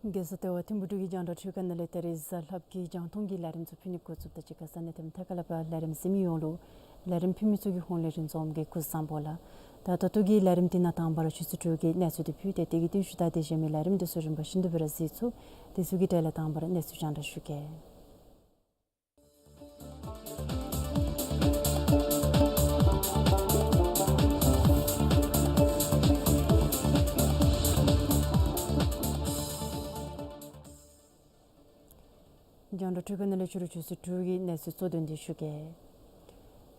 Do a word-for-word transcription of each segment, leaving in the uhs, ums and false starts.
རྒྱལ་ས་ལྟེ་བ་ཐིམ་ཕུག་འབྲུག་གི་རྒྱང་བསྒྲགས་ཁྲི་ཁ་ནང་ལས་ད་རིས་གཟའ་ལྷག་པའི་རྒྱང་མཐོང་གི་ལས་རིམ་ཚུ་ཕུལ་ནི་འགོ་བཙུགསཔ་ད་གཅིག་ཁར་ས་གནས་དང་ཐད་ཀར་ལས་ཕར་ལས་རིམ་གཟིགས་མི་ཡོངས་ལུ་ལས་རིམ་ཕུལ་མི་ཚུ་གི་ཧོངས་ལས་རིན་འཛོམས་ཀྱིས་སྐུ་གཟུགས་བཟང་པོ་ལགས། ད་ད་ལྟོ་གི་ལས་རིམ་འདི་ནང་དང་པ་ར་ཆུ་ཚོད་དྲུག་གི་གནས་ཚུལ་འདི་ཕུལ་ཏེ་དེ་གི་རྟིང་ཤུལ་ད་དེ་གཞན་མི་ལས་རིམ་འདི་ཚུ་རིམ་པ་བཞིན་དུ་སྦེ་ར་གཟིགས་ཚུགས། དེ་ཚུ་གི་གྲས་ལས་དང་པ་ར་གནས་ཚུལ་རྒྱང་བསྒྲགས་ཞུ་གེ། རྒྱང་བསྒྲགས་ཁྲི་ཁ་ནང་ལས་ཕྱི་རུ་ཆུ་ཚོད་དྲུག་གི་གནས་ཚུལ་གཙོ་དོན་འདི་ཞུ་གེ།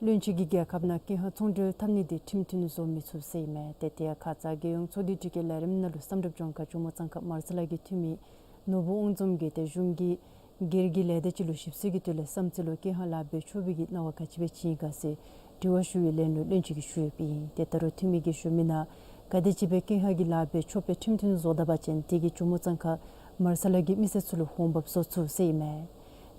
བློན་ཆེན་གྱིས་རྒྱལ་ཁབ་ནང་ཀེང་ཧ་ཚོང་འབྲེལ་འཐབ་ནི་འདི་ཁྲིམས་མཐུན་བཟོ་མི་ཚུགས་ཟེར་ཨིན་མས། ཏེ་དེ་ཡང་ཁ་ཙ་རྒྱལ་ཡོངས་ཚོགས་འདུའི་དྲི་བཀོད་ལས་རིམ་ནང་ལུ་བསམ་གྲུབ་ལྗོངས་མཁར་ཇོ་མོ་གཙང་ཁ་མར་ས་ལ་གི་འཐུས་མི་ནོར་བུ་དབང་འཛོམས་ཀྱིས་ཏེ་གཞུང་གིས་སྒེར་གྱི་ལས་སྡེ་ཅིག་ལུ་ཞིབ་འཚོལ་གྱི་དོན་ལས་བསམ་རྩེ་ལུ་ཀེང་ཧ་ལཱ་འབད་ཆོག་པའི་གི་གནང་བ་ག་ཅི་སྦེ་བྱིན་ཡི་ག་ཟེར་དྲི་བ་ཞུ་བའི་ལན་ལུ་བློན་ཆེན་གྱིས་ཞུ་ཡོདཔ་ཨིན། ཏེ་ད་རུང་འཐུས་མི་གིས་ཞུ་མི་ནང་ག་དེམ་ཅིག་སྦེ་ཀེང་ཧ་གི་ལཱ་འབད་ཆོགཔ་སྦེ་ཁྲིམས་མཐུན་བཟོ་ད་པ་ཅིན་དེ་གིས་ཇོ་མོ་གཙང་ཁ་མར་ས་ལ་གི་མི་སེར་ཚུ་ལུ་འོང་འབབ་བཟོ་ཚུགས་ཟེར་ཨིན་མས།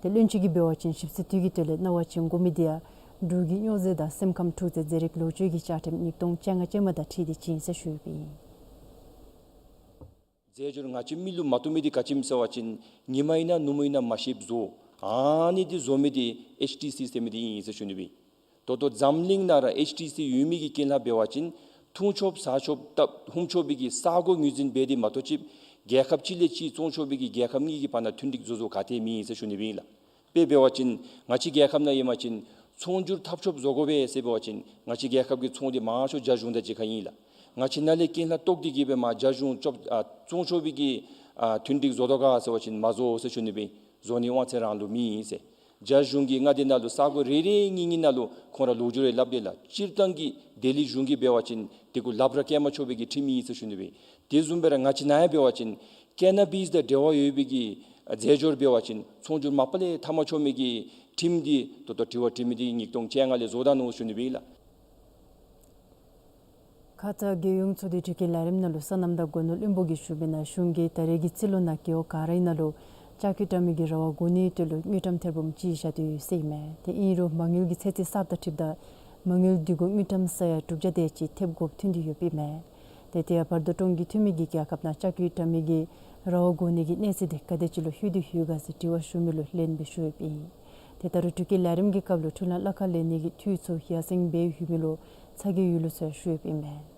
ཏེ་བློན་ཆེན་གྱིས་འབད་བ་ཅིན་ཞིབ་འཚོལ་དེ་གི་དོན་ལས་གནང་བ་བྱིན་དགོ་མི་འདི་ཡང་འབྲུག་གི་སྨྱོ་རྫས་དང་སེམས་ཁམས་འཁྲུག་རྫས་རྫས་རིགས་ལོག་སྤྱོད་ཀྱི་བཅའ་ཁྲིམས་ཉིས་སྟོང་བཅོ་ལྔ་ཅན་མ་དང་འཁྲིལ་ཏེ་བྱིན་ཟེར་ཞུ་ཡོདཔ་ཨིན། རྫས་སྦྱོར་ང་བཅས་མི་ལུ་མ་བཏུབ་མི་འདི་ག་ཅི་སྨོ་ཟེར་བ་ཅིན་ཉིན་མ་ཨིན་ན་ནུབ་མོ་ཨིན་ན་མ་ཤེསཔ་བཟོ། ཨ་ནི་འདི་བཟོ་མི་འདི་ཨེཆ་ཊི་སི་ཟེར་མི་འདི་ཨིན་ཟེར་ཞུ་ནི་སྦེ། ད་ལྟོ་འཛམ་གླིང་ནང་ར་ཨེཆ་ཊི་སི་ཡོད་མི་གི་རྐྱེན་ལས་འབད་བ་ཅིན་འཐུང་ཆོགཔ་ཟ་ཆོགཔ་ད་ཧུམ་ཆོག་པའི་གི་ས་གོ་ངོས་འཛིན་འབད་དེ་མ་གཏོགས་ཅིག་རྒྱལ་ཁབ་གཅིག་ལས་གཅིག་བཙོང་ཆོག་པའི་གི་རྒྱལ་ཁབ་གཉིས་ཀྱི་བར་ན་མཐུན་འགྲིག་བཟོ་བཟོཝ་ག་ཏེ་མེད་ཟེར་ཞུ་ནི་སྦེ་ཨིན་ལགས། དཔེ་འབད་བ་ཅིན་ང་བཅས་རྒྱལ་ཁབ་ནང་ཨིན་པ་ཅིན་ཚོང་སྒྱུར་འཐབ་ཆོགཔ་བཟོ་དགོ་པས་ཟེར་འབད་བ་ཅིན་ང་བཅས་རྒྱལ་ཁབ་ཀྱི་ཚོང་འདི་མང་ཤོས་རྒྱ་གཞུང་དང་གཅིག་ཁར་ཨིན་ལགས། ང་བཅས་ནཱ་ལས་རྐྱེན་ལས་བཏོག་སྟེ་གི་སྦེ་མར་རྒྱ་གཞུང་ཅོག་ཨ་བཙོང་ཆོག་པའི་གི་ཨ་མཐུན་འགྲིག་བཟོ་དོ་ག་ཟེར་བ་ཅིན་མ་བཟོ་ཟེར་ཞུ་ནི་སྦེ། བཟོ་ནི་དབང་ཚད་རང་ལུ་མེད་ཟེར། རྒྱ་གཞུང་གིས་མངའ་སྡེ་ནང་ལུ་ས་གོ་རེ་རེ་གཉིས་གཉིས་ནང་ལུ་ཁོང་ར་ལོག་འགྱོ་རེ་སླབ་དེས་ལགས། སྤྱིར་བཏང་གི་ལྡི་ལི་གཞུང་གིས་འབད་བ་ཅིན་དེ་གུ་ལགཔ་ར་བཀལ་མ་ཆོག་པའི་གི་ཁྲིམས་ཨིན་ཟེར་ཞུ་ནི་སྦེ། དེ་བཟུམ་སྦེ་ར་ང་བཅས་ནཱ་ཡང་འབད་བ་ཅིན་ཀེ་ན་བིས་དང་འབྲེལ་བ་ཡོད་པའི་གི་རྫས་སྦྱོར་འབད་བ་ཅིན་ཚོང་སྒྱུར་མ་པ་ལས་འཐབ་མ་ཆོག་མི་གི་ཁྲིམས་འདི་ད་ལྟོ་དྲི་བ་དྲི་མི་འདི་ཉིས་སྟོང་བཅོ་ལྔ་ལས་བཟོ་ད་ནུག་ཞུ་ནི་སྦེ་ཨིན་ལགས། ཁ་ཙ་རྒྱལ་ཡོངས་ཚོགས་འདུའི་དྲི་བཀོད་ལས་རིམ་ནང་ལུ་སོ་ནམ་དང་སྒོ་ནོར་བློན་པོ་གིས་ཞུ་མི་ནང་གཞུང་གིས་ད་རེས་ཀྱི་རྩིས་ལོ་ནང་རྒེད་འོག་ག་ར་ཨིན་ན་ལུ་ལྕགས་ཀྱུ་འདྲ་མི་གི་ར་བ་བསྒོར་ནིའི་དོན་ལུ་དངུལ་ཀྲམ་ཐེར་འབུམ་གཅིག་བཞག་སྟེ་ཡོད་ཟེར་ཨིན་མས། ཏེ་ཨིན་རུང་མ་དངུལ་གྱི་ཚད་རྩིས་གསརཔ་དང་འཁྲིལཝ་ད་མ་དངུལ་འདི་གུ་དངུལ་ཀྲམ་ས་ཡ་དྲུག་བརྒྱ་དེ་ཅིག་ཐེབས་དགོཔ་ཐོན་ཏེ་ཡོདཔ་ཨིན་མས། ཏེ་དེ་ཡང་བར་དོ་ཀྲོང་གི་འཐུས་མི་གིས་རྒྱལ་ཁབ་ནང་ལྕགས་ཀྱུ་འདྲ་མི་གི་ར་བ་བསྒོར་ནི་གི་གནས་ཚད་འདི་ག་དེ་ཅིག་ལུ་ལྷོད་དེ་ཡོད་ག་ཟེར་དྲི་བ་ཞུ་མི་ལུ་ལན་སྦེ་ཞུ་ཡོདཔ་ཨིན། ཏེ་ད་རུང་དྲི་བཀོད་ལས་རིམ་གྱི་སྐབས་ལུ་འཕྲུལ་ལམ་གླ་ཁར་ལེན་ནི་གི་འཐུས་ཚུ་ཡར་སེང་འབད་ཡོད་མི་ལུ་ཚ་གྱང་ཡོད་ལུགས་ཚུ་ཡང་ཞུ་ཡོདཔ་ཨིན་མས།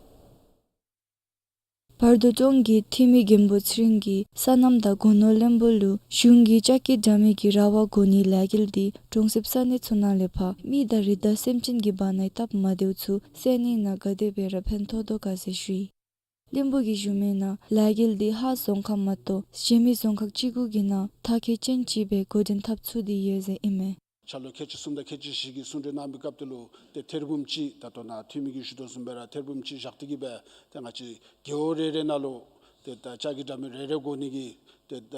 བར་དོ་ཀྲོང་གི་འཐུས་མི་མགོན་པོ་ཚེ་རིང་གིས་སོ་ནམ་དང་སྒོ་ནོར་བློན་པོ་ལུ་གཞུང་གིས་ལྕགས་ཀྱུ་འདྲ་མི་གི་ར་བ་བསྒོར་ནིའི་ལས་འགུལ་འདི་གྲོང་གསེབ་ས་གནས་ཚུ་ནང་ལས་ཕར་མི་དང་རི་དྭགས་སེམས་ཅན་གྱི་བར་ན་སྟབས་མ་བདེཝ་ཚུ་སེལ་ནི་ནང་ག་དེ་སྦེ་ར་ཕན་ཐོགས་དོ་ག་ཟེར་ཞུ་ཡི། བློན་པོ་གིས་ཞུ་མི་ནང་ལས་འགུལ་འདི་ཧཱ་རྫོང་ཁག་མ་གཏོགས་གཞན་མི་རྫོང་ཁག་བཅུ་དགུ་གི་ནང་མཐར་འཁྱོལ་ཅན་ཅིག་སྦེ་འགོ་འདྲེན་འཐབ་ཚུགས་ཏེ་ཡོད་ཟེར་ཨིན་མས། འཆར་ལོ་ཁལ་གཅིག་གསུམ་དང་ཁལ་གཅིག་བཞི་གི་གསུང་གྲོས་གནང་བའི་སྐབས་དེ་ལུ་ཏེ་ཐེར་འབུམ་གཅིག་ད་ལྟོ་ནཱ་འཐུས་མི་གིས་ཞུ་དོ་བཟུམ་སྦེ་ར་ཐེར་འབུམ་གཅིག་བཞག་སྟེ་གི་སྦེ་ཏེ་ང་བཅས་རྒེད་འོག་རེ་རེ་ནང་ལུ་ཏེ་ད་ལྕགས་ཀྱུ་འདྲ་མི་རེ་རེ་བསྒོར་ནི་གི་ཏེ་ད་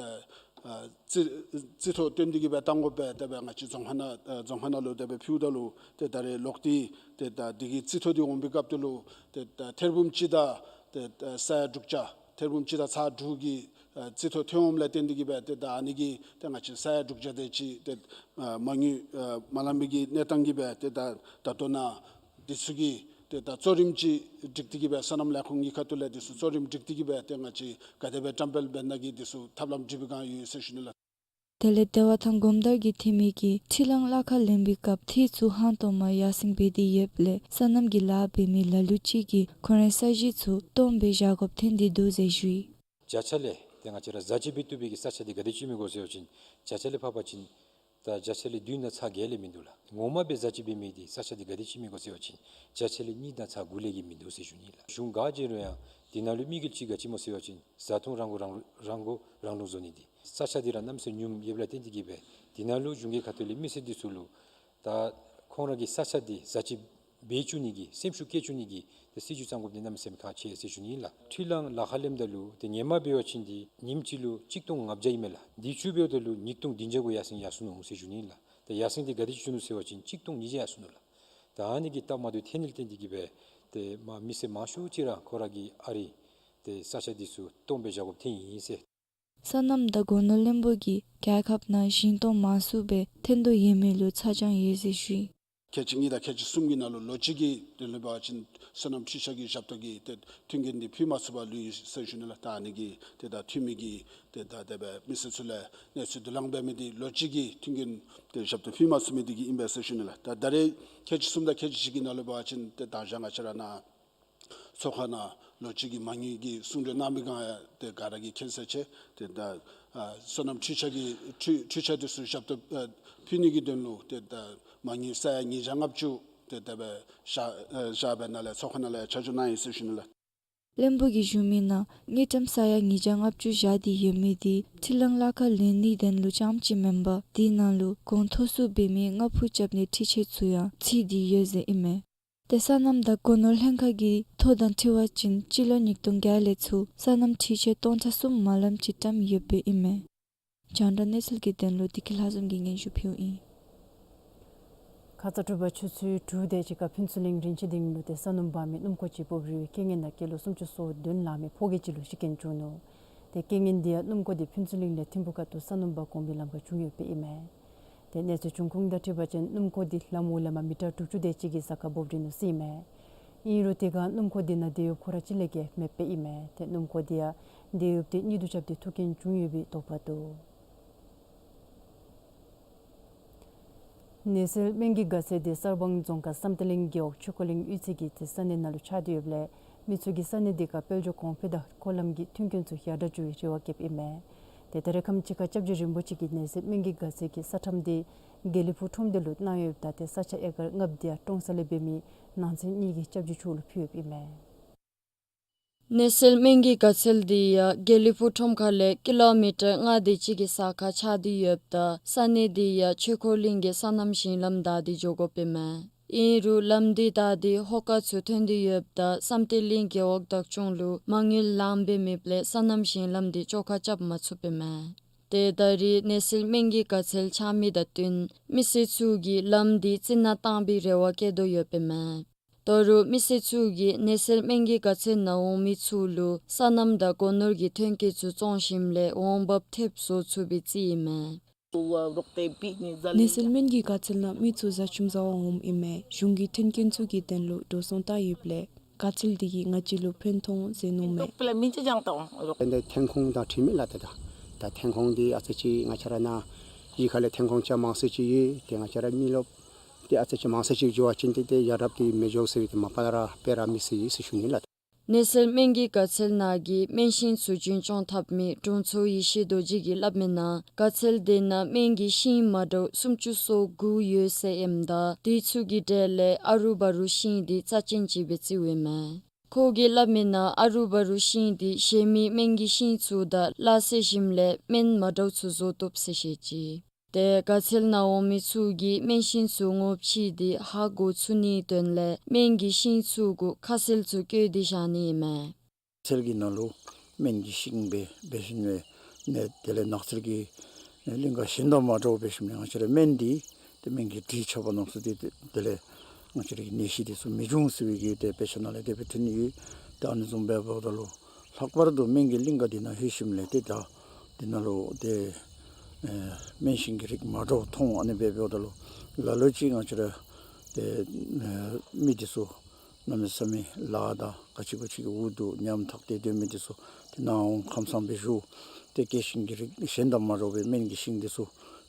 ཨ་རྩིས་རྩིས་ཐོ་བཏོན་ཏེ་གི་སྦེ་བཏང་དགོ་པས། ཏེ་སྦེ་ང་བཅས་རྫོང་ཁག་ནང་ཨ་རྫོང་ཁག་ནང་ལུ་ཏེ་སྦེ་ཕུལཝ་ད་ལུ་ཏེ་ད་རེས་ལོག་སྟེ་ཏེ་ད་འདི་གི་རྩིས་ཐོ་འདི་འོང་བའི་སྐབས་དེ་ལུ་ཏེ་ད་ཐེར་འབུམ་གཅིག་དང་ཏེ་ད་ས་ཡ་དྲུག་བརྒྱ་ཐེར་འབུམ་གཅིག་དང་ཚག་དྲུག་གི་ཨ་རྩིས་ཐོ་ཐོན་འོངམ་ལས་བརྟེན་ཏེ་གི་སྦེ་ཏེ་ད་ཨ་ནི་གི་ཏེ་ང་བཅས་ས་ཡ་དྲུག་བརྒྱ་དེ་ཅིག་ཏེ་ཨ་མ་དངུལ་ཨ་མ་ལང་པའི་གི་གནས་སྟངས་ཀྱིས་སྦེ་ཏེ་ད་ད་ལྟོ་ནཱ་འདི་ཚུ་གི་ཏེ་ད་གཙོ་རིམ་ཅིག་སྒྲིག་སྟེ་གི་སྦེ་སོ་ནམ་ལས་ཁུངས་ཀྱི་ཁ་ཐུག་ལས་འདི་ཚུ་གཙོ་རིམ་སྒྲིག་སྟེ་གི་སྦེ་ཏེ་ང་བཅས་ག་དེ་སྦེ་བཀྲམ་སྤེལ་འབད་ནི་གི་འདི་ཚུ་ཐབས་ལམ་སྒྲིག་པའི་བསྒང་ཡོད་ཟེར་ཞུ་ནི་ལགས། དེ་ལས་ལྟེ་བ་དང་སྒོམ་བཟླས་ཀྱི་འཐུས་མི་གིས་འཕྲུལ་ལམ་གླ་ཁར་ལེན་པའི་སྐབས་འཐུས་ཚུ་ཧང་སྟོང་མར་ཡར་སེང་འབད་དེ་ཡོདཔ་ལས་སོ་ནམ་གྱི་ལཱ་འབད་མི་ལ་ལུ་ཅིག་གིས་ཁོང་རའི་ས་གཞི་ཚུ་སྟོངམ་སྦེ་བཞག་དགོཔ་ཐོན་ཏེ་འདུག་ཟེར་ཞུ་ཡི། བརྒྱ་ཆ་ལས་ཏེ་ང་བཅས་ར་བཟའ་སྤྱོད་འབད་བཏུབ་པའི་གི་ས་ཆ་འདི་ག་དེ་ཅིག་མི་དགོ་ཟེར་བ་ཅིན་བརྒྱ་ཆ་ལས་ཕབ་པ་ཅིན་ད་བརྒྱ་ཆ་ལས་བདུན་དང་ཚག་བརྒྱད་ལས་མིན་འདུག་ལགས། ངོ་མ་སྦེ་བཟའ་སྤྱོད་འབད་མི་འདི་ས་ཆ་འདི་ག་དེ་ཅིག་མི་དགོ་ཟེར་བ་ཅིན་བརྒྱ་ཆ་ལས་གཉིས་དང་ཚག་དགུ་ལས་ཀྱི་མིན་འདུག་ཟེར་ཞུ་ནི་ལགས། གཞུང་ག་བྱིན་རུང་ཡང་འདི་ནང་ལུ་དམིགས་ཡུལ་ཅིག་ག་ཅི་སྨོ་ཟེར་བ་ཅིན་བཟའ་འཐུང་རང་མགོ་རང་རང་མགོ་རང་འདྲོངས་བཟོ་ནི་འདི། ས་ཆ་འདི་ར་གནམ་མེད་ས་མེད་ཉུངམ་ཡོདཔ་ལས་བརྟེན་ཏེ་གི་སྦེ་འདི་ནང་ལུ་གཞུང་གི་ཁ་ཐུག་ལས་མི་སེར་འདི་ཚུ་ལུ་ད་ཁོང་ར་གི་ས་ཆ་འདི་བཟའ་སྤྱོད་འབད་བཅུག་ནི་གི་སེམས་ཤུགས་བསྐྱེད་བཅུག་ནི་གི་ཏེ་སྲིད་བྱུས་བརྩམ་དགོཔ་འདི་གནམ་མེད་ས་མེད་ཁག་ཆེ་ཟེར་ཞུ་ནི་ལགས། འཕྲུལ་ལམ་གླ་ཁར་ལེནམ་ད་ལུ་ཏེ་ཧེ་མ་འབད་བ་ཅིན་འདི་ཉིནམ་གཅིག་ལུ་གཅིག་སྟོང་ལྔ་བརྒྱ་ཨིན་མས་ལགས། འདི་ཚུ་འབདཝ་ད་ལུ་ཉིས་སྟོང་བདུན་བརྒྱ་གུ་ཡར་སེང་ཡར་སོང་ནུག་ཟེར་ཞུ་ནི་ལགས། ཏེ་ཡར་སེང་འདི་ག་དེ་ཅིག་བྱུང་ནུག་ཟེར་བ་ཅིན་གཅིག་སྟོང་ཉིས་བརྒྱ་ཡར་སོང་ནུག་ལགས། ད་ཨ་ནི་གི་སྟབས་མ་བདེཝ་ཐོན་ནི་ལས་བརྟེན་ཏེ་གི་སྦེ་ཏེ་མ་མི་སེར་མང་ཤོས་ཅིག་ར་ཁོ་ར་གི་ཨ་རི་ཏེ་ས་ཆ་འདི་ཚུ་སྟོངམ་སྦེ་བཞག་དགོཔ་ཐོན་ཡི་ཟེར། སོ་ནམ་དང་སྒོ་ནོར་བློན་པོ་གིས་རྒྱལ་ཁབ་ནང་ཞིང་སྟོང་མང་སུ་སྦེ་ཐོན་དོ་ཡོད་མི་ལུ་ཚ་གྱང་ཡོད་ཟེར་ཞུ་ཡི། ཁལ་གཅིག་གཉིས་དང་ཁལ་གཅིག་གསུམ་གྱི་ནང་ལུ་ལོ་གཅིག་གི་དོན་ལུ་འབད་བ་ཅིན་སོ་ནམ་འཕྲུལ་ཆས་ཀྱི་ཞབས་ཏོག་གི་ཏེ་མཐུན་རྐྱེན་འདི་ཕུལ་མ་ཚུགས་པར་ལུས་ཡི་ཟེར་ཞུ་ནི་ལགས། ད་ཨ་ནི་གི་ཏེ་ད་འཐུས་མི་གིས་ཏེ་ད་དེ་སྦེ་མི་སེར་ཚུ་ལས་གནས་ཚུལ་བསྡུ་ལེན་འབད་མི་འདི་ལོ་གཅིག་གི་མཐུན་རྐྱེན་ཏེ་ཞབས་ཏོག་ཕུལ་མ་ཚུགས་མི་འདི་གིས་ཨིན་པས་ཟེར་ཞུ་ནི་ལགས། ད་ད་རེས་ཁལ་གཅིག་གསུམ་དང་ཁལ་གཅིག་གཅིག་གི་ནང་ལུ་འབད་བ་ཅིན་ཏེ་ད་ཅི་ང་བཅས་ར་ནཱ་ཚོགས་ཁང་ནང་ལོ་གཅིག་གི་མ་དངུལ་གྱི་གསུང་གྲོས་གནང་མི་སྒང་ཡང་ཏེ་ག་ར་གིས་མཁྱེན་གསལ་ཅིག་ཏེ་ད་ཨ་སོ་ནམ་འཕྲུལ་ཆས་ཀྱི་འཕྲུལ་འཕྲུལ་ཆས་འདི་ཚུ་ཞབས་ཏོག་ཨ་ཕུལ་ནི་གི་དོན་ལུ་ཏེ་ད་མ་དངུལ་ས་ཡ་ཉིས་བརྒྱ་ལྔ་བཅུ་ཏེ་ད་སྦེ་བཞག་ཨ་བཞག་སྦེ་ནཱ་ལས་ཚོགས་ཁང་ནང་ལས་ཆ་འཇོག་གནང་ཡི་ཟེར་ཞུ་ནི་ལགས། བློན་པོ་གིས་ཞུ་མི་ནང་དངུལ་ཀྲམ་ས་ཡ་ཉིས་བརྒྱ་ལྔ་བཅུ་བཞག་སྟེ་ཡོད་མི་འདི་འཕྲུལ་གླང་གླ་ཁར་ལེན་ནིའི་དོན་ལུ་རྐྱངམ་ཅིག་མེན་པར་དེ་ནང་ལུ་གོང་མཐོ་སུ་འབད་མི་རྔ་ཕུ་རྐྱབ་ནིའི་འཕྲུལ་ཆས་ཚུ་ཡང་ཚུད་དེ་ཡོད་ཟེར་ཨིན་མས། ཏེ་སོ་ནམ་དང་སྒོ་ནོར་ལྷན་ཁག་གི་ཐོ་དང་འཁྲིལ་བ་ཅིན་སྤྱི་ལོ་ཉིས་སྟོང་བརྒྱད་ལས་ཚུར་སོ་ནམ་འཕྲུལ་ཆས་སྟོང་ཕྲག་གསུམ་མ་ལམ་ཅིག་བཀྲམ་ཡོདཔ་ཨིན་མས། རྒྱང་བསྒྲགས་གནས་ཚུལ་གྱི་དོན་ལུ་བདེ་སྐྱིད་ལྷ་འཛོམས་ཀྱིས་སྙན་ཞུ་ཕུལཝ་ཨིན། ཁ་ཙ་དྲོ་པ་ཆུ་ཚོད་དྲུག་དེ་ཅིག་ཁར་ཕུན་ཚོགས་གླིང་རིན་ཆེན་སྡིངས་ལུ་ཏེ་སོ་ནམ་འབག་མི་སྣུམ་འཁོར་ཅིག་སྤོ་བོ་རི་བའི་རྐྱེན་ངན་ནང་སྐྱེས་ལོ་སུམ་ཅུ་སོ་བདུན་ལང་མི་ཕོ་སྐྱེས་ཅིག་ལུ་ཤི་རྐྱེན་བྱུང་ནུག། ཏེ་རྐྱེན་ངན་འདི་ཡང་སྣུམ་འཁོར་འདི་ཕུན་ཚོགས་གླིང་ལས་ཐིམ་ཕུག་ཁ་ཐུག་སོ་ནམ་འབག་དགོ་མི་ལམ་ཁར་བྱུང་ཡོདཔ་ཨིན་མས། ཏེ་གནས་ཚུལ་བྱུང་ཁུངས་དང་འཁྲིལ་བ་ཅིན་སྣུམ་འཁོར་འདི་ལམ་འོག་ལས་མར་མི་ཊར་དྲུག་ཅུ་དེ་ཅིག་གི་ས་ཁར་སྤོ་བོ་རི་ནུག་ཟེར་ཨིན་མས། ཨིན་རུང་དེ་སྒང་སྣུམ་འཁོར་འདི་ནང་སྡོད་ཡོདཔ་ཁོ་ར་གཅིག་ལས་བརྒལ་མེདཔ་ཨིན་མས། ཏེ་སྣུམ་འཁོར་འདི་ཡང་དེད་ཡོདཔ་དེ་གཉིད་དུ་རྐྱབ་སྟེ་ཐུག་རྐྱེན་བྱུང་ཡོད་པའི་དོགས་པ་འདུག། ནད་སེལ་སྨན་གྱི་དགའ་ཚལ་དེ་གསར་སྤང་རྫོང་ཁག་བསམ་གཏན་གླིང་རྒེད་འོག་ཆོས་འཁོར་གླིང་གཡུས་ཚན་གྱི་ཏེ་ས་གནས་ནང་ལུ་ཆགས་ཏེ་ཡོདཔ་ལས་མི་ཚུ་གིས་ས་གནས་དེ་ཁར་དཔལ་འབྱོར་གོང་འཕེལ་དང་འཁོར་ལམ་གྱི་མཐུན་རྐྱེན་ཚུ་ཞར་དྲག་འབྱུང་བའི་རེ་བ་བསྐྱེདཔ་ཨིན་མས། ཏེ་ད་རེས་ཁམས་ཅིག་ཁར་སྐྱབས་རྗེ་རིན་པོ་ཆེ་གིས་ནད་སེལ་སྨན་གྱི་དགའ་ཚལ་གྱི་ས་ཁྲམ་དེ་དགེ་ལེགས་ཕུག་ཁྲོམ་སྡེ་ལུ་གནང་ཡོདཔ་ད་ཏེ་ས་ཆ་ཨེ་ཀར་ལྔ་བཅུ་དེ་ཡང་ཀྲོང་གསར་ལས་འབད་མི་ནང་ཚན་གཉིས་ཀྱིས་སྐྱབས་རྗེ་མཆོག་ལུ་ཕུལ་ཡོདཔ་ཨིན་མས། ནད་སེལ་སྨན་གྱི་དགའ་ཚལ་དེ་ཡང་དགེ་ལེགས་ཕུག་ཁྲོམ་ཁ་ལས་ཀི་ལོ་མི་ཊར་ལྔ་དེ་ཅིག་གི་ས་ཁར་ཆགས་ཏེ་ཡོདཔ་ད་ས་གནས་དེ་ཡང་ཆོས་འཁོར་གླིང་གི་སོ་ནམ་ཞིང་ལམ་བདའ་སྟེ་འགྱོ་དགོཔ་ཨིན་མས། ཨིན་རུང་ལམ་དེ་བདའ་སྟེ་ཧོ་ཀ་ཚུ་ཐོན་ཏེ་ཡོདཔ་ད་བསམ་གཏན་གླིང་རྒེད་འོག་བདག་སྐྱོང་ལུ་མ་དངུལ་ལངམ་སྦེ་མེདཔ་ལས་སོ་ནམ་ཞིང་ལམ་དེ་བཅོ་ཁ་རྐྱབ་མ་ཚུགསཔ་ཨིན་མས། ཏེ་ད་རེས་ནད་སེལ་སྨན་གྱི་དགའ་ཚལ་ཆགས་མི་དང་བསྟུན་མི་སེར་ཚུ་གིས་ལམ་དེ་རྩི་ནག་བཏང་པའི་རེ་བ་བསྐྱེད་དོ་ཡོདཔ་ཨིན་མས། ད་རུང་མི་སེར་ཚུ་གིས་ནད་སེལ་སྨན་གྱི་དགའ་ཚལ་ནང་འོང་མི་ཚུ་ལུ་སོ་ནམ་དང་སྒོ་ནོར་གྱི་ཐོན་སྐྱེད་ཚུ་བཙོང་ཞིནམ་ལས་འོང་འབབ་ཐེབས་བཟོ་ཚུགས་པའི་རྩིས་ཨིན་མས། ནད་སེལ་སྨན་གྱི་དགའ་ཚལ་ནང་མི་ཚུ་བཟའ་ཆུམ་བཟའ་བར་འོངམ་ཨིན་མས། གཞུང་གིས་མཐུན་རྐྱེན་ཚུ་གི་དོན་ལུ་འགྲོ་སོང་བཏང་ཡོདཔ་ལས་དགའ་ཚལ་དེ་གིས་ང་བཅས་ལུ་ཕན་ཐོགས་མཛད་ནུག་མས། ཏེ་ཐོན་ཁུངས་དང་འཁྲིལ་མི་ལགས། ཏེ་ད་ད་ཐོན་ཁུངས་འདི་ཨ་ཙི་ཅིག་ང་བཅས་ར་ནཱ་གཞིས་ཁ་ལས་ཐོན་ཁུངས་ཅིག་མང་སུ་ཅིག་ཡོད། ཏེ་ང་བཅས་ར་མི་རློབས་ཏེ་ཨ་ཙི་ཅིག་མང་སུ་ཅིག་འགྱོ་བ་ཅིན་ཏེ་ཏེ་ཡ་རབས་ཏེ་མི་འགྱོ་ཟེར་བའི་ཏེ་མ་པ་ར་སྤེ་ར་མེད་ཟེར་ཡི་ཟེར་ཞུ་ནི་ལགས། ནད་སེལ་སྨན་གྱི་དགའ་ཚལ་ནང་གི་སྨན་ཤིང་ཚུ་རྒྱུན་སྐྱོང་འཐབ་མི་དྲུང་འཚོ་ཡེ་ཤེས་རྡོ་རྗེ་གིས་སླབ་མི་ནང་དགའ་ཚལ་དེ་ནང་སྨན་གྱི་ཤིང་མ་འདྲཝ་སུམ་ཅུ་སོ་དགུ་ཡོད་ཟེར་ཨིནམ་ད་དེ་ཚུ་གི་གྲས་ལས་ཨ་རུ་བ་རུ་ཤིང་དེ་རྩ་ཅན་ཅིག་སྦེ་བརྩིཝ་ཨིན་མས། ཁོ་གིས་སླབ་མི་ནང་ཨ་རུ་བ་རུ་ཤིང་དེ་གཞན་མི་སྨན་གྱི་ཤིང་ཚུ་དང་སླ་བསྲེ་ཞིནམ་ལས་སྨན་མ་འདྲཝ་ཚུ་བཟོ་བཏུབ་ཟེར་བཤད་ཅི། ཏེ་དགའ་ཚལ་ནང་འོང་མི་ཚུ་གིས་སྨན་ཤིང་ཚུ་ངོ་ཕྱེ་སྟེ་ཧ་གོ་ཚུགས་ནིའི་དོན་ལས་སྨན་གྱི་ཤིང་ཚུ་གུ་ཁ་གསལ་ཚུ་བཀོད་དེ་བཞག་ནི་ཨིན་མས། ཚལ་གྱི་ནང་ལུ་སྨན་གྱི་ཤིང་སྦེ་འབད་ཞིནམ་ལས་ནི་དེ་ལས་ནགས་ཚལ་གྱི་གླིང་ག་གཞན་དང་མ་འདྲཝ་འབད་ཞིནམ་ལས་ང་བཅས་ར་སྨན་འདི་ཏེ་སྨན་གྱི་དྲི་ཆབ་པ་ནང་ཚུ་ཏེ་དེ་ལས་ང་བཅས་ར་གི་ནད་གཞི་འདི་ཚུ་མི་འབྱུང་ཟེར་བའི་གི་ཏེ་དཔེ་ཆ་ནང་ལས་དེ་སྦེ་ཐོན་ཡོད། ཏེ་ཨ་ནི་བཟུམ་སྦེ་འབདཝ་ད་ལུ་ལྷག་པར་དུ་སྨན་གྱི་གླིང་ག་འདི་ནང་ལྷོད་ཞིནམ་ལས་ཏེ་ད་འདི་ནང་ལུ་ཏེ་ཨེ་སྨན་ཤིང་གི་རིགས་མ་འདྲཝ་མཐོང་། ཨ་ནི་སྦེ་འབདཝ་ད་ལུ་ལ་ལུ་ཅིག་ང་བཅས་ར་ཏེ་ཨེ་མི་འདི་ཚུ་གནམ་མེད་ས་མེད་ལཱ་དང་ག་ཅི་གུ་ཅི་གི་འུ་སྡུག་ཉམ་ཐག་སྟེ་སྡོད་མི་འདི་ཚུ་ཏེ་ནཱ་འོང་ཁམས་བཟང་སྦེ་བཞུགས། ཏེ་སྐྱེ་ཤིང་གི་རིགས་གཞན་དང་མ་འདྲཝ་སྦེ་སྨན་གྱི་ཤིང་འདི་ཚུ་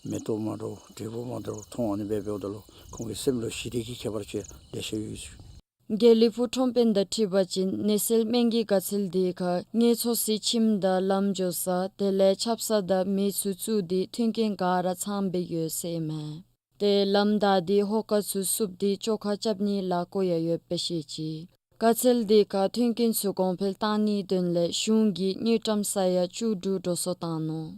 མེ་ཏོག་མ་འདྲཝ་འབྲས་བུ་མ་འདྲཝ་མཐོང་། ཨ་ནི་སྦེ་འབདཝ་ད་ལུ་ཁོང་གི་སེམས་ལུ་ཞི་བདེ་གི་ཁྱད་པར་ཅིག་ལེ་ཤ་ཡོད། དགེ་ལེགས་ཕུག་ཁྲོམ་དཔོན་དང་འཁྲིལ་བ་ཅིན་ནད་སེལ་སྨན་གྱི་དགའ་ཚལ་དེ་ཁར་ངལ་འཚོ་སའི་ཁྱིམ་དང་ལམ་འགྱོ་ས་དེ་ལས་ཆབ་གསང་དང་མེ་ཚུ་བཙུགས་ཏེ་མཐུན་རྐྱེན་ག་ར་ཚངམ་སྦེ་ཡོད་ཟེར་ཨིན་མས། ཏེ་ལམ་བདའ་སྟེ་ཧོ་ཀ་ཚུ་བསུབ་སྟེ་བཅོ་ཁ་རྐྱབ་ནིའི་ལཱ་བཀོད་ཡང་ཡོདཔ་སྦེ་བཤད་ཅི། དགའ་ཚལ་དེ་ཁར་མཐུན་རྐྱེན་ཚུ་གོང་འཕེལ་གཏང་ནིའི་དོན་ལས་གཞུང་གིས་དངུལ་ཀྲམ་ས་ཡ་བཅུ་དྲུག་འགྲོ་སོང་བཏང་ནུག།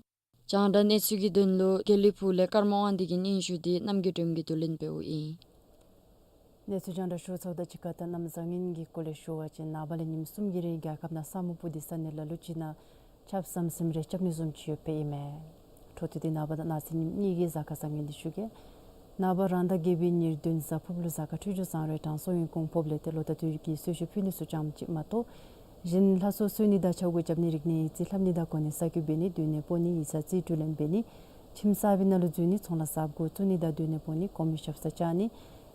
རྒྱང་བསྒྲགས་གནས་ཚུལ་གྱི་དོན་ལུ་དགེ་ལེགས་ཕུག་ལས་ཀརྨ་དབང་འདུས་ཀྱི་སྙན་ཞུ་དེ་རྣམ་རྒྱལ་སྒྲོལ་མ་གིས་བསྡུ་ལེན་འབདཝ་ཨིན། གནས་ཚུལ་རྒྱང་བསྒྲགས་ཞུ་ཚརཝ་དང་གཅིག་ཁར་ད་གནམ་བཟང་ངན་གྱི་སྐོར་ལས་ཞུ་བ་ཅིན་ནངས་པ་ལས་ཉིནམ་གསུམ་གྱི་རིང་རྒྱལ་ཁབ་ནང་ས་སྨུག་སྤུབས་ཏེ་ས་གནས་ལ་ལུ་ཅིག་ནང་ཆརཔ་ཟམ་ཟིམ་རེ་རྐྱབ་ནི་བཟུམ་ཅིག་ཡོདཔ་ཨིན་མས། འཕྲོ་མཐུད་དེ་ནངས་པ་དང་གནངས་ཚེ་ཉིནམ་གཉིས་ཀྱི་གཟའ་སྐར་བཟང་ངན་དེ་ཞུ་གེ། ནངས་པ་རང་ཟླ་བརྒྱད་པའི་ཉེར་བདུན་གཟའ་ཕུར་བུ་ལུ་གཟའ་སྐར་འཕྲོད་སྦྱོར་བཟང་རུང་དྲང་སྲོང་གི་གོ་འཕང་ལས་ཏེ་ལོ་ཟླ་དུས་ཀྱི་གསོལ་མཆོད་ཕུལ་ནི་ཚུ་ཙམ་ཅིག་མ་གཏོགས་གཞན་ལྷ་གསོལ་གསོལ་ནི་དང་ཕྱག་འགུལ་རྐྱབ་ནི་རིག་གནས་ཡིག་རྩིས་ལྷབ་ནི་དང་གོ་གནས་གསར་བསྐོ་འབད་ནི་སྡོད་གནས་སྤོ་ནི་ཡིག་ཚང་རྩིས་སྤྲོད་ལེན་འབད་ནི་ཁྱིམ་གསར་པའི་ནང་ལུ་འཛུལ་ནི་ཚོང་ལཱ་གསརཔ་འགོ་བཙུགས་ནི་དང་སྡོད་གནས་སྤོ་ནི་གོང་མའི་ཞབས་སར་བཅར་ནི་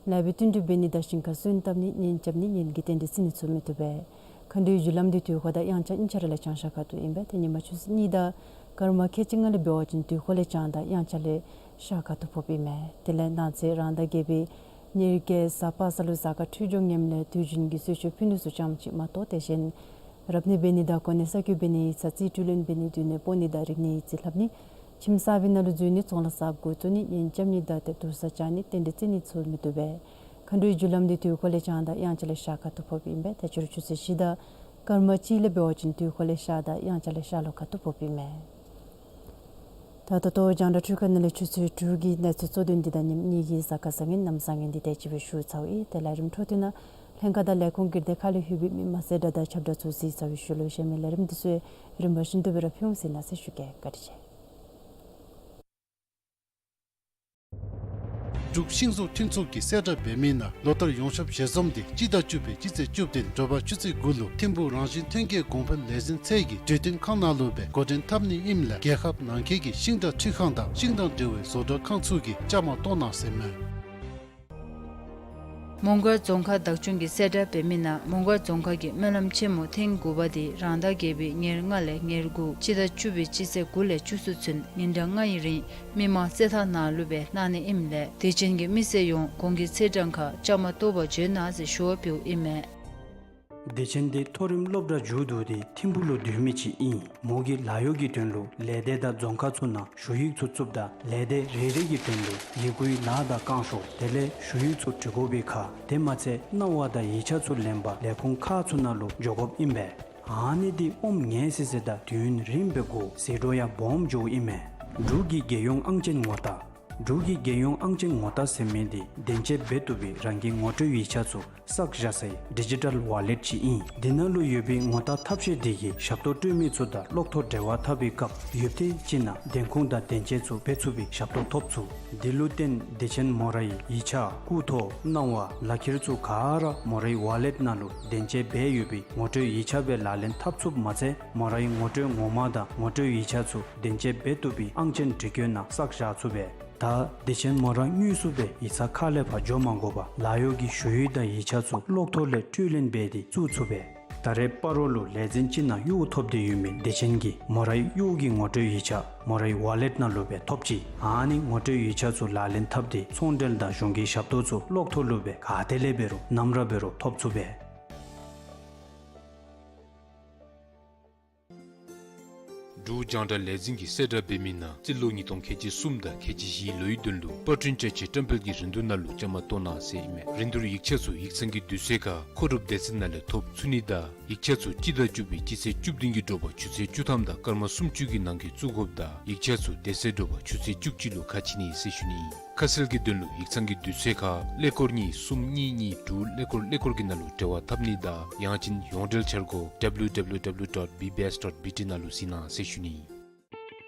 ལཱ་འབད་བསྟུན་གྲོས་འབད་ནི་དང་ཞིང་ཁར་སོན་བཏབ་ནི་གཉེན་རྐྱབ་ནི་གཉེན་གྱི་རྟེན་འབྲེལ་བརྩི་ནི་ཚུ་མི་བཏུབ་པས། མཁའ་འགྲོའི་རྒྱུ་ལམ་འདི་དུས་འཁོར་དང་དབྱངས་འཆར་གཉིས་ཆ་ར་ལས་བྱང་ཤར་ཁ་ཐུག་ཨིན་པས། ཏེ་ཉིན་མ་ཆུ་ཚོད་གཉིས་དང་སྐར་མ་ཁལ་གཅིག་ལྔ་ལས་འབད་བ་ཅིན་དུས་འཁོར་ལས་བྱང་དང་དབྱངས་འཆར་ལས་ཤར་ཁ་ཐུག་ཕོགཔ་ཨིན་མས། དེ་ལས་གནངས་ཚེ་རང་ཟླ་བརྒྱད་པའི་ཉེར་བརྒྱད་གཟའ་པ་སངས་ལུ་གཟའ་སྐར་འཕྲོད་སྦྱོར་ངནམ་ལས་དུས་རྒྱུན་གྱི་གསོལ་མཆོད་ཕུལ་ནི་ཚུ་ཙམ་ཅིག་མ་གཏོགས། དེ་བཞིན་རབ་གནས་འབད་ནི་དང་གོ་གནས་གསར་བསྐོ་འབད་ནི་ཡིག་ཚང་རྩིས་སྤྲོད་ལེན་འབད་ནི་འདུས་ནི་སྤོ་ནི་དང་རིག་གནས་ཡིག་རྩིས་ལྷབ་ནི་ཁྱིམ་གསར་པའི་ནང་ལུ་འཛུལ་ནི་ཚོང་ལཱ་གསརཔ་འགོ་བཙུགས་ནི་གཉེན་རྐྱབ་ནི་དང་ཏེ་དུར་ས་བཅག་ནི་རྟེན་འབྲེལ་བརྩི་ནི་ཚུ་མི་བཏུབ་པས། མཁའ་འགྲོའི་རྒྱུ་ལམ་འདི་དུས་འཁོར་ལས་བྱང་དང་དབྱངས་འཆར་ལས་ཤར་ཁ་ཐུག་ཕོགཔ་ཨིན་པས། ཏེ་ཕྱི་རུ་ཆུ་ཚོད་བཞི་དང་སྐར་མ་གཅིག་ལས་འབད་བ་ཅིན་དུས་འཁོར་ལས་ཤར་དང་དབྱངས་འཆར་ལས་ཤར་ལྷོ་ཁ་ཐུག་ཕོགཔ་ཨིན་མས། ད་ད་ལྟོ་རྒྱང་བསྒྲགས་འཕྲུལ་ཁང་ནང་ལས་ཆུ་ཚོད་དྲུག་གི་གནས་ཚུལ་གཙོ་དོན་འདི་དང་ཉིནམ་གཉིས་ཀྱི་གཟའ་སྐར་བཟང་ངན་གནམ་བཟང་ངན་འདི་དེ་ཅིག་སྦེ་ཞུ་ཚརཝ་ཨིན། ཏེ་ལས་རིམ་འཕྲོ་མཐུད་ནང་ལྷན་ཁག་དང་ལས་ཁུངས་ཀྱི་སྡེ་ཁག་ལས་ལྷོད་པའི་མི་མང་གསལ་བསྒྲགས་དང་ཁྱབ་བསྒྲགས་ཚུ་གཟིགས་ཚར་བའི་ཤུལ་ལུ་གཞན་མི་ལས་རིམ་འདི་ཚུ་རིམ་པ་བཞིན་དུ་སྦེ་ར་ཕུལ་འོང་ཟེར་ནཱ་གསལ་ཞུ་གེ། བཀའ་དྲིན་ཆེ། འབྲུག་ཤིང་བཟོ་མཐུན་ཚོགས་ཀྱིས་གསལ་བསྒྲགས་འབད་མི་ནང་ལོ་ལྟར་ཡོངས་ཁྱབ་ཞལ་འཛོམས་འདི་སྤྱི་ཟླ་བཅུ་པའི་སྤྱི་ཚེས་བཅུ་བདུན་དྲོ་པ་ཆུ་ཚོད་དགུ་ལུ་ཐིམ་ཕུག་རང་བཞིན་ཐོན་སྐྱེད་གོང་འཕེལ་ལས་འཛིན་ཚད་ཀྱི་གྲོས་བསྟུན་ཁང་ནང་ལུ་སྦེ་འགོ་འདྲེན་འཐབ་ནི་ཨིནམ་ལས་རྒྱལ་ཁབ་ནང་འཁོད་ཀྱི་ཤིང་འབྲས་འཕྲུལ་ཁང་དང་ཤིང་དང་འབྲེལ་བའི་བཟོ་གྲྭ་ཁང་ཚུ་གིས་བཅའ་མར་གཏོགས་གནང་ཟེར་མས། མོང་སྒར་རྫོང་ཁག་བདག་སྐྱོང་གིས་གསལ་བསྒྲགས་འབད་མི་ནང་མོང་སྒར་རྫོང་ཁག་གི་སྨོན་ལམ་ཆེན་མོ་ཐེངས་དགུ་པ་འདི་རང་ཟླ་བརྒྱད་པའི་ཉེར་ལྔ་ལས་ཉེར་དགུ་སྤྱི་ཟླ་བཅུ་པའི་སྤྱི་ཚེས་དགུ་ལས་བཅུ་གསུམ་ཚུན་ཉིན་གྲངས་ལྔའི་རིང་མི་མང་རྩེད་ཐང་ནང་ལུ་སྦེ་གནང་ནི་ཨིནམ་ལས་དད་ཅན་གྱི་མི་སེར་ཡོངས་གོང་གི་ཚེས་གྲངས་ཁར་བཅའ་མར་གཏོགས་པར་བྱོན་གནང་ཟེར་ཞུ་བ་ཕུལཝ་ཨིན་མས། དད་ཅན་འདི་མཐོ་རིམ་སློབ་གྲྭ་མཇུག་བསྡུ་སྟེ་ཐིམ་ཕུག་ལུ་སྡོད་མི་ཅིག་ཨིན། མོ་གིས་ལཱ་གཡོག་གི་དོན་ལུ་ལས་སྡེ་དང་རྫོང་ཁག་ཚུ་ནང་ཞུ་ཡིག་ཚུ་བཙུགསཔ་ད་ལས་སྡེ་རེ་རེ་གི་དོན་ལུ་ཡི་གུའི་ལཱ་དང་བསྐང་ཞོར་དེ་ལས་ཞུ་ཡིག་ཚུ་འབྲི་དགོ་པའི་ཁར་དེ་མ་ཚད་གནང་བ་དང་ཡིག་ཆ་ཚུ་ལེན་པར་ལས་ཁུངས་ཁག་ཚུ་ནང་ལུ་འགྱོ་དགོཔ་ཨིན་པས། ཨ་ནི་འདི་ཨོམ་ངལ་སི་སི་དང་དུས་ཡུན་རིངམོ་སྦེ་འགོར་ཟད་འགྲོ་ཡང་སྦོམ་འགྱོཝ་ཨིན་མས། འབྲུག་གི་རྒྱལ་ཡོངས་ཨང་ཅན་ངོ་རྟགས། འབྲུག་གི་རྒྱལ་ཡོངས་ཨང་ཅན་ངོ་རྟགས་ཟེར་མི་འདི་བདེན་དཔྱད་འབད་བཏུབ་པའི་རང་གི་ངོ་སྤྲོད་ཡིག་ཆ་ཚུ་བསགས་བཞག་སའི་ཌི་ཇི་ཊལ་ཝ་ལེཊ་ཅིག་ཨིན། འདི་ནང་ལུ་ཡོད་པའི་ངོ་རྟགས་ཐབས་ཤེས་འདི་གིས་ཞབས་ཏོག་སྤྲོད་མི་ཚུ་དང་གློག་ཐོག་འབྲེལ་བ་འཐབ་པའི་སྐབས་ཡོདཔ་དེ་ཅིག་ནང་བདེན་ཁུངས་དང་བདེན་དཔྱད་ཚུ་འབད་ཚུགས་པའི་ཞབས་ཏོག་ཐོབ་ཚུགས། འདི་ལུ་བརྟེན་དད་ཅན་མོ་རའི་ཡིག་ཆ་སྐུ་ཐོ་གནང་བ་ལག་ཁྱེར་ཚུ་ག་ར་མོ་རའི་ཝ་ལེཊ་ནང་ལུ་བདེན་དཔྱད་འབད་ཡོད་པའི་ངོ་སྤྲོད་ཡིག་ཆ་སྦེ་ལག་ལེན་འཐབ་ཚུགསཔ་མ་ཚད་མོ་རའི་ངོ་སྤྲོད་ངོ་མ་དང་ངོ་སྤྲོད་ཡིག་ཆ་ཚུ་བདེན་དཔྱད་འབད་བཏུབ་པའི་ཨང་ཅན་འབྲི་བཀོད་ནང་བསགས་བཞག་ཚུགས་པས། ད་དད་ཅན་མོ་ར་དངོས་སུ་སྦེ་ཡིག་ཚང་ཁ་ལས་ཕར་འགྱོ་མ་དགོ་པར་ལཱ་གཡོག་གི་ཞུ་ཡིག་དང་ཡིག་ཆ་ཚུ་གློག་ཐོག་ལས་སྤྲོད་ལེན་འབད་དེ་བཙུགས་ཚུགས་པས། ད་རེས་སྤ་རོ་ལུ་ལས་འཛིན་ཅིག་ནང་གཡོག་ཐོབ་སྟེ་ཡོད་མི་དད་ཅན་གྱིས་མོ་རའི་གཡོག་གི་ངོ་སྤྲོད་ཡིག་ཆ་མོ་རའི་ཝ་ལེཊ་ནང་ལུ་སྦེ་ཐོབ་ཅི། ཨ་ནི་ངོ་སྤྲོད་ཡིག་ཆ་ཚུ་ལག་ལེན་འཐབ་སྟེ་ཚོང་འབྲེལ་དང་གཞུང་གི་ཞབས་ཏོག་ཚུ་གློག་ཐོག་ལུ་སྦེ་ག་ཏེ་ལས་འབད་རུང་ནམ་ར་འབད་རུང་ཐོབ་ཚུགས་པས། འབྲུག་རྒྱང་བསྒྲགས་ལས་འཛིན་གྱིས་གསལ་བསྒྲགས་འབད་མི་ནང་རྩིས་ལོ་ཉིས་སྟོང་ཁལ་གཅིག་གསུམ་དང་ཁལ་གཅིག་བཞིའི་ལོའི་དོན་ལུ་པར་སྐྲུན་བཅའ་ཆས་བཀྲམ་སྤེལ་གྱི་རིན་བསྡུར་ནང་ལུ་བཅའ་མར་གཏོགས་གནང་ཟེར་ཨིན་མས། རིན་བསྡུར་ཡིག་ཆ་ཚུ་ཡིག་ཚང་གི་དུས་ཚོད་ཁར་མཁོ་སྒྲུབ་སྡེ་ཚན་ནང་ལས་ཐོབ་ཚུགས་ནི་དང་ཡིག་ཆ་ཚུ་སྤྱི་ཟླ་བཅུ་པའི་སྤྱི་ཚེས་བཅུ་བདུན་གྱི་དྲོ་པ་ཆུ་ཚོད་བཅུ་ཐམ་དང་སྐར་མ་སུམ་ཅུ་གི་ནང་འཁོད་བཙུགས་དགོཔ་དང་ཡིག་ཆ་ཚུ་དེ་ཚེ་དྲོ་པ་ཆུ་ཚོད་བཅུ་གཅིག་ལུ་ཁ་ཕྱེ་ནི་ཟེར་ཞུ་ནི་ཨིན། ཁ་གསལ་གྱི་དོན་ལུ་ཡིག་ཚང་གི་དུས་ཚོད་ཁར་ཀླད་ཀོར་གཉིས་གསུམ་གཉིས་གཉིས་དྲུག་ཀླད་ཀོར་ཀླད་ཀོར་གྱི་ནང་ལུ་འབྲེལ་བ་འཐབ་ནི་དང་ཡང་ཅིན་ཡོངས་འབྲེལ་འཆར་སྒོ་W W W dot B B S dot B T ནང་ལུ་གཟིགས་གནང་ཟེར་ཞུ་ནི་ཨིན།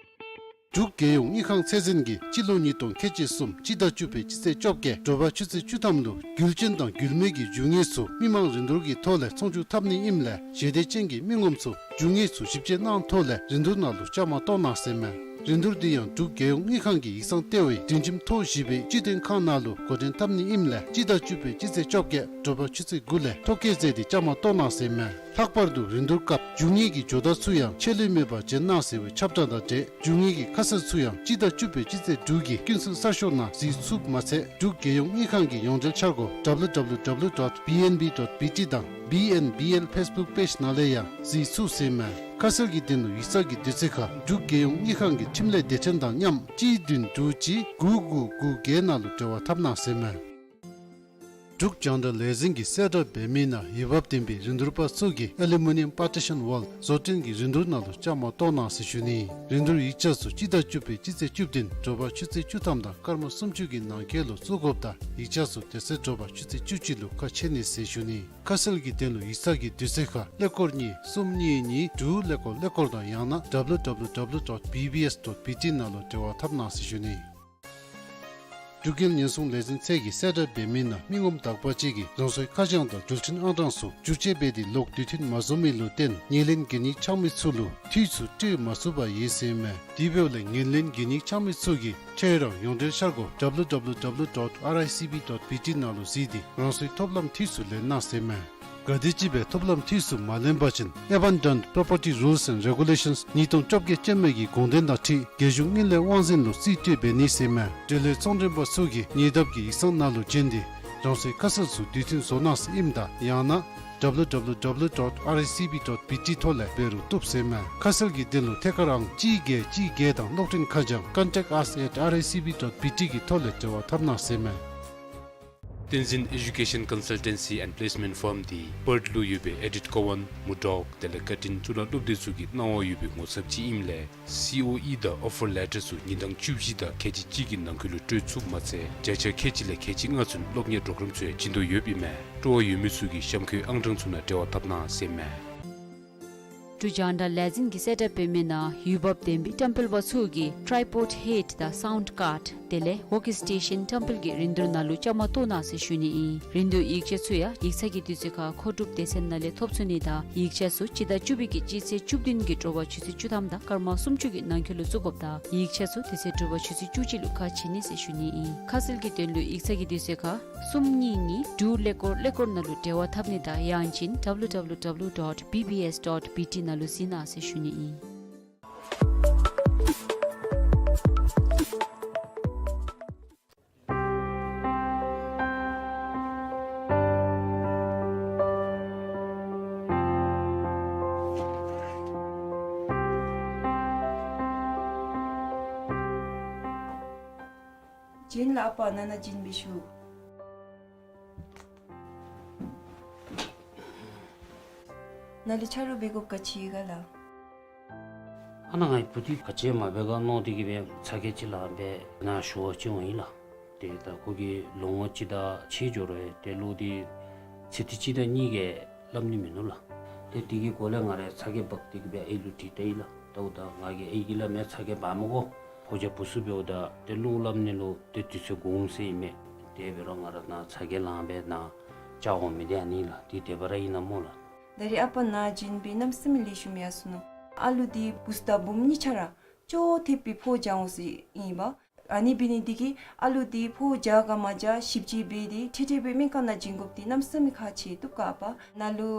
འབྲུག་རྒྱལ་ཡོངས་དངུལ་ཁང་ཚད་འཛིན་གྱིས་སྤྱི་ལོ་ཉིས་སྟོང་ཁལ་གཅིག་གསུམ་སྤྱི་ཟླ་བཅུ་པའི་སྤྱི་ཚེས་བཅོ་བརྒྱད་དྲོ་པ་ཆུ་ཚོད་བཅུ་ཐམ་ལུ་རྒྱུ་ཅན་དང་རྒྱུ་མེད་ཀྱི་རྒྱུ་དངོས་ཚུ་མི་མང་རིན་བསྡུར་གྱི་ཐོག་ལས་ཚོང་བསྒྱུར་འཐབ་ནི་ཨིནམ་ལས་ཞལ་འདེབས་ཅན་གྱི་མི་ངོམ་ཚུ་རྒྱུ་དངོས་ཚུ་ཞིབ་དཔྱད་གནང་ཐོག་ལས་རིན་བསྡུར་ནང་ལུ་བཅའ་མར་གཏོགས་གནང་ཟེར་མས། རིན་བསྡུར་འདི་ཡང་འབྲུག་རྒྱལ་ཡོངས་དངུལ་ཁང་གི་ཡིག་ཚང་ལྟེ་བའི་སྒྲིག་ཁྲིམས་ཐོ་བཞི་པའི་སྤྱི་དོན་ཁང་ནང་ལུ་འགོ་འདྲེན་འཐབ་ནི་ཨིནམ་ལས་སྤྱི་ཟླ་བཅུ་པའི་སྤྱི་ཚེས་བཅོ་བརྒྱད་དྲོ་པ་ཆུ་ཚོད་དགུ་ལས་ཐོ་བཀོད་མཛད་དེ་བཅའ་མར་གཏོགས་གནང་ཟེར་མས། ལྷག་པར་དུ་རིན་བསྡུར་སྐབས་རྒྱུ་དངོས་ཀྱི་ཇོ་བདག་ཚུ་ཡང་ཆད་ལུས་མེད་པར་བྱོན་གནང་ཟེར་བའི་ཁྱབ་བསྒྲགས་དང་འབྲེལ་རྒྱུ་དངོས་ཀྱི་ཁ་གསལ་ཚུ་ཡང་སྤྱི་ཟླ་བཅུ་པའི་སྤྱི་ཚེས་དྲུག་གི་ཀུན་གསལ་གསར་ཤོག་ནང་གཟིགས་ཚུགསཔ་མ་ཚད་འབྲུག་རྒྱལ་ཡོངས་དངུལ་ཁང་གི་ཡོངས་འབྲེལ་འཆར་སྒོ་W W W dot B N B dot B T དང་B N B L Facebook page ནང་ལས་ཡང་གཟིགས་ཚུགས་ཟེར་མས། ཁ་གསལ་གྱི་དོན་ལུ་ཡིག་ཚང་གི་དུས་ཚོད་ཁར་འབྲུག་རྒྱལ་ཡོངས་དངུལ་ཁང་གི་འཕྲིན་ལས་སྡེ་ཚན་དང་མཉམ་གཅིག་བདུན་དྲུག་གཅིག་དགུ་དགུ་དགུ་བརྒྱད་ནང་ལུ་འབྲེལ་བ་འཐབ་གནང་ཟེར་མས། འབྲུག་རྒྱང་བསྒྲགས་ལས་འཛིན་གྱིས་གསལ་བསྒྲགས་འབད་མི་ནང་འོས་འབབ་ལྡན་པའི་རིན་བསྡུར་པ་ཚུ་གིས་ཨ་ལུ་མི་ནི་ཡམ་པར་ཊི་ཤཱན་ཝཱལ་བཟོ་སྐྲུན་གྱི་རིན་བསྡུར་ནང་ལུ་བཅའ་མར་གཏོགས་གནང་ཟེར་ཞུ་ནི། རིན་བསྡུར་ཡིག་ཆ་ཚུ་སྤྱི་ཟླ་བཅུ་པའི་སྤྱི་ཚེས་བཅུ་བདུན་དྲོ་པ་ཆུ་ཚོད་བཅུ་ཐམ་དང་སྐར་མ་སུམ་ཅུ་གི་ནང་འཁོད་ལུ་བཙུགས་དགོཔ་དང་ཡིག་ཆ་ཚུ་དེ་ཚེ་དྲོ་པ་ཆུ་ཚོད་བཅུ་གཅིག་ལུ་ཁ་ཕྱེ་ནི་ཟེར་ཞུ་ནི། ཁ་གསལ་གྱི་དོན་ལུ་ཡིག་ཚང་གི་དུས་ཚོད་ཁར་ཀླད་ཀོར་གཉིས་གསུམ་གཉིས་གཉིས་དྲུག་ཀླད་ཀོར་ཀླད་ཀོར་དང་ཡང་ན་W W W dot B B S dot B T ནང་ལུ་འབྲེལ་བ་འཐབ་གནང་ཟེར་ཞུ་ནི། འབྲུག་རྒྱལ་ཉེན་སྲུང་ལས་འཛིན་ཚད་ཀྱིས་གསལ་བསྒྲགས་འབད་མི་ནང་མི་ངོམ་དག་པ་ཅིག་གིས་རང་སོའི་ཁ་བྱང་དང་འགྲུལ་འཕྲིན་ཨང་གྲངས་ཚུ་བསྒྱུར་བཅོས་འབད་དེ་ལོག་དུས་མཐུན་མ་བཟོ་མི་ལུ་བརྟེན་ཉེར་ལེན་གན་ཡིག་འཆང་མི་ཚུ་ལུ་འཐུས་ཚུ་སྤྲོད་མ་ཚུགས་པར་ཡོད་ཟེར་མས། དེ་འབདཝ་ལས་ཉེར་ལེན་གན་ཡིག་འཆང་མི་ཚུ་གིས་ཁྱོད་རའི་ཡོངས་འབྲེལ་འཆར་སྒོ་W W W dot R I C B dot B T ནང་ལུ་གཟིགས་ཏེ་རང་སོའི་ཐོབ་ལམ་འཐུས་ཚུ་ལེན་གནང་ཟེར་མས། གལ་ཏེ་ཅིག་སྦེ་ཐོབ་ལམ་འཐུས་ཚུ་མ་ལེན་པ་ཅིན་Abandoned Property Rules and Regulations ཉིས་སྟོང་བཅོ་བརྒྱད་ཅན་མའི་གི་དགོངས་དོན་དང་འཁྲིལ་རྒྱལ་གཞུང་དངུལ་ལས་དབང་འཛིན་ལུ་རྩིས་སྤྲོད་འབད་ནི་ཟེར་མས། འབྲེལ་ཡོད་ཚོང་མགྲོན་པ་ཚུ་གིས་ཉེ་འདབས་ཀྱི་ཡིག་ཚང་ནང་ལུ་བྱོན་ཏེ་རང་སོའི་ཁ་གསལ་ཚུ་དུས་མཐུན་བཟོ་གནང་ཟེར་ཨིནམ་ད་ཡང་ན་W W W dot R I C B dot B T ཐོག་ལས་འབད་རུང་བཏུབ་ཟེར་མས། ཁ་གསལ་གྱི་དོན་ལུ་ཐད་ཀར་ཨང་གཅིག་བརྒྱད་གཅིག་བརྒྱད་དང་གློག་འཕྲིན་ཁ་བྱང་contact us at R I C B dot B T གི་ཐོག་ལས་འབྲེལ་བ་འཐབ་གནང་ཟེར་མས། བསྟན་འཛིན་Education Consultancy and Placement Firm འདི་པརཐ་ལུ་ཡོད་པའི་ཨེ་ཌིཐ་ཀོ་ཝན་མུར་ཌོག་དེ་ལས་ཀར་ཊིན་གཙུག་ལག་སློབ་སྡེ་ཚུ་གིས་གནང་བ་ཡོད་པའི་ངོ་ཚབ་ཅིག་ཨིནམ་ལས་སི་ཨོ་ཨི་དང་ཨོ་ཕར་ལེ་ཊར་ཚུ་ཉིན་གྲངས་བཅུ་བཞི་དང་ཁལ་གཅིག་གཅིག་གི་ནང་འཁོད་ལུ་སྤྲོད་ཚུགསཔ་མ་ཚད་བརྒྱ་ཆ་ཁལ་གཅིག་ལས་ཁལ་གཅིག་ལྔ་ཚུན་སློབ་གཉེར་པོརོ་གརམ་ཚུ་ཡང་བྱིན་དོ་ཡོདཔ་ཨིན་མས། སྤྲོ་བ་ཡོད་མི་ཚུ་གིས་གཤམ་འཁོད་ཨང་གྲངས་ཚུ་ནང་འབྲེལ་བ་འཐབ་གནང་ཟེར་མས། འབྲུག་རྒྱང་བསྒྲགས་ལས་འཛིན་གྱིས་གསལ་བསྒྲགས་འབད་མི་ནང་འོས་འབབ་ལྡན་པའི་བཀྲམ་སྤེལ་པ་ཚུ་གིས་ཊའི་པོཌ་ཧེཌ་དང་སའུནཌ་ཀཱརཌ་དེ་ལས་ཝོརཀ་སི་ཊེ་ཤཱན་བཀྲམ་སྤེལ་གྱི་རིན་བསྡུར་ནང་ལུ་བཅའ་མར་གཏོགས་གནང་ཟེར་ཞུ་ནི་ཨིན། རིན་བསྡུར་ཡིག་ཆ་ཚུ་ཡང་ཡིག་ཚང་གི་དུས་ཚོད་ཁར་མཁོ་སྒྲུབ་སྡེ་ཚན་ནང་ལས་ཐོབ་ཚུགས་ནི་དང་ཡིག་ཆ་ཚུ་སྤྱི་ཟླ་བཅུ་པའི་གི་སྤྱི་ཚེས་བཅུ་བདུན་གྱི་དྲོ་པ་ཆུ་ཚོད་བཅུ་ཐམ་དང་སྐར་མ་སུམ་ཅུ་གི་ནང་འཁོད་ལུ་བཙུགས་དགོཔ་དང་ཡིག་ཆ་ཚུ་དེ་ཚེ་དྲོ་པ་ཆུ་ཚོད་བཅུ་གཅིག་ལུ་ཁ་ཕྱེ་ནི་ཟེར་ཞུ་ནི་ཨིན། ཁ་གསལ་གྱི་དོན་ལུ་ཡིག་ཚང་གི་དུས་ཚོད་ཁར་གསུམ་གཉིས་གཉིས་དྲུག་ཀླད་ཀོར་ཀླད་ཀོར་ནང་ལུ་འབྲེལ་བ་འཐབ་ནི་དང་ཡང་ཅིན་W W W dot B B S dot B T ནང་ལུ་གཟིགས་གནང་ཟེར་ཞུ་ནི་ཨིན། བྱིན་ལགས། ཨ་པ་ནཱ་ན་བྱིན་འབད་ཤོག། ནཱ་ལུ་ཆ་རོགས་འབད་དགོཔ་ག་ཅི་ཡོད་ག་ལགས། ཨ་ནཱ་ངེའི་བུ་འདི་ག་ཅི་མ་འབད་ག་མནོ་སྟེ་གིས་སྦེ་ཚ་གྱང་ཅིག་ལངམ་སྦེ་ནཱ་ཞུ་བར་བྱོན་ཡི་ལགས། ཏེ་ད་ཁོ་གི་ལོ་ངོ་གཅིག་དང་ཕྱེད་འགྱོ་རུང་ཏེ་གློག་འདི་ཚེ་ཐིག་གཅིག་དང་གཉིས་ཀྱིས་སླབ་ནི་མིན་ནུག་ལགས། ཏེ་དེ་གི་སྐོར་ལས་ང་ར་ཚ་གྱང་འབག་སྟེ་གིས་སྦེ་ཨའི་ལུ་དྲིས་ད་ཡི་ལགས། ད་འོ་ད་ང་གིས་ཨའི་གིས་སླབ་མི་ཚ་གྱང་འབག་མི་དགོ། ཕོ་རྒྱས་བུ་ཚུ་འབདཝ་ད་ཏེ་གློག་སླབ་ནི་ལུ་ཏེ་དུས་ཚོད་འགོར་འོང་ཟེར་ཨིན་མས། དེ་འབད་རུང་ང་ར་ནཱ་ཚ་གྱང་ལངམ་སྦེ་ནཱ་བཅར་འོང་མི་འདི་ཨ་ནི་ལགས། འདི་དེ་སྦེ་ར་ཨིན་ན་སྨོ་ལགས། ད་རེས་ཨ་པ་ནཱ་བྱིན་སྦེ་གནམ་མེད་ས་མེད་ལེགས་ཤོམ་ཡར་སོ་ནུག། ཨ་ལུ་འདི་བུཚ་དང་བུམོ་གཉིས་ཆ་ར་ཅོག་འཐདཔ་སྦེ་ཕོཝ་རྒྱག་འོང་ཟེར་ཨིན་པ། ཨ་ནི་འབད་ནི་འདི་གིས་ཨ་ལུ་འདི་ཕོཝ་རྒྱག་ག་མ་རྒྱག་ཞིབ་དཔྱད་འབད་དེ་འཕྲལ་འཕྲལ་སྦེ་སྨན་ཁང་ནང་བྱིན་དགོཔ་འདི་གནམ་མེད་ས་མེད་ཁག་ཆེ་བཏུབ་ག་ཨ་པ། ནཱ་ལུ་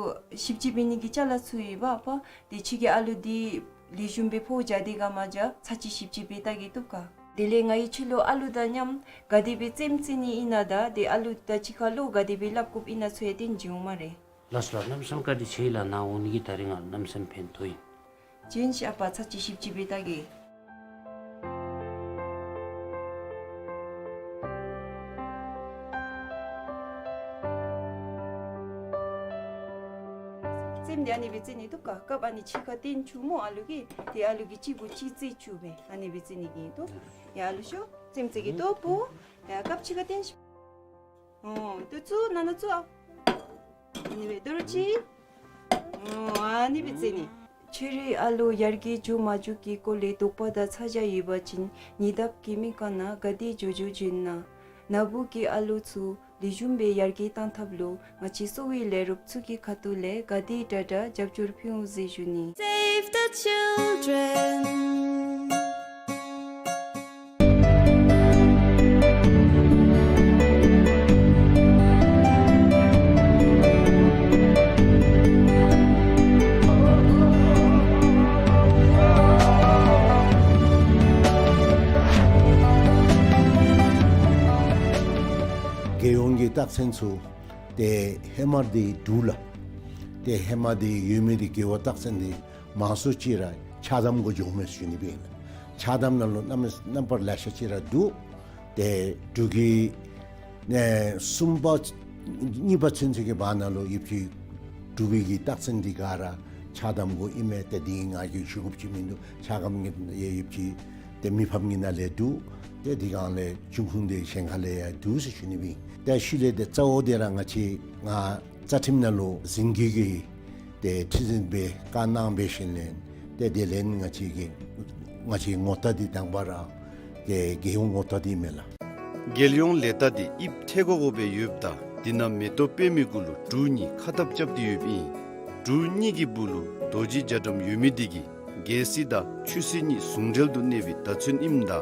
ཞིབ་དཔྱད་འབད་ནི་གི་ཅ་ལ་ཚུ་ཡོད་པ་ཨ་པ། དེ་ཁྱོད་ཀྱིས་ཨ་ལུ་འདི་ལེགས་ཤོམ་སྦེ་ཕོཝ་རྒྱག་དེས་ག་མ་རྒྱག་ཚར་གཅིག་ཞིབ་དཔྱད་འབད་བལྟ་གེ་བཏུབ་ག། དེ་ལས་ང་གིས་ཁྱོད་ལུ་ཨ་ལུ་དང་མཉམ་ག་དེ་སྦེ་རྩེདམོ་རྩེ་ནི་ཨིན་ན་དང་དེ་ཨ་ལུ་དང་གཅིག་ཁར་བློ་ག་དེ་སྦེ་སླབ་དགོཔ་ཨིན་ན་ཚུ་ཡང་སྟོན་བྱིན་འོང་སྨ་རེ། ལགས་སོ་ལགས། གནམ་མེད་ས་མེད་བཀའ་དྲིན་ཆེ་ལགས། ནཱ་འོང་ནི་གིས་ད་རིས་ང་གནམ་མེད་ས་མེད་ཕན་ཐོགས་ཡི། བྱིན་ཤིག་ཨ་པ། ཚར་གཅིག་ཞིབ་དཔྱད་འབད་བལྟ་གེ། རྩེདམོ་འདི་ཨ་ནི་སྦེ་རྩེ་ནི་བཏུབ་ག། སྐབས་ཨ་ནི་གཅིག་ཁར་སྟོན་བཅུག་སྨོ་ཨ་ལུ་གིས། ཏེ་ཨ་ལུ་གིས་གཅིག་གུ་གཅིག་རྩེ་བཅུག་སྦེ་ཨ་ནི་སྦེ་རྩེ་ནི་གི་ཨིན་ཏོ། ཡ་ཨ་ལུ་ཤོག། རྩེདམོ་རྩེ་གེ་ཏོ་བུ། ཡ་སྐབས་གཅིག་ཁར་སྟོན་ཤིག། ཨོ་ཏེ་བཙུགས། ནང་ན་བཙུགས་ཨ། ཨ་ནི་སྦེ་དོ་རུང་གཅིག། ཨོ་ཨ་ནི་སྦེ་རྩེ་ནི། ཁྱོད་རའི་ཨ་ལུ་ཡར་རྒྱས་འགྱོ་མ་འགྱོ་གི་སྐོར་ལས་དོགས་པ་དང་ཚ་གྱང་ཡོད་པ་ཅིན་ཉེ་འདབས་ཀྱི་སྨན་ཁང་ནང་ག་དེ་མགྱོགས་མགྱོགས་བྱོན་གནང་། ནཱ་བུ་གི་ཨ་ལུ་ཚུ་ལེགས་ཤོམ་སྦེ་ཡར་རྒྱས་གཏང་ཐབས་ལུ་ང་བཅས་གསོ་བའི་ལས་རོགསཔ་ཚུ་གི་ཁ་ཐུག་ལས་ག་དེ་དྲག་དྲག་རྒྱབ་སྐྱོར་ཕུལ་འོང་ཟེར་ཞུ་ནི། Save the Children. རྒྱལ་ཡོངས་ཀྱི་རྟགས་མཚན་ཚུ་ཏེ་ཧེ་མ་འདི་འདུག་ལགས། ཏེ་ཧེ་མ་འདི་ཡོད་མི་འདི་རྒྱལ་པོ་རྟགས་མཚན་འདི་མང་སུ་ཅིག་ར་ཕྱག་དམ་གུ་འགྱོཝ་མས་ཟེར་ཞུ་ནི་སྦེ་ཨིན་ལགས། ཕྱག་དམ་ནང་ལུ་རྣམ་རྣམ་པར་ལེ་ཤ་ཅིག་ར་འདུག། ཏེ་འབྲུག་གི་ཨེ་གསུམ་པ་གཉིས་པ་ཚུན་ཚོད་ཀྱི་བར་ན་ལུ་ཡོདཔ་ཅིག་འབྲུག་པའི་གི་རྟགས་མཚན་འདི་ག་ར་ཕྱག་དམ་གུ་ཨིན་མས། ཏེ་འདི་ང་གིས་ཞུ་དགོཔ་ཅིག་མིན་འདུག། ཕྱག་དམ་གྱི་ཡོདཔ་ཅིག་ཏེ་མི་ཕམ་གྱི་ནང་ལས་འདུག། ཏེ་འདི་གང་ལས་འབྱུང་ཁུངས་འདི་གཞན་ཁ་ལས་ཡང་འདུག་ཟེར་ཞུ་ནི་སྦེ་ཨིན། ཏེ་ཤུལ་ལས་ཏེ་གཙོ་བོ་འདི་ར་ང་བཅས་ང་རྩ་ཁྲིམས་ནང་ལུ་འཛིན་སྐྱོང་གི་ཏེ་ཁྲི་འཛིན་སྦེ་བཀའ་གནང་འབད་ཞིནམ་ལས་ཏེ་དེ་ལས་ང་བཅས་ཀྱི་ང་བཅས་ངོ་རྟགས་འདི་དང་པ་ར་ཏེ་རྒྱལ་ཡོངས་ངོ་རྟགས་འདི་མས་ལགས། རྒྱལ་ཡོངས་ལས་རྟགས་འདི་དབྱིབས་ཐལ་གོ་གོ་སྦེ་ཡོདཔ་ད་འདི་ནང་མེ་ཏོག་པདྨའི་གུ་ལུ་འབྲུག་གཉིས་ཁ་ཐབ་རྐྱབ་སྟེ་ཡོདཔ་ཨིན། འབྲུག་གཉིས་ཀྱི་སྦུག་ལུ་རྡོ་རྗེ་རྒྱ་གྲམ་ཡོད་མི་འདི་གིས་རྒྱལ་སྲིད་དང་ཆོས་སྲིད་གཉིས་ཟུང་འབྲེལ་དུ་གནས་པའི་བརྡ་མཚོན་ཨིནམ་ད་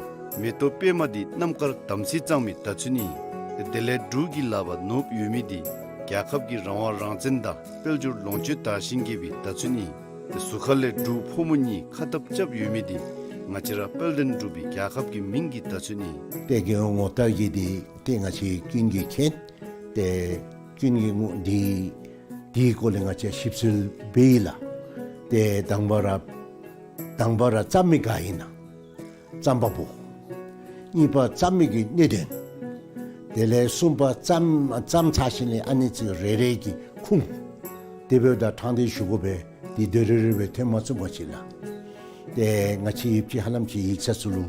མེ་ཏོག་པདྨ་འདི་རྣམ་དཀར་དམ་ཚིག་གཙང་མའི་བརྡ་མཚོན་ཨིན། དེ་ལས་འབྲུག་གི་ལག་པར་ནོར་བུ་ཡོད་མི་འདི་རྒྱལ་ཁབ་ཀྱི་རང་དབང་རང་བཙན་དང་དཔལ་འབྱོར་ལོངས་སྤྱོད་དར་ཞིང་རྒྱས་པའི་བརྡ་མཚོན་ཨིན། ཟུར་ཁ་ལས་འབྲུག་ཕོ་མོ་གཉིས་ཁ་ཐབ་རྐྱབ་ཡོད་མི་འདི་ང་བཅས་ར་དཔལ་ལྡན་འབྲུག་པའི་རྒྱལ་ཁབ་ཀྱི་མིང་གི་བརྡ་མཚོན་ཨིན། ཏེ་རྒྱལ་ཡོངས་ངོ་རྟགས་ཀྱི་འདི་ཏེ་ང་བཅས་ཀུན་གྱིས་མཁྱེན། ཏེ་ཀུན་གྱིས་ངོ་འདི་འདིའི་སྐོར་ལས་ང་བཅས་ཞིབ་འཚོལ་འབད་ཡི་ལགས། ཏེ་དང་པ་ར་དང་པ་ར་བརྩམ་མི་ག་ཨིན་ན། རྩམ་པ་པོ། གཉིས་པ་བརྩམ་མི་གི་གནད་དོན། དེ་ལས་གསུམ་པ་བརྩམ་བརྩམ་ཚར་ཞིནམ་ལས་ཨ་ནི་ཚུ་རེ་རེ་གིས་ཁུངས་དེ་འབདཝ་ད་དྲང་བདེན་ཞུ་དགོ་པས། འདི་དོ་རུང་རུང་སྦེ་ཐོན་མ་ཚུགས་པ་ཅིན་ལགས། ཏེ་ང་བཅས་ཡུདཔ་ཅིག་ཧ་ལམ་ཅིག་ཡིག་ཚང་ཚུ་ལུ་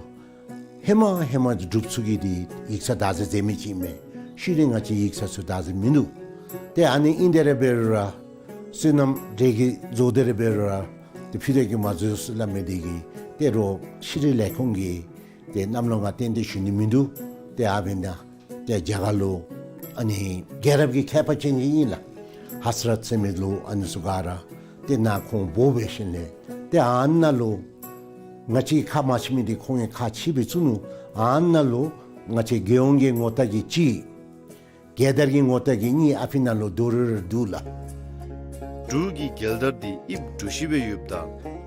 ཧེ་མ་ཧེ་མ་འབྲུགཔ་ཚུ་གི་འདི་ཡིག་ཚང་བདག་འཛིན་མཛད་མི་ཅིག་མས། ཤུལ་ལས་ང་བཅས་ཡིག་ཚང་ཚུ་བདག་འཛིན་མིན་འདུག། ཏེ་ཨ་ནི་ཨིན་དེ་ར་འབད་རུང་ར་བསོད་ནམས་འདྲེ་གིས་རྫོགས་དེ་ར་འབད་རུང་ར་ཏེ་ཕུད་ར་གིས་མ་རྫོགས་ཟེར་སླབ་མི་འདི་གིས་ཏེ་རོགས་ཤེས་རིག་ལས་ཁུངས་ཀྱིས་ཏེ་གནམ་ལོ་ང་ཏན་ཏན་ཞུ་ནི་མིན་འདུག། ཏེ་ཨ་འབདན་ཏེ་རྒྱ་གར་ལུ་ཨ་ནི་རྒྱལ་རབས་ཀྱི་ཁྱད་པར་ཅན་ཅིག་ཨིན་ལགས། ཧ་སི་རཏ་ཟེར་མི་ལུ་ཨ་ནི་ཚུ་ག་ར་ཏེ་ནཱ་ཁོང་འབོ་འབད་ཞིནམ་ལས་ཏེ་ཨ་ནཱ་ལུ་ང་བཅས་ཁག་མ་ཆེ་མི་འདི་ཁོང་གིས་ཁག་ཆེ་སྦེ་བཙུགས་ནུག། ཨ་ནཱ་ལུ་ང་བཅས་རྒྱལ་ཡོངས་ཀྱི་ངོ་རྟགས་ཀྱི་གཅིག། རྒྱལ་དར་གྱི་ངོ་རྟགས་ཀྱི་གཉིས་ཨ་ཕི་ནང་ལུ་དོ་རུང་རུང་འདུག་ལགས། འབྲུག་གི་རྒྱལ་དར་འདི་དབྱིབས་གྲུ་བཞི་སྦེ་ཡོདཔ་ད་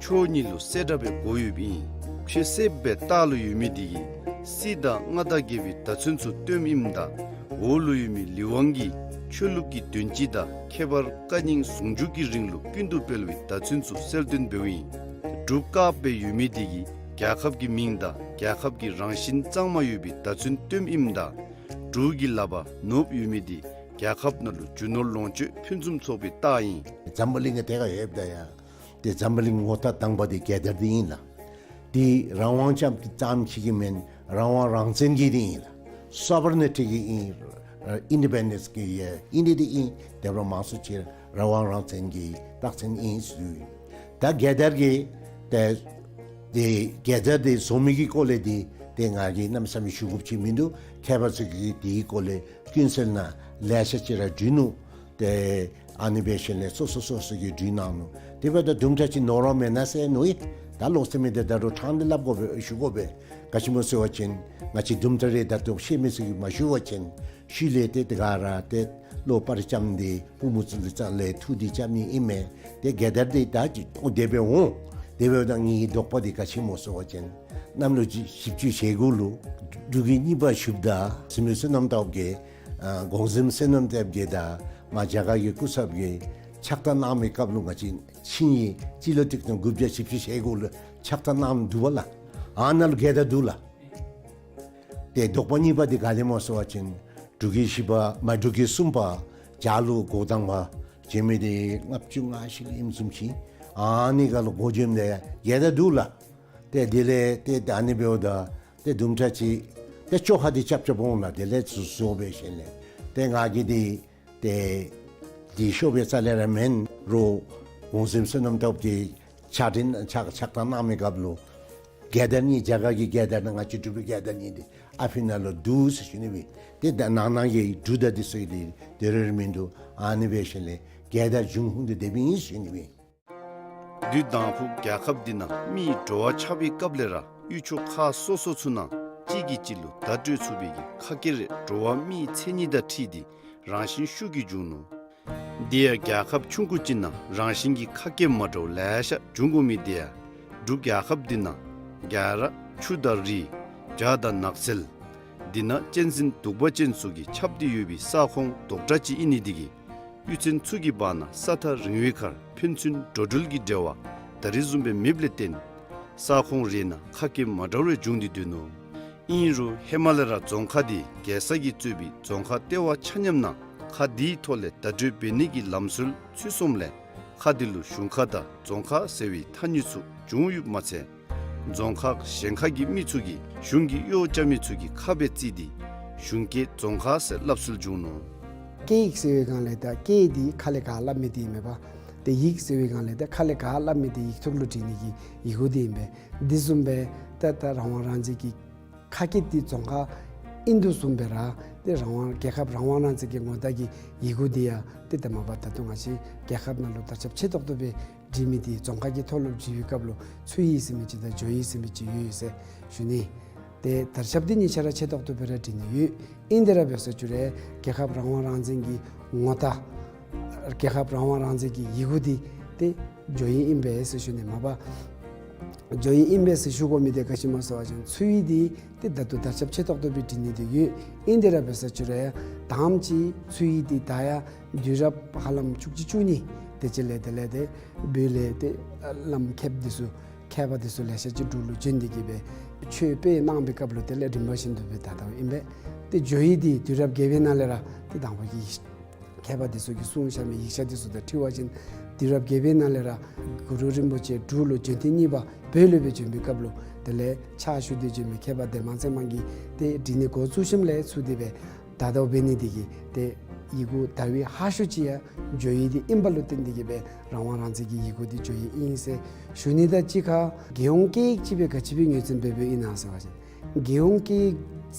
ཕྱོགས་གཉིས་ལུ་གསལ་བཀྲ་སྦེ་བགོ་ཡོདཔ་ཨིན། ཕྱེད་གསེབ་སྦེ་ལྟག་ལུ་ཡོད་མི་འདི་གིས་སྲིད་དང་མངའ་བདག་རྒྱལ་པོའི་བརྡ་མཚོན་ཚུ་སྟོནམ་ཨིནམ་ད་འོག་ལུ་ཡོད་མི་ལི་ཝང་གིས་ཆོས་ལུགས་ཀྱི་དོན་སྤྱི་དང་ཁྱད་པར་བཀའ་རྙིང་ཟུང་འཇུག་གི་རིང་ལུགས་ཀུན་ཏུ་སྤེལ་བའི་བརྡ་མཚོན་ཚུ་གསལ་སྟོན་འབདཝ་ཨིན། འབྲུག་དཀརཔོ་སྦེ་ཡོད་མི་འདི་གིས་རྒྱལ་ཁབ་ཀྱི་མིང་དང་རྒྱལ་ཁབ་ཀྱི་རང་བཞིན་གཙང་མ་ཡོད་པའི་བརྡ་མཚོན་སྟོནམ་ཨིནམ་ད་འབྲུག་གི་ལག་པར་ནོར་བུ་ཡོད་མི་འདི་རྒྱལ་ཁབ་ནང་ལུ་རྒྱུ་ནོར་ལོངས་སྤྱོད་ཕུན་སུམ་ཚོགས་པའི་རྟགས་ཨིན། འཛམ་བུ་གླིང་གི་ཐད་ཁར་ཡོདཔ་ད་ཡང་ཏེ་འཛམ་བུ་གླིང་ངོ་རྟགས་དང་པ་འདི་རྒྱལ་དར་འདི་ཨིན་ལགས། འདི་རང་དབང་ཅམ་ཙམ་ཅིག་གི་མེན། རང་དབང་རང་བཙན་གྱི་འདི་ཨིན་ལགས། སོ་བར་ནི་ཊི་གི་ཨིན། ཨིན་ཌི་པེན་ཌེནསི་གི་ཡང་ཨིན་འདི་འདི་ཨིན། དེ་འབདཝ་མང་སུ་ཅིག་རང་དབང་རང་བཙན་གྱི་རྟགས་མཚན་ཨིན་ཟེར། ད་རྒྱལ་དར་གྱི་ཏེ་ཏེ་རྒྱལ་དར་འདི་བཟོ་མི་གི་སྐོར་ལས་འདི་ཏེ་ང་གིས་གནམ་མེད་ས་མེད་ཞུ་དགོཔ་ཅིག་མིན་འདུག། མཁས་པ་ཚུ་གིས་འདིའི་སྐོར་ལས་ཀུན་གསལ་ནང་ལེ་ཤ་ཅིག་ར་བྲིས་ནུག། ཏེ་ཨ་ནི་འབད་ཞིནམ་ལས་སོ་སོ་སོ་སོ་གིས་བྲིས་གནང་ནུག། དེ་འབདཝ་ད་དུམ་གྲ་ཅིག་ནོར་བ་མེན་ན་ཟེར་མནོ་ཡི། ད་ལོག་སྟེ་མི་འདི་ད་རུང་དྲང་སྟེ་སླབ་དགོ་པས། ཞུ་དགོ་པས། ག་ཅི་སྨོ་ཟེར་བ་ཅིན་ང་བཅས་དུམ་གྲ་རེ་ད་ལྟོ་ཤེས་མི་ཚུ་གིས་མ་ཞུ་བ་ཅིན་ཤུལ་ལས་ཏེ་དེ་ག་ར་ཏེ་བློ་སྤར་རྐྱབ་སྟེ་པུས་མོ་ཚུ་ལུ་རྩ་ལས་ཐུག་སྟེ་རྐྱབ་ནི་ཨིན་མས། ཏེ་རྒྱལ་དར་འདི་ད་ཅི་ཨོ་དེ་སྦེ་འོང་། དེ་འབདཝ་ད་ངེའི་དོགས་པ་འདི་ག་ཅི་སྨོ་ཟེར་བ་ཅིན་གནམ་ལོ་བཞི་བཅུ་ཞེ་དགུ་ལུ་འབྲུག་རྒྱལ་གཉིས་པ་བཞུགསཔ་ད་གོང་ས་བསོད་ནམས་སྟོབས་རྒྱས་ཨ་གོང་ས་བསོད་ནམས་སྟོབས་རྒྱས་དང་མ་རྒྱ་གར་གྱི་སྐུ་ཚབ་ཀྱིས་ཕྱག་རྟགས་གནང་མི་སྐབས་ལུ་ང་བཅས་ཆིངས་ཡིག་སྤྱི་ལོ་ཆིག་སྟོང་དགུ་བརྒྱ་བཞི་བཅུ་ཞེ་དགུ་ལུ་ཕྱག་རྟགས་གནངམ་འདུག་པ་ལགས། ཨ་ནཱ་ལུ་རྒྱལ་དར་འདུག་ལགས། ཏེ་དོགས་པ་གཉིས་པ་འདི་ག་དེ་སྨོ་ཟེར་བ་ཅིན་འབྲུག་རྒྱལ་བཞི་པ་མ་འབྲུག་རྒྱལ་གསུམ་པ་བྱ་ལུ་འགོ་དང་པ་བྱོན་མི་འདི་ལྔ་བཅུ་ང་བཞི་ལུ་ཨིནམ་བཟུམ་ཅིག། ཨ་ནི་སྒང་ལུ་འགོ་བྱོནམ་ད་རྒྱལ་དར་འདུག་ལགས། ཏེ་དེ་ལས་ཏེ་ད་ཨ་ནི་འབདཝ་ད་ཏེ་དུམ་གྲ་ཅིག་ཏེ་བཅོ་ཁ་འདི་རྐྱབ་རྐྱབ་འོང་ལགས། དེ་ལས་ཚུར་བཟོ་འབད་ཞིནམ་ལས་ཏེ་ང་གིས་འདི་ཏེ་འདི་ཤོབ་སྦེ་རྩ་ལས་ར་མེན་རུང་གོང་ས་བསོད་ནམས་སྟོབས་རྒྱས་ཕྱག་འཕྲིན་ཕྱག་ཕྱག་རྟགས་གནང་མི་སྐབས་ལུ་རྒྱལ་དར་གཉིས་རྒྱ་གར་གྱི་རྒྱལ་དར་དང་ང་བཅས་འབྲུག་པའི་རྒྱལ་དར་གཉིས་འདི་ཨ་ཕི་ནང་ལུ་འདུག་ཟེར་ཞུ་ནི་སྦེ། ཏེ་ད་ནང་ན་གི་འབྲུག་དང་འདི་ཚུ་གི་འདི་དོ་རུང་རུང་མིན་འདུག། ཨ་ནི་འབད་ཞིནམ་ལས་རྒྱལ་དར་འབྱུང་ཁུངས་འདི་དེ་སྦེ་ཨིན་ཟེར་ཞུ་ནི་སྦེ། དུས་དང་ཕུ་རྒྱལ་ཁབ་འདི་ནང་མི་འགྲོ་བ་ཆགས་པའི་སྐབས་ལས་ར་གཡུས་ཕྱོགས་ཁག་སོ་སོ་ཚུ་ནང་གཅིག་གིས་གཅིག་ལུ་བརྡ་སྤྲོད་ཚུགས་པའི་གི་ཁ་སྐད་རེ་འགྲོ་བ་མིའི་མཚན་ཉིད་དང་འཁྲིལ་ཏེ་རང་བཞིན་ཤུགས་ཀྱིས་འབྱུང་ནུག། དེ་ཡང་རྒྱལ་ཁབ་ཆུང་ཀུ་ཅིག་ནང་རང་བཞིན་གྱི་ཁ་སྐད་མ་འདྲཝ་ལེ་ཤ་འབྱུང་དགོ་མི་དེ་ཡང་འབྲུག་རྒྱལ་ཁབ་འདི་ནང་རྒྱ་ར་ཆུ་དང་རི་བྱག་དང་ནགས་ཚལ་འདི་ནང་གཅན་གཟན་གདུག་པ་ཅན་ཚུ་གིས་ཁྱབ་སྟེ་ཡོད་པའི་ས་ཁོངས་རྡོག་བྲག་ཅིག་ཨིན་ནི་འདི་གིས་གཡུས་ཚན་ཚུ་གི་བར་ན་ས་ཐག་རིང་བའི་ཁར་ཕན་ཚུན་འགྲོ་འགྲུལ་གྱི་འབྲེལ་བ་ད་རེས་བཟུམ་སྦེ་མེདཔ་ལས་བརྟེན་ས་ཁོངས་རེ་ནང་ཁ་སྐད་མ་འདྲཝ་རེ་འབྱུང་སྟེ་སྡོད་ནུག། ཨིན་རུང་ཧེ་མ་ལས་ར་རྫོང་ཁག་འདི་རྒྱལ་ས་གིས་གཙོས་པའི་རྫོང་ཁག་ལྟེ་བ་ཆ་མཉམ་ནང་ཁ་འདིའི་ཐོག་ལས་བརྡ་སྤྲོད་འབད་ནི་གི་ལམ་སྲོལ་ཚུད་སོངམ་ལས་ཁ་འདི་ལུ་གཞུང་ཁ་དང་རྫོང་ཁ་ཟེར་བའི་ཐ་སྙད་ཚུ་བྱུང་ཡོདཔ་མ་ཚད་རྫོང་ཁག་གཞན་ཁ་གི་མི་ཚུ་གིས་གཞུང་གི་གཡོག་རྐྱབ་མི་ཚུ་གི་ཁ་སྦེ་བརྩིས་ཏེ་གཞུང་སྐད་རྫོང་ཁ་ཟེར་སླབ་སྲོལ་བྱུང་ནུག། སྐད་ཡིག་ཟེར་བའི་སྒང་ལས་ད་སྐད་འདི་ཁ་ལས་ག་སླབ་མི་འདི་ཨིན་མས་པ། ཏེ་ཡིག་ཟེར་བའི་སྒང་ལས་ད་ཁ་ལས་ག་སླབ་མི་འདི་ཡིག་ཐོག་ལུ་བྲིས་ནི་གི་ཡི་གུ་འདི་ཨིན་པས། འདི་བཟུམ་སྦེ་ད་ད་རང་དབང་རང་བཙན་གྱི་ཁ་སྐད་འདི་རྫོང་ཁ་ ཨིན་དོ་བཟུམ་སྦེ་ར་ཏེ་རང་དབང་རྒྱལ་ཁབ་རང་དབང་རང་བཙན་གྱི་ངོ་རྟགས་ཀྱི་ཡི་གུ་འདི་ཡང་ཏེ་ད་མ་པ་ད་ལྟོ་ང་བཅས་རྒྱལ་ཁབ་ནང་ལུ་དར་ཁྱབ་ཆེ་ཏོག་ཏོ་སྦེ་བྲི་མི་འདི་རྫོང་ཁ་གི་མཐོ་སློབ་བྲི་བའི་སྐབས་ལུ་ཚུ་ཡིག་ཟེར་མི་ཅིག་དང་ཇོ་ཡིག་ཟེར་མི་ཅིག་ཡོད་ཟེར་ཞུ་ནི། ཏེ་དར་ཁྱབ་འདི་གཉིས་ཆ་ར་ཆེ་ཏོག་ཏོ་སྦེ་ར་བྲི་ནི་ཡོད། ཨིན་ཏེ་ར་འབད་ས་ཅིག་རུང་རྒྱལ་ཁབ་རང་དབང་རང་བཙན་གྱི་ངོ་རྟགས་རྒྱལ་ཁབ་རང་དབང་རང་བཙན་གྱི་ཡི་གུ་འདི་ཏེ་ཇོ་ཡིག་ཨིན་པས་ཟེར་ཞུ་ནི། མ་པ་ཇོ་ཡིག་ཨིན་པས་ཟེར་ཞུ་དགོ་མི་འདི་ག་ཅི་སྨོ་ཟེར་བ་ཅིན་ཚུ་ཡིག་འདི་ཏེ་ད་ལྟོ་དར་ཁྱབ་ཆེ་ཏོག་ཏོ་སྦེ་བྲི་ནི་འདི་ཡོད། ཨིན་ཏེ་ར་འབད་ས་ཅིག་རུང་ཡང་དང་པ་ཅིག་ཚུ་ཡིག་འདི་ད་ཡང་དུས་རབས་ཧ་ལམ་བཅུ་གཅིག་བཅུ་གཉིས་དེ་ཅིག་ལས་དེ་ལས་ཏེ་བོད་ལས་ཏེ་བླམ་མཁསཔ་འདི་ཚུ་མཁས་པ་འདི་ཚུ་ལེ་ཤ་ཅིག་འབྲུག་ལུ་བྱོན་ཏེ་གིས་སྦེ་ཆོས་སྤེལ་གནང་བའི་སྐབས་ལུ་དེ་ལས་རིམ་པ་བཞིན་དུ་སྦེ་དར་དརཝ་ཨིན་པས། ཏེ་ཇོ་ཡིག་འདི་དུས་རབས་བརྒྱད་པའི་ནང་ལས་ར་ཏེ་དང་པ་གི་མཁས་པ་འདི་ཚུ་གིས་གསུངས་བཞག་མི་ཡིག་ཆ་འདི་ཚུ་དང་འཁྲིལ་བ་ཅིན་དུས་རབས་བརྒྱད་པའི་ནང་ལས་ར་གུ་རུ་རིན་པོ་ཆེ་འབྲུག་ལུ་བྱོན་ཐེངས་གཉིས་པ་བོད་ལུ་སྦེ་བྱོན་པའི་སྐབས་ལུ་དེ་ལས་ཕྱག་ཞུ་སྟེ་བྱོན་མི་མཁས་པ་ལྡན་མ་ཚེ་མང་གིས་ཏེ་བྲི་ནི་འགོ་བཙུགས་ཞིནམ་ལས་ཚུར་དེ་སྦེ་དར་དརཝ་འབད་ནི་འདི་གིས་ཏེ་ཡི་གུ་དར་བའི་ཧ་ཤོས་ཅིག་ཡང་ཇོ་ཡིག་འདི་ཨིན་པ་ལུ་བརྟེན་ཏེ་གིས་སྦེ་རང་དབང་རང་བཙན་གྱི་ཡི་གུ་འདི་ཇོ་ཡིག་ཨིན་ཟེར་ཞུ་ནི་དང་གཅིག་ཁར་རྒྱལ་ཡོངས་སྐད་ཡིག་ཅིག་སྦེ་ག་ཅི་སྦེ་ངོས་འཛིན་འབད་འབདཝ་ཨིན་ན་ཟེར་བ་ཅིན་རྒྱལ་ཡོངས་སྐད་ཡིག་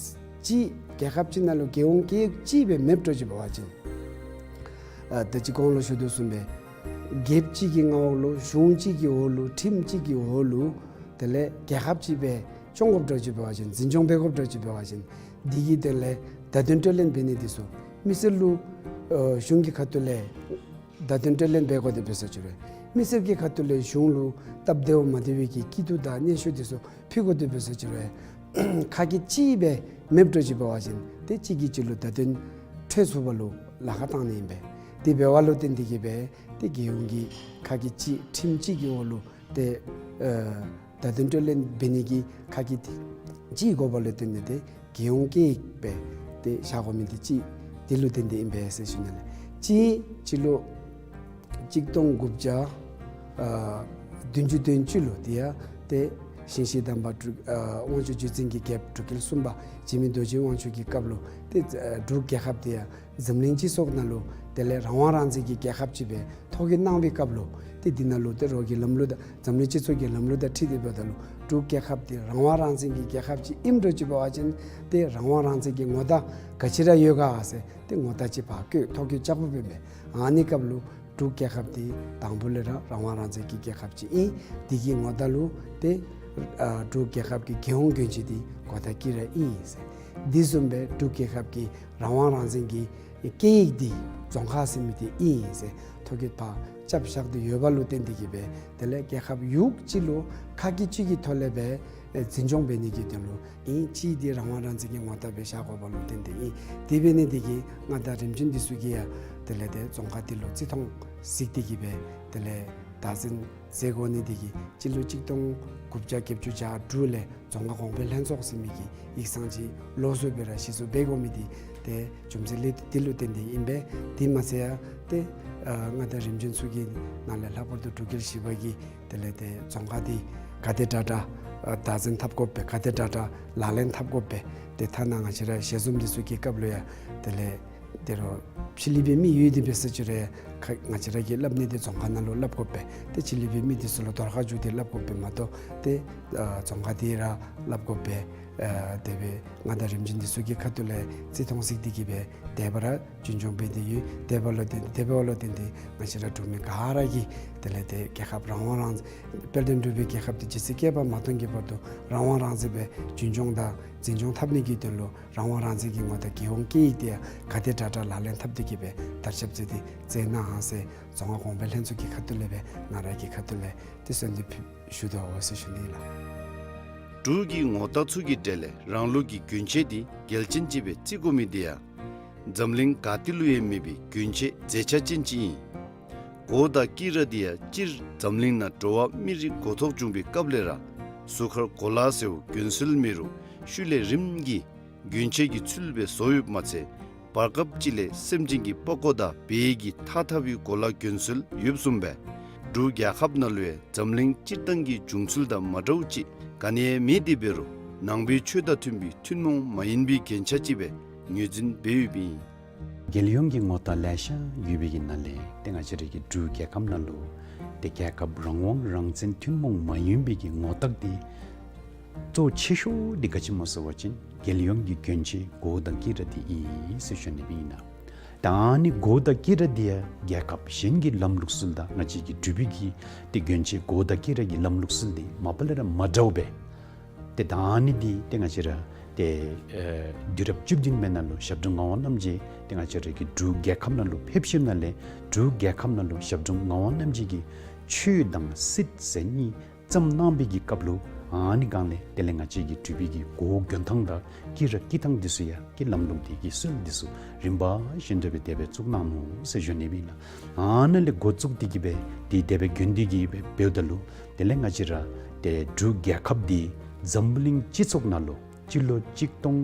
ཅིག་རྒྱལ་ཁབ་ཅིག་ནང་ལུ་རྒྱལ་ཡོངས་སྐད་ཡིག་ཅིག་སྦེ་མེདཔ་འདྲཝ་ཅིག་འབད་བ་ཅིན་ཨ་ད་ཅི་གོང་ལུ་ཞུ་དོ་བཟུམ་སྦེ་རྒྱལཔོ་ཅིག་གི་མངའ་འོག་ལུ་གཞུང་གཅིག་གི་འོག་ལུ་ཁྲིམས་གཅིག་གི་འོག་ལུ་དེ་ལས་རྒྱལ་ཁབ་ཅིག་སྦེ་སྐྱོང་དགོཔ་འདྲཝ་ཅིག་འབད་བ་ཅིན་འཛིན་སྐྱོང་འབད་དགོཔ་འདྲཝ་ཅིག་འབད་བ་ཅིན་འདི་གི་དོན་ལས་བརྡ་དོན་སྤྲོད་ལེན་འབད་ནི་འདི་ཚུ་མི་སེར་ལུ་ཨ་གཞུང་གི་ཁ་ཐུག་ལས་བརྡ་དོན་སྤྲོད་ལེན་འབད་དགོ་དེ་འབད་ས་ཅིག་རུང་མི་སེར་གྱི་ཁ་ཐུག་ལས་གཞུང་ལུ་སྟབས་བདེཝ་མ་བདེ་བའི་གི་སྐྱིད་སྡུག་དང་སྙན་ཞུ་འདི་ཚུ་ཕུལ་དགོ་དེ་འབད་ས་ཅིག་རུང་ཁ་སྐད་གཅིག་སྦེ་མེདཔ་འདྲཝ་ཅིག་འབད་བ་ཅིན་ཏེ་གཅིག་གིས་གཅིག་ལུ་བརྡ་དོན་འཕྲོད་ཚུགས་པ་ལུ་ལཱ་ཁག་བཏང་ནི་ཨིན་པས། དེ་འབད་བ་ལུ་བརྟེན་ཏེ་གིས་སྦེ་ཏེ་རྒྱལ་ཡོངས་ཀྱི་ཁ་སྐད་གཅིག་ཁྲིམས་གཅིག་གི་འོག་ལུ་ཏེ་ཨ་བརྡ་དོན་སྤྲོད་ལེན་འབད་ནི་གི་ཁ་སྐད་གཅིག་དགོ་པ་ལུ་བརྟེན་ཏེ་ཏེ་རྒྱལ་ཡོངས་སྐད་ཡིག་སྦེ་ཏེ་བཞག་དགོ་མི་འདི་གཅིག་འདི་ལུ་བརྟེན་ཏེ་ཨིན་པས་ཟེར་ཞུ་ནི་ལགས། གཅིག་སྤྱི་ལོ་གཅིག་སྟོང་དགུ་བརྒྱ་ཨ་བདུན་ཅུ་དོན་གཅིག་ལུ་དེ་ཡང་ཏེ་ཞིང་གཤེགས་དམ་པ་འབྲུག་ཨ་དབང་ཕྱུག་བརྒྱུད་འཛིན་གྱི་རྒྱལཔོ་འབྲུག་རྒྱལ་གསུམ་པ་འཇིགས་མེད་རྡོ་རྗེ་དབང་ཕྱུག་གི་སྐབས་ལུ་ཏེ་ཨ་འབྲུག་རྒྱལ་ཁབ་དེ་ཡང་འཛམ་གླིང་སྤྱི་ཚོགས་ནང་ལུ་དེ་ལས་རང་དབང་རང་བཙན་གྱི་རྒྱལ་ཁབ་ཅིག་སྦེ་ཐོ་བཀོད་གནང་བའི་སྐབས་ལུ་ཏེ་འདི་ནང་ལུ་ཏེ་རོགས་ཀྱི་ལམ་ལུགས་དང་འཛམ་གླིང་སྤྱི་ཚོགས་ཀྱི་ལམ་ལུགས་དང་འཁྲིལ་ཏེ་འབདཝ་ད་ལུ་འབྲུག་རྒྱལ་ཁབ་འདི་རང་དབང་རང་བཙན་གྱི་རྒྱལ་ཁབ་ཅིག་ཨིནམ་འདྲཝ་ཅིག་འབད་བ་ཅིན་ཏེ་རང་དབང་རང་བཙན་གྱི་ངོ་རྟགས་ག་ཅི་ར་ཡོད་ག་ཟེར་ཏེ་ངོ་རྟགས་ཅིག་ཕར་བཀོད་ཐོ་བཀོད་རྐྱབ་དགོཔ་ཨིན་པས། ཨ་ནི་སྐབས་ལུ་འབྲུག་རྒྱལ་ཁབ་འདི་དང་པོ་ལས་ར་རང་དབང་རང་བཙན་གྱི་རྒྱལ་ཁབ་ཅིག་ཨིན། འདི་གི་ངོ་རྟགས་ལུ་ཏེ་ཨ་འབྲུག་རྒྱལ་ཁབ་ཀྱི་རྒྱལ་ཡོངས་གྱོན་ཆས་འདི་གོ་ཐ་སྐྱིད་ར་ཨིན་ཟེར། འདི་བཟུམ་སྦེ་འབྲུག་རྒྱལ་ཁབ་ཀྱི་རང་དབང་རང་བཙན་གྱི་སྐད་ཡིག་འདི་རྫོང་ཁ་ཟེར་མི་འདི་ཨིན་ཟེར་ཐོ་བཀོད་ཕར་རྐྱབ་བཞག་སྟེ་ཡོད་པ་ལུ་བརྟེན་ཏེ་གིས་སྦེ་དེ་ལས་རྒྱལ་ཁབ་ཡུལ་གཅིག་ལུ་ཁ་སྐད་གཅིག་གི་ཐོག་ལས་སྦེ་ཨེ་འཛིན་སྐྱོང་འབད་ནི་གི་དོན་ལུ་ཨིན། གཅིག་འདི་རང་དབང་རང་བཙན་གྱི་ངོ་རྟགས་སྦེ་བཞག་དགོ་པ་ལུ་བརྟེན་ཏེ་ཨིན། དེ་འབད་ནི་འདི་གིས་མངའ་བདག་རིམ་བྱོན་འདི་ཚུ་གིས་ཡང་དེ་ལས་ཏེ་རྫོང་ཁ་འདི་ལུ་བརྩི་མཐོང་གཟིགས་ཏེ་གིས་སྦེ་དེ་ལས་བདག་འཛིན་མཛད་དགོ་ནི་འདི་གིས་སྤྱི་ལོ་གཅིག་སྟོང་དགུ་བརྒྱ་བརྒྱད་ཅུ་གྱ་དྲུག་ལས་རྫོང་ཁ་གོང་འཕེལ་ལྷན་ཚོགས་ཟེར་མི་གི་ཡིག་ཚང་ཅིག་ལོགས་སུ་སྦེ་ར་གཞི་བཙུགས་འབད་དགོ་མི་འདི་ཏེ་རྒྱུ་མཚན་ལས་འདི་ལུ་བརྟེན་ཏེ་ཨིན་པས། དེ་མ་ཚད་ཡང་ཏེ་ཨ་མངའ་བདག་རིམ་བྱོན་ཚུ་གི་ནང་ལས་ལྷག་པར་དུ་འབྲུག་རྒྱལ་བཞི་པ་གིས་དེ་ལས་ཏེ་རྫོང་ཁ་འདི་ག་དེ་དྲག་དྲག་ཨ་བདག་འཛིན་འཐབ་དགོ་པས། ག་དེ་དྲག་དྲག་ལག་ལེན་འཐབ་དགོ་པས། ཏེ་ཐ་ན་ང་བཅས་ར་ཞལ་འཛོམས་འདི་ཚུ་གི་སྐབས་ལུ་ཡང་དེ་ལས་ཏེ་རོགས་ཕྱི་གླིང་པའི་མི་ཡོད་དེ་འབད་ས་ཅིག་རུང་ཁ་ང་བཅས་ར་གིས་སླབ་ནི་འདི་རྫོང་ཁ་ནང་ལུ་སླབ་དགོ་པས། ཏེ་ཕྱི་གླིང་པའི་མི་འདི་ཚུ་ལུ་དོར་ཁ་བཅུག་སྟེ་སླབ་དགོ་པས་མ་གཏོགས་ཏེ་ཨ་རྫོང་ཁ་འདི་ར་སླབ་དགོ་པས། ཨ་དེ་སྦེ་མངའ་བདག་རིམ་བྱོན་འདི་ཚུ་གི་ཁ་ཐུག་ལས་བརྩི་མཐོང་གཟིགས་ཏེ་གིས་སྦེ་དེ་སྦེ་ར་རྒྱུན་སྐྱོང་འབད་དེ་ཡོད། དེ་འབདཝ་ལུ་བརྟེན་དེ་འབདཝ་ལུ་བརྟེན་ཏེ་ང་བཅས་ར་འབྲུག་མི་ག་ར་གིས་དེ་ལས་ཏེ་རྒྱལ་ཁབ་རང་དབང་རང་དཔལ་ལྡན་འབྲུག་པའི་རྒྱལ་ཁབ་འདི་ཇི་སྲིད་བསྐལ་པ་མ་སྟོངས་ཀྱི་བར་དུ་རང་དབང་རང་བཙན་སྦེ་རྒྱུན་སྐྱོང་དང་འཛིན་སྐྱོང་འཐབ་ནི་གི་དོན་ལུ་རང་དབང་རང་བཙན་གྱི་ངོ་རྟགས་རྒྱལ་ཡོངས་སྐད་ཡིག་འདི་ཡང་ག་དེ་དྲག་དྲག་ལག་ལེན་འཐབ་སྟེ་གིས་སྦེ་དར་ཁྱབ་མཛད་དེ་མཛད་གནང་ཟེར་རྫོང་ཁ་གོང་འཕེལ་ལྷན་ཚོགས་ཀྱི་ཁ་ཐུག་ལས་སྦེ་ང་ར་གི་ཁ་ཐུག་ལས་ཏེ་གསོལ་འདེབས་ཞུ་དོ་ཟེར་ཞུ་ནི་ལགས། འབྲུག་གི་ངོ་རྟགས་ཚུ་གི་གྲས་ལས་རང་ལུགས་ཀྱི་གྱོན་ཆས་འདི་གལ་ཅན་ཅིག་སྦེ་བརྩི་དགོ་མི་འདི་ཡང་འཛམ་གླིང་ག་ཏེ་ལུ་ཡང་མེད་པའི་གྱོན་ཆས་མཛེས་ཆ་ཅན་ཅིག་ཨིན། གོ་དང་དཀྱི་ར་འདི་ཡང་སྤྱིར་འཛམ་གླིང་ནང་འགྲོ་བ་མི་རིགས་འགོ་ཐོག་བྱུང་བའི་སྐབས་ལས་ར་གཟུགས་ཁར་གོ་ལ་ཟེརཝ་གྱོན་སྲོལ་མེད་རུང་ཤུལ་ལས་རིམ་གྱིས་གྱོན་ཆས་ཀྱི་ཚུལ་སྦེ་བཟོ་ཡོདཔ་མ་ཚད་བར་སྐབས་ཅིག་ལས་སེམས་ཅན་གྱི་པགས་ཀོ་དང་བལ་གྱི་ཐགས་འཐག་པའི་གོ་ལ་གྱོན་སྲོལ་ཡོདཔ་བཟུམ་སྦེ་འབྲུག་རྒྱལ་ཁབ་ནང་ལུ་ཡང་འཛམ་གླིང་སྤྱིར་བཏང་གི་བྱུང་ཚུལ་དང་མ་འདྲཝ་ཅིག་ག་ནི་ཡང་མེད་དེ་འབད་རུང་ནང་པའི་ཆོས་དང་མཐུན་པའི་ཐུན་མོང་མ་ཡིན་པའི་རྒྱན་ཆ་ཅིག་སྦེ་ངོས་འཛིན་འབད་ཡོདཔ་ཨིན། རྒྱལ་ཡོངས་ཀྱི་ངོ་རྟགས་ལེ་ཤ་ཡོད་པའི་གི་ནང་ལས་ཏེ་ང་བཅས་ར་གི་འབྲུག་རྒྱལ་ཁབ་ནང་ལུ་ཏེ་རྒྱལ་ཁབ་རང་དབང་རང་བཙན་ཐུན་མོང་མ་ཡིན་པའི་གི་ངོ་རྟགས་འདི་ གཙོ་ཆེ་ཤོས་འདི་ག་ཅི་སྨོ་ཟེར་བ་ཅིན་རྒྱལ་ཡོངས་ཀྱི་གྱོན་ཆས་གོ་དང་དཀྱི་ར་འདི་ཨིན་ཟེར་ཞུ་ནི་ཨིན་ལགས། ད་ཨ་ནི་གོ་དང་དཀྱི་ར་འདི་ཡང་རྒྱལ་ཁབ་གཞན་གྱི་ལམ་ལུགས་སྲོལ་དང་ང་བཅས་ཀྱི་འབྲུག་པའི་གི་ཏེ་གྱོན་ཆས་གོ་དང་དཀྱི་ར་གི་ལམ་ལུགས་སྲོལ་འདི་མ་པ་ལས་ར་མ་འདྲཝ་སྦེ། ཏེ་ད་ཨ་ནི་འདི་ཏེ་ང་བཅས་ར་ཏེ་ཨེ་དུས་རབས་བཅུ་བདུན་པའི་ནང་ལུ་ཞབས་དྲུང་ངག་དབང་རྣམ་རྒྱལ་ཏེ་ང་བཅས་ར་གི་འབྲུག་རྒྱལ་ཁབ་ནང་ལུ་ཕེབས་ཞིནམ་ལས་འབྲུག་རྒྱལ་ཁབ་ནང་ལུ་ཞབས་དྲུང་ངག་དབང་རྣམ་རྒྱལ་གྱིས་ཆོས་དང་སྲིད་ཟེར་གཉིས་བརྩམས་གནང་བའི་གི་སྐབས་ལུ་ཨ་ནི་སྒང་ལས་དེ་ལས་ང་བཅས་ཀྱི་འབྲུག་པའི་གི་གོ་གྱོན་ཐངས་དང་དཀྱི་ར་དཀྱི་ཐངས་འདི་ཚུ་ཡང་གི་ལམ་ལུགས་འདི་གི་སྲོལ་འདི་ཚུ་རིམ་པ་བཞིན་དུ་སྦེ་དེ་སྦེ་བཙུགས་གནང་ནུག་ཟེར་ཞུ་ནི་ཨིན་ལགས། ཨ་ནཱ་ལས་འགོ་བཙུགས་ཏེ་གི་སྦེ་འདི་དེ་སྦེ་གྱོན་ཏེ་གི་སྦེ་འབདཝ་ད་ལུ་དེ་ལས་ང་བཅས་ར་ཏེ་འབྲུག་རྒྱལ་ཁབ་འདི་འཛམ་བུ་གླིང་སྤྱི་ཚོགས་ནང་ལུ་སྤྱི་ལོ་གཅིག་སྟོང་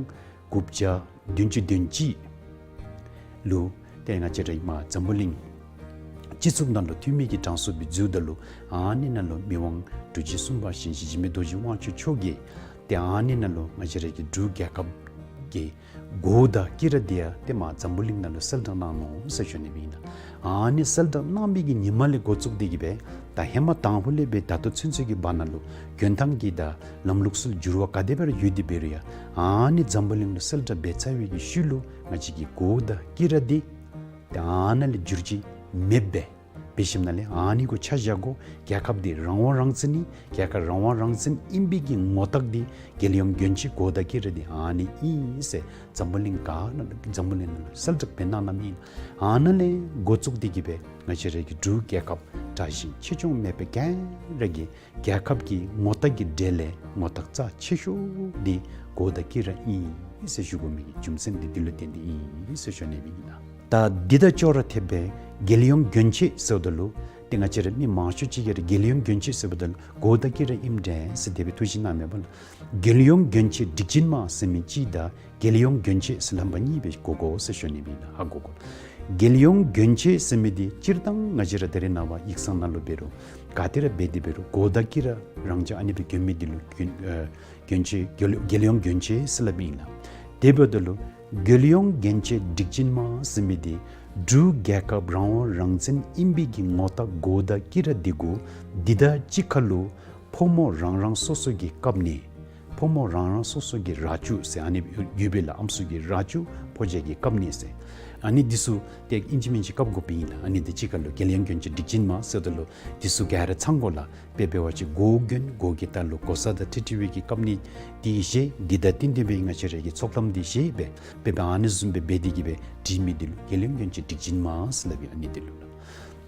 དགུ་བརྒྱ་བདུན་ཅུ་དོན་གཅིག་ལུ་ཏེ་ང་བཅས་ར་ཨིནམ་འཛམ་བུ་གླིང་སྤྱི་ཚོགས་ནང་ལུ་འཐུས་མི་གི་གྲངས་སུ་སྦེ་འཛུལཝ་ད་ལུ་ཨ་ནི་ནང་ལུ་མི་དབང་འབྲུག་རྗེ་གསུམ་པ་ཞིང་གཤེགས་འཇིགས་མེད་རྡོ་རྗེ་དབང་ཕྱུག་མཆོག་གིས་ཏེ་ཨ་ནི་ནང་ལུ་ང་བཅས་ར་གི་འབྲུག་རྒྱལ་ཁབ་ཀྱི་གོ་དང་དཀྱི་ར་འདི་ཡང་ཏེ་མར་འཛམ་བུ་གླིང་ནང་ལུ་གསལ་བསྒྲགས་གནང་ནུག་ཟེར་ཞུ་ནི་ཨིན་ལགས། ཨ་ནི་གསལ་བསྒྲགས་གནང་བའི་གི་ཉིན་མ་ལས་འགོ་བཙུགས་ཏེ་གི་སྦེ་ད་ཧེ་མ་དང་ཕུ་ལས་སྦེ་ད་ལྟོ་ཚུན་ཚོད་ཀྱི་བར་ན་ལུ་གྱོན་ཐངས་ཀྱི་དང་ལམ་ལུགས་སྲོལ་འགྱུར་བ་ག་དེ་སྦེ་ར་ཡོད་དེ་འབད་རུང་ཡང་ཨ་ནི་འཛམ་བུ་གླིང་ལུ་གསལ་བསྒྲགས་འབད་ཚར་བའི་གི་ཤུལ་ལུ་ང་བཅས་ཀྱི་གོ་དང་དཀྱི་ར་འདི་ཏེ་ཨ་ནཱ་ལས་འགྱུར་བཅོས་མེདཔ་སྦེ་འབད་ཞིནམ་ལས་ཨ་ནི་གུ་ཆ་བཞག་དགོ། རྒྱལ་ཁབ་འདི་རང་དབང་རང་བཙན་ཨིན། རྒྱལ་ཁབ་རང་དབང་རང་བཙན་ཨིན་པའི་གི་ངོ་རྟགས་འདི་རྒྱལ་ཡོངས་གྱོན་ཆས་གོ་དང་དཀྱི་ར་འདི་ཨ་ནི་ཨིན་ཟེར་འཛམ་བུ་གླིང་ག་ནང་འཛམ་བུ་གླིང་ནང་ལུ་གསལ་བསྒྲགས་འབད་གནང་གནངམ་ཨིན། ཨ་ནཱ་ལས་འགོ་བཙུགས་ཏེ་གི་སྦེ་ང་བཅས་ར་གི་འབྲུག་རྒྱལ་ཁབ་དྲག་ཞན་ཆེ་ཆུང་མེད་པར་ག་ར་གི་རྒྱལ་ཁབ་ཀྱི་ངོ་རྟགས་ཀྱི་གྲས་ལས་ངོ་རྟགས་རྩ་ཆེ་ཤོས་འདི་གོ་དང་དཀྱི་ར་ཨིན་ཟེར་ཞུ་དགོ་མི་གི་རྒྱུ་མཚན་འདི་འདི་ལུ་བརྟེན་ཏེ་ཨིན་ཟེར་ཞུ་ནི་ཨིན་ལགས། ད་འདི་དང་ཅོག་ར་འཐདཔ་སྦེ་རྒྱལ་ཡོངས་གྱོན་ཆས་ཟེརཝ་ད་ལུ་ཏེ་ང་བཅས་ར་མི་མང་ཤོས་ཅིག་གིས་ར་རྒྱལ་ཡོངས་གྱོན་ཆས་ཟེརཝ་ད་ལུ་གོ་དང་དཀྱི་ར་ཨིནམ་འདྲས་ཟེར་དེ་སྦེ་ཐུགས་བཞེད་གནངམ་མས་པ་ལགས། རྒྱལ་ཡོངས་གྱོན་ཆས་སྒྲིག་ཆས་མ་ཟེར་མི་གཅིག་དང་རྒྱལ་ཡོངས་གྱོན་ཆས་ཟེར་ལྷམ་པ་གཉིས་སྦེ་གོ་དགོ་ཟེར་ཞུ་ནི་ཨིན་ལགས། ཧ་གོ་དགོ། རྒྱལ་ཡོངས་གྱོན་ཆས་ཟེར་མི་འདི་སྤྱིར་བཏང་ང་བཅས་ར་ད་རེས་ནངས་པ་ཡིག་ཚང་ནང་ལུ་འབད་རུང་ག་ཏེ་ར་འབད་དེ་འབད་རུང་གོ་དང་དཀྱི་ར་རང་འཇགས་ཨ་ནི་སྦེ་གྱོན་མི་འདི་ལུ་གྱོན་ཨེ་གྱོན་ཆས་རྒྱལ་རྒྱལ་ཡོངས་གྱོན་ཆས་ཟེར་སླབ་ཨིན་ལགས། དེ་འབདཝ་ད་ལུ་རྒྱལ་ཡོངས་གྱོན་ཆས་སྒྲིག་ཆས་མ་ཟེར་མི་འདི་འབྲུག་རྒྱལ་ཁབ་རང་དབང་རང་བཙན་ཨིན་པའི་གི་ངོ་རྟགས་གོ་དང་དཀྱི་ར་འདི་གུ་འདི་དང་གཅིག་ཁར་ལུ་ཕོ་མོ་རང་རང་སོ་སོ་གི་བཀབ་ནེ་ཕོ་མོ་རང་རང་སོ་སོ་གི་ར་ཅུ་ཟེར་ཨ་ནི་ཡོད་པས་ལགས། ཨམ་སྲུ་གི་ར་ཅུ་ཕོ་རྒྱས་ཀྱི་བཀབ་ནེ་ཟེར་ཨ་ནི་འདི་ཚུ་ཏེ་ཨིན་ཅི་མིན་ཅི་བཀབ་དགོཔ་ཨིན་ལགས། ཨ་ནི་འདི་གཅིག་ཁར་ལུ་རྒྱལ་ཡོངས་གྱོན་ཆས་སྒྲིག་ཆས་མ་ཟེརཝ་ད་ལུ་འདི་ཚུ་ག་ར་ཚང་དགོ་ལགས། དཔེ་འབད་བ་ཅིན་གོ་གྱོན་གོ་གི་ལྟག་ལུ་གོ་ས་དང་འཁྲིལ་འཁྲིལ་བའི་གི་བཀབ་ནེ་འདི་བཞེས། འདི་དང་བསྟུན་ཏེ་སྦེ་ང་བཅས་ར་གི་ཚོགས་ལམ་འདི་བཞེས་སྦེ་དཔེ་འབད་ཨ་ནི་བཟུམ་སྦེ་འབད་དེ་གི་སྦེ་སྒྲིག་མི་འདི་ལུ་རྒྱལ་ཡོངས་གྱོན་ཆས་སྒྲིག་ཆས་མ་ཟེར་སླབ་ཨིན། ཨ་ནི་འདི་ལུ་ལགས།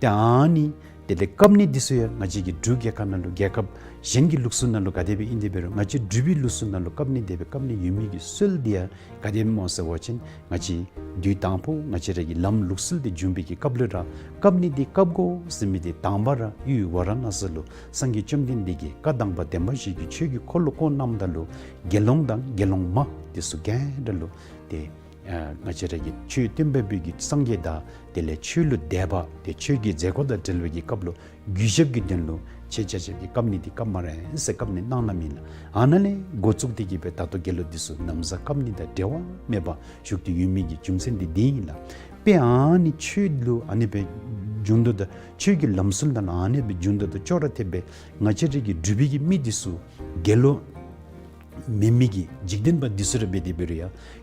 ཏེ་ཨ་ནི་དེ་ལས་བཀབ་ནེ་འདི་ཚུ་ཡང་ང་བཅས་ཀྱི་འབྲུག་རྒྱལ་ཁབ་ནང་ལུ་རྒྱལ་ཁབ་གཞན་གྱི་ལུགས་སྲོལ་ནང་ལུ་ག་དེ་སྦེ་ཨིན་དེ་འབད་རུང་ང་བཅས་འབྲུག་པའི་ལུགས་སྲོལ་ནང་ལུ་བཀབ་ནེ་དེ་སྦེ་བཀབ་ནེ་ཡོད་མི་གི་སྲོལ་འདི་ཡང་ག་དེ་སྨོ་ཟེར་བ་ཅིན་ང་བཅས་དུས་དང་ཕུ་ང་བཅས་ར་གི་ལམ་ལུགས་སྲོལ་འདི་བྱུང་བའི་གི་སྐབས་ལུ་ར་བཀབ་ནེ་འདི་བཀབ་དགོ་ཟེར་མི་འདི་དང་པ་ར་ཡུལ་ཝཱ་ར་ཎ་སི་ལུ་སངས་རྒྱས་བཅོམ་ལྡན་འདས་ཀྱིས་བཀའ་དང་པ་བདེན་པ་བཞི་གི་ཆོས་ཀྱི་འཁོར་ལོ་བསྐོར་གནངམ་ད་ལུ་དགེ་སློང་དང་དགེ་སློང་མ་འདི་ཚུ་ག་ར་ལུ་ཏེ་ཨ་ང་བཅས་ར་གི་ཆོས་སྟོན་པ་པོ་གི་སངས་རྒྱས་དང་དེ་ལས་ཆོས་ལུ་དད་པ་ཏེ་ཆོས་ཀྱི་མཛད་སྒོ་དང་འབྲེལ་བའི་གི་སྐབས་ལུ་གུས་ཞབས་ཀྱི་དོན་ལུ་ཆེ་ཆ་ཆ་གི་བཀབ་ནེ་འདི་བཀབ་སྨ་རེ་ཟེར་བཀབ་ནེ་གནང་གནངམ་ཨིན་ལགས། ཨ་ནཱ་ལས་འགོ་བཙུགས་ཏེ་གི་སྦེ་ད་ལྟོ་རྒྱལ་ལོ་འདི་ཚུ་ན་བཟའ་བཀབ་ནེ་དང་འབྲལ་བ་མེད་པར་བཞུགས་ཏེ་ཡོད་མི་གི་རྒྱུ་མཚན་འདི་འདི་ཨིན་ལགས། དཔེ་ཨ་ནི་ཆོས་ལུ་ཨ་ནི་སྦེ་བྱུང་དོ་ད་ཆོས་ཀྱི་ལམ་སྲོལ་དང་ཨ་ནི་སྦེ་བྱུང་དོ་ད་ཅོག་ར་འཐདཔ་སྦེ་ང་བཅས་ར་གི་འབྲུག་པའི་གི་མི་འདི་ཚུ་རྒྱལ་ལོ་མེན་མི་གི་འཇིག་རྟེན་པ་འདི་ཚུ་ར་འབད་དེ་འབད་རུང་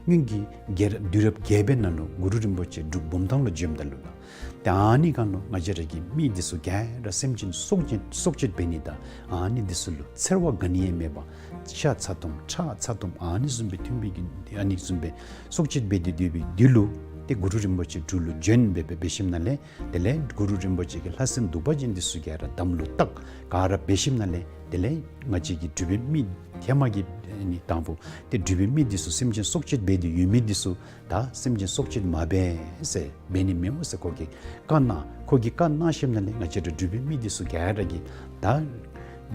ཡང་སྔོན་གྱི་རྒྱལ་རབས་དུས་རབས་བརྒྱད་པའི་ནང་ལུ་གུ་རུ་རིན་པོ་ཆེ་འབྲུག་བུམ་ཐང་ལུ་བྱོནམ་ད་ལུ་ལགས། ཏེ་ཨ་ནི་སྒང་ལུ་ང་བཅས་ར་གི་མི་འདི་ཚུ་ག་ར་སེམས་ཅན་སྲོག་གཅོད་སྲོག་གཅོད་འབད་ནི་དང་ཨ་ནི་འདི་ཚུ་ལུ་འཚེར་བ་ག་ནི་ཡང་མེད་པར་ཤ་ཚ་ཏོམ་ཁྲག་ཚ་ཏོམ་ཨ་ནི་བཟུམ་སྦེ་འཐུང་བའི་གི་ཨ་ནི་བཟུམ་སྦེ་སྲོག་གཅོད་འབད་དེ་སྡོད་པའི་དུས་ལུ་ཏེ་གུ་རུ་རིན་པོ་ཆེ་འབྲུག་ལུ་བྱོན་སྦེ་སྦེ་འབད་ཞིནམ་ལས་དེ་ལས་གུ་རུ་རིན་པོ་ཆེ་གིས་ལྷ་སྲིན་གདུག་པ་ཅན་འདི་ཚུ་ག་ར་དམ་ལུ་བཏགས་ག་ར་འབད་ཞིནམ་ལས་དེ་ལས་ང་བཅས་ཀྱི་འབྲུག་པའི་མི་ཧེ་མ་གི་ཨ་ནི་དང་ཕུ་ཏེ་འབྲུག་པའི་མི་འདི་ཚུ་སེམས་ཅན་སྲོག་གཅོད་འབད་དེ་ཡོད་མི་འདི་ཚུ་ད་སེམས་ཅན་སྲོག་གཅོད་མ་འབད་ཟེར་འབད་ནི་མི་འོང་ཟེར་ཁོ་གིས་བཀའ་གནང་། ཁོ་གིས་བཀའ་གནང་ཞིནམ་ལས་ང་བཅས་ར་འབྲུག་པའི་མི་འདི་ཚུ་ག་ར་གིས་ད་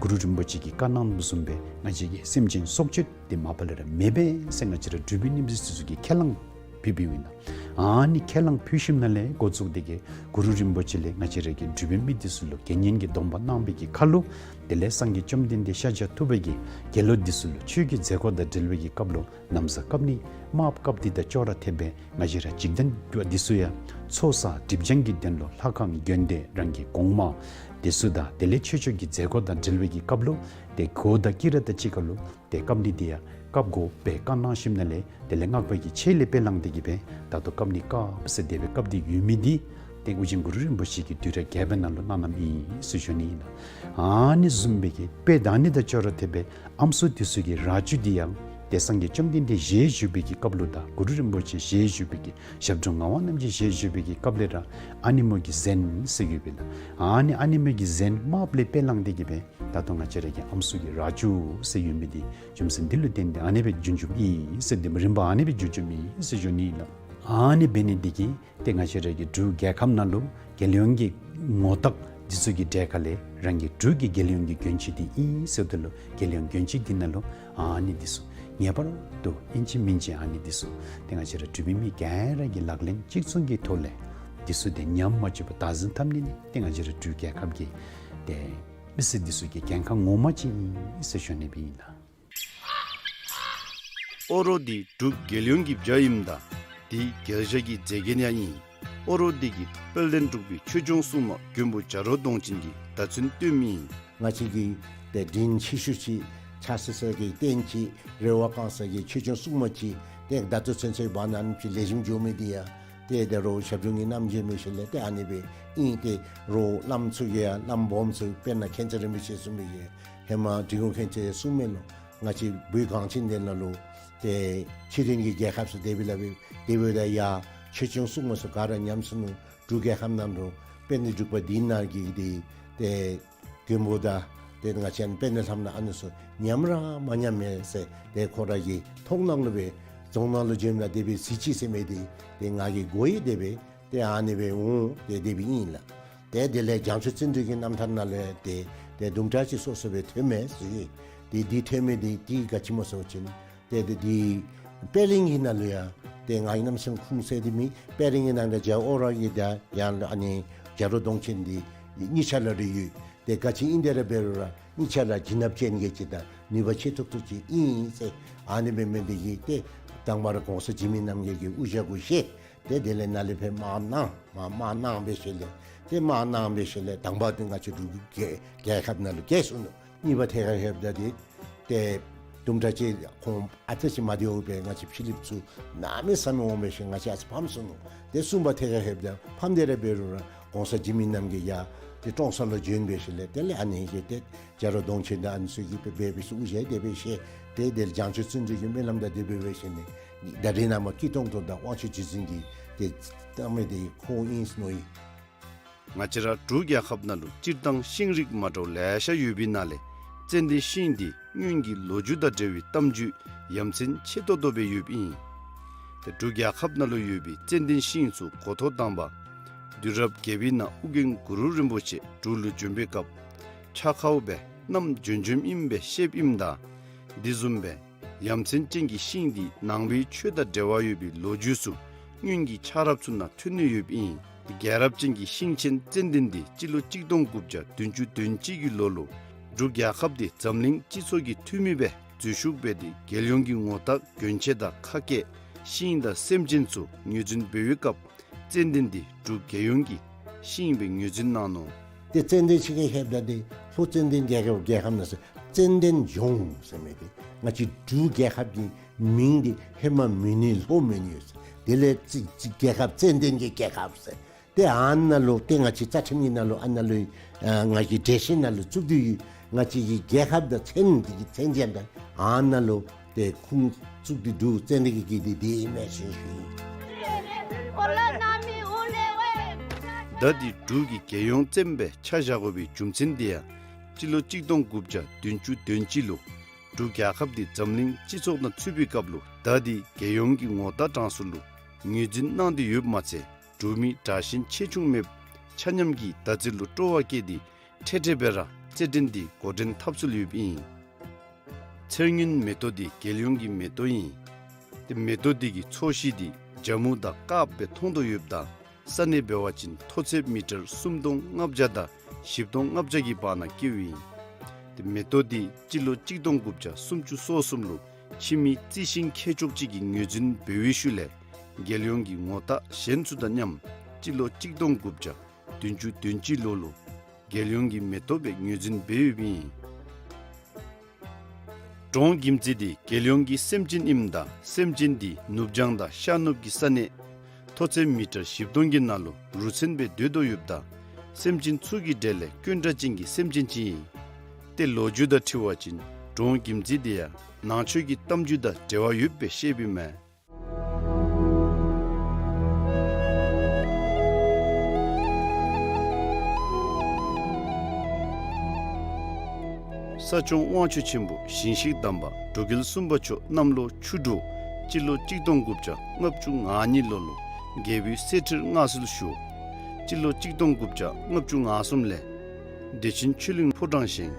གུ་རུ་རིན་པོ་ཆེ་གིས་བཀའ་གནང་བཟུམ་སྦེ་ང་བཅས་ཀྱིས་སེམས་ཅན་སྲོག་གཅོད་འདི་མ་པ་ལས་ར་མི་འབད་ཟེར་ང་བཅས་ར་འབྲུག་པའི་མི་འདི་ཚུ་གིས་ཁས་བླངས་ཕུལ་ཕུལཝ་ཨིན་ལགས། ཨ་ནི་ཁས་བླངས་ཕུལ་ཞིནམ་ལས་འགོ་བཙུགས་ཏེ་གི་གུ་རུ་རིན་པོ་ཆེ་ལས་ང་བཅས་ར་གི་འབྲུག་པའི་མི་འདི་ཚུ་ལུ་དགེ་བསྙེན་གྱི་སྡོམ་པ་གནང་བའི་གི་ཁར་ལུ་དེ་ལས་སངས་རྒྱས་བཅོམ་ལྡན་འདས་ཤཱཀྱ་ཐུབ་པ་གིས་རྒྱལ་ལོ་འདི་ཚུ་ལུ་ཆོས་ཀྱི་མཛད་སྒོ་དང་འབྲེལ་བའི་གི་སྐབས་ལུ་ན་བཟའ་བཀབ་ནེ་དམརཔོ་བཀབ་སྟེ་དང་ཅོག་ར་འཐདཔ་སྦེ་ང་བཅས་ར་འཇིག་རྟེན་པ་འདི་ཚུ་ཡང་ཚོགས་བསགས་སྒྲིབ་སྦྱང་གི་དོན་ལུ་ལྷ་ཁང་དགོན་སྡེ་རང་གི་གོང་མ་ དེ་ཚུ་དང་དེ་ལས་ཆོས་ཕྱོགས་ཀྱི་མཛད་སྒོ་དང་འབྲེལ་བའི་གི་སྐབས་ལུ་ཏེ་གོ་དང་དཀྱི་ར་དང་གཅིག་ཁར་ལུ་ཏེ་སྐབས་འདི་འདི་ཡང་བཀབ་དགོ་པའི་བཀའ་གནང་ཞིནམ་ལས་དེ་ལས་སྔགས་པ་གི་ཆས་ལས་དཔེ་བླངས་ཏེ་གི་སྦེ་ད་ལྟོ་སྐབས་འདི་བཀབ་ཟེར་དེ་སྦེ་བཀབ་སྟེ་ཡོད་མི་འདི་ཏེ་ཨོ་རྒྱན་གུ་རུ་རིན་པོ་ཆེ་གིས་དུས་རབས་བརྒྱད་པའི་ནང་ལུ་གནང་གནངམ་ཨིན་ཟེར་ཞུ་ནི་ཨིན་ལགས། ཨ་ནི་བཟུམ་སྦེ་གི་དཔེ་ད་ནི་དང་ཅོག་ར་འཐདཔ་སྦེ་ཨམ་སྲུ་དེ་ཚུ་གི་རྭ་ཅོ་འདི་ཡང་ཏེ་སངས་རྒྱས་བཅོམ་ལྡན་འདས་ཞལ་བཞུགས་པའི་གི་སྐབས་ལུ་དང་གུ་རུ་རིན་པོ་ཆེ་ཞལ་བཞུགས་པའི་གི་ཞབས་དྲུང་ངག་དབང་རྣམ་རྒྱལ་ཞལ་བཞུགས་པའི་གི་སྐབས་ལས་ར་ཨ་ནི་མོ་གི་གཟན་ཟེར་ཡོདཔ་ཨིན་ལགས། ཨ་ནི་ཨ་ནི་མོ་གི་གཟན་དམརཔོ་ལས་དཔེ་བླངས་ཏེ་གི་སྦེ་ད་ལྟོ་ང་བཅས་ར་གི་ཨམ་སྲུ་གི་རྭ་ཅོ་ཟེར་ཡོད་མི་འདི་རྒྱུ་མཚན་འདི་ལུ་བརྟེན་ཏེ་ཨ་ནི་སྦེ་བྱུང་བྱུངམ་ཨིན་ཟེར། འདི་མོ་རིམ་པ་ཨ་ནི་སྦེ་བྱུང་བྱུངམ་ཨིན་ཟེར་ཞུ་ནི་ཨིན་ལགས། ཨ་ནི་འབད་ནི་འདི་གིས་ཏེ་ང་བཅས་ར་གི་འབྲུག་རྒྱལ་ཁབ་ནང་ལུ་རྒྱལ་ཡོངས་ཀྱི་ངོ་རྟགས་འདི་ཚུ་གི་གྲས་ཁ་ལས་རང་གི་འབྲུག་གི་རྒྱལ་ཡོངས་ཀྱི་གྱོན་ཆས་འདི་ཨིན་ཟེརཝ་ད་ལུ་རྒྱལ་ཡོངས་གྱོན་ཆས་འདི་ནང་ལུ་ཨ་ནི་འདི་ཚུ་ངེས་པར་དུ་ཨིན་ཅི་མིན་ཅི་ཨ་ནི་འདི་ཚུ་ཏེ་ང་བཅས་ར་འབྲུག་པའི་མི་ག་ར་གིས་ལག་ལེན་གཅིག་མཚུངས་ཀྱི་ཐོག་ལས་འདི་ཚུ་ཏེ་ཉམས་མ་བཅུག་པར་བདག་འཛིན་འཐབ་ནི་ནི་ཏེ་ང་བཅས་ར་འབྲུག་རྒྱལ་ཁབ་ཀྱི་ཏེ་མི་སེར་འདི་ཚུ་གི་འགན་ཁག་ངོ་མ་ཅིག་ཨིན་ཟེར་ཞུ་ནི་སྦེ་ཨིན་ལགས། ཨོ་རོག་འདི་འབྲུག་རྒྱལ་ཡོངས་ཀྱི་བྱ་ཨིནམ་ད་འདི་རྒྱལ་བྱ་གི་མཛེས་རྒྱན་ཡང་ཨིན། ཨོ་རོག་འདི་གིས་དཔལ་ལྡན་འབྲུག་པའི་ཆོས་སྐྱོང་སྲུང་མ་མགོན་པོ་བྱ་རོག་གདོང་ཅན་གྱི་བརྡ་མཚོན་སྟོནམ་ཨིན། ང་བཅས་ཀྱི་ཏེ་དྲིན་ཆེ་ཤོས་ཅིག་ཕྱག་འཚལ་ས་གི་རྟེན་ཅིག་རེ་བ་བསྐང་ས་གི་ཆོས་སྐྱོང་སྲུང་མ་ཅིག་ཏེ་བརྡ་མཚོན་ཚུན་ཚོད་འབད་ནི་ཨ་ནི་ཅིག་ལེགས་ཤོམ་འགྱོ་མི་འདི་ཡང་ཏེ་ད་རུང་ཞབས་དྲུང་གི་རྣམ་འབྱེད་འབད་ཞིནམ་ལས་ཏེ་ཨ་ནི་སྦེ་ཨིན། ཏེ་རོགས་བླམ་ཚུ་གིས་ཡང་བླམ་སྦོམ་ཚུ་དཔེར་ན་མཁྱེན་བརྩེ་རིན་པོ་ཆེ་གསུངས་མི་གི་ཧེ་མ་འབྲི་གུང་མཁྱེན་བརྩེ་གསུངས་མི་ལུ་ང་བཅས་བོད་གངས་ཅན་འདི་ནང་ལུ་ཏེ་ཕྱི་རོལ་གྱི་རྒྱལ་ཁབ་ཚུ་དེ་སྦེ་ལཱ་འབད་དེ་འབདཝ་ད་ཡང་ཆོས་སྐྱོང་སྲུང་མ་ཚུ་ག་ར་ཉམས་སོ་ནུག། འབྲུག་རྒྱལ་ཁབ་ནང་ལུ་དཔལ་ལྡན་འབྲུག་པ་འདི་ནང་གི་འདི་ཏེ་མགོན་པོ་དང་ཏེ་ང་བཅས་དཔལ་ལྡན་ལྷ་མོ་ཨ་ནི་ཚུ་ཉམས་ར་མ་ཉམས་མས་ཟེར་ཏེ་ཁོ་ར་གི་མཐོང་སྣང་ལུ་སྦེ་རྫོང་ནང་ལུ་བྱོནམ་ད་དེ་སྦེ་གཟིགས་ཅི་ཟེར་མི་འདི་ཏེ་ང་གིས་གོ་ཡི། དེ་སྦེ་ཏེ་ཨ་ནི་སྦེ་འོང་སྟེ་དེ་སྦེ་ཨིན་ལགས། ཏེ་དེ་ལས་བྱང་ཆུབ་བརྩོན་འགྲུས་ཀྱི་རྣམ་ཐར་ནང་ལས་ཏེ་ཏེ་དུམ་གྲ་ཅིག་སོ་སོ་སྦེ་ཐོནམ་མས་ཟེར། ཏེ་འདི་ཐོན་མི་འདི་ཏེ་ག་ཅི་སྨོ་ཟེར་བ་ཅིན་ཏེ་ཏེ་འདི་པད་གླིང་གི་ནང་ལུ་ཡང་ཏེ་ང་གིས་གནམ་མེད་ས་མེད་ཁུངས་གསལ་ཏེ་མེད། པད་གླིང་གི་ནང་ལུ་རྒྱལ་ཨོ་རོག་གི་ད་ཡང་ཨ་ནི་བྱ་རོག་གདོང་ཅན་འདི་གཉིས་ཆ་ར་ར་ཡོད། ཏེ་ག་ཅི་ཨིན་དེ་ར་འབད་རུང་ར་གཉིས་ཆ་ར་བྱིན་རླབས་ཅན་གྱི་ཅིག་དང་ནུས་པ་ཆེ་ཏོག་ཏོ་ཅིག་ཨིན་ཟེར། ཨ་ནི་འབད་མི་འདི་གིས་ཏེ་དང་པ་ར་གོང་ས་འཇིགས་མེད་རྣམ་རྒྱལ་གྱི་དབུ་ཞྭ་གུ་བཞེས། ཏེ་དེ་ལས་ནཱ་ལས་ཕར་དམག་གནང་མ་དམག་གནང་འབད་ཞིནམ་ལས་ཏེ་དམག་གནང་འབད་ཞིནམ་ལས་དང་པ་འདི་ང་བཅས་འབྲུག་རྒྱལ་རྒྱལ་ཁབ་ནང་ལུ་བསྐྱལ་སོ་ནུག། གཉིས་པ་ཐད་ཁར་ལྷོདཔ་ད་འདི་ཏེ་དུམ་གྲ་ཅིག་ཁོང་ཨ་ཙི་ཅིག་མ་བདེཝ་སྦེ་ང་བཅས་ཕྱི་གླིངཔ་ཚུ་གནམ་མེད་ས་མེད་འོང་འབད་ཞིནམ་ང་བཅས་ཨ་ཙི་ཕམ་སོ་ནུག། ཏེ་གསུམ་པ་ཐད་ཁར་ལྷོདཔ་ད་ཕམ་སྟེ་ར་འབད་རུང་ར་གོང་ས་འཇིགས་མེད་རྣམ་རྒྱལ་ཡང་ཏེ་ཀྲོང་གསར་ལུ་བྱོན་འབད་ཞིནམ་ལས་དེ་ལས་ཨ་ནི་གིས་ཏེ་བྱ་རོག་གདོང་ཅན་དང་ཨ་ནི་ཚུ་གིས་སྦེ་འབད་འབད་ཞིནམ་དབུ་ཞྭ་དེ་སྦེ་བཞེས། ཏེ་དེ་ལས་བྱང་ཆུབ་བརྩོན་འགྲུས་ཀྱི་སྨོན་ལམ་དང་དེ་སྦེ་འབད་ཞིནམ་ལས་ད་རེས་ནངས་པ་སྐྱིད་ཏོང་ཏོ་དང་དབང་ཕྱུག་རྗེ་བཙུན་གྱིས་ཏེ་བཏབ་མི་འདི་ཁོ་ཨིན་ཟེར་མནོ་ཡི། ང་བཅས་ར་འབྲུག་རྒྱལ་ཁབ་ནང་ལུ་སྤྱིར་བཏང་ཤིང་རིགས་མ་འདྲཝ་ལེ་ཤ་ཡོད་པའི་ནང་ལས་ཙན་དན་ཤིང་འདི་སྔོན་གྱི་ལོ་རྒྱུས་དང་འབྲེལ་བའི་གཏམ་རྒྱུད་ཡ་མཚན་ཆེ་ཏོག་ཏོ་སྦེ་ཡོདཔ་ཨིན། ཏེ་འབྲུག་རྒྱལ་ཁབ་ནང་ལུ་ཡོད་པའི་ཙན་དན་ཤིང་ཚུ་འགོ་ཐོག་དང་པ་དུས་རབས་བརྒྱད་པའི་ནང་ཨོ་རྒྱན་གུ་རུ་རིན་པོ་ཆེ་འབྲུག་ལུ་བྱོན་པའི་སྐབས་ཕྱག་ཁར་སྦེ་བསྣམས་བྱོན་བྱོནམ་ཨིནམ་སྦེ་བཤདཔ་ཨིནམ་ད་འདི་བཟུམ་སྦེ་ཡ་མཚན་ཅན་གྱི་ཤིང་འདི་ནང་པའི་ཆོས་དང་འབྲེལ་བ་ཡོད་པའི་ལོ་རྒྱུས་ཚུ་སྔོན་གྱི་ཆགས་རབས་ཚུ་ནང་ཐོན་ནི་ཡོདཔ་ཨིན། རྒྱལ་རབས་ཅན་གྱི་ཤིང་ཆེན་ཙན་དན་འདི་སྤྱི་ལོ་གཅིག་སྟོང་དགུ་བརྒྱ་བདུན་ཅུ་དོན་གཅིག་གི་ལོ་ལུ་འབྲུག་རྒྱལ་ཁབ་འདི་འཛམ་གླིང་སྤྱི་ཚོགས་ཀྱི་འཐུས་མི་སྦེ་འཛུལ་ཞུགས་འབད་དེ་རྒྱལ་ཡོངས་ཀྱི་ངོ་རྟགས་གྱོན་ཆས་དང་ཁ་སྐད་ཤིང་དང་སེམས་ཅན་ཚུ་ངོས་འཛིན་འབད་བའི་སྐབས་ཙན་དན་འདི་འབྲུག་རྒྱལ་ཡོངས་ཀྱི་ཤིང་སྦེ་ངོས་འཛིན་གནང་ནུག། ཏེ་ཙན་དན་ཤིང་གི་ཧེ་མ་འདི་ལྷོ་ཙན་དན་རྒྱལ་ཁབ་རྒྱལ་ཁབ་ནང་ཟེར་ཙན་དན་ལྗོངས་ཟེར་མི་འདི་ང་བཅས་འབྲུག་རྒྱལ་ཁབ་ཀྱི་མིང་འདི་ཧེ་མ་མོན་ཡུལ་ལྷོ་མོན་ཡུལ་ཟེར། དེ་ལས་ཙི་ཙི་རྒྱལ་ཁབ་ཙན་དན་གྱི་རྒྱལ་ཁབ་ཟེར། ཏེ་ཨ་ནཱ་ལུ་ཏེ་ང་བཅས་རྩ་ཁྲིམས་ཀྱི་ནང་ལུ་ཨ་ནཱ་ལུ་ཨ་ང་གི་འགྲེལ་བཤད་ནང་ལུ་བཙུགས་ཏེ་ཡོད། ང་བཅས་ཀྱི་རྒྱལ་ཁབ་དང་མཚན་འདི་གི་མཚན་ཅན་དང་ཨ་ནཱ་ལུ་ཏེ་ཁུངས་བཙུགས་ཏེ་འདུག། ཙན་དན་གྱི་གི་འདི་འདི་ཨིན་མས་ཟེར་ཞུ་ཡི། ད་འདི་འབྲུག་གི་རྒྱལ་ཡོངས་བཙན་སྦེ་ཆ་བཞག་དགོ་པའི་རྒྱུ་མཚན་འདི་ཡང་སྤྱི་ལོ་གཅིག་སྟོང་དགུ་བརྒྱ་བདུན་ཅུ་དོན་གཅིག་ལུ་འབྲུག་རྒྱལ་ཁབ་འདི་འཛམ་གླིང་སྤྱི་ཚོགས་ནང་ཚུད་པའི་སྐབས་ལུ་ད་འདི་རྒྱལ་ཡོངས་ཀྱི་ངོ་རྟགས་གྲངས་སུ་ལུ་ངོས་འཛིན་གནང་སྟེ་ཡོདཔ་མ་ཚད་འབྲུག་མི་དྲག་ཞན་ཆེ་ཆུང་མེདཔ་ཆ་མཉམ་གྱིས་ད་ཚེ་ལུ་སྤྲོ་བ་བསྐྱེད་དེ་འཕྲལ་འཕྲལ་སྦེ་ར་རྩེད་འགྲན་འདི་འགོ་འདྲེན་འཐབ་སྲོལ་ཡོདཔ་ཨིན། ཚེར་སྔོན་མེ་ཏོག་འདི་རྒྱལ་ཡོངས་ཀྱི་མེ་ཏོག་ཨིན། ཏེ་མེ་ཏོག་འདི་གི་ཚོས་གཞི་འདི་ཇ་མུ་དང་དཀརཔོ་སྦེ་མཐོང་དོ་ཡོདཔ་ད་ས་གནས་འབད་བ་ཅིན་མཐོ་ཚད་མི་ཊར་སུམ་སྟོང་ལྔ་བརྒྱ་དང་བཞི་སྟོང་ལྔ་བརྒྱ་གི་བར་ན་སྐྱེཝ་ཨིན། ཏེ་མེ་ཏོག་འདི་སྤྱི་ལོ་གཅིག་སྟོང་དགུ་བརྒྱ་སུམ་ཅུ་སོ་གསུམ་ལུ་ཕྱི་མི་རྩི་ཤིང་མཁས་མཆོག་ཅིག་གིས་ངོས་འཛིན་འབད་བའི་ཤུལ་ལས་རྒྱལ་ཡོངས་ཀྱི་ངོ་རྟགས་གཞན་ཚུ་དང་མཉམ་སྤྱི་ལོ་གཅིག་སྟོང་དགུ་བརྒྱ་བདུན་ཅུ་དོན་གཅིག་ལོ་ལུ་ རྒྱལ་ཡོངས་ཀྱི་མེ་ཏོག་སྦེ་ངོས་འཛིན་འབད་ཡོདཔ་ཨིན། འབྲོང་གྱིམ་ཙི་འདི་རྒྱལ་ཡོངས་ཀྱི་སེམས་ཅན་ཨིནམ་ད་སེམས་ཅན་འདི་ནུབ་བྱང་དང་ཤར་ནུབ་ཀྱི་ས་གནས་མཐོ་ཚད་མི་ཊར་བཞི་སྟོང་གི་ནང་ལུ་རུ་མཚོན་སྦེ་སྡོད་དོ་ཡོདཔ་ད་སེམས་ཅན་ཚུ་གི་གྲས་ལས་དཀོན་དྲགས་ཅན་གྱི་སེམས་ཅན་ཅིག་ཨིན། ཏེ་ལོ་རྒྱུས་དང་འཁྲིལ་བ་ཅིན་འབྲོང་གྱིམ་ཙི་འདི་ཡང་ནང་ཆོས་ཀྱི་གཏམ་རྒྱུད་དང་འབྲེལ་བ་ཡོདཔ་སྦེ་བཤདཔ་ཨིན་མས། ས་སྐྱོང་དབང་ཕྱུག་ཆེན་པོ་ཞིང་གཤེགས་དམ་པ་འབྲུག་རྒྱལ་གསུམ་པ་མཆོག་གནམ་ལོ་ཆུ་འབྲུག་སྤྱི་ལོ་གཅིག་སྟོང་དགུ་བརྒྱ་ལྔ་བཅུ་ང་གཉིས་ལོ་ལུ་རྒྱལ་པོའི་གསེར་ཁྲིར་མངའ་གསོལ་ཞུ། སྤྱི་ལོ་གཅིག་སྟོང་དགུ་བརྒྱ་ལྔ་བཅུ་ང་གསུམ་ལས་བདེ་ཆེན་ཆོས་གླིང་ཕོ་བྲང་བཞེངས།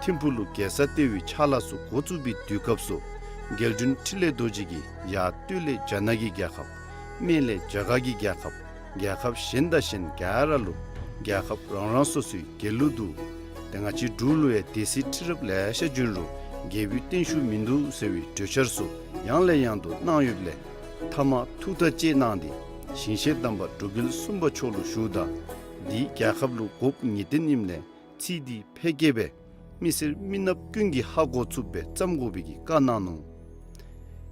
ཐིམ་ཕུག་ལུ་རྒྱལ་ས་ལྟེ་བའི་ཕྱག་ལཱ་ཚུ་འགོ་བཙུགས་པའི་དུས་སྐབས་སུ་རྒྱལ་དྲུང་འཕྲིན་ལས་རྡོ་རྗེ་གིས་ཡར་སྟོད་ལས་རྒྱ་ནག་གི་རྒྱལ་ཁབ། སྨད་ལས་རྒྱ་གར་གྱི་རྒྱལ་ཁབ། རྒྱལ་ཁབ་གཞན་དང་གཞན་ག་ར་ལུ་རྒྱལ་ཁབ་རང་རང་སོ་སོའི་རྒྱལ་ལུ་འདུག། ཏེ་ང་བཅས་འབྲུག་ལུ་ཡང་སྡེ་སྲིད་ཁྲི་རབས་ལེ་ཤ་བྱོན་རུང་རྒྱལ་པོའི་བརྟན་བཞུགས་མིན་འདུག་ཟེར་བའི་གྲོས་འཆར་ཚུ་ཡང་ལས་ཡང་དུ་གནང་ཡོདཔ་ལས་མཐའ་མ་ཐུགས་ཐག་བཅད་གནང་སྟེ་ཞིང་གཤེགས་དམ་པ་འབྲུག་རྒྱལ་གསུམ་པ་མཆོག་ལུ་ཞུཝ་ད་འདི་རྒྱལ་ཁབ་ལུ་དགོཔ་ངེས་གཏན་ཨིནམ་ལས་ཚིག་འདི་ཕལ་སྐད་སྦེ་མི་སེར་མི་ནགཔ་ཀུན་གྱིས་ཧ་གོ་ཚུགསཔ་སྦེ་བརྩམ་དགོ་པའི་གི་བཀའ་གནང་ནུག།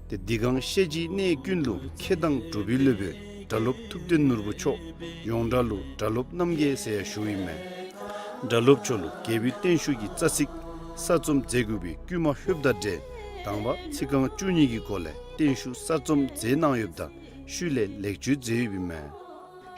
ཏེ་འདི་གང་ཤེས་བྱའི་གནས་ཀུན་ལུ་མཁས་དང་གྲུབ་པའི་སློབ་དཔོན་སྒྲ་སློབ་ཐུབ་བསྟན་ནོར་བུ་མཆོག་ཡོངས་གྲགས་ལུ་སྒྲ་སློབ་རྣམ་རྒྱལ་ཟེར་ཡང་ཞུཝ་ཨིན་མས། སྒྲ་སློབ་མཆོག་ལུ་རྒྱལ་པོའི་བརྟན་བཞུགས་ཀྱི་རྩ་ཚིག་གསར་རྩོམ་མཛད་དགོ་པའི་བསྐུལ་མ་ལྷོདཔ་དང་འབྲེལ་དང་པ་ཚིག་རྐང་བཅུ་གཉིས་ཀྱི་སྒོ་ལས་བརྟན་བཞུགས་གསར་རྩོམ་མཛད་གནང་ཡོདཔ་ད་ཤུལ་ལས་ལེགས་བཅོས་མཛད་ཡོདཔ་ཨིན་མས།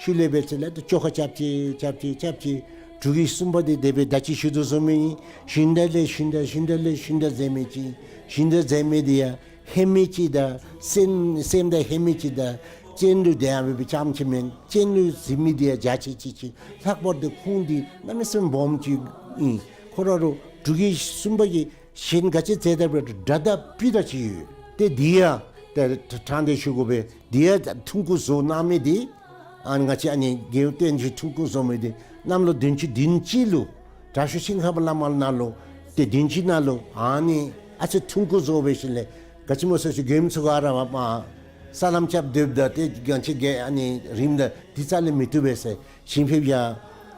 ཤུལ་ལས་འབད་ཚེ་ལས་ཏེ་བཅོ་ཁ་རྐྱབ་ཅི་རྐྱབ་ཅི་རྐྱབ་ཅི། འབྲུག་གི་གསུམ་པ་འདི་དེ་སྦེ་ད་ཅི་ཞུ་དོ་བཟུམ་ཨིན། ཞིང་དང་ལས་ཞིང་དང་ཞིང་དང་ལས་ཞིང་དང་ཟེར་མི་ཅིག། ཞིང་དང་ཟེར་མི་འདི་ཡང་ཧེ་མའི་ཅིག་དང་སེམས་སེམས་དང་ཧེ་མའི་ཅིག་དང་གཅེན་ལུ་དེ་ཡང་འབད་བའི་ཙམ་ཅིག་མེན། གཅེན་ལུ་ཟེར་མི་འདི་ཡང་རྒྱ་ཆེ་ཅིག་ཅིག། ལྷག་པར་དུ་ཁོང་འདི་གནམ་མེད་ས་མེད་སྦོམ་ཅིག་ཨིན། ཁོ་ར་རུ་འབྲུག་གི་གསུམ་པ་གི་གཞན་ག་ཅི་མཛད་ད་འབད་རུང་སྒྲ་དང་སྤུ་དང་ཅིག་ཡོད། ཏེ་འདི་ཡང་ཏེ་དྲང་སྟེ་ཞུ་དགོ་པས། འདི་ཡང་ཐུང་ཀུ་བཟོ་གནང་མི་འདི་ཨ་ནི་ང་བཅས་ཨ་ནི་རྒྱལ་བའི་བརྟན་བཞུགས་ཐུང་ཀུ་བཟོ་མི་འདི་གནམ་ལོ་བདུན་ཅུ་བདུན་ཅུ་ལུ་དྲག་ཤོས་ཤིང་ཧ་པ་བླ་མ་ནང་ལུ་ཏེ་བདུན་ཅུ་ནང་ལུ་ཨ་ནི་ཨ་ཙི་ཐུང་ཀུ་བཟོ་འབད་ཞིནམ་ལས་ག་ཅི་སྨོ་ཟེར་ཞུ་མགྱོནམ་ཚུ་ག་ར་མ་སྨོ་ས་ལམ་རྐྱབ་སྡོདཔ་ད་ཏེ་ག་ཅི་གེ་ཨ་ནི་རིངམ་ད་འདི་རྩ་ལས་མི་བཏུབ་པས་ཟེར་ཞིང་ཕེབས་ཡང་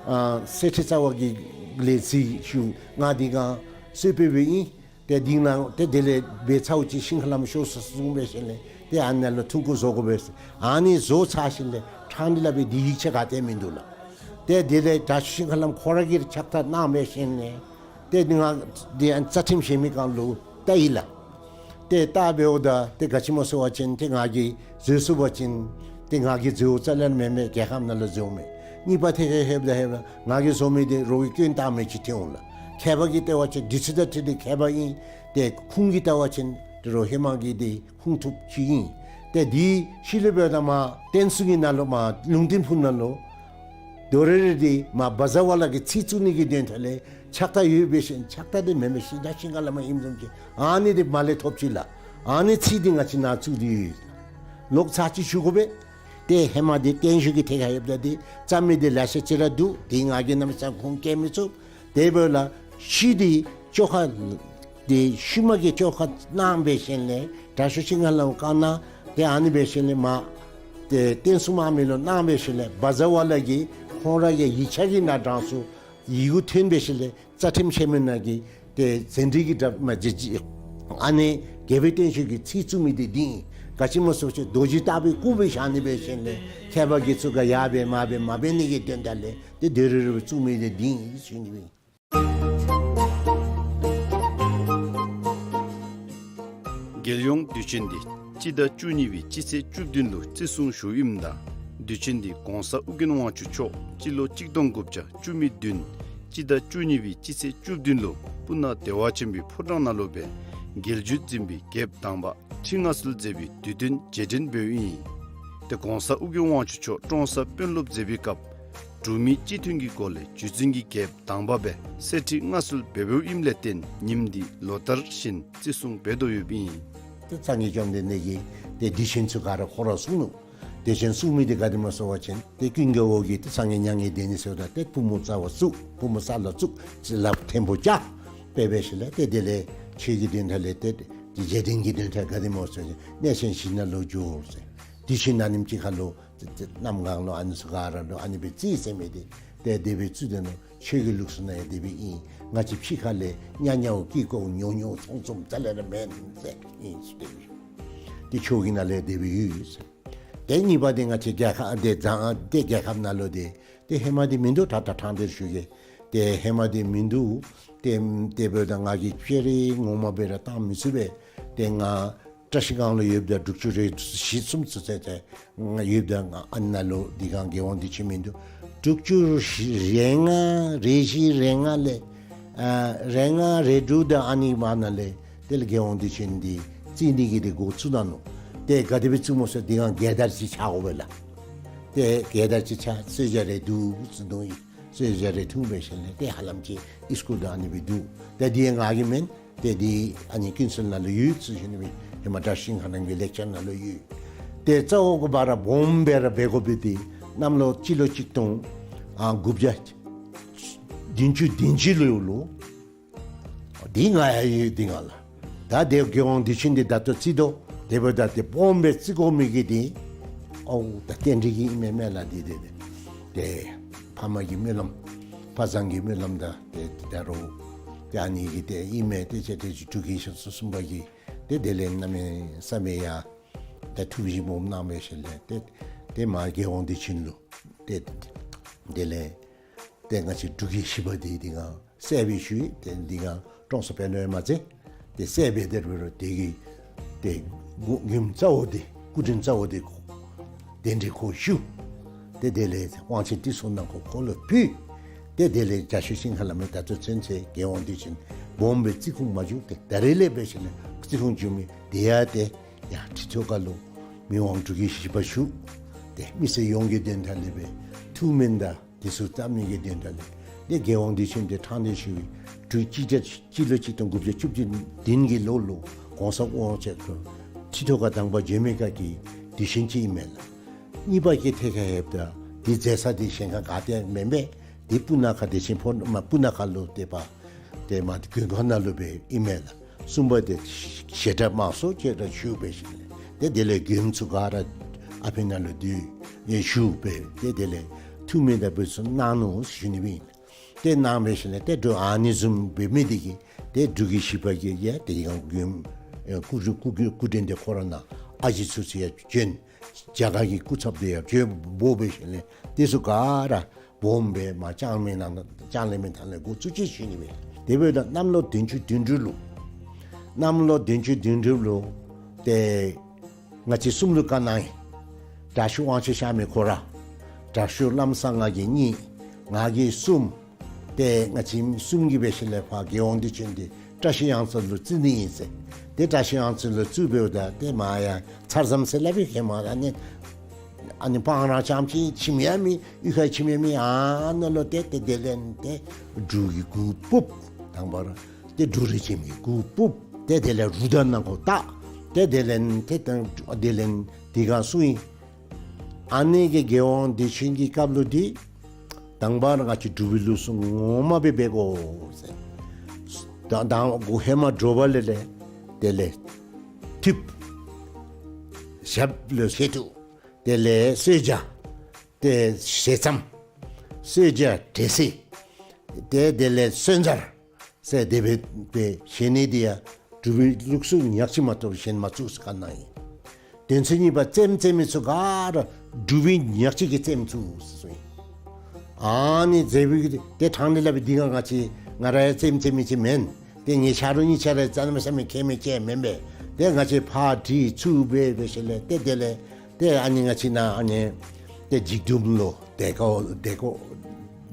ཨ་གསེར་ཁྲི་རྩ་བ་གི་ལས་ཅིག་ཞུ་ང་འདི་གང་གསོལ་ཕེབས་སྦེ་ཨིན། ཏེ་འདི་ནང་ཏེ་དེ་ལས་འབད་ཚརཝ་ཅིག་ཤིང་ཧ་ལམ་ཤོར་སོ་གསུངས་འབད་ཞིནམ་ལས་ཏེ་ཨ་ནཱ་ལུ་ཐུང་ཀུ་བཟོ་དགོ་པས་ཟེར། ཨ་ནི་བཟོ་ཚར་ཞིནམ་ལས་ཕྲང་སྟེ་སླབ་པའི་འདི་ཡིག་ཆ་ག་ཏེ་མིན་འདུག་ལགས། ཏེ་དེ་ལས་དྲག་ཤོས་ཤིང་ཧ་ལམ་ཁོ་ར་གིས་ཕྱག་རྟགས་གནང་འབད་ཞིནམ་ལས་ཏེ་ང་འདི་ཨ་རྩ་ཁྲིམས་བཞེས་མི་གང་ལུ་བལྟ་ཡི་ལགས། ཏེ་བལྟ་འབདཝ་ད་ཏེ་ག་ཅི་སྨོ་ཟེར་བ་ཅིན་ཏེ་ང་གིས་བཟོ་ཚུགས་པ་ཅིན་ཏེ་ང་གིས་བཟོཝ་རྩ་ལས་མེན་མས། རྒྱལ་ཁབ་ནང་ལུ་བཟོཝ་མས། གཉིས་པ་ཐད་ཁར་ལྷོདཔ་ད་ལྷོདཔ་ད་ང་གིས་བཟོ་མི་འདི་རོགས་ཀྱིས་སྐྱོན་བཏགས་མི་ཅིག་ཐོན་འོང་ལགས། མཁས་པ་གིས་བལྟ་བ་ཅིན་འདི་ཚུ་དང་འཁྲིལ་ཏེ་མཁས་པ་ཨིན། ཏེ་ཁུངས་ཀྱིས་བལྟ་བ་ཅིན་ཏེ་རོགས་ཧེ་མ་གི་འདི་ཁུངས་ཐུབ་ཅིག་ཨིན། ཏེ་འདི་ཤུལ་ལས་འབདཝ་ད་མ་བསྟན་སྲུང་གི་ནང་ལུ་མ་ལུང་བསྟན་ཕུག་ནང་ལུ་དོ་རེ་རེ་འདི་མ་བཛྲ་ཝཱ་ལ་གི་ཚིག་བཙུགས་ནི་གི་དོན་དག་ལས་ཕྱག་རྟགས་ཡོད་འབད་ཞིནམ་ཕྱག་རྟགས་འདི་མེན་མས། ཤིང་རྟ་ཤིང་ཁ་ལས་མར་ཨིནམ་བཟུམ་ཅིག་ཨ་ནི་འདི་མར་ལས་ཐོབ་ཅི་ལགས། ཨ་ནི་ཚིག་འདི་ང་བཅས་ནང་བཙུགས་ཏེ་ཡོད། ལོག་ཚར་ཅིག་ཞུ་དགོ་པས། ཏེ་ཧེ་མ་འདི་བརྟན་བཞུགས་ཀྱི་ཐད་ཁར་ཡོདཔ་ད་འདི་རྩོམ་མི་འདི་ལེ་ཤ་ཅིག་ར་འདུག། འདི་ང་གིས་གནམ་མེད་ས་མེད་ཁུངས་བཀལ་མི་ཚུགས། དེ་འབདཝ་ལས་ཤུལ་འདི་བཅོ་ཁ་འདི་ཤུལ་མ་གི་བཅོ་ཁ་གནང་འབད་ཞིནམ་ལས་དྲག་ཤོས་ཤིང་ཧ་ལམ་བཀའ་གནང་། ཏེ་ཨ་ནི་འབད་ཞིནམ་ལས་མ་ཏེ་བསྟན་སྲུང་དམག་མི་ལུ་གནང་འབད་ཞིནམ་ལས་བཛྲ་ཝཱ་ལ་གིས་ཁོང་ར་གི་ཡིག་ཆ་གི་ནང་དྲངས་སོང་། ཡི་གུ་ཐོན་འབད་ཞིནམ་ལས་རྩ་ཁྲིམས་བཞེས་མི་ནང་གི་ཏེ་ཟན་དྲི་གི་དྲ་མ་ཇི་ཇི་ཨ་ནི་རྒྱལ་པོའི་བརྟན་བཞུགས་ཀྱི་ཚིག་བཙུགས་མི་འདི་འདི་ཨིན། ག་ཅི་སྨོ་ཟེར་བ་ཅིན་རྡོ་རྗེ་ལྟ་བུའི་སྐུ་སྦེ་བཞག་ནི་འབད་ཞིནམ་ལས་མཁས་པ་དགེ་ཚུ་ག་ཡར་འབད་མར་འབད་མ་འབད་ནི་གི་དོན་དག་ལས་ཏེ་དོ་རེ་རེ་སྦེ་བཙུགས་མི་འདི་འདི་ཨིན་ཟེར་ཞུ་ནི་ཨིན། རྒྱལ་ཡོངས་དུས་ཆེན་འདི་སྤྱི་ཟླ་བཅུ་གཉིས་པའི་སྤྱི་ཚེས་བཅུ་བདུན་ལུ་བརྩི་སྲུང་ཞུཝ་ཨིནམ་ད་དུས་ཆེན་འདི་གོང་ས་ཨོ་རྒྱན་དབང་ཕྱུག་མཆོག་སྤྱི་ལོ་གཅིག་སྟོང་དགུ་བརྒྱ་བཅུ་མེད་བདུན་སྤྱི་ཟླ་བཅུ་གཉིས་པའི་སྤྱི་ཚེས་བཅུ་བདུན་ལུ་སྤུ་ན་བདེ་བ་ཆེན་པོའི་ཕོ་བྲང་ནང་ལུ་སྦེ་རྒྱལ་བརྒྱུད་འཛིན་པའི་རྒྱལཔོ་དང་པ་ཁྲི་མངའ་གསོལ་མཛད་པའི་དུས་སྟོན་རྗེས་དྲན་འབདཝ་ཨིན། ཏེ་གོང་ས་ཨོ་རྒྱན་དབང་ཕྱུག་མཆོག་ཀྲོང་གསར་དཔོན་སློབ་མཛད་པའི་སྐབས་འབྲུག་མི་སྤྱི་མཐུན་གྱི་སྒོ་ལས་བརྒྱུད་འཛིན་གྱི་རྒྱལཔོ་དང་པ་སྦེ་གསེར་ཁྲི་མངའ་གསོལ་འབད་འབདཝ་ཨིནམ་ལས་བརྟེན་ཉིནམ་འདི་ལོ་ལྟར་བཞིན་བརྩི་སྲུང་འབད་དོ་ཡོདཔ་ཨིན། ཏེ་སངས་རྒྱས་བཅོམ་ལྡན་འདས་ཀྱིས་ཏེ་དུས་ཆེན་ཚུ་ག་ར་ཁོ་ར་གསུངས་ནུག། དུས་ཆེན་གསུང་མི་འདི་ག་དེ་སྨོ་ཟེར་བ་ཅིན་ཏེ་ཀུན་དགའ་བོ་གིས་ཏེ་སངས་རྒྱས་མྱ་ངན་འདས་ནི་ཟེརཝ་ད་ཏེ་པུས་མོ་རྩ་བར་བཙུགས། པུས་མོ་ས་ལུ་བཙུགས། ཅིག་ལགཔ་མཐོན་པོ་བཅའ། དཔེ་འབད་ཞིནམ་ལས་ཏེ་དེ་ལས་ཆོས་ཀྱི་དོན་དག་ལས་ཏེ་རྗེས་དྲན་གྱི་དོན་དག་ག་དེ་སྨོ་ཟེར་བ་ཅིན་གནས་ཆེན་བཞི་ནང་ལུ་འགྱོ་ཟེར། དུས་ཆེན་ཨ་ནེམ་ཅིག་ཁར་ལུ་གནམ་གང་ལུ་ཨ་ནི་ཚུ་ག་ར་ལུ་ཨ་ནི་སྦེ་རྩིས་ཟེར་མི་འདི་ ཏེ་དེ་སྦེ་བཙུགས་དེ་ནང་ཆོས་ཀྱི་ལུགས་སྲོལ་ནང་ཡང་དེ་སྦེ་ཨིན། ང་བཅས་ཕྱི་ཁ་ལས་ཉག་ཉག་ཀི་ཀོ་ཉོ་ཉོ་ཚོང་ཚོང་རྩ་ལས་ར་མེན་ཟེར་ཨིན་ཟེར་དེ་སྦེ། ཏེ་ཆོས་ཀྱི་ནང་ལས་དེ་སྦེ་ཡོད་ཟེར། ཏེ་གཉིས་པ་འདི་ང་བཅས་རྒྱལ་ཁབ་འདི་བཟང་ཏེ་རྒྱལ་ཁབ་ནང་ལུ་འདི་ཏེ་ཧེ་མ་འདི་མིན་འདུག། ད་ད་ཐང་འདིར་ཞུ་གེ། ཏེ་ཧེ་མ་འདི་མིན་འདུག། ཏེ་དེ་འབདཝ་ད་ང་གིས་ཅེ་རེ་ངོ་མ་སྦེ་ར་བཏང་མི་ཚུགས་པས། ཏེ་ང་བཀྲ་ཤིས་སྒང་ལུ་ཡོདཔ་ད་དྲུག་ཅུ་རེ་བཞི་གསུམ་ཚུན་ཚོད་ཏེ་ང་ཡོདཔ་ད་ང་ཨ་ནཱ་ལུ་འདི་སྒང་རྒྱལ་དབང་བདེ་ཆེན་མིན་འདུག། དྲུག་ཅུ་རེ་ལྔ་རེ་བཞི་རེ་ལྔ་ལས་ཨ་རེ་ལྔ་རེ་དྲུག་དང་ཨ་ནི་བར་ན་ལས་དེ་ལས་རྒྱལ་དབང་བདེ་ཆེན་འདི་བརྩིག་ནི་གི་འདི་འགོ་བཙུགས་ད་ནུག། ཏེ་ག་དེ་སྦེ་བཙུགསཔ་སྨོ་ཟེར་འདི་སྒང་རྒྱལ་དར་ཅིག་ཆགས་དགོ་པས་ལགས། ཏེ་རྒྱལ་དར་ཅིག་ཆགས་གསོལ་ཇ་རེ་འདུག་ཟེར་འདུག་ཡི། གསོལ་ཇ་རེ་འཐུང་སྦེ་ཞིནམ་ལས་ཏེ་ཧ་ལམ་ཅིག་ཨིས་ཀུལ་དང་ཨ་ནི་སྦེ་འདུག། ཏེ་འདི་ང་གི་མེན། ཏེ་འདི་ཨ་ནི་ཀུན་གསལ་ནང་ལུ་ཡོད་ཟེར་ཞུ་ནི་སྦེ་ཧེ་མ་བཀྲ་ཤིས་སིང་ཧ་རང་གི་ལེགས་སྦྱར་ནང་ལུ་ཡོད། ཏེ་རྩ་བོ་གི་བར་སྦོམ་སྦེ་ར་འབད་དགོ་པའི་འདི་གནམ་ལོ་སྤྱི་ལོ་གཅིག་སྟོང་ཨ་དགུ་བརྒྱ་བདུན་ཅུ་དོན་གཅིག་ལོ་ལུ། འདི་ང་ཡང་ཡོད་འདི་ང་ལགས། ད་དེ་རྒྱལ་དབང་བདེ་ཆེན་འདི་ད་ལྟོ་བརྩིག་དོ། དེ་འབདཝ་ད་ཏེ་སྦོམ་སྦེ་བརྩིག་དགོ་མི་གི་འདི་ཨོ་ད་རྟེན་འབྲེལ་གྱི་ཨིན་མས་མེན་ལགས། འདི་འདི་འདི་ཏེ་ཕ་མ་གི་སྨོན་ལམ་ཕ་བཟང་གི་སྨོན་ལམ་དང་ཏེ་ད་རུང་ཏེ་ཨ་ནི་གི་ཏེ་ཨིན་མས། ཏེ་ཅེ་ཏེ་འབྲུག་རྒྱལ་ཚུན་ཚོད་གསུམ་པ་གིས་ཏེ་དེ་ལས་གནམ་མེད་ས་མེད་ཡ་ཏེ་ཐུགས་བཞེད་སྦོམ་གནང་སྦེ་ཞིནམ་ལས་ཏེ་ཏེ་མ་རྒྱལ་དབང་བདེ་ཆེན་ལུ་ཏེ་དེ་ལས་ཏེ་ང་བཅས་འབྲུག་རྒྱལ་བཞི་པ་འདི་འདི་སྒང་གསལ་སྦེ་ཞུ་ཡི། ཏེ་འདི་སྒང་ཀྲོང་གསར་དཔོན་སློབ་ཡང་མ་ཚད་ཏེ་གསལ་སྦེ་དེ་རུ་རུ་དེ་གི་ཏེ་མགུ་མགུནམ་རྩ་བོ་འདི་སྐུ་དྲིན་རྩ་བོ་འདི་གདན་འདྲེན་ཁོ་ཞུ། ཏེ་དེ་ལས་དབང་ཆེན་ཏི་སེ་ནང་ཁོ་ཁོ་ལུ་ཕུལ། ཏེ་དེ་ལས་རྒྱ་ཤོད་ཤིང་ཁ་ལ་མེ་ད་ལྟོ་ཚུན་ཚོད་རྒྱལ་དབང་བདེ་ཆེན་སྦོམ་སྦེ་བརྩིག་ཁུངས་མ་བྱུང་། ཏེ་ད་རེས་ལས་འབད་ཞིནམ་ལས་བརྩིག་ཁུངས་བྱུང་མི་དེ་ཡང་ཏེ་ཡར་ཁྲི་ཐོག་ཁ་ལུ་མི་དབང་འབྲུག་རྒྱལ་བཞི་པ་བཞུགས། ཏེ་མི་སེར་ཡོངས་ཀྱི་དོན་དག་ལས་སྦེ་ཐུགས་སྨོན་དང་དེ་ཚུ་བཏབ་ནི་གི་དོན་དག་ལས་ཏེ་རྒྱལ་དབང་བདེ་ཆེན་འདི་ཕྲང་སྟེ་ཞུ་བའི་དུས་ཅི་ཅི་སྤྱི་ལོ་གཅིག་སྟོང་དགུ་བརྒྱ་བཅུ་བདུན་གྱི་ལོ་ལུ་གོང་ས་དབང་ཆེན་ཁོ་ཁྲི་ཐོག་ཁ་དང་པ་བྱོན་མི་ཁ་གི་དུས་ཆེན་ཅིག་ཨིན་མས་ལགས། གཉིས་པ་གི་ཐད་ཁར་ལྷོདཔ་ད་འདི་མཛད་ས་འདི་གཞན་ཁར་ག་ཏེ་མེན་པས། འདི་སྤུ་ན་ཁ་བདེ་ཆེན་ཕོ་མ་སྤུ་ན་ཁ་ལུ་ཏེ་པ་ཏེ་མ་འདི་དགོན་ཁང་ནང་ལུ་སྦེ་ཨིན་མས་ལགས། གསུམ་པ་འདི་བཤད་གྲྭ་མང་སུ་ཅིག་ར་ཞུ་སྦེ་ཞིནམ་ལས་ཏེ་དེ་ལས་མགྱོནམ་ཚུ་ག་ར་ཨ་ཕི་ནང་ལུ་འདུས་ཡོད་ཞུ་སྦེ་ཏེ་དེ་ལས་ཐུགས་སྨོན་དང་འབུལ་ཚུ་གནང་ནུག་ཞུ་ནི་སྦེ་ཨིན། ཏེ་གནང་སྦེ་ཞིནམ་ལས་ཏེ་འབྲུག་ཨ་ནི་བཟུམ་འབད་མི་འདི་གིས་ཏེ་འབྲུག་རྒྱལ་བཞི་པ་གིས་ཡང་ཏེ་ཡང་མགྱོནམ་ཨེ་སྐུ་སྐུ་སྐུ་སྐུ་དྲིན་འདི་ཁོ་ར་ནང་ཨ་ཞེ་ཚུ་ཚུ་ཡང་བྱོན། རྒྱ་གར་གྱི་སྐུ་ཚབ་འདི་ཡང་བྱོན་འབོ་སྦེ་ཞིནམ་ལས་དེ་ཚུ་ག་ར་སྦོམ་སྦེ་མ་ལྕང་མའི་ནང་ལྕང་གླིང་མའི་ཐང་ལས་འགོ་བཙུགས་ཅི་ཞུ་ནི་སྦེ། དེ་འབདཝ་ད་གནམ་ལོ་བདུན་ཅུ་དོན་དྲུག་ལུ་གནམ་ལོ་བདུན་ཅུ་དོན་དྲུག་ལུ་ཏེ་ང་བཅས་གསུམ་ལུ་བཀའ་གནང་ཡི། དྲག་ཤོས་དབང་ཕྱུག་ཤར་མི་ཁོ་ར། དྲག་ཤོས་བླམ་གསང་སྔགས་ཀྱི་གཉིས། ང་གིས་གསུམ། ཏེ་ང་བཅས་གསུམ་གྱིས་འབད་ཞིནམ་ལས་ཕར་རྒྱལ་དབང་བདེ་ཆེན་འདི་བཀྲ་ཤིས་གཡང་རྩེ་ལུ་བརྩི་ནི་ཨིན་ཟེར། ཏེ་བཀྲ་ཤིས་གཡང་རྩེ་ལུ་བརྩིཝ་ད་ཏེ་མ་ཡང་ཚར་ཙམ་ཟེར་སླབ་པའི་ཧེ་མ་ཨ་ནི་ཨ་ནི་སྤང་ར་རྐྱངམ་ཅིག་ཁྱིམ་ཡང་མེད། གཡུས་ཁར་ཁྱིམ་ཡང་མེད། ཨ་ནཱ་ལུ་ཏེ་ཏེ་དེ་ལས་ཏེ་འབྲུག་གི་གུར་ཕུབ། དང་པ་ར་ཏེ་འབྲུག་རིས་ཅན་གྱི་གུར་ཕུབ། ཏེ་དེ་ལས་རུ་དར་ནང་ཁོ་བཏགས། ཏེ་དེ་ལས་ཏེ་ཏེ་དེ་ལས་དེ་སྒང་སོང་ཡི། ཨ་ནི་གི་རྒྱལ་དབང་བདེ་ཆེན་གྱི་སྐབས་ལུ་འདི་དང་པ་ར་ང་བཅས་འབྲུག་པའི་ལུགས་སྲོལ་ངོ་མ་སྦེ་འབད་དགོ་ཟེར། ད་དང་འགོ་ཧེ་མ་དྲོ་པ་ལས་ལས་དེ་ལས་ཐུབ། ཞབས་ལུ་བཞེས་ཐུབ། དེ་ལས་གསོལ་ཇ། ཏེ་ཞལ་ཙམ། གསོལ་ཇ་འབྲས་སིལ། ཏེ་དེ་ལས་གསོལ་ཇ་ཟེར་དེ་སྦེ་སྦེ་བཞེས་ནི་འདི་ཡང་འབྲུག་པའི་ལུགས་སྲོལ་ཉག་གཅིག་མ་གཏོགས་གཞན་མ་བཙུགས་ཟེར་བཀའ་གནང་ཡི། དོན་ཚན་གཉིས་པ་རྩེདམོ་རྩེ་མི་ཚུ་ག་ར་འབྲུག་པའི་ཉག་གཅིག་གི་རྩེདམོ་བཙུགས་ཟེར་གསུངས་ཡི། ཨ་ནི་རྩེདམོ་གི་ཏེ་ཕྲང་སྟེ་སླབ་པའི་འདི་སྒང་ང་བཅས་ང་ར་ཡང་རྩེདམོ་རྩེ་མི་ཅིག་མེན། ཏེ་ངེའི་ཆ་རོགས་གཉིས་ཆ་ར་རྩེདམོ་རྩེ་མི་མཁས་མི་ཅིག་མེན་པས། ཏེ་ང་བཅས་ཕར་དྲི་ཚུར་འབད་འབད་ཞིནམ་ལས་ཏེ་དེ་ལས་ཏེ་ཨ་ནི་ང་བཅས་ནཱ་ཨ་ནི་ཏེ་འཇིགས་མདུང་ལུ་དེ་ཀ་དེ་ཀ་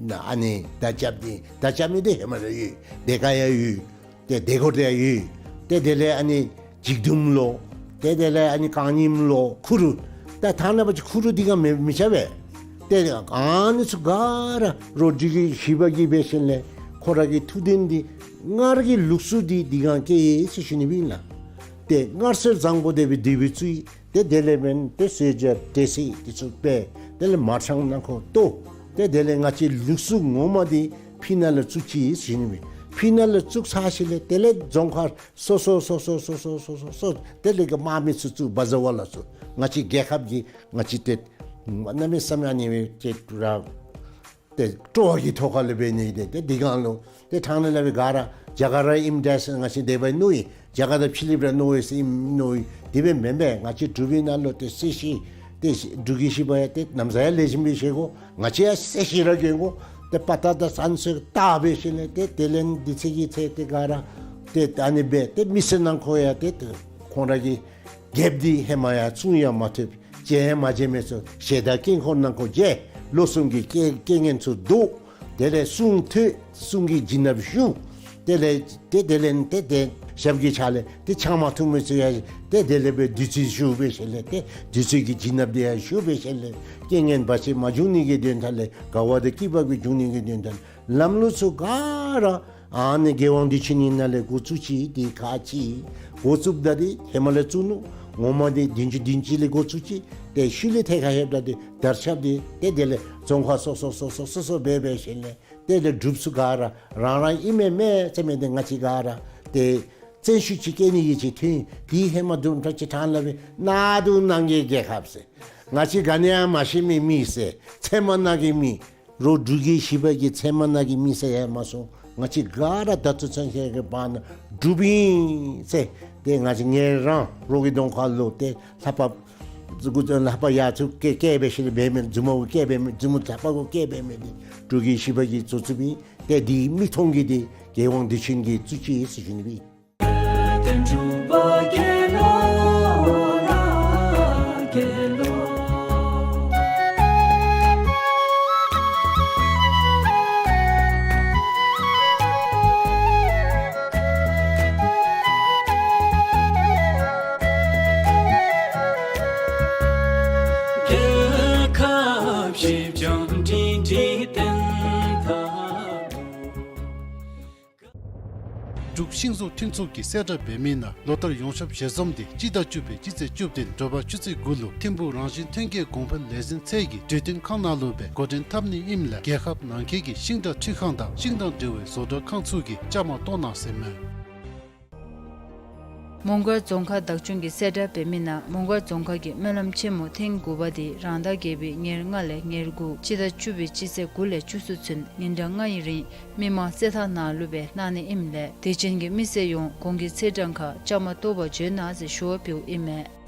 ནཱ་ཨ་ནི་མདའ་རྐྱབ་ནི་མདའ་རྐྱབ་ནི་འདི་ཧེ་མ་ར་ཡོད། དེ་ཀ་ཡང་ཡོད། ཏེ་དེ་ཀ་དེ་ཡང་ཡོད། ཏེ་དེ་ལས་ཨ་ནི་འཇིགས་མདུང་ལུ། ཏེ་དེ་ལས་ཨ་ནི་རྐང་རྙིངམ་ལུ་ཁུ་རུ། ད་ཐ་ན་པ་ཅིག་ཁུ་རུ་འདི་སྒང་མི་མི་རྐྱབ་པས། ཏེ་ཨ་ནི་ཚུ་ག་ར་རོ་འབྲུག་རྒྱལ་བཞི་པ་གིས་འབད་ཞིནམ་ལས་ཁོ་ར་གི་ཐུགས་དོན་འདི་སྔར་གྱི་ལུགས་སྲོལ་འདི་འདི་སྒང་བསྐྱལ་ཡི་ཟེར་ཞུ་ནི་སྦེ་ཨིན་ལགས། ཏེ་སྔར་སྲོལ་བཟང་པོ་དེ་སྦེ་འདི་སྦེ་བཙུགས་ཡི། ཏེ་དེ་ལས་འབདན་ཏེ་གསོལ་ཇ་འབྲས་སིལ་འདི་ཚུ་སྦེ་དེ་ལས་མར་ཆང་ནང་ཁོ་གཏོར། ཏེ་དེ་ལས་ང་བཅས་ལུགས་སྲོལ་ངོ་མ་འདི་ཕི་ནང་ལུ་བཙུགས་ཅི་ཟེར་ཞུ་ནི་སྦེ། ཕི་ནང་ལུ་བཙུགས་ཚར་ཞིནམ་ལས་དེ་ལས་རྫོང་ཁག་སོ་སོ་སོ་སོ་དེ་ལས་ཀྱི་དམག་མི་ཚུ་བཙུགས། བཛྲ་ཝཱ་ལ་ཚུ་ང་བཅས་རྒྱལ་ཁབ་ཀྱི་ང་བཅས་ཏེ་གནམ་མེད་ས་མེད་ཨ་ནི་སྦེ་ཏེ་ར་ ཏེ་སྤྲོ་བ་གི་ཐོག་ཁ་ལས་འབད་ནི་ཏེ་ཏེ་འདི་སྒང་ལུ་ཏེ་ཕྲང་ནི་ལས་འབད་ག་ར་རྒྱ་གར་ར་ཨིནམ་འདྲས་ང་བཅས་དེ་སྦེ་མནོ་ཡི། རྒྱ་གར་དང་ཕྱི་གླིངཔ་ར་མནོ་ཡི་ཟེར་ཨིནམ་མནོ་ཡི། དེ་སྦེ་མེན་པས། ང་བཅས་འབྲུག་པའི་ནང་ལུ་ཏེ་སྲས་བཞི་ཏེ་འབྲུག་གི་བཞི་པ་ཡང་ཏེ་ན་བཟའ་ཡང་ལེགས་ཤོམ་སྦེ་བཞེས་དགོ། ང་བཅས་ཡང་སྲས་བཞི་ར་གྱོན་དགོ། ཏེ་དཔའ་རྟགས་དང་བསམ་སྲོལ་དག་འབད་ཞིནམ་ལས་ཏེ་དེ་ལས་འདི་ཚེ་གི་ཚེ་ཏེ་ག་ར་ཏེ་ཨ་ནི་སྦེ་ཏེ་མི་སེར་ནང་འཁོད་ཡང་ཏེ་ཏེ་ཁོང་ར་གི་རྒྱལཔོ་འདི་ཧེ་མ་ཡང་བཙུན་ཡང་མ་ཐུབ། མཇལ་ཡང་མ་མཇལ་མི་ཚུ་ཞལ་དང་དཀྱིལ་འཁོར་ནང་འཁོད་མཇལ། ལོ་གསུམ་གྱི་རྐྱེན་རྐྱེན་ངན་ཚུ་བཟློག། དེ་ལས་གསུང་ཐོས། གསུང་གི་བྱིན་རླབས་ཞུགས། དེ་ལས་ཏེ་དེ་ལས་ཏེ་ཏེ་ཞབས་ཀྱི་ཕྱག་ལས་ཏེ་ཕྱག་མ་ཐུབ་མི་ཚུ་ཡང་ཏེ་དེ་ལས་སྦེ་བདུད་རྩི་ཞུ་འབད་ཞིནམ་ལས་ཏེ་བདུད་རྩི་གི་བྱིན་རླབས་དེ་ཡང་ཞུ་འབད་ཞིནམ་ལས་རྐྱེན་ངན་བར་ཆད་མ་འབྱུང་ནི་གི་དོན་དག་ལས་དགའ་བ་དང་སྐྱིད་པ་གི་འབྱུང་ནི་གི་དོན་དག་ལས་ལམ་ལུགས་ཚུ་ག་ར་ཨ་ནི་རྒྱལ་དབང་བདེ་ཆེན་ནི་ནང་ལས་འགོ་བཙུགས་ཅི། དེ་ག་ཅི་འགོ་བཙུགསཔ་ད་དེ་ཧེ་མ་ལས་བཙུགས་ནུག། ངོ་མ་དེ་བདུན་ཅུ་བདུན་ཅུ་ལས་འགོ་བཙུགས་ཅི། ཏེ་ཤུལ་ལས་ཐད་ཁར་ལྷོདཔ་ད་དེ་དར་ཁྱབ་སྟེ་ཏེ་དེ་ལས་རྫོང་ཁག་སོ་སོ་སོ་སོ་སོ་སོ་འབད་འབད་ཞིནམ་ལས་ཏེ་དེ་ལས་འབྲུགཔ་ཚུ་ག་ར་རང་རང་ཨིན་མས་མས་ཟེར་མི་དེ་ང་བཅས་ག་ར་ཏེ་བཙན་ཤུགས་ཅིག་བཀལ་ནི་གི་ཅིག་ཐོན། དེ་ཧེ་མ་དུམ་གྲ་ཅིག་ཕྲང་ལས་འབད་གནག་དུང་ནང་གི་རྒྱལ་ཁབ་ཟེར། ང་བཅས་ག་ནི་ཡང་མ་ཤེས་མི་མི་ཟེར། ཚལ་མ་ནང་གི་མི། རོགས་འབྲུག་གི་བཞི་པ་གི་ཚལ་མ་ནང་གི་མི་ཟེར་ཡང་མ་སོང་། ང་བཅས་ག་ར་ད་ལྟོ་ཚུན་ཚོད་ཀྱི་བར་ན་འབྲུགཔ་ཨིན་ཟེར། ཏེ་ང་བཅས་ངེ་རང་རོགས་ཀྱི་གདོང་ཁ་ལུ་ཏེ་ལྷ་པ་ལྷ་པ་ཡར་ཚུར་བཀལ་བཀལ་འབད་ཞིནམ་ལས་འབད་མི་མཛུབ་མོ་བཀལ་འབད་མི་མཛུབ་མོ་ལྷ་པ་གུ་བཀལ་འབད་མི་དེ་འབྲུག་གི་བཞི་པ་གིས་བཙུགས་བཙུགསཔ་ཨིན། ཏེ་དེ་མིག་མཐོང་གི་དེ་རྒྱལ་དབང་བདེ་ཆེན་གྱིས་བཙུགས་ཅི་ཟེར་ཞུ་ནི་ཨིན། འབྲུག་ཤིང་བཟོ་མཐུན་ཚོགས་ཀྱིས་གསལ་བསྒྲགས་འབད་མི་ནང་ལོ་ལྟར་ཡོངས་ཁྱབ་ཞལ་འཛོམས་དེ་སྤྱི་ཟླ་བཅུ་པའི་སྤྱི་ཚེས་བཅུ་བདུན་དྲོ་པ་ཆུ་ཚོད་དགུ་ལུ་ཐིམ་ཕུག་རང་བཞིན་ཐོན་སྐྱེད་གོང་འཕེལ་ལས་འཛིན་ཚད་ཀྱི་གྲོས་བསྟུན་ཁང་ནང་ལུ་སྦེ་འགོ་འདྲེན་འཐབ་ནི་ཨིནམ་ལས་རྒྱལ་ཁབ་ནང་འཁོད་ཀྱི་ཤིང་དང་འཕྲུལ་ཁང་དང་ཤིང་དང་འབྲེལ་བའི་བཟོ་གྲྭ་ཁང་ཚུ་གིས་བཅའ་མར་གཏོགས་གནང་ཟེར་མས། མོང་སྒར་རྫོང་ཁག་བདག་སྐྱོང་གིས་གསལ་བསྒྲགས་འབད་མི་ནང་མོང་སྒར་རྫོང་ཁག་གི་སྨོན་ལམ་ཆེན་མོ་ཐེངས་དགུ་པ་དེ་རང་ཟླ་བརྒྱད་པའི་ཉེར་ལྔ་ལས་ཉེར་དགུ་སྤྱི་ཟླ་བཅུ་པའི་སྤྱི་ཚེས་དགུ་ལས་བཅུ་གསུམ་ཚུན་ཉིན་གྲངས་ལྔ་ཡི་རིང་མི་མང་རྩེད་ཐང་ནང་ལུ་སྦེ་གནང་ནི་ཨིནམ་ལས་དད་ཅན་གྱི་མི་སེར་ཡོངས་གོང་གི་ཚེས་གྲངས་ཁར་བཅའ་མར་གཏོགས་པར་འབྱོན་གནང་ཟེར་ཞུ་བ་ཕུལཝ་ཨིན་མས།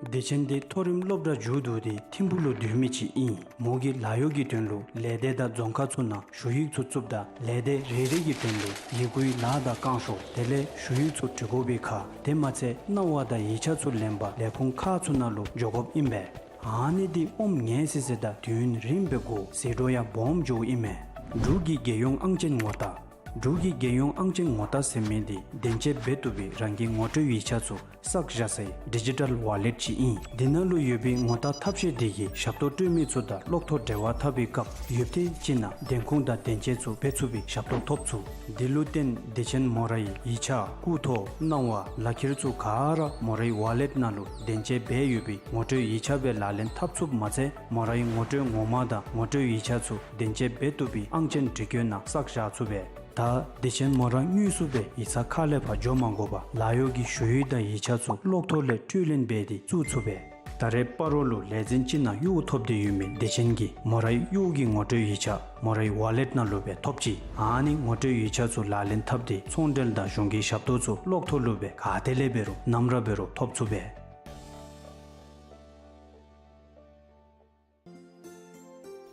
བདེ་ཆེན་འདི་མཐོ་རིམ་སློབ་གྲྭ་མཇུག་བསྡུ་སྟེ་ཐིམ་ཕུག་ལུ་སྡོད་མི་ཅིག་ཨིན། མོ་གིས་ལཱ་གཡོག་གི་དོན་ལུ་ལས་སྡེ་དང་རྫོང་ཁག་ཚུ་ནང་ཞུ་ཡིག་ཚུ་བཙུགསཔ་ད་ལས་སྡེ་རེ་རེ་གི་དོན་ལུ་ཡི་གུའི་ལཱ་དང་བསྐང་ཤོག་དེ་ལས་ཞུ་ཡིག་ཚུ་འབྲི་དགོ་པའི་ཁར་དེ་མ་ཚད་གནང་བ་དང་ཡིག་ཆ་ཚུ་ལེན་པར་ལས་ཁུངས་ཁག་ཚུ་ནང་ལུ་འགྱོ་དགོཔ་ཨིན་པས། ཨ་ནི་འདི་ཨོམ་ངལ་སི་སི་དང་དུས་ཡུན་རིངམོ་སྦེ་འགོར་ཟད་འགྲོ་ཡང་སྦོམ་འགྱོཝ་ཨིན་མས། འབྲུག་གི་རྒྱལ་ཡོངས་ཨང་ཅན་ངོ་རྟགས། འབྲུག་གི་རྒྱལ་ཡོངས་ཨང་ཅན་ངོ་རྟགས་ཟེར་མི་འདི་བདེན་དཔྱད་འབད་བཏུབ་པའི་རང་གི་ངོ་སྤྲོད་ཡིག་ཆ་ཚུ་བསགས་བཞག་སའི་ཌི་ཇི་ཊལ་ཝ་ལེཊ་ཅིག་ཨིན། འདི་ནང་ལུ་ཡོད་པའི་ངོ་རྟགས་ཐབས་ཤེས་འདི་གིས་ཞབས་ཏོག་སྤྲོད་མི་ཚུ་དང་གློག་ཐོག་འབྲེལ་བ་འཐབ་པའི་སྐབས་ཡོདཔ་དེ་ཅིག་ནང་བདེན་ཁུངས་དང་བདེན་དཔྱད་ཚུ་འབད་ཚུགས་པའི་ཞབས་ཏོག་ཐོབ་ཚུགས། འདི་ལུ་བརྟེན་བདེ་ཆེན་མོ་རའི་ཡིག་ཆ་སྐུ་ཐོ་གནང་བ་ལག་ཁྱེར་ཚུ་ག་ར་མོ་རའི་ཝ་ལེཊ་ནང་ལུ་བདེན་དཔྱད་འབད་ཡོད་པའི་ངོ་སྤྲོད་ཡིག་ཆ་སྦེ་ལག་ལེན་འཐབ་ཚུགསཔ་མ་ཚད་མོ་རའི་ངོ་སྤྲོད་ངོ་མ་དང་ངོ་སྤྲོད་ཡིག་ཆ་ཚུ་བདེན་དཔྱད་འབད་བཏུབ་པའི་ཨང་ཅན་འབྲི་སྐྱོན་ནང་བསགས་བཞག་ཚུགས་པས། ད་བདེ་ཆེན་མོ་ར་དངོས་སུ་སྦེ་ཡིག་ཚང་ཁ་ལས་ཕར་འགྱོ་མ་དགོ་པར་ལཱ་གཡོག་གི་ཞུ་ཡིག་དང་ཡིག་ཆ་ཚུ་གློག་ཐོག་ལས་སྤྲོད་ལེན་འབད་དེ་བཙུགས་ཚུགས་པས། ད་རེས་སྤ་རོ་ལུ་ལས་འཛིན་ཅིག་ནང་གཡོག་ཐོབ་སྟེ་ཡོད་མི་བདེ་ཆེན་གྱིས་མོ་རའི་གཡོག་གི་ངོ་སྤྲོད་ཡིག་ཆ་མོ་རའི་ཝ་ལེཊ་ནང་ལུ་སྦེ་ཐོབ་ཅི། ཨ་ནི་ངོ་སྤྲོད་ཡིག་ཆ་ཚུ་ལག་ལེན་འཐབ་སྟེ་ཚོང་འབྲེལ་དང་གཞུང་གི་ཞབས་ཏོག་ཚུ་གློག་ཐོག་ལུ་སྦེ་ག་ཏེ་ལས་འབད་རུང་ནམ་ར་འབད་རུང་ཐོབ་ཚུགས་པས།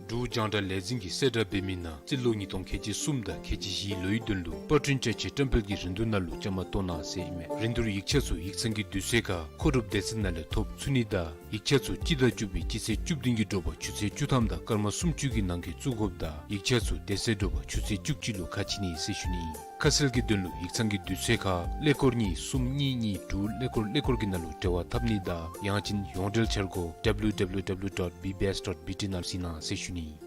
འབྲུག་རྒྱང་བསྒྲགས་ལས་འཛིན་གྱིས་གསལ་བསྒྲགས་འབད་མི་ནང་རྩིས་ལོ་ཉིས་སྟོང་ཁལ་གཅིག་གསུམ་དང་ཁལ་གཅིག་བཞི་ལོའི་དོན་ལུ་པར་སྐྲུན་བཅའ་ཆས་བཀྲམ་སྤེལ་གྱི་རིན་བསྡུར་ནང་ལུ་བཅའ་མར་གཏོགས་གནང་ཟེར་ཨིན་མས། རིན་བསྡུར་ཡིག་ཆ་ཚུ་ཡིག་ཚང་གི་དུས་ཚོད་ཁར་མཁོ་སྒྲུབ་སྡེ་ཚན་ནང་ལས་ཐོབ་ཚུགས་ནི་དང་ཡིག་ཆ་ཚུ་སྤྱི་ཟླ་བཅུ་པའི་སྤྱི་ཚེས་བཅུ་བདུན་གྱི་དྲོ་པ་ཆུ་ཚོད་བཅུ་ཐམ་དང་སྐར་མ་སུམ་ཅུ་གི་ནང་འཁོད་བཙུགས་དགོཔ་དང་ཡིག་ཆ་ཚུ་དེ་ཚེ་དྲོ་པ་ཆུ་ཚོད་བཅུ་གཅིག་ལུ་ཁ་ཕྱེ་ནི་ཟེར་ཞུ་ནི་ཨིན། ཁ་གསལ་གྱི་དོན་ལུ་ཡིག་ཚང་གི་དུས་ཚོད་ཁར་ཀླད་ཀོར་གཉིས་གསུམ་གཉིས་གཉིས་དྲུག་ཀླད་ཀོར་ཀླད་ཀོར་གྱི་ནང་ལུ་འབྲེལ་བ་འཐབ་ནི་དང་ཡང་ཅིན་ཡོངས་འབྲེལ་འཆར་སྒོ་W W W dot B B S dot B T ནང་གཟིགས་གནང་ཟེར་ཞུ་ནི་ཨིན།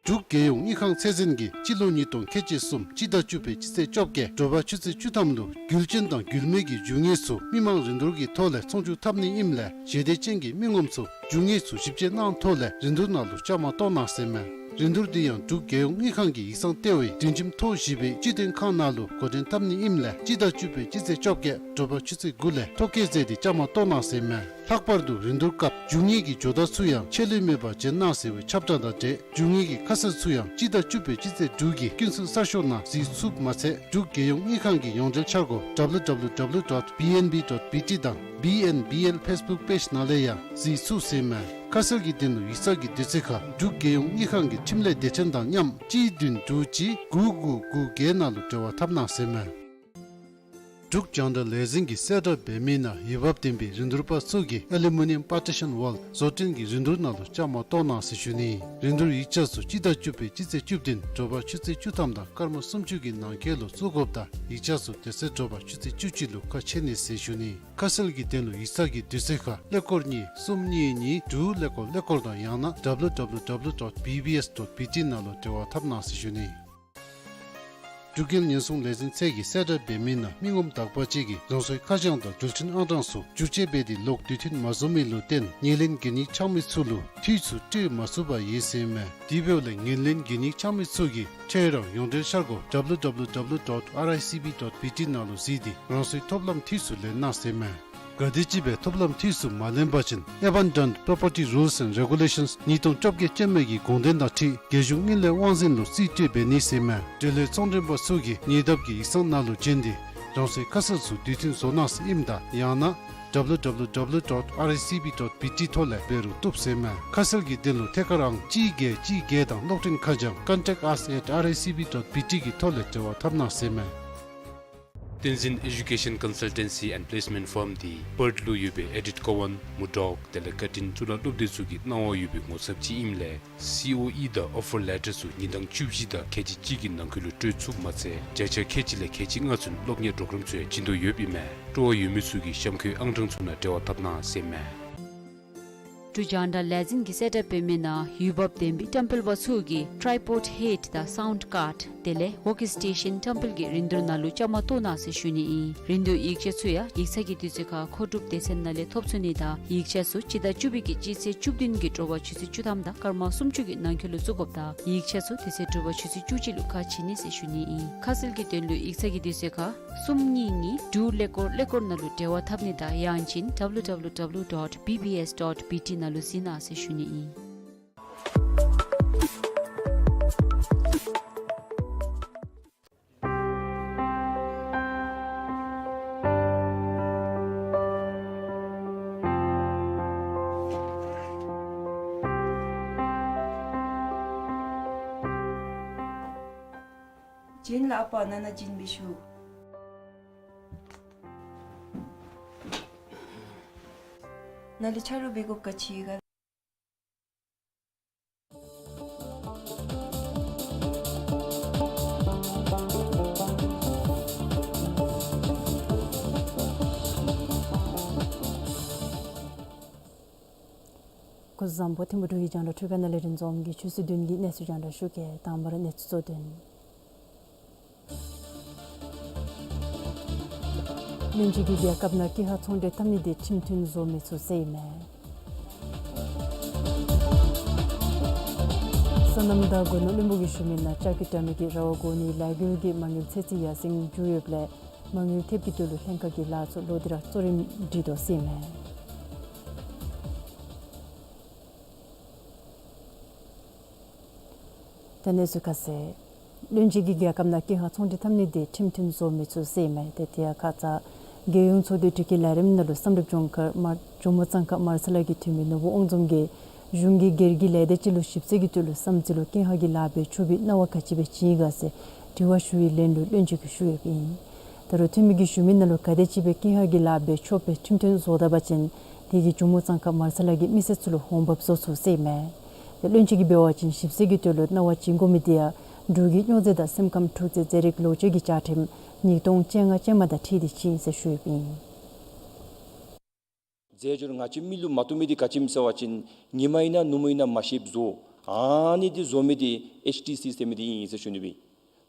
འབྲུག་རྒྱལ་ཡོངས་དངུལ་ཁང་ཚད་འཛིན་གྱིས་སྤྱི་ལོ་ཉིས་སྟོང་ཁལ་གཅིག་གསུམ་སྤྱི་ཟླ་བཅུ་པའི་སྤྱི་ཚེས་བཅོ་བརྒྱད་དྲོ་པ་ཆུ་ཚོད་བཅུ་ཐམ་ལུ་རྒྱུ་ཅན་དང་རྒྱུ་མེད་ཀྱི་རྒྱུ་དངོས་ཚུ་མི་མང་རིན་བསྡུར་གྱི་ཐོག་ལས་ཚོང་བསྒྱུར་འཐབ་ནི་ཨིནམ་ལས་ཞལ་འདེབས་ཅན་གྱི་མི་ངོམ་ཚུ་རྒྱུ་དངོས་ཚུ་ཞིབ་དཔྱད་གནང་ཐོག་ལས་རིན་བསྡུར་ནང་ལུ་བཅའ་མར་གཏོགས་གནང་ཟེར་མས། རིན་བསྡུར་འདི་ཡང་འབྲུག་རྒྱལ་ཡོངས་དངུལ་ཁང་གི་ཡིག་ཚང་ལྟེ་བའི་སྒྲིག་ཁྲིམས་ཐོ་བཞི་པའི་སྤྱི་དོན་ཁང་ནང་ལུ་འགོ་འདྲེན་འཐབ་ནི་ཨིནམ་ལས་སྤྱི་ཟླ་བཅུ་པའི་སྤྱི་ཚེས་བཅོ་བརྒྱད་དྲོ་པ་ཆུ་ཚོད་དགུ་ལས་ཐོ་བཀོད་མཛད་དེ་བཅའ་མར་གཏོགས་གནང་ཟེར་མས། ལྷག་པར་དུ་རིན་བསྡུར་སྐབས་རྒྱུ་དངོས་ཀྱི་ཇོ་བདག་ཚུ་ཡང་ཆད་ལུས་མེད་པར་བྱོན་གནང་ཟེར་བའི་ཁྱབ་བསྒྲགས་དང་འབྲེལ་རྒྱུ་དངོས་ཀྱི་ཁ་གསལ་ཚུ་ཡང་སྤྱི་ཟླ་བཅུ་པའི་སྤྱི་ཚེས་དྲུག་གི་ཀུན་གསལ་གསར་ཤོག་ནང་གཟིགས་ཚུགསཔ་མ་ཚད་འབྲུག་རྒྱལ་ཡོངས་དངུལ་ཁང་གི་ཡོངས་འབྲེལ་འཆར་སྒོ་W W W dot B N B dot B T དང་B N B L Facebook page ནང་ལས་ཡང་གཟིགས་ཚུགས་ཟེར་མས། ཁ་གསལ་གྱི་དོན་ལུ་ཡིག་ཚང་གི་དུས་ཚོད་ཁར་འབྲུག་རྒྱལ་ཡོངས་དངུལ་ཁང་གི་ཁྲིམས་ལས་སྡེ་ཚན་དང་མཉམ་གཅིག་བདུན་དྲུག་གཅིག་དགུ་དགུ་དགུ་བརྒྱད་ནང་ལུ་འབྲེལ་བ་འཐབ་གནང་ཟེར་མས། འབྲུག་རྒྱང་བསྒྲགས་ལས་འཛིན་གྱིས་གསལ་བསྒྲགས་འབད་མི་ནང་འོས་འབབ་ལྡན་པའི་རིན་བསྡུར་པ་ཚུ་གིས་ཨེ་ལུ་མི་ནིམ་པར་ཊི་ཤཱན་ཝཱལ་བཟོ་སྐྲུན་གྱི་རིན་བསྡུར་ནང་ལུ་བཅའ་མར་གཏོགས་གནང་ཟེར་ཞུ་ནི། རིན་བསྡུར་ཡིག་ཆ་ཚུ་སྤྱི་ཟླ་བཅུ་པའི་སྤྱི་ཚེས་བཅུ་བདུན་དྲོ་པ་ཆུ་ཚོད་བཅུ་ཐམ་དང་སྐར་མ་སུམ་ཅུ་གི་ནང་འཁོད་ལུ་བཙུགས་དགོཔ་ད་ཡིག་ཆ་ཚུ་དེ་ཚེ་དྲོ་པ་ཆུ་ཚོད་བཅུ་གཅིག་ལུ་ཁ་ཕྱེ་ནི་ཟེར་ཞུ་ནི། ཁ་གསལ་གྱི་དོན་ལུ་ཡིག་ཚང་གི་དུས་ཚོད་ཁར་ཀླད་ཀོར་གཉིས་གསུམ་གཉིས་གཉིས་དྲུག་ཀླད་ཀོར་ཀླད་ཀོར་དང་ཡང་ན་W W W dot B B S dot B T ནང་ལུ་འབྲེལ་བ་འཐབ་གནང་ཟེར་ཞུ་ནི། འབྲུག་རྒྱལ་ཉེན་སྲུང་ལས་འཛིན་ཚད་ཀྱིས་གསལ་བསྒྲགས་འབད་མི་ནང་མི་ངོམ་དག་པ་ཅིག་གིས་རང་སོའི་ཁ་བྱང་དང་འགྲུལ་འཕྲིན་ཨང་གྲངས་ཚུ་བསྒྱུར་བཅོས་འབད་དེ་ལོག་དུས་མཐུན་མ་བཟོ་མི་ལུ་བརྟེན་ངོས་ལེན་གན་ཡིག་འཆང་མི་ཚུ་ལུ་འཐུས་ཚུ་སྤྲོད་མ་ཚུགས་པར་ཡོད་ཟེར་མས། དེ་འབདཝ་ལས་ངོས་ལེན་གན་ཡིག་འཆང་མི་ཚུ་གིས་ཁྱེད་རའི་ཡོངས་འབྲེལ་འཆར་སྒོ་W W W dot R I C B dot B T ནང་ལུ་གཟིགས་ཏེ་རང་སོའི་ཐོབ་ལམ་འཐུས་ཚུ་ལེན་གནང་ཟེར་མས། ག་དེམ་ཅིག་སྦེ་ཐོབ་ལམ་འཐུས་ཚུ་མ་ལེན་པ་ཅིན་Abandoned Property Rules and Regulations ཉིས་སྟོང་བཅོ་བརྒྱད་ཅན་མའི་གི་དགོངས་དོན་དང་འཁྲིལ་རྒྱལ་གཞུང་དངུལ་ལས་དབང་འཛིན་ལུ་རྩིས་སྤྲོད་འབད་ནི་ཟེར་མས། འབྲེལ་ཡོད་ཚོང་མགྲོན་པ་ཚུ་གིས་ཉེ་འདབས་ཀྱི་ཡིག་ཚང་ནང་ལུ་བྱོན་ཏེ་རང་སོའི་ཁ་གསལ་ཚུ་དུས་མཐུན་བཟོ་གནང་ཟེར་ཨིནམ་ད་ཡང་ན W W W dot R I C B dot B T ཐོག་ལས་འབད་རུང་བཏུབ་ཟེར་མས། ཁ་གསལ་གྱི་དོན་ལུ་ཐད་ཀར་ཨང་གཅིག་བརྒྱད་གཅིག་བརྒྱད་དང་གློག་འཕྲིན་ཁ་བྱང་contact us at R I C B dot B T གི་ཐོག་ལས་འབྲེལ་བ་འཐབ་གནང་ཟེར་མས། བསྟན་འཛིན་Education Consultancy and Placement Firm འདི་པརཐ་ལུ་ཡོད་པའི་ཨེ་ཌིཐ་ཀོ་ཝཱན་མུར་ཌོག་དེ་ལས་ཀར་ཊིན་གཙུག་ལག་སློབ་སྡེ་ཚུ་གི་གནང་བ་ཡོད་པའི་ངོ་ཚབ་ཅིག་ཨིནམ་ལས་སི་ཨོ་ཨི་དང་ཨོ་ཕར་ལེ་ཊར་ཚུ་ཉིན་གྲངས་བཅུ་བཞི་དང་ཁལ་གཅིག་གཅིག་གི་ནང་འཁོད་ལུ་སྤྲོད་ཚུགསཔ་མ་ཚད་བརྒྱ་ཆ་ཁལ་གཅིག་ལས་ཁལ་གཅིག་ལྔ་ཚུན་སློབ་གཉེར་པོརོ་གརམ་ཚུ་ཡང་བྱིན་དོ་ཡོདཔ་ཨིན་མས། སྤྲོ་བ་ཡོད་མི་ཚུ་གིས་གཤམ་འཁོད་ཨང་གྲངས་ཚུ་ནང་འབྲེལ་བ་འཐབ་གནང་ཟེར་མས། འབྲུག་རྒྱང་བསྒྲགས་ལས་འཛིན་གྱིས་གསལ་བསྒྲགས་འབད་མི་ནང་འོས་འབབ་ལྡན་པའི་བཀྲམ་སྤེལ་པ་ཚུ་གིས་ཊྲའི་པོཌ་ཧེཌ་དང་སའུནཌ་ཀཱརཌ་དེ་ལས་ཝོརྐ་སི་ཊེ་ཤཱན་བཀྲམ་སྤེལ་གྱི་རིན་བསྡུར་ནང་ལུ་བཅའ་མར་གཏོགས་གནང་ཟེར་ཞུ་ནི་ཨིན། རིན་བསྡུར་ཡིག་ཆ་ཚུ་ཡང་ཡིག་ཚང་གི་དུས་ཚོད་ཁར་མཁོ་སྒྲུབ་སྡེ་ཚན་ནང་ལས་ཐོབ་ཚུགས་ནི་དང་ཡིག་ཆ་ཚུ་སྤྱི་ཟླ་བཅུ་པའི་གི་སྤྱི་ཚེས་བཅུ་བདུན་གྱི་དྲོ་པ་ཆུ་ཚོད་བཅུ་ཐམ་དང་སྐར་མ་སུམ་ཅུ་གི་ནང་འཁོད་ལུ་བཙུགས་དགོཔ་ད་ཡིག་ཆ་ཚུ་དེ་ཚེ་དྲོ་པ་ཆུ་ཚོད་བཅུ་གཅིག་ལུ་ཁ་ཕྱེ་ནི་ཟེར་ཞུ་ནི་ཨིན། ཁ་གསལ་གྱི་དོན་ལུ་ཡིག་ཚང་གི་དུས་ཚོད་ཁར་གསུམ་གཉིས་གཉིས་དྲུག་ཀླད་ཀོར་ཀླད་ཀོར་ནང་ལུ་འབྲེལ་བ་འཐབ་ནི་དང་ཡང་ཅིན W W W dot B B S dot B T ནང་ལུ་གཟིགས་གནང་ཟེར་ཞུ་ནི་ཨིན། བྱིན་ལ་ཨ་པ་ནཱ་ནཱ་བྱིན་འབད་ཞུ། ནཱ་ལུ་ཆ་རོགས་འབད་དགོཔ་ག་ཅི་ག། སྐུ་གཟུགས་བཟང་པོ། ཐིམ་ཕུ་འབྲུག་གི་རྒྱང་བསྒྲགས་འཕྲུལ་ཁང་ནང་ལས་རིན་འཛོམས་ཀྱིས་ཆུ་ཚོད་བདུན་གྱི་གནས་ཚུལ་རྒྱང་བསྒྲགས་ཞུ་གེ། དང་པ་ར་གནས་ཚུལ་གཙོ་དོན། བློན་ཆེན་གྱིས་རྒྱལ་ཁབ་ནང་ཀེ་ཧ་ཚོང་འབྲེལ་འཐབ་ནི་དེ་ཁྲིམས་མཐུན་བཟོ་མི་ཚུགས་ཟེར་ཨིན་མས། སོ་ནམ་དང་སྒོ་ནོར་བློན་པོ་གིས་ཞུ་མི་ནང་ལྕགས་ཀྱུ་འདྲ་མི་གི་ར་བ་བགོ་ནིའི་ལས་འགུལ་གྱི་མ་དངུལ་ཚད་རྩིས་ཡར་སེང་འགྱོ་ཡོདཔ་ལས་མ་དངུལ་ཐེབས་ཀྱི་དོན་ལུ་ལྷན་ཁག་གི་ལཱ་ཚུ་ལོག་སྟེ་ར་གཙོ་རིམ་སྒྲིག་དོ་ཟེར་ཨིན་མས། ད་གནས་ཚུལ་ཁ་གསལ། བློན་ཆེན་གྱིས་རྒྱལ་ཁབ་ནང་ཀེ་ཧ་ཚོང་འབྲེལ་འཐབ་ནི་དེ་ཁྲིམས་མཐུན་བཟོ་མི་ཚུགས་ཟེར་ཨིན་མས། ཏེ་དེ་ཡང་ཁ་ཙ་རྒྱལ་ཡོངས་ཚོགས་འདུའི་དྲི་བཀོད་ལས་རིམ་ནང་ལུ་བསམ་གྲུབ་ལྗོངས་མཁར་དམར་ཇོ་མོ་གཙང་ཁ་དམར་ས་ལ་གི་འཐུས་མི་ནོར་བུ་དབང་འཛོམས་ཀྱིས་གཞུང་གིས་སྒེར་གྱི་ལས་སྡེ་ཅིག་ལུ་ཞིབ་འཚོལ་གྱི་དོན་ལུ་བསམ་རྩེ་ལུ་ཀེ་ཧ་གི་ལཱ་འབད་ཆོག་པའི་གནང་བ་ག་ཅི་སྦེ་བྱིན་ཡི་ག་ཟེར་དྲི་བ་ཞུ་བའི་ལན་ལུ་བློན་ཆེན་གྱིས་ཞུ་ཡོདཔ་ཨིན། ད་རུང་འཐུས་མི་གིས་ཞུ་མི་ནང་ལུ་ག་དེམ་ཅིག་སྦེ་ཀེ་ཧ་གི་ལཱ་འབད་ཆོག་པའི་ཁྲིམས་མཐུན་བཟོ་ད་པ་ཅིན་དེ་གིས་ཇོ་མོ་གཙང་ཁ་དམར་ས་ལ་གི་མི་སེར་ཚུ་ལུ་འོང་འབབ་བཟོ་ཚུགས་ཟེར་ཨིན་མས། ཏེ་བློན་ཆེན་གྱིས་འབད་བ་ཅིན་ཞིབ་འཚོལ་གྱི་དོན་ལུ་གནང་བ་བྱིན་དགོ་མི་དེ་ཡང་འབྲུག་གི་སྨྱོ་རྫས་དང་སེམས་ཁམས་འཁྲུག་རྩོད་རྫས་རིགས་ལོག་སྤྱོད་ཀྱི་བཅའ་ཁྲིམས་ཉིས་སྟོང་བཅོ་ལྔ་ཅན་མ་དང་འཁྲིལ་ཏེ་བྱིན་ཟེར་ཞུ་ཡོདཔ་ཨིན། རྫས་སྦྱོར་ང་བཅས་མི་ལུ་མ་བཏུབ་མི་འདི་ག་ཅི་སྨོ་ཟེར་བ་ཅིན་ཉིན་མ་ཨིན་ན་ནུབ་མོ་ཨིན་ན་མ་ཤེསཔ་བཟོ། ཨ་ནི་འདི་བཟོ་མི་འདི་ཨེཆ་ཊི་སི་ཟེར་མི་འདི་ཨིན་ཟེར་ཞུ་ནི་སྦེ།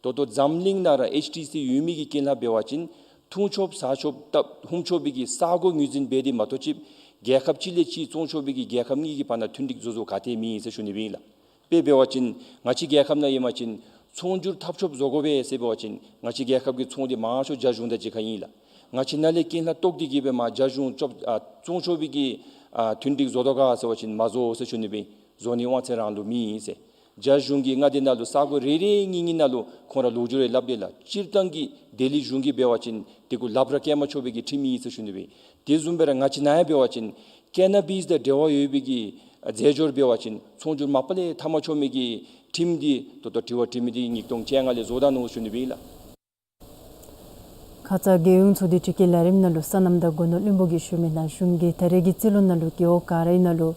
ད་ལྟོ་འཛམ་གླིང་ནང་ར་ཨེཆ་ཊི་སི་ཡོད་མི་གི་རྐྱེན་ལས་འབད་བ་ཅིན་འཐུང་ཆོགཔ་བཟའ་ཆོགཔ་ད་ཧུམ་ཆོག་པའི་གི་ས་གོ་ངོས་འཛིན་འབད་དེ་མ་གཏོགས་ཅིག་རྒྱལ་ཁབ་གཅིག་ལས་གཅིག་བཙོང་ཆོག་པའི་གི་རྒྱལ་ཁབ་གཉིས་ཀྱི་བར་ན་མཐུན་འགྲིག་བཟོ་བཟོཝ་ག་ཏེ་མེད་ཟེར་ཞུ་ནི་སྦེ་ཨིན་ལགས། དཔེ་འབད་བ་ཅིན་ང་བཅས་རྒྱལ་ཁབ་ནང་ཨིན་པ་ཅིན་ཚོང་སྒྱུར་འཐབ་ཆོགཔ་བཟོ་དགོ་པས་ཟེར་འབད་བ་ཅིན་ང་བཅས་རྒྱལ་ཁབ་ཀྱི་ཚོང་འདི་མང་ཤོས་རྒྱ་གཞུང་དང་གཅིག་ཁར་ཨིན་ལགས། ང་བཅས་ནཱ་ལས་ཀུན་ལྷ་བཏོག་སྟེ་གི་སྦེ་མར་རྒྱ་གཞུང་བཙོང་ཨ་བཙོང་ཆོག་པའི་གི་ཨ་མཐུན་འགྲིག་བཟོ་དོ་ག་ཟེར་བ་ཅིན་མ་བཟོ་ཟེར་ཞུ་ནི་སྦེ། བཟོ་ནི་དབང་ཚད་རང་ལུ་མེད་ཟེར། རྒྱ་གཞུང་གིས་མངའ་སྡེ་ནང་ལུ་ས་གོ་རེ་རེ་གཉིས་གཉིས་ནང་ལུ་ཁོང་ར་ལོག་འགྱོ་རེ་སླབ་དེས་ལགས། སྤྱིར་བཏང་གི་ལྡི་ལི་གཞུང་གིས་འབད་བ་ཅིན་དེ་གུ་ལགཔ་ར་བཀལ་མ་ཆོག་པའི་གི་ཁྲིམས་ཨིན་ཟེར་ཞུ་ནི་སྦེ། དེ་བཟུམ་སྦེ་ར་ང་བཅས་ནཱ་ཡང་འབད་བ་ཅིན་ཀེ་ན་བིས་དང་འབྲེལ་བ་ཡོད་པའི་གི་རྫས་སྦྱོར་འབད་བ་ཅིན་ཚོང་སྒྱུར་མ་པ་ལས་འཐབ་མ་ཆོག་མི་གི་ཁྲིམས་འདི་ད་ལྟོ་དྲི་བ་དྲི་མི་འདི་ཉིས་སྟོང་བཅོ་ལྔ་ལས་བཟོ་ད་ནུག་ཞུ་ནི་སྦེ་ལགས། ཁ་ཙ་རྒྱལ་ཡོངས་ཚོགས་སྡེ་དྲི་བཀོད་ལས་རིམ་ནང་ལུ་སོ་ནམ་དང་སྒོ་ནོར་བློན་པོ་གིས་ཞུ་མི་ནང་གཞུང་གིས་ད་རེས་ཀྱི་རྩིས་ལོ་ནང་ལུ་རྒེད་འོག་ག་རའི་ནང་ལུ་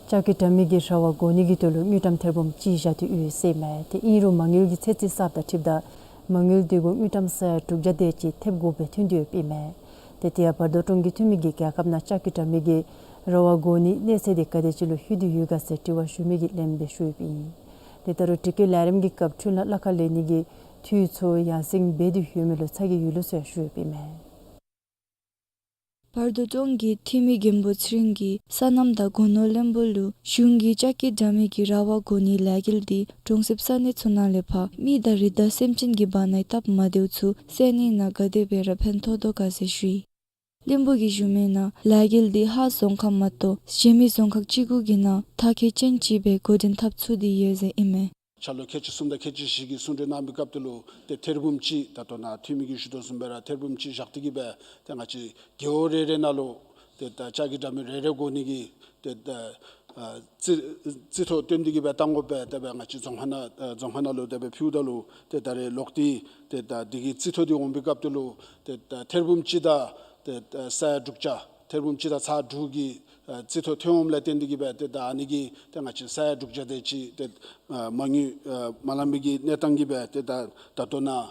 ལྕགས་ཀྱི་དྲ་མིག་གི་ར་བ་བསྒོར་ནི་གི་དོན་ལུ་དངུལ་ཀྲམ་ཐེར་འབུམ་གཅིག་བཞག་སྟེ་ཡོད་ཟེར་མས། དེ་ཨིན་རུང་མ་དངུལ་གྱི་ཚད་རྩིས་གསརཔ་དང་འཁྲིལཝ་ད་མ་དངུལ་དེ་གུ་དངུལ་ཀྲམ་ས་ཡ་དྲུག་བརྒྱ་དེ་ཅིག་ཐེབས་དགོཔ་སྦེ་ཐོན་ཏེ་ཡོདཔ་ཨིན་མས། དེ་དེ་ཡང་བར་དོ་ཀྲོང་གི་འཐུས་མི་གིས་རྒྱལ་ཁབ་ནང་ལྕགས་ཀྱི་དྲ་མིག་གི་ར་བ་བསྒོར་ནིའི་གནས་ཚད་དེ་ག་དེ་ཅིག་ལུ་ལྷོད་དེ་ཡོད་ག་ཟེར་དྲི་བ་ཞུ་མི་གིས་ལན་སྦེ་ཞུ་ཡོདཔ་ཨིན། དེ་ལྟར་དྲི་བཀོད་ལས་རིམ་གྱི་སྐབས་འཕྲུལ་གླ་ཁར་ལེན་ནི་གི་འཐུས་ཚུ་ཡར་སེང་འབད་དེ་ཡོད་མི་ལུ་ཚ་གྱང་ཡོད་ལོ་ཟེར་ཞུ་ཡོདཔ་ཨིན་མས། བར་དོ་ཀྲོང་གི་འཐུས་མི་མགོན་པོ་ཚེ་རིང་གིས་སོ་ནམ་དང་སྒོ་ནོར་བློན་པོ་ལུ་གཞུང་གིས་ལྕགས་ཀྱི་དྲ་མིག་གི་ར་བ་བསྒོར་ནིའི་ལས་འགུལ་འདི་གྲོང་གསེབ་ས་གནས་ཚུ་ནང་ལས་ཕར་མི་དང་རི་དྭགས་སེམས་ཅན་གྱི་བར་ནའི་སྟབས་མ་བདེཝ་ཚུ་སེལ་ནི་ནང་ག་དེ་སྦེ་ར་ཕན་ཐོགས་དོ་ག་ཟེར་ཞུ་ཡི། བློན་པོ་གིས་ཞུ་མི་ནང་ལས་འགུལ་འདི་ཧཱ་རྫོང་ཁག་མ་གཏོགས་གཞན་མི་རྫོང་ཁག་བཅུ་དགུ་གི་ནང་མཐར་འཁྱོལ་ཅན་ཅིག་སྦེ་འགོ་འདྲེན་འཐབ་ཚུགས་ཏེ་ཡོད་ཟེར་ཨིན་མས། འཆར་ལོ་ཁལ་གཅིག་གསུམ་དང་ཁལ་གཅིག་བཞི་གི་གསུང་གྲོས་གནང་བའི་སྐབས་དེ་ལུ་ཏེ་ཐེར་འབུམ་གཅིག་ད་ལྟོ་ནཱ་འཐུས་མི་གིས་ཞུ་དོ་བཟུམ་སྦེ་ར་ཐེར་འབུམ་གཅིག་བཞག་སྟེ་གི་སྦེ་ཏེ་ང་བཅས་རྒེད་འོག་རེ་རེ་ནང་ལུ་ཏེ་ད་ལྕགས་ཀྱི་དྲ་མིག་རེ་རེ་བསྒོར་ནི་གི་ཏེ་ད་ཨ་རྩིས་རྩིས་ཐོ་སྟོན་ཏེ་གི་སྦེ་བཏང་དགོ་པས། དེ་སྦེ་ང་བཅས་རྫོང་ཁག་ནང་ཨ་རྫོང་ཁག་ནང་ལུ་དེ་སྦེ་ཕུལཝ་ད་ལུ་ཏེ་ད་རེས་ལོག་སྟེ་ཏེ་ད་དེ་གི་རྩིས་ཐོ་འདི་འོང་བའི་སྐབས་དེ་ལུ་ཏེ་ད་ཐེར་འབུམ་གཅིག་དང་ཏེ་ད་ས་ཡ་དྲུག་བརྒྱ་ཐེར་འབུམ་གཅིག་དང་ཚག་དྲུག་གི་ཨ་རྩིས་ཐོ་ཐོན་འོངམ་ལས་བརྟེན་ཏེ་གི་སྦེ་ཏེ་ད་ཨ་ནི་གི་ཏེ་ང་བཅས་ས་ཡ་དྲུག་བརྒྱ་དེ་ཅིག་ཏེ་ཨ་མ་དངུལ་ཨ་མ་ལང་པའི་གི་གནས་སྟངས་ཀྱིས་སྦེ་ཏེ་ད་ད་ལྟོ་ནཱ་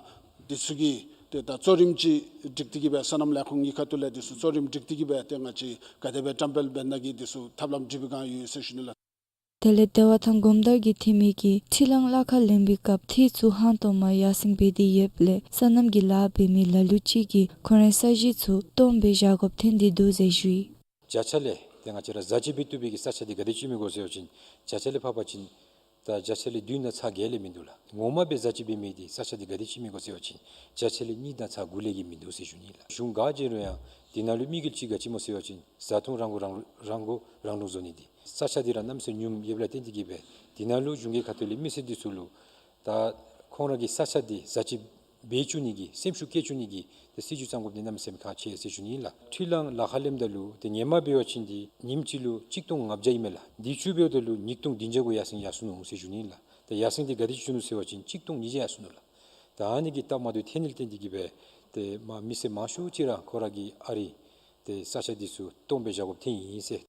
འདི་ཚུ་གི་ཏེ་ད་གཙོ་རིམ་ཅིག་སྒྲིག་སྟེ་གི་སྦེ་སོ་ནམ་ལས་ཁུངས་གཉིས་ཁ་ཐུག་ལས་འདི་ཚུ་གཙོ་རིམ་སྒྲིག་སྟེ་གི་སྦེ་ཏེ་ང་བཅས་ག་དེ་སྦེ་བཀྲམ་སྤེལ་འབད་ནི་གི་འདི་ཚུ་ཐབས་ལམ་སྒྲིག་པའི་བསྒང་ཡོད་ཟེར་ཞུ་ནི་ལགས། དེ་ལས་བདེ་བ་ཐང་སྒོམ་དར་གྱི་འཐུས་མི་གིས་འཕྲུལ་གླང་གླ་ཁར་ལེན་པའི་སྐབས་འཐུས་ཚུ་ཧང་སྟོང་མར་ཡར་སེང་འབད་དེ་ཡོདཔ་ལས་སོ་ནམ་གྱི་ལཱ་འབད་མི་ལ་ལུ་ཅིག་གིས་ཁོང་རའི་ས་གཞི་ཚུ་སྟོངམ་སྦེ་བཞག་དགོཔ་ཐོན་ཏེ་འདུག་ཟེར་ཞུ་ཡི། བརྒྱ་ཆ་ལས་ཏེ་ང་བཅས་ར་བཟའ་སྤྱོད་འབད་བཏུབ་པའི་གི་ས་ཆ་འདི་ག་དེ་ཅིག་མི་དགོ་ཟེར་བ་ཅིན་བརྒྱ་ཆ་ལས་ཕབ་པ་ཅིན་ད་བརྒྱ་ཆ་ལས་བདུན་དང་ཚག་བརྒྱད་ལས་མིན་འདུག་ལགས། ངོ་མ་སྦེ་བཟའ་སྤྱོད་འབད་མི་འདི་ས་ཆ་འདི་ག་དེ་ཅིག་མི་དགོ་ཟེར་བ་ཅིན་བརྒྱ་ཆ་ལས་གཉིས་དང་ཚག་དགུ་ལས་ཀྱི་མིན་འདུག་ཟེར་ཞུ་ནི་ལགས། གཞུང་ག་བྱིན་རུང་ཡང་འདི་ནང་ལུ་དམིགས་ཡུལ་ཅིག་ག་ཅི་སྨོ་ཟེར་བ་ཅིན་བཟའ་འཐུང་རང་མགོ་རང་རང་མགོ་རང་འདྲོངས་བཟོ་ནི་འདི། ས་ཆ་འདི་ར་གནམ་མེད་ས་མེད་ཉུངམ་ཡོདཔ་ལས་བརྟེན་ཏེ་གི་སྦེ་འདི་ནང་ལུ་གཞུང་གི་ཁ་ཐུག་ལས་མི་སེར་འདི་ཚུ་ལུ་ད་ཁོང་ར་གི་ས་ཆ་འདི་བཟའ་སྤྱོད་འབད་བཅུག་ནི་གི་སེམས་ཤུགས་བསྐྱེད་བཅུག་ནི་གི་ཏེ་སྲིད་བྱུས་བརྩམ་དགོཔ་འདི་གནམ་མེད་ས་མེད་ཁག་ཆེ་ཟེར་ཞུ་ནི་ལགས། འཕྲུལ་གླང་གླ་ཁར་ལེནམ་ད་ལུ་ཏེ་ཧེ་མ་འབད་བ་ཅིན་འདི་ཉིནམ་གཅིག་ལུ་གཅིག་སྟོང་ལྔ་བརྒྱ་ཨིན་མས་ལགས། འདི་བཅུག་འབདཝ་ད་ལུ་ཉིས་སྟོང་བདུན་བརྒྱ་གུ་ཡར་སེང་ཡར་སོ་ནུག་ཟེར་ཞུ་ནི་ལགས། ཏེ་ཡར་སེང་འདི་ག་དེ་ཅིག་བྱུང་ནུག་ཟེར་བ་ཅིན་གཅིག་སྟོང་ཉིས་བརྒྱ་ཡར་སོ་ནུག་ལགས། ད་ཨ་ནི་གི་སྟབས་མ་བདེཝ་ཐོན་ནི་ལས་བརྟེན་ཏེ་གི་སྦེ་ཏེ་མ་མི་སེར་མང་ཤོས་ཅིག་ར་ཁོ་ར་གི་ཨ་རིའི་ཏེ་ས་ཆ་འདི་ཚུ་སྟོངམ་སྦེ་བཞག་དགོཔ་ཐོན་ཡི་ཟེར།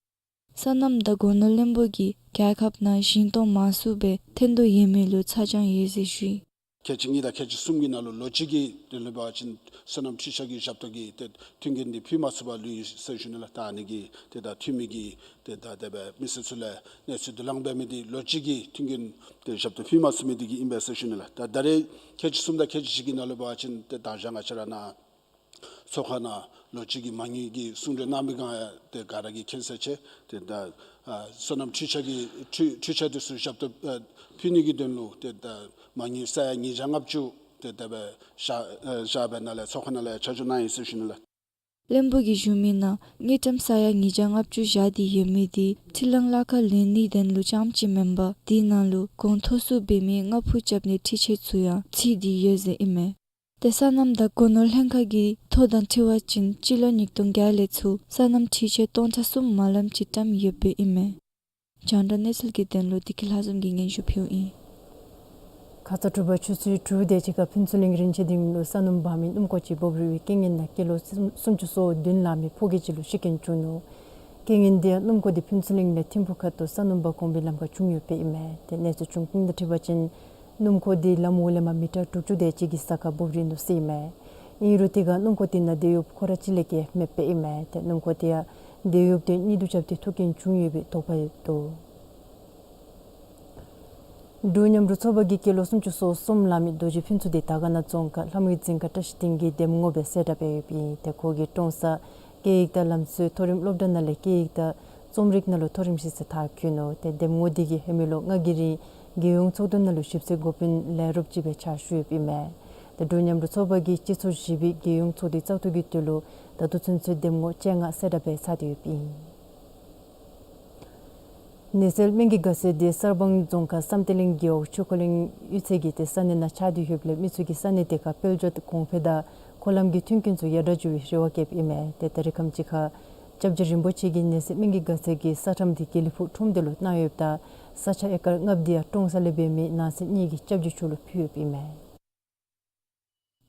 སོ་ནམ་དང་སྒོ་ནོར་བློན་པོ་གིས་རྒྱལ་ཁབ་ནང་ཞིང་སྟོང་མང་སུ་སྦེ་ཐོན་དོ་ཡོད་མི་ལུ་ཚ་གྱང་ཡོད་ཟེར་ཞུ་ཡི། ཁལ་གཅིག་གཉིས་དང་ཁལ་གཅིག་གསུམ་གྱི་ནང་ལུ་ལོ་གཅིག་གི་དོན་ལུ་འབད་བ་ཅིན་སོ་ནམ་འཕྲུལ་ཆས་ཀྱི་ཞབས་ཏོག་གི་ཏེ་མཐུན་རྐྱེན་འདི་ཕུལ་མ་ཚུགས་པར་ལུས་ཡི་ཟེར་ཞུ་ནི་ལགས། ད་ཨ་ནི་གི་ཏེ་ད་འཐུས་མི་གིས་ཏེ་ད་དེ་སྦེ་མི་སེར་ཚུ་ལས་གནས་ཚུལ་བསྡུ་ལེན་འབད་མི་འདི་ལོ་གཅིག་གི་མཐུན་རྐྱེན་ཏེ་ཞབས་ཏོག་ཕུལ་མ་ཚུགས་མི་འདི་གིས་ཨིན་པས་ཟེར་ཞུ་ནི་ལགས། ད་ད་རེས་ཁལ་གཅིག་གསུམ་དང་ཁལ་གཅིག་བཞི་གི་ནང་ལུ་འབད་བ་ཅིན་ཏེ་ད་ཅི་ང་བཅས་ར་ནཱ་ཚོགས་ཁང་ནང་ལོ་གཅིག་གི་མ་དངུལ་གྱི་གསུང་གྲོས་གནང་བའི་བསྒང་ཡང་ཏེ་ག་ར་གིས་མཁྱེན་གསལ་ཆེ། ཏེ་ད་ཨ་སོ་ནམ་འཕྲུལ་ཆས་ཀྱི་འཕྲུལ་འཕྲུལ་ཆས་འདི་ཚུ་ཞབས་ཏོག་ཨ་ཕུལ་ནི་གི་དོན་ལུ་ཏེ་ད་མ་དངུལ་ས་ཡ་ཉིས་བརྒྱ་ལྔ་བཅུ་ཏེ་དེ་སྦེ་བཞག་ཨ་བཞག་སྦེ་ནཱ་ལས་ཚོགས་ཁང་ནང་ལས་ཆ་འཇོག་གནང་ཡི་ཟེར་ཞུ་ནི་ལགས། བློན་པོ་གིས་ཞུ་མི་ནང་དངུལ་ཀྲམ་ས་ཡ་ཉིས་བརྒྱ་ལྔ་བཅུ་བཞག་སྟེ་ཡོད་མི་འདི་འཕྲུལ་གླང་གླ་ཁར་ལེན་ནིའི་དོན་ལུ་རྐྱངམ་ཅིག་མེན་པར་འདི་ནང་ལུ་གོང་མཐོ་སུ་འབད་མི་རྔ་ཕུ་རྐྱབ་ནིའི་འཕྲུལ་ཆས་ཚུ་ཡང་ཚུད་དེ་ཡོད་ཟེར་ཨིན་མས། ཏེ་སོ་ནམ་དང་སྒོ་ནོར་ལྷན་ཁག་གི་ཐོ་དང་འཁྲིལ་བ་ཅིན་སྤྱི་ལོ་ཉིས་སྟོང་བརྒྱད་ལས་ཚུར་སོ་ནམ་འཕྲུལ་ཆས་སྟོང་ཕྲག་གསུམ་མ་ལངམ་ཅིག་བཀྲམ་ཡོདཔ་ཨིན་མས། རྒྱང་བསྒྲགས་གནས་ཚུལ་གྱི་དོན་ལུ་བདེ་སྐྱིད་ལྷ་འཛོམས་ཀྱིས་སྙན་ཞུ་ཕུལཝ་ཨིན། ཁ་ཙ་དྲོ་པ་ཆུ་ཚོད་དྲུག་དེ་ཅིག་ཁར་ཕུན་ཚོགས་གླིང་རིན་ཆེན་སྡིངས་ལུ་ས་སྣུམ་འབག་མི་སྣུམ་འཁོར་ཅིག་འབོབ་རིལ་བའི་རྐྱེན་ངན་ལས་སྐྱེས་ལོ་སུམ་ཅུ་སོ་བདུན་ལང་མི་ཕོ་སྐྱེས་ཅིག་ལུ་ཤི་རྐྱེན་བྱུང་ནུག། རྐྱེན་ངན་འདི་ཡང་སྣུམ་འཁོར་འདི་ཕུན་ཚོགས་གླིང་ལས་ཐིམ་ཕུག་ཁ་ཐུག་ས་སྣུམ་འབག་དགོ་པའི་ལམ་ཁར་བྱུང་ཡོདཔ་ཨིན་མས། ཏེ་གནས་ཚུལ་བྱུང་ཁུངས་དང་འཁྲིལ་བ་ཅིན་སྣུམ་འཁོར་འདི་ལམ་འོག་ལས་མར་མི་ཊར་དྲུག་ཅུ་དེ་ཅིག་གི་ས་ཁར་འབོབ་རིལ་ནུག་ཟེར་ཨིན་མས། ཨིན་རུང་དེ་ཁར་སྣུམ་འཁོར་དེ་ནང་སྡོད་ཡོདཔ་ཁོ་ར་གཅིག་ལས་བརྒལ་མེདཔ་ཨིན་མས། ཏེ་སྣུམ་འཁོར་དེ་ཡང་སྡོད་ཡོདཔ་དེ་གཉིད་དུ་རྐྱབ་སྟེ་ཐུག་རྐྱེན་བྱུང་ཡོད་པའི་དོགས་པ་ཡོད་འདུག། འབྲུག་མཉམ་རུབ་ཚོགས་པ་གིས་སྐྱེས་ལོ་སུམ་ཅུ་སོ་གསུམ་ལང་མི་རྡོ་རྗེ་ཕུན་ཚོགས་འདི་དར་དཀར་ན་རྫོང་ཁག་ལྷ་མོའི་རྫིང་ཁ་བཀྲ་ཤིས་སྡིངས་ཀྱི་འདེམས་ངོ་སྦེ་གསལ་བསྒྲགས་འབད་ཡོདཔ་ཨིན། ཏེ་ཁོ་གིས་ཀྲོང་གསར་སྐད་ཡིག་དང་ལམ་སྲོལ་མཐོ་རིམ་སློབ་གྲྭ་ནང་ལས་སྐད་ཡིག་དང་རྩོམ་རིག་ནང་ལུ་མཐོ་རིམ་ཤེས་ཚད་མཐར་འཁྱོལ་ནུག། ཏེ་འདེམས་ངོ་འདི་གིས་ཧེ་མའི་ལོ་ལྔ་གི་རིང་རྒྱལ་ཡོངས་ཚོགས་འདུ་ནང་ལུ་ཞིབ་འཚོལ་འགོ་དཔོན་ལས་རོགསཔ་ཅིག་སྦེ་ཕྱག་ཞུ་ཡོདཔ་ཨིན་མས། ཏེ་འབྲུག་མཉམ་འབྲེལ་ཚོགས་པ་གིས་སྤྱི་ཚོགས་བཞི་པའི་རྒྱལ་ཡོངས་ཚོགས་འདུའི་བཙག་འཐུ་གི་དོན་ལུ་ད་ལྟོ་ཚུན་ཚོད་འདེམས་ངོ་བཅོ་ལྔ་གསལ་བསྒྲགས་འབད་ཚར་ཏེ་ཡོདཔ་ཨིན། ནད་སེལ་སྨན་གྱི་དགའ་ཚལ་འདི་གསར་སྤང་རྫོང་ཁག་བསམ་གཏན་གླིང་རྒེད་འོག་ཆོས་འཁོར་གླིང་གཡུས་ཚན་གྱི་ཏེ་ས་གནས་ནང་ཆགས་ཏེ་ཡོདཔ་ལས་མི་ཚུ་གིས་ས་གནས་དེ་ཁར་དཔལ་འབྱོར་གོང་འཕེལ་དང་འཁོར་ལམ་གྱི་མཐུན་རྐྱེན་ཚུ་ཡར་དྲག་འགྱོ་བའི་རེ་བ་བསྐྱེདཔ་ཨིན་མས། ཏེ་ད་རེས་ཁམས་ཅིག་ཁར་སྐྱབས་རྗེ་རིན་པོ་ཆེ་གིས་ནད་སེལ་སྨན་གྱི་དགའ་ཚལ་གྱི་ས་ཁྲམ་འདི་དགེ་ལེགས་ཕུག་ཁྲོམ་སྡེ་ལུ་གནང་ཡོདཔ་ད་ས་ཆ་ཨེ་ཀར་ལྔ་བཅུ་འདི་ཡང་ཀྲོང་གསར་ལས་འབད་མི་ནང་སེམས་གཉིས་ཀྱི་སྐྱབས་རྗེ་མཆོག་ལུ་ཕུལ་ཡོདཔ་ཨིན་མས།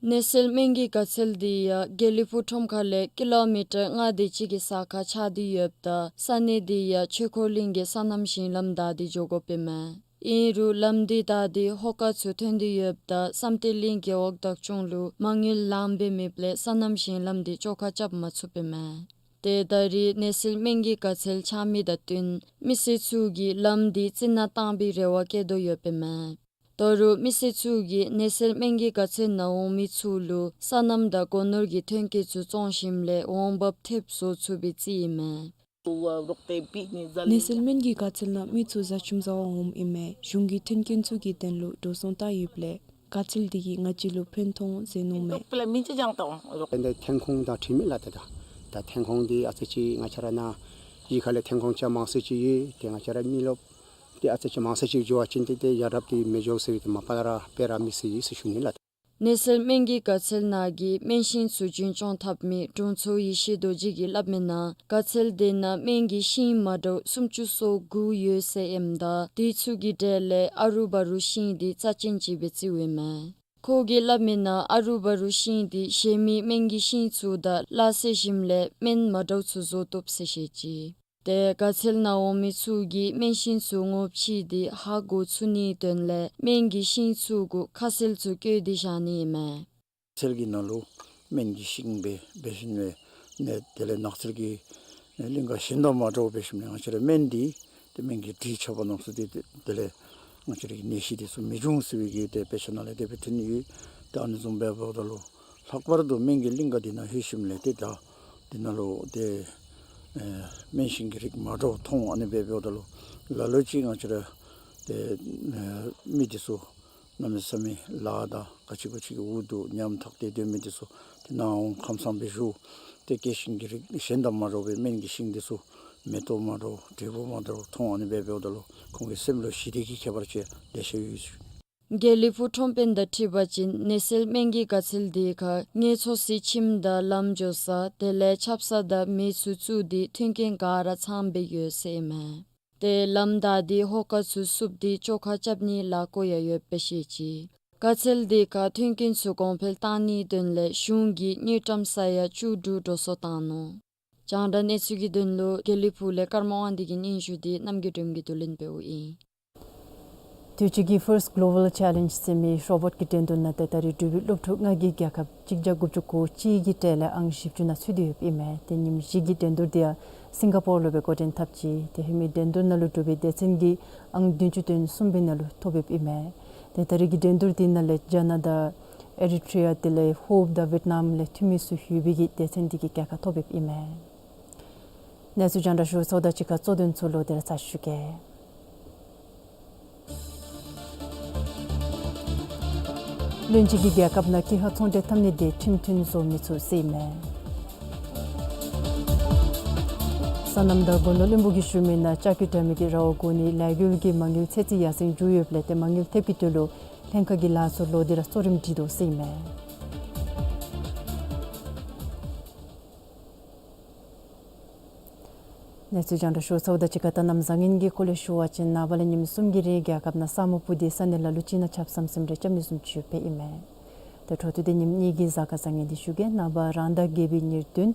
ནད་སེལ་སྨན་གྱི་དགའ་ཚལ་འདི་ཡང་དགེ་ལེགས་ཕུག་ཁྲོམ་ཁ་ལས་ཀི་ལོ་མི་ཊར་ལྔ་དེ་ཅིག་གི་ས་ཁར་ཆགས་ཏེ་ཡོདཔ་ད་ས་གནས་འདི་ཡང་ཆོས་འཁོར་གླིང་གི་སོ་ནམ་ཞིང་ལམ་བདའ་སྟེ་འགྱོ་དགོཔ་ཨིན་མས། ཨིན་རུང་ལམ་འདི་བདའ་སྟེ་ཧོ་ཀ་ཚུ་ཐོན་ཏེ་ཡོདཔ་ད་བསམ་གཏན་གླིང་རྒེད་འོག་བདག་སྐྱོང་ལུ་མ་དངུལ་ལངམ་སྦེ་མེདཔ་ལས་སོ་ནམ་ཞིང་ལམ་འདི་བཅོ་ཁ་རྐྱབ་མ་ཚུགསཔ་ཨིན་མས། ཏེ་ད་རེས་ནད་སེལ་སྨན་གྱི་དགའ་ཚལ་ཆགས་མི་དང་བསྟུན་མི་སེར་ཚུ་གིས་ལམ་འདི་རྩི་ནག་བཏང་བའི་རེ་བ་བསྐྱེད་དོ་ཡོདཔ་ཨིན་མས། ད་རུང་མི་སེར་ཚུ་གིས་ནད་སེལ་སྨན་གྱི་དགའ་ཚལ་ནང་འོང་མི་ཚུ་ལུ་སོ་ནམ་དང་སྒོ་ནོར་གྱི་ཐོན་སྐྱེད་ཚུ་བཙོང་ཞིནམ་ལས་འོང་འབབ་ཐེབས་བཟོ་ཚུགས་པའི་རྩིས་ཨིན་མས། ནད་སེལ་སྨན་གྱི་དགའ་ཚལ་ནང་མི་ཚུ་བཟའ་ཆུམ་བཟའ་བར་འོངམ་ཨིན་མས། གཞུང་གི་མཐུན་རྐྱེན་ཚུ་གི་དོན་ལུ་འགྲོ་སོང་བཏང་ཡོདཔ་ལས་དགའ་ཚལ་འདི་གིས་ང་བཅས་ལུ་ཕན་ཐོགས་མཛད་ནུག་མས། ཏེ་འདི་ཐོན་ཁུངས་འདི་ཁྲིམས་མེད་ལགས། ཏེ་ད་ད་ཐོན་ཁུངས་འདི་ཨ་ཙི་ཅིག་ང་བཅས་ར་ནཱ་གཞིས་ཁ་ལས་ཐོན་ཁུངས་ཅིག་མང་སུ་ཅིག་ཡོད། ཏེ་ང་བཅས་ར་མི་རློབས་ཏེ་ཨ་ཙི་ཅིག་མང་སུ་ཅིག་འགྱོ་བ་ཅིན་ཏེ་ཏེ་ཡ་རབས་འདི་མི་འགྱོ་ཟེར་བའི་ཏེ་མ་པ་ར་སྤེ་ར་མི་སེར་ཡོད་ཟེར་ཞུ་ནི་ལགས། ནད་སེལ་སྨན་གྱི་དགའ་ཚལ་ནང་གི་སྨན་ཤིང་ཚུ་རྒྱུན་སྐྱོང་འཐབ་མི་དྲུང་འཚོ་ཡེ་ཤེས་རྡོ་རྗེ་གིས་སླབ་མི་ནང་དགའ་ཚལ་དེ་ནང་སྨན་གྱི་ཤིང་མ་འདྲཝ་སུམ་ཅུ་སོ་དགུ་ཡོད་ཟེར་ཨིནམ་ད་དེ་ཚུ་གི་གྲས་ལས་ཨ་རུ་བ་རུ་ཤིང་འདི་རྩ་ཅན་ཅིག་སྦེ་བརྩིཝ་ཨིན་མས། ཁོ་གིས་སླབ་མི་ནང་ཨ་རུ་བ་རུ་ཤིང་འདི་གཞན་མི་སྨན་གྱི་ཤིང་ཚུ་དང་སླ་བསྲེ་ཞིནམ་ལས་སྨན་མ་འདྲཝ་ཚུ་བཟོ་བཏུབ་ཟེར་བཤད་ཅི། ཏེ་དགའ་ཚལ་ནང་འོང་མི་ཚུ་གིས་སྨན་ཤིང་ཚུ་ངོ་ཕྱེ་སྟེ་ཧ་གོ་ཚུགས་ནིའི་དོན་ལས་སྨན་གྱི་ཤིང་ཚུ་གུ་ཁ་གསལ་ཚུ་བཀོད་དེ་བཞག་ནི་ཨིན་མས། ཚལ་གྱི་ནང་ལུ་སྨན་གྱི་ཤིང་སྦེ་འབད་ཞིནམ་ལས་ནད་དེ་ལས་ནགས་ཚལ་གྱི་གླིང་ག་གཞན་དང་མ་འདྲཝ་འབད་ཞིནམ་ལས་ང་བཅས་ར་སྨན་འདི་ཏེ་སྨན་གྱི་དྲི་ཆབ་པ་ནང་ཚུ་ཏེ་དེ་ལས་ང་བཅས་ར་གི་ནད་གཞི་དེ་ཚུ་མི་འབྱུང་ཟེར་བའི་གི་ཏེ་དཔེ་ཆ་ནང་ལས་དེ་སྦེ་ཐོན་ཡོད། ཏེ་ཨ་ནི་བཟུམ་སྦེ་འབདཝ་ད་ལུ་ལྷག་པར་དུ་སྨན་གྱི་གླིང་ག་འདི་ནང་ལྷོད་ཞིནམ་ལས་ཏེ་ད་འདི་ནང་ལུ་ཏེ་ཨེ་སྨན་ཤིང་གི་རིགས་མ་འདྲཝ་མཐོང་། ཨ་ནི་སྦེ་འབདཝ་ད་ལུ་ལ་ལུ་ཅིག་ང་བཅས་ར་ཏེ་ཨེ་མི་དེ་ཚུ་གནམ་མེད་ས་མེད་ལཱ་དང་ག་ཅི་གུ་ཅི་གི་འུ་སྡུག་ཉམ་ཐག་སྟེ་སྡོད་མི་དེ་ཚུ་ཏེ་ནཱ་འོང་ཁམས་བཟང་སྦེ་བཞུགས། ཏེ་སྐྱེད་ཤིང་གི་རིགས་གཞན་དང་མ་འདྲཝ་སྦེ་སྨན་གྱི་ཤིང་དེ་ཚུ་མེ་ཏོག་མ་འདྲཝ་འབྲས་བུ་མ་འདྲཝ་མཐོང་། ཨ་ནི་སྦེ་འབདཝ་ད་ལུ་ཁོང་གི་སེམས་ལུ་ཞི་བདེ་གི་ཁྱད་པར་ཅན་ལེ་ཤ་ཡོད། དགེ་ལེགས་ཕུག་ཁྲོམ་དཔོན་དང་འཁྲིལ་བ་ཅིན་ནད་སེལ་སྨན་གྱི་དགའ་ཚལ་དེ་ཁར་ངལ་འཚོ་སའི་ཁྱིམ་དང་ལམ་འགྱོ་ས་དེ་ལས་ཆབ་གསང་དང་མེ་ཚུ་བཙུགས་ཏེ་མཐུན་རྐྱེན་ག་ར་ཚངམ་སྦེ་ཡོད་ཟེར་ཨིན་མས། ཏེ་ལམ་བདའ་སྟེ་ཧོ་ཀ་ཚུ་བསུབ་སྟེ་བཅོ་ཁ་རྐྱབ་ནིའི་ལས་བཀོད་ཡང་ཡོདཔ་སྦེ་བཤད་ཅི། དགའ་ཚལ་དེ་ཁར་མཐུན་རྐྱེན་ཚུ་གོང་འཕེལ་གཏང་ནིའི་དོན་ལས་གཞུང་གིས་དངུལ་ཀྲམ་ས་ཡ་བཅུ་དྲུག་འགྲོ་སོང་བཏང་ནུག། རྒྱང་བསྒྲགས་གནས་ཚུལ་གྱི་དོན་ལུ་དགེ་ལེགས་ཕུག་ལས་ཀརྨ་དབང་འདུས་ཀྱི་སྙན་ཞུ་དེ་རྣམ་རྒྱལ་སྒྲོལ་མ་གིས་བསྡུ་ལེན་འབདཝ་ཨིན། དུས་ཅི་གི་First Global Challenge ཟེར་མི་རོ་བོཊ་ཀྱི་འགྲན་བསྡུར་ནང་ཏེ་ད་རེས་འབྲུག་པའི་སློབ་ཕྲུག་ལྔ་གིས་རྒྱལ་ཁབ་གཅིག་བརྒྱ་དགུ་བཅུ་གོ་གཅིག་གི་གྲས་ལས་ཨང་བཞི་བཅུ་ནང་ཚུད་དེ་ཡོདཔ་ཨིན་མས། ཏེ་ཉིནམ་བཞི་གི་འགྲན་བསྡུར་དེ་ཡང་སིང་ག་པོར་ལུ་སྦེ་འགོ་འདྲེན་འཐབ་ཅི། ཏེ་ཧེ་མའི་འགྲན་བསྡུར་ནང་ལུ་འབྲུག་པའི་སྡེ་ཚན་གྱིས་ཨང་བདུན་ཅུ་དོན་གསུམ་པའི་ནང་ལུ་ཐོབ་ཡོདཔ་ཨིན་མས། ཏེ་ད་རེས་ཀྱི་འགྲན་བསྡུར་དེ་ནང་ལས་རྒྱ་ནག་དང་ཨེ་རི་ཊྲི་ཡ་དེ་ལས་ཧོབ་དང་ཝེཊ་ནམ་ལས་འཐུས་མི་ཚུ་ཡོད་པའི་གི་སྡེ་ཚན་དེ་གིས་རྒྱལ་ཁ་ཐོབ་ཡོདཔ་ཨིན་མས། གནས་ཚུལ་རྒྱང་བསྒྲགས་ཞུ་ཚརཝ་དང་གཅིག་ཁར་གཙོ་དོན་ཚུ་ལོག་སྟེ་ར་ཚར་ཞུ་གེ། བློན་ཆེན་གྱིས་རྒྱལ་ཁབ་ནང་ཀི་ཧ་ཚོང་འབྲེལ་འཐབ་ནི་དེ་ཁྲིམས་མཐུན་བཟོ་མི་ཚུགས་ཟེར་ཨིན་མས། སོ་ནམ་དང་སྒོ་ནོར་བློན་པོ་གིས་ཞུ་མི་ནང་ལྕགས་ཀྱུ་འདྲ་མིན་གྱི་ར་བ་བསྒོར་ནི་ལས་འགུལ་གྱི་མ་དངུལ་ཚད་རྩིས་ཡར་སེང་འགྱོ་ཡོདཔ་ལས་ཏེ་མ་དངུལ་ཐེབས་ཀྱི་དོན་ལུ་ལྷན་ཁག་གི་ལཱ་ཚུ་ལོག་སྟེ་ར་གཙོ་རིམ་སྒྲིག་དོ་ཟེར་ཨིན་མས། གནས་ཚུལ་རྒྱང་བསྒྲགས་ཞུ་ཚརཝ་དང་གཅིག་ཁར་ད་གནམ་བཟང་ངན་གྱི་སྐོར་ལས་ཞུ་བ་ཅིན་ནངས་པ་ལས་ཉིནམ་གསུམ་གྱི་རིང་རྒྱལ་ཁབ་ནང་ས་སྨུག་སྤུབས་ཏེ་ས་གནས་ལ་ལུ་ཅིག་ནང་ཆརཔ་ཟམ་ཟིམ་རེ་རྐྱབ་ནི་བཟུམ་ཅིག་ཡོདཔ་ཨིན་མས། ཏེ་འཕྲོ་མཐུད་དེ་ཉིནམ་གཉིས་ཀྱི་གཟའ་སྐར་བཟང་ངན་དེ་ཞུ་གེ། ནངས་པ་རང་ཟླ་བརྒྱད་པའི་ཉེར་བདུན་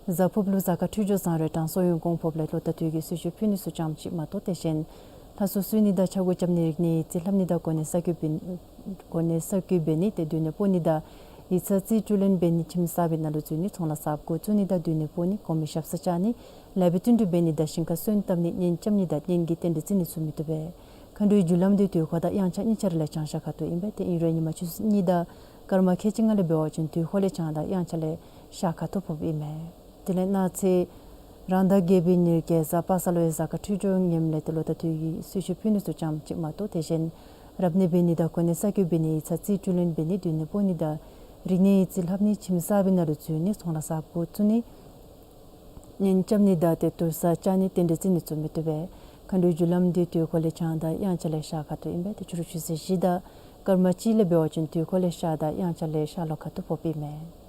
གཟའ་ཕུརཔ་ལུ་གཟའ་སྐར་འཕྲོད་སྦྱོར་བཟང་རུང་དྲང་སྲོང་ཡོན་གོང་ཕོགཔ་ལས་ལོ་ལྟར་དུས་ཀྱི་གསོལ་མཆོད་ཕུལ་ནི་ཚུ་ཙམ་ཅིག་མ་གཏོགས་དེ་བཞིན་ལྷ་གསོལ་གསོལ་ནི་དང་ཕྱག་མགོ་རྐྱབ་ནི་རིག་གནས་རྩིས་ལྷབ་ནི་དང་གོ་གནས་གསར་བསྐོ་འབད་གོ་གནས་གསར་བསྐོ་འབད་ནི་ཏེ་སྡོད་གནས་སྤོ་ནི་དང་ཡིག་ཚང་རྩིས་སྤྲོད་ལེན་འབད་ནི་ཁྱིམ་གསར་པའི་ནང་ལུ་འཛུལ་ནི་ཚོང་ལཱ་གསརཔ་འགོ་བཙུགས་ནི་དང་སྡོད་གནས་སྤོ་ནི་གོང་མའི་ཞབས་སར་བཅར་ནི་ལེགས་པའི་བསྟུན་གྲོས་འབད་ནི་དང་ཞིང་ཁར་སོན་བཏབ་ནི་གཉེན་རྐྱབ་ནི་དང་གཉེན་གྱི་རྟེན་འབྲེལ་བརྩི་ནི་ཚུ་མི་བཏུབ་པས། མཁའ་འགྲོའི་རྒྱུ་ལམ་དེ་དུས་འཁོར་དང་དབྱངས་འཆར་གཉིས་ཆ་ར་ལས་བྱང་ཤར་ཁ་ཐུག་ཨིན་པས། ཏེ་ཨིན་རུང་ཉིན་མ་ཆུ་ཚོད་གཉིས་དང་སྐར་མ་ཁལ་གཅིག་ལྔ་ལས་འབད་བ་ཅིན་དུས་འཁོར་ལས་བྱང་དང་དབྱངས་འཆར་ལས་ཤར་ཁ་ཐུག་ཕོགཔ་ཨིན་མས། དེ་ལས་གནངས་ཚེ་རང་ཟླ་བརྒྱད་པའི་ཉེར་བརྒྱད་གཟའ་པ་སངས་ལུ་ཡང་གཟའ་སྐར་འཕྲོད་སྦྱོར་ངནམ་ལས་ཏེ་ལོ་ལྟར་དུས་ཀྱི་གསོལ་མཆོད་ཕུལ་ནི་ཚུ་ཙམ་ཅིག་མ་གཏོགས་དེ་བཞིན་ རབ་གནས་འབད་ནི་དང་གོ་གནས་གསར་བསྐོ་འབད་ནིའི་ཡིག་ཚང་རྩིས་སྤྲོད་ལེན་འབད་ནི། སྡོད་གནས་སྤོ་ནི་དང་རིག་གནས་ཡིག་རྩིས་ལྷབ་ནི། ཁྱིམ་གསར་པའི་ནང་ལུ་འཛུལ་ནི། ཚོང་ལཱ་གསརཔ་འགོ་བཙུགས་ནི། གཉེན་རྐྱབ་ནི་དང་ཏེ་དུར་ས་བཅག་ནི་རྟེན་འབྲེལ་བརྩི་ནི་ཚུ་མི་བཏུབ་པས། མཁའ་འགྲོའི་རྒྱུ་ལམ་འདི་དུས་འཁོར་ལས་བྱང་དང་དབྱངས་འཆར་ལས་ཤར་ཁ་ཐུག་ཨིན་པས། ཏེ་ཕྱི་རུ་ཆུ་ཚོད་བཞི་དང་སྐར་མ་གཅིག་ལས་འབད་བ་ཅིན་དུས་འཁོར་ལས་ཤར་དང་དབྱངས་འཆར་ལས་ཤར་ལྷོ་ཁ་ཐུག་ཕོགཔ་ཨིན་མས།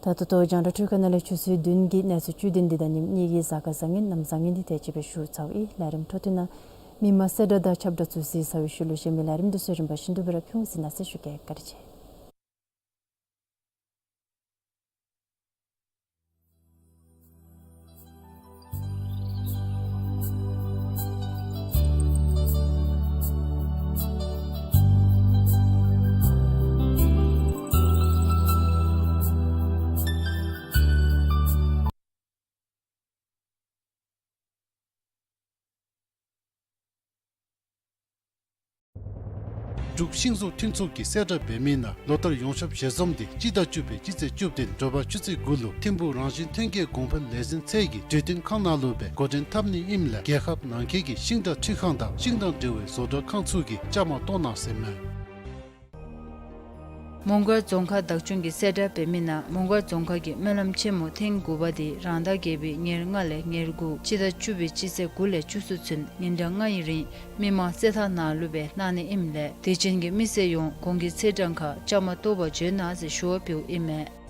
ད་ད་ལྟོ་རྒྱང་བསྒྲགས་འཕྲུལ་ཁང་ནང་ལས་ཆུ་ཚོད་བདུན་གྱི་གནས་ཚུལ་བཅུད་དོན་འདི་དང་ཉིནམ་གཉིས་ཀྱི་གཟའ་སྐར་བཟང་ངན་གནམ་བཟང་ངན་འདི་དེ་ཅིག་སྦེ་ཞུ་ཚརཝ་ཨིན། ལས་རིམ་འཕྲོ་མཐུད་ནང་མི་མང་གསལ་བསྒྲགས་དང་ཁྱབ་བསྒྲགས་ཚུ་གཟིགས་ཚར་བའི་ཤུལ་ལུ་གཞན་མི་ལས་རིམ་འདི་ཚུ་རིམ་པ་བཞིན་དུ་སྦེ་ར་ཕུལ་ཟེར་ན་ཟེར་ཞུ་གེ། བཀའ་དྲིན་ཆེ། འབྲུག་ཤིང་བཟོ་མཐུན་ཚོགས་ཀྱིས་གསལ་བསྒྲགས་འབད་མི་ནང་ལོ་ལྟར་ཡོངས་ཁྱབ་ཞལ་འཛོམས་འདི་སྤྱི་ཟླ་བཅུ་པའི་སྤྱི་ཚེས་བཅུ་བདུན་དྲོ་པ་ཆུ་ཚོད་དགུ་ལུ་ཐིམ་ཕུག་རང་བཞིན་ཐོན་སྐྱེད་གོང་འཕེལ་ལས་འཛིན་ཚད་ཀྱི་གྲོས་བསྟུན་ཁང་ནང་ལུ་སྦེ་འགོ་འདྲེན་འཐབ་ནི་ཨིནམ་ལས་རྒྱལ་ཁབ་ནང་འཁོད་ཀྱི་ཤིང་དང་འཕྲུལ་ཁང་དང་ཤིང་དང་འབྲེལ་བའི་བཟོ་གྲྭ་ཁང་ཚུ་གིས་བཅའ་མར་གཏོགས་གནང་ཟེར་མས། མོང་སྒར་རྫོང་ཁག་བདག་སྐྱོང་གིས་གསལ་བསྒྲགས་འབད་མི་ནང་མོང་སྒར་རྫོང་ཁག་གི་སྨོན་ལམ་ཆེན་མོ་ཐེངས་དགུ་པ་འདི་རང་ཟླ་བརྒྱད་པའི་ཉེར་ལྔ་ལས་ཉེར་དགུ་སྤྱི་ཟླ་བཅུ་པའི་སྤྱི་ཚེས་དགུ་ལས་བཅུ་གསུམ་ཚུན་ཉིན་གྲངས་ལྔ་ཡི་རིང་མི་མང་རྩེད་ཐང་ནང་ལུ་སྦེ་གནང་ནི་ཨིནམ་ལས་དད་ཅན་གྱི་མི་སེར་ཡོངས་གོང་གི་ཚེས་གྲངས་ཁར་བཅའ་མར་གཏོགས་པར་འབྱོན་གནང་ཟེར་ཞུ་བ་ཕུལཝ་ཨིན་མས།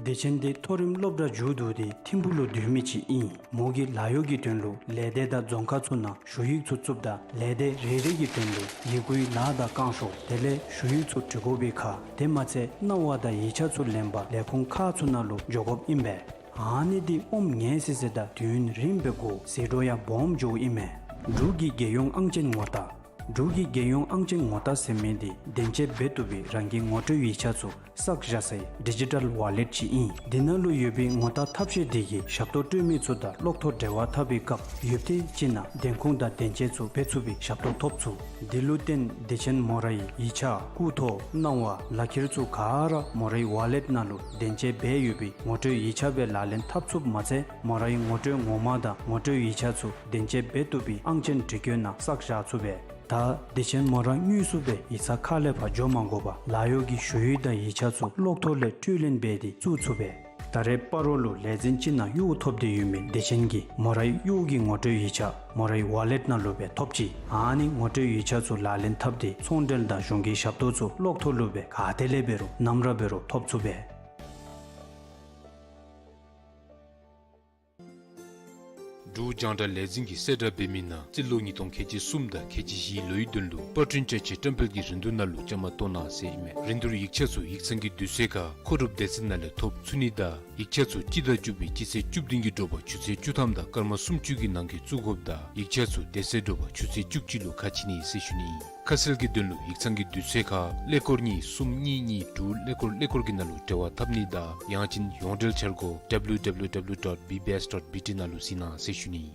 དད་ཅན་འདི་མཐོ་རིམ་སློབ་གྲྭ་མཇུག་བསྡུ་སྟེ་ཐིམ་ཕུག་ལུ་སྡོད་མི་ཅིག་ཨིན། མོ་གིས་ལཱ་གཡོག་གི་དོན་ལུ་ལས་སྡེ་དང་རྫོང་ཁག་ཚུ་ནང་ཞུ་ཡིག་ཚུ་བཙུགསཔ་ད་ལས་སྡེ་རེ་རེ་གི་དོན་ལུ་ཡི་གུའི་ལཱ་དང་བསྐང་ཤོག་དེ་ལས་ཞུ་ཡིག་ཚུ་འབྲི་དགོ་པའི་ཁར་དེ་མ་ཚད་གནང་བ་དང་ཡིག་ཆ་ཚུ་ལེན་པར་ལས་ཁུངས་ཁག་ཚུ་ནང་ལུ་འགྱོ་དགོཔ་ཨིན་པས། ཨ་ནི་འདི་ཨོམ་ངན་སི་སི་དང་དུས་ཡུན་རིངམོ་སྦེ་འགོར་ཟད་འགྲོ་ཡང་སྦོམ་འགྱོཝ་ཨིན་མས། འབྲུག་གི་རྒྱལ་ཡོངས་ཨང་ཅན་ངོ་རྟགས། འབྲུག་གི་རྒྱལ་ཡོངས་ཨང་ཅན་ངོ་རྟགས་ཟེར་མི་འདི་བདེན་དཔྱད་འབད་བཏུབ་པའི་རང་གི་ངོ་སྤྲོད་ཡིག་ཆ་ཚུ་བསགས་བཞག་སའི་ཌི་ཇི་ཊལ་ཝ་ལེཊ་ཅིག་ཨིན། འདི་ནང་ལུ་ཡོད་པའི་ངོ་རྟགས་ཐབས་ཤེས་འདི་གིས་ཞབས་ཏོག་སྤྲོད་མི་ཚུ་དང་གློག་ཐོག་འབྲེལ་བ་འཐབ་པའི་སྐབས་ཡུདཔ་ཐེངས་ཅིག་ནང་བདེན་ཁུངས་དང་བདེན་དཔྱད་ཚུ་འབད་ཚུགས་པའི་ཞབས་ཏོག་ཐོབ་ཚུགས། འདི་ལུ་བརྟེན་དད་ཅན་མོ་རའི་ཡིག་ཆ་སྐུ་ཐོག་གནང་བ་ལག་ཁྱེར་ཚུ་ག་ར་མོ་རའི་ཝ་ལེཊ་ནང་ལུ་བདེན་དཔྱད་འབད་ཡོད་པའི་ངོ་སྤྲོད་ཡིག་ཆ་སྦེ་ལག་ལེན་འཐབ་ཚུགསཔ་མ་ཚད་མོ་རའི་ངོ་སྤྲོད་ངོ་མ་དང་ངོ་སྤྲོད་ཡིག་ཆ་ཚུ་བདེན་དཔྱད་འབད་བཏུབ་པའི་ཨང་ཅན་འབྲི་བཀོད་ནང་བསགས་བཞག་ཚུགས་པས། ད་དད་ཅན་མོ་ར་དངོས་སུ་སྦེ་ཡིག་ཚང་ཁ་ལས་ཕར་འགྱོ་མ་དགོ་པར་ལཱ་གཡོག་གི་ཞུ་ཡིག་དང་ཡིག་ཆ་ཚུ་གློག་ཐོག་ལས་སྤྲོད་ལེན་འབད་དེ་བཙུགས་ཚུགས་པས། ད་རེས་སྤ་རོ་ལུ་ལས་འཛིན་ཅིག་ནང་གཡོག་ཐོབ་སྟེ་ཡོད་མི་དད་ཅན་གྱིས་མོ་རའི་གཡོག་གི་ངོ་སྤྲོད་ཡིག་ཆ་མོ་རའི་ཝ་ལེཊ་ནང་ལུ་སྦེ་ཐོབ་ཅི། ཨ་ནི་ངོ་སྤྲོད་ཡིག་ཆ་ཚུ་ལག་ལེན་འཐབ་སྟེ་ཚོང་འབྲེལ་དང་གཞུང་གི་ཞབས་ཏོག་ཚུ་གློག་ཐོག་ལུ་སྦེ་ག་ཏེ་ལས་འབད་རུང་ནམ་ར་འབད་རུང་ཐོབ་ཚུགས་པས། འབྲུག་རྒྱང་བསྒྲགས་ལས་འཛིན་གྱིས་གསལ་བསྒྲགས་འབད་མི་ནང་རྩིས་ལོ་ཉིས་སྟོང་ཁལ་གཅིག་གསུམ་དང་ཁལ་གཅིག་བཞིའི་ལོའི་དོན་ལུ་པར་སྐྲུན་བཅའ་ཆས་བཀྲམ་སྤེལ་གྱི་རིན་བསྡུར་ནང་ལུ་བཅའ་མར་གཏོགས་གནང་ཟེར་ཨིན་མས། རིན་བསྡུར་ཡིག་ཆ་ཚུ་ཡིག་ཚང་གི་དུས་ཚོད་ཁར་མཁོ་སྒྲུབ་སྡེ་ཚན་ནང་ལས་ཐོབ་ཚུགས་ནི་དང་ཡིག་ཆ་ཚུ་སྤྱི་ཟླ་བཅུ་པའི་སྤྱི་ཚེས་བཅུ་བདུན་གྱི་དྲོ་པ་ཆུ་ཚོད་བཅུ་ཐམ་དང་སྐར་མ་སུམ་ཅུ་གི་ནང་འཁོད་བཙུགས་དགོཔ་དང་ཡིག་ཆ་ཚུ་དེ་ཚེ་དྲོ་པ་ཆུ་ཚོད་བཅུ་གཅིག་ལུ་ཁ་ཕྱེ་ནི་ཟེར་ཞུ་ནི། ཁ་གསལ་གྱི་དོན་ལུ་ཡིག་ཚང་གི་དུས་ཚོད་ཁར་ཀླད་ཀོར་གཉིས་གསུམ་གཉིས་གཉིས་དྲུག་ཀླད་ཀོར་ཀླད་ཀོར་གྱི་ནང་ལུ་འབྲེལ་བ་འཐབ་ནི་དང་ཡང་ཅིན་ཡོངས་འབྲེལ་འཆར་སྒོ་W W W dot B B S dot B T ནང་ལུ་གཟིགས་གནང་ཟེར་ཞུ་ནི།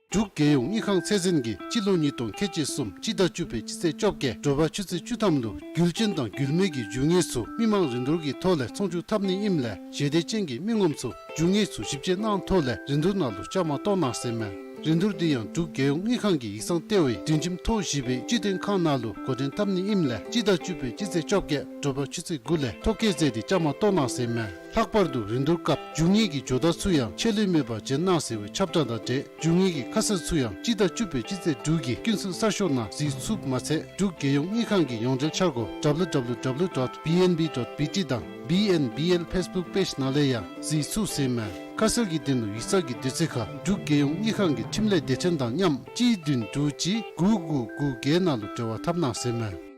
འབྲུག་རྒྱལ་ཡོངས་དངུལ་ཁང་ཚད་འཛིན་གྱིས་སྤྱི་ལོ་ཉིས་སྟོང་ཁལ་གཅིག་གསུམ་སྤྱི་ཟླ་བཅུ་པའི་སྤྱི་ཚེས་བཅོ་བརྒྱད་དྲོ་པ་ཆུ་ཚོད་བཅུ་ཐམ་ལུ་རྒྱུ་ཅན་དང་རྒྱུ་མེད་ཀྱི་རྒྱུ་དངོས་ཚུ་མི་མང་རིན་བསྡུར་གྱི་ཐོག་ལས་ཚོང་བསྒྱུར་འཐབ་ནི་ཨིནམ་ལས་ཞལ་འདེབས་ཅན་གྱི་མི་ངོམ་ཚུ་རྒྱུ་དངོས་ཚུ་ཞིབ་དཔྱད་གནང་ཐོག་ལས་རིན་བསྡུར་ནང་ལུ་བཅའ་མར་གཏོགས་གནང་ཟེར་མས། རིན་བསྡུར་འདི་ཡང་འབྲུག་རྒྱལ་ཡོངས་དངུལ་ཁང་གི་ཡིག་ཚང་ལྟེ་བའི་སྒྲིང་ཁྱིམ་ཐོག་བཞི་པའི་སྤྱི་མཐུན་ཁང་ནང་ལུ་འགོ་འདྲེན་འཐབ་ནི་ཨིནམ་ལས་སྤྱི་ཟླ་བཅུ་པའི་སྤྱི་ཚེས་བཅོ་བརྒྱད་དྲོ་པ་ཆུ་ཚོད་དགུ་ལས་ཐོ་བཀོད་མཛད་དེ་བཅའ་མར་གཏོགས་གནང་ཟེར་མས། ལྷག་པར་དུ་རིན་བསྡུར་སྐབས་རྒྱུ་དངོས་ཀྱི་ཇོ་བདག་ཚུ་ཡང་ཆད་ལུས་མེད་པར་བྱོན་གནང་ཟེར་བའི་ཁྱབ་བསྒྲགས་དང་འབྲེལ་རྒྱུ་དངོས་ཀྱི་ཁ་གསལ་ཚུ་ཡང་སྤྱི་ཟླ་བཅུ་པའི་སྤྱི་ཚེས་དྲུག་གི་ཀུན་གསལ་གསར་ཤོག་ནང་གཟིགས་ཚུགསཔ་མ་ཚད་འབྲུག་རྒྱལ་ཡོངས་དངུལ་ཁང་གི་ཡོངས་འབྲེལ་འཆར་སྒོ་W W W dot B N B dot B T དང་B N B L Facebook page ནང་ལས་ཡང་གཟིགས་ཚུགས་ཟེར་མས། ཁ་གསལ་གྱི་དོན་ལུ་ཡིག་ཚང་གི་དུས་ཚོད་ཁར་འབྲུག་རྒྱལ་ཡོངས་དངུལ་ཁང་གི་འཕྲིན་ལས་སྡེ་ཚན་དང་མཉམ་གཅིག་བདུན་དྲུག་གཅིག་དགུ་དགུ་དགུ་བརྒྱད་ནང་ལུ་འབྲེལ་བ་འཐབ་གནང་ཟེར་མས།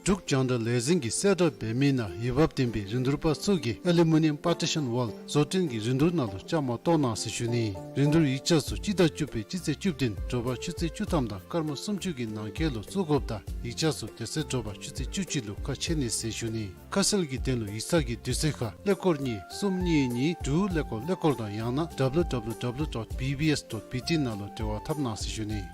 འབྲུག་རྒྱང་བསྒྲགས་ལས་འཛིན་གྱིས་གསལ་བསྒྲགས་འབད་མི་ནང་འོས་འབབ་ལྡན་པའི་རིན་བསྡུར་པ་ཚུ་གིས་ཨ་ལུ་མི་ནི་ཡམ་པར་ཊི་ཤན་ཝཱལ་བཟོ་སྐྲུན་གྱི་རིན་བསྡུར་ནང་ལུ་བཅའ་མར་གཏོགས་གནང་ཟེར་ཞུ་ནི། རིན་བསྡུར་ཡིག་ཆ་ཚུ་སྤྱི་ཟླ་བཅུ་པའི་སྤྱི་ཚེས་བཅུ་བདུན་དྲོ་པ་ཆུ་ཚོད་བཅུ་ཐམ་དང་སྐར་མ་སུམ་ཅུ་གི་ནང་འཁོད་ལུ་བཙུགས་དགོཔ་དང་ཡིག་ཆ་ཚུ་དེ་ཚེ་དྲོ་པ་ཆུ་ཚོད་བཅུ་གཅིག་ལུ་ཁ་ཕྱེ་ནི་ཟེར་ཞུ་ནི། ཁ་གསལ་གྱི་དོན་ལུ་ཡིག་ཚང་གི་དུས་ཚོད་ཁར་ཀླད་ཀོར་གཉིས་གསུམ་གཉིས་གཉིས་དྲུག་ཀླད་ཀོར་ཀླད་ཀོར་དང་ཡང་ན་W W W dot B B S dot B T ནང་ལུ་འབྲེལ་བ་འཐབ་གནང་ཟེར་ཞུ་ནི།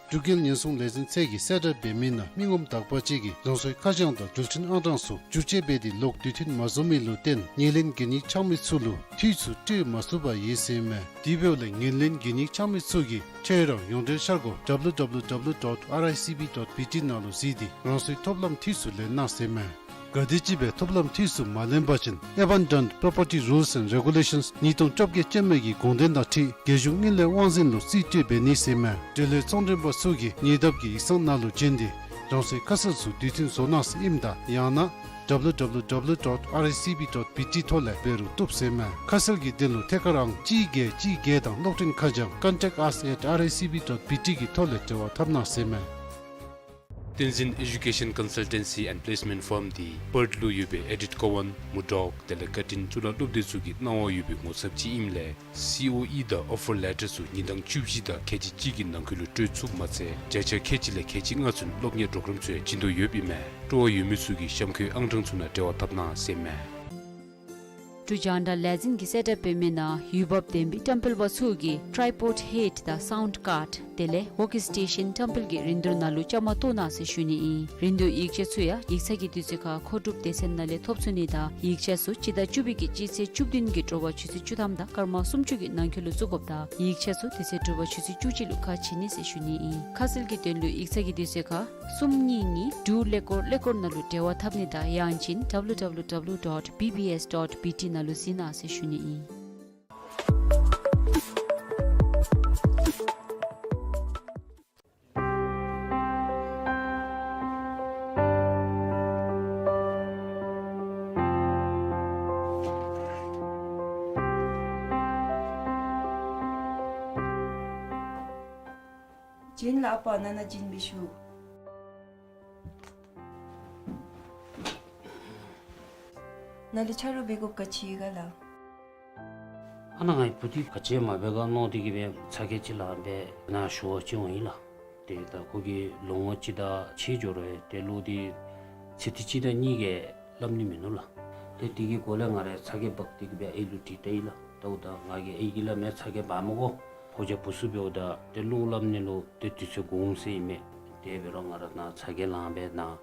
འབྲུག་རྒྱལ་ཉེན་སྲུང་ལས་འཛིན་ཚད་ཀྱིས་གསལ་བསྒྲགས་འབད་མི་ནང་མི་ངོམ་དག་པ་ཅིག་གིས་རང་སོའི་ཁ་བྱང་དང་འགྲུལ་འཕྲིན་ཨང་གྲངས་ཚུ་བསྒྱུར་བཅོས་འབད་དེ་ལོག་དུས་མཐུན་མ་བཟོ་མི་ལུ་བརྟེན་ཉེས་ལེན་གན་ཡིག་འཆང་མི་ཚུ་ལུ་འཐུས་ཚུ་སྤྲོད་མ་ཚུགས་པར་ཡོད་ཟེར་མས། དེ་འབདཝ་ལས་ཉེས་ལེན་གན་ཡིག་འཆང་མི་ཚུ་གིས་ཁྱོད་རའི་ཡོངས་འབྲེལ་འཆར་སྒོ་W W W dot R I C B dot B T ནང་ལུ་གཟིགས་ཏེ་རང་སོའི་ཐོབ་ལམ་འཐུས་ཚུ་ལེན་གནང་ཟེར་མས། ག་དེམ་ཅིག་སྦེ་ཐོབ་ལམ་འཐུས་ཚུ་མ་ལེན་པ་ཅིན་Abandoned Property Rules and Regulations ཉིས་སྟོང་བཅོ་བརྒྱད་ཅན་མའི་གི་དགོངས་དོན་དང་འཁྲིལ་རྒྱལ་གཞུང་དངུལ་ལས་དབང་འཛིན་ལུ་རྩིས་སྤྲོད་འབད་ནི་ཟེར་མས། འབྲེལ་ཡོད་ཚོང་མགྲོན་པ་ཚུ་གིས་ཉེ་འདབས་ཀྱི་ཡིག་ཚང་ནང་ལུ་བྱོན་ཏེ་རང་སོའི་ཁ་གསལ་ཚུ་དུས་མཐུན་བཟོ་གནང་ཟེར་ཨིནམ་ད་ཡང་ན་W W W dot R I C B dot B T ཐོག་ལས་འབད་རུང་བཏུབ་ཟེར་མས། ཁ་གསལ་གྱི་དོན་ལུ་ཐད་ཀར་ཨང་གཅིག་བརྒྱད་གཅིག་བརྒྱད་དང་གློག་འཕྲིན་ཁ་བྱང་contact us at R I C B dot B T གི་ཐོག་ལས་འབྲེལ་བ་འཐབ་གནང་ཟེར་མས། བསྟན་འཛིན་Education Consultancy and Placement Firm འདི་པརཐ་ལུ་ཡོད་པའི་ཨེ་ཌིཐ་ཀོ་ཝན་མུར་ཌོག་དེ་ལས་ཀར་ཊིན་གཙུག་ལག་སློབ་སྡེ་ཚུ་གི་གནང་བ་ཡོད་པའི་ངོ་ཚབ་ཅིག་ཨིནམ་ལས་སི་ཨོ་ཨི་དང་ཨོ་ཕར་ལེ་ཊར་ཚུ་ཉིན་གྲངས་བཅུ་བཞི་དང་ཁལ་གཅིག་གཅིག་གི་ནང་འཁོད་ལུ་སྤྲོད་ཚུགསཔ་མ་ཚད་བརྒྱ་ཆ་ཁལ་གཅིག་ལས་ཁལ་གཅིག་ལྔ་ཚུན་སློབ་གཉེར་པོརོ་གརམ་ཚུ་ཡང་བྱིན་དོ་ཡོདཔ་ཨིན་མས། སྤྲོ་བ་ཡོད་མི་ཚུ་གིས་གཤམ་འཁོད་ཨང་གྲངས་ཚུ་ནང་འབྲེལ་བ་འཐབ་གནང་ཟེར་མས། འབྲུག་རྒྱང་བསྒྲགས་ལས་འཛིན་གྱིས་གསལ་བསྒྲགས་འབད་མི་ནང་འོས་འབབ་ལྡན་པའི་བཀྲམ་སྤེལ་པ་ཚུ་གིས་ཊའི་པོཌ་ཧེཌ་དང་སའུནཌ་ཀཱརཌ་དེ་ལས་ཝོརཀ་སི་ཊེ་ཤཱན་བཀྲམ་སྤེལ་གྱི་རིན་བསྡུར་ནང་ལུ་བཅའ་མར་གཏོགས་གནང་ཟེར་ཞུ་ནི་ཨིན། རིན་བསྡུར་ཡིག་ཆ་ཚུ་ཡང་ཡིག་ཚང་གི་དུས་ཚོད་ཁར་མཁོ་སྒྲུབ་སྡེ་ཚན་ནང་ལས་ཐོབ་ཚུགས་ནི་དང་ཡིག་ཆ་ཚུ་སྤྱི་ཟླ་བཅུ་པའི་གི་སྤྱི་ཚེས་བཅུ་བདུན་གྱི་དྲོ་པ་ཆུ་ཚོད་བཅུ་ཐམ་དང་སྐར་མ་སུམ་ཅུ་གི་ནང་འཁོད་ལུ་བཙུགས་དགོཔ་དང་ཡིག་ཆ་ཚུ་དེ་ཚེ་དྲོ་པ་ཆུ་ཚོད་བཅུ་གཅིག་ལུ་ཁ་ཕྱེ་ནི་ཟེར་ཞུ་ནི་ཨིན། ཁ་གསལ་གྱི་དོན་ལུ་ཡིག་ཚང་གི་དུས་ཚོད་ཁར་གསུམ་གཉིས་གཉིས་དྲུག་ཀླད་ཀོར་ཀླད་ཀོར་ནང་ལུ་འབྲེལ་བ་འཐབ་ནི་དང་ཡང་ཅིན་W W W dot B B S dot B T ནང་ལུ་གཟིགས་གནང་ཟེར་ཞུ་ནི་ཨིན། བྱོན་ལགས་ཨ་པ། ནཱ་ནཱ་བྱོན་སྦེ་བཞུགས། ནཱ་ལུ་ཆ་རོགས་འབད་དགོཔ་ག་ཅི་ཡོད་ག་ལགས། ཨ་ནཱ་ངེའི་བུ་འདི་ག་ཅི་མ་འབད་ག་མནོ་སྟེ་གིས་སྦེ་ཚ་གྱང་ཅིག་ལངམ་སྦེ་ནཱ་ཞུ་བར་བྱོན་ཡི་ལགས། ཏེ་ད་ཁོ་གིས་ལོ་ངོ་གཅིག་དང་ཕྱེད་འགྱོ་རུང་ཏེ་གློག་འདི་ཚེ་ཐིག་གཅིག་དང་གཉིས་ཀྱིས་སླབ་ནི་མིན་ནུག་ལགས། ཏེ་དེ་གི་འགོ་ལས་ང་ར་ཚ་གྱང་འབག་སྟེ་གིས་སྦེ་ཨའི་ལུ་དྲིས་བལྟ་ཡི་ལགས། ད་འོ་ད་ང་གིས་ཨའི་གིས་སླབ་མས། ཚ་གྱང་འབག་མི་དགོ། ཕོ་རྒྱས་བུ་ཚུ་འབདཝ་ད་ཏེ་གློག་སླབ་ནི་ལུ་ཏེ་དུས་ཚོད་འགོར་འོང་ཟེར་ཨིན་མས། དེ་འབད་རུང་ང་ར་ནཱ་ཚ་གྱང་ལངམ་སྦེ་ནཱ་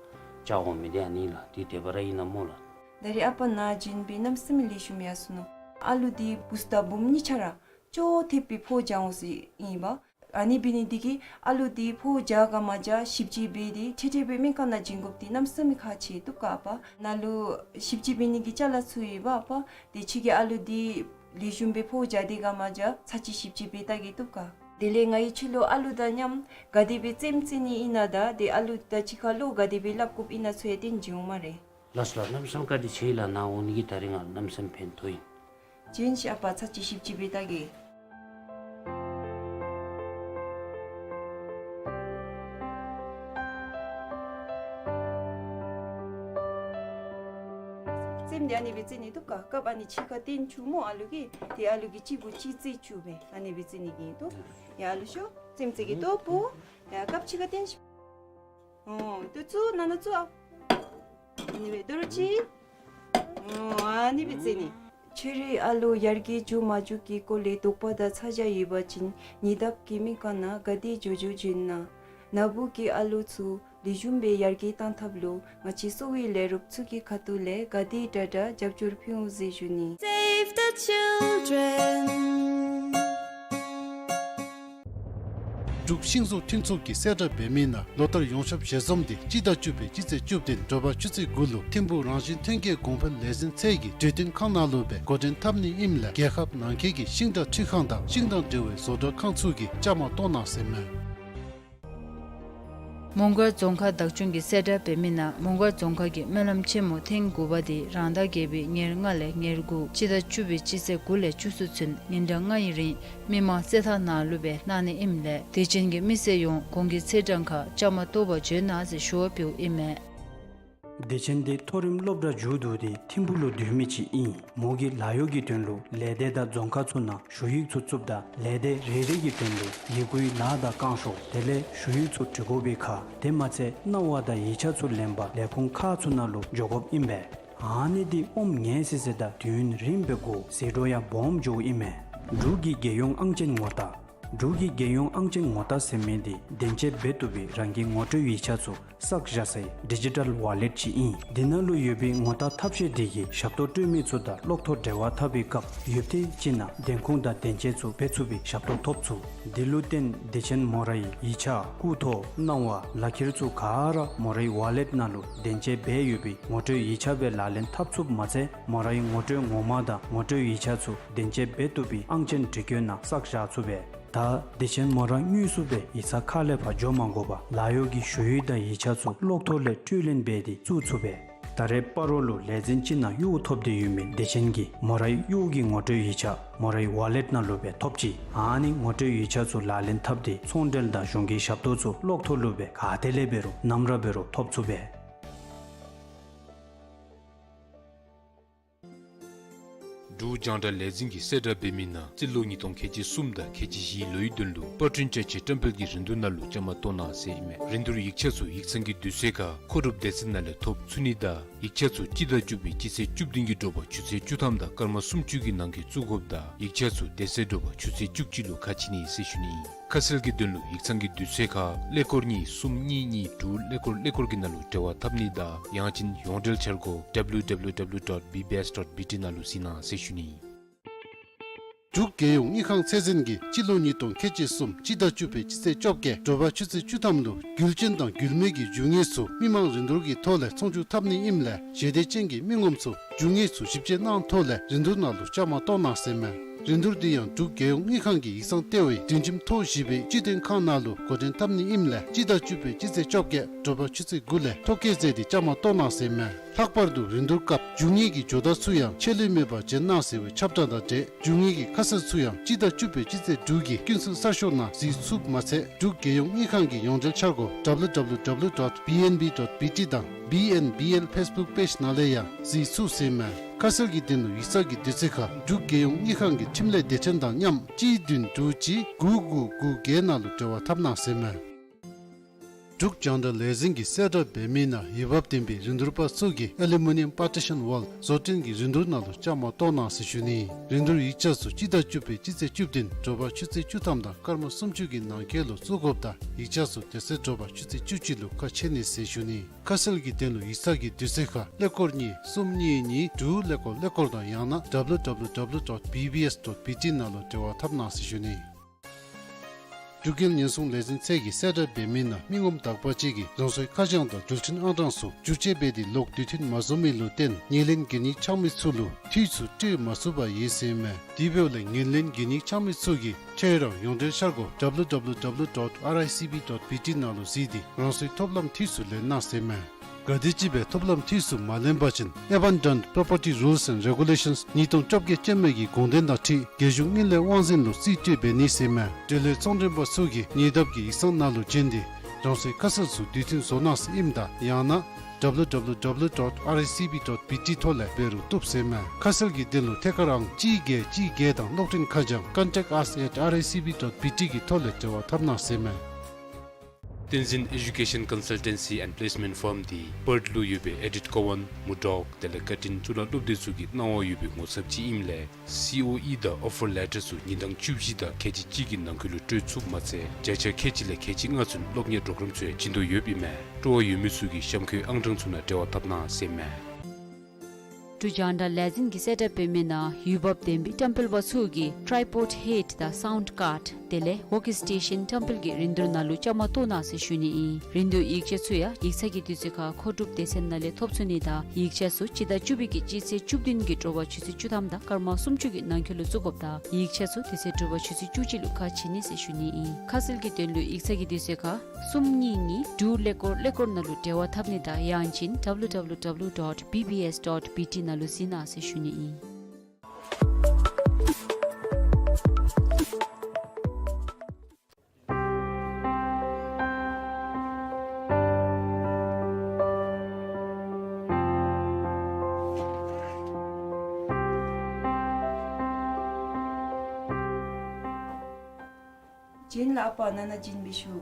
བཅར་འོང་མི་འདི་ཨ་ནི་ལགས། འདི་དེ་སྦེ་ར་ཨིན་ན་སྨོ་ལགས། ད་རེས་ཨ་པ་ནཱ་བྱོན་སྦེ་གནམ་མེད་ས་མེད་ལེགས་ཤོམ་ཡར་སོ་ནུག། ཨ་ལུ་འདི་བུཚ་དང་བུམོ་གཉིས་ཆ་ར་ཅོག་འཐདཔ་སྦེ་ཕོཝ་རྒྱག་འོང་ཟེར་ཨིན་པས། ཨ་ནི་འབད་ནི་འདི་གིས་ཨ་ལུ་འདི་ཕོཝ་རྒྱག་ག་མ་རྒྱག་ཞིབ་དཔྱད་འབད་དེ་འཕྲལ་འཕྲལ་སྦེ་སྨན་ཁང་ནང་བྱིན་དགོཔ་འདི་གནམ་མེད་ས་མེད་ཁག་ཆེ་འདུག་ག་ཨ་པ། ནཱ་ལུ་ཞིབ་དཔྱད་འབད་ནི་གི་ཅ་ལ་ཚུ་ཡོད་པ་ཨ་པ། ཏེ་ཁྱོད་ཀྱིས་ཨ་ལུ་འདི་ལེགས་ཤོམ་སྦེ་ཕོཝ་རྒྱག་དེས་ག་མ་རྒྱག་ཚར་གཅིག་ཞིབ་དཔྱད་འབད་བལྟ་གེ་བཏུབ་ག། དེ་ལས་ང་གིས་ཁྱོད་ལུ་ཨ་ལུ་དང་མཉམ་ག་དེ་སྦེ་རྩེདམོ་རྩེ་ནི་ཨིན་ན་དང་ཏེ་ཨ་ལུ་དང་གཅིག་ཁར་བློ་ག་དེ་སྦེ་སླབ་དགོཔ་ཨིན་ན་ཚུ་ཡང་སྟོན་བྱིན་འོང་སྨ་རེ། ལགས་སོ་ལགས། གནམ་མེད་ས་མེད་བཀའ་དྲིན་ཆེ་ལགས། ནཱ་འོང་ནི་གིས་ད་རིས་ང་གནམ་མེད་ས་མེད་ཕན་ཐོགས་ཡི། བྱོན་ཤིག་ཨ་པ། ཚར་གཅིག་ཞིབ་དཔྱད་འབད་བལྟ་གེ། རྩེདམོ་འདི་ཨ་ནི་སྦེ་རྩེ་ནི་འདུག་ག། སྐབས་ཨ་ནི་ཕྱི་ཁར་བཏོན་བཅུག་སྨོ་ཨ་ལུ་གིས། ཏེ་ཨ་ལུ་གིས་གཅིག་གུ་གཅིག་རྩེ་བཅུག་སྦེ་ཨ་ནི་སྦེ་རྩེ་ནི་གི་འདུག། ཡ་ཨ་ལུ་ཤོག། རྩེདམོ་རྩེ་གེ་ལྟོ་བུ། ཡ་སྐབས་ཕྱི་ཁར་བཏོན་ཤིག། ཨོ་ལྟོ་བཙུགས། ནང་ན་བཙུགས་ཨ། ཨ་ནི་སྦེ་དོ་རུང་ཅིག། ཨོ་ཨ་ནི་སྦེ་རྩེ་ནི། ཁྱོད་རའི་ཨ་ལུ་ཡར་རྒྱས་འགྱོ་མ་འགྱོ་གི་སྐོར་ལས་དོགས་པ་དང་ཚ་གྱང་ཡོད་པ་ཅིན་ཉེ་འདབས་ཀྱི་སྨན་ཁང་ནང་ག་དེ་མགྱོགས་མགྱོགས་བྱོན་གནང་། ནཱ་བུ་གི་ཨ་ལུ་ཚུ་ལེགས་ཤོམ་སྦེ་ཡར་རྒྱས་གཏང་ཐབས་ལུ་ང་བཅས་གསོ་བའི་ལས་རོགསཔ་ཚུ་གི་ཁ་ཐུག་ལས་ག་དེ་དྲག་དྲག་རྒྱབ་སྐྱོར་ཕུལ་འོང་ཟེར་ཞུ་ནི། Save the children. འབྲུག་ཤིང་བཟོ་མཐུན་ཚོགས་ཀྱིས་གསལ་བསྒྲགས་འབད་མི་ནང་ལོ་ལྟར་ཡོངས་ཁྱབ་ཞལ་འཛོམས་འདི་སྤྱི་ཟླ་བཅུ་པའི་སྤྱི་ཚེས་བཅུ་བདུན་དྲོ་པ་ཆུ་ཚོད་དགུ་ལུ་ཐིམ་ཕུག་རང་བཞིན་ཐོན་སྐྱེད་གོང་འཕེལ་ལས་འཛིན་ཚད་ཀྱི་གྲོས་སྟོན་ཁང་ནང་ལུ་སྦེ་འགོ་འདྲེན་འཐབ་ནི་ཨིནམ་ལས་རྒྱལ་ཁབ་ནང་འཁོད་ཀྱི་ཤིང་དང་འཕྲུལ་ཁང་དང་ཤིང་དང་འབྲེལ་བའི་བཟོ་གྲྭ་ཁང་ཚུ་གིས་བཅའ་མར་གཏོགས་གནང་ཟེར་མས། མོང་སྒར་རྫོང་ཁག་བདག་སྐྱོང་གིས་གསལ་བསྒྲགས་འབད་མི་ནང་མོང་སྒར་རྫོང་ཁག་གི་སྨོན་ལམ་ཆེན་མོ་ཐེངས་དགུ་པ་འདི་རང་ཟླ་བརྒྱད་པའི་ཉེར་ལྔ་ལས་ཉེར་དགུ་སྤྱི་ཟླ་བཅུ་པའི་སྤྱི་ཚེས་དགུ་ལས་བཅུ་གསུམ་ཚུན་ཉིན་གྲངས་ལྔའི་རིང་མི་མང་རྩེད་ཐང་ནང་ལུ་སྦེ་གནང་ནི་ཨིནམ་ལས་དད་ཅན་གྱི་མི་སེར་ཡོངས་གོང་གི་ཚེས་གྲངས་ཁར་བཅའ་མར་གཏོགས་པར་བྱོན་གནང་ཟེར་ཞུ་བ་ཕུལཝ་ཨིན་མས། དད་ཅན་འདི་མཐོ་རིམ་སློབ་གྲྭ་མཇུག་བསྡུ་སྟེ་ཐིམ་ཕུག་ལུ་སྡོད་མི་ཅིག་ཨིན། མོ་གིས་ལཱ་གཡོག་གི་དོན་ལུ་ལས་སྡེ་དང་རྫོང་ཁག་ཚུ་ནང་ཞུ་ཡིག་ཚུ་བཙུགསཔ་ད་ལས་སྡེ་རེ་རེ་གི་དོན་ལུ་ཡི་གུའི་ནང་དང་རྐང་ཤོག་དེ་ལས་ཞུ་ཡིག་ཚུ་འབྲི་དགོ་པའི་ཁར་དེ་མ་ཚད་གནང་བ་དང་ཡིག་ཆ་ཚུ་ལེན་པར་ལས་ཁུངས་ཁག་ཚུ་ནང་ལུ་འགྱོ་དགོཔ་ཨིན་པས། ཨ་ནི་འདི་ཨོམ་ངལ་སི་སི་དང་དུས་ཡུན་རིངམོ་སྦེ་འགོར་ཟད་འགྲོ་ཡང་སྦོམ་འགྱོཝ་ཨིན་མས། འབྲུག་གི་རྒྱལ་ཡོངས་ཨང་ཅན་ངོ་རྟགས་ འབྲུག་གི་རྒྱལ་ཡོངས་ཨང་ཅན་ངོ་རྟགས་ཟེར་མི་འདི་བདེན་དཔྱད་འབད་བཏུབ་པའི་རང་གི་ངོ་སྤྲོད་ཡིག་ཆ་ཚུ་བསགས་བཞག་སའི་ཌི་ཇི་ཊལ་ཝ་ལེཊ་ཅིག་ཨིན། འདི་ནང་ལུ་ཡོད་པའི་ངོ་རྟགས་ཐབས་ཤེས་འདི་གིས་ཞབས་ཏོག་སྤྲོད་མི་ཚུ་དང་གློག་ཐོག་འབྲེལ་བ་འཐབ་པའི་སྐབས་ཡུདཔ་ཐེངས་ཅིག་ནང་བདེན་ཁུངས་དང་བདེན་དཔྱད་ཚུ་འབད་ཚུགས་པའི་ཞབས་ཏོག་ཐོབ་ཚུགས། འདི་ལུ་བརྟེན་བདེ་ཆེན་མོ་རའི་ཡིག་ཆ་སྐུ་ཐོ་སྣང་བ་ལག་ཁྱེར་ཚུ་ག་ར་མོ་རའི་ཝ་ལེཊ་ནང་ལུ་བདེན་དཔྱད་འབད་ཡོད་པའི་ངོ་སྤྲོད་ཡིག་ཆ་སྦེ་ལག་ལེན་འཐབ་ཚུགསཔ་མ་ཚད་མོ་རའི་ངོ་སྤྲོད་ངོ་མ་དང་ངོ་སྤྲོད་ཡིག་ཆ་ཚུ་བདེན་དཔྱད་འབད་བཏུབ་པའི་ཨང་ཅན་འབྲི་བཀོད་ནང་བསགས་བཞག་ཚུགས་པས། ད་བདེ་ཆེན་མོ་ར་དངོས་སུ་སྦེ་ཡིག་ཚང་ཁ་ལས་ཕར་འགྱོ་མ་དགོ་པར་ལཱ་གཡོག་གི་ཞུ་ཡིག་དང་ཡིག་ཆ་ཚུ་གློག་ཐོག་ལས་འཕྲུལ་ལེན་འབད་དེ་བཙུགས་ཚུགས་པས། ད་རེས་སྤ་རོ་ལུ་ལས་འཛིན་ཅིག་ནང་གཡོག་ཐོབ་སྟེ་ཡོད་མི་བདེ་ཆེན་གྱིས་མོ་རའི་གཡོག་གི་ངོ་སྤྲོད་ཡིག་ཆ་མོ་རའི་ཝ་ལེཊ་ནང་ལུ་སྦེ་ཐོབ་ཅི། ཨ་ནི་ངོ་སྤྲོད་ཡིག་ཆ་ཚུ་ལག་ལེན་འཐབ་སྟེ་ཚོང་འབྲེལ་དང་གཞུང་གི་ཞབས་ཏོག་ཚུ་གློག་ཐོག་ལུ་སྦེ་ག་ཏེ་ལས་འབད་རུང་ནམ་ར་འབད་རུང་ཐོབ་ཚུགས་པས། འབྲུག་རྒྱང་བསྒྲགས་ལས་འཛིན་གྱིས་གསལ་བསྒྲགས་འབད་མི་ནང་རྩིས་ལོ་ཉིས་སྟོང་ཁལ་གཅིག་གསུམ་དང་ཁལ་གཅིག་བཞིའི་ལོའི་དོན་ལུ་པར་སྐྲུན་བྱ་ཆེད་བཀྲམ་སྤེལ་གྱི་རིན་བསྡུར་ནང་ལུ་བཅའ་མར་གཏོགས་གནང་ཟེར་ཨིན་མས། རིན་བསྡུར་ཡིག་ཆ་ཚུ་ཡིག་ཚང་གི་དུས་ཚོད་ཁར་མཁོ་སྒྲུབ་སྡེ་ཚན་ནང་ལས་ཐོབ་ཚུགས་ནི་དང་ཡིག་ཆ་ཚུ་སྤྱི་ཟླ་བཅུ་པའི་སྤྱི་ཚེས་བཅུ་བདུན་གྱི་དྲོ་པ་ཆུ་ཚོད་བཅུ་ཐམ་དང་སྐར་མ་སུམ་ཅུ་གི་ནང་འཁོད་བཙུགས་དགོཔ་དང་ཡིག་ཆ་ཚུ་དེ་ཚེ་དྲོ་པ་ཆུ་ཚོད་བཅུ་གཅིག་ལུ་ཁ་ཕྱེ་ནི་ཟེར་ཞུ་ནི་ཨིན། ཁ་གསལ་གྱི་དོན་ལུ་ཡིག་ཚང་གི་དུས་ཚོད་ཁར་ཀླད་ཀོར་གཉིས་གསུམ་གཉིས་གཉིས་དྲུག་ཀླད་ཀོར་ཀླད་ཀོར་གྱི་ནང་ལུ་འབྲེལ་བ་འཐབ་ནི་དང་ཡང་ཅིན་ཡོངས་འབྲེལ་འཆར་སྒོ་W W W dot B B S dot B T ནང་ལུ་གཟིགས་གནང་ཟེར་ཞུ་ནི་ཨིན། འབྲུག་རྒྱལ་ཡོངས་དངུལ་ཁང་ཚད་འཛིན་གྱིས་སྤྱི་ལོ་ཉིས་སྟོང་ཁལ་གཅིག་གསུམ་སྤྱི་ཟླ་བཅུ་པའི་སྤྱི་ཚེས་བཅོ་བརྒྱད་དྲོ་པ་ཆུ་ཚོད་བཅུ་ཐམ་ལུ་རྒྱུ་ཅན་དང་རྒྱུ་མེད་ཀྱི་རྒྱུ་དངོས་ཚུ་མི་མང་རིན་བསྡུར་གྱི་ཐོག་ལས་ཚོང་བསྒྱུར་འཐབ་ནི་ཨིནམ་ལས་ཞལ་འདེབས་ཅན་གྱི་མི་ངོམ་ཚུ་རྒྱུ་དངོས་ཚུ་ཞིབ་དཔྱད་གནང་ཐོག་ལས་རིན་བསྡུར་ནང་ལུ་བཅའ་མར་གཏོགས་གནང་ཟེར་མས། རིན་བསྡུར་འདི་ཡང་འབྲུག་རྒྱལ་ཡོངས་དངུལ་ཁང་གི་ཡིག་ཚང་ལྟེ་བའི་སྒྲིག་ཁྲིམས་ཐོ་བཞི་པའི་སྤྱི་དོན་ཁང་ནང་ལུ་འགོ་འདྲེན་འཐབ་ནི་ཨིནམ་ལས་སྤྱི་ཟླ་བཅུ་པའི་སྤྱི་ཚེས་བཅོ་བརྒྱད་དྲོ་པ་ཆུ་ཚོད་དགུ་ལས་ཐོ་བཀོད་མཛད་དེ་བཅའ་མར་གཏོགས་གནང་ཟེར་མས། ལྷག་པར་དུ་རིན་བསྡུར་སྐབས་རྒྱུ་དངོས་ཀྱི་ཇོ་བདག་ཚུ་ཡང་ཆད་ལུས་མེད་པར་བྱོན་གནང་ཟེར་བའི་ཁྱབ་བསྒྲགས་དང་འབྲེལ་རྒྱུ་དངོས་ཀྱི་ཁ་གསལ་ཚུ་ཡང་སྤྱི་ཟླ་བཅུ་པའི་སྤྱི་ཚེས་དྲུག་གི་ཀུན་གསལ་གསར་ཤོག་ནང་གཟིགས་ཚུགསཔ་མ་ཚད་འབྲུག་རྒྱལ་ཡོངས་དངུལ་ཁང་གི་ཡོངས་འབྲེལ་འཆར་སྒོ་W W W dot B N B dot B T དང་B N B L Facebook page ནང་ལས་ཡང་གཟིགས་ཚུགས་ཟེར་མས། ཁ་གསལ་གྱི་དོན་ལུ་ཡིག་ཚང་གི་དུས་ཚོད་ཁར་འབྲུག་རྒྱལ་ཡོངས་དངུལ་ཁང་གི་འཕྲིན་ལས་སྡེ་ཚན་དང་མཉམ་གཅིག་བདུན་དྲུག་གཅིག་དགུ་དགུ་དགུ་བརྒྱད་ནང་ལུ་འབྲེལ་བ་འཐབ་གནང་ཟེར་མས། འབྲུག་རྒྱང་བསྒྲགས་ལས་འཛིན་གྱིས་གསལ་བསྒྲགས་འབད་མི་ནང་འོས་འབབ་ལྡན་པའི་རིན་བསྡུར་པ་ཚུ་གིས་ཨེ་ལུ་མི་ནི་ཡམ་པར་ཊི་ཤཱན་ཝཱལ་བཟོ་སྐྲུན་གྱི་རིན་བསྡུར་ནང་ལུ་བཅའ་མར་གཏོགས་གནང་ཟེར་ཞུ་ནི། རིན་བསྡུར་ཡིག་ཆ་ཚུ་སྤྱི་ཟླ་བཅུ་པའི་སྤྱི་ཚེས་བཅུ་བདུན་དྲོ་པ་ཆུ་ཚོད་བཅུ་ཐམ་དང་སྐར་མ་སུམ་ཅུ་གི་ནང་འཁོད་ལུ་བཙུགས་དགོཔ་དང་ཡིག་ཆ་ཚུ་དེ་ཚེ་དྲོ་པ་ཆུ་ཚོད་བཅུ་གཅིག་ལུ་ཁ་ཕྱེ་ནི་ཟེར་ཞུ་ནི། ཁ་གསལ་གྱི་དོན་ལུ་ཡིག་ཚང་གི་དུས་ཚོད་ཁར་ཀླད་ཀོར་གཉིས་གསུམ་གཉིས་གཉིས་དྲུག་ཀླད་ཀོར་ཀླད་ཀོར་དང་ཡང་ན་W W W dot B B S dot B T ནང་ལུ་འབྲེལ་བ་འཐབ་གནང་ཟེར་ཞུ་ནི། འབྲུག་རྒྱལ་ཉེན་སྲུང་ལས་འཛིན་ཚད་ཀྱིས་གསལ་བསྒྲགས་འབད་མི་ནང་མི་ངོམ་དག་པ་ཅིག་གིས་རང་སོའི་ཁ་བྱང་དང་འགྲུལ་འཕྲིན་ཨང་གྲངས་ཚུ་བསྒྱུར་བཅོས་འབད་དེ་ལོག་དུས་མཐུན་མ་བཟོ་མི་ལུ་བརྟེན་ངོས་ལེན་གན་ཡིག་ཆགས་མི་ཚུ་ལུ་འཐུས་ཚུ་སྤྲོད་མ་ཚུགས་པར་ཡོད་ཟེར་མས། དེ་འབདཝ་ལས་ངོས་ལེན་གན་ཡིག་ཆགས་མི་ཚུ་གིས་ཁྱོད་རའི་ཡོངས་འབྲེལ་འཆར་སྒོ་W W W dot R I C B dot B T ནང་ལུ་གཟིགས་ཏེ་རང་སོའི་ཐོབ་ལམ་འཐུས་ཚུ་ལེན་གནང་ཟེར་མས། ག་དེམ་ཅིག་སྦེ་ཐོབ་ལམ་འཐུས་ཚུ་མ་ལེན་པ་ཅིན་Abandoned Property Rules and Regulations ཉིས་སྟོང་བཅོ་བརྒྱད་ཅན་མའི་གི་དགོངས་དོན་དང་འཁྲིལ་རྒྱལ་གཞུང་དངུལ་ལས་དབང་འཛིན་ལུ་རྩིས་སྤྲོད་འབད་ནི་ཟེར་མས། འབྲེལ་ཡོད་ཚོང་མགྲོན་པ་ཚུ་གིས་ཉེ་འདབས་ཀྱི་ཡིག་ཚང་ནང་ལུ་བྱོན་ཏེ་རང་སོའི་ཁ་གསལ་ཚུ་དུས་མཐུན་བཟོ་གནང་ཟེར་ཨིནམ་ད་ཡང་ན་W W W dot R I C B dot B T ཐོག་ལས་འབད་རུང་བཏུབ་ཟེར་མས། ཁ་གསལ་གྱི་དོན་ལུ་ཐད་ཀར་ཨང་གཅིག་བརྒྱད་གཅིག་བརྒྱད་དང་གློག་འཕྲིན་ཁ་བྱང་contact us at R I C B dot B T གི་ཐོག་ལས་འབྲེལ་བ་འཐབ་གནང་ཟེར་མས། བསྟན་འཛིན་Education Consultancy and Placement Firm འདི་པརཐ་ལུ་ཡོད་པའི་Edith Cowan, Murdoch དེ་ལས་Curtin གཙུག་ལག་སློབ་སྡེ་ཚུ་གི་གནང་བ་ཡོད་པའི་ངོ་ཚབ་ཅིག་ཨིནམ་ལས་C O E དང་offer letter ཚུ་ཉིན་གྲངས་བཅུ་བཞི་དང་ཁལ་གཅིག་གཅིག་གི་ནང་འཁོད་ལུ་སྤྲོད་ཚུགསཔ་མ་ཚད་བརྒྱ་ཆ་ཁལ་གཅིག་ལས་ཁལ་གཅིག་ལྔ་ཚུན་སློབ་གཉེར་པོརོ་གརམ་ཚུ་ཡང་བྱིན་དོ་ཡོདཔ་ཨིན་མས། སྤྲོ་བ་ཡོད་མི་ཚུ་གིས་གཤམ་འཁོད་ཨང་གྲངས་ཚུ་ནང་འབྲེལ་བ་འཐབ་གནང་ཟེར་མས། འབྲུག་རྒྱང་བསྒྲགས་ལས་འཛིན་གྱིས་གསལ་བསྒྲགས་འབད་མི་ནང་འོས་འབབ་ལྡན་པའི་བཀྲམ་སྤེལ་པ་ཚུ་གིས་tripod head དང་sound card དེ་ལས་workstation བཀྲམ་སྤེལ་གྱི་རིན་བསྡུར་ནང་ལུ་བཅའ་མར་གཏོགས་གནང་ཟེར་ཞུ་ནི་ཨིན། རིན་བསྡུར་ཡིག་ཆ་ཚུ་ཡང་ཡིག་ཚང་གི་དུས་ཚོད་ཁར་མཁོ་སྒྲུབ་སྡེ་ཚན་ནང་ལས་ཐོབ་ཚུགས་ནི་དང་ཡིག་ཆ་ཚུ་སྤྱི་ཟླ་བཅུ་པའི་གི་སྤྱི་ཚེས་བཅུ་བདུན་གྱི་དྲོ་པ་ཆུ་ཚོད་བཅུ་ཐམ་དང་སྐར་མ་སུམ་ཅུ་གི་ནང་འཁོད་ལུ་བཙུགས་དགོཔ་དང་ཡིག་ཆ་ཚུ་དེ་ཚེ་དྲོ་པ་ཆུ་ཚོད་བཅུ་གཅིག་ལུ་ཁ་ཕྱེ་ནི་ཟེར་ཞུ་ནི་ཨིན། ཁ་གསལ་གྱི་དོན་ལུ་ཡིག་ཚང་གི་དུས་ཚོད་ཁར་གསུམ་གཉིས་གཉིས་དྲུག་ཀླད་ཀོར་ཀླད་ཀོར་ནང་ལུ་འབྲེལ་བ་འཐབ་ནི་དང་ཡང་ཅིན་W W W dot B B S dot B T ནང་ལུ་གཟིགས་གནང་ཟེར་ཞུ་ནི་ཨིན། བྱིན་ལ་ཨ་པ་ནཱ་ནཱ་བྱིན་འབད་ཤོག།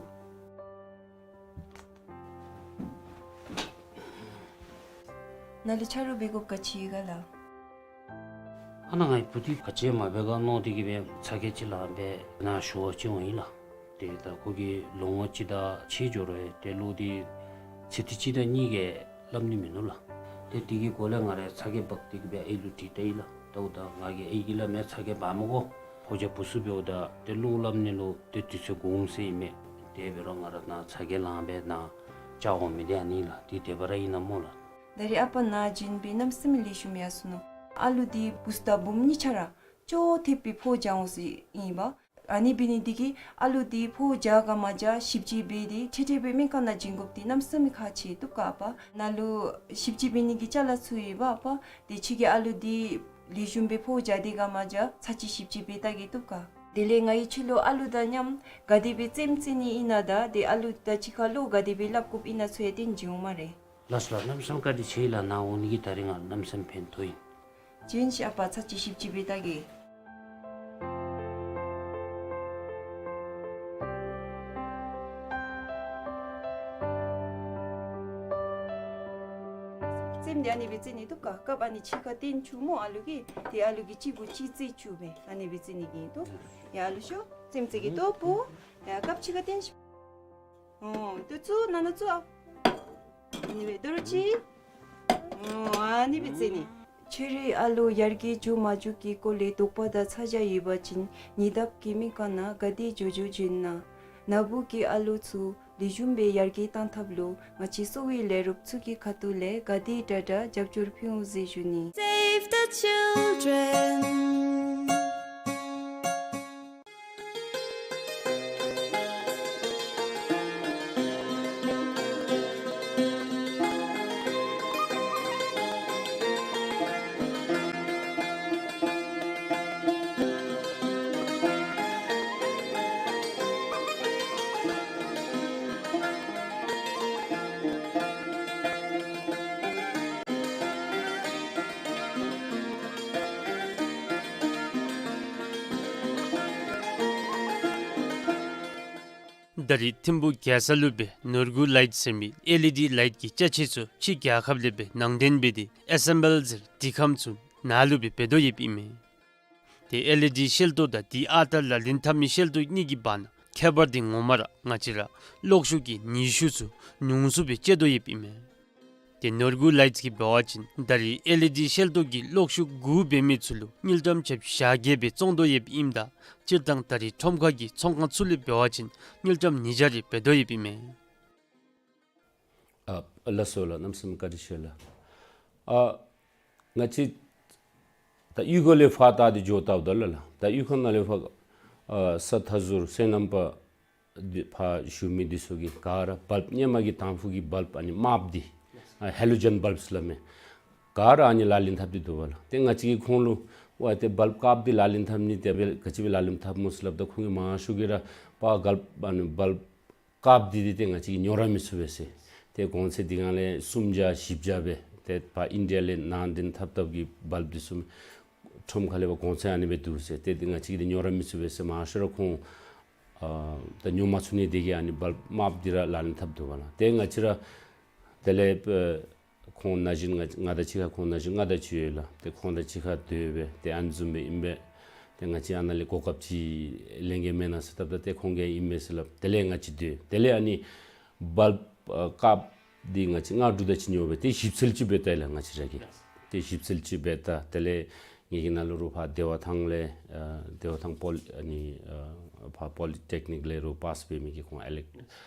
ནཱ་ལུ་ཆ་རོགས་འབད་དགོཔ་ག་ཅི་ཡོད་ག་ལགས། ཨ་ནཱ་ངེའི་བུ་འདི་ག་ཅི་མ་འབད་ག་མནོ་སྟེ་གིས་སྦེ་ཚ་གྱང་ཅིག་ལངས་སྦེ་ནཱ་ཞུ་བར་བྱོན་ཡི་ལགས། ཏེ་ད་ཁོ་གིས་ལོ་ངོ་གཅིག་དང་ཕྱེད་འགྱོ་རུང་ཏེ་གློག་འདི་ཚེ་ཐིག་གཅིག་དང་གཉིས་ཀྱིས་སླབ་ནི་མིན་ནུག་ལགས། ཏེ་དེ་གི་སྒོ་ལས་ང་ར་ཚ་གྱང་འབག་སྟེ་གིས་སྦེ་ཨའི་ལུ་དྲིས་བལྟ་ཡི་ལགས། ད་འོ་ད་ང་གིས་ཨའི་གིས་སླབ་མི་ཚ་གྱང་འབག་མི་དགོ། ཕོ་རྒྱས་བུ་ཚུ་འབདཝ་ད་ཏེ་གློག་སླབ་ནི་ལུ་ཏེ་དུས་ཚོད་འགོར་འོང་ཟེར་ཨིན་མས། དེ་འབད་རུང་ང་ར་ནཱ་ཚ་གྱང་ལངས་སྦེ་ནཱ་བཅར་འོང་མི་འདི་ཨ་ནི་ལགས། འདི་དེ་སྦེ་ར་ཨིན་ན་སྨོ་ལགས། ད་རེས་ཨ་པ་ནཱ་བྱོན་སྦེ་གནམ་མེད་ས་མེད་ལེགས་ཤོམ་ཡར་སོ་ནུག། ཨ་ལུ་འདི་བུཚ་དང་བུམོ་གཉིས་ཆ་ར་ཅོག་འཐདཔ་སྦེ་ཕོཝ་རྒྱས་འོང་ཟེར་ཨིན་པས། ཨ་ནི་འབད་ནི་འདི་གིས་ཨ་ལུ་འདི་ཕོཝ་རྒྱས་ག་མ་རྒྱས་ཞིབ་དཔྱད་འབད་དེ་འཕྲལ་འཕྲལ་སྦེ་སྨན་ཁང་ནང་བྱིན་དགོཔ་འདི་གནམ་མེད་ས་མེད་ཁག་ཆེ་བཏུབ་ག་ཨ་པ། ནཱ་ལུ་ཞིབ་དཔྱད་འབད་ནི་གི་ཅ་ལ་ཚུ་ཡོད་པ་ཨ་པ། དེ་ཁྱོད་ཀྱིས་ཨ་ལུ་འདི་ལེགས་ཤོམ་སྦེ་ཕོཝ་རྒྱས་ཏེ་ག་མ་རྒྱས་ཚར་གཅིག་ཞིབ་དཔྱད་འབད་བལྟ་གེ་བཏུབ་ག། དེ་ལས་ང་གིས་ཁྱོད་ལུ་ཨ་ལུ་དང་མཉམ་ག་དེ་སྦེ་རྩེདམོ་རྩེ་ནི་ཨིན་ན་དང་དེ་ཨ་ལུ་དང་གཅིག་ཁར་བློ་ག་དེ་སྦེ་སླབ་དགོཔ་ཨིན་ན་ཚུ་ཡང་སྟོན་བྱིན་འོང་སྨ་རེ། ལགས་སོ་ལགས། གནམ་མེད་ས་མེད་བཀའ་དྲིན་ཆེ་ལགས། ནཱ་འོང་ནི་གིས་ད་རིས་ང་གནམ་མེད་ས་མེད་ཕན་ཐོགས་ཡི། བྱོན་ཤིག་ཨ་པ། ཚར་གཅིག་ཞིབ་དཔྱད་འབད་བལྟ་གེ། རྩེདམོ་འདི་ཨ་ནི་སྦེ་རྩེ་ནི་བཏུབ་ག། རྐངམ་ཨ་ནི་གཅིག་ཁར་བཏོན་བཅུག་སྨོ་ཨ་ལུ་གིས། ཏེ་ཨ་ལུ་གིས་གཅིག་གུ་གཅིག་རྩེ་བཅུག་སྦེ་ཨ་ནི་སྦེ་རྩེ་ནི་གི་བཏུབ། ཡ་ཨ་ལུ་ཤོག། རྩེདམོ་རྩེ་གེ་ལྟོ་བུ། ཡ་རྐངམ་གཅིག་ཁར་བཏོན་ཤིག། ཨོ་ཏེ་བཙུགས། ནང་ན་བཙུགས་ཨ། ཨ་ནི་སྦེ་དོ་རུང་གཅིག། ཨོ་ཨ་ནི་སྦེ་རྩེ་ནི། ཁྱོད་རའི་ཨ་ལུ་ཡར་རྒྱས་འགྱོ་མ་འགྱོ་གི་སྐོར་ལས་དོགས་པ་དང་ཚ་གྱང་ཡོད་པ་ཅིན་ཉེ་འདབས་ཀྱི་སྨན་ཁང་ནང་ག་དེ་མགྱོགས་མགྱོགས་བྱོན་གནང་། ནཱ་བུ་གི་ཨ་ལུ་ཚུ་ལེགས་ཤོམ་སྦེ་ཡར་རྒྱས་གཏང་ཐབས་ལུ་ང་བཅས་གསོ་བའི་ལས་རོགསཔ་ཚུ་གི་ཁ་ཐུག་ལས་ག་དེ་དྲག་དྲག་རྒྱབ་སྐྱོར་ཕུལ་འོང་ཟེར་ཞུ་ནི། Save the children. ད་རིས་ཐིམ་ཕུག་རྒྱལ་ས་ལུ་སྦེ་ནོར་བུ་ལའིཊ་ཟེར་མི་ཨེལ་ཨི་ཌི་ལའིཊ་ཀྱི་ཅ་ཆས་ཚུ་ཕྱི་རྒྱལ་ཁབ་ལས་སྦེ་ནང་འདྲེན་འབད་དེ་ཨེ་སེམ་བཱལ་ཟེར་འདི་ཁམས་ཚུ་ནཱ་ལུ་སྦེ་འབད་དོ་ཡོདཔ་ཨིན་མས། ཏེ་ཨེལ་ཨི་ཌི་ཤེལ་ཏོག་དང་དེ་ཨ་རྟག་ལག་ལེན་འཐབ་མི་ཤེལ་ཏོག་གཉིས་ཀྱི་བར་ན་ཁྱད་པར་འདི་ངོ་མ་ར་ང་བཅས་ར་གློག་ཤུགས་ཀྱི་ནུས་ཤུགས་ཚུ་ཉུང་སུ་སྦེ་སྤྱོད་དོ་ཡོདཔ་ཨིན་མས། ཏེ་ནོར་བུ་ལའིཊ་ཀྱིས་འབད་བ་ཅིན་ད་རིས་ཨེལ་ཨི་ཌི་ཤེལ་ཏོག་གི་གློག་ཤུགས་དགུ་འབད་མི་ཚུ་ལུ་དངུལ་ཀྲམ་ཆ་བཞག་བརྒྱད་སྦེ་བཙོང་དོ་ཡོདཔ་ཨིནམ་ད་སྤྱིར་བཏང་ད་རིས་ཁྲོམ་ཁ་གི་ཚོང་ཁང་ཚུ་ལས་འབད་བ་ཅིན་དངུལ་ཀྲམ་ཉིས་བརྒྱ་རེ་འབད་དོ་ཡོདཔ་ཨིན་མས། ཨ་ལགས་སོ་ལགས། གནམ་མེད་ས་མེད་བཀའ་དྲིན་ཆེ་ལགས། ཨ་ང་བཅས་ད་གཡུས་ཁ་ལས་ཕར་བལྟ་སྟེ་འགྱོ་བལྟཝ་ད་ལགས་ལགས། ད་གཡུས་ཁ་ནང་ལས་ཕར་ཨ་ས་མཐའ་ཟུར་སོ་ནམ་པ་འདི་ཕར་བཞུགས་མི་འདི་ཚུ་གིས་ག་ར་བལཔ་སྔོན་མ་གི་དང་ཕུ་གི་བལཔ་ཨ་ནི་དམརཔོ་འདི་ཨ་ཧེ་ལོ་ཇེན་བལཔ་ཟེར་སླབ་མི་ག་ར་ཨ་ནི་ལག་ལེན་འཐབ་སྟེ་འདུག་པ་ལགས། ཏེ་ང་བཅས་ཀྱིས་ཁོང་ལུ་ཝའེ་ཏེ་བལཔ་དཀརཔོ་འདི་ལག་ལེན་འཐབ་ནི་དེ་སྦེ་ག་ཅི་སྦེ་ལག་ལེན་འཐབ་སྨོ་ཟེར་སླབ་ད་ཁོང་གིས་མང་ཤོས་ཀྱིས་ར་པ་བལཔ་ཨ་ནི་བལཔ་དཀརཔོ་འདི་འདི་ཏེ་ང་བཅས་ཀྱིས་ཉོ་ར་མི་ཚུགས་པས་ཟེར། ཏེ་གོང་ཚད་འདི་གང་ལས་སུམ་བརྒྱ་བཞི་བརྒྱ་སྦེ་ཏེ་ཕར་ཨིན་ཌི་ཡ་ལས་ནང་འདྲེན་འཐབ་འཐབ་ཀྱི་བལཔ་འདི་ཚུ་ཁྲོམ་ཁ་ལས་ཕར་གོང་ཚད་ཨ་ནི་སྦེ་འདུག་ཟེར། ཏེ་འདི་ང་བཅས་ཀྱིས་འདི་ཉོ་ར་མི་ཚུགས་པས་ཟེར་མང་ཤོས་ར་ཁོང་ཨ་ད་ཉོ་མ་ཚུགས་ནི་དེ་གིས་ཨ་ནི་བལཔ་དམརཔོ་འདི་ར་ལག་ལེན་འཐབ་འདུག་པ་ལགས། ཏེ་ང་བཅས་ར་དེ་ལས་ཨེ་ཁོང་ན་གཞོན་ང་ང་དང་གཅིག་ཁར་ཁོང་ན་གཞོན་ལྔ་དང་བཅུ་ཡོད་ལགས། ཏེ་ཁོང་དང་གཅིག་ཁར་སྡོད་སྦེ་ཏེ་ཨ་ནི་བཟུམ་སྦེ་ཨིན་པས། ཏེ་ང་བཅས་ཨ་ནཱ་ལས་གོ་སྐབས་ཅིག་ལེན་གེ་མེན་ན་ཟེར་སླབ་ད་ཏེ་ཁོང་གིས་ཨིན་མས་ཟེར་སླབ། དེ་ལས་ང་བཅས་སྡོད། དེ་ལས་ཨ་ནི་བལཔ་ཨ་དཀརཔོ་འདི་ང་བཅས་ལྔ་དྲུག་དང་ཅིག་ཉོ་སྦེ་ཏེ་ཞིབ་འཚོལ་ཅིག་འབད་ད་ལགས་ང་བཅས་ར་གིས། ཏེ་ཞིབ་འཚོལ་ཅིག་འབད་ད་དེ་ལས་ངེ་གི་ནང་ལུ་རོགས་ཕར་བདེ་བ་ཐང་ལས་ཨ་བདེ་བ་ཐང་པོ་ལི་ཨ་ནི་ཨ་ཕར་པོ་ལི་ཊེག་ནིཀ་ལས་རོགས་པཱས་འབད་མི་གི་ཁོང་ཨི་ལེཀ་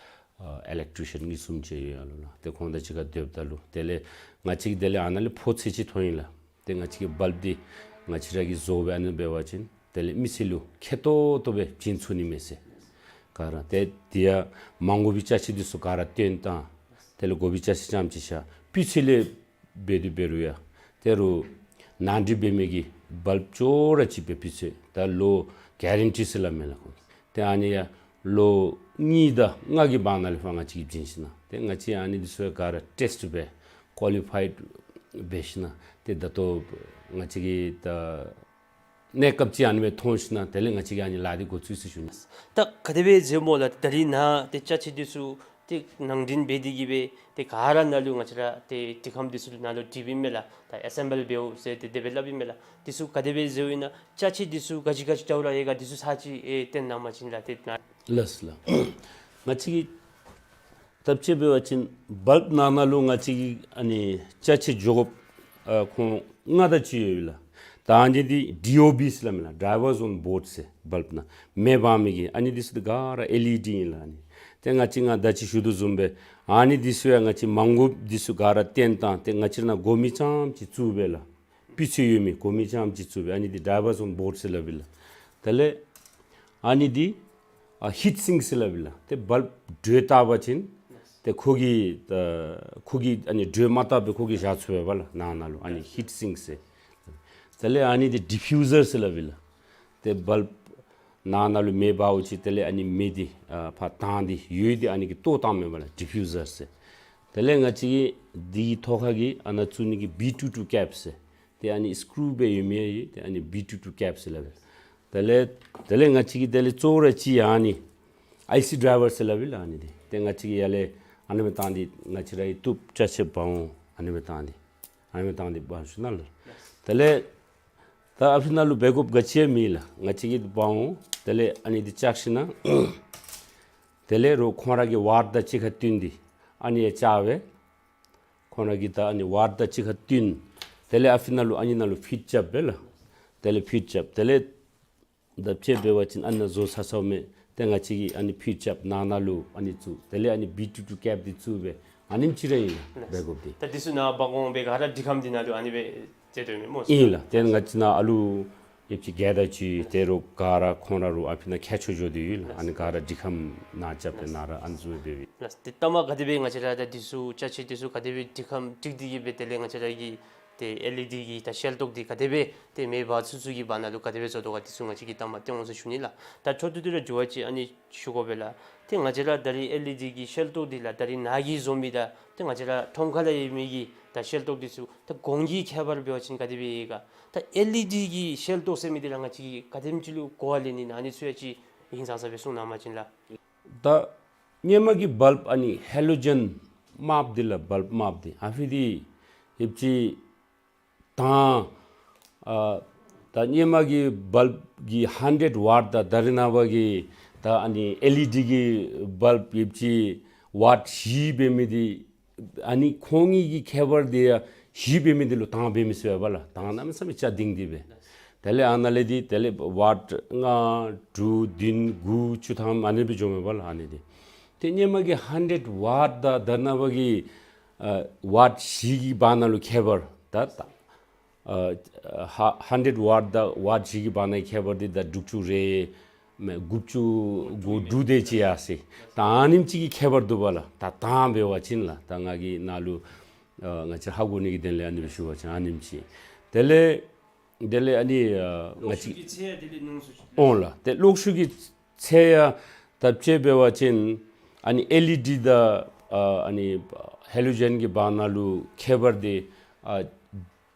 ཨ་ཨི་ལེཀ་ཊི་རི་ཤཱན་གཉིས་གསུམ་ཅིག་ཡོད་ལོ་ལགས། ཏེ་ཁོང་དང་གཅིག་ཁར་སྡོདཔ་ད་ལུ་དེ་ལས་ང་བཅས་ཀྱིས་དེ་ལས་ཨ་ནཱ་ལས་ཕོ་ཚོད་ཅིག་མཐོང་ཡི་ལགས། ཏེ་ང་བཅས་ཀྱིས་བལཔ་འདི་ང་བཅས་ར་གིས་བཟོ་སྦེ་ཨ་ནི་འབད་བ་ཅིན་དེ་ལས་མི་སེར་ལུ་ཁེ་ཏོག་ཏོ་སྦེ་བྱིན་ཚུགས་ནི་མས་ཟེར། ག་ར་ཏེ་དེ་ཡང་མ་དགོ་པའི་ཅ་ཆས་འདི་ཚུ་ག་ར་བཏོན་བཏང་། དེ་ལས་དགོ་པའི་ཅ་ཆས་རྐྱངམ་ཅིག་བཞག། སྤུས་ཚད་ལས་འབད་དེ་འབད་རུང་ཡང་ད་རུང་ནང་འདྲེན་འབད་མི་གི་བལཔ་ཅོག་ར་གཅིག་པའི་སྤུས་ཚད་ད་ལོ་གེ་རན་ཊི་ཟེར་སླབ་མས་ལགས་ཁོང་གིས། ཏེ་ཨ་ནི་ཡང་ལོ་གཉིས་དང་ལྔ་གི་བར་ན་ལས་ཕར་ང་བཅས་ཀྱིས་བྱིན་ཞིན་ན་ཏེ་ང་བཅས་ཨ་ནི་འདི་ཚུ་ཡང་ག་ར་ཊེསི་ཊི་འབད་ཀོ་ལི་ཕའིཌ་འབད་ཞིན་ན་ཏེ་ད་ལྟོ་ང་བཅས་ཀྱིས་ད་གནས་སྐབས་ཅིག་ཨ་ནི་སྦེ་མཐོང་ཞིན་ན་དེ་ལས་ང་བཅས་ཀྱིས་ཨ་ནི་ལཱ་འདི་འགོ་བཙུགས་ཟེར་ཞུ་ནི། ད་ག་དེ་སྦེ་མཛད་སྨོ་ལགས། ད་རིས་ནཱ་ཏེ་ཅ་ཆས་འདི་ཚུ་ ཏེ་ནང་འདྲེན་འབད་དེ་གིས་སྦེ་ཏེ་ག་ར་ནང་ལུ་ང་བཅས་ར་ཏེ་འབྲི་ཁམས་འདི་ཚུ་ནང་ལུ་འབྲིཝ་ཨིན་མས་ལགས། ད་ཨེ་སེམ་བཱལ་འབདཝ་ཟེར་ཏེ་དེ་སྦེ་སླབ་ཨིན་མས་ལགས། འདི་ཚུ་ག་དེ་སྦེ་བཟོཝ་ཨིན་ན་ཅ་ཆས་འདི་ཚུ་ག་ཅི་ག་ཅི་འདྲཝ་ར་ཡོད་ག་འདི་ཚུ་ཚར་ཅིག་ཨེ་སྟོན་གནང་པ་ཅིན་ལགས། ཏེ་ན་ལགས་སོ་ལགས། ང་བཅས་ཀྱིས་ད་དཔྱེ་འབད་བ་ཅིན་བཱལབ་ནང་ན་ལུ་ང་བཅས་ཀྱིས་ཨ་ནི་ཅ་ཆས་འགྱོ་དགོཔ་ཨ་ཁོང་ལྔ་དེ་ཅིག་ཡོད་ལགས། ད་ཨ་ནི་འདི་ཌི་ཨོ་བི་ཟེར་སླབ་མས་ལགས། ཌའི་ཝར་ཨོན་བོརཌ་ཟེར། བཱལབ་ནང་མེ་འབར་མི་གི་ཨ་ནི་འདི་ཚུ་འདི་ག་ར་ཨེལ་ཨི་ཌི་ཨིན་ལགས། ཨ་ནི་ཏེ་ང་བཅས་ང་ད་ཅི་ཞུ་དོ་བཟུམ་སྦེ་ཨ་ནི་འདི་ཚུ་ཡང་ང་བཅས་མང་དགོཔ་འདི་ཚུ་ག་ར་བཏོན་བཏང་སྟེ་ང་བཅས་ནང་གོ་མི་རྐྱངམ་ཅིག་བཙུགས་སྦེ་ལགས། སྤུས་ཚད་ཡོད་མི་གོ་མི་རྐྱངམ་ཅིག་བཙུགས་སྦེ་ཨ་ནི་འདི་ཌའི་ཝར་ཨོན་བོརཌ་ཟེར་སླབ་ཨིན་ལགས། དེ་ལས་ཨ་ནི་འདི་ཨ་ཧིཊ་སིང་ཟེར་སླབ་ཨིན་ལགས། ཏེ་བཱལབ་དྲོད་བཏབ་པ་ཅིན་ཏེ་ཁོ་གིས་ཨ་ཁོ་གིས་ཨ་ནི་དྲོད་མ་བཏབ་པར་ཁོ་གིས་བཞག་ཚུགས་པས་ལགས། ནང་ན་ལུ་ཨ་ནི་ཧིཊ་སིང་ཟེར། དེ་ལས་ཨ་ནི་འདི་ཌི་ཕིའུ་ཟར་ཟེར་སླབ་ཨིན་ལགས། ཏེ་བཱལབ་ནང་ན་ལུ་མེ་འབརཝ་ཅིག་དེ་ལས་ཨ་ནི་མེ་འདི་ཨ་ཕར་དྭངས་ཏེ་འོད་འདི་ཨ་ནི་གིས་གཏོར་བཏངམ་མས་ལགས། ཌི་ཕིའུ་ཟར་ཟེར། དེ་ལས་ང་བཅས་ཀྱིས་འདི་གི་ཐོག་ཁ་གི་ཨ་ནཱ་བཙུགས་ནི་གི་བི་ཊུ་ཊུ་ཀེབ་ཟེར། ཏེ་ཨ་ནི་སི་ཀུ་རུ་སྦེ་ཡོད་མི་ཡང་ཡོད། ཏེ་ཨ་ནི་བི་ཊུ་ཊུ་ཀེབ་ཟེར་སླབ་ཨིན། དེ་ལས་དེ་ལས་ང་བཅས་ཀྱིས་དེ་ལས་གཙོ་བོ་ར་ཅིག་ཨ་ནི་ཨའི་སི་ཌའི་ཝར་ཟེར་སླབ་ཨིན་ལགས། ཨ་ནི་འདི་ཏེ་ང་བཅས་ཀྱིས་ཡར་ལས་ཨ་ནེམ་བཏང་སྟེ་ང་བཅས་རའི་གཏུབ་ཅ་ཆས་འབག་འོང་ཨ་ནེམ་བཏང་སྟེ་ཨ་ནེམ་བཏང་སྟེ་འབག་ཞུ་ནི་ལགས། དེ་ལས་ད་ཨ་ཕི་ནང་ལུ་འབད་དགོཔ་ག་ཅི་ཡང་མེད་ལགས། ང་བཅས་ཀྱིས་འབག་འོང་། དེ་ལས་ཨ་ནི་འདི་བཅག་ཞིནམ་ལས་དེ་ལས་རོགས་ཁོང་ར་གི་ཝརཌ་དང་གཅིག་ཁར་བསྟུན་ཏེ་ཨ་ནི་ཡང་བཅག་སྦེ་ཁོང་ར་གི་ད་ཨ་ནི་ཝརཌ་དང་གཅིག་ཁར་བསྟུན། དེ་ལས་ཨ་ཕི་ནང་ལུ་ཨ་ནི་ནང་ལུ་ཕིཌ་རྐྱབ་སྦེ་ལགས། དེ་ལས་ཕིཌ་རྐྱབ། དེ་ལས་ད་དཔྱེ་འབད་བ་ཅིན་ཨ་ནཱ་བཟོ་ཚར་ཚརཝ་མས། ཏེ་ང་བཅས་ཀྱིས་ཨ་ནི་ཕིཌ་རྐྱབ་ནང་ན་ལུ་ཨ་ནི་བཙུགས། དེ་ལས་ཨ་ནི་བི་ཊུ་ཊུ་ཀེབ་འདི་བཙུགས་སྦེ་ཨ་ནེམ་ཅིག་ར་ཨིན་ལགས། འབད་དགོཔ་འདི། ད་འདི་ཚུ་ནཱ་འབག་འོང་སྦེ་ག་ར་འབྲི་ཁམས་འདི་ནང་ལུ་ཨ་ནི་སྦེ་མཛད་དོ་མས་སྨོ། ཨིན་ལགས། ཏེ་ང་བཅས་ནཱ་ཨ་ལུ་ཡོདཔ་ཅིག་ག་དེ་ཅིག་ཏེ་རོགས་ག་ར་ཁོང་ར་རོགས་ཨ་ཕི་ནང་ཁྱད་ཆོས་འགྱོ་སྟེ་ཡོད་ལགས། ཨ་ནི་ག་ར་འབྲི་ཁམས་ནང་རྐྱབ་སྟེ་ནཱ་ར་ཨ་ནི་བཟུམ་སྦེ་ཡོད། ལགས། ཏེ་ལྟ་མ་ག་དེ་སྦེ་ང་བཅས་ར་ད་འདི་ཚུ་ཅ་ཆས་འདི་ཚུ་ག་དེ་སྦེ་འབྲི་ཁམས་འབྲི་སྟེ་གིས་སྦེ་དེ་ལས་ང་བཅས་ར་གི་ཏེ་ཨེལ་ཨི་ཌི་གི་ད་ཤེལ་ཏོག་འདི་ག་དེ་སྦེ་ཏེ་མེ་འབར་ཚུན་ཚོད་ཀྱི་བར་ན་ལུ་ག་དེ་སྦེ་བཟོ་དོ་ག་འདི་ཚུ་ང་བཅས་ཀྱིས་ལྟ་མ་སྟོན་འོང་ཟེར་ཞུ་ནི་ལགས། ད་འཕྲོ་མཐུད་དེ་ར་འགྱུར་བ་ཅིག་ཨ་ནི་ཞུ་དགོ་པས་ལགས། ཏེ་ང་བཅས་ར་ད་རིས་ཨེལ་ཨི་ཌི་གི་ཤེལ་ཏོག་འདི་ལགས་ད་རིས་ནཱ་གིས་བཟོ་མི་དང་ཏེ་ང་བཅས་ར་ཁྲོམ་ཁ་ལུ་ཡོད་མི་གི་ད་ཤེལ་ཏོག་འདི་ཚུ་ད་གོང་གི་ཁྱད་པར་འབད་བ་ཅིན་ག་དེ་སྦེ་ཡོད་ག། ད་ཨེལ་ཨི་ཌི་གི་ཤེལ་ཏོག་ཟེར་མི་འདི་ལགས་ང་བཅས་ཀྱིས་ག་དེམ་ཅིག་ལུ་གོ་བ་ལེན་ནི་ཨིན་ན་ཨ་ནི་ཚུ་ཡང་ཅིག་ཧིང་སངས་ས་སྦེ་གསུང་གནང་པ་ཅིན་ལགས། ད་སྔོན་མ་གི་བཱལབ་ཨ་ནི་ཧེ་ལོ་ཇེན་དམརཔོ་འདི་ལགས། བཱལབ་དམརཔོ་འདི་ཨ་ཕི་འདི་ཡོདཔ་ཅིག་དང་ཨ་ད་སྔོན་མ་གི་བཱལབ་གི་ཧན་ཌེཌ་ཝཊ་དང་ད་རེས་ནངས་པ་གི་ད་ཨ་ནི་ཨེལ་ཨི་ཌི་གི་བཱལབ་ཡོདཔ་ཅིག་ཝཊ་བཞི་འབད་མི་འདི་ཨ་ནི་ཁོང་གཉིས་ཀྱི་ཁྱད་པར་འདི་ཡང་བཞི་འབད་མི་འདི་ལུ་དང་འབད་མི་ཚུགས་པས་ལགས། དང་གནམ་མེད་ས་མེད་ཆ་ལྡིང་སྟེ་སྦེ། དེ་ལས་ཨ་ནཱ་ལས་འདི་དེ་ལས་ཝཊ་ལྔ་དྲུག་བདུན་དགུ་བཅུ་ཐམ་ཨ་ནི་སྦེ་འགྱོཝ་མས་ལགས་ཨ་ནི་འདི། ཏེ་སྔོན་མ་གི་ཧན་ཌེཌ་ཝཊ་དང་ད་རེས་ནངས་པ་གི་ཨ་ཝཊ་བཞི་གི་བར་ན་ལུ་ཁྱད་པར་ད་ད་ཨ་ཧ་ཧན་ཌེཌ་ཝཊ་དང་ཝཊ་བཞི་གི་བར་ན་ཁྱད་པར་འདི་ད་དྲུག་ཅུ་རེ་མེན་དགུ་བཅུ་གོ་དྲུག་དེ་ཅིག་ཡར་སོ་ཡི། ད་ཨ་ནེམ་ཅིག་གི་ཁྱད་པར་འདུག་པ་ལགས། ད་དང་འབད་བ་ཅིན་ལགས་ད་ང་གིས་ནཱ་ལུ་ཨ་ང་བཅས་ཧ་གོ་ནི་གི་དོན་ལས་ཨ་ནི་སྦེ་ཞུ་བ་ཅིན་ཨ་ནེམ་ཅིག། དེ་ལས་དེ་ལས་ཨ་ནི་ཨ་ང་བཅས་ཀྱི་ཚད་ཡང་དེ་ལས་ཉུང་སུ་འོང་ལགས། ཏེ་གློག་ཤུགས་ཀྱི་ཚད་ཡང་ད་དཔྱེ་འབད་བ་ཅིན་ཨ་ནི་ཨེལ་ཨི་ཌི་དང་ཨ་ཨ་ནི་ཧེ་ལོ་ཇེན་གྱི་བར་ན་ལུ་ཁྱད་པར་འདི་ཨ་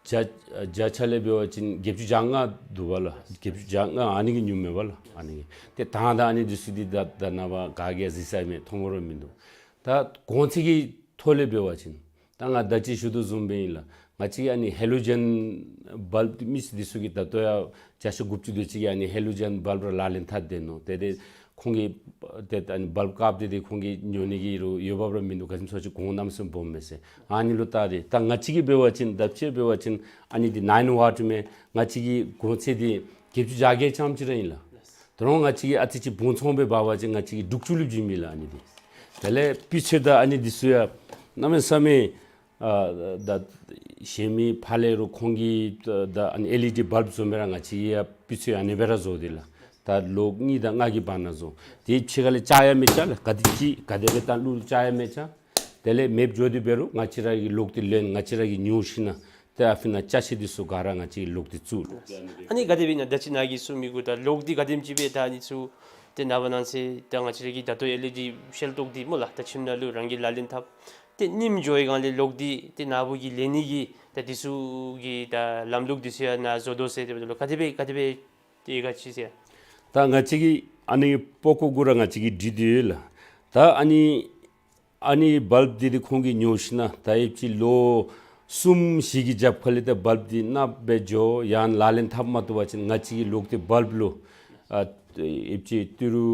བརྒྱ་བརྒྱ་ཆ་ལས་འབད་བ་ཅིན་བརྒྱད་ཅུ་གྱ་ལྔ་འདུག་པ་ལགས། བརྒྱད་ཅུ་གྱ་ལྔ་ཨ་ནི་གིས་ཉུངམ་མས་པ་ལགས། ཨ་ནི་གིས་ཏེ་དང་དང་ཨ་ནི་འདི་ཚུ་འདི་ད་ད་རེས་ནངས་པ་ག་གིས་ཡང་གཟིགས་ས་མེད། མཐོང་ར་མིན་འདུག། ད་གོང་ཚད་ཀྱི་ཐོག་ལས་འབད་བ་ཅིན་ད་ང་ད་ཅི་ཞུ་དོ་བཟུམ་སྦེ་ཨིན་ལགས། ང་བཅས་ཀྱི་ཨ་ནི་ཧེ་ལོ་ཇེན་བཱལབ་མི་སེར་འདི་ཚུ་གིས་ད་ལྟོ་ཡང་བརྒྱ་ཆ་དགུ་བཅུ་དེ་ཅིག་གིས་ཨ་ནི་ཧེ་ལོ་ཇེན་བཱལབ་ར་ལག་ལེན་འཐབ་སྡོད་ནུག། ཏེ་ཏེ་ཁོང་གིས་ཏེ་ཨ་ནི་བཱལབ་བཀབ་སྟེ་ཏེ་ཁོང་གིས་ཉོ་ནི་གི་རོགས་འོས་འབབ་ར་མིན་འདུག། ག་ཅི་སྨོ་ཟེར་བ་ཅིན་གོང་གནམ་མེད་ས་མེད་སྦོམ་མས་ཟེར། ཨ་ནི་ལུ་བལྟ་སྟེ་ད་ང་བཅས་ཀྱིས་འབད་བ་ཅིན་ད་དཔྱེ་འབད་བ་ཅིན་ཨ་ནི་འདི་ནཱའིན་ཝཊ་མས། ང་བཅས་ཀྱི་གོང་ཚད་འདི་བརྒྱད་ཅུ་གྱ་བརྒྱད་ཙམ་ཅིག་ར་ཨིན་ལགས། ད་རུང་ང་བཅས་ཀྱིས་ཨ་ཙི་ཅིག་སྦུང་ཚོང་སྦེ་འབད་བ་ཅིན་ང་བཅས་ཀྱིས་དྲུག་ཅུ་ལུ་བྱིན་མི་ལགས་ཨ་ནི་འདི། དེ་ལས་སྤུས་ཚད་དང་ཨ་ནི་འདི་ཚུ་ཡང་གནམ་མེད་ས་མེད་ཨ་ད་གཞན་མི་ཕར་ལས་རོགས་ཁོང་གིས་ད་ཨ་ནི་ཨེལ་ཨི་ཌི་བཱལབ་བཟོ་མི་ར་ང་བཅས་ཀྱིས་ཡང་སྤུས་ཚད་ཨ་ནི་སྦེ་ར་བཟོ་སྟེ་ལགས། ད་ལོག་གཉིས་དང་ལྔ་གི་བར་ན་བཟོ། དེ་ཕྱི་ཁ་ལས་ཆག་ཡང་མི་ཆག་ལགས། ག་དེ་ཅིག་ག་དེ་སྦེ་བཏང་ལུགས་ཆག་ཡང་མི་ཆག། དེ་ལས་མེདཔ་འགྱོ་སྟེ་འབད་རུང་ང་བཅས་ར་གིས་ལོག་སྟེ་ལེན། ང་བཅས་ར་གིས་ཉོ་ཞིནམ་ལས་ཏེ་ཨ་ཕི་ནང་ཅ་ཆས་འདི་ཚུ་ག་ར་ང་བཅས་ལོག་སྟེ་བཙུགས། ཨ་ནི་ག་དེ་སྦེ་ཨིན་ན་ད་ཅི་ནཱ་གིས་གསུངས་མི་གུ་ད་ལོག་སྟེ་ག་དེམ་ཅིག་སྦེ་ད་ཨ་ནི་ཚུ་ཏེ་ནངས་པ་གནངས་ཚེ་ད་ང་བཅས་ར་གི་ད་ལྟོ་ཨེལ་ཨི་ཌི་ཤེལ་ཏོག་འདི་སྨོ་ལགས། ད་ཁྱིམ་ནང་ལུ་རང་གིས་ལག་ལེན་འཐབ། ཏེ་རྙིངམ་འགྱོ་བའི་སྒང་ལས་ལོག་སྟེ་ཏེ་ནཱ་བུ་གིས་ལེན་ནི་གི་ད་འདི་ཚུ་གི་ད་ལམ་ལུགས་འདི་ཚུ་ཡང་ནཱ་བཟོ་དོ་ཟེར་ཏེ་འབདཝ་ད་ལུ་ག་དེ་སྦེ་ག་དེ་སྦེ་ཏེ་ག་ཅི་ཟེར། ད་ང་བཅས་ཀྱིས་ཨ་ནི་པགས་ཀོ་གུ་ར་ང་བཅས་ཀྱིས་འདྲི་དོ་ཡོད་ལགས། ད་ཨ་ནི་ ཨ་ནི་བཱལབ་འདི་འདི་ཁོང་གིས་ཉོ་ཞིན་ན་ད་ཨེབ་ཅིག་ལོ་གསུམ་བཞི་གི་རྒྱབ་ཁ་ལས་ད་བཱལབ་འདི་ནགཔ་སྦེ་འགྱོ་ཡང་ལག་ལེན་འཐབ་མ་བཏུབ་པ་ཅིན་ང་བཅས་ཀྱིས་ལོག་སྟེ་བཱལབ་ལུ་ཨ་ཨེབ་ཅིག་ཏི་རུ་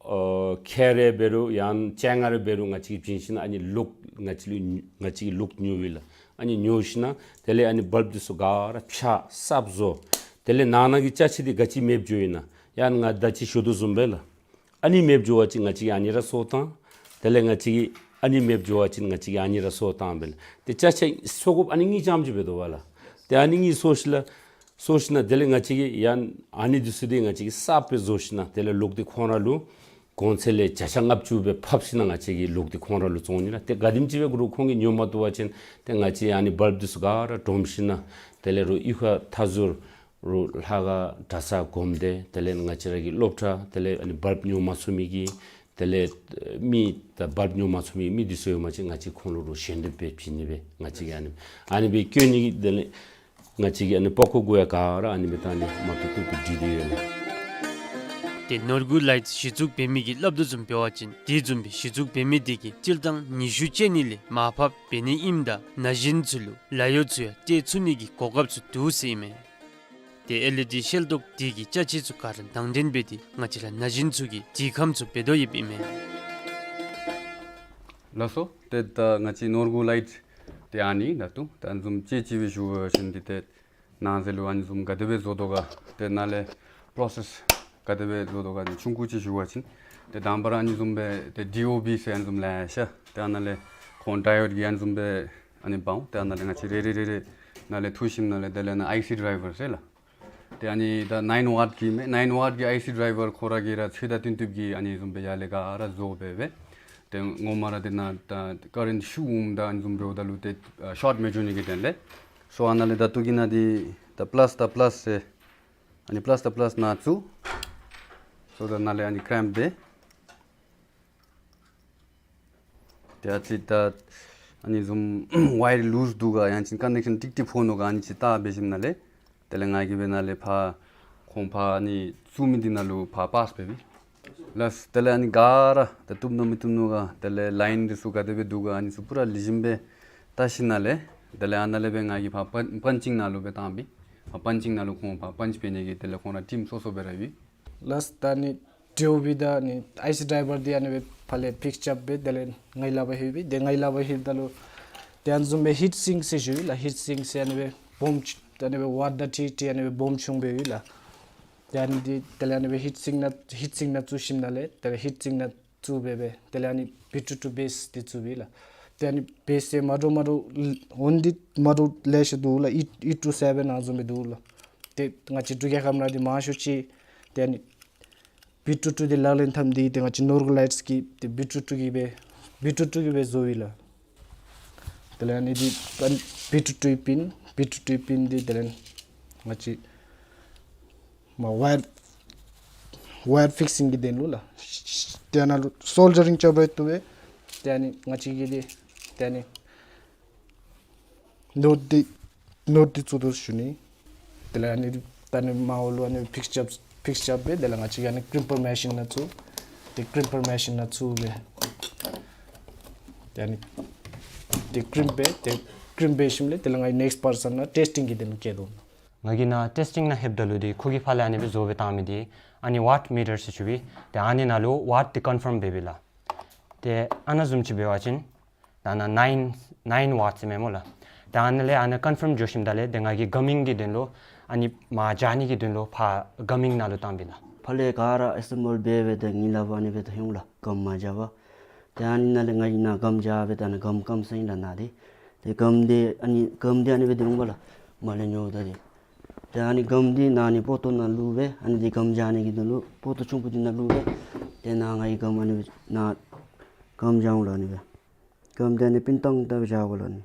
ཨ་ཁལ་རེ་འབད་རུང་ཡང་ཅ་ལྔ་རེ་འབད་རུང་ང་བཅས་ཀྱིས་བྱིན་ཞིན་ན་ཨ་ནི་ལོག་ང་བཅས་ལུ་ང་བཅས་ཀྱིས་ལོག་ཉོཝ་ཨིན་ལགས། ཨ་ནི་ཉོ་ཞིན་ན་དེ་ལས་ཨ་ནི་བཱལབ་འདི་ཚུ་ག་ར་ཕྱག་གསརཔ་བཟོ། དེ་ལས་ནང་ན་གི་ཅ་ཆས་འདི་ག་ཅི་མེདཔ་འགྱོཝ་ཨིན་ན་ཡང་ང་ད་ཅི་ཞུ་དོ་བཟུམ་སྦེ་ལགས། ཨ་ནི་མེདཔ་འགྱོ་བ་ཅིན་ང་བཅས་ཀྱིས་ཨ་ནི་ར་གསོ་བཏང་། དེ་ལས་ང་བཅས་ཀྱིས་ཨ་ནི་མེདཔ་འགྱོ་བ་ཅིན་ང་བཅས་ཀྱིས་ཨ་ནི་ར་གསོ་བཏང་སྦེ་ལགས། ཏེ་ཅ་ཆས་གསོ་དགོཔ་ཨ་ནི་གཉིས་རྐྱངམ་ཅིག་འབད་དོ་བ་ལགས། ཏེ་ཨ་ནི་གཉིས་གསོ་ཞིནམ་ལས་གསོ་ཞིནམ་ལས་དེ་ལས་ང་བཅས་ཀྱིས་ཡང་ཨ་ནི་འདི་ཚུ་འདི་ང་བཅས་ཀྱིས་གསརཔ་སྦེ་བཟོ་ཞིནམ་ལས་དེ་ལས་ལོག་སྟེ་ཁོང་ར་ལུ་གོང་ཚད་ལས་བརྒྱ་ཆ་ལྔ་བཅུ་སྦེ་ཕབ་ཞིནམ་ལས་ང་བཅས་ཀྱིས་ལོག་སྟེ་ཁོང་ར་ལུ་བཙོང་ནི་ལགས། ཏེ་ག་དེམ་ཅིག་འབད་རུང་ཁོང་གིས་ཉོ་མ་བཏུབ་པ་ཅིན་ཏེ་ང་བཅས་ཨ་ནི་བཱལབ་འདི་ཚུ་ག་ར་སྒྲོམ་ཞིནམ་ལས་དེ་ལས་རུང་གཡུས་ཁ་མཐའ་ཟུར་རུང་ལྷ་ཁང་གྲྭ་ཚང་སྒོམ་སྡེ་དེ་ལས་ང་བཅས་ར་གི་སློབ་གྲྭ་དེ་ལས་ཨ་ནི་བཱལབ་ཉོ་མ་ཚུགས་མི་གི་དེ་ལས་མི་ད་བཱལབ་ཉོ་མ་ཚུགས་མི་མི་འདི་ཚུ་ཡོད་པ་ཅིན་ང་བཅས་ཁོང་ལུ་རུང་ཞལ་འདེབས་སྦེ་བྱིན་ནི་སྦེ་ང་བཅས་ཀྱིས་ཨ་ནི་ཨ་ནི་སྦེ་བཀོད་ནི་གི་དེ་ལས་ང་བཅས་ཀྱིས་ཨ་ནི་པགས་ཀོ་གུ་ཡང་ག་ར་ཨ་ནི་སྦེ་ད་ཨ་ནི་མ་བཏུབ་བཏུབ་སྦེ་བྲིས་ཏེ་ཡོད་ལགས། ཏེ་ནོར་བུ་ལའིཊ་གཞི་བཙུགས་འབད་མི་གིས་སླབ་དོ་བཟུམ་འབད་བ་ཅིན་དེ་བཟུམ་སྦེ་གཞི་བཙུགས་འབད་མི་དེ་གིས་སྤྱིར་བཏང་ཉི་ཤུ་ཅན་ནི་ལས་མར་ཕབ་འབད་ནི་ཨིནམ་ད་ན་གཞོན་ཚུ་ལུ་ལཱ་གཡོག་ཚུ་ཡང་སྤྲོད་ཚུགས་ནི་གི་གོ་སྐབས་ཚུ་འདུག་ཟེར་ཨིན་མས། ཏེ་ཨེལ་ཨི་ཌི་ཤེལ་ཏོག་དེ་གི་ཅ་ཆས་ཚུ་ག་ར་དང་འདོན་འབད་དེ་ང་བཅས་ར་ན་གཞོན་ཚུ་གི་དྲི་ཁམས་ཚུ་འབད་དོ་ཡོདཔ་ཨིན་མས། ལགས་སོ། ཏེ་ད་ང་བཅས་ནོར་བུ་ལའིཊ་ཏེ་ཨ་ནི་ད་ལྟོ་ད་ཨ་ནི་བཟུམ་ཅིག་ཅིག་སྦེ་ཞུ་བ་ཅིན་འདི་ཏེ་ནང་ཟེར་ལུ་ཨ་ནི་བཟུམ་ག་དེ་སྦེ་བཟོ་དོ་ག་ཏེ་ནཱ་ལས་པྲོ་སེསི་ག་དེ་སྦེ་བཟོ་དོ་ག་ཏེ་ཆུང་ཀུ་ཅིག་ཞུ་བ་ཅིན་ཏེ་དང་པ་ར་ཨ་ནི་བཟུམ་སྦེ་ཏེ་ཌི་ཨོ་བི་ཟེར་ཨ་ནི་བཟུམ་ལེ་ཤ་ཏེ་ཨ་ནཱ་ལས་ཁོང་ཌའི་ཡོཌ་ཀྱི་ཨ་ནི་བཟུམ་སྦེ་ཨ་ནི་འབག་འོང་། ཏེ་ཨ་ནཱ་ལས་ང་བཅས་རེ་རེ་རེ་རེ་ནཱ་ལས་འཐུ་ཞིནམ་ལས་དེ་ལས་ནཱ་ཨའི་སི་ཌའི་བར་ཟེར་ལགས། ཏེ་ཨ་ནི་ད་ནའིན་ཝཊ་གི་མས། ནའིན་ཝཊ་གི་ཨའི་སི་ཌའི་བར་ཁོ་ར་གིས་ར་ཚོད་ལྟ་བཏོན་བཏོནམ་གིས་ཨ་ནི་བཟུམ་སྦེ་ཡར་ལས་ག་ར་བཟོ་སྦེ་སྦེ། ཏེ་ངོ་མ་ར་ཏེ་ནཱ་ད་ཀ་རེནཊ་ཤོར་འོངམ་ད་ཨ་ནི་བཟུམ་འབདཝ་ད་ལུ་ཏེ་ཨ་ཤོཊ་མི་འགྱོ་ནི་གི་དོན་ལས། སོ་ཨ་ནཱ་ལས་ད་ལྟོ་གི་ནང་འདི་ད་པ་ལཱསི་ད་པ་ལཱསི་ཟེར་ཨ་ནི་པ་ལཱསི་ད་པ་ལཱསི་ནང་བཙུགས། སོ་ད་ནཱ་ལས་ཨ་ནི་ཀེམཔ་འབད། ཏེ་ཨ་ཙི་ད་ཨ་ནི་བཟུམ་ཝ་ཡར་ལུསི་འདུག་ག་ཡང་ཅིན་ཀོན་ནེག་ཤཱན་ཀྲིག་ཀྲི་ཕོག་ནུག་ག་ཨ་ནི་ཅིག་བལྟ་འབད་ཞིནམ་ལས་དེ་ལས་ང་གིས་སྦེ་ནཱ་ལས་ཕར་ཁོང་ཕར་ཨ་ནི་བཙུགས་མི་འདི་ནང་ལུ་ཕར་པཱསི་འབད་བས། ལགས། དེ་ལས་ཨ་ནི་ག་ར་ད་བཏུབ་ནུག་མི་བཏུབ་ནུག་ག་དེ་ལས་ལའིན་འདི་ཚུ་ག་དེ་སྦེ་འདུག་ག་ཨ་ནི་ཚུ་པུ་ར་ལེགས་ཤོམ་སྦེ་བལྟ་ཞིནམ་ལས་དེ་ལས་ཨ་ནཱ་ལས་སྦེ་ང་གིས་ཕར་པན་པན་ཅིང་ནང་ལུ་སྦེ་བཏང་འབད། ཕར་པན་ཅིང་ནང་ལུ་ཁོང་ཕར་པན་ཅི་འབད་ནི་གི་དེ་ལས་ཁོང་ར་ཊིམ་སོ་སོ་སྦེ་ར་ཡོད། ལགས། ད་ཨ་ནི་ཌི་ཨོ་བི་དང་ཨ་ནི་ཨའི་སི་ཌའི་བར་འདི་ཨ་ནི་སྦེ་ཕར་ལས་པིཀ་ཆར་འབད་དེ་ལས་ངལ་ལག་པར་ལྷོད་པས། ཏེ་ངལ་ལག་པར་ལྷོདཔ་ད་ལུ་ཏེ་ཨ་ནི་བཟུམ་སྦེ་ཧིཊ་སིང་ཟེར་ཞུ་ཡི་ལགས། ཧིཊ་སིང་ཟེར་ཨ་ནི་སྦེ་སྦོམ་ཨ་ནི་སྦེ་ཝཊ་དང་འཁྲིལ་འཁྲིལ་ཨ་ནི་སྦེ་སྦོམ་ཆུང་སྦེ་ཡོད་ལགས། ཏེ་ཨ་ནི་འདི་དེ་ལས་ཨ་ནི་སྦེ་ཧིཊ་སིང་ནང་ཧིཊ་སིང་ནང་བཙུགས་ཞིནམ་ལས་དེ་ལས་ཧིཊ་སིང་ནང་བཙུགས་སྦེ་སྦེ་དེ་ལས་ཨ་ནི་བིཊ་ཊུ་ཊུ་བེསི་འདི་བཙུགས་པས་ལགས། ཏེ་ཨ་ནི་བེསི་ཡང་མ་འདྲཝ་མ་འདྲཝ་འོང་འདི་མ་འདྲཝ་ལེ་ཤ་འདུག་ལགས། ཨེཊ་ཨེཊ་ཊུ་སེ་བེན་ཨ་ནི་བཟུམ་སྦེ་འདུག་ལགས། ཏེ་ང་བཅས་འབྲུག་རྒྱལ་ཁབ་ནང་འདི་མང་ཤོས་ཅིག་ཏེ་ཨ་ནི་བིཊ་ཊུ་ཊུ་འདི་ལག་ལེན་འཐབ་ནི་འདི་ཏེ་ང་བཅས་ནོར་བུ་ལའིཊ་གིས་ཏེ་བིཊ་ཊུ་ཊུ་གིས་སྦེ་བིཊ་ཊུ་ཊུ་གིས་སྦེ་བཟོ་ཡི་ལགས། དེ་ལས་ཨ་ནི་འདི་བིཊ་ཊུ་ཊུ་པིན་བིཊ་ཊུ་ཊུ་པིན་འདི་དེ་ལས་ང་བཅས་མ་ཝ་ཡར་ཝ་ཡར་ཕིག་སིང་གི་དོན་ལུ་ལགས། ཏེ་ཨ་ནཱ་ལུ་སོལ་ཌ་རིང་རྐྱབ་རུང་བཏུབ་པས། ཏེ་ཨ་ནི་ང་བཅས་ཀྱིས་འདི་ཏེ་ཨ་ནི་ནོཊ་འདི་ནོཊ་འདི་བཙུགས་དོ་ཞུ་ནི། དེ་ལས་ཨ་ནི་ད་ཨ་ནི་མར་འོག་ལུ་ཨ་ནི་ཕིག་ཆར་ཕིག་ཆར་འབད་དེ་ལས་ང་བཅས་ཀྱིས་ཨ་ནི་ཀིམ་པར་མེ་ཤིན་ནང་བཙུགས། ཏེ་ཀིམ་པར་མེ་ཤིན་ནང་བཙུགས་སྦེ་ཏེ་ཨ་ནི་ཏེ་ཀིམ་འབད་ཏེ་ཀིམ་འབད་ཞིནམ་ལས་དེ་ལས་ང་གིས་ནེགསཊ་པར་སཱན་ནང་ཊེསི་ཊིང་གི་དོན་ལུ་བསྐྱལ་དོ། ང་གིས་ནཱ་ཊེསི་ཊིང་ནང་ལྷོདཔ་ད་ལུ་འདི་ཁོ་གིས་ཕར་ལས་ཨ་ནི་སྦེ་བཟོ་སྦེ་བཏང་མི་འདི་ཨ་ནི་ཝཊ་མི་ཊར་ཟེར་ཞུ་བས། ཏེ་ཨ་ནི་ནང་ལུ་ཝཊ་འདི་ཀོན་ཕརམ་འབད་བས་ལགས། ཏེ་ཨ་ནཱ་བཟུམ་ཅིག་འབད་བ་ཅིན་ད་ནཱ་ནའིན་ནའིན་ཝཊ་ཟེར་མས་སྨོ་ལགས། ཏེ་ཨ་ནཱ་ལས་ཨ་ནཱ་ཀོན་ཕརམ་འགྱོ་ཞིནམ་ད་ལས་ཏེ་ང་གིས་གམ་མིང་གི་དོན་ལུ་ཨ་ནི་མར་འགྱོ་ནི་གི་དོན་ལུ་ཕར་གམ་མིང་ནང་ལུ་བཏང་འབད་ལགས། ཕར་ལས་ག་ར་ཨེ་སེམ་བཱལ་འབད་སྦེ་ཏེ་ངལ་ལག་པར་ཨ་ནི་སྦེ་ཏེ་ལྷོད་འོང་ལགས། གམ་མར་འགྱོ་བར། ཏེ་ཨ་ནི་ནང་ལས་ང་གིས་ནཱ་གམ་འགྱོ་སྦེ་ད་ནཱ་གམ་ཀམ་སོང་ཡི་ལགས་ནཱ་འདི། ཏེ་གམ་འདི་ཨ་ནི་གམ་འདི་ཨ་ནི་སྦེ་ཏེ་འོང་པ་ལགས། མར་ལས་ཉོཝ་ད་འདི། ཏེ་ཨ་ནི་གམ་འདི་ནཱ་ཨ་ནི་པོ་ཏོ་ནང་བླུགས་སྦེ་ཨ་ནི་འདི་གམ་འགྱོ་ནི་གི་དོན་ལུ་པོ་ཏོ་ཆུང་ཀུ་འདི་ནང་བླུགས་སྦེ། ཏེ་ནཱ་ང་གིས་གམ་ཨ་ནི་སྦེ་ནཱ་གམ་འགྱོ་འོང་ལགས་ཨ་ནི་སྦེ། གམ་འདི་ཨ་ནི་སྤུན་ཐང་ད་སྦེ་འགྱོ་དགོ་ལགས་ཨ་ནི།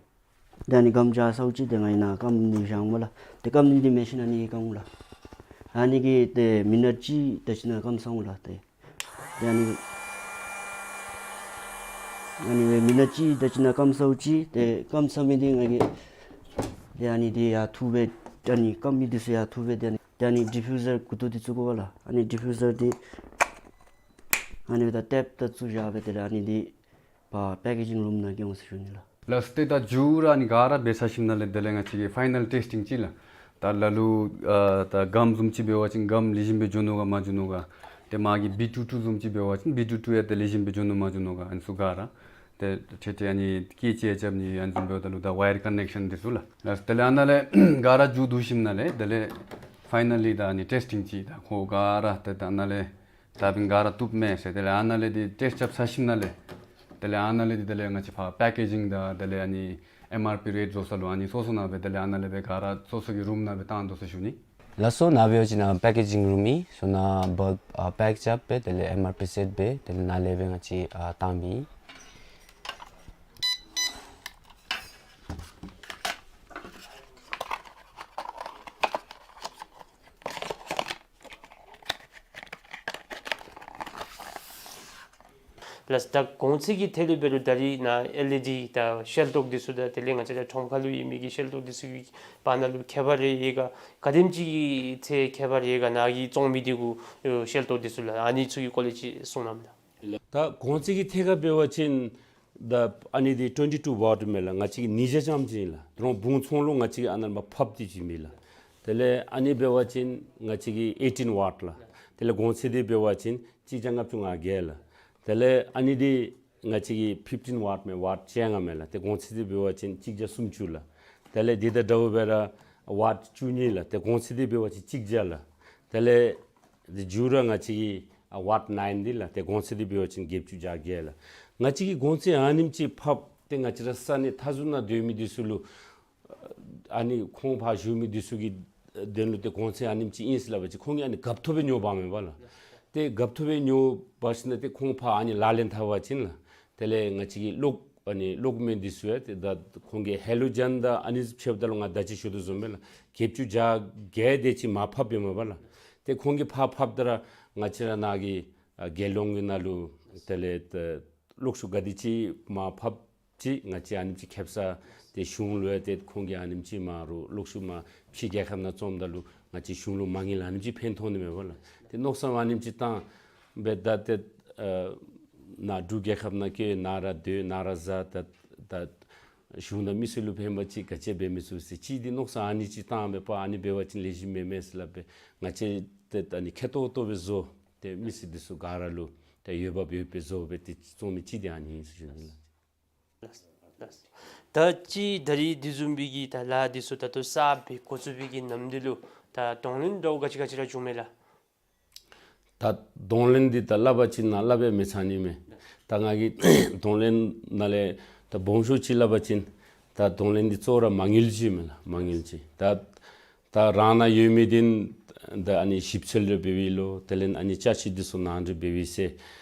ཏེ་ཨ་ནི་གམ་འགྱོ་ཚརཝ་ཅིག་ཏེ་ང་གིས་ནཱ་ཀམ་འདི་བཞག་འོང་པ་ལགས། ཏེ་ཀམ་འདི་མེ་ཤིན་ཨ་ནི་གིས་བཀང་འོང་ལགས། ཨ་ནི་གིས་ཏེ་མི་ནཊ་གཅིག་དེ་ཅིག་ནང་ཀམ་ཚར་འོང་ལགས་ཏེ། ཏེ་ཨ་ནི་ཨ་ནི་སྦེ་མི་ནཊ་གཅིག་དེ་ཅིག་ནང་ཀམ་ཚརཝ་ཅིག་ཏེ་ཀམ་ཚར་མི་འདི་ང་གིས་ཏེ་ཨ་ནི་འདི་ཡར་འཐུ་སྦེ་ཨ་ནི་ཀམ་མི་འདི་ཚུ་ཡར་འཐུ་སྦེ་ཏེ་ཨ་ནི་ཏེ་ཨ་ནི་ཌི་ཕིའུ་ཟར་མགུ་ཏོ་འདི་བཙུགས་དགོ་པ་ལགས། ཨ་ནི་ཌི་ཕིའུ་ཟར་འདི་ཨ་ནི་སྦེ་ད་ཊེབ་ད་བཙུགས་བཞག་སྦེ་ཏེ་ཨ་ནི་འདི་ ཨ་པེ་ཀེ་ཇིང་རུམ་ནང་འགྱོ་འོང་ཟེར་ཞུ་ནི་ལགས། ལགས་སོ། ཏེ་ད་མཇུག་ར་ཨ་ནི་ག་ར་འབད་ཚར་ཞིནམ་ལས་དེ་ལས་ང་བཅས་ཀྱིས་ཕའི་ནཱལ་ཊེསི་ཊིང་ཅིག་ལགས། ད་ལ་ལུ་ཨ་ད་སྒམ་བཟུམ་ཅིག་འབད་བ་ཅིན་སྒམ་ལེགས་ཤོམ་སྦེ་འགྱོ་ནུག་ག་མ་འགྱོ་ནུག་ག། ཏེ་མ་གི་བི་ཊུ་ཊུ་བཟུམ་ཅིག་འབད་བ་ཅིན་བི་ཊུ་ཊུ་ཡང་ཏེ་ལེགས་ཤོམ་སྦེ་འགྱོ་ནུག་མ་འགྱོ་ནུག་ག། ཨ་ནི་ཚུ་ག་ར་ཏེ་ཏེ་ཏེ་ཨ་ནི་ཀེ་ཅི་ཨེཆ་ཨེཕ་ནི་ཨ་ནི་བཟུམ་འབདཝ་ད་ལུ་ད་ཝ་ཡར་ཀ་ནེག་ཤཱན་འདི་ཚུ་ལགས། ལགས་སོ། དེ་ལས་ཨ་ནཱ་ལས་ག་ར་མཇུག་བསྡུ་ཞིནམ་ལས་དེ་ལས་ཕའི་ནཱལ་ལི་ད་ཨ་ནི་ཊེསི་ཊིང་ཅིག་ད་ཁོ་ག་ར་ཏེ་ད་ཨ་ནཱ་ལས་ད་འབདན་ག་ར་བཏུབ་མས་ཟེར། དེ་ལས་ཨ་ནཱ་ལས་འདི་ཊེསཊ་རྐྱབ་ཚར་ཞིནམ་ལས་དེ་ལས་ཨ་ནཱ་ལས་འདི་དེ་ལས་ང་བཅས་ཕར་པེ་ཀེ་ཇིང་དང་དེ་ལས་ཨ་ནི་ཨེམ་ཨར་པི་རེཊ་བཟོ་ས་ལུ་ཨ་ནི་སོ་སོ་ནང་སྦེ་དེ་ལས་ཨ་ནཱ་ལས་སྦེ་ག་ར་སོ་སོ་གི་རུམ་ནང་སྦེ་བཏང་དོ་ཟེར་ཞུ་ནི། ལགས་སོ། ནཱ་འབད་བ་ཅིན་ཨ་པེ་ཀེ་ཇིང་རུམ་ཨིན། སོ་ནཱ་བཱལབ་ཨ་པེཀ་རྐྱབ་སྦེ་དེ་ལས་ཨེམ་ཨར་པི་སེཊ་འབད་དེ་ལས་ནཱ་ལས་སྦེ་ང་བཅས་ཨ་བཏང་མི་ཨིན། ལགས། ད་གོང་ཚད་ཀྱི་ཐད་ལུ་འབད་རུང་ད་རིས་ནཱ་ཨེལ་ཨི་ཌི་དང་ཤེལ་ཏོག་འདི་ཚུ་དང་དེ་ལས་ང་བཅས་ར་ཁྲོམ་ཁ་ལུ་ཡོད་མི་གི་ཤེལ་ཏོག་འདི་ཚུ་གི་བར་ན་ལུ་ཁྱད་པར་རེ་ཡོད་ག། ག་དེམ་ཅིག་གི་ཚད་ཁྱད་པར་ཡོད་ག། ནཱ་གི་བཙོང་མི་འདི་གུ་ཤེལ་ཏོག་འདི་ཚུ་ལགས། ཨ་ནི་ཚུ་གི་སྐོར་ལས་ཅིག་གསུང་གནང་ལགས། ད་གོང་ཚད་ཀྱི་ཐད་ཁར་འབད་བ་ཅིན་ད་ཨ་ནི་འདི་ཊུ་ཝེན་ཊི་ཊུ་ཝཊ་མས་ལགས། ང་བཅས་ཀྱི་ཉིས་བརྒྱ་ཙམ་ཅིག་ཨིན་ལགས། ད་རུང་བུང་ཚོང་ལུ་ང་བཅས་ཀྱིས་ཨ་ནཱ་ལས་མར་ཕབ་སྟེ་བྱིན་མི་ལགས། དེ་ལས་ཨ་ནི་འབད་བ་ཅིན་ང་བཅས་ཀྱིས་ཨེ་ཊིན་ཝཊ་ལགས། དེ་ལས་གོང་ཚད་འདི་འབད་བ་ཅིན་གཅིག་བརྒྱ་ལྔ་བཅུ་ང་བརྒྱད་ལགས། དེ་ལས་ཨ་ནི་འདི་ང་བཅས་ཀྱིས་ཕིཕ་ཊིན་ཝཊ་མས། ཝཊ་བཅོ་ལྔ་མས་ལགས། ཏེ་གོང་ཚད་འདི་འབད་བ་ཅིན་གཅིག་བརྒྱ་སུམ་ཅུ་ལགས། དེ་ལས་འདི་དང་འདྲཝ་སྦེ་ར་ཝཊ་བཅུ་གཉིས་ལགས། ཏེ་གོང་ཚད་འདི་འབད་བ་ཅིན་གཅིག་བརྒྱ་ལགས། དེ་ལས་འདི་མཇུག་ར་ང་བཅས་ཀྱི་ཨ་ཝཊ་ནའིན་འདི་ལགས། ཏེ་གོང་ཚད་འདི་འབད་བ་ཅིན་བརྒྱད་ཅུ་གྱ་བརྒྱད་ལགས། ང་བཅས་ཀྱིས་གོང་ཚད་ཨ་ནེམ་ཅིག་ཕབ་སྟེ་ང་བཅས་ར་ས་གནས་མཐའ་ཟུར་ནང་སྡོད་མི་འདི་ཚུ་ལུ་ཨ་ནི་ཁོང་ཕར་བཞུགས་མི་འདི་ཚུ་གི་དོན་ལུ་ཏེ་གོང་ཚད་ཨ་ནེམ་ཅིག་ཨིན་ཟེར་སླབ་པ་ཅིན་ཁོང་གིས་ཨ་ནི་དགའ་ཏོག་ཏོ་སྦེ་ཉོ་འབག་མས་པ་ལགས། ཏེ་དགའ་ཏོག་ཏོ་སྦེ་ཉོ་འབག་ཞིནམ་ལས་ཏེ་ཁོང་ཕར་ཨ་ནི་ལག་ལེན་འཐབ་པ་ཅིན་ལགས། དེ་ལས་ང་བཅས་ཀྱི་གློག་ཨ་ནི་གློག་མེ་འདི་ཚུ་ཡང་ཏེ་ད་ཁོང་གི་ཧེ་ལོ་ཇེན་དང་ཨ་ནི་ཕྱདཔ་ད་ལུ་ང་ད་ཅི་ཞུ་དོ་བཟུམ་སྦེ་ལགས། བརྒྱད་ཅུ་གྱ་བརྒྱད་དེ་ཅིག་མར་ཕབ་པས་མས་པ་ལགས། ཏེ་ཁོང་གིས་ཕར་ཕབ་ད་ར་ང་བཅས་ར་ནཱ་གི་ཨ་དགེ་སློང་གི་ནང་ལུ་དེ་ལས་ཏེ་གློག་ཤུགས་ག་དེ་ཅིག་མར་ཕབ་ཅིག་ང་བཅས་ཨ་ནེམ་ཅིག་ཁེབ་ས་ཏེ་གཞུང་ལུ་ཡང་ཏེ་ཁོང་གིས་ཨ་ནེམ་ཅིག་མར་རུང་གློག་ཤུགས་མར་ཕྱི་རྒྱལ་ཁབ་ནང་བཙོངམ་ད་ལུ་ང་བཅས་གཞུང་ལུ་མ་དངུལ་ཨ་ནེམ་ཅིག་ཕན་ཐོགས་ནི་མས་པ་ལགས། ཏེ་མནོ་བསམ་ཨ་ནེམ་ཅིག་བཏང་སྦེ་ད་ཏེ་ཨ་ནཱ་འབྲུག་རྒྱལ་ཁབ་ནང་བསྐྱོད་ནཱ་ར་སྡོད་ནཱ་ར་བཟའ་ད་ད་གཞུང་དང་མི་སེར་ལུ་ཕན་པ་ཅིག་ག་ཅི་འབད་མི་ཚུགས་ཟེར་ཅིག་འདི་མནོ་བསམ་ཨ་ནི་ཅིག་བཏང་སྦེ་པ་ཨ་ནི་འབད་བ་ཅིན་ལེགས་ཤོམ་མེན་མས་ཟེར་སླབ་སྦེ་ང་བཅས་ཏེ་ཨ་ནི་མཁས་ཏོག་ཏོ་སྦེ་བཟོ་སྟེ་མི་སེར་འདི་ཚུ་ག་ར་ལུ་ཏེ་འོས་འབབ་ཡོདཔ་སྦེ་བཟོ་སྦེ་ཏེ་བཙོང་མི་ཅིག་འདི་ཨ་ནི་ཨིན་ཟེར་ཞུ་ནི་ལགས། ད་ཅི་ད་རིས་དེ་བཟུམ་སྦེ་གི་ད་ལཱ་འདི་ཚུ་ད་ལྟོ་གསརཔ་སྦེ་འགོ་བཙུགས་པའི་གི་ནམ་དུས་ལུ་ད་གདོང་ལེན་འདྲཝ་ག་ཅི་ག་ཅི་ར་བྱུངམ་མས་ལགས། ད་གདོང་ལེན་འདི་ད་སླབ་པ་ཅིན་ནཱ་སླབ་སྦེ་མི་ཚར་ནི་མས། ད་ང་གིས་གདོང་ལེན་ནང་ལས་ད་སྦོམ་ཤོས་ཅིག་སླབ་པ་ཅིན་ད་གདོང་ལེན་འདི་གཙོ་བོ་ར་མ་དངུལ་ཅིག་མས་ལགས། མ་དངུལ་ཅིག། ད་ད་རང་ནང་ཡོད་མི་འདི་ད་ཨ་ནི་ཞིབ་འཚོལ་རེ་འབད་བའི་ལོ་དེ་ལས་ཨ་ནི་ཅ་ཆས་འདི་ཚུ་ནང་འདྲེན་འབད་བའི་ཚེ་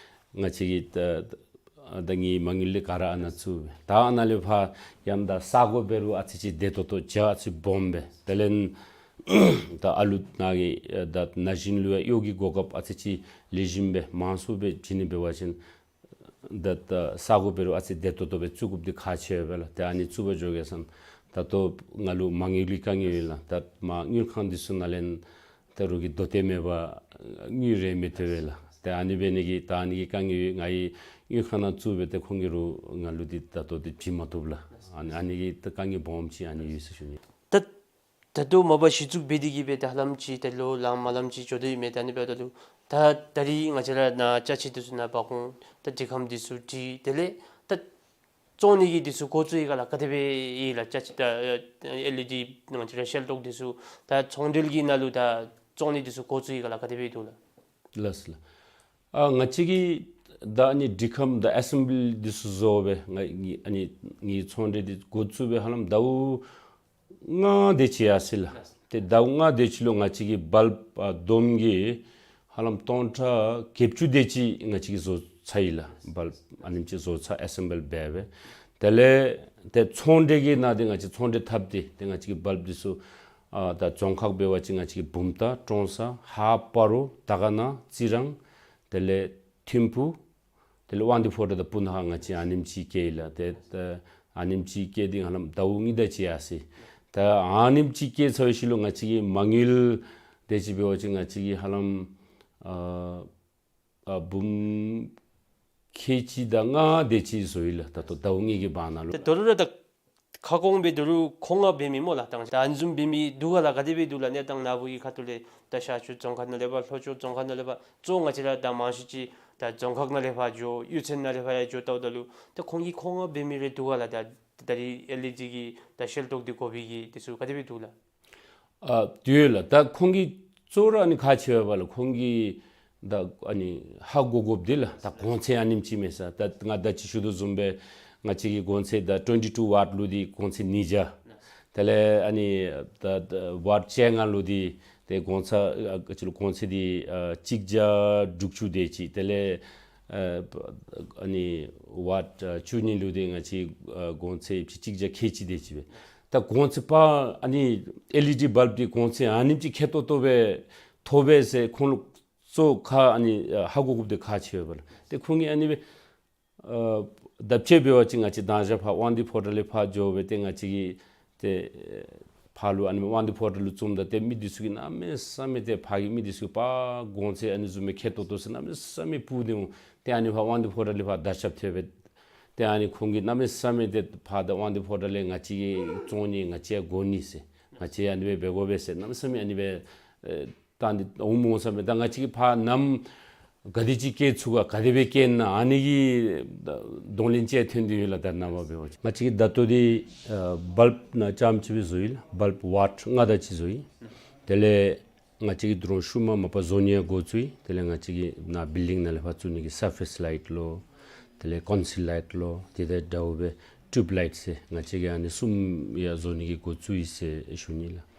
ང་བཅས་ཀྱིས་ད་ཨ་ད་ངེའི་མ་དངུལ་ལས་ག་ར་ཨ་ནཱ་བཙུགས་སྦེ། ད་ཨ་ནཱ་ལས་ཕར་ཡང་ད་ས་གོ་འབད་རུང་ཨ་ཙི་ཅིག་བདེ་ཏོག་ཏོ་རྒྱ་ཨ་ཙི་སྦོམ་སྦེ། དེ་ལས་ད་ཨ་ལུ་ནཱ་གི་ཨ་ད་ན་གཞོན་ལུ་ཡང་གཡོག་གི་གོ་སྐབས་ཨ་ཙི་ཅིག་ལེགས་ཤོམ་སྦེ་མང་སུ་སྦེ་བྱིན་ནི་འབད་བ་ཅིན་ད་ད་ས་གོ་འབད་རུང་ཨ་ཙི་བདེ་ཏོག་ཏོ་སྦེ་བཙུགས་དགོཔ་འདི་ཁག་ཆེ་བས་ལགས། ཏེ་ཨ་ནི་བཙུགས་པར་འགྱོ་གེ་ཟེར་ན་ད་ལྟོ་ང་ལུ་མ་དངུལ་གྱི་དཀའ་ངལ་ཡོད་ལགས། ད་མ་དངུལ་ཁང་འདི་ཚུ་ནང་ལས་ད་རོགས་ཀྱི་དོ་ཏེ་མེད་པར་དངུལ་རེ་མི་ཐོབ་པས་ལགས། ཏེ་ཨ་ནི་འབད་ནི་གིས་ད་ཨ་ནི་གི་དཀའ་ངལ་ཡོད། ང་གིས་དངུལ་ཁང་ནང་བཙུགས་སྦེ་ཏེ་ཁོང་གིས་རོགས་ང་ལུ་འདི་ད་ལྟོ་འདི་བྱིན་མ་བཏུབ་ལགས། ཨ་ནི་ཨ་ནི་གི་ད་དཀའ་ངལ་སྦོམ་ཅིག་ཨ་ནི་ཡོད་ཟེར་ཞུ་ནི། ད་ད་ལྟོ་མ་པ་གཞི་བཙུགས་འབད་དེ་གི་སྦེ་ད་ཧ་ལམ་ཅིག་ད་ལོ་ལངམ་ལངམ་ཅིག་འགྱོ་དོ་ཡོད་མས། ད་ཨ་ནི་འབདཝ་ད་ལུ་ད་ད་རིས་ང་བཅས་ར་ནཱ་ཅ་ཆས་འདི་ཚུ་ནཱ་འབག་འོང་ད་འདི་ཁམས་འདི་ཚུ་བྲིས་དེ་ལས་ད་བཙོང་ནི་གི་འདི་ཚུ་འགོ་བཙུགས་ཡི་ག་ལགས། ག་དེ་སྦེ་ཡི་ལགས། ཅ་ཆས་ད་ཨེལ་ཨི་ཌི་ང་བཅས་ར་ཤེལ་ཏོག་འདི་ཚུ་ད་ཚོང་འབྲེལ་གྱི་ནང་ལུ་ད་བཙོང་ནི་འདི་ཚུ་འགོ་བཙུགས་ཡི་ག་ལགས། ག་དེ་སྦེ་འདུག་ལགས། ལགས་སོ་ལགས། ཨ་ང་བཅས་ཀྱིས་ད་ཨ་ནི་འདི་ཁམས་ད་ཨེ་སེམ་བི་ལི་འདི་ཚུ་བཟོ་སྦེ་ང་ཨ་ནི་ངེའི་ཚོང་འབྲེལ་འདི་འགོ་བཙུགས་སྦེ་ཧ་ལམ་ཟླཝ་ལྔ་དེ་ཅིག་ཡར་སོ་ཡི་ལགས། ཏེ་ཟླཝ་ལྔ་དེ་ཅིག་ལུ་ང་བཅས་ཀྱིས་བཱལབ་ཨ་བསྡོམས་ཀྱིས་ཧ་ལམ་སྟོང་ཕྲག་བརྒྱད་ཅུ་དེ་ཅིག་ང་བཅས་ཀྱིས་བཟོ་ཚར་ཡི་ལགས། བཱལབ་ཨ་ནེམ་ཅིག་བཟོ་ཚར་ཨེ་སེམ་བི་ལི་འབད་སྦེ། དེ་ལས་ཏེ་ཚོང་འབྲེལ་གྱི་ནང་འདི་ང་བཅས་ཚོང་འབྲེལ་འཐབ་སྟེ་ཏེ་ང་བཅས་ཀྱིས་བཱལབ་འདི་ཚུ་ཨ་ད་རྫོང་ཁག་འབད་བ་ཅིན་ང་བཅས་ཀྱིས་བུམ་ཐང་ཀྲོང་གསར་ཧཱ་སྤ་རོ་དར་དཀར་ན་རྩི་རང་དེ་ལས་ཐིམ་ཕུ་དེ་ལས་དབང་འདུས་ཕོ་བྲང་དང་སྤུ་ན་ཁ་ང་བཅས་ཨ་ནེམ་ཅིག་བསྐྱལ་ཡི་ལགས། ཏེ་ད་ཨ་ནེམ་ཅིག་བསྐྱལ་ཏེ་ཧ་ལམ་ཟླཝ་གཉིས་དེ་ཅིག་ཡར་སོ་ཡི། ད་ཨ་ནེམ་ཅིག་བསྐྱལ་ཚར་བའི་ཤུལ་ལུ་ང་བཅས་ཀྱི་མ་དངུལ་དེ་ཅིག་འབད་བ་ཅིན་ང་བཅས་ཀྱིས་ཧ་ལམ་ཨ་ཨ་འབུམ་ ཁལ་གཅིག་དང་ལྔ་དེ་ཅིག་བཟོ་ཡི་ལགས། ད་ལྟོ་ཟླཝ་གཉིས་ཀྱི་བར་ན་ལུ། ད་ད་རུང་ར་ད་ཁ་སྐོང་སྦེ་ད་རུང་ཁོང་ང་འབད་མི་སྨོ་ལགས། ད་ཨ་ནི་བཟུམ་འབད་མི་འདུག་ག་ལགས། ག་དེ་སྦེ་འདུག་ལགས། གནས་སྟངས་ནཱ་བུ་གི་ཁ་ཐུག་ལས་ད་ཤར་ཕྱོགས་རྫོང་ཁག་ནང་ལས་ཕར་ལྷོ་ཕྱོགས་རྫོང་ཁག་ནང་ལས་ཕར་གཙོ་ང་བཅས་ར་ད་མང་ཤོས་ཅིག་ད་རྫོང་ཁག་ནང་ལས་ཕར་འགྱོ་གཡུས་ཚན་ནང་ལས་ཕར་ཡང་འགྱོ་བལྟཝ་ད་ལུ་ད་ཁོང་གིས་ཁོང་ང་འབད་མི་རེ་འདུག་ག་ལགས། ད་ད་རིས་ཨེལ་ཨེ་ཌི་གི་ད་ཤེལ་ཏོག་འདི་དགོ་པའི་གི་དེ་ཚུ་ག་དེ་སྦེ་འདུག་ལགས། ཨ་དེ་ཡོད་ལགས། ད་ཁོང་གིས་གཙོ་བོ་ར་ཨ་ནི་ག་ཅི་འབད་བ་ལགས། ཁོང་གིས་ད་ཨ་ནི་ཧ་གོ་དགོཔ་འདི་ལགས། ད་གོང་ཚད་ཨ་ནེམ་ཅིག་མས་ཟེར། ད་ང་ད་ཅི་ཞུ་དོ་བཟུམ་སྦེ་ང་བཅས་ཀྱི་གོང་ཚད་ད་ཊུ་ཝེན་ཊི་ཊུ་ཝཊ་ལུ་འདི་གོང་ཚད་ཉིས་བརྒྱ། དེ་ལས་ཨ་ནི་ད་ད་ཝཊ་བཅོ་ལྔ་ལུ་འདི་ཏེ་གོང་ཚད་ཨ་ག་ཅི་ལོ་གོང་ཚད་འདི་ཨ་གཅིག་བརྒྱ་དྲུག་ཅུ་དེ་ཅིག། དེ་ལས་ཨ་ཨ་ནི་ཝཊ་ཨ་བཅུ་གཉིས་ལུ་འདི་ང་བཅས་ཨ་གོང་ཚད་གཅིག་བརྒྱ་ཁལ་གཅིག་དེ་ཅིག་སྦེ། ད་གོང་ཚད་པ་ཨ་ནི་ཨེལ་ཨི་ཌི་བཱལབ་འདི་གོང་ཚད་ཨ་ནེམ་ཅིག་ཁེ་ཏོག་ཏོ་སྦེ་ཐོབ་པས་ཟེར་ཁོང་ལུ་གཙོ་ཁ་ཨ་ནི་ཧ་གོ་དགོཔ་འདི་ག་ཅི་འབད་བ་ལགས། ཏེ་ཁོང་གིས་ཨ་ནི་སྦེ་ཨ་ད་དཔྱེ་འབད་བ་ཅིན་ང་བཅས་དང་ཞག་ཕར་དབང་འདུས་ཕོ་བྲང་ལས་ཕར་འགྱོ་སྦེ་ཏེ་ང་བཅས་ཀྱིས་ཏེ་ཕར་ལུ་ཨ་ནི་དབང་འདུས་ཕོ་བྲང་ལུ་བཙུམ་ད་ཏེ་མི་འདི་ཚུ་གིས་གནམ་མེད་ས་མེད་ཏེ་ཕར་གྱི་མི་འདི་ཚུ་གིས་པ་གོང་ཚད་ཨ་ནི་བཟུམ་སྦེ་ཁེ་ཏོག་ཏོ་ཟེར་གནམ་མེད་ས་མེད་སྤུག་སྟེ་འོང་། ཏེ་ཨ་ནི་ཕར་དབང་འདུས་ཕོ་བྲང་ལས་ཕར་དར་ཁྱབ་ཐལ་སྦེ། ཏེ་ཨ་ནི་ཁོང་གིས་གནམ་མེད་ས་མེད་ཏེ་ཕར་ད་དབང་འདུས་ཕོ་བྲང་ལས་ང་བཅས་ཀྱིས་བཙོང་ནི་ང་བཅས་ཡང་དགོ་ནི་ཟེར། ང་བཅས་ཨ་ནི་སྦེ་འབད་དགོ་པས་ཟེར་གནམ་མེད་ས་མེད་ཨ་ནི་སྦེ་ཨེ་བཏང་སྟེ་འོངམ་འོང་ས་མེད། ད་ང་བཅས་ཀྱིས་ཕར་ནམ་ག་དེ་ཅིག་བསྐྱལ་ཚུགས་ག་ག་དེ་སྦེ་བསྐྱལ་ན་ཨ་ནི་གི་གདོང་ལེན་ཅིག་ཐོན་ཏེ་ཡོད་ལགས། ད་ནངས་པ་འབད་བ་ཅིན་ང་བཅས་ཀྱིས་ད་ལྟོ་འདི་ཨ་བཱལབ་ནང་རྐྱངམ་ཅིག་སྦེ་བཟོ་ཡི་ལགས། བཱལབ་ཝཊ་ལྔ་དེ་ཅིག་བཟོ་ཡི། དེ་ལས་ང་བཅས་ཀྱིས་ད་རུང་ཤུལ་མ་མ་པ་བཟོ་ནི་ཡང་འགོ་བཙུགས་ཡི། དེ་ལས་ང་བཅས་ཀྱིས་ནཱ་བིལ་ཌིང་ནང་ལས་ཕར་བཙུགས་ནི་གི་སར་ཕེསི་ལའིཊ་ལོ། དེ་ལས་ཀོན་སིལ་ལའིཊ་ལོ། དེ་དང་འདྲཝ་སྦེ་ཊིའུབ་ལའིཊ་ཟེར་ང་བཅས་ཀྱིས་ཨ་ནི་གསུམ་ཡང་བཟོ་ནི་གི་འགོ་བཙུགས་ཡི་ཟེར་ཞུ་ནི་ལགས།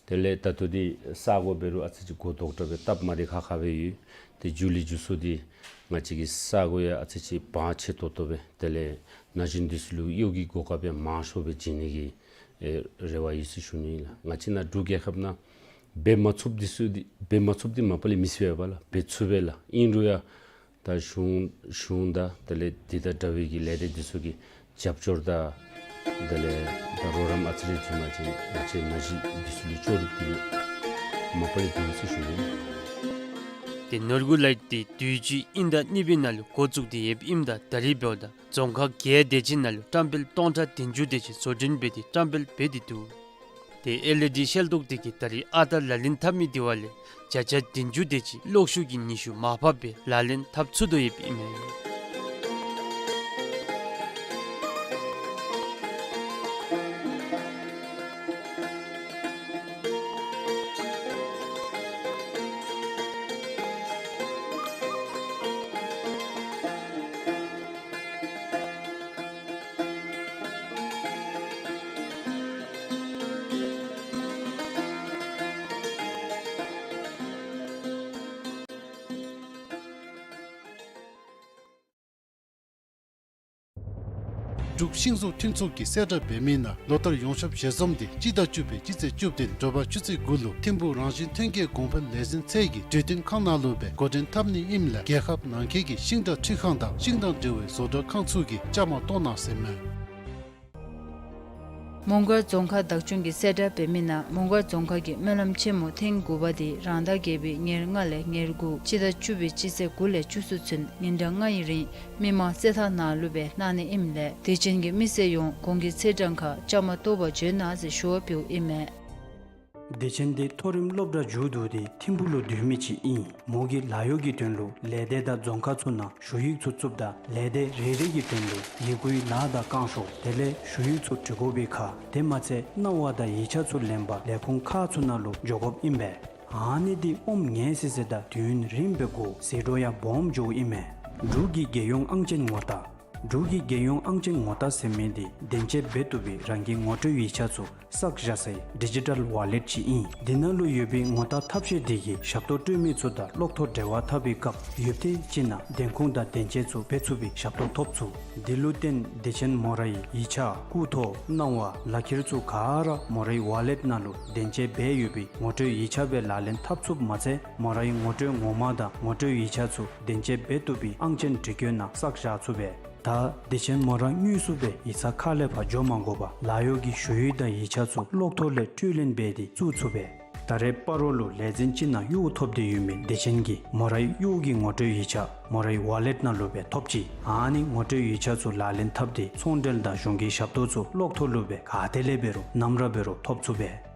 དེ་ལས་ད་ལྟོ་འདི་ས་གོ་འབད་རུང་ཨ་ཙི་ཅིག་གོ་དོག་དྲགས་སྦེ་སྟབས་མ་བདེ་ཁག་ཁ་སྦེ་ཡོད། ཏེ་མཇུག་ལས་མཇུག་སུ་འདི་ང་བཅས་ཀྱི་ས་གོ་ཡང་ཨ་ཙི་ཅིག་བང་ཆེ་ཏོག་ཏོ་སྦེ། དེ་ལས་ན་གཞོན་འདི་ཚུ་ལུ་གཡོག་གི་གོ་སྐབས་ཡང་མང་ཤོས་སྦེ་བྱིན་ནི་གི་ཨེ་རེ་བ་ཡོད་ཟེར་ཞུ་ནི་ལགས། ང་བཅས་ནཱ་འབྲུག་རྒྱལ་ཁབ་ནང་འབད་མ་ཚུགསཔ་འདི་ཚུ་འདི་འབད་མ་ཚུགསཔ་འདི་མ་པ་ལས་མི་ཚུགས་པས་ལགས། འབད་ཚུགས་པས་ལགས། ཨིན་རུང་ཡང་ད་གཞུང་གཞུང་དང་དེ་ལས་འདི་དང་འདྲ་བའི་གི་ལས་སྡེ་འདི་ཚུ་གི་རྒྱབ་སྐྱོར་དང་དེ་ལས་ད་རོགས་རམ་ཨ་ཙི་རེ་བྱིན་པ་ཅིན་ང་བཅས་ན་གཞོན་འདི་ཚུ་ལུ་ལྕོགས་གྲུབ་འདི་མ་པ་ལས་འདུག་ཟེར་ཞུ་ནི། ཏེ་ནོར་བུ་ལའིཊ་འདི་དུས་ཅི་དབྱིན་ཟླ་གཉིས་པའི་ནང་ལུ་འགོ་བཙུགས་ཏེ་ཡོདཔ་ཨིནམ་ད་ད་རིས་འབདཝ་ད་རྫོང་ཁག་བརྒྱད་དེ་ཅིག་ནང་ལུ་བཀྲམ་སྤེལ་སྟོང་ཕྲག་བདུན་ཅུ་དེ་ཅིག་བཟོ་སྐྲུན་འབད་དེ་བཀྲམ་སྤེལ་འབད་དེ་འདུག། ཏེ་ཨེལ་ཨི་ཌི་ཤེལ་ཏོག་འདི་གིས་ད་རིས་ཨ་རྟག་ལག་ལེན་འཐབ་མི་འདི་བ་ལས་བརྒྱ་ཆ་བདུན་ཅུ་དེ་ཅིག་གློག་ཤུགས་ཀྱི་ནུས་ཤུགས་མར་ཕབ་སྦེ་ལག་ལེན་འཐབ་ཚུགས་དོ་ཡོདཔ་ཨིན་མས། འབྲུག་ཤིང་བཟོ་མཐུན་ཚོགས་ཀྱིས་གསལ་བསྒྲགས་འབད་མི་ནང་ལོ་ལྟར་ཡོངས་ཁྱབ་ཞལ་འཛོམས་འདི་སྤྱི་ཟླ་བཅུ་པའི་སྤྱི་ཚེས་བཅུ་བདུན་དྲོ་པ་ཆུ་ཚོད་དགུ་ལུ་ཐིམ་ཕུག་རང་བཞིན་ཐོན་སྐྱེད་གོང་འཕེལ་ལས་འཛིན་ཚད་ཀྱི་འབྲུ་འདོན་ཁང་ནང་ལུ་སྦེ་འགོ་འདྲེན་འཐབ་ནི་ཨིནམ་ལས་རྒྱལ་ཁབ་ནང་འཁོད་ཀྱི་ཤིང་དང་འཕྲུལ་ཁང་དང་ཤིང་དང་འབྲེལ་བའི་བཟོ་གྲྭ་ཁང་ཚུ་གིས་བཅའ་མར་གཏོགས་གནང་ཟེར་མས། མོང་སྒར་རྫོང་ཁག་བདག་སྐྱོང་གིས་གསལ་བསྒྲགས་འབད་མི་ནང་མོང་སྒར་རྫོང་ཁག་གི་སྨོན་ལམ་ཆེན་མོ་ཐེངས་དགུ་པ་འདི་རང་ཟླ་བརྒྱད་པའི་ཉེར་ལྔ་ལས་ཉེར་དགུ་སྤྱི་ཟླ་བཅུ་པའི་སྤྱི་ཚེས་དགུ་ལས་བཅུ་གསུམ་ཚུན་ཉིན་གྲངས་ལྔ་ཡི་རིང་མི་མང་རྩེད་ཐང་ནང་ལུ་སྦེ་གནང་ནི་ཨིནམ་ལས་དད་ཅན་གྱི་མི་སེར་ཡོངས་གོང་གི་ཚེས་གྲངས་ཁར་བཅའ་མར་གཏོགས་པར་འབྱོན་གནང་ཟེར་ཞུ་བ་འབདཝ་ཨིན་མས། བདེ་ཆེན་འདི་མཐོ་རིམ་སློབ་གྲྭ་མཇུག་བསྡུ་སྟེ་ཐིམ་ཕུག་ལུ་སྡོད་མི་ཅིག་ཨིན། མོ་གིས་ལཱ་གཡོག་གི་དོན་ལུ་ལས་སྡེ་དང་རྫོང་ཁག་ཚུ་ནང་ཞུ་ཡིག་ཚུ་བཙུགསཔ་ད་ལས་སྡེ་རེ་རེ་གི་དོན་ལུ་ཡི་གུའི་ལཱ་དང་བསྐང་ཤོག་དེ་ལས་ཞུ་ཡིག་ཚུ་འབྲི་དགོ་པའི་ཁར་དེ་མ་ཚད་གནང་བ་དང་ཡིག་ཆ་ཚུ་ལེན་པར་ལས་ཁུངས་ཁག་ཚུ་ནང་ལུ་འགྱོ་དགོཔ་ཨིན་པས། ཨ་ནི་འདི་ཨོམ་ངེས་སི་སི་དང་དུས་ཡུན་རིངམོ་སྦེ་འགོར་ཟད་འགྲོ་ཡང་སྦོམ་འགྱོཝ་ཨིན་མས། འབྲུག་གི་རྒྱལ་ཡོངས་ཨང་ཅན་ངོ་རྟགས། འབྲུག་གི་རྒྱལ་ཡོངས་ཨང་ཅན་ངོ་རྟགས་ཟེར་མི་འདི་བདེན་དཔྱད་འབད་བཏུབ་པའི་རང་གི་ངོ་སྤྲོད་ཡིག་ཆ་ཚུ་བསགས་བཞག་སའི་ཌི་ཇི་ཊལ་ཝ་ལེཊ་ཅིག་ཨིན། འདི་ནང་ལུ་ཡོད་པའི་ངོ་རྟགས་ཐབས་ཤེས་འདི་གིས་ཞབས་ཏོག་སྤྲོད་མི་ཚུ་དང་གློག་ཐོག་འབྲེལ་བ་འཐབ་པའི་སྐབས་ཡུདཔ་ཐེངས་ཅིག་ནང་བདེན་ཁུངས་དང་བདེན་དཔྱད་ཚུ་འབད་ཚུགས་པའི་ཞབས་ཏོག་ཐོབ་ཚུགས། འདི་ལུ་བརྟེན་བདེ་ཆེན་མོ་རའི་ཡིག་ཆ་སྐུ་ཐོག་གནང་བ་ལག་ཁྱེར་ཚུ་ག་ར་མོ་རའི་ཝ་ལེཊ་ནང་ལུ་བདེན་དཔྱད་འབད་ཡོད་པའི་ངོ་སྤྲོད་ཡིག་ཆ་སྦེ་ལག་ལེན་འཐབ་ཚུགསཔ་མ་ཚད་མོ་རའི་ངོ་སྤྲོད་ངོ་མ་དང་ངོ་སྤྲོད་ཡིག་ཆ་ཚུ་བདེན་དཔྱད་འབད་བཏུབ་པའི་ཨང་ཅན་འབྲི་བཀོད་ནང་བསགས་བཞག་ཚུགས་པས། ད་བདེ་ཆེན་མོ་ར་དངོས་སུ་སྦེ་ཡིག་ཚང་ཁ་ལས་ཕར་འགྱོ་མ་དགོ་པར་ལཱ་གཡོག་གི་ཞུ་ཡིག་དང་ཡིག་ཆ་ཚུ་གློག་ཐོག་ལས་སྤྲོད་ལེན་འབད་དེ་བཙུགས་ཚུགས་པས། ད་རེས་སྤ་རོ་ལུ་ལས་འཛིན་ཅིག་ནང་གཡོག་ཐོབ་སྟེ་ཡོད་མི་བདེ་ཆེན་གྱིས་མོ་རའི་གཡོག་གི་ངོ་སྤྲོད་ཡིག་ཆ་མོ་རའི་ཝ་ལེཊ་ནང་ལུ་སྦེ་ཐོབ་ཅི། ཨ་ནི་ངོ་སྤྲོད་ཡིག་ཆ་ཚུ་ལག་ལེན་འཐབ་སྟེ་ཚོང་འབྲེལ་དང་གཞུང་གི་ཞབས་ཏོག་ཚུ་གློག་ཐོག་ལུ་སྦེ་ག་ཏེ་ལས་འབད་རུང་ནམ་ར་འབད་རུང་ཐོབ་ཚུགས་པས།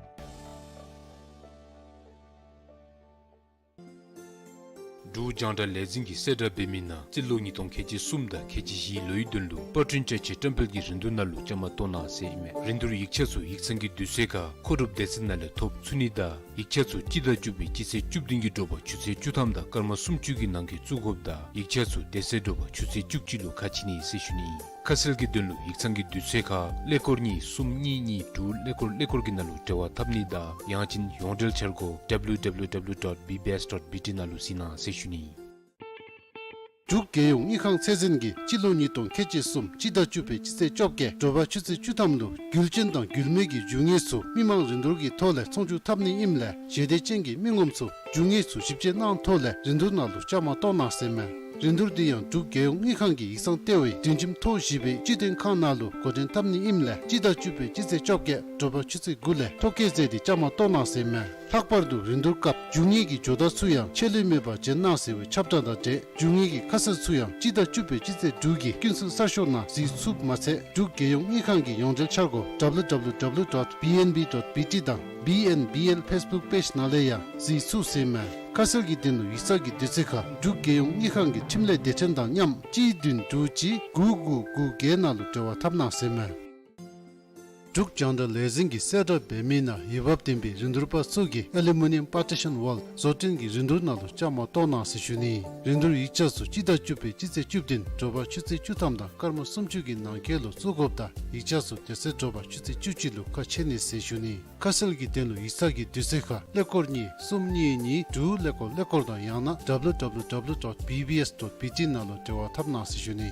འབྲུག་རྒྱང་བསྒྲགས་ལས་འཛིན་གྱིས་གསལ་བསྒྲགས་འབད་མི་ནང་སྤྱི་ལོ་ཉིས་སྟོང་ཁལ་གཅིག་གསུམ་དང་ཁལ་གཅིག་བཞི་ལོའི་དོན་ལུ་པར་སྐྲུན་བཅའ་ཆས་བཀྲམ་སྤེལ་གྱི་རིན་བསྡུར་ནང་ལུ་བཅའ་མར་གཏོགས་གནང་ཟེར་ཨིན་མས། རིན་བསྡུར་ཡིག་ཆ་ཚུ་ཡིག་ཚང་གི་དུས་ཚོད་ཁར་མཁོ་སྒྲུབ་སྡེ་ཚན་ནང་ལས་ཐོབ་ཚུགས་ནི་དང་ཡིག་ཆ་ཚུ་སྤྱི་ཟླ་བཅུ་པའི་སྤྱི་ཚེས་བཅུ་བདུན་གྱི་དྲོ་པ་ཆུ་ཚོད་བཅུ་ཐམ་དང་སྐར་མ་སུམ་ཅུ་གི་ནང་འཁོད་བཙུགས་དགོཔ་དང་ཡིག་ཆ་ཚུ་དེ་ཚེ་དྲོ་པ་ཆུ་ཚོད་བཅུ་གཅིག་ལུ་ཁ་ཕྱེ་ནི་ཟེར་ཞུ་ནི་ཨིན། ཁ་གསལ་གྱི་དོན་ལུ་ཡིག་ཚང་གི་དུས་ཚོད་ཁར་ཀླད་ཀོར་གཉིས་གསུམ་གཉིས་གཉིས་དྲུག་ཀླད་ཀོར་ཀླད་ཀོར་གྱི་ནང་ལུ་འབྲེལ་བ་འཐབ་ནི་དང་ཡང་ཅིན་ཡོངས་འབྲེལ་འཆར་སྒོ་W W W dot B B S dot B T ནང་ལུ་གཟིགས་གནང་ཟེར་ཞུ་ནི་ཨིན། འབྲུག་རྒྱལ་ཡོངས་དངུལ་ཁང་ཚད་འཛིན་གྱིས་སྤྱི་ལོ་ཉིས་སྟོང་ཁལ་གཅིག་གསུམ་སྤྱི་ཟླ་བཅུ་པའི་སྤྱི་ཚེས་བཅོ་བརྒྱད་དྲོ་པ་ཆུ་ཚོད་བཅུ་ཐམ་ལུ་རྒྱུ་ཅན་དང་རྒྱུ་མེད་ཀྱི་རྒྱུ་དངོས་ཚུ་མི་མང་རིན་བསྡུར་གྱི་ཐོག་ལས་ཚོང་བསྒྱུར་འཐབ་ནི་ཨིནམ་ལས་ཞལ་འདེབས་ཅན་གྱི་མི་ངོམ་ཚུ་རྒྱུ་དངོས་ཚུ་ཞིབ་དཔྱད་གནང་ཐོག་ལས་རིན་བསྡུར་ནང་ལུ་བཅའ་མར་གཏོགས་གནང་ཟེར་མས། རིན་བསྡུར་འདི་ཡང་འབྲུག་རྒྱལ་ཡོངས་དངུལ་ཁང་གི་ཡིག་ཚང་ལྟེ་བའི་སྒྲིང་ཁྱིམ་ཐོག་བཞི་པའི་སྤྱི་དོན་ཁང་ནང་ལུ་འགོ་འདྲེན་འཐབ་ནི་ཨིནམ་ལས་སྤྱི་ཟླ་བཅུ་པའི་སྤྱི་ཚེས་བཅོ་བརྒྱད་དྲོ་པ་ཆུ་ཚོད་དགུ་ལས་ཐོ་བཀོད་མཛད་དེ་བཅའ་མར་གཏོགས་གནང་ཟེར་མས། ལྷག་པར་དུ་རིན་བསྡུར་སྐབས་རྒྱུ་དངོས་ཀྱི་ཇོ་བདག་ཚུ་ཡང་ཆད་ལུས་མེད་པར་བྱོན་གནང་ཟེར་བའི་ཁྱབ་བསྒྲགས་དང་འབྲེལ་རྒྱུ་དངོས་ཀྱི་ཁ་གསལ་ཚུ་ཡང་སྤྱི་ཟླ་བཅུ་པའི་སྤྱི་ཚེས་དྲུག་གི་ཀུན་གསལ་གསར་ཤོག་ནང་གཟིགས་ཚུགསཔ་མ་ཚད་འབྲུག་རྒྱལ་ཡོངས་དངུལ་ཁང་གི་ཡོངས་འབྲེལ་འཆར་སྒོ་W W W dot B N B dot B T དང་B N B L Facebook page ནང་ལས་ཡང་གཟིགས་ཚུགས་ཟེར་མས། ཁ་གསལ་གྱི་དོན་ལུ་ཡིག་ཚང་གི་དུས་ཚོད་ཁར་འབྲུག་རྒྱལ་ཡོངས་དངུལ་ཁང་གི་འཕྲིན་ལས་སྡེ་ཚན་དང་མཉམ་གཅིག་བདུན་དྲུག་གཅིག་དགུ་དགུ་དགུ་བརྒྱད་ནང་ལུ་འབྲེལ་བ་འཐབ་གནང་ཟེར་མས། འབྲུག་རྒྱང་བསྒྲགས་ལས་འཛིན་གྱིས་གསལ་བསྒྲགས་འབད་མི་ནང་འོས་འབབ་ལྡན་པའི་རིན་བསྡུར་པ་ཚུ་གིས་ཨེ་ལུ་མི་ནི་ཡམ་པར་ཊི་ཤཱན་ཝཱལ་བཟོ་སྐྲུན་གྱི་རིན་བསྡུར་ནང་ལུ་བཅའ་མར་གཏོགས་གནང་ཟེར་ཞུ་ནི། རིན་བསྡུར་ཡིག་ཆ་ཚུ་སྤྱི་ཟླ་བཅུ་པའི་སྤྱི་ཚེས་བཅུ་བདུན་དྲོ་པ་ཆུ་ཚོད་བཅུ་ཐམ་དང་སྐར་མ་སུམ་ཅུ་གི་ནང་འཁོད་ལུ་བཙུགས་དགོཔ་དང་ཡིག་ཆ་ཚུ་དེ་ཚེ་དྲོ་པ་ཆུ་ཚོད་བཅུ་གཅིག་ལུ་ཁ་ཕྱེ་ནི་ཟེར་ཞུ་ནི། ཁ་གསལ་གྱི་དོན་ལུ་ཡིག་ཚང་གི་དུས་ཚོད་ཁར་ཀླད་ཀོར་གཉིས་གསུམ་གཉིས་གཉིས་དྲུག་ཀླད་ཀོར་ཀླད་ཀོར་དང་ཡང་ན་W W W dot B B S dot B T ནང་ལུ་འབྲེལ་བ་འཐབ་གནང་ཟེར་ཞུ་ནི།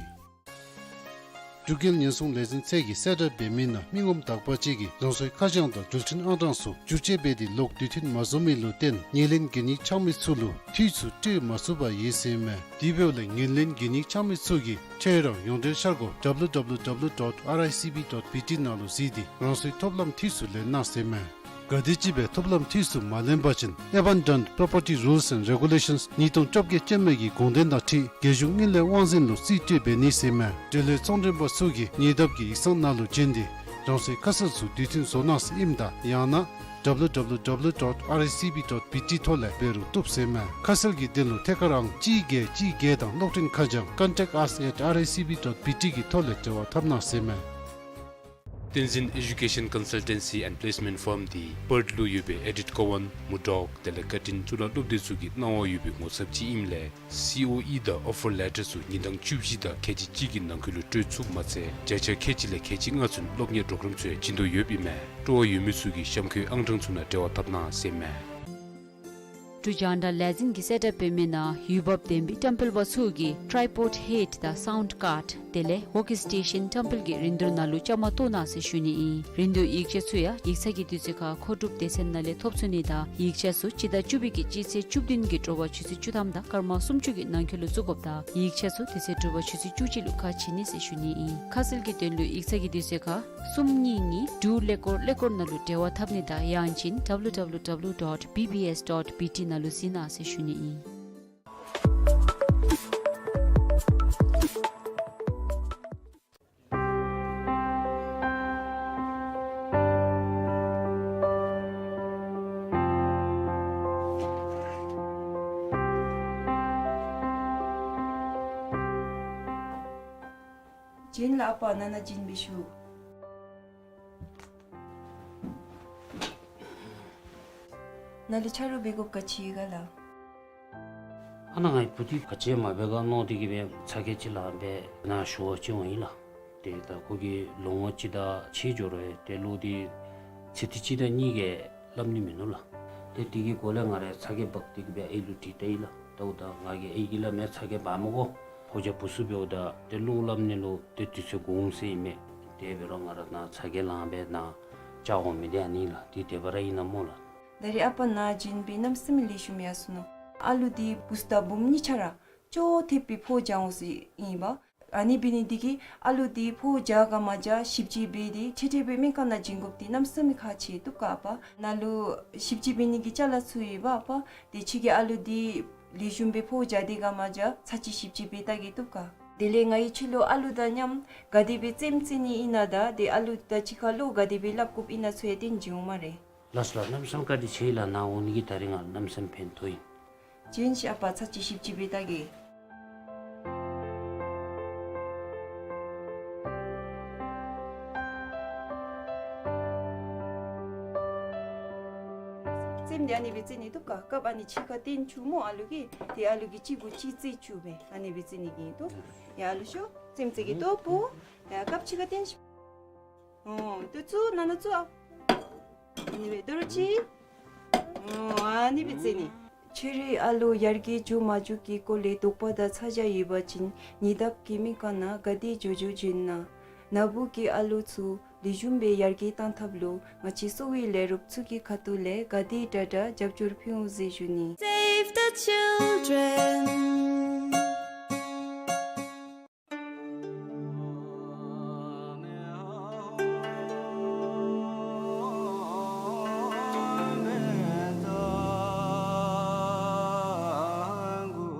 འབྲུག་རྒྱལ་ཉེན་སྲུང་ལས་འཛིན་ཚད་ཀྱིས་གསལ་བསྒྲགས་འབད་མི་ནང་མི་ངོམ་དག་པ་ཅིག་གིས་རང་སོའི་ཁ་བྱང་དང་འགྲུལ་འཕྲིན་ཨང་གྲངས་ཚུ་བསྒྱུར་བཅོས་འབད་དེ་ལོག་དུས་མཐུན་མ་བཟོ་མི་ལུ་བརྟེན་ངོས་ལེན་གན་ཡིག་འཆང་མི་ཚུ་ལུ་འཐུས་ཚུ་སྤྲོད་མ་ཚུགས་པར་ཡོད་ཟེར་མས། དེ་འབདཝ་ལས་ངོས་ལེན་གན་ཡིག་འཆང་མི་ཚུ་གིས་ཁྱོད་རའི་ཡོངས་འབྲེལ་འཆར་སྒོ་W W W dot R I C B dot B T ནང་ལུ་གཟིགས་ཏེ་རང་སོའི་ཐོབ་ལམ་འཐུས་ཚུ་ལེན་གནང་ཟེར་མས། ག་དེམ་ཅིག་སྦེ་ཐོབ་ལམ་འཐུས་ཚུ་མ་ལེན་པ་ཅིན་Abandoned Property Rules and Regulations ཉིས་སྟོང་བཅོ་བརྒྱད་ཅན་མའི་གི་དགོངས་དོན་དང་འཁྲིལ་རྒྱལ་གཞུང་དངུལ་ལས་དབང་འཛིན་ལུ་རྩིས་སྤྲོད་འབད་ནི་ཟེར་མས། འབྲེལ་ཡོད་ཚོང་མགྲོན་པ་ཚུ་གིས་ཉེ་འདབས་ཀྱི་ཡིག་ཚང་ནང་ལུ་བྱོན་ཏེ་རང་སོའི་ཁ་གསལ་ཚུ་དུས་མཐུན་བཟོ་གནང་ཟེར་ཨིནམ་ད་ཡང་ན་W W W dot R I C B dot B T ཐོག་ལས་འབད་རུང་བཏུབ་ཟེར་མས། ཁ་གསལ་གྱི་དོན་ལུ་ཐད་ཀར་ཨང་གཅིག་བརྒྱད་གཅིག་བརྒྱད་དང་གློག་འཕྲིན་ཁ་བྱང་contact us at R I C B dot B T གི་ཐོག་ལས་འབྲེལ་བ་འཐབ་གནང་ཟེར་མས། བསྟན་འཛིན་Education Consultancy and Placement Firm འདི་པརཐ་ལུ་ཡོད་པའི་ཨེ་ཌིཊ་ཀོ་ཝན་མུར་ཌོག་དེ་ལས་ཀར་ཊིན་གཙུག་ལག་སློབ་སྡེ་ཚུ་གི་གནང་བ་ཡོད་པའི་ངོ་ཚབ་ཅིག་ཨིནམ་ལས་སི་ཨོ་ཨི་དང་ཨོ་ཕར་ལེ་ཊར་ཚུ་ཉིན་གྲངས་བཅུ་བཞི་དང་ཁལ་གཅིག་གཅིག་གི་ནང་འཁོད་ལུ་སྤྲོད་ཚུགསཔ་མ་ཚད་བརྒྱ་ཆ་ཁལ་གཅིག་ལས་ཁལ་གཅིག་ལྔ་ཚུན་སློབ་གཉེར་པྲོ་གརམ་ཚུ་ཡང་བྱིན་དོ་ཡོདཔ་ཨིན་མས། སྤྲོ་བ་ཡོད་མི་ཚུ་གིས་གཤམ་འཁོད་ཨང་གྲངས་ཚུ་ནང་འབྲེལ་བ་འཐབ་གནང་ཟེར་མས། འབྲུག་རྒྱང་བསྒྲགས་ལས་འཛིན་གྱིས་གསལ་བསྒྲགས་འབད་མི་ནང་འོས་འབབ་ལྡན་པའི་བཀྲམ་སྤེལ་པ་ཚུ་གིས་ཊའི་པོཌ་ཧེཌ་དང་སའུནཌ་ཀཱརཌ་དེ་ལས་ཝོརཀ་སི་ཊེ་ཤཱན་བཀྲམ་སྤེལ་གྱི་རིན་བསྡུར་ནང་ལུ་བཅའ་མར་གཏོགས་གནང་ཟེར་ཞུ་ནི་ཨིན། རིན་བསྡུར་ཡིག་ཆ་ཚུ་ཡང་ཡིག་ཚང་གི་དུས་ཚོད་ཁར་མཁོ་སྒྲུབ་སྡེ་ཚན་ནང་ལས་ཐོབ་ཚུགས་ནི་དང་ཡིག་ཆ་ཚུ་སྤྱི་ཟླ་བཅུ་པའི་གི་སྤྱི་ཚེས་བཅུ་བདུན་གྱི་དྲོ་པ་ཆུ་ཚོད་བཅུ་ཐམ་དང་སྐར་མ་སུམ་ཅུ་གི་ནང་འཁོད་ལུ་བཙུགས་དགོཔ་དང་ཡིག་ཆ་ཚུ་དེ་ཚེ་དྲོ་པ་ཆུ་ཚོད་བཅུ་གཅིག་ལུ་ཁ་ཕྱེ་ནི་ཟེར་ཞུ་ནི་ཨིན། ཁ་གསལ་གྱི་དོན་ལུ་ཡིག་ཚང་གི་དུས་ཚོད་ཁར་གསུམ་གཉིས་གཉིས་དྲུག་ཀླད་ཀོར་ཀླད་ཀོར་ནང་ལུ་འབྲེལ་བ་འཐབ་ནི་དང་ཡང་ཅིན་W W W dot B B S dot B T ནང་ལུ་གཟིགས་གནང་ཟེར་ཞུ་ནི་ཨིན། བྱོན་ལགས་ཨ་པ། ནང་ན་བྱོན་པའི་ཤུལ། ནཱ་ལུ་ཆ་རོགས་འབད་དགོཔ་ག་ཅི་ཡོད་ག་ལགས། ཨ་ནཱ་ངེའི་བུ་འདི་ག་ཅི་མ་འབད་ག་མནོ་སྟེ་གིས་སྦེ་ཚ་གྱང་ཅིག་ལང་སྦེ་ནཱ་ཞུ་བར་བྱོན་པ་ཨིན་ལགས། ཏེ་ད་ཁོ་གིས་ལོ་ངོ་གཅིག་དང་ཕྱེད་འགྱོ་རུང་ཏེ་གློག་འདི་ཚེ་ཐིག་གཅིག་དང་གཉིས་ཀྱིས་སླབ་ནི་མིན་ནུག་ལགས། ཏེ་དེ་གི་སྒོ་ལས་ང་ར་ཚ་གྱང་འབག་སྟེ་གིས་སྦེ་ཨའི་ལུ་དྲིས་ལྟ་ཡི་ལགས། ད་འོ་ད་ང་གིས་ཨའི་གིས་སླབ་མི་ཚ་གྱང་འབག་མི་དགོ། ཕོ་རྒྱས་བུ་ཚུ་འབདཝ་ད་ཏེ་གློག་སླབ་ནི་ལུ་ཏེ་དུས་ཚོད་འགོར་འོང་ཟེར་ཨིན་མས། དེ་འབད་རུང་ང་ར་ནཱ་ཚ་གྱང་ལང་སྦེ་ནཱ་བཅར་འོང་མི་འདི་ཨ་ནི་ལགས། འདི་དེ་སྦེ་ར་ཨིན་ན་སྨོ་ལགས། ད་རེས་ཨ་པ་ནཱ་བྱོན་སྦེ་གནམ་མེད་ས་མེད་ལེགས་ཤོམ་ཡར་སོ་ནུག། ཨ་ལུ་འདི་བུཚ་དང་བུམོ་གཉིས་ཆ་ར་ཅོག་འཐདཔ་སྦེ་ཕོ་སྦྱང་འོང་ཟེར་ཨིན་པས། ཨ་ནི་འབད་ནི་འདི་གིས་ཨ་ལུ་འདི་ཕོཝ་རྒྱས་ག་མ་རྒྱས་ཞིབ་དཔྱད་འབད་དེ་འཕྲལ་འཕྲལ་སྦེ་སྨན་ཁང་ནང་བྱིན་དགོཔ་འདི་གནམ་མེད་ས་མེད་ཁག་ཆེ་བཏུབ་ག་ཨ་པ། ནཱ་ལུ་ཞིབ་དཔྱད་འབད་ནི་གི་ཅ་ལ་ཚུ་ཡོད་པ་ཨ་པ། དེ་ཁྱོད་ཀྱིས་ཨ་ལུ་འདི་ལེགས་ཤོམ་སྦེ་ཕོཝ་རྒྱས་ཏེ་ག་མ་རྒྱས་ཚར་གཅིག་ཞིབ་དཔྱད་འབད་བལྟ་གེ་བཏུབ་ག། དེ་ལས་ང་གིས་ཁྱོད་ལུ་ཨ་ལུ་དང་མཉམ་ག་དེ་སྦེ་རྩེདམོ་རྩེ་ནི་ཨིན་ན་དང་དེ་ཨ་ལུ་དང་གཅིག་ཁར་བློ་ག་དེ་སྦེ་སླབ་དགོཔ་ཨིན་ན་ཚུ་ཡང་སྟོན་བྱིན་འོང་སྨ་རེ། ལགས་སོ་ལགས། གནམ་མེད་ས་མེད་བཀའ་དྲིན་ཆེ་ལགས། ནཱ་འོང་ནི་གིས་ད་རིས་ང་གནམ་མེད་ས་མེད་ཕན་ཐོགས་ཡི། བྱོན་ཤིག་ཨ་པ། ཚར་གཅིག་ཞིབ་དཔྱད་འབད་བལྟ་གེ། རྩེདམོ་འདི་ཨ་ནི་སྦེ་རྩེ་ནི་བཏུབ་ག། རྐངམ་ཨ་ནི་གཅིག་ཁར་བཏོན་བཅུག་སྨོ་ཨ་ལུ་གིས། དེ་ཨ་ལུ་གིས་གཅིག་གུ་གཅིག་རྩེ་བཅུག་སྦེ་ཨ་ནི་སྦེ་རྩེ་ནི་གི་ཨིན་ཏོ། ཡ་ཨ་ལུ་ཤོག། རྩེདམོ་རྩེ་གེ་ཏོ་པོ། ཡ་རྐངམ་གཅིག་ཁར་བཏོན་ཤིག། ཨོ་ཏེ་བཙུགས། ནང་ན་བཙུགས་ཨ། ཨ་ནི་སྦེ་དོ་རུང་གཅིག། ཨོ་ཨ་ནི་སྦེ་རྩེ་ནི། ཁྱོད་རའི་ཨ་ལུ་ཡར་རྒྱས་འགྱོ་མ་འགྱོ་གི་སྐོར་ལས་དོགས་པ་དང་ཚ་གྱང་ཡོད་པ་ཅིན་ཉེ་འདབས་ཀྱི་སྨན་ཁང་ནང་ག་དེ་མགྱོགས་མགྱོགས་བྱོན་གནང་། ནཱ་བུ་གི་ཨ་ལུ་ཚུ་ལེགས་ཤོམ་སྦེ་ཡར་རྒྱས་གཏང་ཐབས་ལུ་ང་བཅས་གསོ་བའི་ལས་རོགསཔ་ཚུ་གི་ཁ་ཐུག་ལས་ག་དེ་དྲག་དྲག་རྒྱབ་སྐྱོར་ཕུལ་འོང་ཟེར་ཞུ་ནི། Save the children.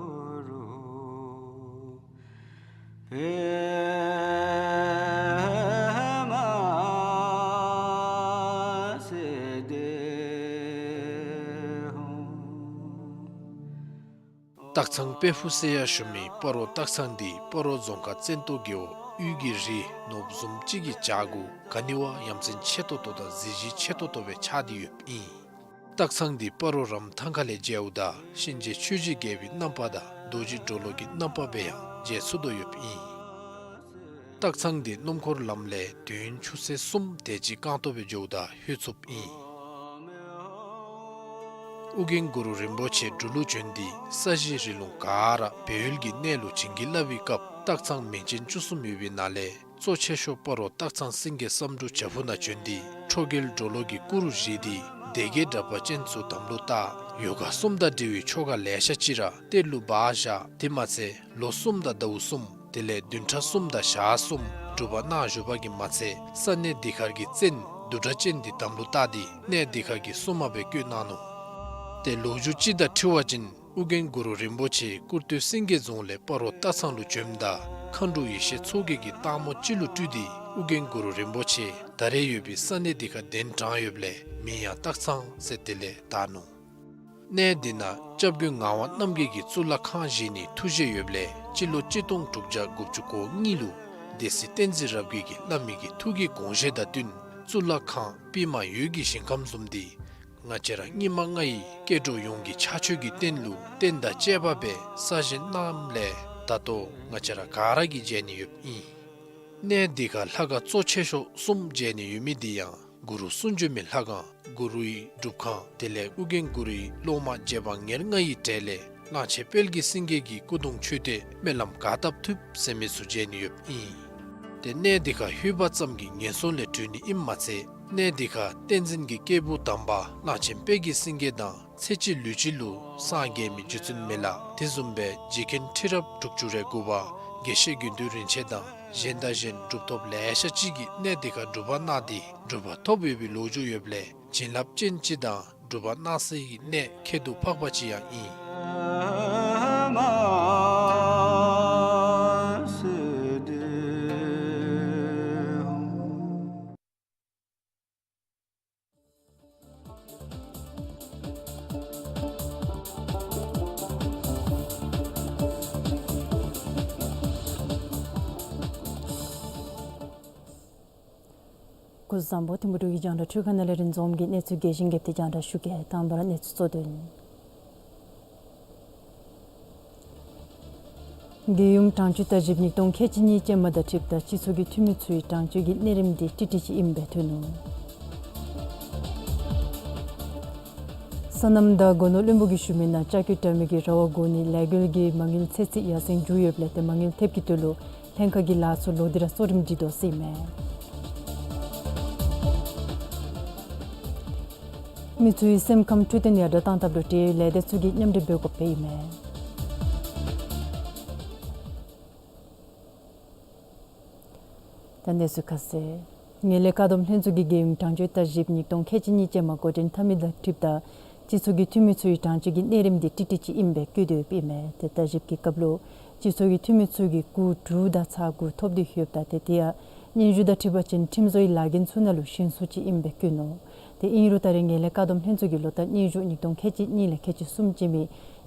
སྟག་ཚང་དཔལ་ཕུག་ཟེར་ཡང་ཞུ་མི་སྤ་རོ་སྟག་ཚང་འདི་སྤ་རོ་རྫོང་ཁག་བཙན་ཏོ་རྒེད་འོག་དབུས་ཀྱི་རི་ནོར་བུ་བཟུམ་ཅིག་གི་བྱག་གུ་ག་ནི་བ་ཡ་མཚན་ཆེ་ཏོག་ཏོ་དང་གཟི་བརྗིད་ཆེ་ཏོག་ཏོ་སྦེ་ཆགས་ཏེ་ཡོདཔ་ཨིན། སྟག་ཚང་འདི་སྤ་རོ་རམ་ཐང་ཁ་ལས་མཇལཝ་ད་གཤིན་རྗེ་ཆོས་ཀྱི་རྒྱལ་པོའི་རྣམ་པ་དང་རྡོ་རྗེ་གྲོ་ལོད་ཀྱི་རྣམ་པ་སྦེ་ཡང་མཇལ་ཚུགས་དོ་ཡོདཔ་ཨིན། སྟག་ཚང་འདི་སྣུམ་འཁོར་ལམ་ལས་དུས་ཡུན་ཆུ་ཚོད་གསུམ་དེ་ཅིག་རྐང་སྟོང་སྦེ་འགྱོཝ་ད་ལྷོད་ཚུགསཔ་ཨིན། ཨོ་རྒྱན་གུ་རུ་རིན་པོ་ཆེ་འབྲུག་ལུ་བྱོན་ཏེ་ས་གཞི་རི་ལུང་ག་ར་སྦས་ཡུལ་གྱི་གནས་ལུ་བྱིན་གྱིས་བརླབས་པའི་སྐབས་སྟག་ཚང་མིང་ཅན་བཅུ་གསུམ་ཡོད་པའི་ནང་ལས་གཙོ་ཆེ་ཤོས་སྤ་རོ་སྟག་ཚང་སེང་གེ་བསམ་འགྲུབ་བྱག་ཕུག་ནང་བྱོན་ཏེ་ཁྲོ་རྒྱལ་གྲོ་ལོད་ཀྱི་སྐུ་རུ་བཞེངས་ཏེ་སྡེ་བརྒྱད་དྲེགས་པ་ཅན་ཚུ་དམ་ལུ་བཏགས། ཡོ་ག་གསུམ་དང་འབྲེལ་བའི་ཆོ་ག་ལེ་ཤ་ཅིག་ར་གཏེར་ལུ་སྦ་བཞག། དེ་མ་ཚད་ལོ་གསུམ་དང་ཟླཝ་གསུམ་དེ་ལས་བདུན་ཕྲག་གསུམ་དང་ཞག་གསུམ་སྒྲུབ་པ་གནང་བཞུགས་པ་གིས་མ་ཚད་ས་གནས་འདི་ཁར་གྱི་བཙན་བདུད་དྲེགས་ཅན་འདི་དམ་ལུ་བཏགས་ཏེ་གནས་འདི་ཁར་གྱི་སྲུང་མ་སྦེ་བསྐོས་གནང་ནུག། ཏེ་ལོ་རྒྱུས་ཅིག་དང་འཁྲིལ་བ་ཅིན་ཨོ་རྒྱན་གུ་རུ་རིན་པོ་ཆེ་སྐུར་སྟོད་སེང་གེ་རྫོང་ལས་སྤ་རོ་སྟག་ཚང་ལུ་བྱོནམ་ད་མཁའ་འགྲོ་ཡེ་ཤེས་མཚོ་རྒྱལ་གྱིས་སྟག་མོ་ཅིག་ལུ་སྤྲུལ་ཏེ་ཨོ་རྒྱན་གུ་རུ་རིན་པོ་ཆེ་ད་རེས་ཡོད་པའི་ས་གནས་འདི་ཁར་གདན་དྲངས་ཡོདཔ་ལས་མིང་ཡང་སྟག་ཚང་ཟེར་དེ་ལས་བཏགས་ནུག། གནས་འདི་ནང་སྐྱབས་མགོན་ངག་དབང་རྣམ་རྒྱལ་གྱིས་གཙུག་ལག་ཁང་བཞེངས་ནིའི་ཐུགས་བཞེད་ཡོདཔ་ལས་སྤྱི་ལོ་གཅིག་སྟོང་དྲུག་བརྒྱ་དགུ་བཅུ་གོ་གཉིས་ལུ་སྡེ་སྲིད་བསྟན་འཛིན་རབ་རྒྱས་ཀྱིས་བླ་མའི་གི་ཐུགས་ཀྱི་དགོངས་བཞེད་དང་བསྟུན་གཙུག་ལག་ཁང་པདྨ་འོད་ཀྱི་ཞིང་ཁམས་བཟུམ་འདི་ང་བཅས་ར་སྙིགས་མ་ལྔ་ཡི་སྐྱེ་འགྲོ་ཡོངས་ཀྱི་ཕྱག་མཆོད་ཀྱི་རྟེན་ལུ་རྟེན་དང་བཅས་པ་སྦེ་གསར་བཞེངས་གནངམ་ལས་ད་ལྟོ་ང་བཅས་ར་ག་ར་གིས་མཇལ་ནི་ཡོདཔ་ཨིན། གནས་འདི་ཁར་ལྷ་ཁང་གཙོ་ཆེ་ཤོས་གསུམ་མཇལ་ནི་ཡོད་མི་འདི་ཡང་གུ་རུ་གསུང་བྱོན་མའི་ལྷ་ཁང་གུ་རུའི་སྒྲུབ་ཁང་དེ་ལས་ཨོ་རྒྱན་གུ་རུའི་སློབ་མ་རྗེ་འབངས་ཉེར་ལྔ་ཡི་གྲས་ལས་གླང་ཆེན་དཔལ་གྱི་སེང་གེ་གི་སྐུ་གདུང་མཆོད་རྟེན་སྨོན་ལམ་ག་བཏབ་ཐུབ་ཟེར་མི་ཚུ་མཇལ་ནི་ཡོདཔ་ཨིན། ཏེ་གནས་འདི་ཁར་ལྷོད་པ་ཙམ་གྱིས་ངན་སོང་ལས་གྲོལ་ནི་ཨིནམ་མ་ཚད་གནས་འདི་ཁར་བསྟན་འཛིན་གྱི་སྐྱེས་བུ་དམ་པ་གླང་ཆེན་དཔལ་གྱི་སེང་གེ་དང་ཚེ་གཅིག་ལུས་གཅིག་ལུ་སངས་རྒྱས་མི་རྗེ་བཙུན་མི་ལ་དེ་བཟུམ་སྦེ་རྗེ་མཁན་ཁྲི་རབས་དྲུག་ཅུ་རེ་དགུ་པ་དགེ་བཤེས་དགེ་འདུན་རིན་ཆེན་དང་གཞན་དང་གཞན་གྲུབ་ཐོབ་ལེ་ཤ་ཅིག་གིས་གནས་འདི་ཁར་སྒྲུབ་པ་གནང་སྟེ་གྲུབ་པ་ཐོབ་ཡོད་པའི་ལོ་རྒྱུས་ཡོདཔ་ལས་བྱིན་རླབས་ཅན་ཅིག་དང་སྒྲུབ་པ་གནང་སའི་གནས་ཁྱད་དུ་འཕགས་པ་ཅིག་ཡང་ཨིན། སྐུ་གཟུགས་བཟང་པོ། ཐིམ་ཕུག་འབྲུག་གི་རྒྱང་བསྒྲགས་འཕྲུལ་ཁང་ནང་ལས་རིན་འཛོམས་ཀྱིས་གནས་ཚུལ་རྒྱས་ཤིང་རྒྱས་པ་དེ་རྒྱང་བསྒྲགས་ཞུ་གེ། དང་པ་ར་གནས་ཚུལ་གཙོ་དོན། རྒྱལ་ཡུམ་གྲངས་བཅུ་རྩ་བཞི་པ་ཉིས་སྟོང་ཁལ་གཅིག་གཉིས་ཅན་མ་དང་འཁྲིལཝ་ད་སྤྱི་ཚོགས་ཀྱི་འཐུས་མི་ཚུའི་གྲངས་བཅོས་ཀྱི་གནས་རིམ་དེ་ཏིག་ཏིག་ཅིག་ཨིནམ་སྦེ་ཐོན་ནུག། སོ་ནམ་དང་སྒོ་ནོར་བློན་པོ་གིས་ཞུ་མི་ནང་ལྕགས་ཀྱུ་དྲ་མིག་གི་ར་བ་བསྒོར་ནི་ལས་འགུལ་གྱིས་མ་དངུལ་ཚད་ཚད་ཡར་སེང་འགྱོ་ཡོདཔ་ལས་ཏེ་མ་དངུལ་ཐེབས་ཀྱི་དོན་ལུ་ལྷན་ཁག་གི་ལཱ་ཚུ་ལོག་སྟེ་ར་གཙོ་རིམ་སྒྲིག་དོ་ཟེར་ཨིན་མས། མི་ཚུའི་སེམས་ཁམས་འཕྲོད་བསྟེན་ཡར་དྲག་གཏང་ཐབས་ལུ་འབྲེལ་ཡོད་ལས་སྡེ་ཚུ་གིས་མཉམ་འབྲེལ་འབད་དགོཔ་སྦེ་ཨིན་མས། ད་གནས་ཚུལ་ཁ་གསལ། ངན་ལྷད་བཀག་སྡོམ་ལྷན་ཚོགས་ཀྱི་རྒྱལ་ཡོངས་གྲངས་བཅད་བརྟག་ཞིབ་ཉིས་སྟོང་ཁལ་གཅིག་གཉིས་ཅན་མ་འགོ་འདྲེན་འཐབ་མི་དང་འཁྲིལཝ་ད་སྤྱི་ཚོགས་ཀྱི་འཐུས་མི་ཚུ་ཡི་གྲངས་བཅད་ཀྱི་གནས་རིམ་འདི་ཀྲིག་ཀྲི་ཅིག་ཨིནམ་སྦེ་བཀོད་དེ་ཡོདཔ་ཨིན་མས། ཏེ་བརྟག་ཞིབ་ཀྱི་སྐབས་ལུ་སྤྱི་ཚོགས་ཀྱི་འཐུས་མི་ཚུ་གིས་སྐུགས་དྲུག་དང་ཚར་དགུ་ཐོབ་སྟེ་ཡོདཔ་ད་ཏེ་དེ་ཡང་སྙན་ཞུ་དང་འཁྲིལ་བ་ཅིན་ཁྲིམས་བཟོ་ཡི་ལཱ་འགན་ཚུ་ནང་ལུ་ཞན་སུ་ཅིག་ཨིནམ་སྦེ་བཀོད་ནུག། ཏེ་ཨིན་རུང་ད་རེས་ངན་ལྷད་བཀག་སྡོམ་ལྷན་ཚོགས་ཀྱི་ལོ་བསྟར་སྙན་ཞུ་ཉིས་སྟོང་ཁལ་གཅིག་གཉིས་ལས་ཁལ་གཅིག་གསུམ་ཅན་མའི་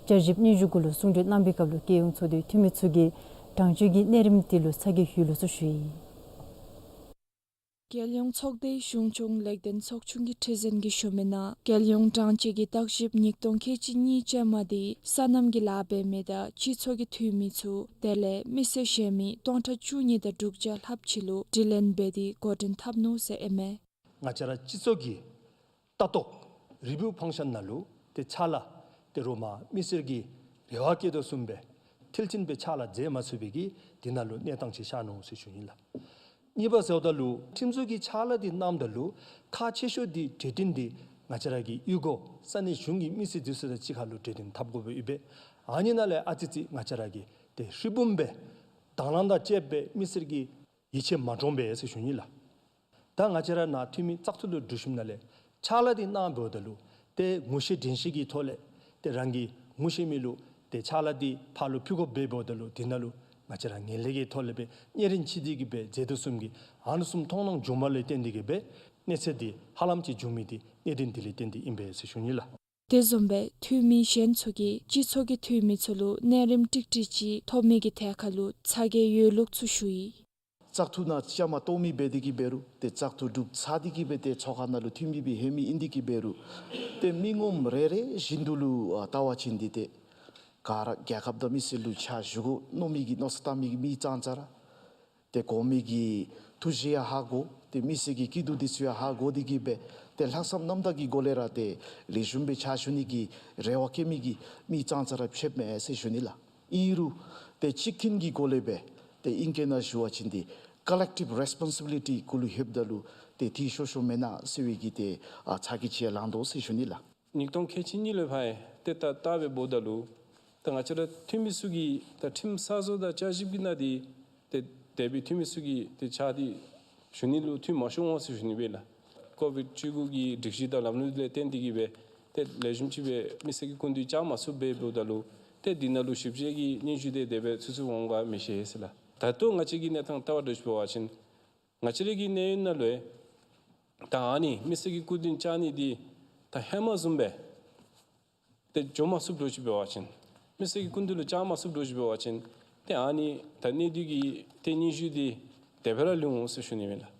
བསྐྱར་ཞིབ་སྙན་ཞུ་གུ་ལུ་གསུང་གྲོས་གནང་བའི་སྐབས་ལུ་རྒྱལ་ཡོངས་ཚོགས་འདུའི་འཐུས་མི་ཚུ་གིས་གྲངས་བཅད་ཀྱི་གནས་རིམ་དེ་ལུ་ཚ་གྱང་ཡོད་ལུགས་ཚུ་ཞུ་ཡི། རྒྱལ་ཡོངས་ཚོགས་སྡེ་གཞུང་སྐྱོང་ལེགས་ལྡན་ཚོགས་ཆུང་གི་ཁྲི་འཛིན་གྱིས་ཞུ་མི་ནང་རྒྱལ་ཡོངས་གྲངས་བཅད་ཀྱི་བརྟག་ཞིབ་ཉིས་སྟོང་ཁལ་གཅིག་གཉིས་ཅན་མ་དེ་སོ་ནམ་གྱི་ལཱ་འབད་མི་དང་སྤྱི་ཚོགས་ཀྱི་འཐུས་མི་ཚུ་དེ་ལས་མི་སེར་གཞན་མི་སྟོང་ཕྲག་བཅུ་གཉིས་དང་དྲུག་བརྒྱ་ལྷགཔ་ཅིག་ལུ་དྲི་ལན་འབད་དེ་འགོ་འདྲེན་འཐབ་ནུག་ཟེར་ཨིན་མས། ང་བཅས་ར་སྤྱི་ཚོགས་ཀྱི་ལྟ་རྟོག་རི་བིའུ་ཕང་ཤཱན་ནང་ལུ་ཏེ་ཕྱག་ལཱ་ཏེ་རོགས་མ་མི་སེར་གྱི་རེ་བ་བསྐྱེད་དོ་བཟུམ་སྦེ་མཐིལ་ཕྱིན་སྦེ་ཕྱག་ལཱ་མཛད་མ་ཚུགས་པའི་གི་དེ་ནང་ལུ་གནས་སྟངས་ཅིག་ཤར་ནུག་ཟེར་ཞུ་ནི་ལགས། གཉིས་པ་ཟེརཝ་ད་ལུ་ཁྲིམས་བཟོ་གི་ཕྱག་ལཱ་འདི་གནངམ་ད་ལུ་ཁག་ཆེ་ཤོས་འདི་གྲོས་བསྟུན་འདི་ང་བཅས་ར་གི་གཡུས་སྒོ་ས་གནས་གཞུང་གི་མི་སེར་འདི་ཚུ་དང་གཅིག་ཁར་ལུ་གྲོས་བསྟུན་འཐབ་དགོཔ་ཡོདཔ་སྦེ་ཨ་ནི་ནང་ལས་ཨ་ཙི་ཙི་ང་བཅས་ར་གིས་ཏེ་ཧྲིལ་བུམ་སྦེ་དང་བླངས་དང་བཅསཔ་སྦེ་མི་སེར་གྱི་ཡིད་ཆེས་མ་འདྲོངས་པས་ཟེར་ཞུ་ནི་ལགས། ད་ང་བཅས་ར་ནཱ་འཐུས་མི་བཙག་འཐུ་ལུ་འགྲུལ་ཞིནམ་ལས་ཕྱག་ལཱ་འདི་གནང་འབདཝ་ད་ལུ་ཏེ་ངོ་ཤེས་དྲན་ཤེས་ཀྱི་ཐོག་ལས་ཏེ་རང་གི་ངོ་ཤེས་མི་ལུ་ཏེ་ཕྱག་ལཱ་འདི་ཕར་ལུ་ཕུལ་དགོཔ་འབདཝ་ད་ལུ་དེ་ནང་ལུ་ང་བཅས་ར་ངན་ལྷད་ཀྱི་ཐོག་ལས་སྦེ་གཉེར་རིམ་ཅིག་འདི་གིས་སྦེ་མཛད་དོ་བཟུམ་གྱི་ཨ་ནི་བཟུམ་མཐོང་སྣང་བྱུངམ་ལས་བརྟེན་འདི་གིས་སྦེ་གནས་ཚུལ་འདི་ཧ་ལམ་ཅིག་བྱུང་མི་འདི་གནད་དོན་འདི་ལས་བརྟེན་ཏེ་ཨིན་པས་ཟེར་ཞུ་ནི་ལགས། དེ་བཟུམ་སྦེ་འཐུས་མི་གཞན་ཚུ་གིས་སྤྱི་ཚོགས་ཀྱི་འཐུས་མི་ཚུ་ལུ་གནས་རིམ་ཀྲིག་ཀྲི་ཅིག་ཐོབ་མི་གི་ཐད་ཁར་ལུ་ཚ་གྱང་ཡོད་ལུགས་ཚུ་ཞུ་ཡི། བཙག་འཐུ་ནང་བཅའ་མར་གཏོགས་མི་འབད་དེ་གིས་འབད་རུང་ཏེ་བཙག་འཐུ་གྲུབ་ཚར་ཏེ་གིས་སྦེ་ཏེ་ཚོགས་ཁང་ནང་ལུ་འཐུས་མི་སྦེ་ལྷོད་མི་ཨིན་ཏེ་གིས་འབད་རུང་ཏེ་མི་ངོམ་རེ་རེ་བཞིན་དུ་ལུ་ཨ་བལྟ་བ་ཅིན་འདི་ཏེ་ག་ར་རྒྱལ་ཁབ་དང་མི་སེར་ལུ་ཕྱག་ཞུ་དགོ་མནོ་མི་གི་མནོ་བསམ་བཏང་མི་གི་མི་ཙང་ཙ་ར་ཏེ་གོ་མི་གི་ཐུགས་བཞེད་ཡང་ཧ་གོ། ཏེ་མི་སེར་གྱི་སྐྱིད་སྡུག་འདི་ཚུ་ཡང་ཧ་གོ་སྟེ་གིས་སྦེ་ཏེ་ལྷག་བསམ་རྣམ་དག་གི་སྒོ་ལས་ར་ཏེ་ལེགས་ཤོམ་སྦེ་ཕྱག་ཞུ་ནི་གི་རེ་བ་བསྐྱེད་མི་གི་མི་ཙང་ཙ་ར་ཕྱདཔ་མས་ཟེར་ཞུ་ནི་ལགས། ཨིན་རུང་ཏེ་གཅིག་མཐུན་གྱི་སྒོ་ལས་སྦེ་ཏེ་ཨིང་སྐད་ནང་ཞུ་བ་ཅིན་འདི་ཀོ་ལེག་ཊིབ་རེས་པོན་སི་བི་ལི་ཊི་གུ་ལུ་ལྷོདཔ་ད་ལུ་ཏེ་འཐུས་ཤོར་ཤོརཝ་མེན་ན་ཟེར་བའི་གི་ཏེ་ཨ་ཚ་གྱང་ཅིག་ཡང་ལང་དོ་ཟེར་ཞུ་ནི་ལགས། ཉིས་སྟོང་ཁལ་གཅིག་གཉིས་ལུ་ཕར་ཏེ་ད་ལྟ་སྦེ་འབདཝ་ད་ལུ་ད་ང་བཅས་ར་འཐུས་མི་ཚུ་གིས་ད་ཁྲིམས་གསར་བཟོ་དང་བསྐྱར་ཞིབ་ཀྱི་ནང་འདི་ཏེ་འདས་པའི་འཐུས་མི་ཚུ་གིས་ཏེ་ཕྱག་འདི་ཞུ་ནི་ལུ་འཐུས་མ་ཤོར་འོང་ཟེར་ཞུ་ནི་སྦེ་ལགས། ཀོ་བིཌ་བཅུ་དགུ་གི་སྒྲིག་གཞི་དང་ལམ་ལུགས་ལས་བརྟེན་ཏེ་གིས་སྦེ་ཏེ་ལེགས་ཤོམ་ཅིག་སྦེ་མི་སེར་གྱི་སྐུ་མདུན་བཅར་མ་ཚུགསཔ་སྦེ་འབདཝ་ད་ལུ་ཏེ་འདི་ནང་ལུ་ཞིབ་དཔྱད་ཀྱི་སྙན་ཞུ་འདི་དེ་སྦེ་ཚུན་ཚོད་འོང་ག་མི་ཤེས་ཟེར་ལགས། ད་ལྟོ་ང་བཅས་ཀྱི་གནས་སྟངས་ལྟ་བར་འགྱོ་ཞིནམ་འབད་བ་ཅིན་ང་བཅས་ར་གི་གནས་ཡུན་ནང་ལུ་ད་ཨ་ནི་མི་སེར་གྱི་སྐུ་མདུན་བཅར་ནི་འདི་ད་ཧེ་མ་བཟུམ་སྦེ་ཏེ་འགྱོ་མ་ཚུགསཔ་འགྱོ་ཞིནམ་འབད་བ་ཅིན་མི་སེར་གྱི་སྐུ་མདུན་ལུ་བཅར་མ་ཚུགསཔ་འགྱོ་ཞིནམ་འབད་བ་ཅིན་ཏེ་ཨ་ནི་ད་གནད་སྡུད་ཀྱི་ཏེ་སྙན་ཞུ་འདི་དེ་སྦེ་ར་ལུས་འོང་ཟེར་ཞུ་ནི་མས་ལགས།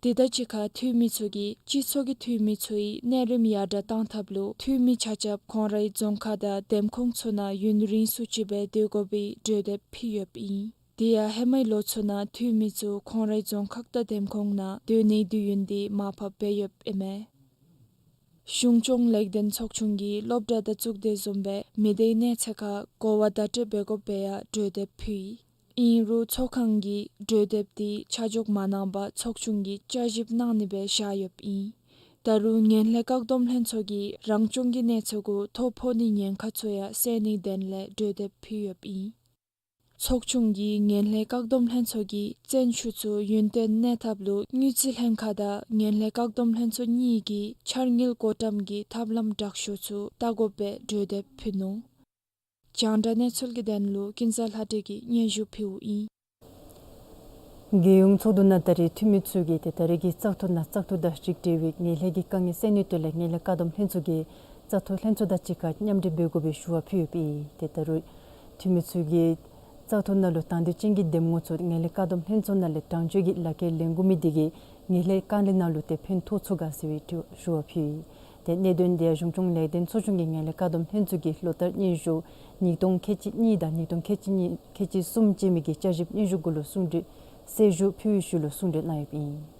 དེ་དང་གཅིག་ཁར་འཐུས་མི་ཚུ་གིས་སྤྱི་ཚོགས་ཀྱི་འཐུས་མི་ཚུ་ཡི་གནས་རིམ་ཡར་དྲག་གཏང་ཐབས་ལུ་འཐུས་མི་ཆ་ཁྱབ་ཁོང་རའི་རྫོང་ཁག་དང་འདེམས་ཁོངས་ཚུ་ནང་ཡུན་རིང་སུ་ཅིག་སྦེ་སྡོད་དགོ་པའི་གྲོས་འདེབས་ཕུལ་ཡོདཔ་ཨིན། དེ་ཡང་ཧེ་མའི་ལོ་ཚུ་ནང་འཐུས་མི་ཚུ་ཁོང་རའི་རྫོང་ཁག་དང་འདེམས་ཁོངས་ནང་སྡོད་ནིའི་དུས་ཡུན་འདི་མར་ཕབ་འབད་ཡོདཔ་ཨིན་མས། གཞུང་སྐྱོང་ལེགས་ལྡན་ཚོགས་ཆུང་གིས་སློབ་གྲྭ་དང་གཙུག་སྡེ་བཟུམ་སྦེ་མི་སྡེའི་གནས་ཚད་ཁར་གོ་བ་བརྡ་སྤྲོད་འབད་དགོཔ་སྦེ་ཡང་གྲོས་འདེབས་ཕུལ་ཡི། ཨིན་རུང་ཚོགས་ཁང་གིས་གྲོས་འདེབས་འདི་ཆ་འཇོག་མ་གནང་པར་ཚོགས་ཆུང་གིས་བསྐྱར་ཞིབ་གནང་ནི་སྦེ་བཞག་ཡོདཔ་ཨིན། ད་རུང་ངན་ལྷད་བཀག་སྡོམ་ལྷན་ཚོགས་ཀྱིས་རང་སྐྱོང་གི་གནས་ཚད་གུ་ཐོ་ཕོག་ནིའི་ཉེན་ཁ་ཚུ་ཡང་བསལ་ནིའི་དོན་ལས་གྲོས་འདེབས་ཕུལ་ཡོདཔ་ཨིན། ཚོགས་ཆུང་གིས་ངན་ལྷད་བཀག་སྡོམ་ལྷན་ཚོགས་ཀྱི་བཙན་ཤུགས་ཚུ་ཡུན་བརྟན་གནས་ཐབས་ལུ་དངུལ་རྩིས་ལྷན་ཁག་དང་ངན་ལྷད་བཀག་སྡོམ་ལྷན་ཚོགས་གཉིས་ཀྱི་འཆར་དངུལ་བགོ་བཀྲམ་གྱི་ཐབས་ལམ་དྲག་ཤོས་ཚུ་བལྟ་དགོཔ་སྦེ་གྲོས་འདེབས་ཕུལ་ནུག། རྒྱང་བསྒྲགས་གནས་ཚུལ་གྱི་དོན་ལུ་ཀུན་བཟང་ལྷ་སྒྲོན་གྱིས་སྙན་ཞུ་ཕུལཝ་ཨིན། རྒྱལ་ཡོངས་ཚོགས་འདུ་ནང་ད་རེས་འཐུས་མི་ཚུ་གིས་ཏེ་ད་རེས་ཀྱི་བཙག་འཐུ་ནང་བཙག་འཐུ་དང་རིགས་འབྲེལ་བའི་ངན་ལྷད་ཀྱི་དཀའ་ངལ་སེལ་ནིའི་དོན་ལས་ངན་ལྷད་བཀག་སྡོམ་ལྷན་ཚོགས་ཀྱི་བཙག་འཐུ་ལྷན་ཚོགས་དང་གཅིག་ཁར་མཉམ་འབྲེལ་འབད་དགོ་པའི་ཞུ་བ་ཕུལ་ཡོདཔ་ཨིན། ཏེ་ད་རུང་འཐུས་མི་ཚུ་གིས་བཙག་འཐུ་ནང་ལུ་དང་འདོད་ཅན་གྱི་འདེམས་ངོ་ཚུ་ངན་ལྷད་བཀག་སྡོམ་ལྷན་ཚོགས་ནང་ལས་གྲངས་བཅད་ཀྱི་ལག་ཁྱེར་ལེན་དགོ་མི་དེ་གིས་ངན་ལྷད་དཀའ་ངལ་ནང་ལུ་ཏེ་ཕན་ཐོགས་ཚུགས་ག་ཟེར་བའི་ཞུ་བ་ཕུལ་ཡི། ཏེ་གནད་དོན་དེ་གཞུང་སྐྱོང་ལེགས་ལྡན་ཚོགས་ཆུང་གིས་ངན་ལྷད་བཀག་སྡོམ་ལྷན་ཚོགས་ཀྱི་ལོ་བསྟར་སྙན་ཞུ་ཉིས་སྟོང་ཁལ་གཅིག་གཉིས་དང་ཉིས་སྟོང་ཁལ་གཅིག་གཉིས་ཁལ་གཅིག་གསུམ་ཅན་མའི་གི་བསྐྱར་ཞིབ་སྙན་ཞུ་གུ་ལུ་གསུང་གྲོས་གསལ་ཞུ་ཕུལ་བའི་ཤུལ་ལུ་གསུང་གྲོས་གནང་ཡོདཔ་ཨིན།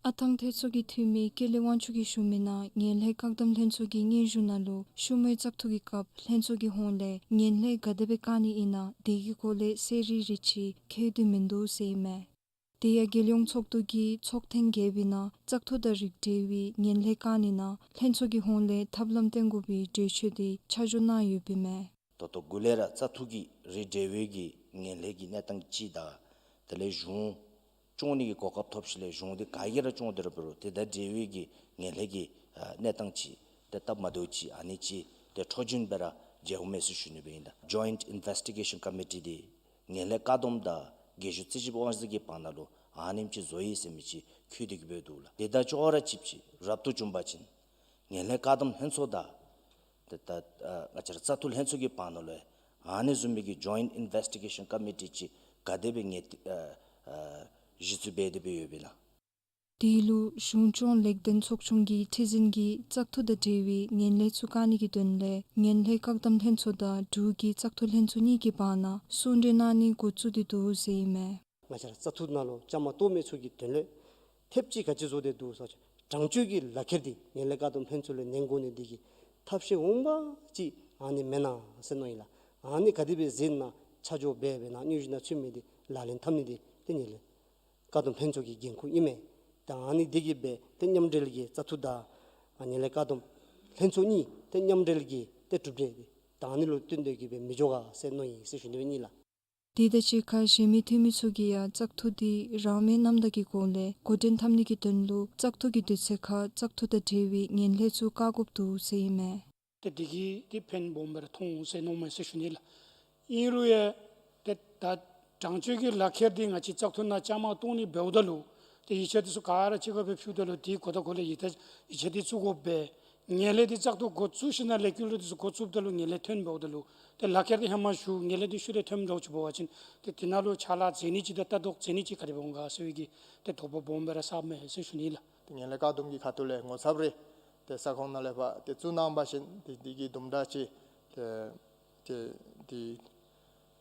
ཨ་ཐང་ཐེད་ཚོ་གི་འཐུས་མི་ཀེ་ལི་དབང་ཕྱུག་གིས་ཞུ་མི་ནང་ངན་ལྷད་བཀག་སྡོམ་ལྷན་ཚོགས་ཀྱི་སྙན་ཞུ་ནང་ལུ་ཤུལ་མའི་བཙག་འཐུ་གི་སྐབས་ལྷན་ཚོགས་ཀྱི་ཧོངས་ལས་ངན་ལྷད་ག་དེ་སྦེ་བཀག་ནི་ཨིན་ན་དེ་གི་སྐོར་ལས་གསལ་རི་རི་ཅིག་མཁྱེན་དོ་མིན་འདུག་ཟེར་ཨིན་མས། དེ་ཡང་རྒྱལ་ཡོངས་ཚོགས་འདུ་གིས་ཚོགས་ཐེངས་བརྒྱད་པའི་ནང་བཙག་འཐུ་དང་རིགས་འབྲེལ་བའི་ངན་ལྷད་བཀག་ནི་ནང་ལྷན་ཚོགས་ཀྱི་ཧོངས་ལས་ཐབས་ལམ་བསྟེན་དགོ་པའི་གྲོས་ཆོད་དེ་ཆ་འཇོག་གནང་ཡོདཔ་ཨིན་མས། ད་ལྟོ་འགོ་ལས་ར་བཙག་འཐུ་གི་རིགས་འབྲེལ་བའི་གི་ངན་ལྷད་ཀྱི་གནས་སྟངས་ཅིག་དང་ད་ དེ་ལས་གཞུང་སྐྱོང་ནི་གི་གོ་སྐབས་ཐོབ་ཞིནམ་ལས་གཞུང་འདི་ག་གིས་ར་སྐྱོང་སྟེ་ར་འབད་རུང་དེ་དང་འབྲེལ་བའི་གི་ངན་ལྷད་ཀྱི་ཨ་གནས་སྟངས་ཅིག་ཏེ་སྟབས་མ་བདེཝ་ཅིག་ཨ་ནི་ཅིག་ཏེ་འཕྲོ་སྦྱིན་སྦེ་ར་མཇལཝ་མས་ཟེར་ཞུ་ནི་སྦེ་ཨིན་ལགས། Joint Investigation Committee འདི་ངན་ལྷད་བཀག་སྡོམ་དང་རྒྱལ་གཞུང་རྩིས་ཞིབ་དབང་འཛིན་གྱི་བར་ན་ལུ་ཨ་ནེམ་ཅིག་བཟོ་ཡི་ཟེར་མི་ཅིག་འཁོད་དེ་གི་སྦེ་འདུག་ལགས། དེ་དང་ཅོག་ར་གཅིགཔ་ཅིག་རབ་ཏུ་བྱུང་པ་ཅིན་ངན་ལྷད་བཀག་སྡོམ་ལྷན་ཚོགས་དང་ཏེ་ད་ཨ་ང་བཅས་ར་བཙག་འཐུ་ལྷན་ཚོགས་ཀྱི་བར་ན་ལུ་ཨ་ནི་བཟུམ་མའི་གི་Joint Investigation Committee ཅིག་ག་དེ་སྦེ་ངེས་ཏིག་ཨ་ཨ་གཞི་བཙུགས་འབད་དེ་སྦེ་ཡོདཔ་ཨིན་ལགས། དེ་ལུ་གཞུང་སྐྱོང་ལེགས་ལྡན་ཚོགས་ཆུང་གི་ཁྲི་འཛིན་གྱིས་བཙག་འཐུ་དང་འབྲེལ་བའི་ངན་ལྷད་ཚུ་བཀག་ནི་གི་དོན་ལས་ངན་ལྷད་བཀག་སྡོམ་ལྷན་ཚོགས་དང་འབྲུག་གི་བཙག་འཐུ་ལྷན་ཚོགས་གཉིས་ཀྱི་བར་ན་གསུང་གྲོས་གནང་ནི་འགོ་བཙུགས་ཏེ་འདུག་ཟེར་ཨིན་མས། ང་བཅས་ར་བཙག་འཐུ་ནང་ལུ་བཅའ་མར་གཏོགས་མི་ཚུ་གི་དོན་ལས་ཐེབས་ཅིག་ག་ཅི་བཟོ་སྟེ་འདུག་ཟེར་བ་ཅིན་དྲང་སྤྱོད་ཀྱི་ལག་ཁྱེར་འདི་ངན་ལྷད་བཀག་སྡོམ་ལྷན་ཚོགས་ལུ་ནན་དགོ་ནི་འདི་གིས་ཐབས་ཤེས་འོང་འབབ་ཅིག་ཨ་ནི་མེན་ན་ཟེར་མནོཝ་ཨིན་ལགས། ཨ་ནི་ག་དེ་སྦེ་ཟེར་ན་ཆ་འཇོག་འབད་འབད་ནཱ་སྙན་ཞུ་ནང་ཚུད་མི་འདི་ལག་ལེན་འཐབ་ནི་འདི་ཏེ་ངན་ལྷད་བཀག་སྡོམ་ལྷན་ཚོགས་ཀྱི་འགན་ཁུར་ཨིན་མས། ད་ཨ་ནི་འདི་གིས་འབད་ཏེ་མཉམ་འབྲེལ་གྱི་བཙག་འཐུ་དང་ཨ་ངན་ལྷད་བཀག་སྡོམ་ལྷན་ཚོགས་གཉིས་ཏེ་མཉམ་འབྲེལ་གྱི་ཏེ་གྲུབ་འབྲས་འདི་ད་ཨ་ནི་ལུ་བསྟུན་ཏེ་གི་སྦེ་མི་འགྱོ་ག་ཟེར་མནོཝ་ཨིན་ཟེར་ཞུ་ནི་སྦེ་ཨིན་ལགས། དེ་དང་གཅིག་ཁར་གཞན་མི་འཐུས་མི་ཚུ་གིས་ཡང་བཙག་འཐུ་འདི་རང་མོས་རྣམ་དག་གི་སྒོ་ལས་འགོ་འདྲེན་འཐབ་ནི་གི་དོན་ལུ་བཙག་འཐུ་གི་དུས་ཚོད་ཁར་བཙག་འཐུ་དང་འབྲེལ་བའི་ངན་ལྷད་ཚུ་བཀག་དགོཔ་འདུག་ཟེར་ཨིན་མས། ཏེ་འདི་གིས་ཏེ་ཕན་སྦོམ་སྦེ་ར་མཐོང་འོང་ཟེར་མནོཝ་མས་ཟེར་ཞུ་ནི་ལགས། ཨིན་རུང་ཡང་ཏེ་ད་དྲང་སྤྱོད་ཀྱི་ལག་ཁྱེར་འདི་ང་བཅས་བཙག་འཐུ་ནང་བཅའ་མར་གཏོགས་ནི་འབདཝ་ད་ལུ་ཏེ་ཡིག་ཆ་འདི་ཚུ་ག་ར་གཅིག་ཁར་སྦེ་ཕུལཝ་ད་ལུ་དེའི་གོ་བརྡ་གོ་ལས་ཡིག་ཆ་ཡིག་ཆ་འདི་བཙུགས་དགོཔ་སྦེ་ངན་ལྷད་འདི་བཙག་འཐུ་འགོ་བཙུགས་ཞིནམ་ལས་ཀྱི་ལོ་འདི་ཚུ་འགོ་བཙུགསཔ་ད་ལུ་ངན་ལྷད་ཐོན་འབདཝ་ད་ལུ་ཏེ་ལག་ཁྱེར་འདི་ཧེ་མ་ཞུ་ངན་ལྷད་འདི་ཤུལ་ལས་ཐོན་འགྱོཝ་ཅིག་འབད་བ་ཅིན་ཏེ་དེ་ནང་ལུ་ཕྱག་ལཱ་མཛད་ནི་ཅིག་དང་ལྟ་རྟོག་མཛད་ནི་ཅིག་ག་དེ་སྦེ་འོང་ག་ཟེར་བའི་གི་ཏེ་དོགས་པ་སྦོམ་སྦེ་ར་ཟཝ་མས་ཟེར་ཞུ་ནི་ལགས། ཏེ་ངན་ལྷད་བཀག་སྡོམ་གྱི་ཁ་ཐུག་ལས་ངོ་ཚབ་རེ་ཏེ་ས་ཁོངས་ནང་ལས་ཕར་ཏེ་བཙུགས་གནང་པ་ཅིན་ཏེ་འདི་གིས་དུམ་གྲ་ཅིག་ཏེ་ཏེ་འདི་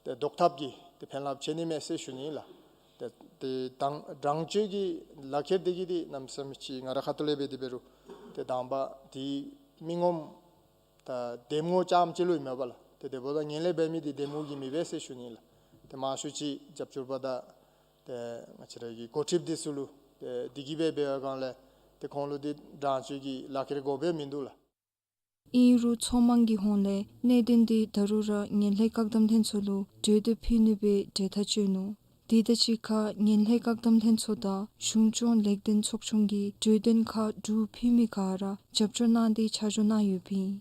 ཏེ་བཟློག་ཐབས་ཀྱི་ཏེ་ཕན་རླབས་ཆེ་ནི་མས་ཟེར་ཞུ་ནི་ལགས། ཏེ་ཏེ་དྲང་དྲང་སྤྱོད་ཀྱི་ལག་ཁྱེར་འདི་གིས་ཏེ་གནམ་མེད་ས་མེད་ཅིག་ང་རའི་ཁ་ཐུག་ལས་འབད་དེ་འབད་རུང་ཏེ་དང་པ་འདི་མི་ངོམ་ད་འདེམས་ངོ་རྐྱངམ་ཅིག་ལུ་ཨིན་མས་པ་ལགས། ཏེ་དེ་འབདཝ་ད་ངན་ལྷད་འབད་མི་འདི་འདེམས་ངོ་གིས་མི་འབད་ཟེར་ཞུ་ནི་ལགས། ཏེ་མང་ཤོས་ཅིག་རྒྱབ་སྐྱོར་པ་དང་ཏེ་ང་བཅས་རའི་གི་འགོ་ཁྲིདཔ་འདི་ཚུ་ལུ་ཏེ་འདི་གིས་འབད་འབད་བའི་སྒང་ལས་ཏེ་ཁོང་ལུ་འདི་དྲང་སྤྱོད་ཀྱི་ལག་ཁྱེར་དགོ་པའི་མིན་འདུག་ལགས། ཨིན་རུང་ཚོགས་དམངས་ཀྱི་ཧོངས་ལས་གནད་དོན་འདི་ད་རུང་ར་ངན་ལྷད་བཀག་སྡོམ་ལྷན་ཚོགས་ལུ་གྲོས་འདེབས་ཕུལ་ནི་སྦེ་གྲོས་ཐག་བཅད་ནུག། དེ་དང་གཅིག་ཁར་ངན་ལྷད་བཀག་སྡོམ་ལྷན་ཚོགས་དང་གཞུང་སྐྱོང་ལེགས་ལྡན་ཚོགས་ཆུང་གིས་གྲོས་དོན་ཁག་དྲུག་ཕུལ་མི་ག་ར་རྒྱབ་སྐྱོར་གནང་སྟེ་ཆ་འཇོག་གནང་ཡོདཔ་ཨིན།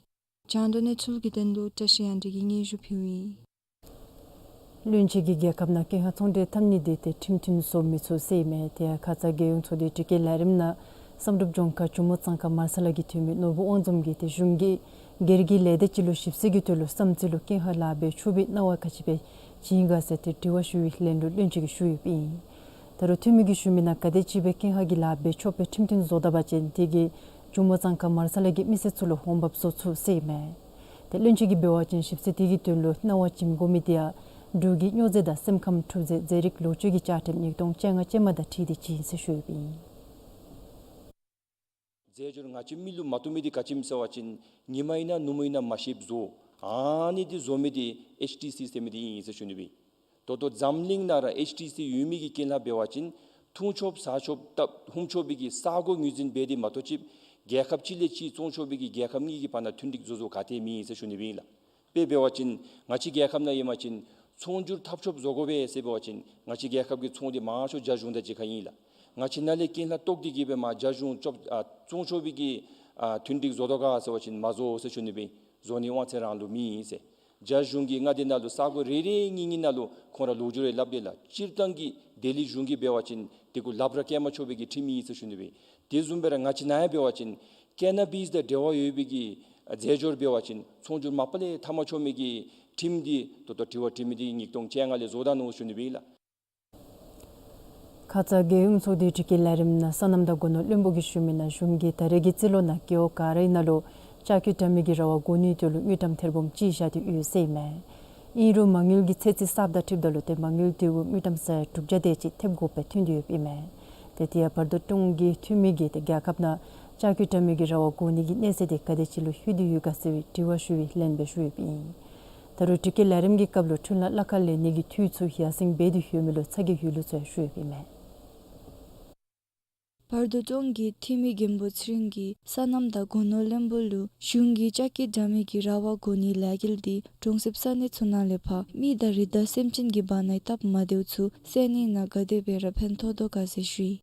རྒྱང་བསྒྲགས་གནས་ཚུལ་གྱི་དོན་ལུ་བཀྲ་ཤིས་དབྱངས་སྒྲོན་གྱིས་སྙན་ཞུ་ཕུལཝ་ཨིན། བློན་ཆེན་གྱིས་རྒྱལ་ཁབ་ནང་ཀེང་ཧ་ཚོང་འབྲེལ་འཐབ་ནི་འདི་ཏེ་ཁྲིམས་མཐུན་བཟོ་མི་ཚུགས་ཟེར་ཨིན་མས། དེ་ཡང་ཁ་ཙ་རྒྱལ་ཡོངས་ཚོགས་འདུའི་དྲི་བཀོད་ལས་རིམ་ནང་བསམ་གྲུབ་ལྗོངས་མཁར་ཇོ་མོ་གཙང་ཁ་མར་ས་ལ་གི་འཐུས་མི་ནོར་བུ་དབང་འཛོམས་ཀྱིས་ཏེ་གཞུང་གིས་སྒེར་གྱི་ལས་སྡེ་ཅིག་ལུ་ཞིབ་འཚོལ་གྱི་དོན་ལུ་བསམ་རྩེ་ལུ་ཀེང་ཧ་ལཱ་འབད་ཆོག་པའི་གནང་བ་ག་ཅི་སྦེ་བྱིན་ག་ཟེར་ཏེ་དྲི་བ་ཞུ་བའི་ལན་ལུ་བློན་ཆེན་གྱིས་ཞུ་ཡོདཔ་ཨིན། ད་རུང་འཐུས་མི་གིས་ཞུ་མི་ནང་ག་དེ་ཅིག་སྦེ་ཀེང་ཧ་གི་ལཱ་འབད་ཆོག་པའི་ཁྲིམས་མཐུན་བཟོ་ད་པ་ཅིན་དེ་གིས་ཇོ་མོ་གཙང་ཁ་མར་ས་ལ་གི་མི་སེར་ཚུ་ལུ་འོང་འབབ་བཟོ་ཚུགས་ཟེར་ཨིན་མས། ཏེ་བློན་ཆེན་གྱིས་འབད་བ་ཅིན་ཞིབ་འཚོལ་དེ་གི་དོན་ལུ་གནང་བ་བྱིན་དགོ་མི་དེ་ཡང་འབྲུག་གི་སྨྱོ་རྫས་དང་སེམས་ཁམས་འཁྲུག་རྫས་རྫས་རིགས་ལོག་སྤྱོད་ཀྱི་བཅའ་ཁྲིམས་ཉིས་སྟོང་བཅོ་ལྔ་ཅན་མ་དང་འཁྲིལ་ཏེ་བྱིན་ཟེར་ཞུ་ཡོདཔ་ཨིན། རྫས་སྦྱོར་ང་བཅས་མི་ལུ་མ་བཏུབ་མི་འདི་ག་ཅི་སྨོ་ཟེར་བ་ཅིན་ཉིན་མ་ཨིན་ན་ནུབ་མོ་ཨིན་ན་མ་ཤེསཔ་བཟོ། ཨ་ནི་འདི་བཟོ་མི་འདི་ཨེཆ་ཊི་སི་ཟེར་མི་འདི་ཨིན་ཟེར་ཞུ་ནི་སྦེ། ད་ལྟོ་འཛམ་གླིང་ནང་ར་ཨེཆ་ཊི་སི་ཡོད་མི་གི་རྐྱེན་ལས་འབད་བ་ཅིན་འཐུང་ཆོགཔ་ཟ་ཆོགཔ་ལྟ་ཧུམ་ཆོག་པའི་གི་ས་གོ་ངོས་འཛིན་འབད་དེ་མ་གཏོགས་ཅིག་རྒྱལ་ཁབ་གཅིག་ལས་གཅིག་བཙོང་ཆོག་པའི་གི་རྒྱལ་ཁབ་གཉིས་ཀྱི་བར་ན་མཐུན་འགྲིག་བཟོ་བཟོཝ་ག་ཏེ་མེད་ཟེར་ཞུ་ནི་སྦེ་ཨིན་ལགས། དཔེ་འབད་བ་ཅིན་ང་བཅས་རྒྱལ་ཁབ་ནང་ཨིན་པ་ཅིན་ཚོང་སྒྱུར་འཐབ་ཕྱོགས་བཟོ་དགོ་པས་ཟེར་འབད་བ་ཅིན་ང་བཅས་རྒྱལ་ཁབ་ཀྱི་ཚོང་འདི་མང་ཤོས་རྒྱ་གཞུང་དང་གཅིག་ཁར་ཨིན་ལགས། ང་བཅས་ནཱ་ལས་རྐྱེན་ལས་གཏོགས་ཏེ་གི་སྦེ་མར་རྒྱ་གཞུང་བཙོང་ཨ་བཙོང་ཆོག་པའི་གི་ཨ་མཐུན་འགྲིག་བཟོ་དོ་ག་ཟེར་བ་ཅིན་མ་བཟོ་ཟེར་ཞུ་ནི་སྦེ། བཟོ་ནི་དབང་ཚད་རང་ལུ་མེད་ཟེར། རྒྱ་གཞུང་གིས་མངའ་སྡེ་ནང་ལུ་ས་གོ་རེ་རེ་གཉིས་གཉིས་ནང་ལུ་ཁོང་ར་ལོ་རྒྱུས་རེ་སླབ་དེས་ལགས། སྤྱིར་བཏང་གི་ལྡི་ལི་གཞུང་གིས་འབད་བ་ཅིན་དེ་གུ་ལགཔ་ར་བཀལ་མ་ཆོག་པའི་གི་ཁྲིམས་ཨིན་ཟེར་ཞུ་ནི་སྦེ། དེ་བཟུམ་སྦེ་ར་ང་བཅས་ནཱ་ཡང་འབད་བ་ཅིན་ཀེ་ན་བིས་དང་འབྲེལ་བ་ཡོད་པའི་གི་རྫས་སྦྱོར་འབད་བ་ཅིན་ཚོང་སྒྱུར་མ་པ་ལས་འཐབ་མ་ཆོག་མི་གི་ཁྲིམས་འདི་ད་ལྟོ་དྲི་བ་དྲི་མི་འདི་ཉིས་སྟོང་བཅོ་ལྔ་ལས་བཟོ་ད་ནུག་ཞུ་ནི་སྦེ་ལགས། ཁ་ཙ་རྒྱལ་ཡོངས་ཚོགས་འདུའི་དྲི་བཀོད་ལས་རིམ་ནང་སོ་ནམ་དང་སྒོ་ནོར་བློན་པོ་གིས་ཞུ་མི་ནང་གཞུང་གིས་ད་རེས་ཀྱི་རྩིས་ལོ་ནང་རྒེད་འོག་ག་རའི་ནང་ལུ་ལྕགས་ཀྱུ་དྲ་མིག་གི་ར་བ་བསྒོར་ནིའི་དོན་ལུ་དངུལ་ཀྲམ་ཐེར་འབུམ་གཅིག་བཞག་སྟེ་ཡོད་ཟེར་ཨིན་མས། ཨིན་རུང་མ་དངུལ་གྱི་ཚད་རྩིས་གསརཔ་དང་འཁྲིལཝ་ད་ལུ་ཏེ་མ་དངུལ་དེ་གུ་དངུལ་ཀྲམ་ས་ཡ་དྲུག་བརྒྱ་དེ་ཅིག་ཐེབས་དགོཔ་སྦེ་ཐོན་ཏེ་ཡོདཔ་ཨིན་མས། ཏེ་དེ་ཡང་བར་དོ་ཀྲོང་གི་འཐུས་མི་གིས་ཏེ་རྒྱལ་ཁབ་ནང་ལྕགས་ཀྱུ་དྲ་མིག་གི་ར་བ་བསྒོར་ནི་གི་གནས་ཚད་དེ་ག་དེ་ཅིག་ལུ་ལྷོད་དེ་ཡོད་ག་ཟེར་བའི་དྲི་བ་ཞུ་བའི་ལན་སྦེ་ཞུ་ཡོདཔ་ཨིན། ད་རུང་དྲི་བཀོད་ལས་རིམ་གྱི་སྐབས་ལུ་འཕྲུལ་ལས་གླ་ཁར་ལེན་ནི་གི་འཐུས་ཚུ་ཡར་སེང་འབད་དེ་ཡོད་མི་ལུ་ཚ་གྱང་ཡོད་ལུགས་ཚུ་ཡང་ཞུ་ཡོདཔ་ཨིན་མས། བར་དུ་གྲོང་གི་འཐུས་མི་མགོན་པོ་ཚེ་རིང་གིས་སོ་ནམ་དང་སྒོ་ནོར་བློན་པོ་ལུ་གཞུང་གིས་ལྕགས་ཀྱི་དྲ་མིག་གི་ར་བ་བསྒོར་ནིའི་ལས་འགུལ་འདི་གྲོང་གསེབ་ས་གནས་ཚུ་ནང་ལས་ཕར་མི་དང་རི་དྭགས་སེམས་ཅན་གྱི་བར་ནའི་སྟབས་མ་བདེཝ་ཚུ་སེལ་ནི་ནང་ག་དེ་སྦེ་ར་ཕན་ཐོགས་དོ་ག་ཟེར་ཞུ་ཡི།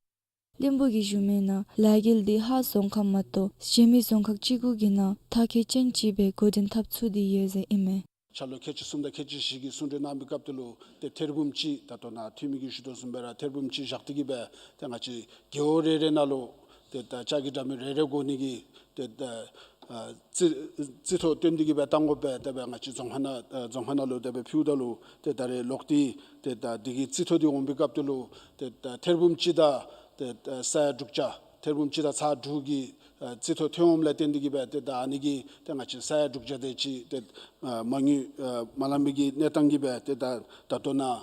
བློན་པོ་གིས་ཞུ་མི་ནང་ལས་འགུལ་འདི་ཧཱ་རྫོང་ཁག་མ་གཏོགས་གཞན་མི་རྫོང་ཁག་བཅུ་དགུ་གི་ནང་མཐར་འཁྱོལ་ཅན་ཅིག་སྦེ་འགོ་འདྲེན་འཐབ་ཚུགས་ཏེ་ཡོད་ཟེར་ཨིན་མས། འཆར་ལོ་ཁལ་གཅིག་གསུམ་དང་ཁལ་གཅིག་བཞི་གི་གསུང་གྲོས་གནང་བའི་སྐབས་དེ་ལུ་ཏེ་ཐེར་འབུམ་གཅིག་ད་ལྟོ་ནཱ་འཐུས་མི་གིས་ཞུ་དོ་བཟུམ་སྦེ་ར་ཐེར་འབུམ་གཅིག་བཞག་སྟེ་གི་སྦེ་ཏེ་ང་བཅས་རྒེད་འོག་རེ་རེ་ནང་ལུ་ཏེ་ད་ལྕགས་ཀྱི་དྲ་མིག་རེ་རེ་བསྒོར་ནི་གི་ཏེ་ད་ཨ་རྩིས་རྩིས་ཐོ་བཏོན་ཏེ་གི་སྦེ་བཏང་དགོ་པས། དེ་སྦེ་ང་བཅས་རྫོང་ཁག་ནང་ཨ་རྫོང་ཁག་ནང་ལུ་དེ་སྦེ་ཕུལཝ་ད་ལུ་ཏེ་ད་རེས་ལོག་སྟེ་ཏེ་ད་འདི་གི་རྩིས་ཐོ་འདི་འོང་བའི་སྐབས་དེ་ལུ་ཏེ་ད་ཐེར་འབུམ་གཅིག་དང་ཏེ་ད་ས་ཡ་དྲུག་བརྒྱ་ཐེར་འབུམ་གཅིག་དང་ཚག་དྲུག་གི་ཨ་རྩིས་ཐོ་ཐོན་འོངམ་ལས་བརྟེན་ཏེ་གི་སྦེ་ཏེ་ད་ཨ་ནི་གིས་ཏེ་ང་བཅས་ས་ཡ་དྲུག་བརྒྱ་དེ་ཅིག་ཏེ་ཨ་མ་དངུལ་ཨ་མ་ལང་པའི་གི་གནས་སྟངས་ཀྱིས་སྦེ་ཏེ་ད་ད་ལྟོ་ནཱ་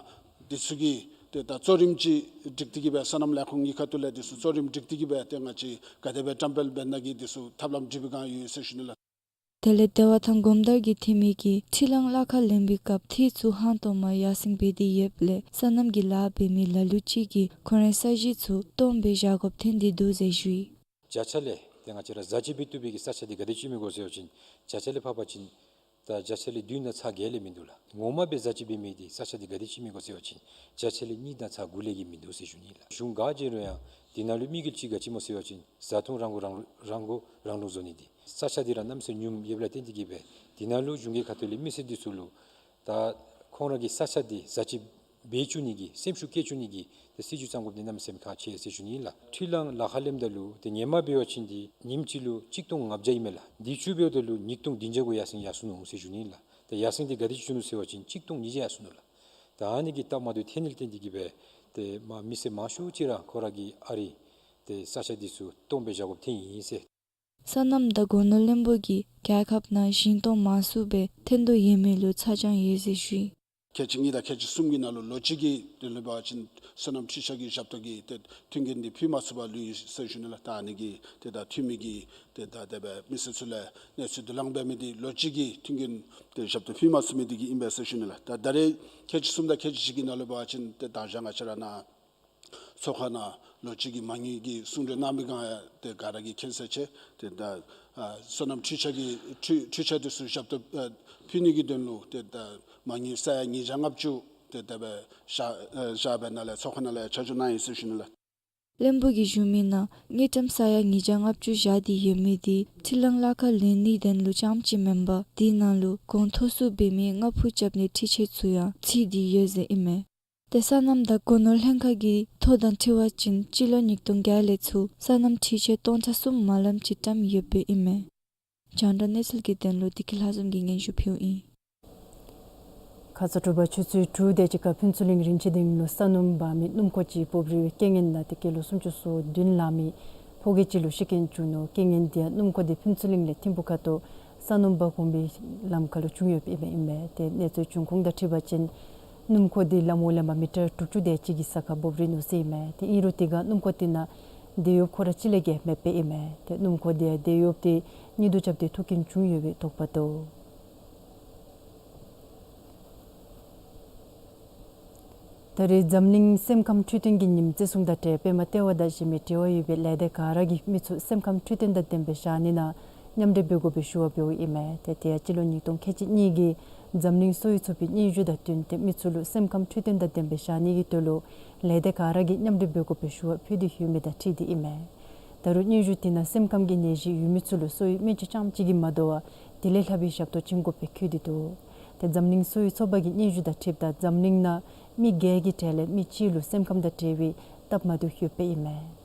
འདི་ཚུ་གི་ཏེ་ད་གཙོ་རིམ་ཅིག་སྒྲིག་སྟེ་གི་སྦེ་སོ་ནམ་ལས་ཁུངས་གཉིས་ཁ་ཐུག་ལས་འདི་ཚུ་གཙོ་རིམ་སྒྲིག་སྟེ་གི་སྦེ་ཏེ་ང་བཅས་ག་དེ་སྦེ་བཀྲམ་སྤེལ་འབད་ནི་གི་འདི་ཚུ་ཐབས་ལམ་སྒྲིག་པའི་བསྒང་ཡོད་ཟེར་ཞུ་ནི་ལགས། དེ་ལས་བདེ་བ་དང་སྒོམ་དར་གྱི་འཐུས་མི་གིས་འཕྲུལ་གླང་གླ་ཁར་ལེན་པའི་སྐབས་འཐུས་ཚུ་ཧང་སྟོང་མ་ཡར་སེང་འབད་དེ་ཡོདཔ་ལས་སོ་ནམ་གྱི་ལཱ་འབད་མི་ལ་ལུ་ཅིག་གིས་ཁོང་རའི་ས་གཞི་ཚུ་སྟོངམ་སྦེ་བཞག་དགོཔ་ཐོན་ཏེ་འདུག་ཟེར་ཞུ་ཡི། བརྒྱ་ཆ་ལས་ཏེ་ང་བཅས་ར་ཟ་ཅིག་འབད་བཏུབ་པའི་གི་ས་ཆ་འདི་ག་དེ་ཅིག་མི་དགོ་ཟེར་བ་ཅིན་བརྒྱ་ཆ་ལས་ཕབ་པ་ཅིན་ད་བརྒྱ་ཆ་ལས་བདུན་དང་ཚག་བརྒྱད་ལས་མིན་འདུག་ལགས། ངོ་མ་སྦེ་ཟ་ཅིག་འབད་མི་འདི་ས་ཆ་འདི་ག་དེ་ཅིག་མི་དགོ་ཟེར་བ་ཅིན་བརྒྱ་ཆ་ལས་གཉིས་དང་ཚག་དགུ་ལས་ཀྱི་མིན་འདུག་ཟེར་ཞུ་ནི་ལགས། གཞུང་ག་བྱིན་རུང་ཡང་འདི་ནང་ལུ་དམིགས་ཡུལ་ཅིག་ག་ཅི་སྨོ་ཟེར་བ་ཅིན་བཟའ་འཐུང་རང་མགོ་རང་རང་མགོ་རང་འདྲོངས་བཟོ་ནི་འདི་ས་ཆ་འདི་ར་གནམ་མེད་ས་མེད་ཉུངམ་ཡོདཔ་ལས་བརྟེན་ཏེ་གི་སྦེ་འདི་ནང་ལུ་གཞུང་གི་ཁ་ཐུག་ལས་མི་སེར་འདི་ཚུ་ལུ་ད་ཁོང་ར་གི་ས་ཆ་འདི་ཟ་ཅིག་འབད་བཅུག་ནི་གི་སེམས་ཤུགས་བསྐྱེད་བཅུག་ནི་གི་ཏེ་སྲིད་བྱུས་བརྩམ་དགོཔ་འདི་གནམ་མེད་ས་མེད་ཁག་ཆེ་ཟེར་ཞུ་ནི་ལགས། འཕྲུལ་གླང་གླ་ཁར་ལེནམ་ད་ལུ་ཏེ་ཧེ་མ་འབད་བ་ཅིན་འདི་ཉིནམ་གཅིག་ལུ་གཅིག་སྟོང་ལྔ་བརྒྱ་ཨིན་མས་ལགས། འདི་བཅུ་འབདཝ་ད་ལུ་ཉིས་སྟོང་བདུན་བརྒྱ་གུ་ཡར་སེང་ཡར་སོ་ནུག་ཟེར་ཞུ་ནི་ལགས། ཏེ་ཡར་སེང་འདི་ག་དེ་ཅིག་བྱུང་ནུག་ཟེར་བ་ཅིན་གཅིག་སྟོང་ཉིས་བརྒྱ་ཡར་སོ་ནུག་ལགས། ད་ཨ་ནི་གི་སྟབས་མ་བདེཝ་ཐོན་ནི་ལས་བརྟེན་ཏེ་གི་སྦེ་ཏེ་མ་མི་སེར་མང་ཤོས་ཅིག་ར་ཁོ་ར་གི་ཨ་རིག་ཏེ་ས་ཆ་འདི་ཚུ་སྟོངམ་སྦེ་བཞག་དགོཔ་ཐོན་ཡི་ཟེར། སོ་ནམ་དང་སྒོ་ནོར་བློན་པོ་གིས་རྒྱལ་ཁབ་ནང་ཞིང་སྟོང་མང་སུ་སྦེ་ཐོན་དོ་ཡོད་མི་ལུ་ཚ་གྱང་ཡོད་ཟེར་ཞུ་ཡི། ཁལ་གཅིག་གཉིས་དང་ཁལ་གཅིག་གསུམ་གྱི་ནང་ལུ་ལོ་གཅིག་གི་དོན་ལུ་འབད་བ་ཅིན་སོ་ནམ་འཕྲུལ་ཆས་ཀྱི་ཞབས་ཏོག་གི་ཏེ་མཐུན་རྐྱེན་འདི་ཕུལ་མ་ཚུགས་པར་ལུས་ཡི་ཟེར་ཞུ་ནི་ལགས། ད་ཨ་ནི་གི་ཏེ་ད་འཐུས་མི་གིས་ཏེ་ད་དེ་སྦེ་མི་སེར་ཚུ་ལས་གནས་ཚུལ་བསྡུ་ལེན་འབད་མི་འདི་ལོ་གཅིག་གི་མཐུན་རྐྱེན་ཏེ་ཞབས་ཏོག་ཕུལ་མ་ཚུགས་མི་འདི་གིས་ཨིན་པས་ཟེར་ཞུ་ནི་ལགས། ད་ད་རེས་ཁལ་གཅིག་གསུམ་དང་ཁལ་གཅིག་བཞི་གི་ནང་ལུ་འབད་བ་ཅིན་ཏེ་ད་ཅི་ང་བཅས་ར་ནཱ་ཚོགས་ཁང་ནང་ལོ་གཅིག་གི་མ་དངུལ་གྱི་གསུང་གྲོས་གནང་བའི་བསྒང་ཡང་ཏེ་ག་ར་གིས་མཁྱེན་གསལ་ཆེ། ཏེ་ད་ཨ་སོ་ནམ་འཕྲུལ་ཆས་ཀྱི་འཕྲུལ་འཕྲུལ་ཆས་འདི་ཚུ་ཞབས་ཏོག་ཨ་ཕུལ་ནི་གི་དོན་ལུ་ཏེ་ད་མ་དངུལ་ས་ཡ་ཉིས་བརྒྱ་ལྔ་བཅུ་ཏེ་ད་སྦེ་བཞག་ཨ་བཞག་སྦེ་ནཱ་ལས་ཚོགས་ཁང་ནང་ལས་ཆ་འཇོག་གནང་ཡི་ཟེར་ཞུ་ནི་ལགས། བློན་པོ་གིས་ཞུ་མི་ནང་དངུལ་ཀྲམ་ས་ཡ་ཉིས་བརྒྱ་ལྔ་བཅུ་བཞག་སྟེ་ཡོད་མི་འདི་འཕྲུལ་གླང་གླ་ཁར་ལེན་ནིའི་དོན་ལུ་རྐྱངམ་ཅིག་མེན་པར་དེ་ནང་ལུ་གོང་མཐོ་སུ་འབད་མི་རྔ་བོ་རྐྱབ་ནིའི་འཕྲུལ་ཆས་ཚུ་ཡང་ཚུད་དེ་ཡོད་ཟེར་ཨིན་མས། ཏེ་སོ་ནམ་དང་སྒོ་ནོར་ལྷན་ཁག་གི་ཐོ་དང་འཁྲིལ་བ་ཅིན་སྤྱི་ལོ་ཉིས་སྟོང་བརྒྱད་ལས་ཚུར་སོ་ནམ་འཕྲུལ་ཆས་སྟོང་ཕྲག་གསུམ་མ་ལངམ་ཅིག་བཀྲམ་ཡོདཔ་ཨིན་མས། རྒྱང་བསྒྲགས་གནས་ཚུལ་གྱི་དོན་ལུ་བདེ་སྐྱིད་ལྷ་འཛོམས་ཀྱིས་སྙན་ཞུ་ཕུལཝ་ཨིན། ཁ་ཙ་དྲོ་པ་ཆུ་ཚོད་དྲུག་དེ་ཅིག་ཁར་ཕུན་ཚོགས་གླིང་རིན་ཆེན་སྡིངས་ལུ་ས་སྣུམ་འབག་མི་སྣུམ་འཁོར་ཅིག་འབོབ་རིལ་བའི་རྐྱེན་ངན་ལས་ཏེ་སྐྱེས་ལོ་སུམ་ཅུ་སོ་བདུན་ལང་མི་ཕོ་སྐྱེས་ཅིག་ལུ་ཤི་རྐྱེན་བྱུང་ནུག། རྐྱེན་ངན་དེ་ཡང་སྣུམ་འཁོར་དེ་ཕུན་ཚོགས་གླིང་ལས་ཐིམ་ཕུག་ཁ་ཐུག་ས་སྣུམ་འབག་འོང་པའི་ལམ་ཁ་ལུ་བྱུང་ཡོདཔ་ཨིན་མས། ཏེ་གནས་ཚུལ་བྱུང་ཁུངས་དང་འཁྲིལ་བ་ཅིན་སྣུམ་འཁོར་དེ་ལམ་འོག་ལས་མར་མི་ཊར་དྲུག་ཅུ་དེ་ཅིག་གི་ས་ཁར་འབོབ་རིལ་ནུག་ཟེར་ཨིན་མས། ཏེ་ཨིན་རུང་དེ་སྒང་སྣུམ་འཁོར་དེ་ནང་དེད་གཡོགཔ་ཁོ་ར་གཅིག་ལས་བརྒལ་མེདཔ་ཨིན་མས། ཏེ་སྣུམ་འཁོར་དེ་དེད་གཡོགཔ་དེ་གཉིད་དུ་རྐྱབ་སྟེ་ཐུག་རྐྱེན་བྱུང་ཡོད་པའི་དོགས་པ་འདུག། ད་རེས་འཛམ་གླིང་སེམས་ཁམས་འཕྲོད་བསྟེན་གྱི་ཉིནམ་བརྩི་སྲུང་དང་འབྲེལ་པདྨ་ལྟེ་བ་དང་གཞན་མི་འབྲེལ་བ་ཡོད་པའི་ལས་སྡེ་ག་ར་གིས་མི་ཚུ་སེམས་ཁམས་འཕྲོད་བསྟེན་དང་ལྡན་པའི་བཞག་ནི་ནང་མཉམ་འབྲེལ་འབད་དགོ་པའི་ཞུ་བ་འབདཝ་ཨིན་མས། ཏེ་དེ་ཡང་སྤྱི་ལོ་ཉིས་སྟོང་ཁལ་གཅིག་གཉིས་ཀྱི་འཛམ་གླིང་གསོ་བའི་ཚོགས་པའི་སྙན་ཞུ་དང་བསྟུན་ཏེ་མི་ཚུ་ལུ་སེམས་ཁམས་འཕྲོད་བསྟེན་དང་ལྡན་པའི་བཞག་ནི་གི་དོན་ལུ་ལས་སྡེ་ག་ར་གིས་མཉམ་འབྲེལ་འབད་དགོ་པའི་ཞུ་བ་ཕུལ་ཏེ་ཡོད་མི་དང་འཁྲིལ་ཏེ་ཨིན་མས། ད་རུང་སྙན་ཞུ་དེ་ནང་སེམས་ཁམས་ཀྱི་ནད་གཞི་ཡོད་མི་ཚུ་ལུ་གསོ་བའི་སྨན་བཅོས་རྐྱངམ་གཅིག་གིས་མ་དོ་བར་དེ་ལས་ལྷག་པའི་ཞབས་ཏོག་བྱིན་དགོ་པའི་འཁོད་དེ་འདུག། ཏེ་འཛམ་གླིང་གསོ་བའི་ཚོགས་པ་གི་སྙན་ཞུ་དང་འཁྲིལཝ་ད་འཛམ་གླིང་ནང་མི་བརྒྱད་ཀྱི་གྲས་ལས་མི་གཅིག་ལུ་སེམས་ཁམས་དང་འབྲེལ་བའི་སྟབས་མ་བདེཝ་ཡོདཔ་ཨིན་མས།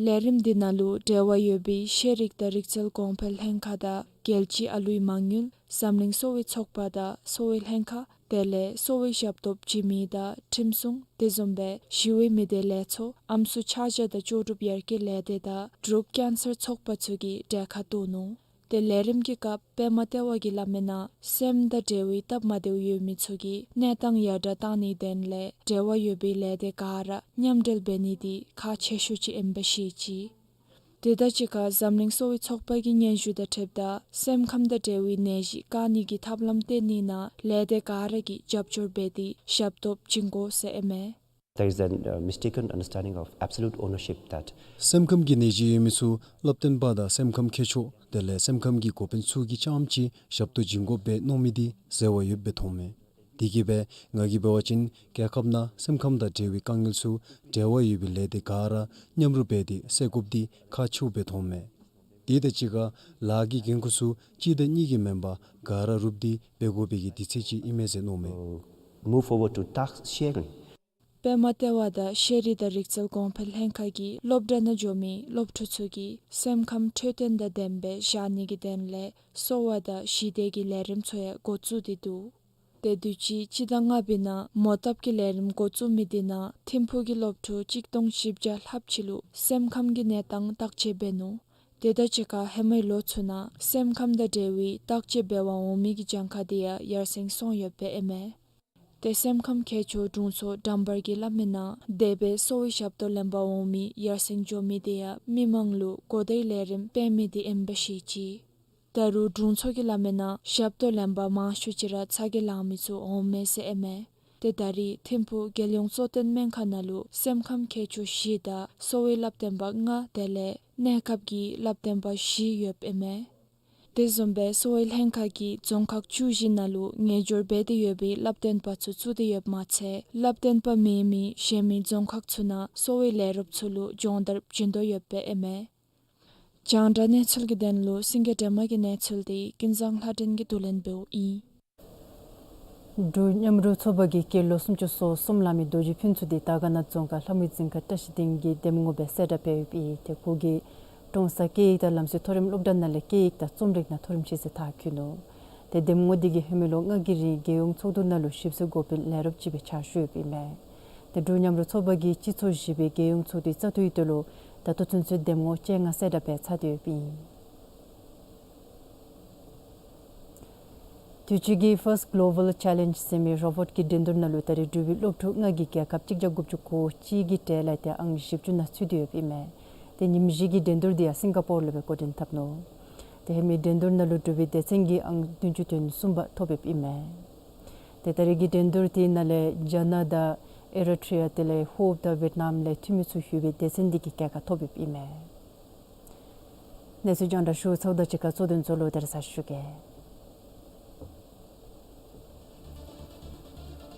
ལས་རིམ་འདི་ནང་ལུ་འབྲེལ་བ་ཡོད་པའི་ཤེས་རིག་དང་རིག་རྩལ་གོང་འཕེལ་ལྷན་ཁག་དང་རྒྱལ་སྤྱིའི་ཨ་ལུའི་མ་དངུལ་འཛམ་གླིང་གསོ་བའི་ཚོགས་པ་དང་གསོ་བའི་ལྷན་ཁག་དེ་ལས་གསོ་བའི་ཞབས་ཏོག་བྱིན་མི་དང་ཁྲིམས་སྲུང་དེ་བཟུམ་སྦེ་ཞི་བའི་མི་སྡེ་ལས་ཚོགས་ཨམ་སྲུ་ཆ་བཞག་དང་ལྕོགས་གྲུབ་ཡར་རྒྱས་ལས་སྡེ་དང་འབྲུག་ཀེན་སར་ཚོགས་པ་ཚུ་གིས་གྲལ་ཁར་གཏོགས་ནུག། ཏེ་ལས་རིམ་གྱི་སྐབས་པདྨ་ལྟེ་བ་གིས་སླབ་མི་ནང་སེམས་དང་འབྲེལ་བའི་སྟབས་མ་བདེཝ་ཡོད་མི་ཚུ་གི་གནས་སྟངས་ཡར་དྲག་གཏང་ནིའི་དོན་ལས་འབྲེལ་བ་ཡོད་པའི་ལས་སྡེ་ག་ར་མཉམ་འབྲེལ་འབད་ནི་འདི་ཁག་ཆེ་ཤོས་ཅིག་ཨིནམ་སྦེ་བཤད་ཅི། དེ་དང་གཅིག་ཁར་འཛམ་གླིང་གསོ་བའི་ཚོགས་པ་གི་སྙན་ཞུ་དང་འཁྲིལཝ་ད་སེམས་ཁམས་དང་འབྲེལ་བའི་ནད་གཞི་བཀག་ནི་གི་ཐབས་ལམ་བཏོན་ནི་ནང་ལས་སྡེ་ག་ར་གིས་རྒྱབ་སྐྱོར་འབད་དེ་ཞབས་ཏོག་བྱིན་དགོ་ཟེར་ཨིན་མས། There is a, uh, mistaken understanding of absolute ownership that སེམས་ཁམས་ཀྱི་ནད་གཞི་ཡོད་མི་ཚུ་བསླབ་སྟོན་པ་དང་སེམས་ཁམས་མཁས་མཆོག་དེ་ལས་སེམས་ཁམས་ཀྱི་འགོ་དཔོན་ཚུ་གིས་རྐྱངམ་གཅིག་ཞབས་ཏོག་བྱིན་དགོ་པས་མནོ་མི་འདི་ཟེར་བ་ཡོདཔ་སྦེ་མཐོངམ་མས། དེ་གིས་སྦེ་ང་གིས་འབད་བ་ཅིན་རྒྱལ་ཁབ་ནང་སེམས་ཁམས་དང་འབྲེལ་བའི་དཀའ་ངལ་ཚུ་འབྲེལ་བ་ཡོད་པའི་ལས་སྡེ་ག་ར་མཉམ་རུབ་འབད་དེ་སེལ་དགོཔ་འདི་ཁག་ཆེཝ་སྦེ་མཐོངམ་མས། དེ་དང་གཅིག་ཁར་ལཱ་གི་འགན་ཁུར་ཚུ་གཅིག་དང་གཉིས་ཀྱིས་མེན་པར་ག་ར་རུབ་སྟེ་འབད་དགོ་པའི་གི་དུས་ཚོད་ཅིག་ཨིན་མས་ཟེར་མནོཝ་མས། Move forward to task sharing. པདྨ་ལྟེ་བ་དང་ཤེས་རིག་དང་རིག་རྩལ་གོང་འཕེལ་ལྷན་ཁག་གིས་སློབ་གྲྭ་ནང་འགྱོ་མི་སློབ་ཕྲུག་ཚུ་གི་སེམས་ཁམས་འཕྲོད་བསྟེན་དང་ལྡནམ་སྦེ་བཞག་ནི་གི་དོན་ལས་གསོ་བ་དང་ཞི་བདེ་གི་ལས་རིམ་ཚུ་ཡང་འགོ་བཙུགས་ཏེ་འདུག། ཏེ་དུས་ཅི་སྤྱི་ཟླ་ལྔ་པའི་ནང་མོ་བཏབ་ཀྱི་ལས་རིམ་འགོ་བཙུགས་མི་དེ་ནང་ཐིམ་ཕུག་གི་སློབ་ཕྲུག་གཅིག་སྟོང་བཞི་བརྒྱ་ལྷགཔ་ཅིག་ལུ་སེམས་ཁམས་ཀྱི་གནས་སྟངས་བརྟག་དཔྱད་འབད་ནུག། དེ་དང་གཅིག་ཁར་ཧེ་མའི་ལོ་ཚུ་ནང་སེམས་ཁམས་དང་འབྲེལ་བའི་བརྟག་དཔྱད་འབད་བར་འོང་མི་གི་གྱངས་ཁ་དེ་ཡང་ཡར་སེང་སོང་ཡོདཔ་ཨིན་མས། ཏེ་སེམས་ཁམས་མཁས་མཆོག་དྲུང་འཚོ་དྲང་འབར་གྱིས་སླབ་མིའི་ནང་དེ་སྦེ་གསོ་བའི་ཞབས་ཏོག་ལེན་པར་འོང་མི་ཡར་སེང་འགྱོ་མི་དེ་ཡང་མི་མང་ལུ་གོ་བརྡའི་ལས་རིམ་སྤེལ་མི་དེ་ཨིནམ་སྦེ་བཤད་ཅི། ད་རུང་དྲུང་འཚོ་གིས་སླབ་མིའི་ནང་ཞབས་ཏོག་ལེན་པར་མང་ཤོས་ཅིག་ར་ཚ་གྱང་ལང་མི་ཚུ་འོངམ་མས་ཟེར་ཨིན་མས། ཏེ་ད་རེས་ཐིམ་ཕུག་རྒྱལ་ཡོངས་གཙོ་བསྟེན་སྨན་ཁང་ནང་ལུ་སེམས་ཁམས་མཁས་མཆོག་བཞི་དང་གསོ་བའི་བསླབ་སྟོན་པ་ལྔ་དེ་ལས་གནས་སྐབས་ཀྱི་བསླབ་སྟོན་པ་བཞི་ཡོདཔ་ཨིན་མས། དེ་བཟུམ་སྦེ་གསོ་བའི་ལྷན་ཁག་གིས་རྫོང་ཁག་བཅུ་བཞི་ནང་ལུ་ངེས་སྦྱོར་འབད་དེ་ཡོད་པའི་བསླབ་སྟོན་པ་ཚུ་བཙུགས་ཏེ་ཡོདཔ་མ་ཚད་བསླབ་སྟོན་པ་མེན་མི་གཞན་མི་རྫོང་ཁག་ཚུ་ནང་གསོ་བའི་ལས་རོགསཔ་ཚུ་ལུ་སྦྱོང་བརྡར་བྱིན་དོ་ཡོདཔ་ཨིན་མས། རྒྱང་བསྒྲགས་གནས་ཚུལ་གྱི་དོན་ལུ་སེང་གེ་སྒྲོལ་མ་གི་གནས་ཚུལ་དེ་ཀུན་བཟང་ལྷ་སྒྲོན་གྱིས་བསྡུ་ལེན་འབདཝ་ཨིན། འབྲུག་མཉམ་རུབ་ཚོགས་པ་གིས་སྐྱེས་ལོ་སུམ་ཅུ་སོ་གསུམ་ལང་མི་རྡོ་རྗེ་ཕུན་ཚོགས་དེ་དར་དཀར་ན་རྫོང་ཁག་ལྷ་མོའི་རྫིང་ཁ་བཀྲ་ཤིས་སྡིངས་ཀྱི་གདམ་ངོ་སྦེ་གསལ་བསྒྲགས་འབད་ཡོདཔ་ཨིན། ཏེ་ཁོ་གིས་ཀྲོང་གསར་སྐད་ཡིག་དང་ལམ་སྲོལ་མཐོ་རིམ་སློབ་གྲྭ་ནང་ལས་སྐད་ཡིག་དང་རྩོམ་རིག་ནང་མཐོ་རིམ་ཤེས་ཚད་མཐར་འཁྱོལ་ནུག། ཏེ་གདམ་ངོ་དེ་གིས་ཧེ་མའི་ལོ་ལྔ་གི་རིང་རྒྱལ་ཡོངས་ཚོགས་འདུ་ནང་ལུ་ཞིབ་འཚོལ་འགོ་དཔོན་ལས་རོགསཔ་ཅིག་སྦེ་ཕྱག་ཞུ་ཡོདཔ་ཨིན་མས། ཏེ་འབྲུག་མཉམ་རུབ་ཚོགས་པ་གིས་སྤྱི་ཚོགས་བཞི་པའི་རྒྱལ་ཡོངས་ཚོགས་འདུའི་རྩ་འཐུའི་དོན་ལུ་ད་ལྟོ་ཚུན་ཚོད་གདམ་ངོ་བཅོ་ལྔ་གསལ་བསྒྲགས་འབད་ཚར་ཏེ་ཡོདཔ་ཨིན། དུས་ཅི་གི་First Global Challenge ཟེར་མི་རོ་བོཊ་གི་འགྲན་བསྡུར་ནང་ལུ་ད་རེས་འབྲུག་པའི་སློབ་ཕྲུག་ལྔ་གིས་རྒྱལ་ཁབ་གཅིག་བརྒྱ་དགུ་བཅུ་གོ་གཅིག་གི་གྲས་ལས་ཏེ་ཨང་བཞི་བཅུ་ནང་ཚུད་དེ་ཡོདཔ་ཨིན་མས། ཏེ་ཉིནམ་བཞི་གི་འགྲན་བསྡུར་དེ་ཡང་སིང་ག་པོར་ལུ་སྦེ་འགོ་འདྲེན་འཐབ་ནུག། ཏེ་ཧེ་མའི་འགྲན་བསྡུར་ནང་ལུ་འབྲུག་པའི་སྡེ་ཚན་གྱིས་ཨང་བདུན་ཅུ་དོན་གསུམ་པ་ཐོབ་ཡོདཔ་ཨིན་མས། ཏེ་ད་རེས་ཀྱི་འགྲན་བསྡུར་དེ་ནང་ལས་རྒྱ་ནག་དང་ཨེ་རི་ཊི་རི་ཡ་དེ་ལས་ཧོབ་དང་ཝེཊ་ནམ་ལས་འཐུས་མི་ཚུ་ཡོད་པའི་སྡེ་ཚན་དེ་གིས་རྒྱལ་ཁ་ཐོབ་ཡོདཔ་ཨིན་མས། གནས་ཚུལ་རྒྱང་བསྒྲགས་ཞུ་ཚརཝ་དང་གཅིག་ཁར་གཙོ་དོན་ཚུ་ལོག་སྟེ་ར་ཞུ་གེ།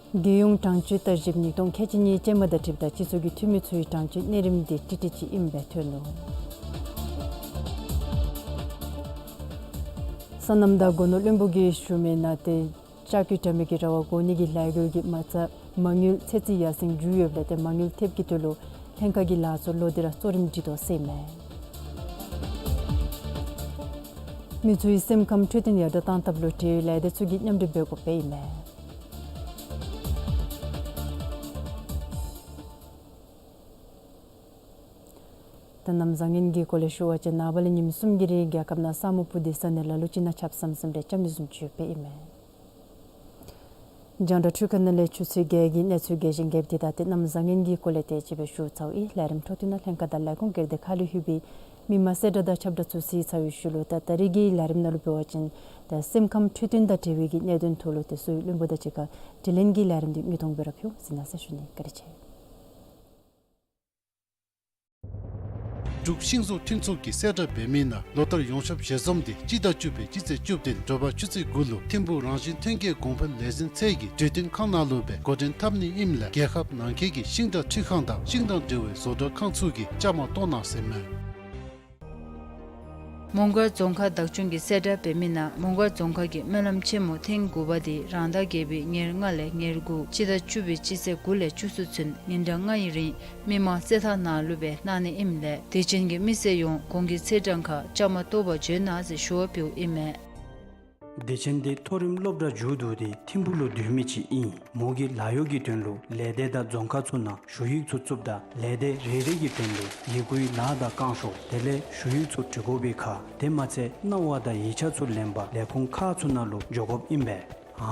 རྒྱལ་ཡོངས་གྲངས་སྤྱོད་ལྟ་ཞིབ་ཉིས་སྟོང་ཁལ་གཅིག་གཉིས་ཅན་མ་དང་འཁྲིལཝ་ད་སྤྱི་ཚོགས་ཀྱི་འཐུས་མི་ཚུའི་གྲངས་སྤྱོད་གནས་རིམ་དེ་ཏིག་ཏིག་ཅིག་ཨིནམ་སྦེ་ཐོན་ནུག། སོ་ནམ་དང་སྒོ་ནོར་བློན་པོ་གིས་ཞུ་མིའི་ནང་ཏེ་ལྕགས་ཀྱུ་དྲ་མིག་གི་ར་བ་བསྒོར་ནི་གི་ལས་འགུལ་གྱི་མ་རྩ་མ་དངུལ་ཚད་རྩིས་ཡར་སེང་འགྱོ་ཡོདཔ་ལས་ཏེ་མ་དངུལ་ཐེབས་ཀྱི་དོན་ལུ་ལྷན་ཁག་གི་ལཱ་ཚུ་ལོག་སྟེ་ར་གཙོ་རིམ་སྒྲིག་དོ་ཟེར་ཨིན་མས། མི་ཚུའི་སེམས་ཁམས་འཕྲོད་བསྟེན་ཡར་དྲག་གཏང་ཐབས་ལུ་འབྲེལ་ཡོད་ལས་སྡེ་ཚུ་གིས་མཉམ་འབྲེལ་འབད་དགོཔ་ཨིན་མས། ད་གནམ་བཟང་ངན་གྱི་སྐོར་ལས་ཞུ་བ་ཅིན་ནངས་པ་ལས་ཉིནམ་གསུམ་གྱི་རིང་རྒྱལ་ཁབ་ནང་ས་སྨུག་སྤུབས་ཏེ་ས་གནས་ལ་ལུ་ཅིག་ནང་ཆརཔ་ཟམ་ཟིམ་རེ་རྐྱབ་ནི་བཟུམ་ཅིག་ཡོདཔ་ཨིན་མས། རྒྱང་བསྒྲགས་འཕྲུལ་ཁང་ནང་ལས་ཆུ་ཚོད་བརྒྱད་ཀྱི་གནས་ཚུལ་རྒྱས་ཤིང་རྒྱསཔ་དེ་དང་ཏེ་གནམ་བཟང་ངན་གྱི་སྐོར་ལས་དེ་ཅིག་སྦེ་ཞུ་ཚརཝ་ཨིན། ལས་རིམ་འཕྲོ་མཐུད་ནང་ལྷན་ཁག་དང་ལས་ཁུངས་སྒེར་སྡེ་ཁག་ལུ་ཡོད་པའི་མི་མང་གསལ་བསྒྲགས་དང་ཁྱབ་བསྒྲགས་ཚུ་གཟིགས་ཚར་བའི་ཤུལ་ལུ་ད་ད་རེས་ཀྱི་ལས་རིམ་ནང་ལུ་འབད་བ་ཅིན་ད་སེམས་ཁམས་འཕྲོད་བསྟེན་དང་འབྲེལ་བའི་གི་གནད་དོན་ཐོག་ལུ་ཏེ་གསོ་བའི་བློན་པོ་དང་གཅིག་ཁར་དྲི་ལན་གྱི་ལས་རིམ་དེ་དངོས་མཐོང་འབད་ར་ཕུལ་ཟེར་གནང་ཟེར་ཞུ་ནི། བཀའ་དྲིན་ཆེ། འབྲུག་ཤིང་བཟོ་མཐུན་ཚོགས་ཀྱིས་གསལ་བསྒྲགས་འབད་མིའི་ནང་ལོ་བསྟར་ཡོངས་ཁྱབ་ཞལ་འཛོམས་དེ་སྤྱི་ཟླ་བཅུ་པའི་སྤྱི་ཚེས་བཅུ་བདུན་དྲོ་པ་ཆུ་ཚོད་དགུ་ལུ་ཐིམ་ཕུག་རང་བཞིན་ཐོན་སྐྱེད་གོང་འཕེལ་ལས་འཛིན་ཚད་ཀྱི་གྲོས་བསྟུན་ཁང་ནང་ལུ་སྦེ་འགོ་འདྲེན་འཐབ་ནི་ཨིནམ་ལས་རྒྱལ་ཁབ་ནང་འཁོད་ཀྱི་ཤིང་དང་འཕྲུལ་ཁང་དང་ཤིང་དང་འབྲེལ་བའི་བཟོ་གྲྭ་ཁང་ཚུ་གིས་བཅའ་མར་གཏོགས་གནང་ཟེར་ཨིན་མས། མོང་སྒར་རྫོང་ཁག་བདག་སྐྱོང་གིས་གསལ་བསྒྲགས་འབད་མིའི་ནང་མོང་སྒར་རྫོང་ཁག་གི་སྨོན་ལམ་ཆེན་མོ་ཐེངས་དགུ་པ་དེ་རང་ཟླ་བརྒྱད་པའི་ཉེར་ལྔ་ལས་ཉེར་དགུ་སྤྱི་ཟླ་བཅུ་པའི་སྤྱི་ཚེས་དགུ་ལས་བཅུ་གསུམ་ཚུན་ཉིན་གྲངས་ལྔ་ཡི་རིང་མི་མང་རྩེད་ཐང་ནང་ལུ་སྦེ་གནང་ནི་ཨིནམ་ལས་དད་ཅན་གྱི་མི་སེར་ཡོངས་གོང་གི་ཚེས་གྲངས་ཁར་བཅའ་མར་གཏོགས་པར་བྱོན་གནང་ཟེར་ཞུ་བ་ཕུལཝ་ཨིན་མས། དད་ཅན་དེ་མཐོ་རིམ་སློབ་གྲྭ་མཇུག་བསྡུ་སྟེ་ཐིམ་ཕུག་ལུ་སྡོད་མི་ཅིག་ཨིན། མོ་གིས་ལཱ་གཡོག་གི་དོན་ལུ་ལས་སྡེ་དང་རྫོང་ཁག་ཚུ་ནང་ཞུ་ཡིག་ཚུ་བཙུགསཔ་ད་ལས་སྡེ་རེ་རེ་གི་དོན་ལུ་ཡི་གུའི་ལཱ་དང་བསྐང་ཤོག་དེ་ལས་ཞུ་ཡིག་ཚུ་འབྲི་དགོ་པའི་ཁར་དེ་མ་ཚད་གནང་བ་དང་ཡིག་ཆ་ཚུ་ལེན་པར་ལས་ཁུངས་ཁག་ཚུ་ནང་ལུ་འགྱོ་དགོཔ་ཨིན་པས།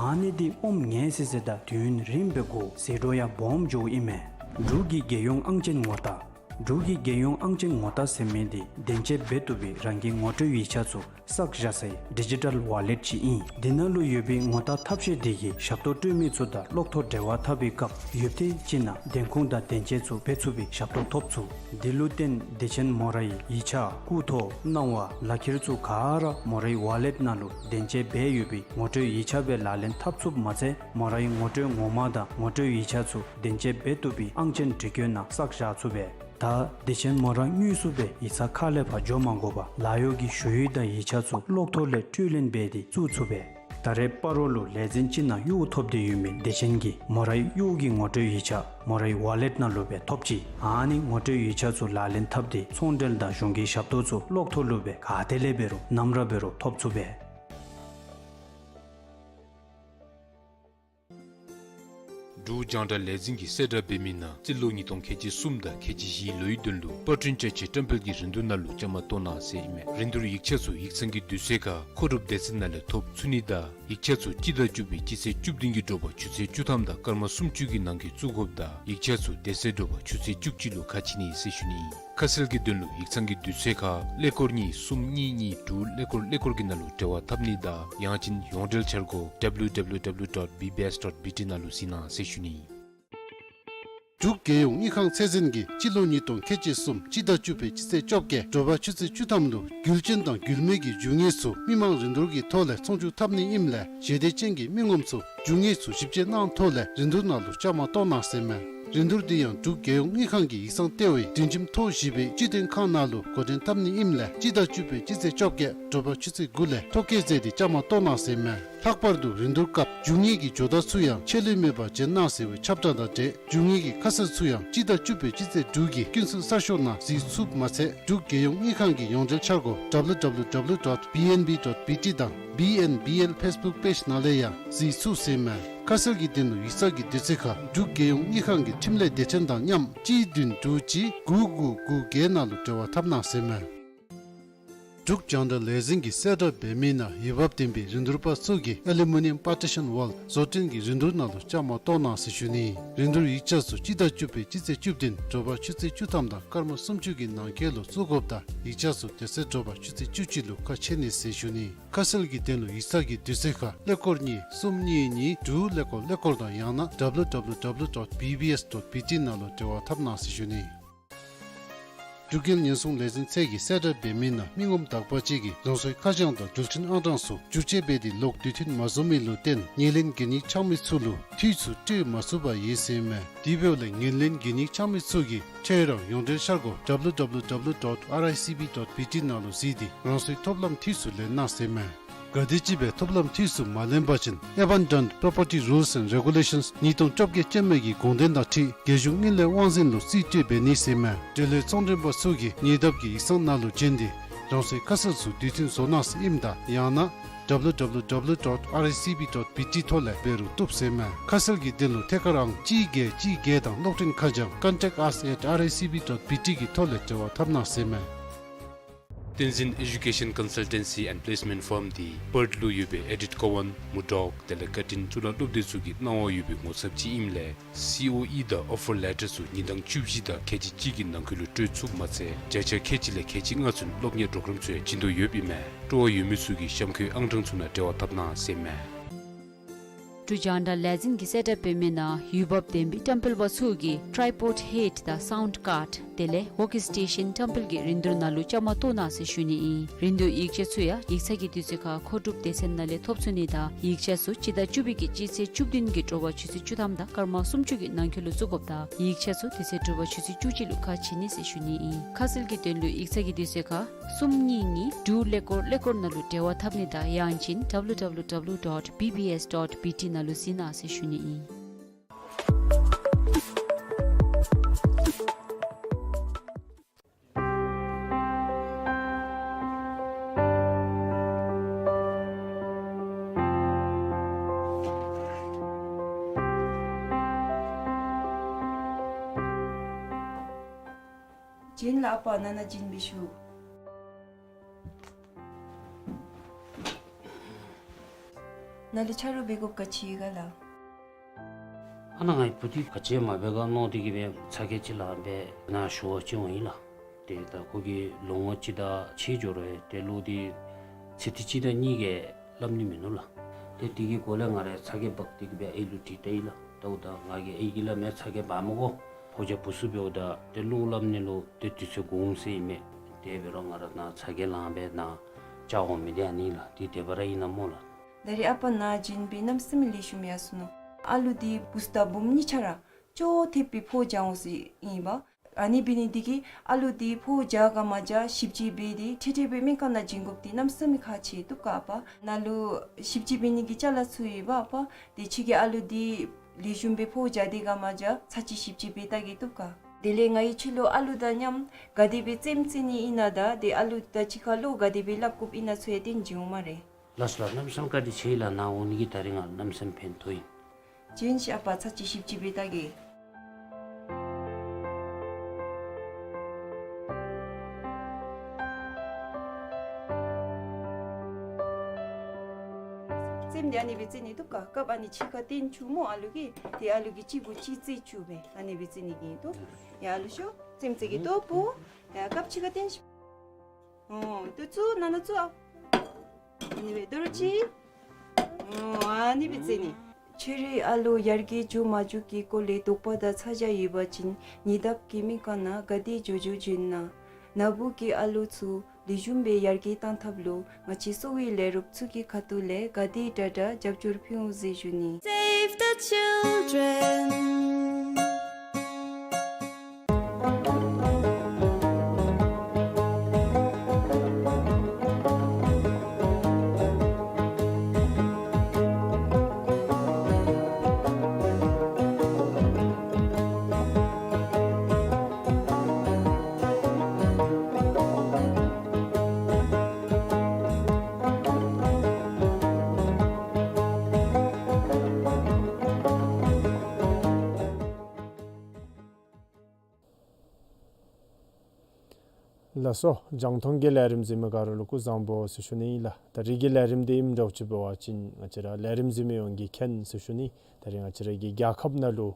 ཨ་ནི་དེ་ཨོམ་ངལ་སི་སི་དང་དུས་ཡུན་རིངམོ་སྦེ་འགོར་ཟད་འགྲོ་ཡང་སྦོམ་འགྱོཝ་ཨིན་མས། འབྲུག་གི་རྒྱལ་ཡོངས་ཨང་ཅན་ངོ་རྟགས་ འབྲུག་གི་རྒྱལ་ཡོངས་ཨང་ཅན་ངོ་རྟགས་ཟེར་མི་འདི་བདེན་དཔྱད་འབད་བཏུབ་པའི་རང་གི་ངོ་སྤྲོད་ཡིག་ཆ་ཚུ་བསགས་བཞག་སའི་ཌི་ཇི་ཊལ་ཝ་ལེཊ་ཅིག་ཨིན། འདི་ནང་ལུ་ཡོད་པའི་ངོ་རྟགས་ཐབས་ཤེས་འདི་གིས་ཞབས་ཏོག་སྤྲོད་མི་ཚུ་དང་གློག་ཐོག་འབྲེལ་བ་འཐབ་པའི་སྐབས་ཡུདཔ་ཐེངས་ཅིག་ནང་བདེན་ཁུངས་དང་བདེན་དཔྱད་ཚུ་འབད་ཚུགས་པའི་ཞབས་ཏོག་ཐོབ་ཚུགས། འདི་ལུ་བརྟེན་བདེ་ཆེན་མོ་རའི་ཡིག་ཆ་སྐུ་ཐོག་གནང་བ་ལག་ཁྱེར་ཚུ་ག་ར་མོ་རའི་ཝ་ལེཊ་ནང་ལུ་བདེན་དཔྱད་འབད་ཡོད་པའི་ངོ་སྤྲོད་ཡིག་ཆ་སྦེ་ལག་ལེན་འཐབ་ཚུགསཔ་མ་ཚད་མོ་རའི་ངོ་སྤྲོད་ངོ་མ་དང་ངོ་སྤྲོད་ཡིག་ཆ་ཚུ་བདེན་དཔྱད་འབད་བཏུབ་པའི་ཨང་ཅན་འབྲི་བཀོད་ནང་བསགས་བཞག་ཚུགས་པས། ད་བདེ་ཆེན་མོ་ར་དངོས་སུ་སྦེ་ཡིག་ཚང་ཁ་ལས་ཕར་འགྱོ་མ་དགོ་པར་ལཱ་གཡོག་གི་ཞུ་ཡིག་དང་ཡིག་ཆ་ཚུ་གློག་ཐོག་ལས་སྤྲོད་ལེན་འབད་དེ་བཙུགས་ཚུགས་པས། ད་རེས་སྤ་རོ་ལུ་ལས་འཛིན་ཅིག་ནང་གཡོག་ཐོབ་སྟེ་ཡོད་མི་བདེ་ཆེན་གྱིས་མོ་རའི་གཡོག་གི་ངོ་སྤྲོད་ཡིག་ཆ་མོ་རའི་ཝ་ལེཊ་ནང་ལུ་སྦེ་ཐོབ་ཅི། ཨ་ནི་ངོ་སྤྲོད་ཡིག་ཆ་ཚུ་ལག་ལེན་འཐབ་སྟེ་ཚོང་འབྲེལ་དང་གཞུང་གི་ཞབས་ཏོག་ཚུ་གློག་ཐོག་ལུ་སྦེ་ག་ཏེ་ལས་འབད་རུང་ནམ་ར་འབད་རུང་ཐོབ་ཚུགས་པས། འབྲུག་རྒྱང་བསྒྲགས་ལས་འཛིན་གྱིས་གསལ་བསྒྲགས་འབད་མི་ནང་རྩིས་ལོ་ཉིས་སྟོང་ཁལ་གཅིག་གསུམ་དང་ཁལ་གཅིག་བཞིའི་ལོའི་དོན་ལུ་པར་སྐྲུན་བཅའ་ཆས་བཀྲམ་སྤེལ་གྱི་རིན་བསྡུར་ནང་ལུ་བཅའ་མར་གཏོགས་གནང་ཟེར་ཨིན་མས། རིན་བསྡུར་ཡིག་ཆ་ཚུ་ཡིག་ཚང་གི་དུས་ཚོད་ཁར་མཁོ་སྒྲུབ་སྡེ་ཚན་ནང་ལས་ཐོབ་ཚུགས་ནི་དང་ཡིག་ཆ་ཚུ་སྤྱི་ཟླ་བཅུ་པའི་སྤྱི་ཚེས་བཅུ་བདུན་གྱི་དྲོ་པ་ཆུ་ཚོད་བཅུ་ཐམ་དང་སྐར་མ་སུམ་ཅུ་གི་ནང་འཁོད་བཙུགས་དགོཔ་དང་ཡིག་ཆ་ཚུ་དེ་ཚེ་དྲོ་པ་ཆུ་ཚོད་བཅུ་གཅིག་ལུ་ཁ་ཕྱེ་ནི་ཟེར་ཞུ་ནི་ཨིན། ཁ་གསལ་གྱི་དོན་ལུ་ཡིག་ཚང་གི་དུས་ཚོད་ཁར་ཀླད་ཀོར་གཉིས་གསུམ་གཉིས་གཉིས་དྲུག་ཀླད་ཀོར་ཀླད་ཀོར་གྱི་ནང་ལུ་འབྲེལ་བ་འཐབ་ནི་དང་ཡང་ཅིན་ཡོངས་འབྲེལ་འཆར་སྒོ་W W W dot B B S dot B T ནང་ལུ་གཟིགས་གནང་ཟེར་ཞུ་ནི་ཨིན། འབྲུག་རྒྱལ་ཡོངས་དངུལ་ཁང་ཚད་འཛིན་གྱིས་སྤྱི་ལོ་ཉིས་སྟོང་ཁལ་གཅིག་གསུམ་སྤྱི་ཟླ་བཅུ་པའི་སྤྱི་ཚེས་བཅོ་བརྒྱད་དྲོ་པ་ཆུ་ཚོད་བཅུ་ཐམ་ལུ་རྒྱུ་ཅན་དང་རྒྱུ་མེད་ཀྱི་རྒྱུ་དངོས་ཚུ་མི་མང་རིན་བསྡུར་གྱི་ཐོག་ལས་ཚོང་བསྒྱུར་འཐབ་ནི་ཨིནམ་ལས་ཞལ་འདེབས་ཅན་གྱི་མི་ངོམ་ཚུ་རྒྱུ་དངོས་ཚུ་ཞིབ་དཔྱད་གནང་ཐོག་ལས་རིན་བསྡུར་ནང་ལུ་བཅའ་མར་གཏོགས་གནང་ཟེར་མས། རིན་བསྡུར་འདི་ཡང་འབྲུག་རྒྱལ་ཡོངས་དངུལ་ཁང་གི་ཡིག་ཚང་ལྟེ་བའི་སྒྲིང་ཁྱིམ་ཐོག་བཞི་པའི་སྤྱི་དོན་ཁང་ནང་ལུ་འགོ་འདྲེན་འཐབ་ནི་ཨིནམ་ལས་སྤྱི་ཟླ་བཅུ་པའི་སྤྱི་ཚེས་བཅོ་བརྒྱད་དྲོ་པ་ཆུ་ཚོད་དགུ་ལས་ཐོ་བཀོད་མཛད་དེ་བཅའ་མར་གཏོགས་གནང་ཟེར་མས། ལྷག་པར་དུ་རིན་བསྡུར་སྐབས་རྒྱུ་དངོས་ཀྱི་ཇོ་བདག་ཚུ་ཡང་ཆད་ལུས་མེད་པར་བྱོན་གནང་ཟེར་བའི་ཁྱབ་བསྒྲགས་དང་འབྲེལ་རྒྱུ་དངོས་ཀྱི་ཁ་གསལ་ཚུ་ཡང་སྤྱི་ཟླ་བཅུ་པའི་སྤྱི་ཚེས་དྲུག་གི་ཀུན་གསལ་གསར་ཤོག་ནང་གཟིགས་ཚུགསཔ་མ་ཚད་འབྲུག་རྒྱལ་ཡོངས་དངུལ་ཁང་གི་ཡོངས་འབྲེལ་འཆར་སྒོ་W W W dot B N B dot B T དང་B N B L Facebook page ནང་ལས་ཡང་གཟིགས་ཚུགས་ཟེར་མས། ཁ་གསལ་གྱི་དོན་ལུ་ཡིག་ཚང་གི་དུས་ཚོད་ཁར་འབྲུག་རྒྱལ་ཡོངས་དངུལ་ཁང་གི་འཕྲིན་ལས་སྡེ་ཚན་དང་མཉམ་གཅིག་བདུན་དྲུག་གཅིག་དགུ་དགུ་དགུ་བརྒྱད་ནང་ལུ་འབྲེལ་བ་འཐབ་གནང་ཟེར་མས། འབྲུག་རྒྱང་བསྒྲགས་ལས་འཛིན་གྱིས་གསལ་བསྒྲགས་འབད་མི་ནང་འོས་འབབ་ལྡན་པའི་རིན་བསྡུར་པ་ཚུ་གིས་ཨ་ལུ་མི་ནི་ཡམ་པར་ཊི་ཤཱན་ཝཱལ་བཟོ་སྐྲུན་གྱི་རིན་བསྡུར་ནང་ལུ་བཅའ་མར་གཏོགས་གནང་ཟེར་ཞུ་ནི། རིན་བསྡུར་ཡིག་ཆ་ཚུ་སྤྱི་ཟླ་བཅུ་པའི་སྤྱི་ཚེས་བཅུ་བདུན་དྲོ་པ་ཆུ་ཚོད་བཅུ་ཐམ་དང་སྐར་མ་སུམ་ཅུ་གི་ནང་འཁོད་ལུ་བཙུགས་དགོཔ་དང་ཡིག་ཆ་ཚུ་དེ་ཚེ་དྲོ་པ་ཆུ་ཚོད་བཅུ་གཅིག་ལུ་ཁ་ཕྱེ་ནི་ཟེར་ཞུ་ནི། ཁ་གསལ་གྱི་དོན་ལུ་ཡིག་ཚང་གི་དུས་ཚོད་ཁར་ཀླད་ཀོར་གཉིས་གསུམ་གཉིས་གཉིས་དྲུག་ཀླད་ཀོར་ཀླད་ཀོར་དང་ཡང་ན་W W W dot B B S dot B T ནང་ལུ་འབྲེལ་བ་འཐབ་གནང་ཟེར་ཞུ་ནི། འབྲུག་རྒྱལ་ཉེན་སྲུང་ལས་འཛིན་ཚད་ཀྱིས་གསལ་བསྒྲགས་འབད་མི་ནང་མི་ངོམ་དག་པ་ཅིག་གིས་རང་སོའི་ཁ་བྱང་དང་འགྲུལ་འཕྲིན་ཨང་གྲངས་ཚུ་བསྒྱུར་བཅོས་འབད་དེ་ལོག་དུས་མཐུན་མ་བཟོ་མི་ལུ་བརྟེན་ངོས་ལེན་གན་ཡིག་ཆགས་མི་ཚུ་ལུ་འཐུས་ཚུ་སྤྲོད་མ་ཚུགས་པར་ཡོད་ཟེར་མས། དེ་འབདཝ་ལས་ངོས་ལེན་གན་ཡིག་ཆགས་མི་ཚུ་གིས་ཁྱོད་རའི་ཡོངས་འབྲེལ་འཆར་སྒོ་W W W dot R I C B dot B T ནང་ལུ་གཟིགས་ཏེ་རང་སོའི་ཐོབ་ལམ་འཐུས་ཚུ་ལེན་གནང་ཟེར་མས། ག་དེམ་ཅིག་སྦེ་ཐོབ་ལམ་འཐུས་ཚུ་མ་ལེན་པ་ཅིན་Abandoned Property Rules and Regulations ཉིས་སྟོང་བཅོ་བརྒྱད་ཅན་མའི་གི་དགོངས་དོན་དང་འཁྲིལ་རྒྱལ་གཞུང་དངུལ་ལས་དབང་འཛིན་ལུ་རྩིས་སྤྲོད་འབད་ནི་ཟེར་མས། འབྲེལ་ཡོད་ཚོང་མགྲོན་པ་ཚུ་གིས་ཉེ་འདབས་ཀྱི་ཡིག་ཚང་ནང་ལུ་བྱོན་ཏེ་རང་སོའི་ཁ་གསལ་ཚུ་དུས་མཐུན་བཟོ་གནང་ཟེར་ཨིནམ་ད་ཡང་ན་W W W dot R I C B dot B T ཐོག་ལས་འབད་རུང་བཏུབ་ཟེར་མས། ཁ་གསལ་གྱི་དོན་ལུ་ཐད་ཀར་ཨང་གཅིག་བརྒྱད་གཅིག་བརྒྱད་དང་གློག་འཕྲིན་ཁ་བྱང་contact us at R I C B dot B T གི་ཐོག་ལས་འབྲེལ་བ་འཐབ་གནང་ཟེར་མས། བསྟན་འཛིན་Education Consultancy and Placement Firm འདི་པརཐ་ལུ་ཡོད་པའི་ཨེ་ཌིཐ་ཀོ་ཝཱན་མུར་ཌོག་དེ་ལས་ཀར་ཊིན་གཙུག་ལག་སློབ་སྡེ་ཚུ་གིས་གནང་བ་ཡོད་པའི་ངོ་ཚབ་ཅིག་ཨིནམ་ལས་སི་ཨོ་ཨི་དང་ཨོ་ཕར་ལེ་ཊར་ཚུ་ཉིན་གྲངས་བཅུ་བཞི་དང་ཁལ་གཅིག་གཅིག་གི་ནང་འཁོད་ལུ་སྤྲོད་ཚུགསཔ་མ་ཚད་བརྒྱ་ཆ་ཁལ་གཅིག་ལས་ཁལ་གཅིག་ལྔ་ཚུན་སློབ་གཉེར་པོརོ་གརམ་ཚུ་ཡང་བྱིན་དོ་ཡོདཔ་ཨིན་མས། སྤྲོ་བ་ཡོད་མི་ཚུ་གིས་གཤམ་འཁོད་ཨང་གྲངས་ཚུ་ནང་འབྲེལ་བ་འཐབ་གནང་ཟེར་མས། འབྲུག་རྒྱང་བསྒྲགས་ལས་འཛིན་གྱིས་གསལ་བསྒྲགས་འབད་མི་ནང་འོས་འབབ་ལྡན་པའི་བཀྲམ་སྤེལ་པ་ཚུ་གིས་ཊྲའི་པོཌ་ཧེཌ་དང་སའུནཌ་ཀཱརཌ་དེ་ལས་ཝོརཀ་སི་ཊེ་ཤཱན་བཀྲམ་སྤེལ་གྱི་རིན་བསྡུར་ནང་ལུ་བཅའ་མར་གཏོགས་གནང་ཟེར་ཞུ་ནི་ཨིན། རིན་བསྡུར་ཡིག་ཆ་ཚུ་ཡང་ཡིག་ཚང་གི་དུས་ཚོད་ཁར་མཁོ་སྒྲུབ་སྡེ་ཚན་ནང་ལས་ཐོབ་ཚུགས་ནི་དང་ཡིག་ཆ་ཚུ་སྤྱི་ཟླ་བཅུ་པའི་གི་སྤྱི་ཚེས་བཅུ་བདུན་གྱི་དྲོ་པ་ཆུ་ཚོད་བཅུ་ཐམ་དང་སྐར་མ་སུམ་ཅུ་གི་ནང་འཁོད་ལུ་བཙུགས་དགོཔ་དང་ཡིག་ཆ་ཚུ་དེ་ཚེ་དྲོ་པ་ཆུ་ཚོད་བཅུ་གཅིག་ལུ་ཁ་ཕྱེ་ནི་ཟེར་ཞུ་ནི་ཨིན། ཁ་གསལ་གྱི་དོན་ལུ་ཡིག་ཚང་གི་དུས་ཚོད་ཁར་གསུམ་གཉིས་གཉིས་དྲུག་ཀླད་ཀོར་ཀླད་ཀོར་ནང་ལུ་འབྲེལ་བ་འཐབ་ནི་དང་ཡང་ཅིན་W W W dot B B S dot B T ནང་ལུ་གཟིགས་གནང་ཟེར་ཞུ་ནི་ཨིན། བྱིན་ལ་ཨ་པ་ནཱ་ནཱ་བྱིན་འབད་ཞུ། ནཱ་ལུ་ཆ་རོགས་འབད་དགོཔ་ག་ཅི་ཡོད་ག་ལགས། ཨ་ནཱ་ངེའི་བུ་འདི་ག་ཅི་མ་འབད་ག་མནོ་སྟེ་གི་སྦེ་ཚ་གྱང་ཅིག་ལངམ་སྦེ་ནཱ་ཞུ་བར་བྱོན་ཡི་ལགས། ཏེ་ད་ཁོ་གིས་ལོ་ངོ་གཅིག་དང་ཕྱེད་འགྱོ་རུང་ཏེ་གློག་འདི་ཚེ་ཐིག་གཅིག་དང་གཉིས་ཀྱིས་སླབ་ནི་མིན་ནུག་ལགས། ཏེ་དེ་གི་སྐོར་ལས་ང་ར་ཚ་གྱང་འབག་སྟེ་གི་སྦེ་ཨའི་ལུ་དྲིས་བལྟ་ཡི་ལགས། ད་འོ་ད་ང་གིས་ཨའི་གིས་སླབ་མས། ཚ་གྱང་འབག་མི་དགོ། ཕོ་རྒྱས་བུ་ཚུ་འབདཝ་ད་ཏེ་གློག་སླབ་ནི་ལུ་ཏེ་དུས་ཚོད་འགོར་འོང་ཟེར་ཨིན་མས། དེ་འབད་རུང་ང་ར་ནཱ་ཚ་གྱང་ལངམ་སྦེ་ནཱ་བཅར་འོང་མི་འདི་ཨ་ནི་ལགས། འདི་དེ་སྦེ་ར་ཨིན་ན་སྨོ་ལགས། ད་རེས་ཨ་པ་ནཱ་བྱོན་སྦེ་གནམ་མེད་ས་མེད་ལེགས་ཤོམ་ཡར་སོ་ནུག། ཨ་ལུ་འདི་བུཚ་དང་བུམོ་གཉིས་ཆ་ར་ཅོག་འཐདཔ་སྦེ་ཕོཝ་རྒྱག་འོང་ཟེར་ཨིན་པས། ཨ་ནི་འབད་ནི་འདི་གིས་ཨ་ལུ་འདི་ཕོཝ་རྒྱག་ག་མ་རྒྱག་ཞིབ་དཔྱད་འབད་དེ་འཕྲལ་འཕྲལ་སྦེ་སྨན་ཁང་ནང་བྱིན་དགོཔ་འདི་གནམ་མེད་ས་མེད་ཁག་ཆེ་བཏུབ་ག་ཨ་པ། ནཱ་ལུ་ཞིབ་དཔྱད་འབད་ནི་གི་ཅ་ལ་ཚུད་ཡི་པ་ཨ་པ། དེ་ཁྱོད་ཀྱིས་ཨ་ལུ་འདི་ལེགས་ཤོམ་སྦེ་ཕོཝ་རྒྱག་དེ་ག་མ་རྒྱག་ཚར་གཅིག་ཞིབ་དཔྱད་འབད་བལྟ་གེ་བཏུབ་ག། དེ་ལས་ང་གིས་ཁྱོད་ལུ་ཨ་ལུ་དང་མཉམ་ག་དེ་སྦེ་རྩེདམོ་རྩེ་ནི་ཨིན་ན་དང་ཏེ་ཨ་ལུ་དང་གཅིག་ཁར་བློ་ག་དེ་སྦེ་སླབ་དགོཔ་ཨིན་ན་ཚུ་ཡང་སྟོན་བྱིན་འོང་སྨ་རེ། ལགས་སོ་ལགས། གནམ་མེད་ས་མེད་བཀའ་དྲིན་ཆེ་ལགས། ནཱ་འོང་ནི་གིས་ད་རིས་ང་གནམ་མེད་ས་མེད་ཕན་ཐོགས་ཡི། བྱོན་ཤིག་ཨ་པ། ཚར་གཅིག་ཞིབ་དཔྱད་འབད་བལྟ་གེ། རྩེདམོ་འདི་ཨ་ནི་སྦེ་རྩེ་ནི་བཏུབ་ག། རྐངམ་ཨ་ནི་གཅིག་ཁར་བཏོན་བཅུག་སྨོ་ཨ་ལུ་གིས། ཏེ་ཨ་ལུ་གིས་གཅིག་གུ་གཅིག་རྩེ་བཅུག་སྦེ་ཨ་ནི་སྦེ་རྩེ་ནི་གི་བཏུབ། ཡ་ཨ་ལུ་ཤོག། རྩེདམོ་རྩེ་གེ་བཏུབ་པོ། ཡ་རྐངམ་གཅིག་ཁར་བཏོན་ཤིག། ཨོ་ཏེ་བཙུགས། ནང་ན་བཙུགས་ཨ། ཨ་ནི་སྦེ་དོ་རུང་གཅིག། ཨོ་ཨ་ནི་སྦེ་རྩེ་ནི། ཁྱོད་རའི་ཨ་ལུ་ཡར་རྒྱས་འགྱོ་མ་འགྱོ་གི་སྐོར་ལས་དོགས་པ་དང་ཚ་གྱང་ཡོད་པ་ཅིན་ཉེ་འདབས་ཀྱི་སྨན་ཁང་ནང་ག་དེ་མགྱོགས་མགྱོགས་བྱོན་གནང་། ནཱ་བུ་གི་ཨ་ལུ་ཚུ་ལེགས་ཤོམ་སྦེ་ཡར་རྒྱས་གཏང་ཐབས་ལུ་ང་བཅས་གསོ་བའི་ལས་རོགསཔ་ཚུ་གི་ཁ་ཐུག་ལས་ག་དེ་དྲག་དྲག་རྒྱབ་སྐྱོར་ཕུལ་འོང་ཟེར་ཞུ་ནི། Save the children. ལགས་སོ། རྒྱང་མཐོང་གི་ལས་རིམ་གཟིགས་མི་ག་ར་ལུ་སྐུ་གཟུགས་བཟང་པོ་ཟེར་ཞུ་ནི་ཨིན་ལགས། ད་རིས་ཀྱི་ལས་རིམ་འདི་ཨིནམ་འདྲཝ་ཅིག་འབད་བ་ཅིན་ང་བཅས་ར་ལས་རིམ་གཟིགས་མི་ཡོངས་ཀྱིས་མཁྱེན་ཟེར་ཞུ་ནི། ད་རིས་ང་བཅས་ར་གི་རྒྱལ་ཁབ་ནང་ལུ་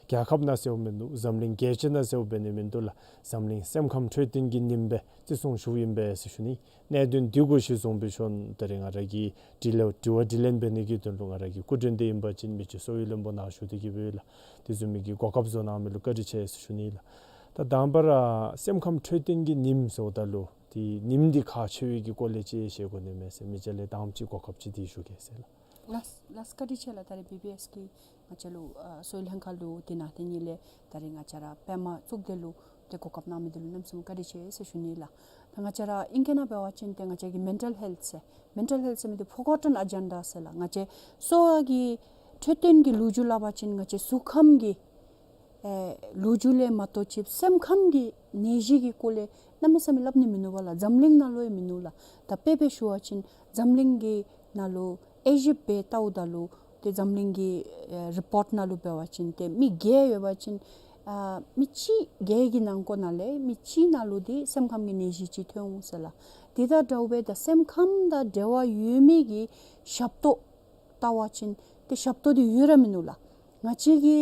རྒྱལ་ཁབ་ནང་ཟེརཝ་མིན་འདུག། འཛམ་གླིང་རྒྱལ་སྤྱི་ནང་ཟེརཝ་འབད་ནི་མིན་འདུག་ལགས། འཛམ་གླིང་སེམས་ཁམས་འཕྲོད་བསྟེན་གྱི་ཉིནམ་སྦེ་བརྩི་སྲུང་ཞུཝ་ཨིན་པས་ཟེར་ཞུ་ནི། གནད་དོན་འདི་གུ་གཞི་བཟུང་སྦེ་ཞུ་ན་ད་རིས་ང་ར་གིས་དྲི་ལན་དྲི་བ་དྲིས་ལན་འབད་ནི་གི་དོན་ལུ་ང་ར་གི་སྐུ་མགྲོན་འདི་ཨིན་པ་ཅིན་མི་རྗེ་གསོ་བའི་བློན་པོ་ནཱ་བཞུགས་ཏེ་གི་སྦེ་ཡོད་ལགས། དེ་བཟུམ་མའི་གི་གོ་སྐབས་བཟོ་གནང་མི་ལུ་བཀའ་དྲིན་ཆེ་ཟེར་ཞུ་ནི་ལགས། ད་དང་པ་ར་སེམས་ཁམས་འཕྲོད་བསྟེན་གྱི་ཉིནམ་ཟེརཝ་ད་ལུ་ཏེ་ཉིནམ་འདི་ཁག་ཆེ་བའི་གི་སྐོར་ལས་ཅིག་ཞུ་དགོ་ནི་མས་ཟེར་མི་རྗེ་ལས་དང་པ་ཅིག་གོ་སྐབས་ཅིག་འདི་ཞུ་གེ་ཟེར་ལགས། ལགས་ལགས། བཀའ་དྲིན་ཆེ་ལགས། ད་རིས་བི་བི་ཨེསི་གིས་ང་བཅས་ལུ་ཨ་གསོ་བའི་ལྷན་ཁག་ལུ་དེ་ནང་ཏེ་ཉིད་ལས་ད་རིས་ང་བཅས་ར་པདྨ་གཙུག་སྡེ་ལུ་ཏེ་གོ་སྐབས་གནང་མི་འདི་ལུ་གནམ་མེད་ས་མེད་བཀའ་དྲིན་ཆེ་ཟེར་ཞུ་ནི་ལགས། ད་ང་བཅས་ར་ཨིང་སྐད་ནང་འབད་བ་ཅིན་ཏེ་ང་བཅས་ཀྱི་མེན་ཊལ་ཧེལཐ་ཟེར་མེན་ཊལ་ཧེལཐ་ཟེར་མི་འདི་ཕོར་གོ་ཊོན་ཨེ་ཇེན་ཌ་ཟེར་ལགས། ང་བཅས་གསོ་བ་གི་འཕྲོད་བསྟེན་གྱི་ལོ་རྒྱུས་སླབ་པ་ཅིན་ང་བཅས་གཟུགས་ཁམས་ཀྱི་ཨེ་ལོ་རྒྱུས་ལས་མ་གཏོགས་ཅིག་སེམས་ཁམས་ཀྱི་ནད་གཞི་གི་སྐོར་ལས་གནམ་མེད་ས་མེད་སླབ་ནི་མིན་ནུག་པ་ལགས། འཛམ་གླིང་ནང་ལུ་ཡང་མིན་ནུག་ལགས། ད་དཔེ་སྦེ་ཞུ་བ་ཅིན་འཛམ་གླིང་གི་ནང་ལུ་ཨི་ཇིབཊ་སྦེ་བལྟཝ་ད་ལུ་ཏེ་འཛམ་གླིང་གི་ཨེ་རི་པོརཊ་ནང་ལུ་འབད་བ་ཅིན་ཏེ་མི་བརྒྱད་ཡོད་པ་ཅིན་ཨ་མི་གཅིག་བརྒྱད་ཀྱི་ནང་འཁོད་ནང་ལས་མི་གཅིག་ནང་ལུ་ཏེ་སེམས་ཁམས་ཀྱི་ནད་གཞི་ཅིག་ཐོན་འོང་ཟེར་ལགས། དེ་དང་འདྲཝ་སྦེ་ད་སེམས་ཁམས་དང་འབྲེལ་བ་ཡོད་མི་གི་ཞབས་ཏོག་བལྟ་བ་ཅིན་ཏེ་ཞབས་ཏོག་འདི་ཡོད་ར་མིན་ནུག་ལགས། ང་བཅས་ཀྱི་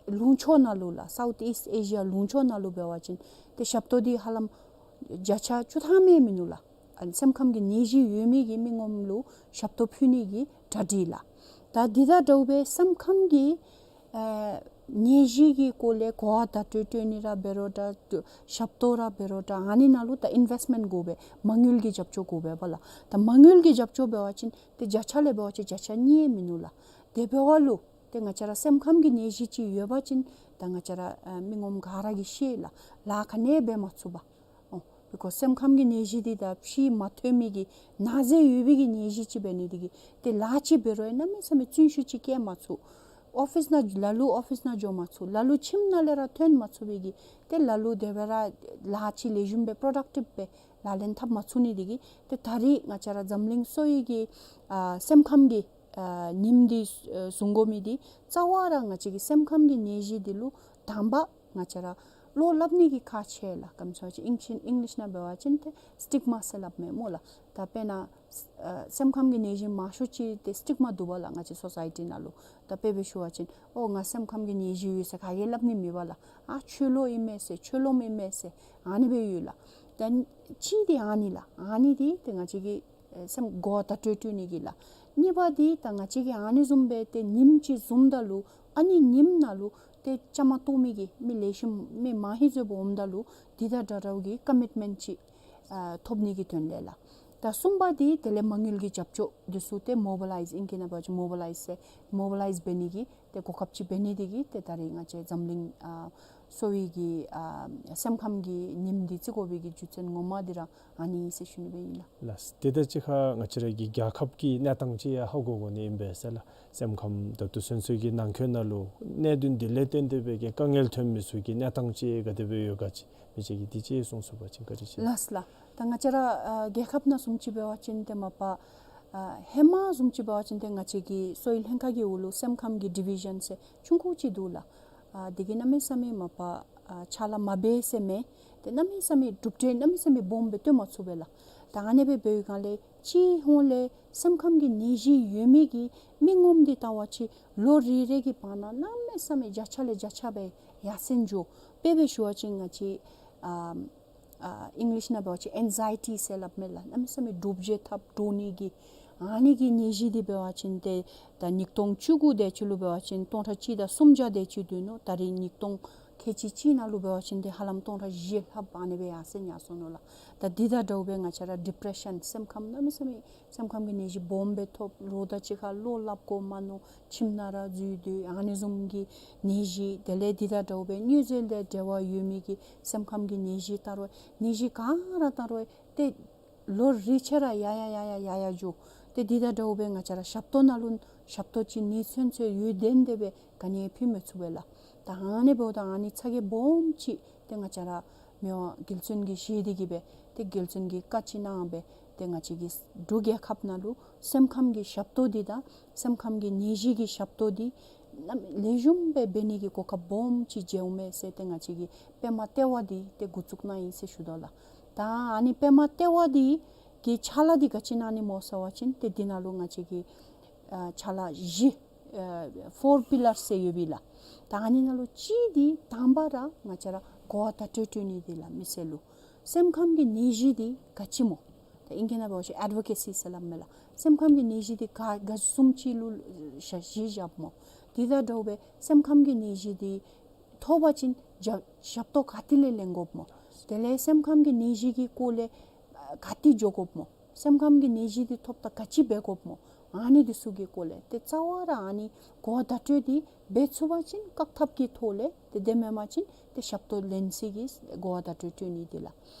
ལུང་ཕྱོགས་ནང་ལུ་ལགས། སའུཐ་ཨིསཊ་ཨེ་ཤི་ཡ་ལུང་ཕྱོགས་ནང་ལུ་འབད་བ་ཅིན་ཏེ་ཞབས་ཏོག་འདི་ཧ་ལམ་བརྒྱ་ཆ་བཅུ་ཐམ་ཡང་མིན་ནུག་ལགས། ཨ་ནི་སེམས་ཁམས་ཀྱི་ནད་གཞི་ཡོད་མི་གི་མི་ངོམ་ལུ་ཞབས་ཏོག་ཕུལ་ནི་གི་གྲ་སྒྲིག་ལགས། ད་འདི་དང་འདྲཝ་སྦེ་སེམས་ཁམས་ཀྱི་ཨེ་ནད་གཞི་གི་སྐོར་ལས་གོ་བ་བརྡ་སྤྲོད་སྤྲོད་ནི་ར་འབད་རུང་འདྲ་ཞབས་ཏོག་ར་འབད་རུང་འདྲ་ཨ་ནི་ནང་ལུ་ད་ཨིན་ཝེསཊ་མེནཊ་དགོ་པས། མ་དངུལ་གྱི་རྒྱབ་སྐྱོར་དགོ་པས་པ་ལགས། ད་མ་དངུལ་གྱི་རྒྱབ་སྐྱོར་འབད་བ་ཅིན་ཏེ་བརྒྱ་ཆ་ལས་འབད་བ་ཅིན་བརྒྱ་ཆ་གཉིས་ཡང་མིན་ནུག་ལགས། དེ་འབདཝ་ལུ་ཏེ་ང་བཅས་ར་སེམས་ཁམས་ཀྱི་ནད་གཞི་ཅིག་ཡོད་པ་ཅིན་ད་ང་བཅས་ར་ཨ་མི་ངོམ་ག་ར་གིས་ཤེས་ལགས། ལཱ་ག་ནི་ཡང་འབད་མ་ཚུགས་པས། ཨོ་བི་ཀོསི་སེམས་ཁམས་ཀྱི་ནད་གཞི་འདི་ད་ཕྱི་མ་ཐོན་མི་གི་ན་ཟེར་ཡོད་པའི་གི་ནད་གཞི་ཅིག་འབད་ནི་འདི་གིས་ཏེ་ལཱ་ཅིག་འབད་རུང་ཡང་གནམ་མེད་ས་མེད་བརྩོན་ཤུགས་ཅིག་བསྐྱེད་མ་ཚུགས། ཨོ་ཕིསི་ནང་ལ་ལུ་ཨོ་ཕིསི་ནང་འགྱོ་མ་ཚུགས། ལ་ལུ་ཁྱིམ་ནང་ལས་ར་ཐོན་མ་ཚུགས་པའི་གི་ཏེ་ལ་ལུ་དེ་སྦེ་ར་ལཱ་ཅིག་ལེགས་ཤོམ་སྦེ་པྲོ་ཌག་ཊིབ་སྦེ་ལག་ལེན་འཐབ་མ་ཚུགས་ནི་འདི་གིས་ཏེ་ད་རིས་ང་བཅས་ར་འཛམ་གླིང་གསོ་བའི་གི་ཨ་སེམས་ཁམས་ཀྱི་ཨ་ཉིནམ་འདི་ཨ་བཟུང་དགོ་མི་འདི་རྩ་བ་ར་ང་བཅས་ཀྱི་སེམས་ཁམས་ཀྱི་ནད་གཞི་འདི་ལུ་དང་པ་ང་བཅས་ར་བློ་སླབ་ནི་གི་ཁག་ཆེ་ལགས། ག་ཅི་སྨོ་ཅིག་ཨིང་ལིཤ་ཨིང་ལིཤ་ནང་འབད་བ་ཅིན་ཏེ་སི་ཊིག་མ་ཟེར་སླབ་མས་སྨོ་ལགས། ད་དཔེར་ན་ ཨ་སེམས་ཁམས་ཀྱི་ནད་གཞི་མང་ཤོས་ཅིག་ཏེ་སི་ཊིག་མ་འདུག་པ་ལགས། ང་བཅས་སོ་སའི་ཊི་ནང་ལུ་ད་དཔེ་སྦེ་ཞུ་བ་ཅིན་ཨོ་ང་སེམས་ཁམས་ཀྱི་ནད་གཞི་ཡོད་ཟེར་ག་གིས་སླབ་ནི་མེད་པ་ལགས། ཨ་ཆོས་ལོག་ཨིན་མས་ཟེར་ཆོས་ལོག་ཨིན་མས་ཟེར་ཨ་ནི་སྦེ་ཡོད་ལགས། ད་གཅིག་འདི་ཨ་ནི་ལགས། ཨ་ནི་འདི་ཏེ་ང་བཅས་ཀྱིས་ཨེ་སེམས་གོ་བ་བརྡ་སྤྲོད་སྤྲོད་ནི་གི་ལགས། གཉིས་པ་འདི་ད་ང་བཅས་ཀྱིས་ཨ་ནི་བཟུམ་སྦེ་ཏེ་ཉིནམ་གཅིག་བཟུངམ་ད་ལུ་ཨ་ནི་ཉིནམ་ནང་ལུ་ཏེ་བཅའ་མར་གཏོགས་མི་གི་མི་ལེགས་ཤོམ་མི་མང་ཧེང་ཟེར་སྦེ་འོངམ་ད་ལུ་འདི་དང་འདྲ་འདྲཝ་གི་ཀོ་མིཊ་མེནཊ་ཅིག་ཨ་ཐོབ་ནི་གི་དོན་ལས་ལགས། ད་གསུམ་པ་འདི་དེ་ལས་མ་དངུལ་གྱི་རྒྱབ་སྐྱོར་འདི་ཚུ་ཏེ་མོ་བི་ལའིཛ་ཨིང་སྐད་ནང་འབད་བ་ཅིན་མོ་བི་ལའིཛ་ཟེར་མོ་བི་ལའིཛ་འབད་ནི་གི་ཏེ་གོ་སྐབས་ཅིག་འབད་ནི་འདི་གིས་ཏེ་ད་རེས་ང་བཅས་འཛམ་གླིང་ཨ་གསོ་བའི་གི་ཨ་སེམས་ཁམས་ཀྱི་ཉིནམ་འདི་བརྩི་དགོ་པའི་གི་རྒྱུ་མཚན་ངོ་མ་འདི་ར་ཨ་ནི་ཨིན་ཟེར་ཞུ་ནི་སྦེ་ཨིན་ལགས། ལགས། དེ་དང་གཅིག་ཁར་ང་བཅས་ར་གི་རྒྱལ་ཁབ་ཀྱི་གནས་སྟངས་ཅིག་ཡང་ཧ་གོ་དགོ་ནི་ཨིན་པས་ཟེར་ལགས། སེམས་ཁམས་ད་ལྟོ་ཚུན་ཚོད་ཀྱི་ནང་འཁོད་ནང་ལུ་གནད་དོན་འདི་ལས་བརྟེན་ཏེ་སྦེ་གི་དཀའ་ངལ་ཐོན་མི་ཚུ་གི་གནས་སྟངས་ཅིག་ག་དེ་སྦེ་ཡོད་ག་ཅིག་མི་ཅིག་གིས་དེ་ཅིག་གསུང་ཚུགས་པ་ཅིན་བཀའ་དྲིན་ཆེ། ལགས་ལགས། ད་ང་བཅས་ར་ཨ་རྒྱལ་ཁབ་ནང་བཟུམ་ཅིག་འབད་བ་ཅིན་ཏེ་མ་པ་ཨ་ཧེ་མ་བཟུམ་ཅིག་འབད་བ་ཅིན་ཏེ་ང་བཅས་ཀྱི་གསོ་བའི་ལྷན་ཁག་གི་འོག་ལུ་སེམས་ཁམས་ཀྱི་ཌི་བི་ཤཱན་ཟེར་ཆུང་ཀུ་ཅིག་འདུག་ལགས། ཨ་དེ་གིས་གནམ་མེད་ས་མེད་མ་པ་ཨ་ཕྱག་ལཱ་མ་འབད་ཟེར་མེན། ཏེ་གནམ་མེད་ས་མེད་གྲུབ་འབྲས་གནམ་མེད་ས་མེད་སྦོམ་སྦེ་སྟོན་མ་ཚུགས་པས་ལགས། ད་ཨ་ནི་སྦེ་འབད་བའི་སྒང་ལས་སྤྱིར་འོང་ལས་སེམས་ཁམས་ཀྱི་ནད་གཞི་ཡོད་མི་གི་མི་ངོམ་འདི་བལྟ་བ་ཅིན་ལོ་རེ་རེ་གི་བར་ན་གནམ་མེད་ས་མེད་བརྒྱ་ཆ་ལས་བརྒྱ་ཆ་སྦེ་ཡར་སེང་འགྱོ། དཔེ་སྦེ་ཞུ་བ་ཅིན་ང་བཅས་ཨ་ཨ་ཨིང་ལིཤ་ནང་འབད་བ་ཅིན་ཨེང་ཛའི་ཊི་ཟེར་སླབ་མས་ལགས། གནམ་མེད་ས་མེད་འདྲོག་བྱེལ་འཐབ་འདྲོག་ནི་གི་ཨ་ནི་གི་ནད་གཞི་འདི་འབད་བ་ཅིན་ཏེ་ད་ཉིས་སྟོང་བཅུ་དགུ་དེ་ཅིག་ལུ་འབད་བ་ཅིན་སྟོང་ཕྲག་གཅིག་དང་སུམ་བརྒྱ་དེ་ཅིག་འདུག་ནུག། ད་རེས་ཉིས་སྟོང་ཁལ་གཅིག་གཅིག་ནང་ལུ་འབད་བ་ཅིན་ཏེ་ཧ་ལམ་སྟོང་ཕྲག་བཞི་ལྷགཔ་ཨ་ནི་སྦེ་ཡར་སེང་ཡར་སོང་ནུག་ལགས། ད་འདི་དང་འདྲཝ་སྦེ་ང་བཅས་ར་ཌི་པི་རེ་ཤཱན་སེམས་ཁམས་གནམ་མེད་ས་མེད་སེམས་ཁམས་ཀྱི་ནད་གཞི་སྦོམ་སྦེ་ཐོབ། རོགས་དང་གཅིག་ཁར་བློ་སླབ་དགོ་མ་མནོ། ཁྱིམ་ནང་ར་འཛུལ་སྡོད། ཨ་ནི་བཟུམ་གྱི་ནད་གཞི་དེ་ལས་འདི་དང་འདྲཝ་སྦེ་མྱོས་རྫས་དང་འབྲེལ་བ་ཡོད་མི་གི་སེམས་ཁམས་ཀྱི་ནད་གཞི་བལྟ་རུང་ནད་གཞི་ག་ར་བལྟ་རུང་ཏེ་ལོ་རེ་ཆ་ར་ཡར་ཡར་ཡར་ཡར་ཡར་ཡར་འགྱོ། ཏེ་འདི་དང་འདྲཝ་སྦེ་ང་བཅས་ར་ཞབས་ཏོག་ནང་ལུ་ཞབས་ཏོག་ཅིག་ནུས་ཚོད་ཚོད་ཡོད་དེ་འདི་སྦེ་ག་ནི་ཕུལ་མི་ཚུགས་པས་ལགས། ད་ཨ་ནི་འབདཝ་ད་ཨ་ནི་ཚ་གྱང་སྦོམ་ཅིག་ཏེ་ང་བཅས་ར་མི་དབང་རྒྱལ་བཙུན་གྱིས་བཞེས་ཏེ་གིས་སྦེ་ཏེ་རྒྱལ་བཙུན་གྱིས་བཀའ་ཅིག་གནང་སྦེ་ཏེ་ང་བཅས་ཀྱི་འབྲུག་རྒྱལ་ཁབ་ནང་ལུ་སེམས་ཁམས་ཀྱི་ཞབས་ཏོག་འདི་དང་སེམས་ཁམས་ཀྱི་ནད་གཞི་གི་ཞབས་ཏོག་འདི་གནམ་ལེགས་ཤོམ་སྦེ་འབད་ནི་གི་གོ་སྐབས་སྦོམ་ཅིག་བྱུང་མས་ཟེར་ཏེ་ང་བཅས་ཀྱིས་པདྨ་ལྟེ་བ་འདི་ཏེ་འགོ་བཙུགས་གནང་ཡི་ཟེར་ཞུ་དོ་ལགས། ད་ཨ་ནི་པདྨ་ལྟེ་བ་འདི་གི་ཕྱག་ལཱ་འདི་ག་ཅི་གནང་ནི་སྨོ་ཟེར་བ་ཅིན་ཏེ་འདི་ནང་ལུ་ང་བཅས་ཀྱི་ཨ་ཕྱག་ལཱ་བཞི་ཨ་ཕོར་པི་ལར་ཟེར་ཡོད་པས་ལགས། ད་ཨ་ནི་ནང་ལུ་གཅིག་འདི་དང་པ་ར་ང་བཅས་ར་གོ་བ་བརྡ་སྤྲོད་སྤྲོད་ནི་འདི་ལགས། མི་སེར་ལུ་སེམས་ཁམས་ཀྱི་ནད་གཞི་འདི་ག་ཅི་སྨོ། ད་ཨིང་སྐད་ནང་འབད་བ་ཅིན་ཨེཌ་ཝོ་ཀེ་སི་ཟེར་སླབ་མས་ལགས། སེམས་ཁམས་ཀྱི་ནད་གཞི་འདི་ག་ག་བཟུམ་ཅིག་ལུ་ཞབས་ཞུ་རྐྱབ་སྨོ། འདི་དང་འདྲཝ་སྦེ་སེམས་ཁམས་ཀྱི་ནད་གཞི་འདི་ཐོབ་པ་ཅིན་ཞབས་ཞབས་ཏོག་ག་ཏེ་ལས་ལེན་དགོཔ་སྨོ། དེ་ལས་སེམས་ཁམས་ཀྱི་ནད་གཞི་གི་སྐོར་ལས་ཨ་ག་ཏེ་འགྱོ་དགོཔ་སྨོ། སེམས་ཁམས་ཀྱི་ནད་གཞི་འདི་ཐོབ་ད་ག་ཅི་འབད་དགོཔ་སྨོ། ཨ་ནི་འདི་ཚུ་གི་སྐོར་ལས་ཏེ་རྩ་བ་ར་ཨ་ནི་གོ་བ་བརྡ་སྤྲོད་འདི་འབད་ཚུགས་པ་ཅིན་བཀག་ཐབས་ཀྱི་ཐོག་ལས་ཏེ་དེ་མེན་པ་ཅིན་ཏེ་ཞབས་ཏོག་ལེན་སའི་གི་གོ་བ་བརྡ་སྤྲོད་སྤྲོད་ནི་འདི་ལགས།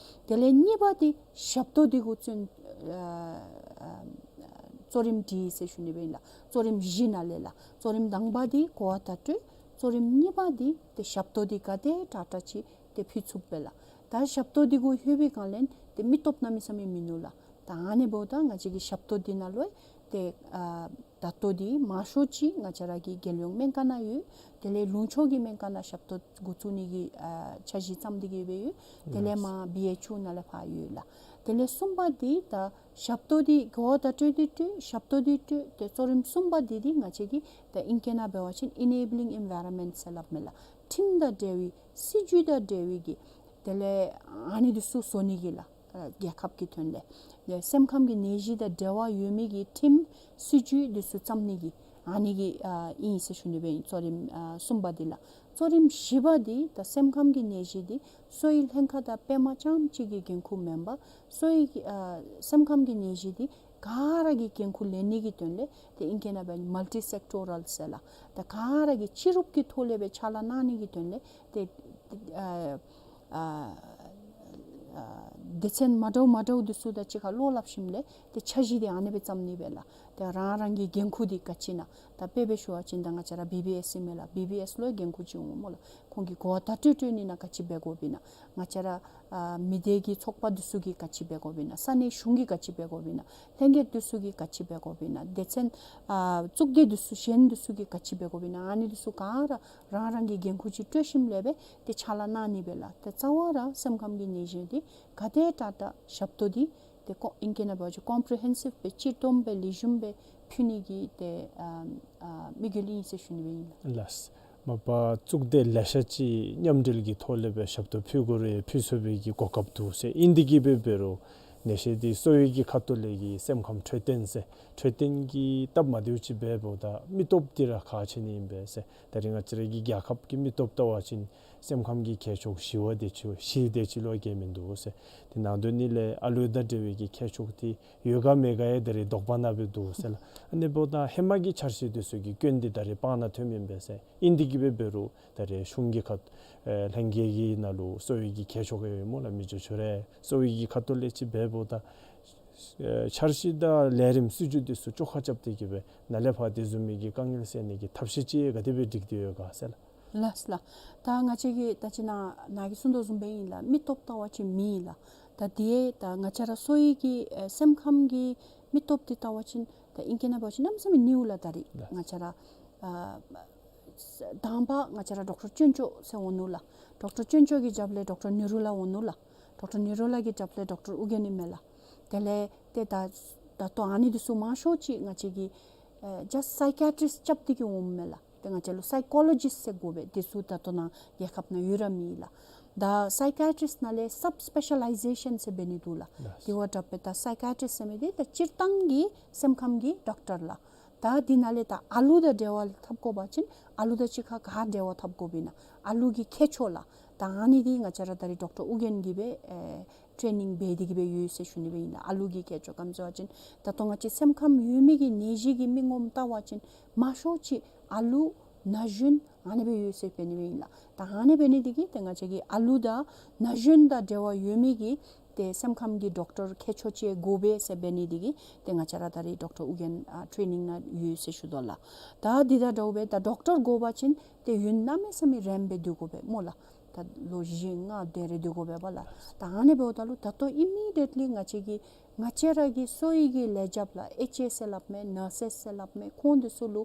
དེ་ལས་གཉིས་པ་འདི་ཞབས་ཏོག་འདི་གུ་བརྩོན་ཨ་ཨ་གཙོ་རིམ་བྲིས་ཟེར་ཞུ་ནི་སྦེ་ཨིན་ལགས། གཙོ་རིམ་བཞི་ནང་ལས་ལགས། གཙོ་རིམ་དང་པ་འདི་གོ་བ་བརྡ་སྤྲོད། གཙོ་རིམ་གཉིས་པ་འདི་ཏེ་ཞབས་ཏོག་འདི་ག་དེ་དྲག་དྲག་ཅིག་ཏེ་ཕུལ་ཚུགས་པས་ལགས། ད་ཞབས་ཏོག་འདི་གུ་ལྷོད་པའི་སྒང་ལས་ཏེ་མི་སྟོབས་གནམ་མེད་ས་མེད་མིན་ནུག་ལགས། ད་ཨ་ནི་འབདཝ་ད་ང་བཅས་ཀྱི་ཞབས་ཏོག་འདི་ནང་ལུ་ཏེ་ཨ་ད་ལྟོ་འདི་མང་ཤོས་ཅིག་ང་བཅས་ར་གི་རྒྱལ་ཡོངས་སྨན་ཁང་ནང་ཡོད། དེ་ལས་ལུང་ཕྱོགས་ཀྱི་སྨན་ཁང་ནང་ཞབས་ཏོག་འགོ་བཙུགས་ནི་གི་ཨ་འཆར་གཞི་བརྩམས་ཏེ་གིས་སྦེ་ཡོད། དེ་ལས་མར་བི་ཨེཆ་ཡུ་ནང་ལས་ཕར་ཡོད་ལགས། དེ་ལས་གསུམ་པ་འདི་ད་ཞབས་ཏོག་འདི་གོ་བ་བརྡ་སྤྲོད་འདི་སྤྲོད། ཞབས་ཏོག་འདི་སྤྲོད། ཏེ་གཙོ་རིམ་གསུམ་པ་འདི་འདི་ང་བཅས་ཀྱི་ད་ཨིང་སྐད་ནང་འབད་བ་ཅིན་ཨེ་ནེ་བི་ལིང་ཨེན་བའི་རོན་མེནཊ་ཟེར་སླབ་མས་ལགས། ཁྲིམས་དང་འབྲེལ་བའི་སྲིད་བྱུས་དང་འབྲེལ་བའི་གི་དེ་ལས་ཨ་ནི་འདི་ཚུ་བཟོ་ནི་གི་ལགས། ཨ་རྒྱལ་ཁབ་ཀྱི་དོན་ལས་ལས་སེམས་ཁམས་ཀྱི་ནད་གཞི་དང་འབྲེལ་བ་ཡོད་མི་གི་ཁྲིམས་སྲིད་བྱུས་འདི་ཚུ་བརྩམ་ནི་གི་ཨ་ནི་གི་ཨ་ཨིན་ཟེར་ཞུ་ནི་སྦེ་ཨིན། གཙོ་རིམ་ཨ་གསུམ་པ་འདི་ལགས། གཙོ་རིམ་བཞི་པ་འདི་ད་སེམས་ཁམས་ཀྱི་ནད་གཞི་འདི་གསོ་བའི་ལྷན་ཁག་དང་པདྨ་རྐྱངམ་གཅིག་གི་འགན་ཁུར་མེན་པར་གསོ་བའི་ཨ་སེམས་ཁམས་ཀྱི་ནད་གཞི་འདི་ག་ར་གིས་འགན་ཁུར་ལེན་ནི་གི་དོན་ལས་ཏེ་ཨིང་སྐད་ནང་འབད་མལ་ཊི་སེཀ་ཊོ་རཱལ་ཟེར་ལགས། ད་ག་ར་གིས་སྤྱི་རུབ་ཀྱི་ཐོག་ལས་སྦེ་ཕྱག་ལཱ་གནང་ནི་གི་དོན་ལས་ཏེ་ཨ་ཨ་ཨ་སྡེ་ཚན་མ་འདྲཝ་མ་འདྲཝ་འདི་ཚུ་དང་གཅིག་ཁར་བློ་སླབ་ཞིནམ་ལས་ཏེ་འཆར་གཞི་འདི་ཨ་ནི་སྦེ་བརྩམ་ནི་སྦེ་ལགས། ཏེ་རང་རང་གི་འགན་ཁུར་འདི་ག་ཅི་ཨིན་ན། ད་དཔེ་སྦེ་ཞུ་བ་ཅིན་ད་ང་བཅས་ར་བི་བི་ཨེསི་ཨིན་མས་ལགས། བི་བི་ཨེསི་ལུ་འགན་ཁུར་ཅིག་འོང་སྨོ་ལགས། ཁོང་གིས་གོ་བ་བརྡ་སྤྲོད་སྤྲོད་ནི་ནང་ག་ཅི་འབད་དགོཔ་ཨིན་ན། ང་བཅས་ར་ཨ་མི་སྡེ་གི་ཚོགས་པ་འདི་ཚུ་གིས་ག་ཅི་འབད་དགོཔ་ཨིན་ན། ས་གནས་གཞུང་གིས་ག་ཅི་འབད་དགོཔ་ཨིན་ན། ལྷན་རྒྱས་འདི་ཚུ་གིས་ག་ཅི་འབད་དགོཔ་ཨིན་ན། སྡེ་ཚན་ཨ་གཙུག་སྡེ་འདི་ཚུ་གཞན་འདི་ཚུ་གིས་ག་ཅི་འབད་དགོཔ་ཨིན་ན། ཨ་ནི་འདི་ཚུ་ག་ར་རང་རང་གི་འགན་ཁུར་ཅིག་སྤྲོད་ཞིནམ་ལས་སྦེ་ཏེ་ཕྱག་ལཱ་གནང་ནི་སྦེ་ལགས། ཏེ་རྩ་བ་ར་སེམས་ཁམས་ཀྱི་ནད་གཞི་འདི་ག་དེ་དྲག་དྲག་ཞབས་ཏོག་འདི་ ཏེ་ཀོ་ཨིང་སྐད་ནང་འབད་བ་ཅིན་ཀོམ་པི་རི་ཧེན་སིབ་སྦེ་སྤྱིར་བཏང་སྦེ་ལེགས་ཤོམ་སྦེ་ཕུལ་ནི་གི་ཏེ་ཨ་ཨ་དམིགས་ཡུལ་ཨིན་ཟེར་ཞུ་ནི་སྦེ་ཨིན་ལགས། ལགས། མ་པ་གཙུག་སྡེ་ལེ་ཤ་ཅིག་མཉམ་འབྲེལ་གྱི་ཐོག་ལས་སྦེ་ཞབས་ཏོག་ཕུལ་དགོ་རུང་ཕུལ་ཚུགས་པའི་གི་གོ་སྐབས་འདུག་ཟེར། ཨིན་དེ་གིས་སྦེ་འབད་རུང་ནད་གཞི་འདི་གསོ་བའི་གི་ཁ་ཐུག་ལས་ཀྱི་སེམས་ཁམས་འཕྲོད་བསྟེན་ཟེར་འཕྲོད་བསྟེན་གྱི་སྟབས་མ་བདེཝ་ཅིག་འབདཝ་ད་མི་སྟོབས་འདི་ར་ཁག་ཆེ་ནི་ཨིན་པས་ཟེར། ད་རིས་ང་བཅས་ར་གི་རྒྱལ་ཁབ་ཀྱི་མི་སྟོབས་བལྟ་བ་ཅིན་སེམས་ཁམས་ཀྱི་མཁས་མཆོག་ཞི་བ་དེ་ཅིག་ཞི་དེ་ཅིག་ལུ་བརྒལ་མིན་འདུག་ཟེར། དེ་ནང་དོན་ནི་ལས་ཨ་ལུ་དང་འབྲེལ་བའི་གི་མཁས་མཆོག་དེ་ཡོད་ག་མེད་ག་ཡང་ད་རིས་དོགས་པ་ནང་སྦེ་འདུག་ཟེར་ལགས། ཨ་ནི་འབདཝ་ད་ཧེ་མ་གི་འཆར་གཞི་དེ་ཚུ་གི་སྐྱོན་འདི་ད་རིས་སྤང་ནང་ཐོནམ་ཨིན་པས་ཟེར། ཨིན་དེ་གིས་སྦེ་འབད་རུང་ད་རིས་གཞུང་གི་ཁ་ཨེ་ལྷན་རྒྱས་ཀྱི་ནང་ལུ་གསོ་བའི་གི་མཁས་མཆོག་ཡོད་སྨོ་ལགས། མི་རྗེ་ཆོས་ར་གསོ་བའི་གི་ཁ་ཐུག་ལས་ཅིག་འབདཝ་ད་ཨེ་འཆར་གཞི་དང་ལས་རིམ་སྲིད་བྱུས་དེ་ཚུ་བཅོ་ཁ་རྐྱབ་སྟེ་གིས་སྦེ་ནཱ་ལས་ཕར་དེ་བཟུམ་མའི་གི་དཀའ་ངལ་སེལ་ནི་གི་ཐབས་ཤེས་ཅིག་ག་དེ་སྦེ་སྒྲིག་སྟེ་ཡོད་ག་ཟེར་ལགས། ལགས་ལགས། ད་ང་བཅས་ཀྱིས་ད་ཅི་ནཱ་ནཱ་གིས་གསུངས་དོ་བཟུམ་སྦེ་ཨིན་ལགས། མི་སྟོབས་བལྟ་བ་ཅིན་མི་ཨིན་ལགས། ད་དེ་ད་ང་བཅས་ར་གསོ་བའི་གི་ཨེ་སེམས་ཁམས་ཀྱི་མི་སྟོབས་འདི་བལྟ་བ་ཅིན་ད་ཨིང་སྐད་ནང་འབད་བ་ཅིན་གནམ་མེད་ས་མེད་ནིའུ་ལགས། ད་རིས་ལགས། ང་བཅས་ར་ཨ་དང་པ་ང་བཅས་ར་ཌོག་ཊར་ཅོན་ཅོ་ཟེར་འོང་ནུག་ལགས། ཌོག་ཊར་ཅོན་ཅོ་གི་རྒྱབ་ལས་ཌོག་ཊར་ནེ་རུ་ལགས་འོང་ནུག་ལགས། ཌོག་ཊར་ནེ་རུ་ལགས་ཀྱི་རྒྱབ་ལས་ཌོག་ཊར་ཨུ་རྒྱན་ཨིན་མས་ལགས། དེ་ལས་ཏེ་ད་ད་ལྟོ་ཨ་ནི་འདི་ཚུ་མང་ཤོས་ཅིག་ང་བཅས་ཀྱི་ཨེ་ཇཱསཊ་སའི་ཀི་ཡ་ཊི་རིསཊ་རྐྱབ་སྟེ་གིས་འོངམ་མས་ལགས། ཏེ་ང་བཅས་ལུ་སའི་ཀོ་ལོ་ཇིསཊ་ཟེར་དགོ་པས། དེ་ཚུ་ད་ལྟོ་ནཱ་རྒྱལ་ཁབ་ནང་ཡོད་ར་མེད་ལགས། ད་སའི་ཀི་ཡ་ཊི་རིསཊ་ནང་ལས་སབ་སི་པེ་ཤ་ལའི་ཟེ་ཤཱན་ཟེར་འབད་ནི་འདུག་ལགས། ལགས། དེ་བ་དྲག་པས། ད་སའི་ཀི་ཡ་ཊི་རིསཊ་ཟེར་མི་འདི་ད་སྤྱིར་བཏང་གི་སེམས་ཁམས་ཀྱི་ཌོག་ཊར་ལགས། ད་འདི་ནང་ལས་ད་ཨ་ལུ་དང་འབྲེལ་བ་འཐབ་དགོ་པ་ཅིན་ཨ་ལུ་དང་གཅིག་ཁར་ག་འབྲེལ་བ་འཐབ་དགོཔ་ཨིན་ན་ཨ་ལུ་གི་མཁས་མཆོག་ལགས། ད་ཨ་ནི་འདི་ང་བཅས་ར་ད་རིས་ཌོག་ཊར་ཨུ་རྒྱན་གྱིས་སྦེ་ཨེ་ཊེ་ནིང་འབད་དེ་གིས་སྦེ་ཡོད་ཟེར་ཞུ་ནི་སྦེ་ཨིན་ལགས། ཨ་ལུ་གི་མཁས་མཆོག་ག་ཅི་ཟེར་བ་ཅིན་ད་ལྟོ་ང་བཅས་སེམས་ཁམས་ཡོད་མི་གི་ནད་གཞི་གི་མི་ངོམ་བལྟ་བ་ཅིན་མང་ཤོས་ཅིག་ཨ་ལུ་ན་གཞོན་ཨ་ནི་སྦེ་ཡོད་ཟེར་འབད་ནི་སྦེ་ཨིན་ལགས། ད་ཨ་ནི་འབད་ནི་འདི་གིས་ཏེ་ང་བཅས་ཀྱི་ཨ་ལུ་དང་ན་གཞོན་དང་འབྲེལ་བ་ཡོད་མི་གི་ཏེ་སེམས་ཁམས་ཀྱི་ཌོག་ཊར་མཁས་མཆོག་ཅིག་དགོ་པས་ཟེར་འབད་ནི་འདི་གིས་ཏེ་ང་བཅས་ར་ད་རིས་ཌོག་ཊར་ཨུ་རྒྱན་ཨ་ཊེ་ནིང་ནང་ཡོད་ཟེར་ཞུ་དོ་ལགས། ད་འདི་དང་འདྲཝ་སྦེ་ད་ཌོག་ཊར་དགོ་པ་ཅིན་ཏེ་ཡུན་གནམ་མེད་ས་མེད་རིངམོ་སྦེ་སྡོད་དགོ་པས་སྨོ་ལགས། ད་ལོ་བཞི་ལྔ་དེ་རེ་སྡོད་དགོ་པས་པ་ལགས། ད་ཨ་ནི་འབདཝ་ད་ལུ་ད་ལྟོ་ཨི་མི་ཌི་ཡེཊ་ལི་ང་བཅས་ཀྱི་ང་བཅས་ར་གི་གསོ་བའི་གི་ལས་བྱེདཔ་ལགས། ཨེཆ་ཨེ་ཟེར་སླབ་མས། ནར་སེསི་ཟེར་སླབ་མས། ཁོང་འདི་ཚུ་ལུ་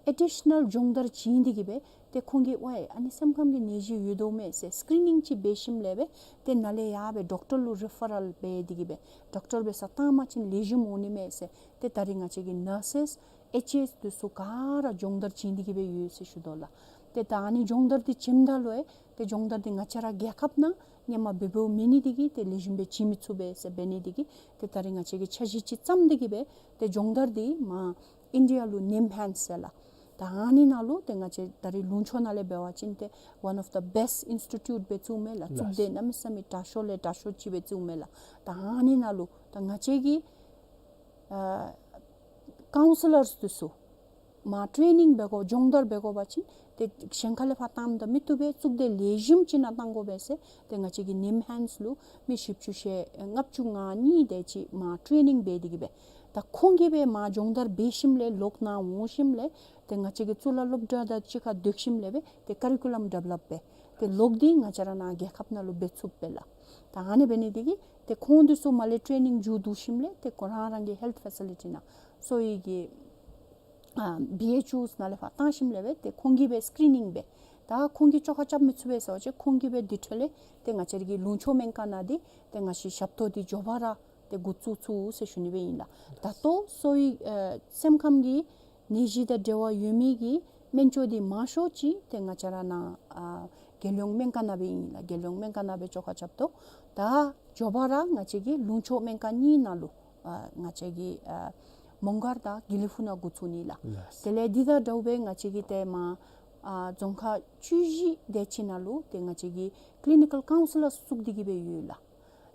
ཨེ་ཌི་ཤ་ནཱལ་སྦྱོང་བརྡར་བྱིན་ཏེ་གིས་སྦེ་ཏེ་ཁོང་གིས་ཝའི་ཨ་ནི་སེམས་ཁམས་ཀྱི་ནད་གཞི་ཡོད་དོ་མས་ཟེར་སི་ཀི་རི་ནིང་ཅིག་འབད་ཞིནམ་ལས་སྦེ་ཏེ་ནཱ་ལས་ཡར་སྦེ་ཌོག་ཊར་ལུ་རི་ཕར་རཱལ་འབད་དེ་གིས་སྦེ་ཌོག་ཊར་འབད་སར་བཏང་པ་ཅིན་ལེགས་ཤོམ་འོང་ནི་མས་ཟེར་ཏེ་ད་རིས་ང་བཅས་ཀྱི་ནར་སེསི་ཨེཆ་ཨེསི་འདི་ཚུ་ག་ར་སྦྱོང་བརྡར་བྱིན་ཏེ་གིས་སྦེ་ཡོད་ཟེར་ཞུ་དོ་ལགས། ཏེ་ད་ཨ་ནི་སྦྱོང་བརྡར་འདི་བྱིནམ་ད་ལུ་ཨེ་ཏེ་སྦྱོང་བརྡར་འདི་ང་བཅས་ར་རྒྱལ་ཁབ་ནང་ཧེ་མ་འབད་འབདཝ་མེད་ནི་འདི་གིས་ཏེ་ལེགས་ཤོམ་སྦེ་བྱིན་མི་ཚུགས་པས་ཟེར་འབད་ནི་འདི་གིས་ཏེ་ད་རིས་ང་བཅས་ཀྱིས་འཆར་གཞི་ཅིག་བརྩམས་ཏེ་གིས་སྦེ་ཏེ་སྦྱོང་བརྡར་འདི་མར་ཨིན་ཌི་ཡ་ལུ་ནིམ་ཧཱནཌསི་ཟེར་ལགས། ད་ཨ་ནི་ནང་ལུ་ཏེ་ང་བཅས་ད་རིས་ལུང་ཕྱོགས་ནང་ལས་འབད་བ་ཅིན་ཏེ་ཝན་ཨོཕ་ཛ་བེསཊ་ཨིནསི་ཊི་ཊིའུཊ་སྦེ་བརྩིཝ་མས་ལགས། ལགས། གཙུག་སྡེ་གནམ་མེད་ས་མེད་དྲག་ཤོས་ལས་དྲག་ཤོས་ཅིག་སྦེ་བརྩིཝ་མས་ལགས། ད་ཨ་ནི་ནང་ལུ་ད་ང་བཅས་ཀྱི་ཨ་ཀའུན་སི་ལརསི་འདི་ཚུ་མར་ཊེ་ནིང་འབད་དགོ་སྦྱོང་བརྡར་འབད་དགོ་པ་ཅིན་ཏེ་གཞན་ཁ་ལས་ཕར་བཏངམ་ད་མི་བཏུབ་པས། གཙུག་སྡེ་ལེགས་ཤོམ་ཅིག་ནང་བཏང་དགོ་པས་ཟེར་ཏེ་ང་བཅས་ཀྱི་ནིམ་ཧཱནཌསི་ལུ་མི་བཞི་བཅུ་ཞེ་ལྔ་བཅུ་ང་གཉིས་དེ་ཅིག་མར་ཊེ་ནིང་འབད་དེ་གིས་སྦེ་ད་ཁོང་གིས་སྦེ་མར་སྦྱོང་བརྡར་འབད་ཞིནམ་ལས་ལོག་ནཱ་འོང་ཞིནམ་ལས་ཏེ་ང་བཅས་ཀྱི་གཙུག་ལག་སློབ་གྲྭ་དང་གཅིག་ཁར་སྡོད་ཞིནམ་ལས་སྦེ་ཏེ་ཀ་རི་ཀུ་ལམ་ཌི་ཝེ་ལོཔ་འབད་ཏེ་ལོག་སྟེ་ང་བཅས་ར་ནཱ་རྒྱལ་ཁབ་ནང་ལུ་འབད་ཚུགསཔ་སྦེ་ལགས། ད་ཨ་ནི་འབད་ནི་འདི་གིས་ཏེ་ཁོང་འདི་ཚུ་མར་ལས་ཊེ་ནིང་མཇུག་བསྡུ་ཞིནམ་ལས་ཏེ་ཁོང་རང་རང་གི་ཧེལཐ་ཕེ་སི་ལི་ཊི་ནང་གསོ་བའི་གི་ཨ་བི་ཨེཆ་ཡུ་ནང་ལས་ཕར་བཏང་ཞིནམ་ལས་སྦེ་ཏེ་ཁོང་གིས་སྦེ་སི་ཀི་རི་ནིང་འབད། ད་ཁོང་གིས་བཅོ་ཁ་རྐྱབ་མི་ཚུགས་པས་ཟེར་བ་ཅིན་ཁོང་གིས་སྦེ་དེ་འཕྲོ་ལས་ཏེ་ང་བཅས་ར་གི་ལུང་ཕྱོགས་སྨན་ཁང་ནང་འདི་ཏེ་ང་བཅས་ཞབས་ཏོག་འདི་མགྱོགས་པ་ར་ཏེ་འགོ་བཙུགས་ཚུགས་ཟེར་ཞུ་ནི་སྦེ་ཨིན་ལགས། ད་ལྟོ་གསོ་བའི་ཨ་སེམས་ཁམས་ཀྱི་ནད་གཞི་དང་འབྲེལ་བ་ཡོད་མི་གི་སྨན་བཅོས་འདི་མང་ཤོས་ཅིག་ཏེ་ང་བཅས་ར་ནཱ་ཨ་རྒྱལ་ཡོངས་སྨན་ཁང་ནང་སྦེ་ཨིན་ལགས། རྒྱལ་ཡོངས་སྨན་ཁང་ནང་སྦེ་བཅོ་ཁ་རྐྱབ་དོ། ད་མགྱོགས་པ་ར་ང་བཅས་ཀྱི་ལུང་ཕྱོགས་སྨན་ཁང་གཉིས་ནང་ལུ་ཨ་ང་བཅས་ཀྱི་ཨ་མོང་སྒར་དང་དགེ་ལེགས་ཕུག་ནང་འགོ་བཙུགས་ནི་ལགས། ལགས། དེ་ལས་འདི་དང་འདྲཝ་སྦེ་ང་བཅས་ཀྱི་ཏེ་མར་ཨ་རྫོང་ཁག་བཅུ་བཞི་དེ་ཅིག་ནང་ལུ་ཏེ་ང་བཅས་ཀྱི་ཀི་ལི་ནི་ཀལ་ཀའུན་སི་ལར་བཙུགས་ཏེ་གིས་སྦེ་ཡོད་ལགས།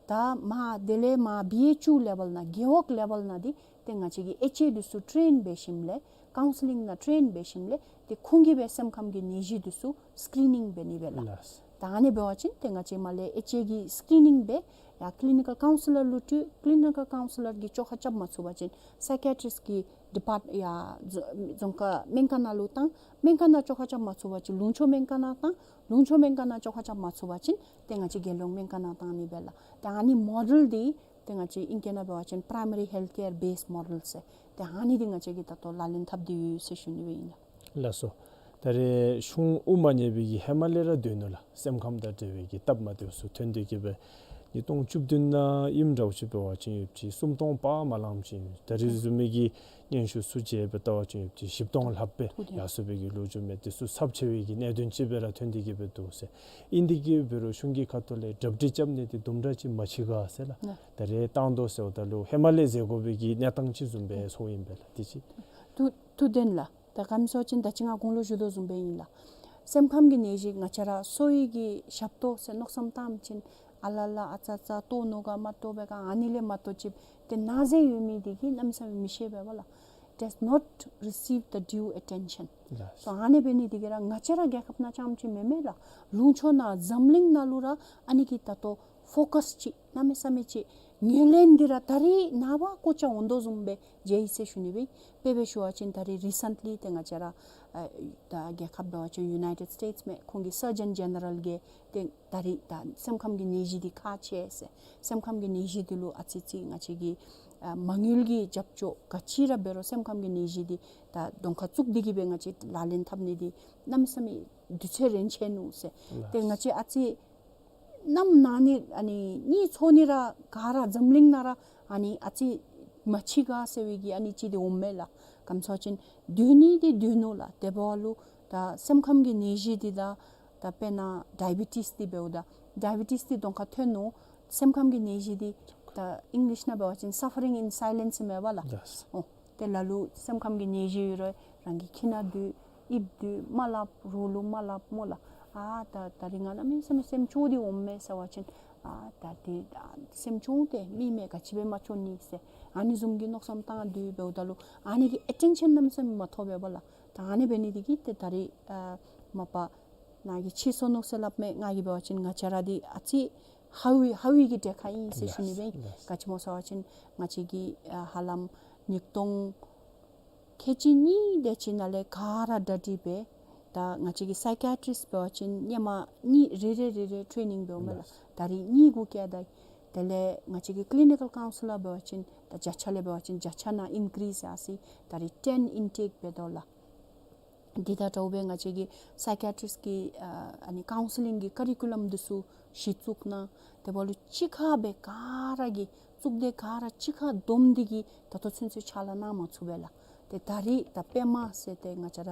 ད་མར་དེ་ལས་མར་བི་ཨེཆ་ཡུ་ལེ་བཱལ་ནང་རྒེད་འོག་ལེ་བཱལ་ནང་འདི་ཏེ་ང་བཅས་ཀྱི་ཨེཆ་ཨེ་འདི་ཚུ་ཊེན་འབད་ཞིནམ་ལས་ཀའུན་སི་ལིང་ནང་ཊེན་འབད་ཞིནམ་ལས་ཏེ་ཁོང་གིས་སྦེ་སེམས་ཁམས་ཀྱི་ནད་གཞི་འདི་ཚུ་སི་ཀི་རི་ནིང་འབད་ནི་སྦེ་ལགས། ལགས། ད་ཨ་ནི་འབད་བ་ཅིན་ཏེ་ང་བཅས་མར་ལས་ཨེཆ་ཨེ་གི་སི་ཀི་རི་ནིང་འབད་ཡར་ཀི་ལི་ནི་ཀལ་ཀའུན་སི་ལར་ལུ་སྤྲོད། ཀི་ལི་ནི་ཀལ་ཀའུན་སི་ལར་གྱིས་བཅོ་ཁ་རྐྱབ་མ་ཚུགས་པ་ཅིན་སའི་ཀི་ཡ་ཊི་རིསཊ་གི་ཌི་པཱརཊ་ཡར་རྫོང་རྫོང་ཁག་སྨན་ཁང་ནང་ལུ་བཏང་། སྨན་ཁང་ནང་བཅོ་ཁ་རྐྱབ་མ་ཚུགས་པ་ཅིན་ལུང་ཕྱོགས་སྨན་ཁང་ནང་བཏང་། ལུང་ཕྱོགས་སྨན་ཁང་ནང་བཅོ་ཁ་རྐྱབ་མ་ཚུགས་པ་ཅིན་ཏེ་ང་བཅས་རྒྱལ་ཡོངས་སྨན་ཁང་ནང་བཏང་ནི་སྦེ་ལགས། ཏེ་ཨ་ནི་མོ་ཌེལ་འདི་ཏེ་ང་བཅས་ཨིང་སྐད་ནང་འབད་བ་ཅིན་པ་རའི་མ་རི་ཧེལཐ་ཀེར་བེསཌ་མོ་ཌེལ་ཟེར། ཏེ་ཨ་ནི་འདི་ང་བཅས་ཀྱིས་ད་ལྟོ་ལག་ལེན་འཐབ་སྟེ་ཡོད་ཟེར་ཞུ་ནི་སྦེ་ཨིན་ལགས། ལགས་སོ། ད་རེས་གཞུང་དབུ་མ་ཉམས་པའི་གི་ཧེ་མ་ལས་ར་སྡོད་ནུག་ལགས། སེམས་ཁམས་དང་འབྲེལ་བའི་གི་སྟབས་མ་བདེཝ་ཚུ་ཐོན་ཏེ་གིས་སྦེ་ ཉིས་སྟོང་བཅུ་བདུན་ནང་ཨིནམ་འདྲཝ་ཅིག་འབད་བ་ཅིན་ཡོདཔ་ཅིག་སུམ་སྟོང་པ་མ་ལངམ་ཅིག་ཨིན། ད་རིས་བཟུམ་མའི་གི་སྙན་ཞུ་ཚུ་མཇལ་སྦེ་བལྟ་བ་ཅིན་ཡོདཔ་ཅིག་བཞི་སྟོང་ལྷགཔ་སྦེ་ཡར་སོང་བའི་གི་ལོ་རྒྱུས་མས། དེ་ཚུ་ཚབས་ཆེ་བའི་གི་གནད་དོན་ཅིག་སྦེ་ར་ཐོན་ཏེ་གི་སྦེ་འདུག་ཟེར། ཨིན་ཏེ་གི་འབད་རུང་གཞུང་གི་ཁ་ཐུག་ལས་གྲ་སྒྲིག་རྐྱབ་ནི་འདི་དུམ་གྲ་ཅིག་མ་ཅིག་ག་ཟེར་ལགས། ད་རེས་བཏང་དོ་ཟེརཝ་ད་ལུ་ཧེ་མ་ལས་མཛད་དགོ་པའི་གི་གནས་སྟངས་ཅིག་བཟུམ་སྦེ་ཚོརཝ་ཨིན་པས་ལགས། དེ་ཅིག། ཐུགས་ཐུགས་བདེན་ལགས། ད་ག་ཅི་སྨོ་ཟེར་བ་ཅིན་ད་ཅི་ང་གོང་ལུ་ཞུ་དོ་བཟུམ་སྦེ་ཨིན་ལགས། སེམས་ཁམས་ཀྱི་ནད་གཞི་ང་བཅས་ར་གསོ་བའི་གི་ཞབས་ཏོག་ཟེར་མནོ་བསམ་བཏངམ་ཅིན་ཨ་ལ་ལ་ཨ་ཙ་ཙ་ལྟོ་ནུ་ག་མ་ལྟོ་བེ་ག་ཨ་ནི་ལས་མ་གཏོགས་ཅིག་ཏེ་ན་ཟེར་ཡོད་མི་འདི་གིས་གནམ་མེད་ས་མེད་མི་ཤེས་པས་པ་ལགས། Does not receive the due attention. སོ་ཨ་ནི་འབད་ནི་འདི་གིས་ར་ང་བཅས་ར་རྒྱལ་ཁབ་ནང་རྐྱངམ་ཅིག་མེན་མས་ལགས། ལུང་ཕྱོགས་ནང་འཛམ་གླིང་ནང་ལུ་ར་ཨ་ནི་གི་ད་ལྟོ་ཕོ་ཀཱས་ཅིག་གནམ་མེད་ས་མེད་ཅིག་ངོས་ལེན་འདི་ར་ད་རིས་ནངས་པ་གོ་ཆ་འོང་དོ་བཟུམ་སྦེ་མཇལ་ཡི་ཟེར་ཞུ་ནི་སྦེ། དཔེ་སྦེ་ཞུ་བ་ཅིན་ད་རིས་རི་སེནཊ་ལི་ཏེ་ང་བཅས་ར་ཨ་ད་རྒྱལ་ཁབ་འབད་བ་ཅིན་ཡུ་ནའི་ཊེཌ་སི་ཊེཊསི་མས། ཁོང་གི་སར་ཇན་ཇེ་ནེ་རཱལ་གིས་ཏེ་ད་རིས་ད་སེམས་ཁམས་ཀྱི་ནད་གཞི་འདི་ཁག་ཆེ་ཟེར། སེམས་ཁམས་ཀྱི་ནད་གཞི་འདི་ལུ་ཨ་ཙི་ཅིག་ང་བཅས་ཀྱིས་ཨ་མ་དངུལ་གྱི་རྒྱབ་སྐྱོར་ག་ཅི་ར་འབད་རུང་སེམས་ཁམས་ཀྱི་ནད་གཞི་འདི་ད་གདོང་ཁར་བཙུགས་ཏེ་གི་སྦེ་ང་བཅས་ལག་ལེན་འཐབ་ནི་འདི་གནམ་མེད་ས་མེད་དུས་ཚོད་རན་ཆི་ནུག་ཟེར། ཏེ་ང་བཅས་ཨ་ཙི་ནམ་ན་ནི་ཨ་ནི་གཉིད་ཚོར་ནི་ར་ག་ར་འཛམ་གླིང་ནང་ར་ཨ་ནི་ཨ་ཙི་མ་ཅིག་ག་ཟེར་བའི་གི་ཨ་ནི་ཅིག་འདི་འོངམ་མས་ལགས། ག་ཅི་སྨོ་ཟེར་བ་ཅིན་སྡོད་ནི་འདི་སྡོད་ནུག་ལགས། དེ་འབདཝ་ལུ་ད་སེམས་ཁམས་ཀྱི་ནད་གཞི་འདི་དང་ད་དཔེར་ན་ཌའི་བི་ཊིས་འདི་འབདཝ་ད་ཌའི་བི་ཊིས་འདི་གདོང་ཁར་ཐོན་ནུག། སེམས་ཁམས་ཀྱི་ནད་གཞི་འདི་ད་ཨིང་ལིཤ་ནང་འབད་བ་ཅིན་suffering in silence མས་པ་ལགས། ཨོ། ཏེ་ལ་ལུ་སེམས་ཁམས་ཀྱི་ནད་གཞི་ཡོད་རུང་རང་གི་ཁྱིམ་ནང་སྡོད། ཨིབ་སྡོད། མ་སླབ། རོགས་ལུ་མ་སླབ་སྨོ་ལགས། ཨ་ད་ད་རིས་ང་གནམ་མེད་ས་མེད་སེམས་སྐྱོ་སྟེ་འོངམ་མས་ཟེར་བ་ཅིན་ཨ་ད་དེ་ཨ་སེམས་སྐྱོ་སྟེ་མི་མེད་ག་ཅི་སྦེ་མ་སྐྱོ་ནི་ཟེར་ཨ་ནི་བཟུམ་གྱི་མནོ་བསམ་བཏང་སྡོད་འབདཝ་ད་ལུ་ཨ་ནི་གི་ཨེ་ཊེན་ཤཱན་གནམ་མེད་ས་མེད་མ་ཐོབ་པས་པ་ལགས། ད་ཨ་ནི་འབད་ནི་འདི་གིས་ཏེ་ད་རིས་ཨ་མ་པ་ནཱ་གིས་ཕྱིས་སོ་ནུག་ཟེར་སླབ་མས། ང་གིས་འབད་བ་ཅིན་ང་བཅས་ར་འདི་ཨ་ཙི་ཧ་བའི་ཧ་བའི་གི་གྲལ་ཁར་ཨིན་ཟེར་ཞུ་ནི་སྦེ། ག་ཅི་སྨོ་ཟེར་བ་ཅིན་ང་བཅས་ཀྱིས་ཨ་ཧ་ལམ་ཉིས་སྟོང་ཁལ་གཅིག་གཉིས་དེ་ཅིག་ནང་ལས་ག་ར་གྲ་སྒྲིག་འབད། ད་ང་བཅས་ཀྱི་སའི་ཀི་ཡ་ཊི་རིསཊ་འབད་བ་ཅིན་ཧེ་མ་གཉིས་རེ་རེ་རེ་རེ་ཊེ་ནིང་འབདཝ་མས་ལགས། ད་རིས་གཉིས་གུ་བཀལ་ད། དེ་ལས་ང་བཅས་ཀྱི་ཀི་ལི་ནི་ཀཱལ་ཀའུན་སི་ལར་འབད་བ་ཅིན་ད་བརྒྱ་ཆ་ལས་འབད་བ་ཅིན་བརྒྱ་ཆ་ནང་ཨིན་ཀི་རིསི་ཡར་སོང་ཡི། ད་རིས་ཊེན་ཨིན་ཊེཀ་འབད་དོ་ལགས། འདི་དང་འདྲཝ་སྦེ་ང་བཅས་ཀྱི་སའི་ཀི་ཡ་ཊི་རིསཊ་ཀྱི་ཨ་ཨ་ནི་ཀའུན་སི་ལིང་གི་ཀ་རི་ཀུ་ལམ་འདི་ཚུ་གཞི་བཙུགས་གནང་། དེ་འབདཝ་ལུ་གཅིག་ཁར་སྦེ་ག་ར་གིས་གཙུག་སྡེ་ག་ར་གཅིག་ཁར་བསྡོམས་ཏེ་གིས་ད་ལྟོ་ཚུན་ཚོད་ཕྱག་ལཱ་གནང་མ་ཚུགས་པས་ལགས། ཏེ་ད་རིས་ད་པདྨ་ཟེར་ཏེ་ང་བཅས་ར་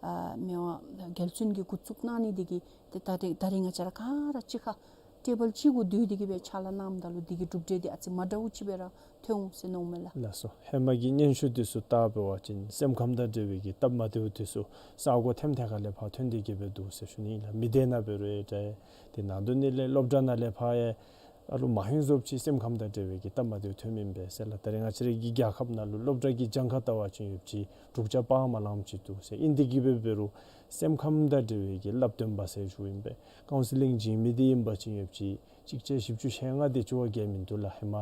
ཨ་མི་དབང་རྒྱལ་བཙུན་གྱིས་འགོ་བཙུགས་གནང་ནི་འདི་གིས་ཏེ་ད་རིས་ད་རིས་ང་བཅས་ར་ག་ར་གཅིག་ཁར་ཊེ་བཱལ་གཅིག་གུ་སྡོད་དེ་གིས་སྦེ་ཕྱག་ལཱ་གནངམ་ད་ལུ་འདི་གི་གྲུབ་འབྲས་འདི་ཨ་ཙི་མ་འདྲཝ་ཅིག་སྦེ་ར་ཐོན་འོང་ཟེར་མནོཝ་མས་ལགས། ལགས་སོ། ཧེ་མ་གི་སྙན་ཞུ་འདི་ཚུ་བལྟ་འབད་བ་ཅིན་སེམས་ཁམས་དང་འབྲེལ་བའི་གི་སྟབས་མ་བདེཝ་འདི་ཚུ་ས་གོ་ཐེམ་ཐེ་ཁ་ལས་ཕར་ཐོན་ཏེ་གིས་སྦེ་འདུག་ཟེར་ཞུ་ནི་ཨིན་ལགས། མི་སྡེ་ནང་འབད་རུང་ཡང་འདྲ། དེ་ནང་དོན་ནི་ལས་སློབ་གྲྭ་ནང་ལས་ཕར་ཡང་ཨ་ལུ་མ་ཧིང་བཟོཝ་ཅིག་སེམས་ཁམས་དང་འབྲེལ་བའི་གི་སྟབས་མ་བདེཝ་ཐོན་མི་ཨིན་པས་ཟེར་ལགས། ད་རེས་ང་བཅས་རའི་གི་རྒྱལ་ཁབ་ནང་ལུ་སློབ་གྲྭ་གི་གྱངས་ཁ་བལྟ་བ་ཅིན་ཡོདཔ་ཅིག་དྲུག་ཆ་པ་མ་ལངམ་ཅིག་འདུག་ཟེར། ཨིན་ཏེ་གིས་སྦེ་འབད་རུང་སེམས་ཁམས་དང་འབྲེལ་བའི་གི་བསླབ་སྟོན་པ་ཟེར་ཞུཝ་ཨིན་པས། ཀའུན་སི་ལིང་བྱིན་མི་འདི་ཨིན་པ་ཅིན་ཡོདཔ་ཅིག་གཅིག་བརྒྱ་བཞི་བཅུ་ཞེ་ལྔ་དེ་ཅིག་བརྒལ་མིན་འདུག་ལགས། ཧེ་མ་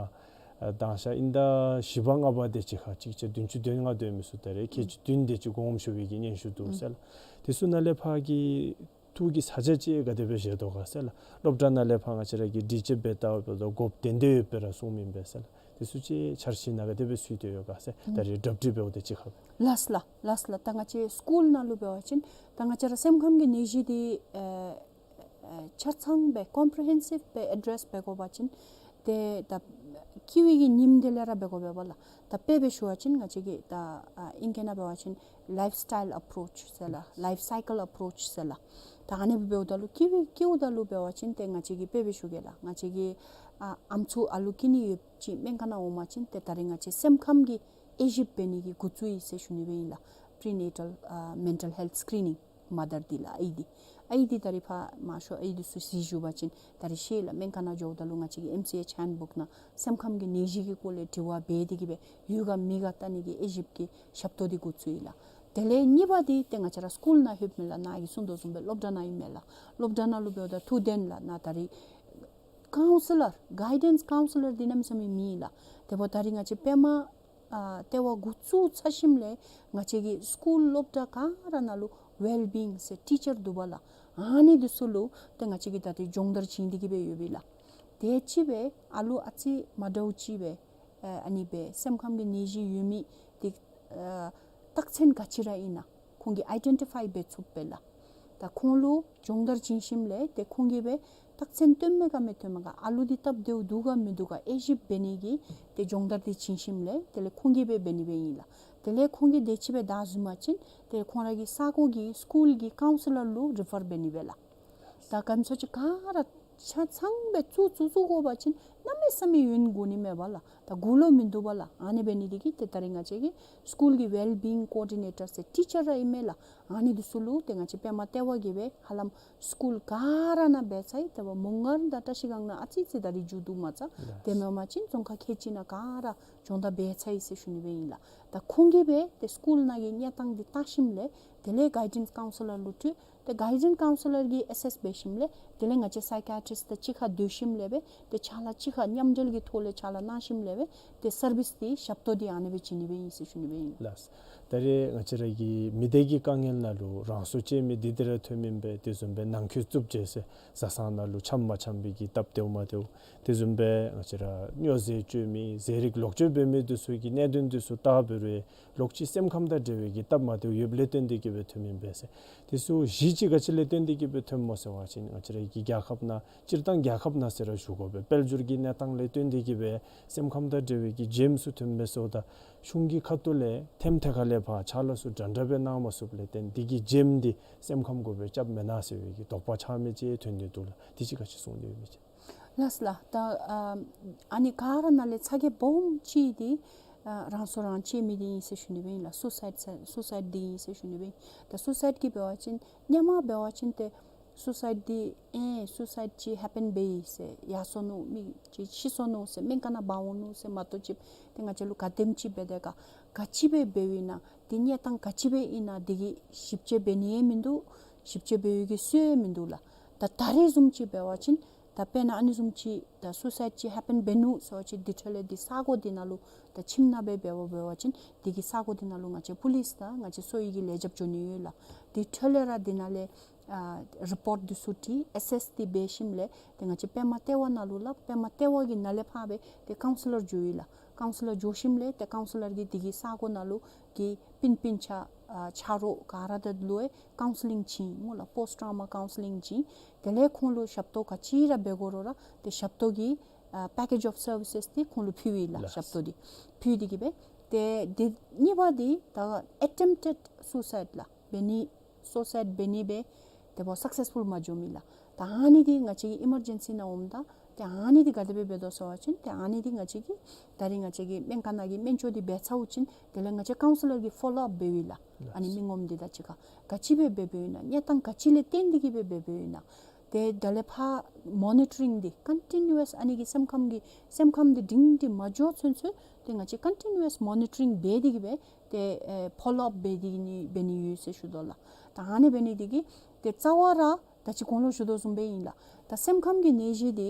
ཨ་དང་ཤ་ཨིན་ད་བཞི་པ་ལྔ་པ་དེ་ཅིག་ཁར་གཅིག་བརྒྱ་བདུན་ཅུ་དོན་ལྔ་སྡོད་མི་ཚུ་ད་རེས་ཁལ་གཅིག་བདུན་དེ་ཅིག་གུ་འོངམ་ཞུ་བའི་གི་སྙན་ཞུ་འདུག་ཟེར་ལགས། དེ་ཚུ་ནང་ལས་ཕར་གྱི་ཐུགས་ཀྱི་ས་ཆ་ཅིག་ག་དེ་སྦེ་བཞེས་དོ་ག་ཟེར་ལགས། སློབ་གྲྭ་ནང་ལས་ཕར་ང་བཅས་ར་གིས་དྲི་དཔྱད་འབད་བལྟཝ་ད་དགོཔ་ཏན་ཏན་ཡོདཔ་སྦེ་ར་གསུངམ་ཨིན་པས་ཟེར་ལགས། དེ་ཚུ་ཅིག་འཆར་གཞི་ནང་ག་དེ་སྦེ་ཚུད་དེ་ཡོད་ག་ཟེར་ད་རེས་གྲ་སྒྲིག་འབདཝ་དེ་ཅིག་ཁར། ལགས་ལགས་ལགས་ལགས། ད་ང་བཅས་སི་ཀུལ་ནང་ལུ་འབད་བ་ཅིན་ད་ང་བཅས་ར་སེམས་ཁམས་ཀྱི་ནད་གཞི་འདི་ཨེ་ཨེ་ཆ་ཚང་སྦེ་ཀོམ་པི་རི་ཧེན་སིབ་སྦེ་ཨེ་ཌེསི་འབད་དགོ་པ་ཅིན་ཏེ་ད་སྐྱེ་བའི་གི་ཉིནམ་དེ་ལས་ར་འབད་དགོ་པས་པ་ལགས། ད་དཔེ་སྦེ་ཞུ་བ་ཅིན་ང་བཅས་ཀྱི་ད་ཨ་ཨིང་སྐད་ནང་འབད་བ་ཅིན་ལའིཕ་སི་ཊའིལ་ཨེ་པོ་རོཆ་ཟེར་ལགས། ལའིཕ་སའི་ཀལ་ཨེ་པོ་རོཆ་ཟེར་ལགས། ད་ཨ་ནི་སྦེ་འབདཝ་ད་ལུ་སྐྱེ་བའི་སྐྱེཝ་ད་ལུ་འབད་བ་ཅིན་ཏེ་ང་བཅས་ཀྱིས་དཔེ་སྦེ་ཞུ་གེ་ལགས། ང་བཅས་ཀྱི་ཨ་ཨམ་སྲུ་ཨ་ལུ་སྐྱེ་ནི་ཡོདཔ་ཅིག་སྨན་ཁང་ནང་འོང་པ་ཅིན་ཏེ་ད་རེས་ང་བཅས་སེམས་ཁམས་ཀྱི་དབྱེ་ཞིབ་འབད་ནི་གི་འགོ་བཙུགས་ཡི་ཟེར་ཞུ་ནི་སྦེ་ཨིན་ལགས། པི་རི་ནེ་ཊལ་ཨ་མེན་ཊལ་ཧེལཐ་སི་ཀི་རི་ནིང་མ་དར་འདི་ལགས། ཨའི་འདི་ཨའི་འདི་ད་རེས་ཕར་མང་ཤོས་ཨའི་འདི་ཚུ་གཟིགས་བཞུགས་པ་ཅིན་ད་རེས་ཤེས་ལགས། སྨན་ཁང་ནང་འགྱོཝ་ད་ལུ་ང་བཅས་ཀྱི་ཨེམ་སི་ཨེཆ་ཧེན་བུཀ་ནང་སེམས་ཁམས་ཀྱི་ནད་གཞི་གི་སྐོར་ལས་དྲི་བ་འབད་དེ་གིས་སྦེ་ཡོད་ག་མེད་ག་བལྟ་ནི་གི་དབྱེ་ཞིབ་ཀྱི་ཞབས་ཏོག་འདི་འགོ་བཙུགས་ཡི་ལགས། དེ་ལས་གཉིས་པ་འདི་ཏེ་ང་བཅས་ར་སི་ཀུལ་ནང་ལྷོདཔ་མས་ལགས། ནཱ་གིས་གསུངས་དོ་བཟུམ་སྦེ་སློབ་གྲྭ་ནང་ཨིན་མས་ལགས། སློབ་གྲྭ་ནང་ལུ་འབདཝ་ད་ཐུགས་བདེན་ལགས། ནཱ་ད་རེས་ཀའུན་སི་ལར་གའི་ཌེནསི་ཀའུན་སི་ལར་འདི་གནམ་མེད་ས་མེད་མེད་ལགས། དེ་འབདཝ་ད་རེས་ང་བཅས་པདྨ་ཨ་ལྟེ་བ་འགོ་བཙུགས་ཚར་ཞིནམ་ལས་ང་བཅས་ཀྱི་སི་ཀུལ་སློབ་གྲྭ་ག་ར་ནང་ལུ་ཝེལ་བིའིང་ཟེར་ཊི་ཅར་འདུག་པ་ལགས། ཨ་ནི་འདི་ཚུ་ལུ་ཏེ་ང་བཅས་ཀྱིས་ད་ཏེ་སྦྱོང་བརྡར་བྱིན་ཏེ་གིས་སྦེ་ཡོད་པས་ལགས། དེ་ཅིག་སྦེ་ཨ་ལུ་ཨ་ཙི་མ་འདྲཝ་ཅིག་སྦེ་ཨ་ཨ་ནི་སྦེ་སེམས་ཁམས་ཀྱི་ནད་གཞི་ཡོད་མི་འདི་ཨ་རྟགས་མཚན་ག་ཅི་ར་ཨིན་ན་ཁོང་གིས་ཨའི་ཌེན་ཊི་ཕའི་འབད་ཚུགས་པས་ལགས། ད་ཁོང་ལུ་སྦྱོང་བརྡར་བྱིན་ཞིནམ་ལས་ཏེ་ཁོང་གིས་སྦེ་ རྟགས་མཚན་སྟོནམ་མས་ག་མི་སྟོནམ་མས་ག། ཨ་ལུ་འདི་སྟབས་བདེཝ་འདུག་ག་མིན་འདུག་ག་དབྱེ་ཞིབ་འབད་ནི་གི་ཏེ་སྦྱོང་བརྡར་འདི་བྱིན་ཞིནམ་ལས་དེ་ལས་ཁོང་གིས་སྦེ་འབད་ནི་སྦེ་ཨིན་ལགས། དེ་ལས་ཁོང་གིས་དེ་ཅིག་སྦེ་བདའ་བཟུང་པ་ཅིན་དེ་ལས་ཁོང་ར་གི་ས་གོ་གི་སི་ཀུལ་གྱི་ཀའུན་སི་ལར་ལུ་རི་ཕར་འབད་ནི་སྦེ་ལགས། ད་ག་ཅི་ཅིག་ག་ར་ཆ་ཚང་སྦེ་བཙུགས་བཙུགས་བཙུགས་དགོ་པ་ཅིན་གནམ་མེད་ས་མེད་ཡུན་འགོར་ནི་མས་པ་ལགས། ད་འགོར་ལོང་མིན་འདུག་པ་ལགས། ཨ་ནི་འབད་ནི་འདི་གིས་ཏེ་ད་རིས་ང་བཅས་ཀྱི་སི་ཀུལ་གྱི་ཝེལ་བིང་ཀོ་ཨོར་ཌི་ནེ་ཊར་ཟེར་ཊི་ཅར་ར་ཨིན་མས་ལགས། ཨ་ནི་འདི་ཚུ་ལུ་ཏེ་ང་བཅས་པདྨ་ལྟེ་བ་གིས་སྦེ་ཧ་ལམ་སི་ཀུལ་ག་ར་ནང་འབད་ཚར་ཡི། ཏེ་མོང་སྒར་དང་བཀྲ་ཤིས་སྒང་ནང་ཨ་ཙི་ཙི་ད་རིས་མཇུག་བསྡུ་མ་ཚར། ལགས། དེ་མེན་པ་ཅིན་རྫོང་ཁག་ཁལ་གཅིག་ནང་ག་ར་སྦྱོང་བརྡར་འབད་ཚར་ཡི་ཟེར་ཞུ་ནི་སྦེ་ཨིན་ལགས། ད་ཁོང་གིས་སྦེ་ཏེ་སི་ཀུལ་ནང་གི་གནས་སྟངས་འདི་བལྟ་ཞིནམ་ལས་དེ་ལས་གའི་ཌེནསི་ཀའུན་སི་ལར་ལུ་སྤྲོད། ཏེ་གའི་ཌེནསི་ཀའུན་སི་ལར་གྱིས་ཨེ་སེསི་འབད་ཞིནམ་ལས་དེ་ལས་ང་བཅས་སའི་ཀ་ཡ་ཊིསཊ་དང་གཅིག་ཁར་སྡོད་ཞིནམ་ལས་སྦེ་ཏེ་ཕྱག་ལཱ་གཅིག་ཁར་མཉམ་འབྲེལ་གྱི་ཐོག་ལས་ཕྱག་ལཱ་གནང་ཞིནམ་ལས་སྦེ་ཏེ་སར་བིསི་འདི་ཞབས་ཏོག་འདི་ཨ་ནི་སྦེ་བྱིན་ནི་སྦེ་ཨིན་ཟེར་ཞུ་ནི་སྦེ་ཨིན། ལགས། ད་རེས་ང་བཅས་ར་གི་མི་སྡེ་གི་དཀའ་ངལ་ནང་ལུ་རང་སྲོག་བཅད་མི་འདི་འདི་ར་ཐོནམ་ཨིན་པས། དེ་བཟུམ་སྦེ་ནང་འཁོད་རྩུབ་སྤྱོད་ཟེར་བཟའ་ཚང་ནང་ལུ་འཆམ་མ་འཆམ་པའི་གི་སྟབས་བདེཝ་མ་བདེཝ། དེ་བཟུམ་སྦེ་ང་བཅས་ར་སྨྱོ་རྫས་སྤྱོད་མི་ཟས་རིགས་ལོག་སྤྱོད་འབད་མི་འདི་ཚུ་གི་གནད་དོན་འདི་ཚུ་བལྟ་འབད་རུང་ལོག་ཅིག་སེམས་ཁམས་དང་འབྲེལ་བའི་གི་སྟབས་མ་བདེཝ་ཡོདཔ་ལས་བརྟེན་ཏེ་གིས་སྦེ་ཐོནམ་ཨིན་པས་ཟེར། དེ་ཚུ་གཞི་ཅིག་ག་ཅི་ལས་བརྟེན་ཏེ་གིས་སྦེ་ཐོནམ་སྨོ་ཟེར་བ་ཅིན་ང་བཅས་ར་གི་རྒྱལ་ཁབ་ནང་སྤྱིར་བཏང་རྒྱལ་ཁབ་ནང་ཟེར་ར་ཞུ་དགོ་པས། དཔལ་འབྱོར་གྱི་གནས་སྟངས་ལས་བརྟེན་ཏེ་གིས་སྦེ་སེམས་ཁམས་དང་འབྲེལ་བའི་གི་ཇེམས་ཚུ་ཐོནམ་མས་ཟེརཝ་ད་གཞུང་གི་ཁ་ཐུག་ལས་ཐེམ་ཐེ་ཁ་ལས་ཕར་ཕྱག་ལཱ་ཚུ་འདྲན་འདྲ་སྦེ་གནང་མ་ཚུགསཔ་ལས་བརྟེན་འདི་གི་ཇེམས་འདི་སེམས་ཁམས་གུ་སྦེ་རྐྱབ་མེན་ན་ཟེར་བའི་གི་དོགས་པ་ཆགས་མི་ཅིག་ཐོན་ནི་འདུག་ལགས། དེ་ཅིག་ག་ཅི་གསུང་ནི་ཡོད་མི་ཅིག། ལགས་ལགས། ད་ཨ་ཨ་ནི་ག་ར་ནང་ལས་ཚ་གྱང་སྦོམ་ཅིག་འདི་ཨ་རང་སྲོག་རང་བཅད་མི་འདི་ཨིན་ཟེར་ཞུ་ནི་སྦེ་ཨིན་ལགས། སུ་སའིཌ་ཟེར་སུ་སའིཌ་འདི་ཨིན་ཟེར་ཞུ་ནི་སྦེ་ཨིན། ད་སུ་སའིཌ་གི་འབད་བ་ཅིན་སྔོན་མ་འབད་བ་ཅིན་ཏེ་སུ་སའིཌ་འདི་ཨེ་སུ་སའིཌ་ཅིག་ཧེ་པེན་འབད་ཡི་ཟེར་ཡར་སོ་ནུག་མི་ཅིག་ཤི་སོ་ནུག་ཟེར་སྨན་ཁང་ནང་འབག་འོང་ནུག་ཟེར་མ་གཏོགས་ཅིག་ཏེ་ང་བཅས་ལུ་ག་དེམ་ཅིག་འབད་དེ་ག་ག་ཅི་སྦེ་འབདཝ་ཨིན་ན་འདི་གནས་སྟངས་ག་ཅི་སྦེ་ཨིན་ན་འདི་གི་ཞིབ་དཔྱད་འབད་ནི་ཡང་མིན་འདུག། ཞིབ་དཔྱད་འབད་བའི་གི་སྲོལ་ཡང་མིན་འདུག་ལགས། ད་ད་རེས་བཟུམ་ཅིག་འབད་བ་ཅིན་ད་དཔེར་ན་ཨ་ནི་བཟུམ་ཅིག་ད་སུ་སའིཌ་ཅིག་ཧེ་པེན་འབད་ནུག་ཟེར་བ་ཅིན་འདི་འཕྲོ་ལས་འདི་ས་གོ་འདི་ནང་ལུ་ད་ཁྱིམ་ནང་སྦེ་འབད་བ་འབད་བ་ཅིན་འདི་གི་ས་གོ་འདི་ནང་ལུ་ང་བཅས་པུ་ལིསི་དང་ང་བཅས་གསོ་བའི་གི་ལས་བྱེདཔ་འགྱོ་ནི་ཡོད་ལགས། འདི་འཕྲོ་ལས་ར་འདི་ནང་ལས་ཨ་རི་པོརཊ་འདི་ཚུ་བྲིས་ཨེ་སེསི་འདི་འབད་ཞིནམ་ལས་ཏེ་ང་བཅས་པདྨ་ལྟེ་བ་ནང་ལུ་ལགས། པདྨ་ལྟེ་བ་གི་ནང་ལས་ཕར་སྦེ་ཏེ་ཀའུན་སི་ལར་འགྱོཝ་ཨིན་ལགས། ཀའུན་སི་ལར་འགྱོ་ཞིནམ་ལས་ཏེ་ཀའུན་སི་ལར་གྱིས་འདི་གི་ས་གོ་ནང་ལུ་གི་སྤུན་སྤུན་ཆ་ཨ་ཆ་རོགས་ག་ར་དང་ལུ་ཡང་ཀའུན་སི་ལིང་བྱིན་སྨོ་ལགས། པོསཊ་ཊོ་རོ་མ་ཀའུན་སི་ལིང་བྱིན། དེ་ལས་ཁོང་ལུ་ཞབས་ཏོག་ག་ཅི་ར་འབད་དགོ་རུང་ར་ཏེ་ཞབས་ཏོག་གི་ཨ་པེ་ཀེཇ་ཨོཕ་སར་བི་སེསི་འདི་ཁོང་ལུ་ཕུལཝ་ཨིན་ལགས། ལགས། ཞབས་ཏོག་འདི་ཕུལ་ཏེ་གིས་སྦེ་ཏེ་འདི་གཉིས་པ་འདི་ད་ཨེ་ཊེམ་ཊེཌ་སུ་སའིཌ་ལགས་འབད་ནི་སུ་སའིཌ་འབད་ནི་སྦེ་དེ་འབདཝ་སག་སེསི་ཕུལ་མ་འགྱོ་མི་ལགས། ད་ཨ་ནི་འདི་ང་བཅས་ཀྱི་ཨི་མར་ཇེན་སི་ནང་འོངམ་ད་ཏེ་ཨ་ནི་འདི་ག་དེ་སྦེ་འབད་དོ་ཟེར་བ་ཅིན་ཏེ་ཨ་ནི་འདི་ང་བཅས་ཀྱིས་ད་རིས་ང་བཅས་ཀྱི་སྨན་ཁང་ནང་གི་སྨན་བཅོས་འདི་འབད་ཚརཝ་ཅིག་དེ་ལས་ང་བཅས་ཀའུན་སི་ལར་གྱིས་ཕོ་ལོ་ཨཔ་འབདཝ་ཨིན་ལགས། ཨ་ནི་མི་ངོམ་འདི་དང་གཅིག་ཁར་ག་ཅི་སྦེ་འབད་འབདཝ་ཨིན་ན་གནས་སྟངས་ག་ཅི་ལས་བརྟེན་ཏེ་གིས་སྦེ་འབད་འབདཝ་ཨིན་ན། ཏེ་ད་ལས་ཕར་མོ་ནི་ཊ་རིང་འདི་ཀོན་ཊི་ནིའུ་ཨས་ཨ་ནི་གི་སེམས་ཁམས་ཀྱི་སེམས་ཁམས་འདི་སྒྲིང་སྒྲི་མ་འགྱོ་ཚུན་ཚོད་ཏེ་ང་བཅས་ཀོན་ཊི་ནིའུ་ཨས་མོ་ནི་ཊ་རིང་འབད་དེ་གིས་སྦེ་ཏེ་ཨེ་ཕོ་ལོ་ཨཔ་འབད་དེ་གིས་ནི་འབད་ནི་ཡོད་ཟེར་ཞུ་དོ་ལགས། ད་ཨ་ནི་འབད་ནི་འདི་གིས་ཏེ་རྩ་བ་ར་ད་ཅི་གོང་ལུ་ཞུ་དོ་བཟུམ་སྦེ་ཨིན་ལགས། ད་སེམས་ཁམས་ཀྱི་ནད་གཞི་འདི་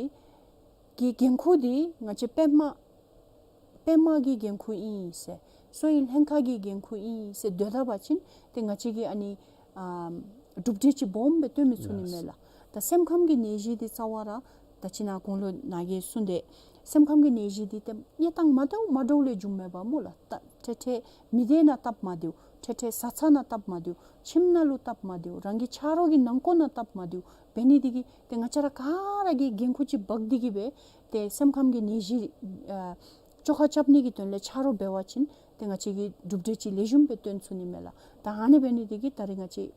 གི་འགན་ཁུར་འདི་ང་བཅས་པདྨ་པདྨ་གི་འགན་ཁུར་ཨིན་ཟེར་གསོ་བའི་ལྷན་ཁག་གི་འགན་ཁུར་ཨིན་ཟེར་སྡོད་ད་པ་ཅིན་ཏེ་ང་བཅས་ཀྱིས་ཨ་ནི་ཨ་གྲུབ་འབྲས་ཅིག་སྦོམ་སྦེ་སྟོན་མི་ཚུགས་ནི་མས་ལགས། ད་སེམས་ཁམས་ཀྱི་ནད་གཞི་འདི་རྩ་བ་ར་ད་ཅི་ནཱ་གོང་ལུ་ནཱ་གིས་གསུངས་ཏེ་སེམས་ཁམས་ཀྱི་ནད་གཞི་འདི་ཏེ་གནས་སྟངས་མ་འདྲཝ་མ་འདྲཝ་ལས་བྱུངམ་མས་པ་སྨོ་ལགས། ད་འཕྲལ་འཕྲལ་མི་སྡེ་ནང་སྟབས་མ་བདེཝ་འཕྲལ་འཕྲལ་བཟའ་ཚང་ནང་སྟབས་མ་བདེཝ་ཁྱིམ་ནང་ལུ་སྟབས་མ་བདེཝ་རང་གི་ཆ་རོགས་ཀྱི་ནང་འཁོད་ནང་སྟབས་མ་བདེཝ་འབད་ནི་འདི་གིས་ཏེ་ང་བཅས་ར་ག་ར་གིས་འགན་ཁུར་ཅིག་འབག་སྟེ་གིས་སྦེ་ཏེ་སེམས་ཁམས་ཀྱི་ནད་གཞི་ཨ་བཅོ་ཁ་རྐྱབ་ནི་གི་དོན་ལས་ཆ་རོགས་འབད་བ་ཅིན་ཏེ་ང་བཅས་ཀྱིས་གྲུབ་འབྲས་ཅིག་ལེགས་ཤོམ་སྦེ་སྟོན་ཚུགས་ནི་མས་ལགས། ད་ཨ་ནི་འབད་ནི་འདི་གིས་ད་རིས་ང་བཅས་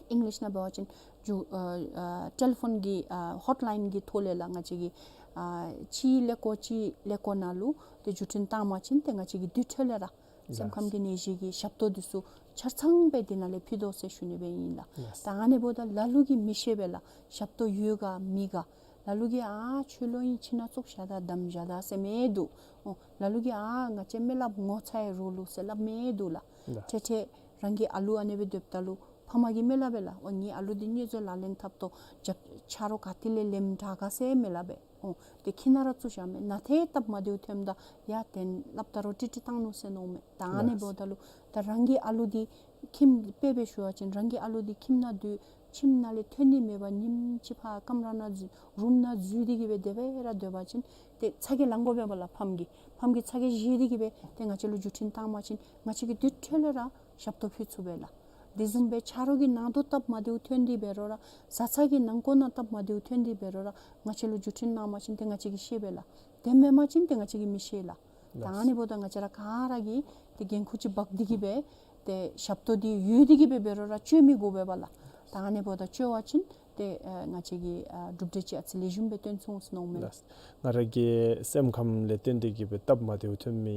ཨིང་ལིཤ་ནང་འབད་བ་ཅིན་ཇུ་ཨ་ཨ་ཊེ་ལི་ཕོན་གྱི་ཨ་ཧོཊ་ལའིན་གྱི་ཐོག་ལས་ལགས་ང་བཅས་ཀྱིས་ཨ་གཅིག་ཀླད་ཀོར་གཅིག་ཀླད་ཀོར་ནང་ལུ་ཏེ་བརྒྱུད་འཕྲིན་བཏང་པ་ཅིན་ཏེ་ང་བཅས་ཀྱིས་དེ་འཕྲོ་ལས་ར་སེམས་ཁམས་ཀྱི་ནད་གཞི་གི་ཞབས་ཏོག་འདི་ཚུ་ཆ་ཚང་སྦེ་འདི་ནང་ལས་ཕུལ་དོ་ཟེར་ཞུ་ནི་སྦེ་ཨིན་ལགས། ལགས། ད་ཨ་ནི་འབདཝ་ད་ལ་ལུ་གིས་མི་ཤེས་པས་ལགས། ཞབས་ཏོག་ཡོད་ག་མེད་ག། ལ་ལུ་གིས་ཨ་ཆོས་ལུགས་ཨིན་ཁྱིམ་ནང་བཙུགས་བཞག་ད་བསྡམས་བཞག་ད་ཟེར་མི་འདུག། འོ་ལ་ལུ་གིས་ཨ་ང་བཅས་མི་ལ་ངོ་ཚ་ཡི་རོགས་ལུ་ཟེར་སླབ་མི་འདུག་ལགས། ལགས། འཕྲལ་འཕྲལ་རང་གི་ཨ་ལུ་ཨ་ནི་སྦེ་སྡོདཔ་ད་ལུ་ཕམ་གིས་མི་ལ་སྦེ་ལགས། འོ་ངེའི་ཨ་ལུ་འདི་མྱོས་རྫས་ལག་ལེན་འཐབ་དོ། རྒྱབ་ཆ་རོགས་ག་ཏེ་ལས་ལེནམ་དྲག་ག་ཟེར་མི་ལ་སྦེ། འོ་ཏེ་ཁྱིམ་ནང་ར་བཙུགས་བཞག་མི་ནང་ཏེ་སྟབས་མ་བདེཝ་ཐོནམ་ད་ཡ་ཏེ་སླབ་ད་རུང་ཀྲིག་ཀྲི་བཏང་ནུག་ཟེར་མནོཝ་མས། ད་ཨ་ནི་ལགས། འབདཝ་ད་ལུ་ད་རང་གི་ཨ་ལུ་འདི་ཁྱིམ་དཔེ་སྦེ་ཞུ་བ་ཅིན་རང་གི་ཨ་ལུ་འདི་ཁྱིམ་ནང་སྡོད་ཁྱིམ་ནང་ལས་ཐོན་ནི་མེད་པར་ཉིནམ་གཅིག་ཕར་ཀམ་ར་ནང་འཛུལ་རུམ་ནང་འཛུལ་ཏེ་གིས་སྦེ་དེ་སྦེ་ར་སྡོད་པ་ཅིན་ཏེ་ཚ་གྱང་ལང་དགོ་པས་པ་ལགས་ཕམ་གྱིས། ཕམ་གྱིས་ཚ་གྱང་བཞེས་ཏེ་གིས་སྦེ་ཏེ་ང་བཅས་ལུ་བརྒྱུད་འཕྲིན་བཏང་པ་ཅིན་ང་བཅས་ཀྱིས་དེ་འཕྲོ་ལས་ར་ཞབས་ཏོག་ཕུལ་ཚུགས་པས་ལགས། དེ་བཟུམ་སྦེ་ཆ་རོགས་ཀྱི་ནང་དོག་སྟབས་མ་བདེཝ་ཐོན་ཏེ་འབད་རུང་ར་བཟའ་ཚང་གི་ནང་འཁོད་ནང་སྟབས་མ་བདེཝ་ཐོན་ཏེ་འབད་རུང་ར་ང་བཅས་ལུ་བརྒྱུད་འཕྲིན་གནང་པ་ཅིན་ཏེ་ང་བཅས་ཀྱིས་ཤེས་པས་ལགས། དེ་མེན་པ་ཅིན་ཏེ་ང་བཅས་ཀྱིས་མི་ཤེས་ལགས། ད་ཨ་ནི་འབདཝ་ད་ང་བཅས་ར་ག་ར་གིས་ཏེ་འགན་ཁུར་ཅིག་འབག་སྟེ་གིས་སྦེ་ཏེ་ཞབས་ཏོག་འདི་ཡོད་དེ་གིས་སྦེ་འབད་རུང་ར་སྤྱོད་མི་དགོ་པས་ལགས། ད་ཨ་ནི་འབདཝ་ད་སྤྱོད་པ་ཅིན་ཏེ་ཨ་ང་བཅས་ཀྱིས་ཨ་གྲུབ་འབྲས་ཅིག་ཨ་ཙི་ལེགས་ཤོམ་སྦེ་སྟོན་ཚུགས་འོང་ཟེར་མནོཝ་མས་ལགས། ང་ར་གི་སེམས་ཁམས་ལས་བརྟེན་ཏེ་གིས་སྦེ་སྟབས་མ་བདེཝ་ཐོན་མི་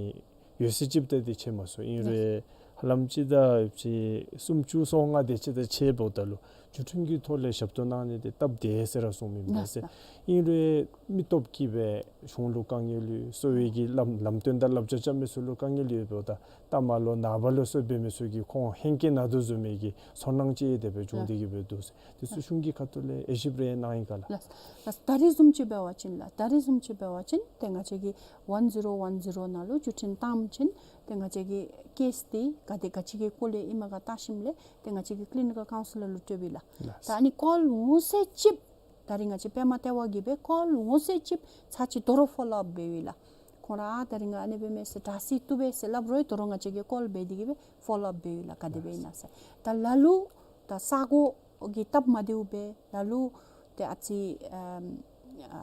ཡོད་ཟེར་ཅིག་ཏེ་དེ་ཅིག་མ་སོང་ཨིན་རུང་ཧ་ལམ་ཅིག་ད་ཅིག་སུམ་ཅུ་སོ་ལྔ་དེ་ཅིག་ད་ཅིག་འབདཝ་ད་ལུ་བརྒྱུད་འཕྲིན་གྱི་ཐོག་ལས་ཞབས་ཏོག་གནང་ནི་དེ་སྟབས་བདེ་ཟེར་ར་གསུངམ་ཨིན་པས་ཟེར། ཨིན་རུང་མི་སྟོབས་ཀྱིས་སྦེ་གཞུང་ལུ་དཀའ་ངལ་ཡོད། གསོ་བའི་གི་ལམ་ལམ་སྟོན་དང་བསླབ་བྱ་རྐྱབ་མི་ཚུ་ལུ་དཀའ་ངལ་ཡོདཔ་ད་ད་མར་ལུ་ནངས་པ་ལུ་གསོ་འབད་མི་ཚུ་གིས་ཁོང་ཧེང་སྐལ་ནང་དོག་བཟོ་མི་གི་ཚོར་སྣང་ཅིག་དེ་སྦེ་བྱུང་སྟེ་གིས་སྦེ་འདུག་ཟེར། དེ་ཚུ་གཞུང་གི་ཁ་ཐུག་ལས་དབྱེ་ཞིབ་རེ་གནང་ཡི་ག་ལགས། ལགས། ལགས། ད་རིས་བཟུམ་ཅིག་འབད་བ་ཅིན་ལགས། ད་རིས་བཟུམ་ཅིག་འབད་བ་ཅིན་ཏེ་ང་བཅས་ཀྱིས་ཝན་ཛི་རོ་ཝན་ཛི་རོ་ནང་ལུ་བརྒྱུད་འཕྲིན་བཏངམ་ཅིག་ཏེ་ང་བཅས་ཀྱི་ཀེསི་འདི་ག་དེ་ག་ཅི་གི་སྐོར་ལས་ཨིནམ་ག་བལྟ་ཞིནམ་ལས་ཏེ་ང་བཅས་ཀྱིས་ཀི་ལི་ནི་ཀཱལ་ཀའུན་སི་ལར་ལུ་སྤྲོདཔ་ཨིན་ལགས། ལགས། ད་ཨ་ནི་ཀོལ་འོང་ས་ཅིག་ད་རིས་ང་བཅས་པདྨ་ལྟེ་བ་གིས་སྦེ་ཀོལ་འོང་ས་ཅིག་ཚར་གཅིག་དོ་རུང་ཕོ་ལོ་ཨཔ་འབདཝ་ཨིན་ལགས། ཁོང་ར་ད་རིས་ང་ཨ་ནི་སྦེ་མས་ཟེར་དྲག་སི་བཏུབ་པས་ཟེར་སླབ་རུང་དོ་རུང་ང་བཅས་ཀྱིས་ཀོལ་འབད་དེ་གིས་སྦེ་ཕོ་ལོ་ཨཔ་འབདཝ་ཨིན་ལགས། ག་དེ་སྦེ་ཨིན་ན་ཟེར། ད་ལ་ལུ་ད་ས་གོ་གི་སྟབས་མ་བདེཝ་སྦེ་ལ་ལུ་ཏེ་ཨ་ཙི་ཨམ་ཨ་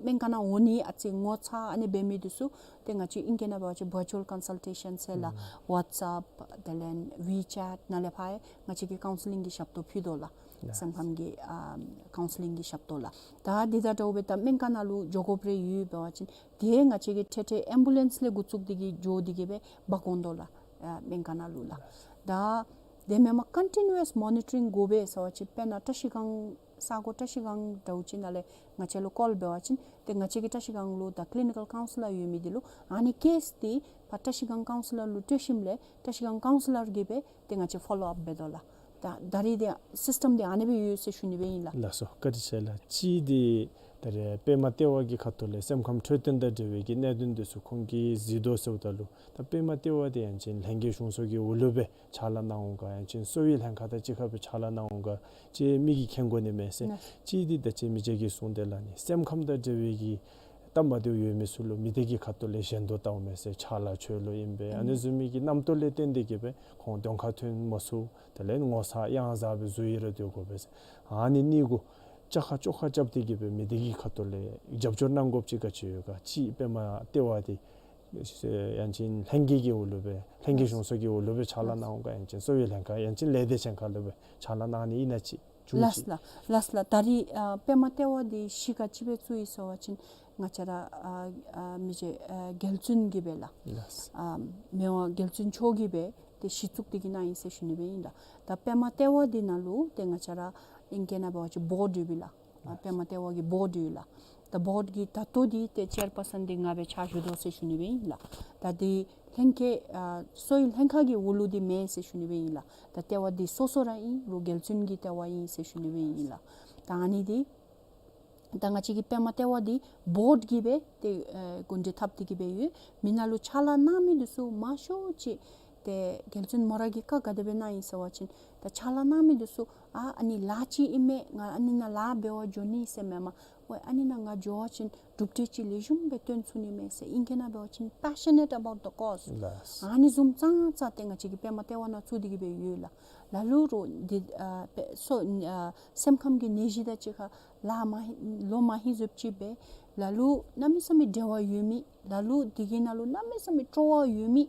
སྨན་ཁང་ནང་འོང་ནི་ཨ་ཙི་ངོ་ཚ་ཨ་ནི་འབད་མི་འདི་ཚུ་ཏེ་ང་བཅས་ཨིང་སྐད་ནང་འབད་བ་ཅིན་ཝར་ཅུ་ཝལ་ཀོན་སཱལ་ཊེ་ཤཱན་ཟེར་ལགས། ཝཊས་ཨཔ་དེ་ལས་ཝི་ཅེཊ་ནང་ལས་ཕར་ང་བཅས་ཀྱིས་ཀའུན་སི་ལིང་གི་ཞབས་ཏོག་ཕུལ་དོ་ལགས། སེམས་ཁམས་ཀྱི་ཨམ་ཀའུན་སི་ལིང་གི་ཞབས་ཏོག་ལགས། ད་འདི་དང་འདྲཝ་སྦེ་ད་སྨན་ཁང་ནང་ལུ་འགྱོ་དགོཔ་རེ་ཡོད་འབད་བ་ཅིན་ཏེ་ང་བཅས་ཀྱིས་ཏེ་ཏེ་ཨེམ་བུ་ལེནསི་ལས་འགོ་བཙུགས་ཏེ་གིས་འགྱོ་སྟེ་གིས་སྦེ་འབག་འོང་དོ་ལགས། ཨ་སྨན་ཁང་ནང་ལུ་ལགས། ད་དེ་མེན་པར་ཀོན་ཊི་ནིའུ་ཨེསི་མོ་ནི་ཊ་རིང་དགོ་པས་ཟེར་བ་ཅིན་དཔེར་ན་བཀྲ་ཤིས་སྒང་ས་གོ་བཀྲ་ཤིས་སྒང་འདྲཝ་ཅིག་ནང་ལས་ང་བཅས་ལུ་ཀོལ་འབད་བ་ཅིན་ཏེ་ང་བཅས་ཀྱིས་བཀྲ་ཤིས་སྒང་ལུ་ད་ཀི་ལི་ནི་ཀཱལ་ཀའུན་སི་ལར་ཡོད་མི་འདི་ལུ་ཨ་ནི་ཀེསི་འདི་ཕར་བཀྲ་ཤིས་སྒང་ཀའུན་སི་ལར་ལུ་སྤྲོད་ཞིནམ་ལས་བཀྲ་ཤིས་སྒང་ཀའུན་སི་ལར་གྱིས་སྦེ་ཏེ་ང་བཅས་ཕོ་ལོ་ཨཔ་འབད་དོ་ལགས། ད་ད་རིས་འདི་སིསི་ཊམ་འདི་ཨ་ནི་སྦེ་ཡོད་ཟེར་ཞུ་ནི་སྦེ་ཨིན་ལགས། ལགས་སོ། བཀའ་དྲིན་ཆེ་ལགས། གཅིག་འདི་ད་རེས་པདྨ་ལྟེ་བ་གི་ཁ་ཐུག་ལས་སེམས་ཁམས་འཕྲོད་བསྟེན་དང་འབྲེལ་བའི་གི་གནད་དོན་འདི་ཚུ་ཁོང་གིས་གཟིགས་དོ་ཟེརཝ་ད་ལུ་ད་པདྨ་ལྟེ་བ་འདི་ཡང་ཅིན་ལྷན་རྒྱས་གཞུང་ཚོགས་ཀྱི་འོག་ལུ་སྦེ་ཕྱག་ལཱ་གནང་འོང་ག་ཡང་ཅིན་གསོ་བའི་ལྷན་ཁག་དང་གཅིག་ཁར་སྦེ་ཕྱག་ལཱ་གནང་འོང་ག་ཅིག་མི་གིས་མཁྱེན་དགོ་ནི་མས་ཟེར། ལགས། གཅིག་འདི་ད་ཅི་མི་རྗེ་གིས་གསུངས་ཏེ་ལགས་ནི་སེམས་ཁམས་དང་འབྲེལ་བའི་གི་སྟབས་མ་བདེཝ་ཡོད་མི་ཚུ་ལུ་མི་སྡེ་གི་ཁ་ཐུག་ལས་གཞན་དོ་བལྟཝ་མས་ཟེར་ཕྱག་ལཱ་འཚོལ་ལོ་ཨིན་པས། ཨ་ནི་བཟུམ་མའི་གི་རྣམ་རྟོག་ལས་བརྟེན་ཏེ་གིས་སྦེ་ཁོང་གདོང་ཁར་ཐོན་མ་ཚུགས། དེ་ལས་ངོ་ཚ་གཡང་ཟ་སྦེ་གཟུགས་ཡི་ར་སྡོད་དགོ་པས་ཟེར། ཨ་ནི་གཉིས་གུ་བཅའ་ཁ་བཅོ་ཁ་རྐྱབ་སྟེ་གིས་སྦེ་མི་སྡེ་གི་ཁ་ཐུག་ལས་རྒྱབ་སྐྱོར་གནང་དགོཔ་ཅིག་ག་ཅི་ཡོད་ག་ཅིག་པདྨ་ལྟེ་བ་འདི་ཡང་ཅིན་ལྷན་རྒྱས་ཀྱི་འོག་ལུ་སྦེ་ལྷན་རྒྱས་གཞུང་ཚོགས་ཀྱི་འོག་ལུ་སྦེ་ཕྱག་ལཱ་གནང་འོང་ག་ཡང་ཅིན་གསོ་བའི་ལྷན་ཁག་ཡང་ཅིན་ལས་སྡེ་ཚན་ཁག་ལུ་སྦེ་ཕྱག་ལཱ་གནང་ནི་ཨིན་ན་ཅིག་ཅུང་ཅིག། ལགས་ལགས་ལགས་ལགས། ད་རིས་ཨ་པདྨ་ལྟེ་བ་འདི་གཞི་ག་ཅི་སྦེ་བཙུགས་ཡི་ཟེར་བ་ཅིན་ང་བཅས་ར་ཨ་ཨ་མི་རྗེ་ཨ་རྒྱལ་བཙུན་གྱིས་སྦེ་ལགས། ལགས། ཨ་མི་དབང་རྒྱལ་བཙུན་མཆོག་གིས་སྦེ་ཏེ་གཞི་བཙུགས་ཏེ་གིས་གནང་ཡི་ཟེར་ཞུ་ནི་སྦེ་ཨིན་ལགས། ད་པདྨ་ལྟེ་བ་འདི་ནང་ལུ་ཏེ་ང་བཅས་ར་ཨིང་སྐད་ནང་འབད་བ་ཅིན་བོརཌ་ཡོདཔ་ཨིན་ལགས། ཨ་པདྨ་ལྟེ་བ་གི་བོརཌ་ཡོད་ལགས། ད་བོརཌ་ཀྱི་ད་ལྟོ་འདི་ཏེ་ཅེར་པར་སཱན་འདི་ང་སྦེ་ཕྱག་ཞུ་དོ་ཟེར་ཞུ་ནི་སྦེ་ཨིན་ལགས། ད་འདི་ལྷན་རྒྱས་ཨ་གསོ་བའི་ལྷན་ཁག་གི་འོག་ལུ་འདི་མེན་ཟེར་ཞུ་ནི་སྦེ་ཨིན་ལགས། ད་ལྟེ་བ་འདི་སོ་སོ་ར་ཨིན་རུང་རྒྱལ་བཙུན་གྱི་ལྟེ་བ་ཨིན་ཟེར་ཞུ་ནི་སྦེ་ཨིན་ལགས། ད་ཨ་ནི་འདི་ད་ང་བཅས་ཀྱི་པདྨ་ལྟེ་བ་འདི་བོརཌ་ཀྱིས་སྦེ་ཏེ་ཨེ་གོ་སྒྲིག་འཐབ་སྟེ་གིས་སྦེ་ཡོད། མི་ནང་ལུ་ཕྱག་ལཱ་གནང་མི་འདི་ཚུ་མང་ཤོས་ཅིག་ཏེ་རྒྱལ་བཙུན་མོ་ར་གིས་བཀའ་ག་དེ་སྦེ་གནང་ཡི་ཟེར་བ་ཅིན་ད་ཕྱག་ལཱ་གནང་མི་འདི་ཚུ་ཨ་ཨ་ནི་ལཱ་ཅིག་ཨིན་མས། ང་ཨ་ནི་ནང་ལཱ་འབད་བར་འགྱོ་ནི་ཟེར་མེན་པར་ཝའི་ཨ་ནི་ནང་ང་འགྱོ་བ་ཅིན་གྲུབ་འབྲས་ཅིག་ལེགས་ཤོམ་སྦེ་སྟོན་ཚུགས་ནི་མས་ཟེར་ཨིང་སྐད་ནང་འབད་བ་ཅིན་passionate about the cause། ལགས། ཨ་ནི་བཟུམ་ཙང་ཙང་ཏེ་ང་བཅས་ཀྱི་པདྨ་ལྟེ་བ་ནང་བཙུགས་ཏེ་གིས་སྦེ་ཡོད་ལགས། ལ་ལུ་རོགས་འདི་ཨ་པེ་སོ་ཨ་སེམས་ཁམས་ཀྱི་ནད་གཞི་དང་གཅིག་ཁར་ལཱ་མ་ཧིང་ལོ་མ་ཧིང་བཟུམ་ཅིག་སྦེ་ལ་ལུ་གནམ་མེད་ས་མེད་འབྲེལ་བ་ཡོད་མི་ལ་ལུ་འདི་གི་ནང་ལུ་གནམ་མེད་ས་མེད་སྤྲོ་བ་ཡོད་མི་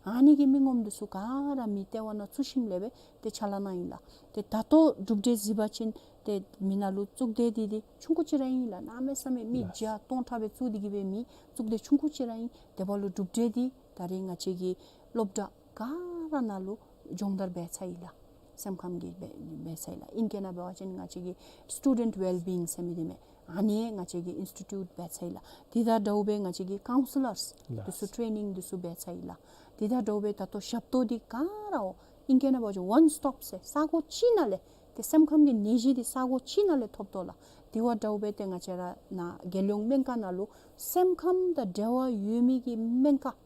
ཨ་ནི་གི་མི་ངོམ་འདི་ཚུ་ག་ར་མི་ལྟེ་བ་ནང་བཙུགས་ཞིནམ་ལས་སྦེ་ཏེ་ཕྱག་ལཱ་གནང་ཡི་ལགས། ཏེ་ད་ལྟོ་གྲུབ་འབྲས་གཟིགས་པ་ཅིན་ཏེ་མི་ནང་ལུ་གཙུག་སྡེ་འདི་འདི་ཆུང་ཀུ་ཅིག་ར་ཨིན་ལགས། གནམ་མེད་ས་མེད་མི་ལགས། བརྒྱ་སྟོང་ཕྲག་སྦེ་བཙུགས་ཏེ་གིས་སྦེ་མི་གཙུག་སྡེ་ཆུང་ཀུ་ཅིག་ར་ཨིན། དེ་འབདཝ་ལུ་གྲུབ་འབྲས་འདི་ད་རིས་ང་བཅས་ཀྱི་སློབ་གྲྭ་ག་ར་ནང་ལུ་སྦྱོང་བརྡར་འབད་ཚར་ཡི་ལགས། སེམས་ཁམས་ཀྱི་འབད་འབད་ཚར་ཡི་ལགས། ཨིང་སྐད་ནང་འབད་བ་ཅིན་ང་བཅས་ཀྱི་student well-being ཟེར་མི་འདི་མས། ཨ་ནི་ང་བཅས་ཀྱིས་ཨིནསི་ཊི་ཊིའུཊ་འབད་ཚར་ཡི་ལགས། དེ་དང་འདྲཝ་སྦེ་ང་བཅས་ཀྱི་ཀའུན་སི་ལརསི་ལགས། འདི་ཚུ་ཊེ་ནིང་འདི་ཚུ་འབད་ཚར་ཡི་ལགས། དེ་དང་འདྲཝ་སྦེ་ད་ལྟོ་ཞབས་ཏོག་འདི་ག་ར་འོ་ཨིང་སྐད་ནང་འབད་བ་ཅིན་ཝན་སི་ཊོབ་ཟེར་ས་གོ་གཅིག་ནང་ལས་ཏེ་སེམས་ཁམས་ཀྱི་ནད་གཞི་འདི་ས་གོ་གཅིག་ནང་ལས་ཐོབ་དོ་ལགས། དེ་བ་འདྲཝ་སྦེ་ཏེ་ང་བཅས་ར་ནཱ་རྒྱལ་ཡོངས་སྨན་ཁང་ནང་ལུ་སེམས་ཁམས་དང་འབྲེལ་བ་ཡོད་མི་གི་སྨན་ཁང་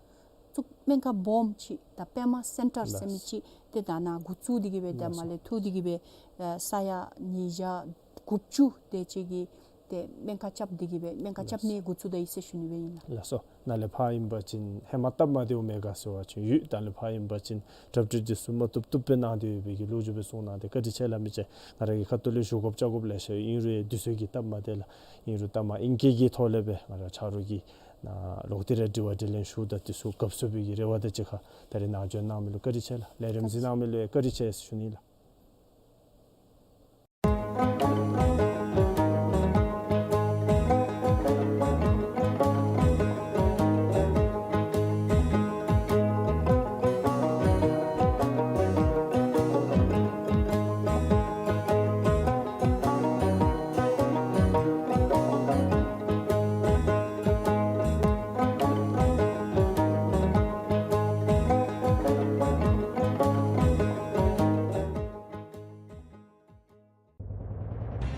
བཙུགས་སྨན་ཁང་སྦོམ་ཅིག་ད་པདྨ་སེན་ཊར་ཟེར་མི་ཅིག་ཏེ་ད་ནཱ་འགོ་བཙུགས་ཏེ་གིས་སྦེ་ད་མར་ལས་ཐུག་སྟེ་གིས་སྦེ་ཨ་ས་ཡ་ཉིས་བརྒྱ་དགུ་བཅུ་དེ་ཅིག་གི་ ཏེ་སྨན་ཁང་རྐྱབ་སྟེ་གི་སྦེ་སྨན་ཁང་རྐྱབ་ནི་འགོ་བཙུགས་ད་ཡི་ཟེར་ཞུ་ནི་སྦེ་ཨིན་ལགས། ལགས་སོ། ནཱ་ལས་ཕར་ཨིན་པ་ཅིན་ཧེ་མ་སྟབས་མ་བདེཝ་མེད་ག་ཟེར་བ་ཅིན་ཡོད། ད་ལས་ཕར་ཨིན་པ་ཅིན་གྲ་སྒྲིག་འདི་ཚུ་མ་བཏུབ་བཏུབ་སྦེ་གནང་སྟེ་ཡོད་པའི་གི་ལོ་རྒྱུས་སྦེ་གསུངས་གནང་སྟེ། བཀའ་དྲིན་ཆེ་ལགས། མི་ཅིག་ང་ར་གི་ཁ་ཐུག་ལས་ཞུ་དགོཔ་བཅར་དགོཔ་ལེ་ཤ་ཡོད། ཨིན་རུང་དུས་ཚོད་ཀྱི་སྟབས་མ་བདེ་ལགས། ཨིན་རུང་ད་མ་ཨིན་སྐད་ཀྱི་ཐོག་ལས་སྦེ་ང་ར་ཆ་རོགས་ཀྱིས་ནཱ་ལོག་སྟེ་ར་དྲི་བ་དྲིས་ལན་ཞུ་ད་འདི་ཚུ་གབ་ཚུགས་པའི་གི་རེ་བ་དང་གཅིག་ཁར་ད་རིས་ནཱ་འབྱོན་གནང་མི་ལུ་བཀའ་དྲིན་ཆེ་ལགས། ལས་རིམ་གཟིགས་གནང་མི་ལུ་ཡང་བཀའ་དྲིན་ཆེ་ཟེར་ཞུ་ནི་ལགས།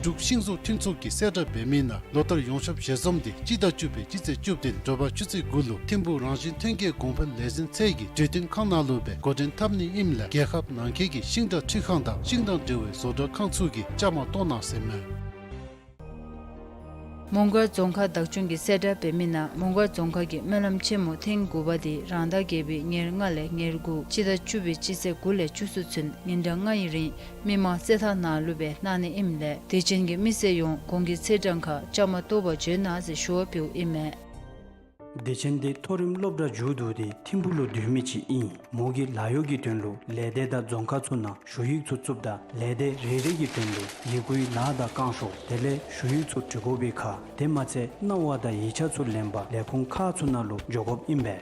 འབྲུག་ཤིང་བཟོ་མཐུན་ཚོགས་ཀྱིས་གསལ་བསྒྲགས་འབད་མི་ནང་ལོ་ལྟར་ཡོངས་ཁྱབ་ཞལ་འཛོམས་འདི་སྤྱི་ཟླ་བཅུ་པའི་སྤྱི་ཚེས་བཅུ་བདུན་དྲོ་པ་ཆུ་ཚོད་དགུ་ལུ་ཐིམ་ཕུག་རང་བཞིན་ཐོན་སྐྱེད་གོང་འཕེལ་ལས་འཛིན་ཚད་ཀྱི་གྲོས་བསྟུན་ཁང་ནང་ལུ་སྦེ་འགོ་འདྲེན་འཐབ་ནི་ཨིནམ་ལས་རྒྱལ་ཁབ་ནང་འཁོད་ཀྱི་ཤིང་འབྲས་འཕྲུལ་ཁང་དང་ཤིང་དང་འབྲེལ་བའི་བཟོ་གྲྭ་ཁང་ཚུ་གིས་བཅའ་མར་གཏོགས་གནང་ཟེར་མས། མོང་སྒར་རྫོང་ཁག་བདག་སྐྱོང་གིས་གསལ་བསྒྲགས་འབད་མི་ནང་མོང་སྒར་རྫོང་ཁག་གི་སྨོན་ལམ་ཆེན་མོ་ཐེངས་དགུ་པ་འདི་རང་ཟླ་བརྒྱད་པའི་ཉེར་ལྔ་ལས་ཉེར་དགུ་སྤྱི་ཟླ་བཅུ་པའི་སྤྱི་ཚེས་དགུ་ལས་བཅུ་གསུམ་ཚུན་ཉིན་གྲངས་ལྔ་ཡི་རིང་མི་མང་རྩེད་ཐང་ནང་ལུ་སྦེ་གནང་ནི་ཨིནམ་ལས་དད་ཅན་གྱི་མི་སེར་ཡོངས་གོང་གི་ཚེས་གྲངས་ཁར་བཅའ་མར་གཏོགས་པར་འབྱོན་གནང་ཟེར་ཞུ་བ་ཕུལཝ་ཨིན་མས། བདེ་ཆེན་འདི་མཐོ་རིམ་སློབ་གྲྭ་མཇུག་བསྡུ་སྟེ་ཐིམ་ཕུག་ལུ་སྡོད་མི་ཅིག་ཨིན། མོ་གིས་ལཱ་གཡོག་གི་དོན་ལུ་ལས་སྡེ་དང་རྫོང་ཁག་ཚུ་ནང་ཞུ་ཡིག་ཚུ་བཙུགསཔ་ད་ལས་སྡེ་རེ་རེ་གི་དོན་ལུ་ཡི་གུའི་ལཱ་དང་བསྐང་ཤོག་དེ་ལས་ཞུ་ཡིག་ཚུ་འབྲི་དགོ་པའི་ཁར་དེ་མ་ཚད་གནང་བ་དང་ཡིག་ཆ་ཚུ་ལེན་པར་ལས་ཁུངས་ཁག་ཚུ་ནང་ལུ་འགྱོ་དགོཔ་ཨིན་པས།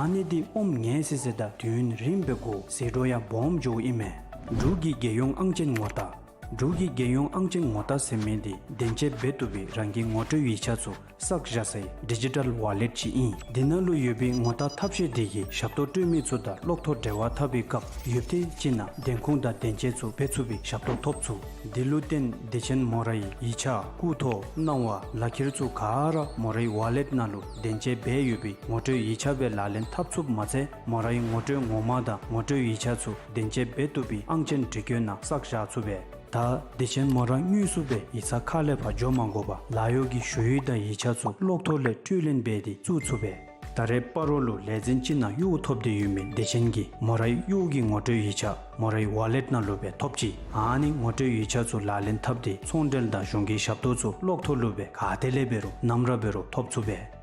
ཨ་ནི་འདི་ཨོམ་ངལ་སི་སི་དང་དུས་ཡུན་རིངམོ་སྦེ་འགོར་ཟད་འགྲོ་ཡང་སྦོམ་འགྱོཝ་ཨིན་མས། འབྲུག་གི་རྒྱལ་ཡོངས་ཨང་ཅན་ངོ་རྟགས། འབྲུག་གི་རྒྱལ་ཡོངས་ཨང་ཅན་ངོ་རྟགས་ཟེར་མི་འདི་བདེན་དཔྱད་འབད་བཏུབ་པའི་རང་གི་ངོ་སྤྲོད་ཡིག་ཆ་ཚུ་བསགས་བཞག་སའི་ཌི་ཇི་ཊལ་ཝ་ལེཊ་ཅིག་ཨིན། འདི་ནང་ལུ་ཡོད་པའི་ངོ་རྟགས་ཐབས་ཤེས་འདི་གིས་ཞབས་ཏོག་སྤྲོད་མི་ཚུ་དང་གློག་ཐོག་འབྲེལ་བ་འཐབ་པའི་སྐབས་ཡུདཔ་ཐེངས་ཅིག་ནང་བདེན་ཁུངས་དང་བདེན་དཔྱད་ཚུ་འབད་ཚུགས་པའི་ཞབས་ཏོག་ཐོབ་ཚུགས། འདི་ལུ་བརྟེན་བདེ་ཆེན་མོ་རའི་ཡིག་ཆ་སྐུ་ཐོ་གནང་བ་ལག་ཁྱེར་ཚུ་ག་ར་མོ་རའི་ཝ་ལེཊ་ནང་ལུ་བདེན་དཔྱད་འབད་ཡོད་པའི་ངོ་སྤྲོད་ཡིག་ཆ་སྦེ་ལག་ལེན་འཐབ་ཚུགསཔ་མ་ཚད་མོ་རའི་ངོ་སྤྲོད་ངོ་མ་དང་ངོ་སྤྲོད་ཡིག་ཆ་ཚུ་བདེན་དཔྱད་འབད་བཏུབ་པའི་ཨང་ཅན་འབྲི་བཀོད་ནང་བསགས་བཞག་ཚུགས་པས། ད་བདེ་ཆེན་མོ་ར་དངོས་སུ་སྦེ་ཡིག་ཚང་ཁ་ལས་ཕར་འགྱོ་མ་དགོ་པར་ལཱ་གཡོག་གི་ཞུ་ཡིག་དང་ཡིག་ཆ་ཚུ་གློག་ཐོག་ལས་སྤྲོད་ལེན་འབད་དེ་བཙུགས་ཚུགས་པས། ད་རེས་སྤ་རོ་ལུ་ལས་འཛིན་ཅིག་ནང་གཡོག་ཐོབ་སྟེ་ཡོད་མི་བདེ་ཆེན་གྱིས་མོ་རའི་གཡོག་གི་ངོ་སྤྲོད་ཡིག་ཆ་མོ་རའི་ཝ་ལེཊ་ནང་ལུ་སྦེ་ཐོབ་ཅི། ཨ་ནི་ངོ་སྤྲོད་ཡིག་ཆ་ཚུ་ལག་ལེན་འཐབ་སྟེ་ཚོང་འབྲེལ་དང་གཞུང་གི་ཞབས་ཏོག་ཚུ་གློག་ཐོག་ལུ་སྦེ་ག་ཏེ་ལས་འབད་རུང་ནམ་ར་འབད་རུང་ཐོབ་ཚུགས་པས།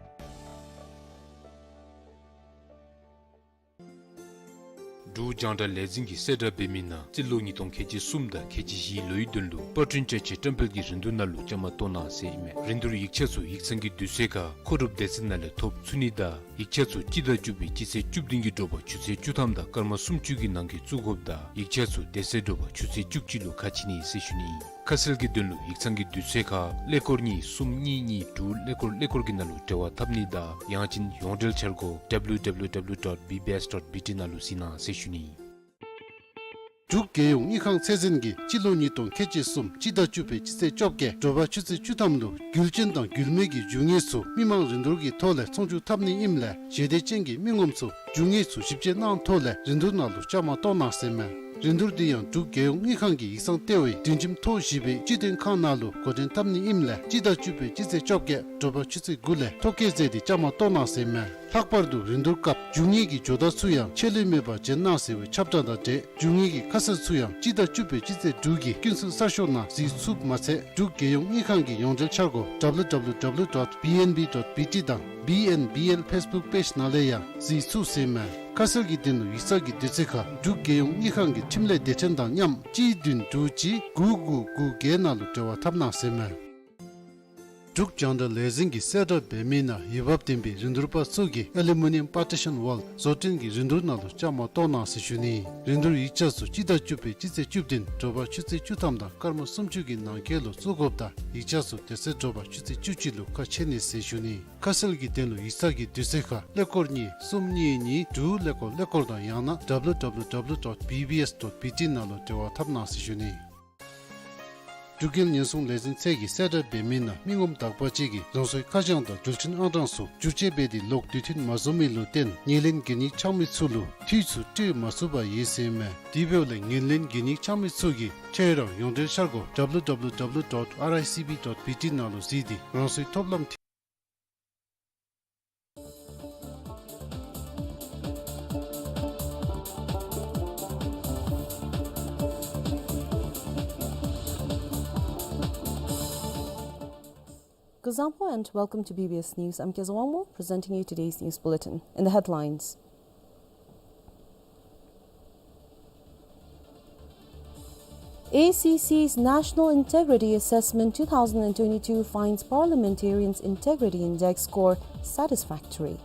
འབྲུག་རྒྱང་བསྒྲགས་ལས་འཛིན་གྱིས་གསལ་བསྒྲགས་འབད་མི་ནང་རྩིས་ལོ་ཉིས་སྟོང་ཁལ་གཅིག་གསུམ་དང་ཁལ་གཅིག་བཞིའི་ལོའི་དོན་ལུ་པར་སྐྲུན་བཅའ་ཆས་བཀྲམ་སྤེལ་གྱི་རིན་བསྡུར་ནང་ལུ་བཅའ་མར་གཏོགས་གནང་ཟེར་ཨིན་མས། རིན་བསྡུར་ཡིག་ཆ་ཚུ་ཡིག་ཚང་གི་དུས་ཚོད་ཁར་མཁོ་སྒྲུབ་སྡེ་ཚན་ནང་ལས་ཐོབ་ཚུགས་ནི་དང་ཡིག་ཆ་ཚུ་སྤྱི་ཟླ་བཅུ་པའི་སྤྱི་ཚེས་བཅུ་བདུན་གྱི་དྲོ་པ་ཆུ་ཚོད་བཅུ་ཐམ་དང་སྐར་མ་སུམ་ཅུ་གི་ནང་འཁོད་བཙུགས་དགོཔ་དང་ཡིག་ཆ་ཚུ་དེ་ཚེ་དྲོ་པ་ཆུ་ཚོད་བཅུ་གཅིག་ལུ་ཁ་ཕྱེ་ནི་ཟེར་ཞུ་ནི་ཨིན། ཁ་གསལ་གྱི་དོན་ལུ་ཡིག་ཚང་གི་དུས་ཚོད་ཁར་ཀླད་ཀོར་གཉིས་གསུམ་གཉིས་གཉིས་དྲུག་ཀླད་ཀོར་ཀླད་ཀོར་གྱི་ནང་ལུ་འབྲེལ་བ་འཐབ་ནི་དང་ཡང་ཅིན་ཡོངས་འབྲེལ་འཆར་སྒོ་W W W dot B B S dot B T ནང་ལུ་གཟིགས་གནང་ཟེར་ཞུ་ནི་ཨིན། འབྲུག་རྒྱལ་ཡོངས་དངུལ་ཁང་ཚད་འཛིན་གྱིས་སྤྱི་ལོ་ཉིས་སྟོང་ཁལ་གཅིག་གསུམ་སྤྱི་ཟླ་བཅུ་པའི་སྤྱི་ཚེས་བཅོ་བརྒྱད་དྲོ་པ་ཆུ་ཚོད་བཅུ་ཐམ་ལུ་རྒྱུ་ཅན་དང་རྒྱུ་མེད་ཀྱི་རྒྱུ་དངོས་ཚུ་མི་མང་རིན་བསྡུར་གྱི་ཐོག་ལས་ཚོང་བསྒྱུར་འཐབ་ནི་ཨིནམ་ལས་ཞལ་འདེབས་ཅན་གྱི་མི་ངོམ་ཚུ་རྒྱུ་དངོས་ཚུ་ཞིབ་དཔྱད་གནང་ཐོག་ལས་རིན་བསྡུར་ནང་ལུ་བཅའ་མར་གཏོགས་གནང་ཟེར་མས། རིན་བསྡུར་འདི་ཡང་འབྲུག་རྒྱལ་ཡོངས་དངུལ་ཁང་གི་ཡིག་ཚང་ལྟེ་བའི་སྒྲིག་ཁྲིམས་ཐོ་བཞི་པའི་སྤྱི་དོན་ཁང་ནང་ལུ་འགོ་འདྲེན་འཐབ་ནི་ཨིནམ་ལས་སྤྱི་ཟླ་བཅུ་པའི་སྤྱི་ཚེས་བཅོ་བརྒྱད་དྲོ་པ་ཆུ་ཚོད་དགུ་ལས་ཐོ་བཀོད་མཛད་དེ་བཅའ་མར་གཏོགས་གནང་ཟེར་མས། ལྷག་པར་དུ་རིན་བསྡུར་སྐབས་རྒྱུ་དངོས་ཀྱི་ཇོ་བདག་ཚུ་ཡང་ཆད་ལུས་མེད་པར་འབྱོན་གནང་ཟེར་བའི་ཁྱབ་བསྒྲགས་དང་འབྲེལ་རྒྱུ་དངོས་ཀྱི་ཁ་གསལ་ཚུ་ཡང་སྤྱི་ཟླ་བཅུ་པའི་སྤྱི་ཚེས་དྲུག་གི་ཀུན་གསལ་གསར་ཤོག་ནང་གཟིགས་ཚུགསཔ་མ་ཚད་འབྲུག་རྒྱལ་ཡོངས་དངུལ་ཁང་གི་ཡོངས་འབྲེལ་འཆར་སྒོ་W W W dot B N B dot B T དང་B N B L Facebook page ནང་ལས་ཡང་གཟིགས་ཚུགས་ཟེར་མས། ཁ་གསལ་གྱི་དོན་ལུ་ཡིག་ཚང་གི་དུས་ཚོད་ཁར་འབྲུག་རྒྱལ་ཡོངས་དངུལ་ཁང་གི་འཕྲིན་ལས་སྡེ་ཚན་དང་མཉམ་གཅིག་བདུན་དྲུག་གཅིག་དགུ་དགུ་དགུ་བརྒྱད་ནང་ལུ་འབྲེལ་བ་འཐབ་གནང་ཟེར་མས། འབྲུག་རྒྱང་བསྒྲགས་ལས་འཛིན་གྱིས་གསལ་བསྒྲགས་འབད་མི་ནང་འོས་འབབ་ལྡན་པའི་རིན་བསྡུར་པ་ཚུ་གིས་ཨ་ལུ་མི་ནིམ་པར་ཊི་ཤཱན་ཝཱལ་བཟོ་སྐྲུན་གྱི་རིན་བསྡུར་ནང་ལུ་བཅའ་མར་གཏོགས་གནང་ཟེར་ཞུ་ནི། རིན་བསྡུར་ཡིག་ཆ་ཚུ་སྤྱི་ཟླ་བཅུ་པའི་སྤྱི་ཚེས་བཅུ་བདུན་དྲོ་པ་ཆུ་ཚོད་བཅུ་ཐམ་དང་སྐར་མ་སུམ་ཅུ་གི་ནང་འཁོད་ལུ་བཙུགས་དགོཔ་དང་ཡིག་ཆ་ཚུ་དེ་ཚེ་དྲོ་པ་ཆུ་ཚོད་བཅུ་གཅིག་ལུ་ཁ་ཕྱེ་ནི་ཟེར་ཞུ་ནི། ཁ་གསལ་གྱི་དོན་ལུ་ཡིག་ཚང་གི་དུས་ཚོད་ཁར་ཀླད་ཀོར་གཉིས་གསུམ་གཉིས་གཉིས་དྲུག་ཀླད་ཀོར་ཀླད་ཀོར་དང་ཡང་ན་W W W dot B B S dot B T ནང་ལུ་འབྲེལ་བ་འཐབ་གནང་ཟེར་ཞུ་ནི། འབྲུག་རྒྱལ་ཉེན་སྲུང་ལས་འཛིན་ཚད་ཀྱིས་གསལ་བསྒྲགས་འབད་མི་ནང་མི་ངོམ་དག་པ་ཅིག་གིས་རང་སོའི་ཁ་བྱང་དང་འགྲུལ་འཕྲིན་ཨང་གྲངས་སོགས་བསྒྱུར་བཅོས་འབད་དེ་ལོག་དུས་མཐུན་མ་བཟོ་མི་ལུ་བརྟེན་ངོས་ལེན་གན་ཡིག་ཆགས་མི་ཚུ་ལུ་འཐུས་ཚུ་སྤྲོད་མ་ཚུགས་པར་ཡོད་ཟེར་མས། དེ་འབདཝ་ལས་ངོས་ལེན་གན་ཡིག་ཆགས་མི་ཚུ་གིས་ཁྱོད་རའི་ཡོངས་འབྲེལ་འཆར་སྒོ་W W W dot R I C B dot B T ནང་ལུ་གཟིགས་ཏེ་རང་སོའི་ཐོབ་ལམ་ཐོན། Kuzuzangpo and welcome to B B S News. I'm Kezawangmo, presenting you today's news bulletin. In the headlines, A C C's National Integrity Assessment two thousand and twenty-two finds parliamentarians' integrity index score satisfactory.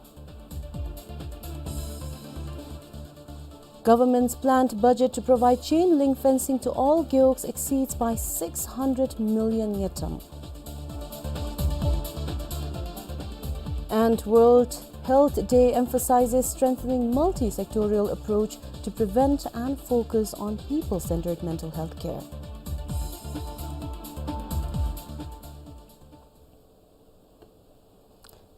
Government's planned budget to provide chain link fencing to all gewogs exceeds by six hundred million ngultrum. And World Health Day emphasizes strengthening multi-sectorial approach to prevent and focus on people-centered mental health care.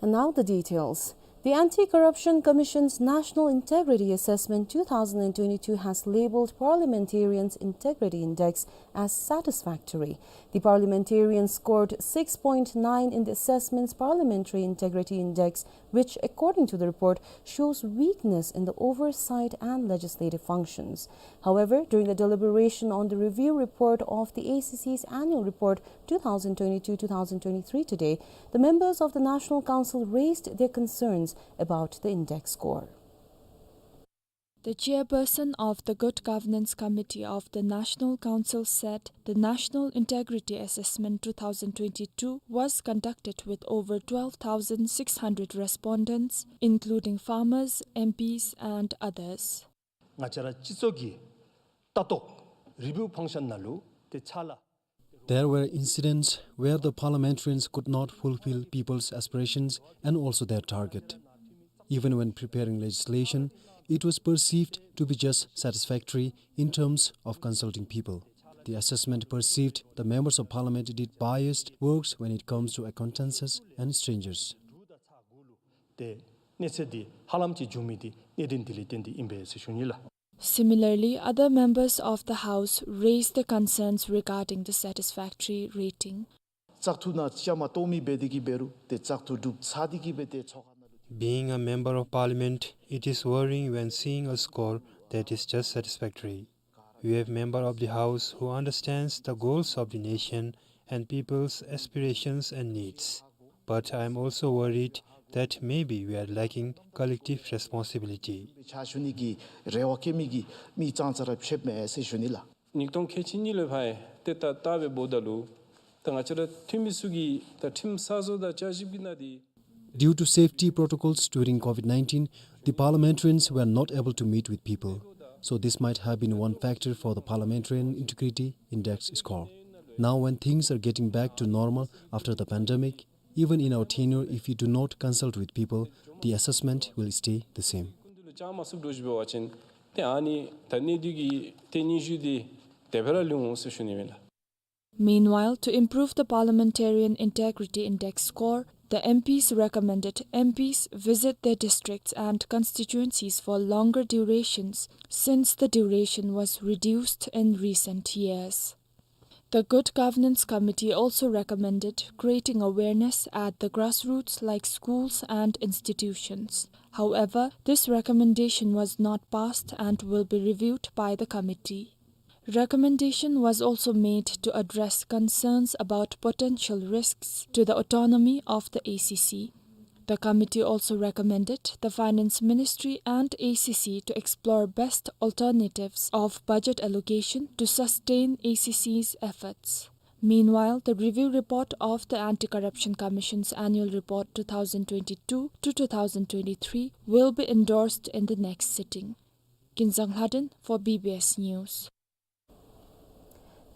And now the details. The Anti-Corruption Commission's National Integrity Assessment two thousand and twenty-two has labeled Parliamentarians' Integrity Index as satisfactory. The parliamentarians scored six point nine in the assessment's Parliamentary Integrity Index, which, according to the report, shows weakness in the oversight and legislative functions. However, during the deliberation on the review report of the A C C's annual report two thousand twenty-two two thousand twenty-three today, the members of the National Council raised their concerns about the index score. The chairperson of the Good Governance Committee of the National Council said the National Integrity Assessment two thousand twenty-two was conducted with over twelve thousand six hundred respondents, including farmers, M Ps, and others. ང་བཅས་ར་སྤྱི་ཚོགས་ཀྱི་ལྟ་རྟོག་review function ནང་ལུ་ཏེ་ཕྱག་ལཱ། There were incidents where the parliamentarians could not fulfill people's aspirations and also their target. Even when preparing legislation, it was perceived to be just satisfactory in terms of consulting people. The assessment perceived the members of parliament did biased works when it comes to acquaintances and strangers. ཏེ་གནས་ཚད་འདི་ཧ་ལམ་ཅིག་བྱུང་མི་འདི་གནད་དོན་འདི་ལས་བརྟེན་ཏེ་ཨིན་པས་ཟེར་ཞུ་ནི་ལགས། Similarly, other members of the House raised the concerns regarding the satisfactory rating. བཙག་འཐུ་ནང་བཅའ་མར་གཏོགས་མི་འབད་དེ་གིས་འབད་རུང་ཏེ་བཙག་འཐུ་གྲུབ་ཚར་ཏེ་གིས་འབད་ཏེ་ཚོགས་ཁང་ནང་ལུ། Being a member of parliament, it is worrying when seeing a score that is just satisfactory. We have member of the House who understands the goals of the nation and people's aspirations and needs. But I am also worried that maybe we are lacking collective responsibility. ཕྱག་ཞུ་ནི་གི་རེ་བ་བསྐྱེད་མི་གི་མི་ཙང་ཙ་ར་ཕྱདཔ་མས་ཟེར་ཞུ་ནི་ལགས། ཉིས་སྟོང་ཁལ་གཅིག་གཉིས་ལས་ཕར་ཏེ་ད་ལྟ་འབདཝ་ད་ལུ་ད་ང་བཅས་ར་འཐུས་མི་ཚུ་གིས་ད་ཁྲིམས་གསར་བཟོ་དང་བསྐྱར་ཞིབ་ཀྱི་ནང་འདི། Due to safety protocols during COVID nineteen, the parliamentarians were not able to meet with people. So this might have been one factor for the Parliamentarian Integrity Index score. Now, when things are getting back to normal after the pandemic, even in our tenure, if we do not consult with people, the assessment will stay the same. ཀུན་ཏུ་ལུ་བཅའ་མར་ཚུད་འགྱོ་ཞིནམ་འབད་བ་ཅིན་ཏེ་ཨ་ནི་ད་གནས་སྡུད་ཀྱི་ཏེ་སྙན་ཞུ་འདི་དེ་སྦེ་ར་ལུས་འོང་ཟེར་ཞུ་ནི་ཨིན་ལགས། Meanwhile, to improve the Parliamentarian Integrity Index score, the M Ps recommended M Ps visit their districts and constituencies for longer durations, since the duration was reduced in recent years. The Good Governance Committee also recommended creating awareness at the grassroots like schools and institutions. However, this recommendation was not passed and will be reviewed by the committee. Recommendation was also made to address concerns about potential risks to the autonomy of the A C C. The committee also recommended the Finance Ministry and A C C to explore best alternatives of budget allocation to sustain A C C's efforts. Meanwhile, the review report of the Anti-Corruption Commission's annual report two thousand twenty-two to two thousand twenty-three will be endorsed in the next sitting. Kinzang Lhaden for B B S News.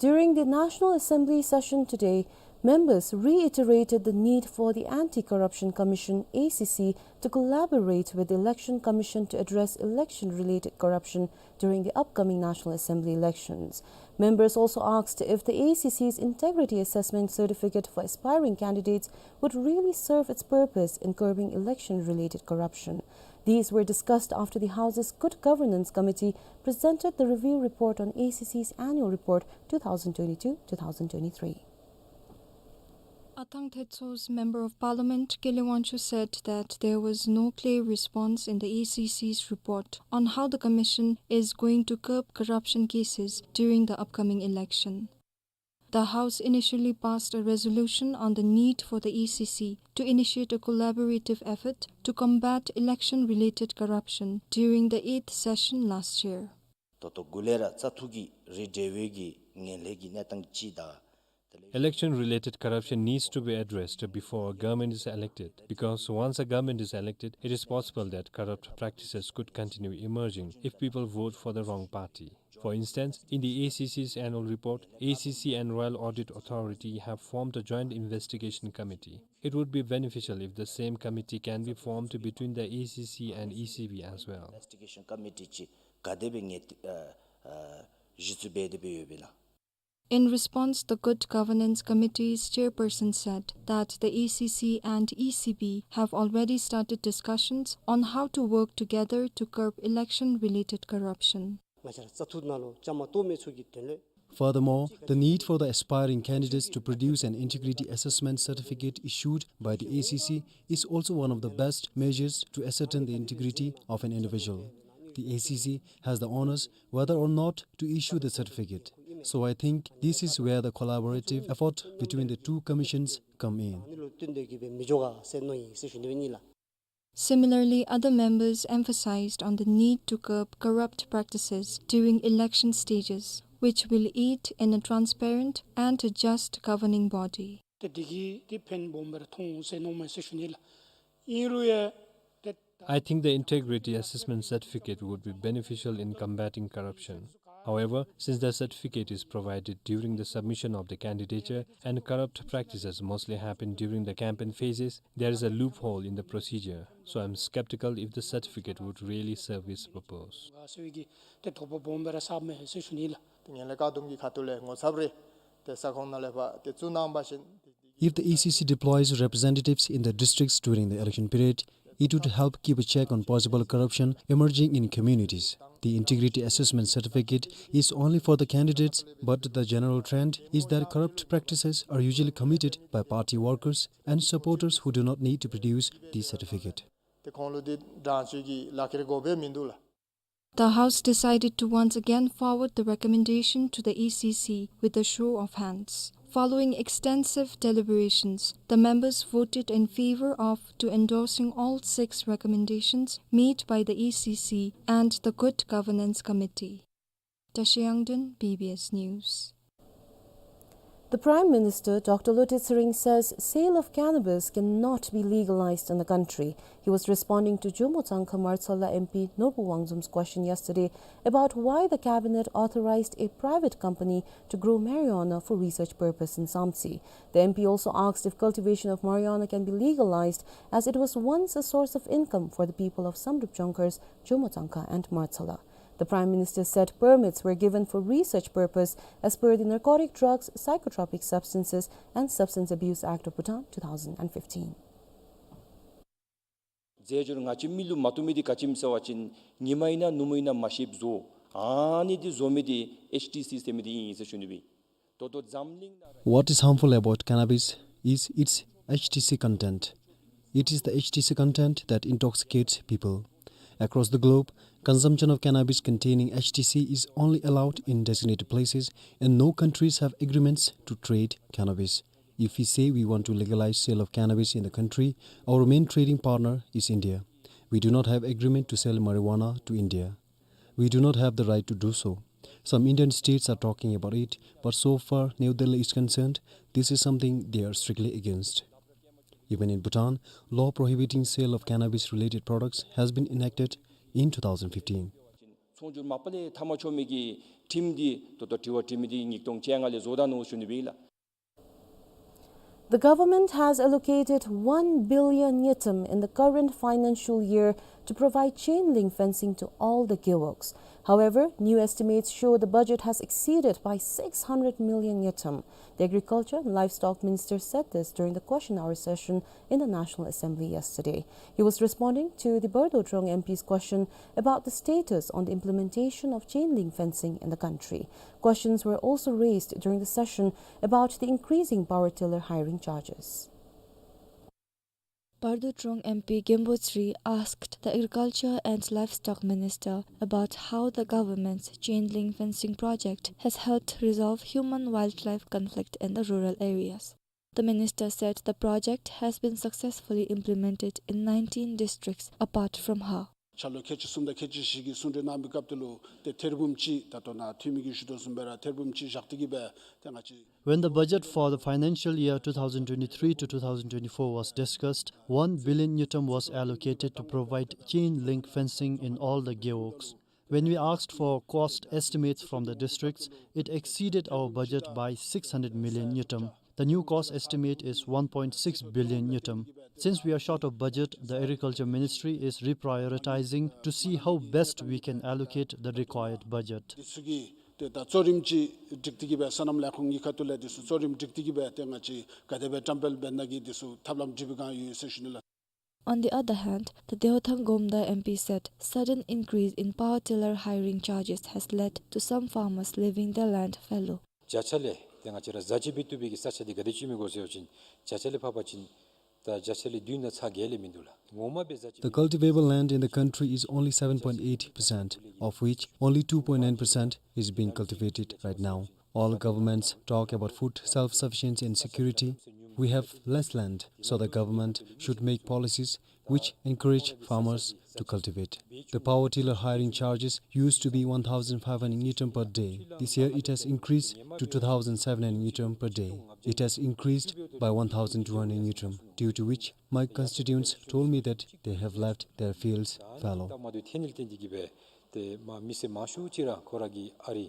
During the National Assembly session today, Members reiterated the need for the Anti-Corruption Commission, A C C, to collaborate with the Election Commission to address election-related corruption during the upcoming National Assembly elections. Members also asked if the A C C's integrity assessment certificate for aspiring candidates would really serve its purpose in curbing election-related corruption. These were discussed after the House's Good Governance Committee presented the review report on A C C's annual report two thousand twenty-two two thousand twenty-three. Athang Thetso's Member of Parliament Kele Wangchuk said that there was no clear response in the A C C's report on how the commission is going to curb corruption cases during the upcoming election. The House initially passed a resolution on the need for the A C C to initiate a collaborative effort to combat election-related corruption during the eighth session last year. ད་ལྟོ་འགོ་ལས་ར་བཙག་འཐུ་གི་རིགས་འབྲེལ་བའི་གི་ངན་ལྷད་ཀྱི་གནས་སྟངས་ཅིག་དང་། Election-related corruption needs to be addressed before a government is elected, because once a government is elected, it is possible that corrupt practices could continue emerging if people vote for the wrong party. For instance, in the A C C's annual report, A C C and Royal Audit Authority have formed a joint investigation committee. It would be beneficial if the same committee can be formed between the A C C and E C B as well. Investigation committee ཅིག་ག་དེ་སྦེ་ངེས་ཨ་ཨ་གཞི་བཙུགས་འབད་དེ་སྦེ་ཡོདཔ་ཨིན་ན། In response, the Good Governance Committee's chairperson said that the A C C and E C B have already started discussions on how to work together to curb election-related corruption. ང་བཅས་ར་བཙག་འཐུ་ནང་ལུ་བཅའ་མར་གཏོགས་མི་ཚུ་གི་དོན་ལུ། Furthermore, the need for the aspiring candidates to produce an integrity assessment certificate issued by the A C C is also one of the best measures to ascertain the integrity of an individual. The A C C has the onus whether or not to issue the certificate. So I think this is where the collaborative effort between the two commissions come in. Similarly, other members emphasized on the need to curb corrupt practices during election stages, which will aid in a transparent and a just governing body. ཏེ་དེ་གིས་ཏེ་ཕན་སྦོམ་སྦེ་ར་ཐོན་འོང་ཟེར་མནོཝ་མས་ཟེར་ཞུ་ནི་ལགས། ཨིན་རུང་ཡང་ཏེ། I think the integrity assessment certificate would be beneficial in combating corruption. However, since the certificate is provided during the submission of the candidature and corrupt practices mostly happen during the campaign phases, there is a loophole in the procedure. So I'm skeptical if the certificate would really serve its purpose. ཏེ་དོགས་པ་སྦོམ་སྦེ་ར་ཟཝ་མས་ཟེར་ཞུ་ནི་ལགས། ཏེ་ངན་ལྷད་བཀག་སྡོམ་གྱི་ཁ་ཐུག་ལས་ངོ་ཚབ་རེ་ཏེ་ས་ཁོངས་ནང་ལས་ཕར་ཏེ་བཙུགས་གནང་བ་ཅིན། If the A C C deploys representatives in the districts during the election period, it would help keep a check on possible corruption emerging in communities. The integrity assessment certificate is only for the candidates, but the general trend is that corrupt practices are usually committed by party workers and supporters who do not need to produce the certificate. ཏེ་ཁོང་ལུ་འདི་དྲང་བཅོས་ཀྱི་ལག་ཁྱེར་དགོཔ་མིན་འདུག་ལགས། The House decided to once again forward the recommendation to the A C C with a show of hands. Following extensive deliberations, the members voted in favor of to endorsing all six recommendations made by the A C C and the Good Governance Committee. Tashi Yangden, B B S News. The Prime Minister, Doctor Lotay Tshering, says sale of cannabis cannot be legalized in the country. He was responding to Jomo Tsangkha Martshala M P Norbu Wangchum's question yesterday about why the cabinet authorized a private company to grow marijuana for research purpose in Samtse. The M P also asked if cultivation of marijuana can be legalized, as it was once a source of income for the people of Samdrup Jongkhars, Jomo Tsangkha and Martshala. The Prime Minister said permits were given for research purpose as per the Narcotic Drugs, Psychotropic Substances and Substance Abuse Act of Bhutan two thousand and fifteen. རྫས་སྦྱོར་ང་བཅས་མི་ལུ་མ་བཏུབ་མི་འདི་ག་ཅི་སྨོ་ཟེར་བ་ཅིན་ཉིན་མ་ཨིན་ན་ནུབ་མོ་ཨིན་ན་མ་ཤེསཔ་བཟོ། ཨ་ནི་འདི་བཟོ་མི་འདི་ཨེཆ་ཊི་སི་ཟེར་མི་འདི་ཨིན་ཟེར་ཞུ་ནི་སྦེ། ད་ལྟོ་འཛམ་གླིང་ནང་ར། What is harmful about cannabis is its H T C content. It is the H T C content that intoxicates people. Across the globe, consumption of cannabis containing H T C is only allowed in designated places, and no countries have agreements to trade cannabis. If we say we want to legalize sale of cannabis in the country, our main trading partner is India. We do not have agreement to sell marijuana to India. We do not have the right to do so. Some Indian states are talking about it, but so far New Delhi is concerned, this is something they are strictly against. Even in Bhutan, law prohibiting sale of cannabis-related products has been enacted in two thousand fifteen. ཚོང་སྒྱུར་མ་པ་ལས་འཐབ་མ་ཆོག་མི་གི་ཁྲིམས་འདི་ད་ལྟོ་དྲི་བ་དྲི་མི་འདི་ཉིས་སྟོང་བཅོ་ལྔ་ལས་བཟོ་ད་ནུག་ཞུ་ནི་སྦེ་ལགས། The government has allocated one billion ngultrum in the current financial year to provide chain link fencing to all the gewogs. However, new estimates show the budget has exceeded by six hundred million ngultrum. The Agriculture and Livestock Minister said this during the question hour session in the National Assembly yesterday. He was responding to the Bardo Trong M P's question about the status on the implementation of chain link fencing in the country. Questions were also raised during the session about the increasing power tiller hiring charges. Bardo Trong M P Genpo Tsri asked the Agriculture and Livestock Minister about how the government's chain link fencing project has helped resolve human-wildlife conflict in the rural areas. The minister said the project has been successfully implemented in nineteen districts apart from Har. འཆར་ལོ་ཁལ་གཅིག་གསུམ་དང་ཁལ་གཅིག་བཞི་གི་གསུང་གྲོས་གནང་བའི་སྐབས་དེ་ལུ་ཏེ་ཐེར་འབུམ་གཅིག་ད་ལྟོ་ནཱ་འཐུས་མི་གིས་ཞུ་དོ་བཟུམ་སྦེ་ར་ཐེར་འབུམ་གཅིག་བཞག་སྟེ་གི་སྦེ་ཏེ་ང་བཅས། When the budget for the financial year two thousand twenty-three to two thousand twenty-four was discussed, one billion ngultrum was allocated to provide chain link fencing in all the gewogs. When we asked for cost estimates from the districts, it exceeded our budget by six hundred million ngultrum. The new cost estimate is one point six billion ngultrum. Since we are short of budget, the Agriculture Ministry is reprioritizing to see how best we can allocate the required budget. འདི་ཚུ་གི་ཏེ་ད་གཙོ་རིམ་ཅིག་སྒྲིག་སྟེ་གི་སྦེ་སོ་ནམ་ལས་ཁུངས་གཉིས་ཁ་ཐུག་ལས་འདི་ཚུ་གཙོ་རིམ་སྒྲིག་སྟེ་གི་སྦེ་ཏེ་ང་བཅས་ག་དེ་སྦེ་བཀྲམ་སྤེལ་འབད་ནི་གི་འདི་ཚུ་ཐབས་ལམ་སྒྲིག་པའི་བསྒང་ཡོད་ཟེར་ཞུ་ནི་ལགས། On the other hand, the Deothang Gomda M P said sudden increase in power tiller hiring charges has led to some farmers leaving their land fallow. བརྒྱ་ཆ་ལས་ཏེ་ང་བཅས་ར་བཟའ་སྤྱོད་འབད་བཏུབ་པའི་གི་ས་ཆ་འདི་ག་དེ་ཅིག་མི་དགོ་ཟེར་བ་ཅིན་བརྒྱ་ཆ་ལས་ཕབ་པ་ཅིན་ད་བརྒྱ་ཆ་ལས་བདུན་ནང་ཚག་བརྒྱད་ལས་མིན་འདུག་ལགས། ངོ་མ་སྦེ་བཟའ་སྤྱོད། The cultivable land in the country is only seven point eight percent, of which only two point nine percent is being cultivated right now. All governments talk about food self-sufficiency and security. We have less land, so the government should make policies which encourage farmers to cultivate. The power tiller hiring charges used to be one thousand five hundred ngultrum per day. This year it has increased to two thousand seven hundred ngultrum per day. It has increased by one thousand two hundred ngultrum, due to which my constituents told me that they have left their fields fallow. ད་མ་དུས་ཐེ་ནིལ་བརྟེན་ཏེ་གི་སྦེ་ཏེ་མ་མི་སེར་མང་ཤོས་ཅིག་ར་ཁོ་ར་གི་ཨ་རི་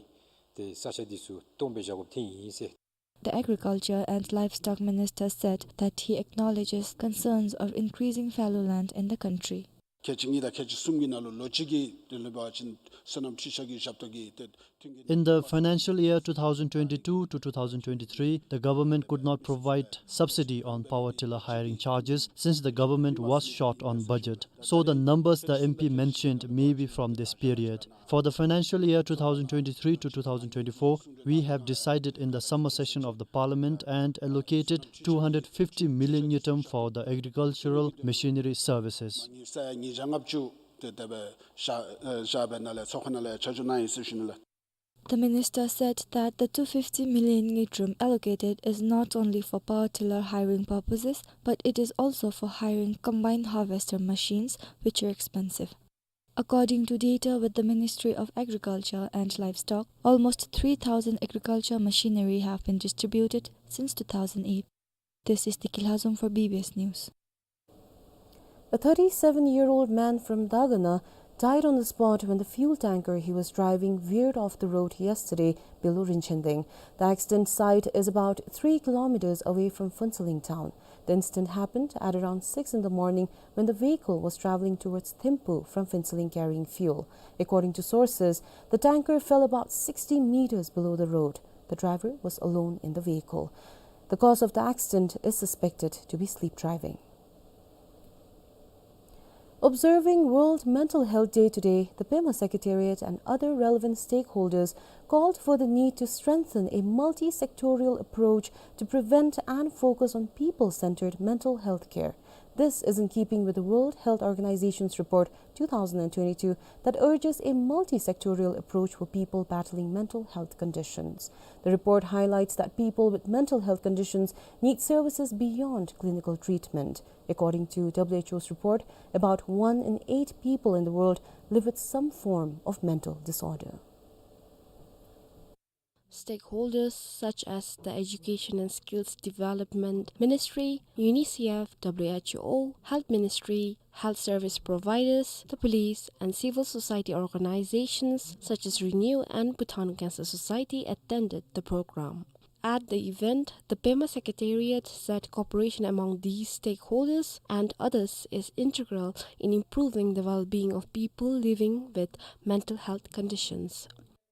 ཏེ་ས་ཆ་འདི་ཚུ་སྟོངམ་སྦེ་བཞག་དགོཔ་ཐོན་ཡི་ཟེར། The Agriculture and Livestock Minister said that he acknowledges concerns of increasing fallow land in the country. ཁལ་གཅིག་གཉིས་དང་ཁལ་གཅིག་གསུམ་གྱི་ནང་ལུ་ལོ་གཅིག་གི་དེ་ལུ་འབད་བ་ཅིན་སོ་ནམ་འཕྲུལ་ཆས་ཀྱི་ཞབས་ཏོག་གི་ཏེ་མཐུན་རྐྱེན། In the financial year two thousand twenty-two to two thousand twenty-three, the government could not provide subsidy on power tiller hiring charges since the government was short on budget. So the numbers the M P mentioned may be from this period. For the financial year two thousand twenty-three to two thousand twenty-four, we have decided in the summer session of the parliament and allocated two hundred fifty million ngultrum for the agricultural machinery services. ས་ཡ་ཉིས་བརྒྱ་ལྔ་བཅུ་དེ་དེ་སྦེ་བཞག་ཨེ་བཞག་སྦེ་ནཱ་ལས་ཚོགས་ཁང་ནང་ལས་ཆ་འཇོག་གནང་ཡི་ཟེར་ཞུ་ནི་ལགས། The minister said that the two fifty million ngultrum allocated is not only for power tiller hiring purposes, but it is also for hiring combine harvester machines, which are expensive. According to data with the Ministry of Agriculture and Livestock, almost three thousand agriculture machinery have been distributed since two thousand eight. This is Diki Lhazom for B B S News. A thirty-seven-year-old man from Dagana died on the spot when the fuel tanker he was driving veered off the road yesterday below Rinchendeng. The accident site is about three kilometers away from Phuentsholing town. The incident happened at around six in the morning when the vehicle was traveling towards Thimphu from Phuentsholing carrying fuel. According to sources, the tanker fell about sixty meters below the road. The driver was alone in the vehicle. The cause of the accident is suspected to be sleep driving. Observing World Mental Health Day today, the Pema Secretariat and other relevant stakeholders called for the need to strengthen a multi-sectorial approach to prevent and focus on people-centered mental health care. This is in keeping with the World Health Organization's report two thousand twenty-two that urges a multi-sectorial approach for people battling mental health conditions. The report highlights that people with mental health conditions need services beyond clinical treatment. According to W H O's report, about one in eight people in the world live with some form of mental disorder. Stakeholders such as the Education and Skills Development Ministry, UNICEF, W H O, Health Ministry, health service providers, the police, and civil society organizations such as Renew and Bhutan Cancer Society attended the program. At the event, the Pema Secretariat said cooperation among these stakeholders and others is integral in improving the well-being of people living with mental health conditions.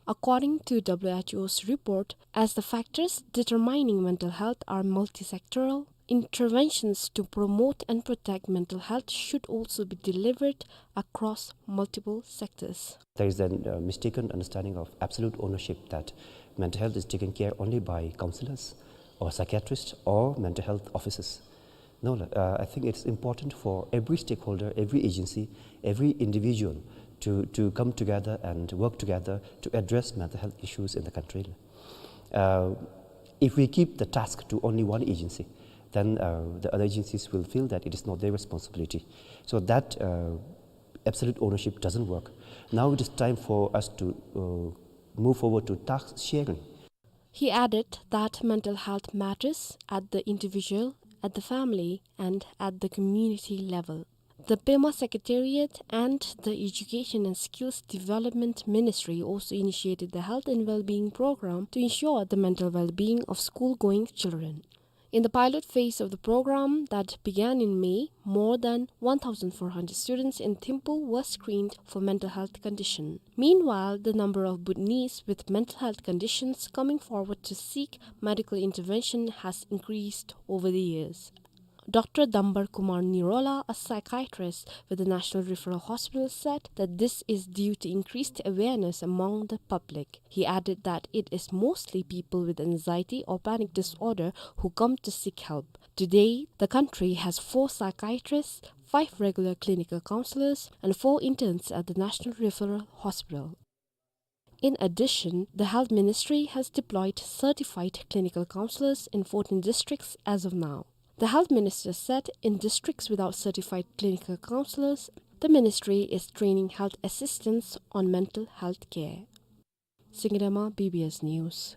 According to W H O's report, as the factors determining mental health are multisectoral, interventions to promote and protect mental health should also be delivered across multiple sectors. There is a uh, mistaken understanding of absolute ownership, that mental health is taken care only by counselors or psychiatrists or mental health officers. No, uh, I think it's important for every stakeholder, every agency, every individual to, to come together and work together to address mental health issues in the country. Uh, if we keep the task to only one agency, then uh, the other agencies will feel that it is not their responsibility. So that uh, absolute ownership doesn't work. Now it is time for us to uh, move forward to task sharing. He added that mental health matters at the individual, at the family, and at the community level. The Pema Secretariat and the Education and Skills Development Ministry also initiated the Health and Wellbeing Program to ensure the mental well-being of school-going children. In the pilot phase of the program that began in May, more than one thousand four hundred students in Thimphu were screened for mental health condition. Meanwhile, the number of Bhutanese with mental health conditions coming forward to seek medical intervention has increased over the years. Doctor Dambar Kumar Nirola, a psychiatrist with the National Referral Hospital, said that this is due to increased awareness among the public. He added that it is mostly people with anxiety or panic disorder who come to seek help. Today, the country has four psychiatrists, five regular clinical counselors, and four interns at the National Referral Hospital. In addition, the Health Ministry has deployed certified clinical counselors in fourteen districts as of now. The Health Minister said in districts without certified clinical counselors, the ministry is training health assistants on mental health care. Singdama, B B S News.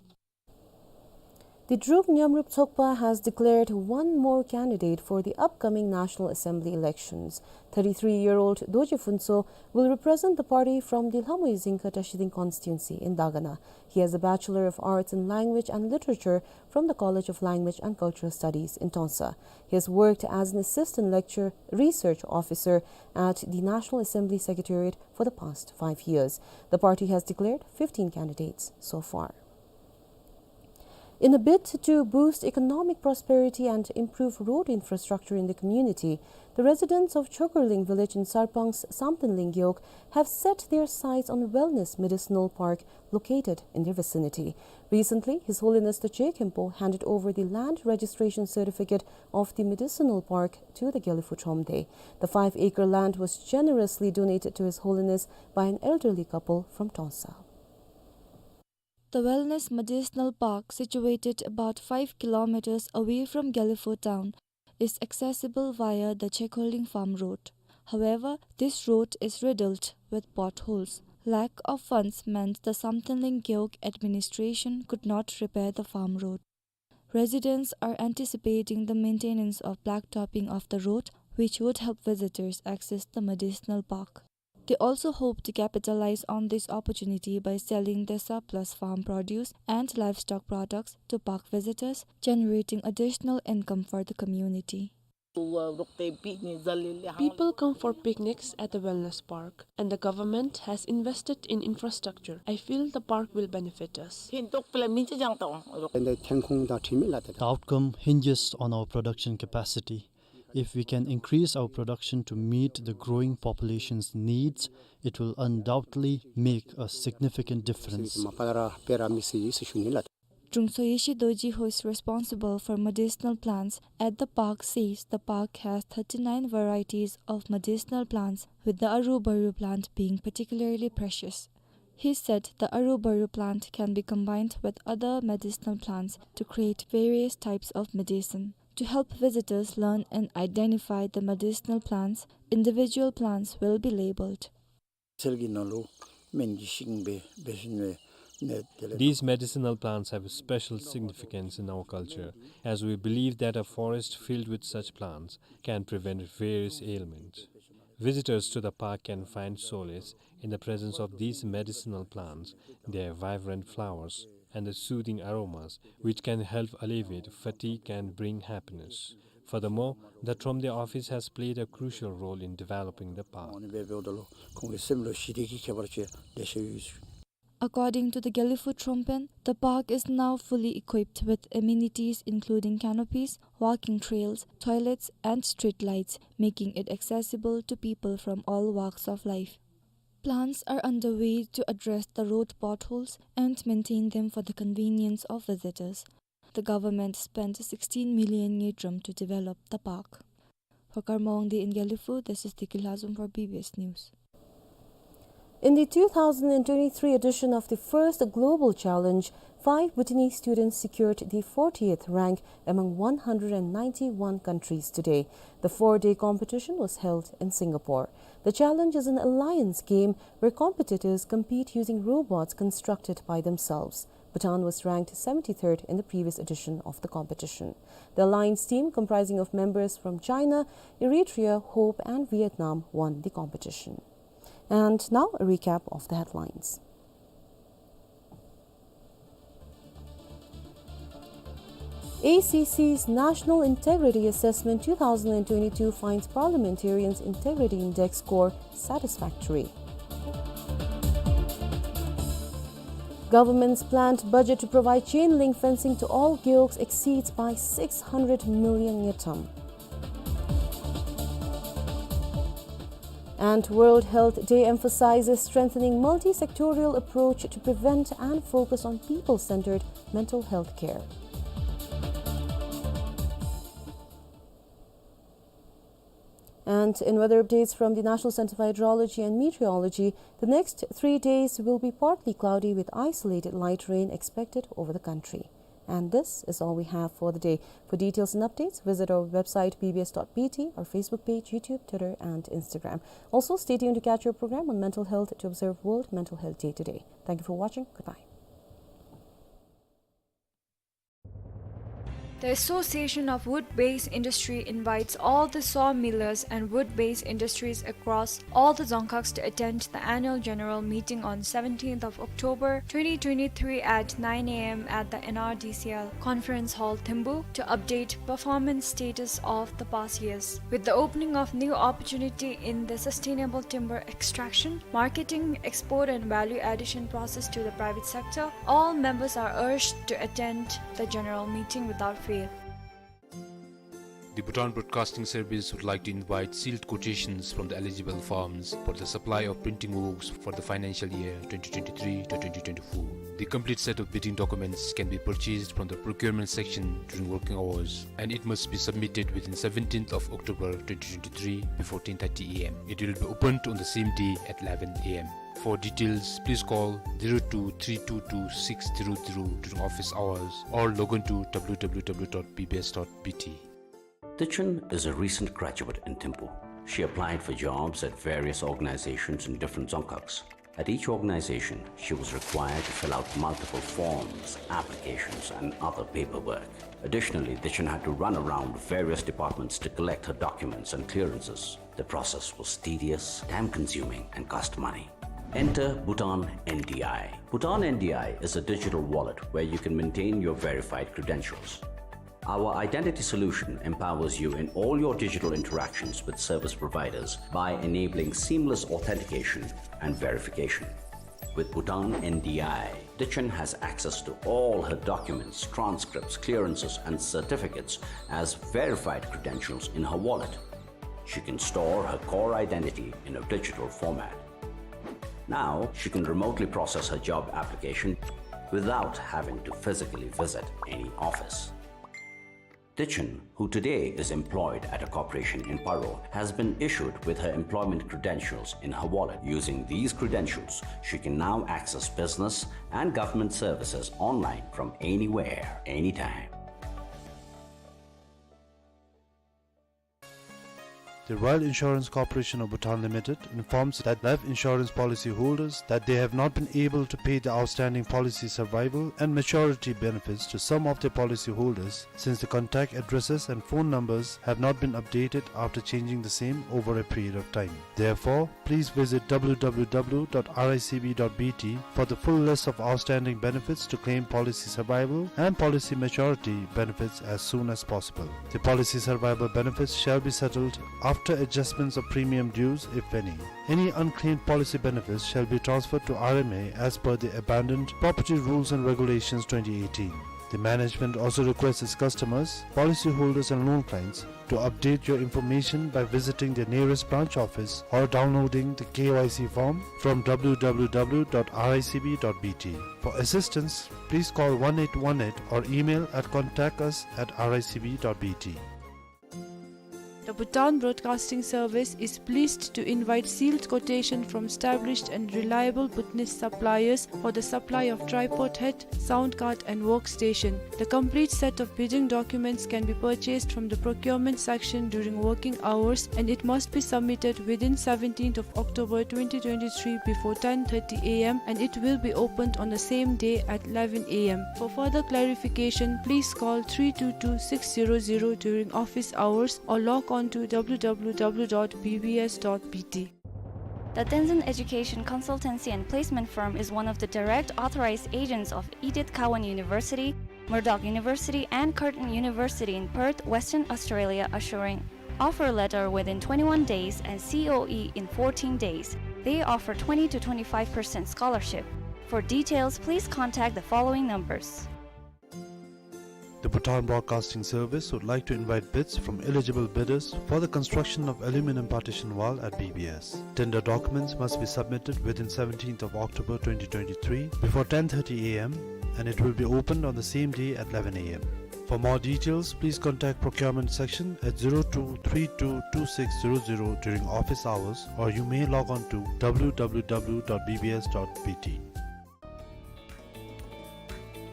The Druk Nyamrup Tsokpa has declared one more candidate for the upcoming National Assembly elections. Thirty-three-year-old Dorji Phuntsho will represent the party from the Lhamui Zingka Tashiding constituency in Dagana. He has a Bachelor of Arts in Language and Literature from the College of Language and Cultural Studies in Tonsa. He has worked as an assistant lecturer research officer at the National Assembly Secretariat for the past five years. The party has declared fifteen candidates so far. In a bid to boost economic prosperity and improve road infrastructure in the community, the residents of Chokurling village in Sarpang's Samtenling Gewog have set their sights on Wellness Medicinal Park located in their vicinity. Recently, His Holiness the Je Khenpo handed over the land registration certificate of the medicinal park to the Geliphu Thromde. The five-acre land was generously donated to His Holiness by an elderly couple from Tonsa. The Wellness Medicinal Park, situated about five kilometers away from Geliphu town, is accessible via the Chekolling Farm Road. However, this road is riddled with potholes. Lack of funds meant the Samtenling Gewog administration could not repair the farm road. Residents are anticipating the maintenance of blacktopping of the road, which would help visitors access the medicinal park. They also hope to capitalize on this opportunity by selling their surplus farm produce and livestock products to park visitors, generating additional income for the community. People come for picnics at the wellness park, and the government has invested in infrastructure. I feel the park will benefit us. The outcome hinges on our production capacity. If we can increase our production to meet the growing population's needs, it will undoubtedly make a significant difference. Drungtso Yeshe Dorji, who is responsible for medicinal plants at the park, says the park has thirty-nine varieties of medicinal plants, with the Arubaru plant being particularly precious. He said the Arubaru plant can be combined with other medicinal plants to create various types of medicine. To help visitors learn and identify the medicinal plants, individual plants will be labeled. These medicinal plants have a special significance in our culture, as we believe that a forest filled with such plants can prevent various ailments. Visitors to the park can find solace in the presence of these medicinal plants, their vibrant flowers, and the soothing aromas, which can help alleviate fatigue and bring happiness. Furthermore, the Thromde office has played a crucial role in developing the park. According to the Gelephu Thrompen, the park is now fully equipped with amenities including canopies, walking trails, toilets, and street lights, making it accessible to people from all walks of life. Plans are underway to address the road potholes and maintain them for the convenience of visitors. The government spent sixteen million ngultrum to develop the park. For Karma Wangdi in Gelephu, this is Deki Lhazom for B B S News. In the two thousand and twenty-three edition of the first Global Challenge, five Bhutanese students secured the fortieth rank among one hundred and ninety-one countries today. The four-day competition was held in Singapore. The challenge is an alliance game where competitors compete using robots constructed by themselves. Bhutan was ranked seventy-third in the previous edition of the competition. The alliance team, comprising of members from China, Eritrea, Hope, and Vietnam, won the competition. And now, a recap of the headlines. A C C's National Integrity Assessment two thousand and twenty-two finds parliamentarians' integrity index score satisfactory. Government's planned budget to provide chain link fencing to all gewogs exceeds by six hundred million ngultrum. And World Health Day emphasizes strengthening multi-sectorial approach to prevent and focus on people-centered mental health care. And in weather updates from the National Center for Hydrology and Meteorology, the next three days will be partly cloudy with isolated light rain expected over the country. And this is all we have for the day. For details and updates, visit our website B B S dot B T, our Facebook page, YouTube, Twitter, and Instagram. Also, stay tuned to catch your program on mental health to observe World Mental Health Day today. Thank you for watching. Goodbye. The Association of Wood-Based Industry invites all the sawmillers and wood-based industries across all the Dzongkhags to attend the annual general meeting on seventeenth of October twenty twenty-three at nine A M at the N R D C L Conference Hall, Thimphu, to update performance status of the past years. With the opening of new opportunity in the sustainable timber extraction, marketing, export and value addition process to the private sector, all members are urged to attend the general meeting without fail. The Bhutan Broadcasting Service would like to invite sealed quotations from the eligible firms for the supply of printing works for the financial year twenty twenty-three to twenty twenty-four. The complete set of bidding documents can be purchased from the procurement section during working hours, and it must be submitted within seventeenth of October twenty twenty-three before ten thirty A M. It will be opened on the same day at eleven A M. For details, please call zero two three two two six zero zero during office hours or log on to W W W dot B B S dot B T. Tichen is a recent graduate in Thimphu. She applied for jobs at various organizations in different Dzongkhags. At each organization, she was required to fill out multiple forms, applications, and other paperwork. Additionally, Tichen had to run around various departments to collect her documents and clearances. The process was tedious, time-consuming, and cost money. Enter Bhutan N D I. Bhutan N D I is a digital wallet where you can maintain your verified credentials. Our identity solution empowers you in all your digital interactions with service providers by enabling seamless authentication and verification. With Bhutan N D I, Tichen has access to all her documents, transcripts, clearances, and certificates as verified credentials in her wallet. She can store her core identity in a digital format. Now, she can remotely process her job application without having to physically visit any office. Tichen, who today is employed at a corporation in Paro, has been issued with her employment credentials in her wallet. Using these credentials, she can now access business and government services online from anywhere, anytime. The Royal Insurance Corporation of Bhutan Limited informs that life insurance policy holders that they have not been able to pay the outstanding policy survival and maturity benefits to some of their policy holders since the contact addresses and phone numbers have not been updated after changing the same over a period of time. Therefore, please visit w w w dot r i c b dot b t for the full list of outstanding benefits to claim policy survival and policy maturity benefits as soon as possible. The policy survival benefits shall be settled after adjustments of premium dues, if any. Any unclaimed policy benefits shall be transferred to R M A as per the Abandoned Property Rules and Regulations twenty eighteen. The management also requests its customers, policyholders and loan clients to update your information by visiting their nearest branch office or downloading the K Y C form from w w w dot r i c b dot b t. For assistance, please call one eight one eight or email at contact us at r i c b dot b t. The Bhutan Broadcasting Service is pleased to invite sealed quotation from established and reliable Bhutanese suppliers for the supply of tripod head, sound card and workstation. The complete set of bidding documents can be purchased from the procurement section during working hours, and it must be submitted within seventeenth of October twenty twenty-three before ten thirty a m, and it will be opened on the same day at eleven a m. For further clarification, please call three two two six zero zero during office hours or log on to w w w dot b b s dot b t. The Tenzin Education Consultancy and Placement Firm is one of the direct authorized agents of Edith Cowan University, Murdoch University, and Curtin University in Perth, Western Australia, assuring offer letter within twenty-one days and C O E in fourteen days. They offer twenty to twenty-five percent scholarship. For details, please contact the following numbers. The Bhutan Broadcasting Service would like to invite bids from eligible bidders for the construction of aluminum partition wall at B B S. Tender documents must be submitted within seventeenth of October twenty twenty-three before ten thirty a m, and it will be opened on the same day at eleven a m. For more details, please contact procurement section at zero two three two two six zero zero during office hours, or you may log on to w w w dot b b s dot b t.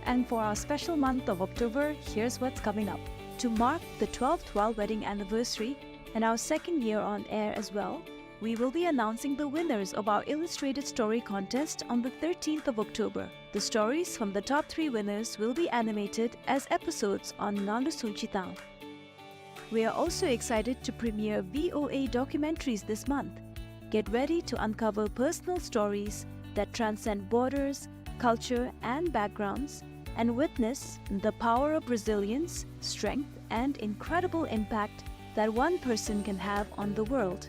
And for our special month of October, here's what's coming up. To mark the twelfth royal wedding anniversary and our second year on air as well, we will be announcing the winners of our illustrated story contest on the thirteenth of October. The stories from the top three winners will be animated as episodes on Nganlu Sungchi Tang. We are also excited to premiere V O A documentaries this month. Get ready to uncover personal stories that transcend borders, culture, and backgrounds, and witness the power of resilience, strength, and incredible impact that one person can have on the world.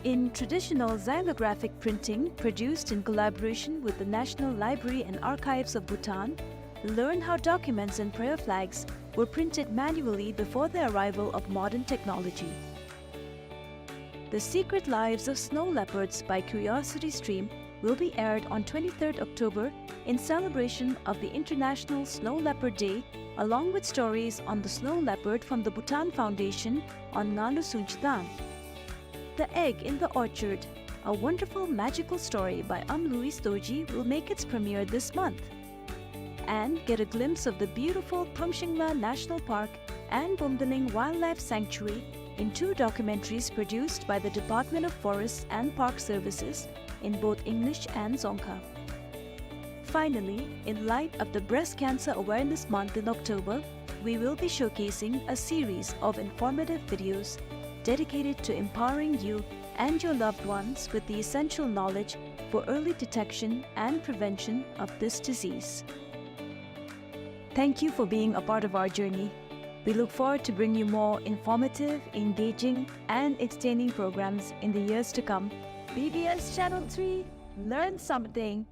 In traditional xylographic printing produced in collaboration with the National Library and Archives of Bhutan, learn how documents and prayer flags were printed manually before the arrival of modern technology. The Secret Lives of Snow Leopards by Curiosity Stream will be aired on twenty-third October in celebration of the International Snow Leopard Day, along with stories on the snow leopard from the Bhutan Foundation on Nganlu Sungchi Tang. The Egg in the Orchard, a wonderful magical story by Am Louis Dorji, will make its premiere this month. And get a glimpse of the beautiful Prumshingla National Park and Bumdaling Wildlife Sanctuary in two documentaries produced by the Department of Forests and Park Services in both English and Dzongkha. Finally, in light of the Breast Cancer Awareness Month in October, we will be showcasing a series of informative videos dedicated to empowering you and your loved ones with the essential knowledge for early detection and prevention of this disease. Thank you for being a part of our journey. We look forward to bringing you more informative, engaging, and entertaining programs in the years to come. B B S Channel three, learn something.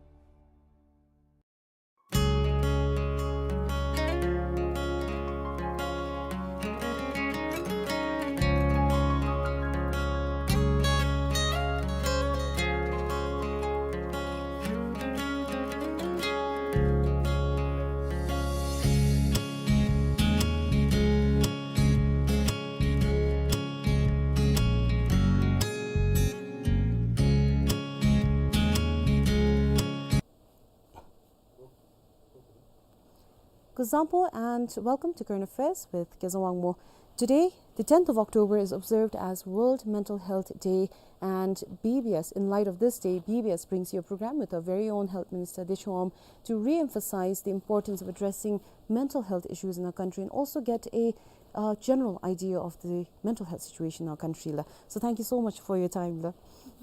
Kuzuzangpo and welcome to Current Affairs with Kezang Wangmo. Today, The tenth of October is observed as World Mental Health Day, and B B S, in light of this day, B B S brings you a program with our very own Health Minister Dechwa Wangma to re-emphasize the importance of addressing mental health issues in our country and also get a, uh, general idea of the mental health situation in our country la. So thank you so much for your time la.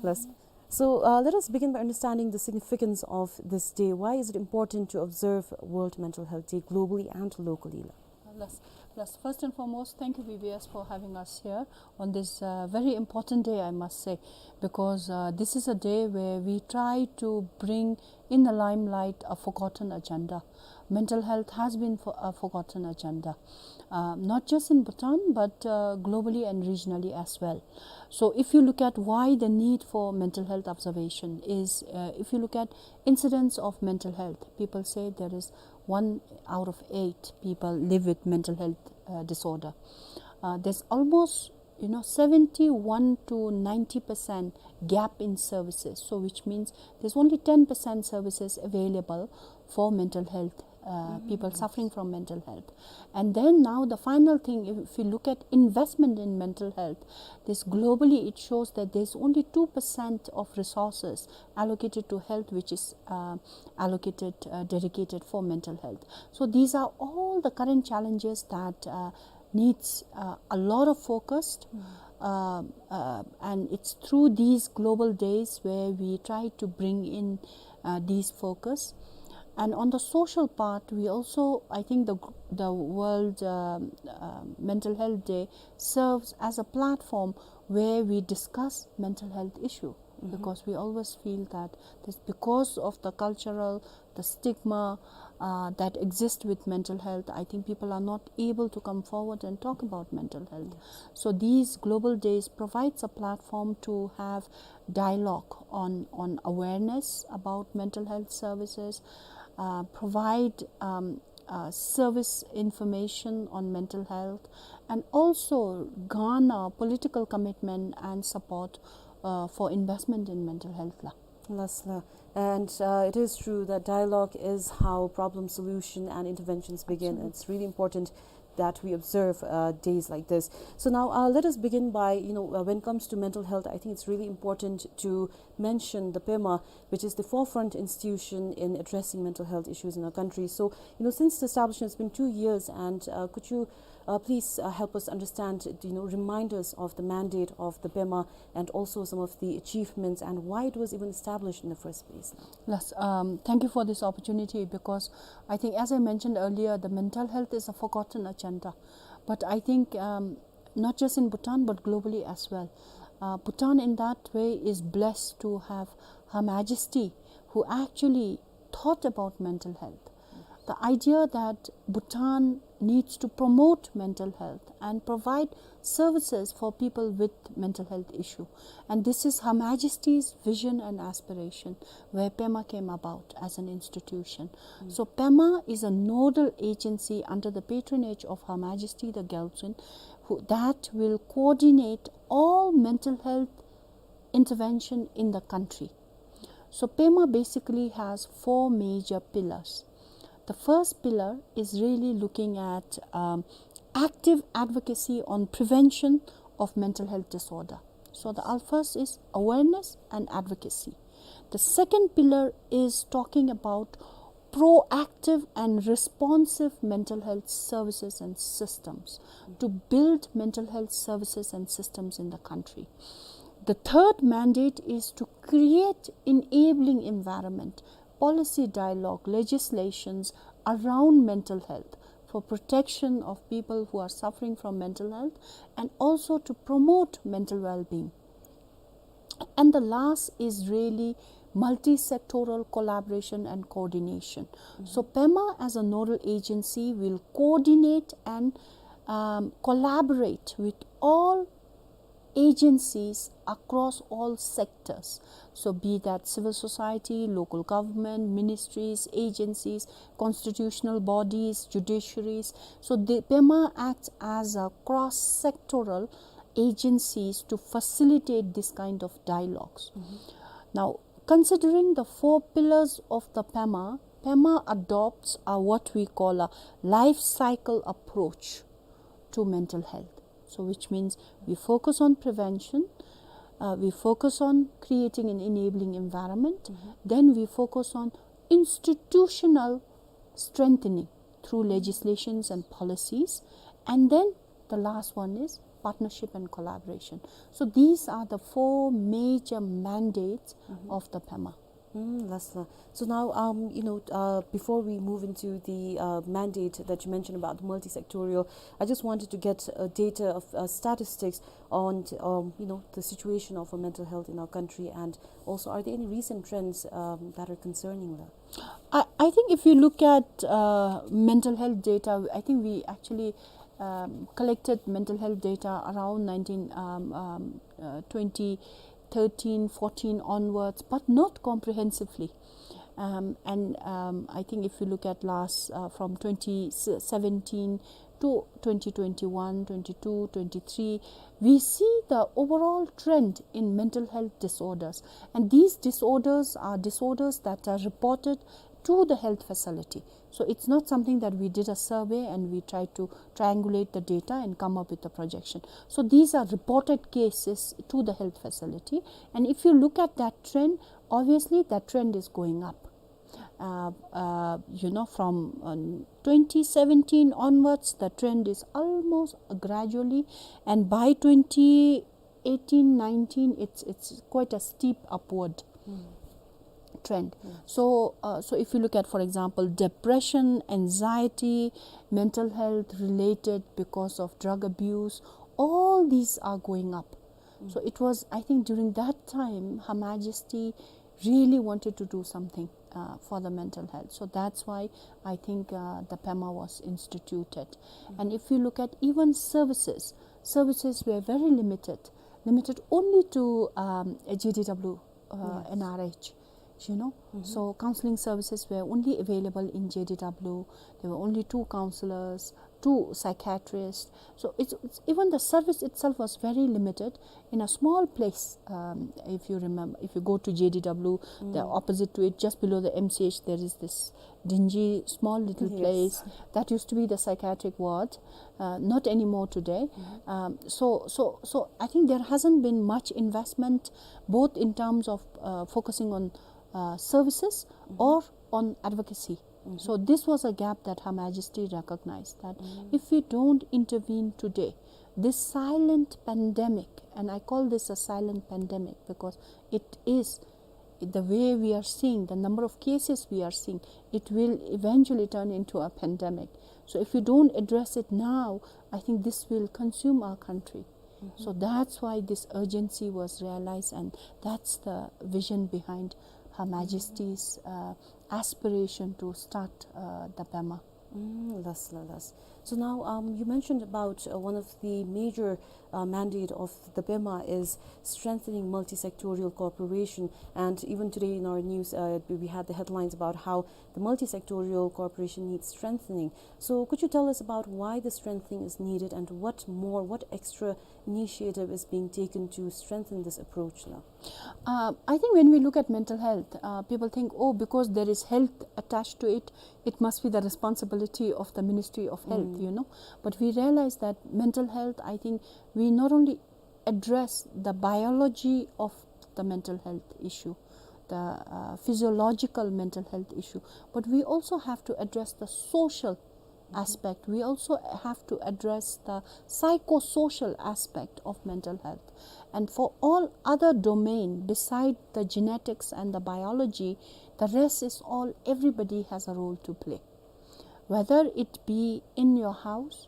Las. So, uh, let us begin by understanding the significance of this day. Why is it important to observe World Mental Health Day globally and locally la? Las, las, first and foremost, thank you, B B S, for having us here on this, uh, very important day, I must say, because, uh, this is a day where we try to bring in the limelight a forgotten agenda. Mental health has been for, a forgotten agenda, uh, not just in Bhutan, but, uh, globally and regionally as well. So if you look at why the need for mental health observation is, uh, if you look at incidence of mental health, people say there is one out of eight people live with mental health, uh, disorder. Uh, there's almost, you know, seventy-one to ninety percent gap in services. So which means there's only ten percent services available for mental health, uh, people suffering from mental health. And then now the final thing, if we look at investment in mental health, this globally it shows that there's only two percent of resources allocated to health, which is, uh, allocated, uh, dedicated for mental health. So these are all the current challenges that, uh, needs, uh, a lot of focus. Uh, uh, and it's through these global days where we try to bring in, uh, these focus. And on the social part, we also, I think the, the World, um, uh, Mental Health Day serves as a platform where we discuss mental health issue, because we always feel that this, because of the cultural, the stigma, uh, that exists with mental health, I think people are not able to come forward and talk about mental health. So these global days provides a platform to have dialogue on, on awareness about mental health services, uh, provide, um, uh, service information on mental health, and also garner political commitment and support, uh, for investment in mental health la. Las la. And, uh, it is true that dialogue is how problem solution and interventions begin. Absolutely. It's really important that we observe, uh, days like this. So now, uh, let us begin by, you know, uh, when it comes to mental health, I think it's really important to mention the PEMA, which is the forefront institution in addressing mental health issues in our country. So, you know, since the establishment, it's been two years, and, uh, could you, uh, please, uh, help us understand, you know, reminders of the mandate of the PEMA and also some of the achievements and why it was even established in the first place la? Yes, um, thank you for this opportunity, because I think, as I mentioned earlier, the mental health is a forgotten agenda. But I think, um, not just in Bhutan, but globally as well. Uh, Bhutan, in that way, is blessed to have Her Majesty, who actually thought about mental health. The idea that Bhutan needs to promote mental health and provide services for people with mental health issue. And this is Her Majesty's vision and aspiration, where PEMA came about as an institution. Mm. So PEMA is a nodal agency under the patronage of Her Majesty the Gyaltsuen, who, that will coordinate all mental health intervention in the country. So PEMA basically has four major pillars. The first pillar is really looking at, um, active advocacy on prevention of mental health disorder. So the al-, first is awareness and advocacy. The second pillar is talking about proactive and responsive mental health services and systems to build mental health services and systems in the country. The third mandate is to create enabling environment, policy dialogue, legislations around mental health for protection of people who are suffering from mental health and also to promote mental well-being. And the last is really multi-sectoral collaboration and coordination. Mm-hmm. So PEMA as a nodal agency will coordinate and, um, collaborate with all agencies across all sectors. So be that civil society, local government, ministries, agencies, constitutional bodies, judiciaries. So the PEMA acts as a cross-sectoral agencies to facilitate this kind of dialogues. Mm-hmm. Now, considering the four pillars of the PEMA, PEMA adopts a, what we call a life cycle approach to mental health. So which means we focus on prevention, uh, we focus on creating an enabling environment, then we focus on institutional strengthening through legislations and policies, and then the last one is partnership and collaboration. So these are the four major mandates of the PEMA. Mm, last one. So now, um, you know, uh, before we move into the, uh, mandate that you mentioned about the multi-sectorial, I just wanted to get a data of, uh, statistics on, um, you know, the situation of, uh, mental health in our country, and also are there any recent trends, um, that are concerning that? I, I think if you look at, uh, mental health data, I think we actually, um, collected mental health data around nineteen, um, um, uh, twenty thirteen, fourteen onwards, but not comprehensively. Um, and, um, I think if you look at last, uh, from twenty seventeen to twenty twenty-one, twenty-two, twenty-three, we see the overall trend in mental health disorders. And these disorders are disorders that are reported to the health facility. So it's not something that we did a survey and we tried to triangulate the data and come up with a projection. So these are reported cases to the health facility. And if you look at that trend, obviously that trend is going up. Uh, uh, you know, from, um, twenty seventeen onwards, the trend is almost gradually, and by twenty eighteen, nineteen, it's, it's quite a steep upward trend. So, uh, so if you look at, for example, depression, anxiety, mental health related because of drug abuse, all these are going up. So it was, I think, during that time, Her Majesty really wanted to do something, uh, for the mental health. So that's why I think, uh, the PEMA was instituted. And if you look at even services, services were very limited, limited only to, um, a J D W, uh, N R H, you know. So counseling services were only available in J D W. There were only two counselors, two psychiatrists. So it's, it's, even the service itself was very limited in a small place. Um, if you remember, if you go to J D W, the opposite to it, just below the M C H, there is this dingy, small little place that used to be the psychiatric ward. Uh, not anymore today. Um, so, so, so I think there hasn't been much investment, both in terms of, uh, focusing on, uh, services or on advocacy. So this was a gap that Her Majesty recognized, that if we don't intervene today, this silent pandemic, and I call this a silent pandemic because it is, the way we are seeing, the number of cases we are seeing, it will eventually turn into a pandemic. So if we don't address it now, I think this will consume our country. So that's why this urgency was realized, and that's the vision behind Her Majesty's, uh, aspiration to start, uh, the PEMA. Mm, las, la, las. So now, um, you mentioned about, uh, one of the major, uh, mandate of the PEMA is strengthening multi-sectorial cooperation. And even today in our news, uh, we, we had the headlines about how the multi-sectorial cooperation needs strengthening. So could you tell us about why the strengthening is needed and what more, what extra initiative is being taken to strengthen this approach now? Uh, I think when we look at mental health, uh, people think, "Oh, because there is health attached to it, it must be the responsibility of the Ministry of Health," you know. But we realize that mental health, I think we not only address the biology of the mental health issue, the, uh, physiological mental health issue, but we also have to address the social aspect. We also have to address the psychosocial aspect of mental health. And for all other domain beside the genetics and the biology, the rest is all, everybody has a role to play. Whether it be in your house,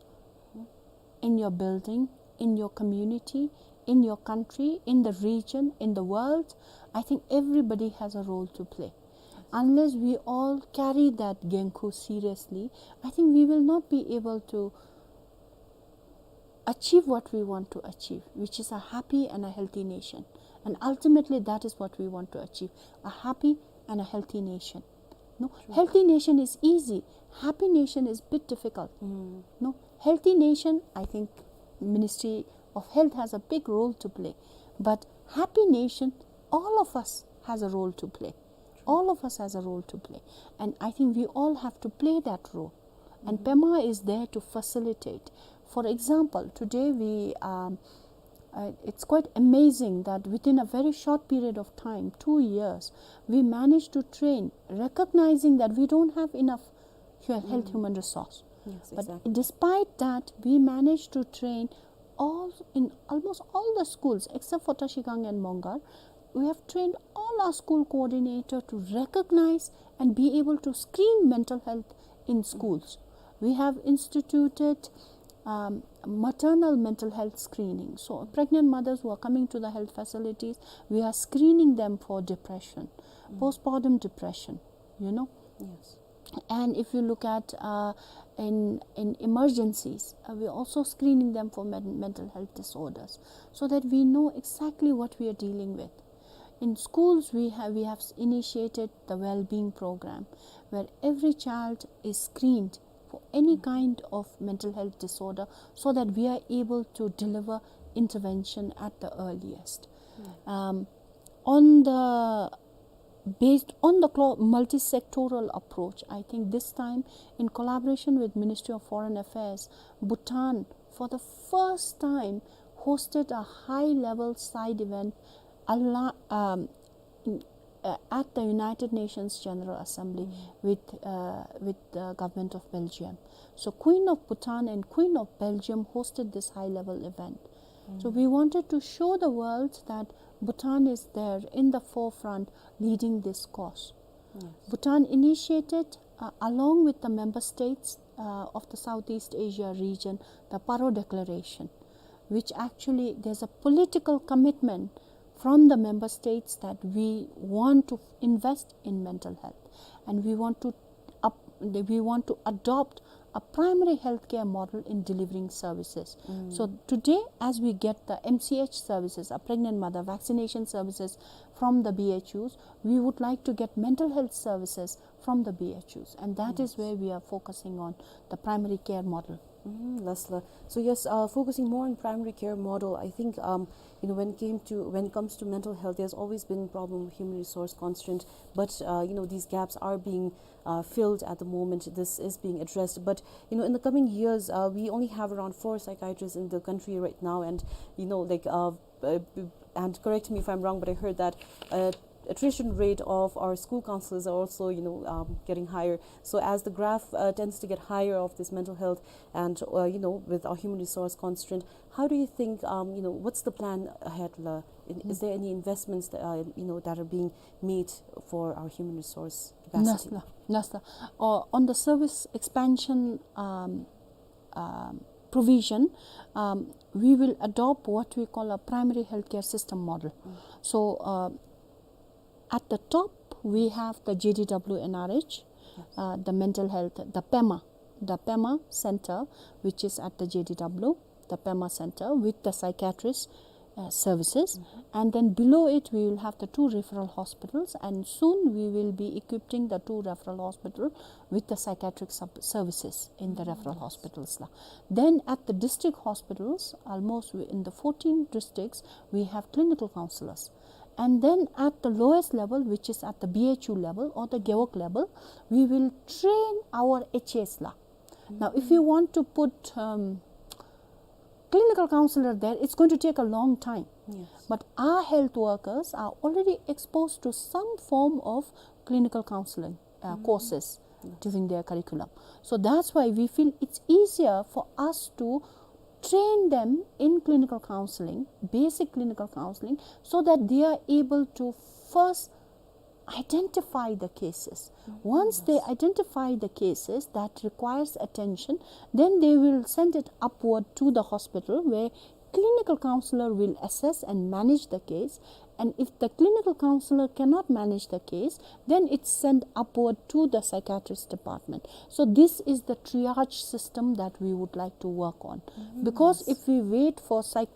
in your building, in your community, in your country, in the region, in the world, I think everybody has a role to play. Unless we all carry that genkhu seriously, I think we will not be able to achieve what we want to achieve, which is a happy and a healthy nation. And ultimately, that is what we want to achieve, a happy and a healthy nation. No, healthy nation is easy. Happy nation is bit difficult. No, healthy nation, I think Ministry of Health has a big role to play. But happy nation, all of us has a role to play. All of us has a role to play. And I think we all have to play that role. And PEMA is there to facilitate, For example, today we, um, uh, it's quite amazing that within a very short period of time, two years, we managed to train, recognizing that we don't have enough hu-, health human resource. Yes, but exactly. Despite that, we managed to train all, in almost all the schools except for Tashigang and Mongar. We have trained all our school coordinator to recognize and be able to screen mental health in schools. We have instituted, um, maternal mental health screening. So pregnant mothers who are coming to the health facilities, we are screening them for depression, postpartum depression, you know. Yes. And if you look at, uh, in, in emergencies, uh, we're also screening them for men-, mental health disorders, so that we know exactly what we are dealing with. In schools, we have, we have s-, initiated the well-being program, where every child is screened for any kind of mental health disorder, so that we are able to deliver intervention at the earliest. Um, on the, based on the clo-, multi-sectoral approach, I think this time, in collaboration with Ministry of Foreign Affairs, Bhutan, for the first time, hosted a high-level side event ala-, um, in, uh, at the United Nations General Assembly with, uh, with the government of Belgium. So Queen of Bhutan and Queen of Belgium hosted this high-level event. So we wanted to show the world that Bhutan is there in the forefront leading this cause. Yes. Bhutan initiated, uh, along with the member states, uh, of the Southeast Asia region, the Paro Declaration, which actually there's a political commitment from the member states that we want to invest in mental health, and we want to up-, we want to adopt a primary healthcare model in delivering services. So today, as we get the M C H services, a pregnant mother vaccination services from the B H Us, we would like to get mental health services from the B H Us, and that is where we are focusing on the primary care model. Mm, lastly, so yes, uh, focusing more on primary care model, I think, um, you know, when came to, when it comes to mental health, there's always been problem of human resource constraint, but, uh, you know, these gaps are being, uh, filled at the moment. This is being addressed, but, you know, in the coming years, uh, we only have around four psychiatrists in the country right now, and, you know, like, uh, uh, and correct me if I'm wrong, but I heard that, uh, attrition rate of our school counselors are also, you know, um, getting higher. So as the graph, uh, tends to get higher of this mental health and, uh, you know, with our human resource constraint, how do you think, um, you know, what's the plan ahead, la? In, is there any investments that are, you know, that are being made for our human resource capacity? Nasla, nasla. Uh, on the service expansion, um, um, provision, um, we will adopt what we call a primary healthcare system model. So, uh, at the top, we have the J D W N R H, uh, the mental health, the PEMA, the PEMA center, which is at the J D W, the PEMA center with the psychiatrist, uh, services. And then below it, we will have the two referral hospitals, and soon we will be equipping the two referral hospital with the psychiatric sub-, services in the referral hospitals la. Then at the district hospitals, almost we, in the fourteen districts, we have clinical counselors. And then at the lowest level, which is at the B H U level or the gewog level, we will train our H As la. Now, if you want to put, um, clinical counselor there, it's going to take a long time. Yes. But our health workers are already exposed to some form of clinical counseling, uh, courses during their curriculum. So that's why we feel it's easier for us to train them in clinical counseling, basic clinical counseling, so that they are able to first identify the cases. Once they identify the cases that requires attention, then they will send it upward to the hospital, where clinical counselor will assess and manage the case. And if the clinical counselor cannot manage the case, then it's sent upward to the psychiatrist department. So this is the triage system that we would like to work on. Because if we wait for psych-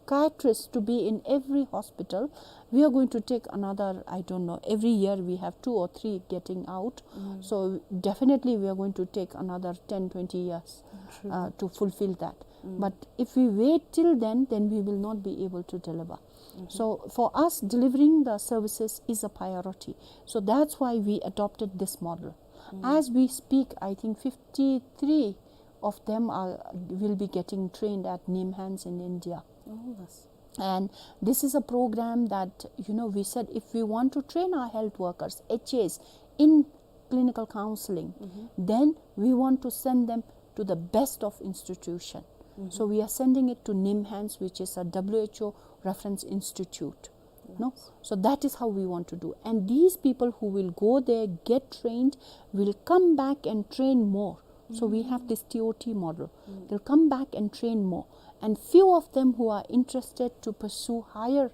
psychiatrists to be in every hospital, we are going to take another, I don't know, every year we have two or three getting out. So definitely we are going to take another ten, twenty years, uh, to fulfill that. But if we wait till then, then we will not be able to deliver. So for us, delivering the services is a priority. So that's why we adopted this model. As we speak, I think fifty-three of them are, will be getting trained at NIMHANS in India. Oh, yes. And this is a program that, you know, we said if we want to train our health workers, H As, in clinical counseling, mm-hmm, then we want to send them to the best of institution. Mm-hmm. So we are sending it to NIMHANS, which is a W H O reference institute. No? Yes. So that is how we want to do. And these people who will go there, get trained, will come back and train more. So we have, mm, this T O T model. Mm. They'll come back and train more. And few of them who are interested to pursue higher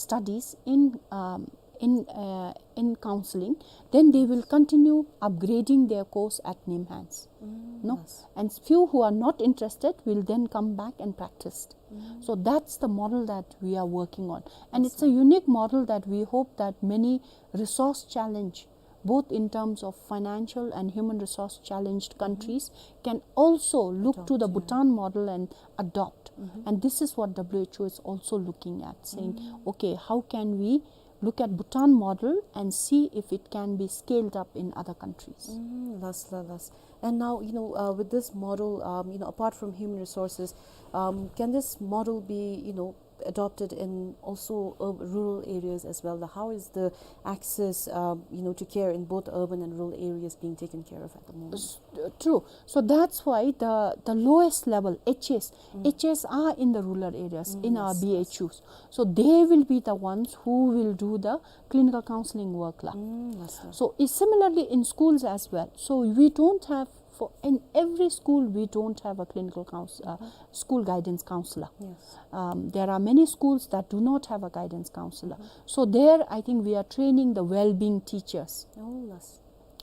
studies in, um, in, uh, in counseling, then they will continue upgrading their course at NIMHANS. Mm, no? Yes. And few who are not interested will then come back and practice. Mm. So that's the model that we are working on. And, yes, it's a, sir, unique model that we hope that many resource challenge, both in terms of financial and human resource challenged, mm-hmm, countries, can also look to, adopt, the, yeah, Bhutan model and adopt. Mm-hmm. And this is what W H O is also looking at, saying, mm, okay, how can we look at Bhutan model and see if it can be scaled up in other countries. Mm, last, la-, last. And now, you know, uh, with this model, um, you know, apart from human resources, um, can this model be, you know, adopted in also ur-, rural areas as well? How is the access, um, you know, to care in both urban and rural areas being taken care of at the moment? S-, uh, true. So that's why the, the lowest level, H As, mm, H As are in the rural areas, mm, in our, yes, yes, B H Us. So they will be the ones who will do the clinical counseling work la. Mm, yes, sir. So it's similarly in schools as well. So we don't have, for, in every school, we don't have a clinical counsel-, uh, mm-hmm, school guidance counselor. Yes. Um, there are many schools that do not have a guidance counselor. Mm-hmm. So there, I think we are training the well-being teachers. Oh, yes.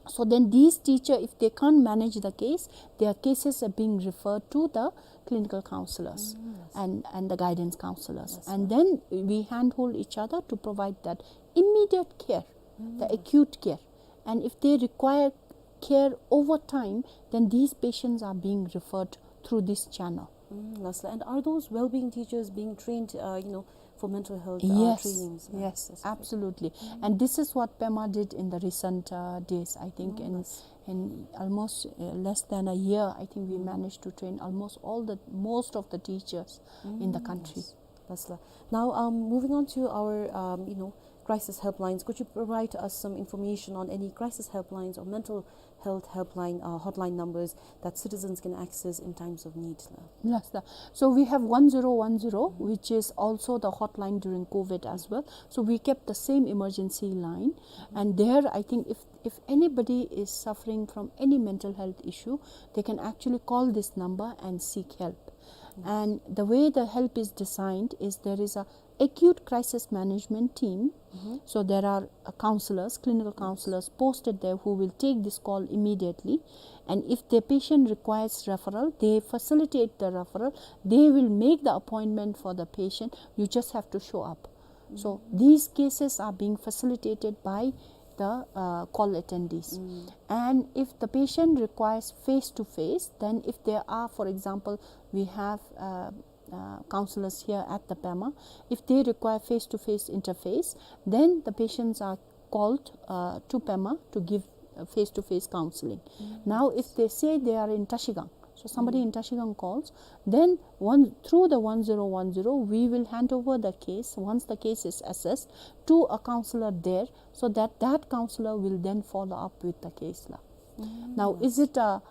So then these teacher, if they can't manage the case, their cases are being referred to the clinical counselors, mm, yes, and, and the guidance counselors. Yes, and, sir, then we handhold each other to provide that immediate care, the, mm, acute care. And if they require care over time, then these patients are being referred through this channel. Mm, last, and are those well-being teachers being trained, uh, you know, for mental health, uh, yes, trainings, uh, yes, specifically? Absolutely. Mm. And this is what PEMA did in the recent, uh, days, I think. Oh, in, yes, in almost, uh, less than a year, I think we, mm, managed to train almost all the, most of the teachers in the, mm, country. Yes. Last, la. Now, um, moving on to our, um, you know, crisis helplines, could you provide us some information on any crisis helplines or mental health helpline, uh, hotline numbers that citizens can access in times of need? Yes, sir. So we have one zero one zero, mm-hmm, which is also the hotline during COVID as, mm-hmm, well. So we kept the same emergency line. Mm-hmm. And there, I think if, if anybody is suffering from any mental health issue, they can actually call this number and seek help. Yes. And the way the help is designed is there is a acute crisis management team. Mm-hmm. So there are, uh, counselors, clinical, yes, counselors posted there who will take this call immediately. And if the patient requires referral, they facilitate the referral. They will make the appointment for the patient. You just have to show up. So, mm, these cases are being facilitated by the, uh, call attendees. Mm. And if the patient requires face-to-face, then if there are, for example, we have, uh, uh, counselors here at the PEMA. If they require face-to-face interface, then the patients are called, uh, to PEMA to give, uh, face-to-face counseling. Mm. Now, if they say they are in Trashigang, so somebody, mm, in Trashigang calls, then one, through the one zero one zero, we will hand over the case, once the case is assessed, to a counselor there, so that that counselor will then follow up with the case la. Mm, yes. Now, is it a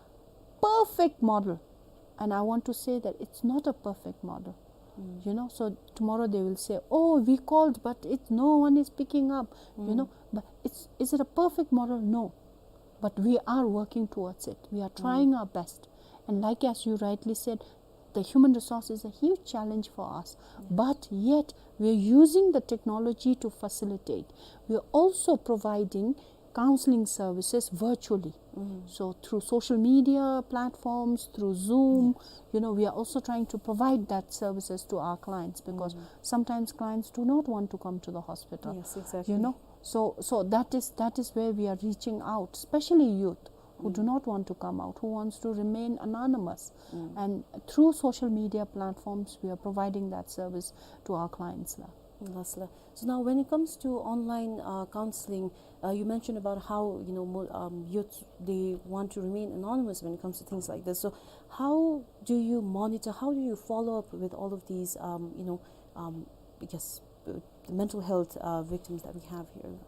perfect model? And I want to say that it's not a perfect model. Mm. You know, so tomorrow they will say, "Oh, we called, but it, no one is picking up." You, mm, know, but it's, is it a perfect model? No. But we are working towards it. We are, mm, trying our best. And like as you rightly said, the human resource is a huge challenge for us. Yeah. But yet, we are using the technology to facilitate. We are also providing counseling services virtually. Mm. So through social media platforms, through Zoom, yes, you know, we are also trying to provide that services to our clients because, mm, sometimes clients do not want to come to the hospital. Yes, exactly. You know, so, so that is, that is where we are reaching out, especially youth who, mm, do not want to come out, who wants to remain anonymous. Mm. And through social media platforms, we are providing that service to our clients la. Last la. So now, when it comes to online, uh, counseling, uh, you mentioned about how, you know, mo-, um, youth, they want to remain anonymous when it comes to things like this. So how do you monitor, how do you follow up with all of these, um, you know, um, I guess, uh, the mental health, uh, victims that we have here?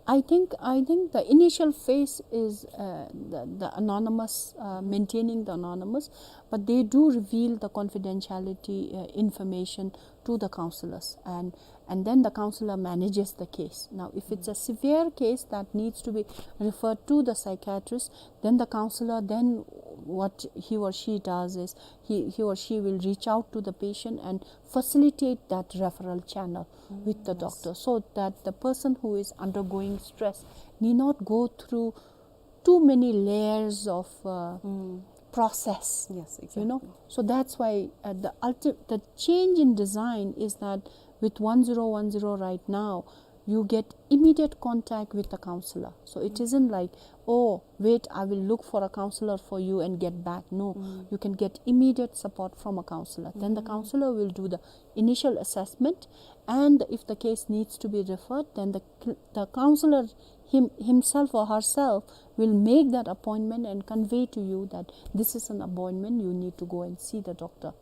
I think, I think the initial phase is, uh, the, the anonymous, uh, maintaining the anonymous, but they do reveal the confidentiality, uh, information to the counselors, and, and then the counselor manages the case. Now, if it's a severe case that needs to be referred to the psychiatrist, then the counselor, then what he or she does is he, he or she will reach out to the patient and facilitate that referral channel with the doctor, so that the person who is undergoing stress need not go through too many layers of, uh, process. Yes, exactly. You know? So that's why, uh, the ulti-, the change in design is that with one zero one zero right now, you get immediate contact with the counselor. So it isn't like, "Oh, wait, I will look for a counselor for you and get back." No, you can get immediate support from a counselor. Then the counselor will do the initial assessment, and if the case needs to be referred, then the cl-, the counselor him-, himself or herself will make that appointment and convey to you that this is an appointment, you need to go and see the doctor,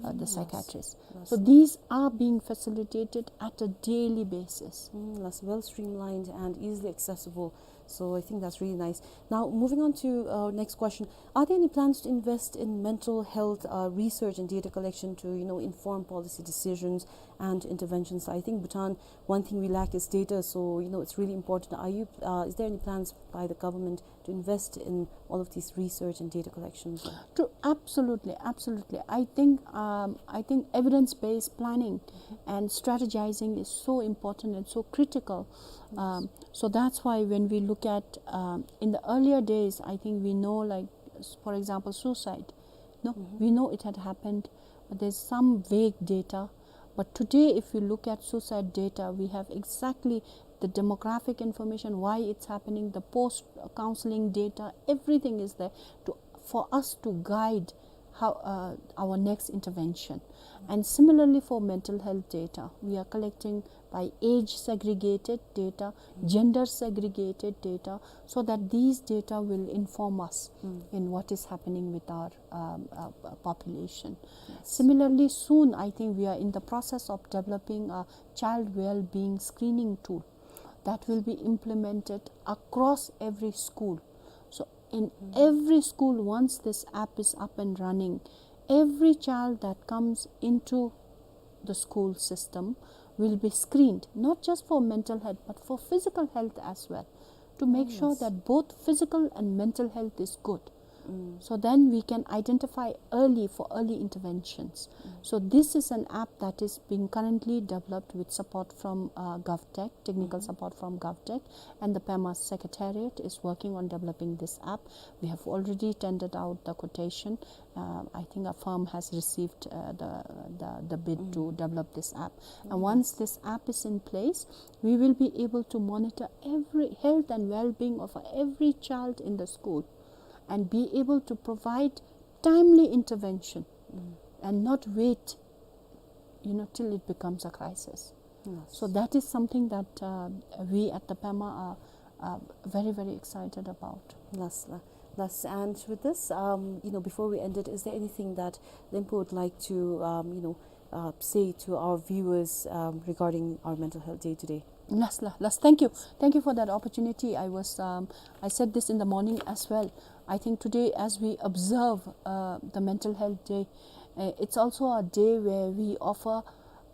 uh, the psychiatrist. So these are being facilitated at a daily basis. Mm, that's well streamlined and easily accessible. So I think that's really nice. Now, moving on to our next question. Are there any plans to invest in mental health, uh, research and data collection to, you know, inform policy decisions and interventions? I think Bhutan, one thing we lack is data, so, you know, it's really important. Are you, uh, is there any plans by the government to invest in all of these research and data collections? To, absolutely, absolutely. I think, um, I think evidence-based planning and strategizing is so important and so critical. Um, so that's why when we look at, um, in the earlier days, I think we know, like, s-, for example, suicide. No, we know it had happened, but there's some vague data. But today, if you look at suicide data, we have exactly the demographic information, why it's happening, the post-counseling data, everything is there to, for us to guide how, uh, our next intervention. And similarly for mental health data, we are collecting by age segregated data, gender segregated data, so that these data will inform us in what is happening with our, um, uh, uh, population. Similarly, soon, I think we are in the process of developing a child well-being screening tool that will be implemented across every school. So in every school, once this app is up and running, every child that comes into the school system will be screened, not just for mental health, but for physical health as well, to make sure that both physical and mental health is good. So then we can identify early for early interventions. So this is an app that is being currently developed with support from, uh, GovTech, technical support from GovTech, and the Pema Secretariat is working on developing this app. We have already tendered out the quotation. Uh, I think a firm has received, uh, the, the, the bid to develop this app. And once this app is in place, we will be able to monitor every health and well-being of every child in the school and be able to provide timely intervention and not wait, you know, till it becomes a crisis. So that is something that, uh, we at the Pema are, uh, very, very excited about. Last, la-, last, and with this, um, you know, before we end it, is there anything that Lempu would like to, um, you know, uh, say to our viewers, um, regarding our Mental Health Day today? Last, la-, last, thank you. Thank you for that opportunity. I was, um, I said this in the morning as well. I think today, as we observe, uh, the Mental Health Day, uh, it's also a day where we offer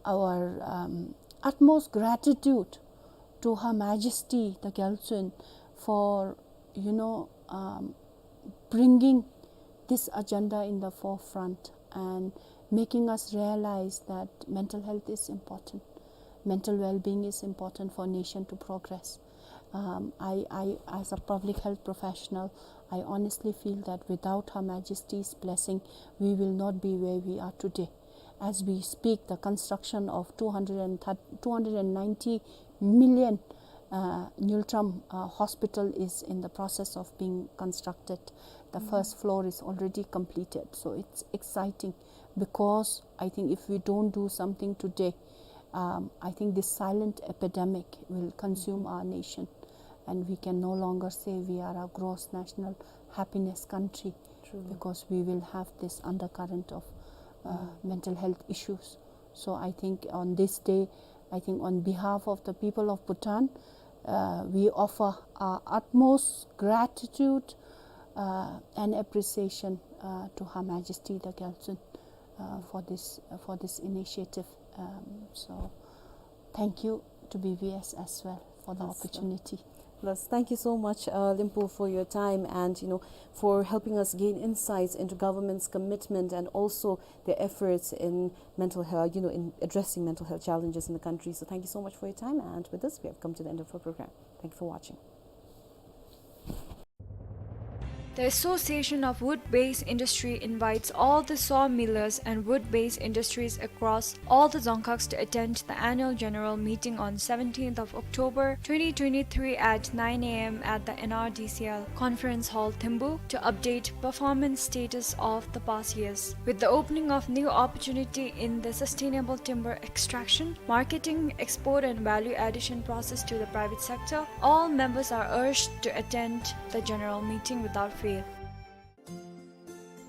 our, um, utmost gratitude to Her Majesty the Gyaltsuen for, you know, um, bringing this agenda in the forefront and making us realize that mental health is important. Mental well-being is important for a nation to progress. Um, I, I, as a public health professional, I honestly feel that without Her Majesty's blessing, we will not be where we are today. As we speak, the construction of two hundred and thirty, two hundred and ninety million, uh, Ngultrum, uh, hospital is in the process of being constructed. The first floor is already completed. So it's exciting because I think if we don't do something today, Um, I think this silent epidemic will consume our nation, and we can no longer say we are a gross national happiness country. True. Because we will have this undercurrent of, uh, mental health issues. So I think on this day, I think on behalf of the people of Bhutan, uh, we offer our utmost gratitude, uh, and appreciation, uh, to Her Majesty the Gyaltsuen, uh, for this, uh, for this initiative. Um, so thank you to B B S as well for the opportunity. Yes, uh, yes, thank you so much, uh, Limpu, for your time and, you know, for helping us gain insights into government's commitment and also their efforts in mental health, you know, in addressing mental health challenges in the country. So thank you so much for your time, and with this, we have come to the end of our program. Thank you for watching. The Association of Wood-Based Industry invites all the sawmillers and wood-based industries across all the Dzongkhags to attend the annual general meeting on seventeenth of October twenty twenty-three at nine A M at the N R D C L Conference Hall, Thimphu, to update performance status of the past years. With the opening of new opportunity in the sustainable timber extraction, marketing, export and value addition process to the private sector, all members are urged to attend the general meeting without fail.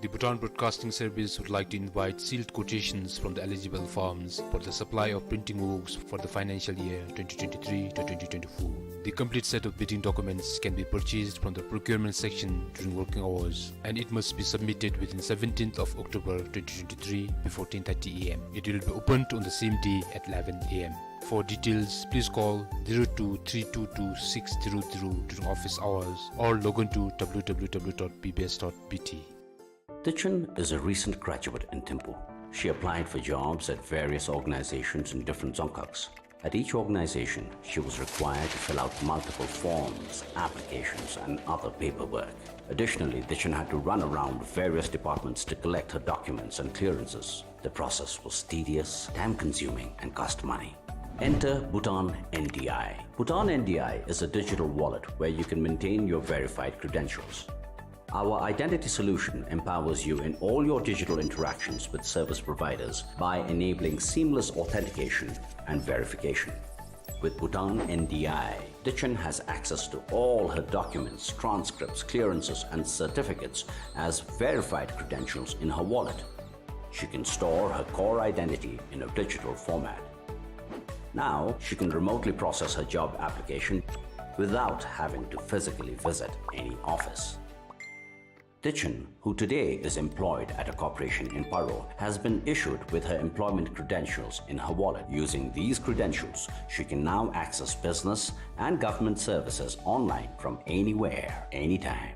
The Bhutan Broadcasting Service would like to invite sealed quotations from the eligible firms for the supply of printing works for the financial year twenty twenty-three to twenty twenty-four. The complete set of bidding documents can be purchased from the procurement section during working hours, and it must be submitted within seventeenth of October twenty twenty-three before ten thirty A M. It will be opened on the same day at eleven A M. For details, please call zero two three two two six zero zero during office hours or log on to W W W dot B B S dot B T. Tichen is a recent graduate in Thimphu. She applied for jobs at various organizations in different Dzongkhags. At each organization, she was required to fill out multiple forms, applications, and other paperwork. Additionally, Tichen had to run around various departments to collect her documents and clearances. The process was tedious, time-consuming, and cost money. Enter Bhutan N D I. Bhutan N D I is a digital wallet where you can maintain your verified credentials. Our identity solution empowers you in all your digital interactions with service providers by enabling seamless authentication and verification. With Bhutan N D I, Tichen has access to all her documents, transcripts, clearances, and certificates as verified credentials in her wallet. She can store her core identity in a digital format. Now, she can remotely process her job application without having to physically visit any office. Tichen, who today is employed at a corporation in Paro, has been issued with her employment credentials in her wallet. Using these credentials, she can now access business and government services online from anywhere, anytime.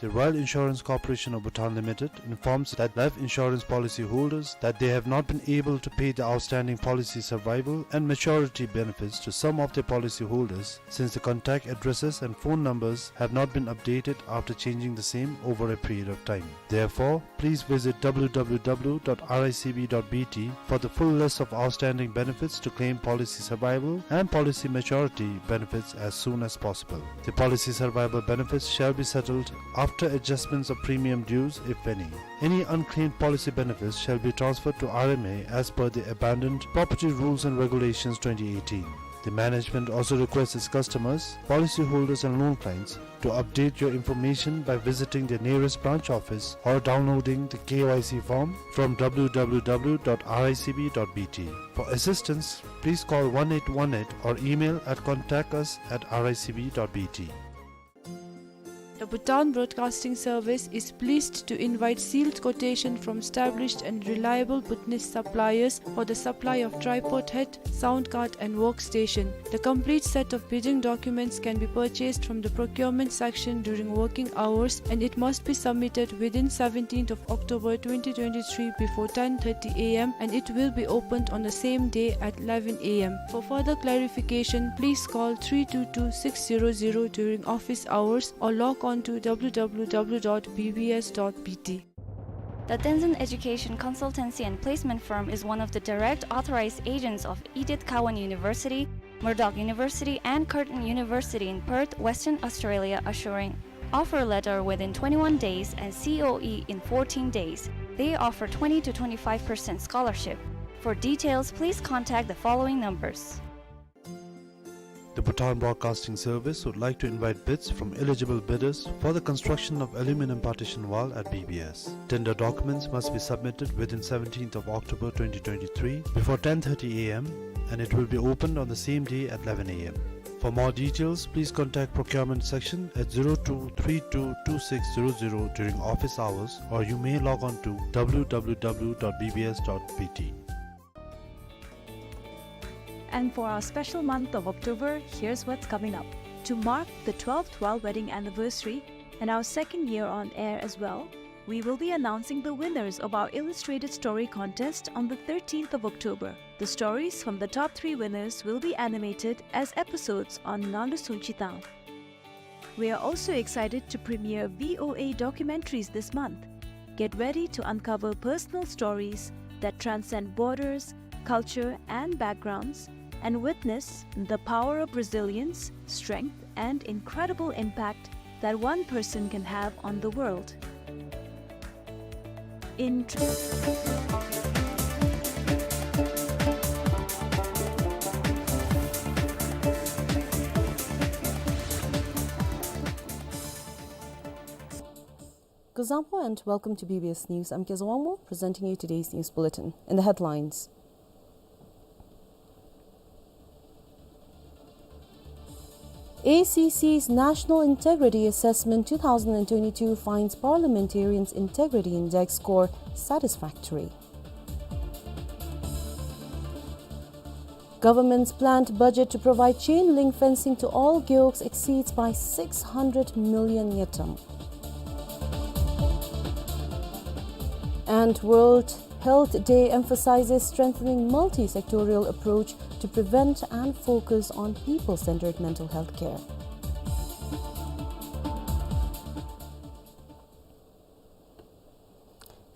The Royal Insurance Corporation of Bhutan Limited informs that life insurance policy holders that they have not been able to pay the outstanding policy survival and maturity benefits to some of their policy holders, since the contact addresses and phone numbers have not been updated after changing the same over a period of time. Therefore, please visit W W W dot R I C B dot B T for the full list of outstanding benefits to claim policy survival and policy maturity benefits as soon as possible. The policy survival benefits shall be settled after adjustments of premium dues, if any. Any unclaimed policy benefits shall be transferred to R M A as per the Abandoned Property Rules and Regulations twenty eighteen. The management also requests its customers, policyholders and loan clients to update your information by visiting their nearest branch office or downloading the K Y C form from W W W dot R I C B dot B T. For assistance, please call one eight one eight or email at contact us at R I C B dot B T. The Bhutan Broadcasting Service is pleased to invite sealed quotation from established and reliable Bhutanese suppliers for the supply of tripod head, sound card and workstation. The complete set of bidding documents can be purchased from the procurement section during working hours, and it must be submitted within seventeenth of October twenty twenty-three before ten thirty A M, and it will be opened on the same day at eleven A M. For further clarification, please call three two two six zero zero during office hours or log on to W W W dot B B S dot B T. The Tenzin Education Consultancy and Placement Firm is one of the direct authorized agents of Edith Cowan University, Murdoch University, and Curtin University in Perth, Western Australia, assuring offer letter within twenty-one days and C O E in fourteen days. They offer twenty to twenty-five percent scholarship. For details, please contact the following numbers. The Bhutan Broadcasting Service would like to invite bids from eligible bidders for the construction of aluminum partition wall at B B S. Tender documents must be submitted within seventeenth of October twenty twenty-three before ten thirty A M, and it will be opened on the same day at eleven A M. For more details, please contact procurement section at zero two three two two six zero zero during office hours, or you may log on to W W W dot B B S dot B T. And for our special month of October, here's what's coming up. To mark the twelfth royal wedding anniversary and our second year on air as well, we will be announcing the winners of our illustrated story contest on the thirteenth of October. The stories from the top three winners will be animated as episodes on Ngalu Sungchi Tang. We are also excited to premiere V O A documentaries this month. Get ready to uncover personal stories that transcend borders, culture, and backgrounds, and witness the power of resilience, strength, and incredible impact that one person can have on the world. In Kuzuzangpo and welcome to B B S News. I'm Kezawangmo, presenting you today's news bulletin. In the headlines, A C C's National Integrity Assessment two thousand and twenty-two finds Parliamentarians' Integrity Index score satisfactory. Government's planned budget to provide chain link fencing to all gewogs exceeds by six hundred million ngultrum. And World Health Day emphasizes strengthening multi-sectorial approach to prevent and focus on people-centered mental health care.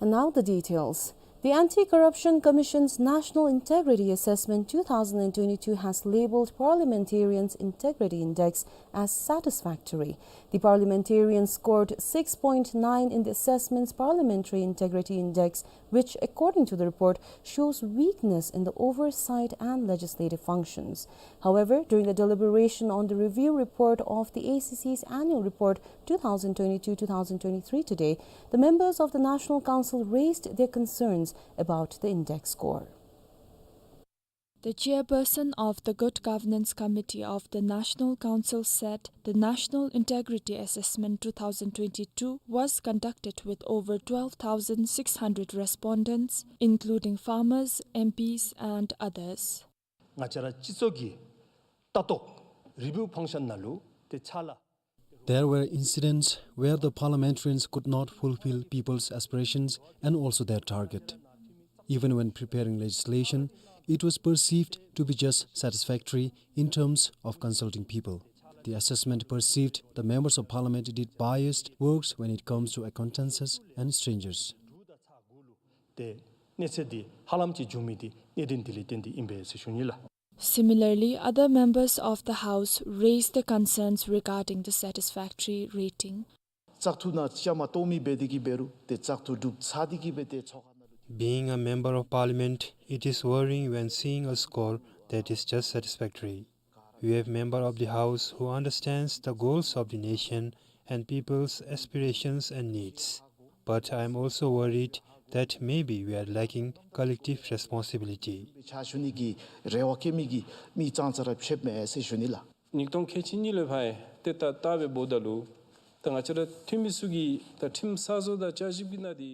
And now the details. The Anti-Corruption Commission's National Integrity Assessment two thousand and twenty-two has labeled Parliamentarians' Integrity Index as satisfactory. The parliamentarians scored six point nine in the assessment's Parliamentary Integrity Index, which, according to the report, shows weakness in the oversight and legislative functions. However, during the deliberation on the review report of the A C C's annual report two thousand twenty-two two thousand twenty-three today, the members of the National Council raised their concerns about the index score. The chairperson of the Good Governance Committee of the National Council said the National Integrity Assessment two thousand twenty-two was conducted with over twelve thousand six hundred respondents, including farmers, M Ps, and others. ང་བཅས་ར་སྤྱི་ཚོགས་ཀྱི་ལྟ་རྟོག་རི་བིའུ་ཕང་ཤཱན་ནང་ལུ་ཏེ་ཕྱག་ལཱ། There were incidents where the parliamentarians could not fulfill people's aspirations and also their target. Even when preparing legislation, it was perceived to be just satisfactory in terms of consulting people. The assessment perceived the members of parliament did biased works when it comes to acquaintances and strangers. ཏེ་གནས་ཚད་འདི་ཧ་ལམ་ཅིག་བྱུང་མི་འདི་གནད་དོན་འདི་ལས་བརྟེན་ཏེ་ཨིན་པས་ཟེར་ཞུ་ནི་ལགས། Similarly, other members of the House raised the concerns regarding the satisfactory rating. བཙག་འཐུ་ནང་བཅའ་མར་གཏོགས་མི་འབད་དེ་གིས་འབད་རུང་ཏེ་བཙག་འཐུ་གྲུབ་ཚར་ཏེ་གིས་སྦེ་ཏེ་ཚོགས་ཁང་ནང་ལུ། Being a member of parliament, it is worrying when seeing a score that is just satisfactory. We have member of the House who understands the goals of the nation and people's aspirations and needs. But I am also worried that maybe we are lacking collective responsibility. ཕྱག་ཞུ་ནི་གི་རེ་བ་བསྐྱེད་མི་གི་མི་ཙང་ཙ་ར་ཕྱདཔ་མས་ཟེར་ཞུ་ནི་ལགས། ཉིས་སྟོང་ཁལ་གཅིག་གཉིས་ལས་ཕར་ཏེ་ད་ལྟ་སྦེ་འབདཝ་ད་ལུ་ད་ང་བཅས་ར་འཐུས་མི་ཚུ་གིས་ད་ཁྲིམས་གསར་བཟོ་དང་བསྐྱར་ཞིབ་ཀྱི་ནང་འདི།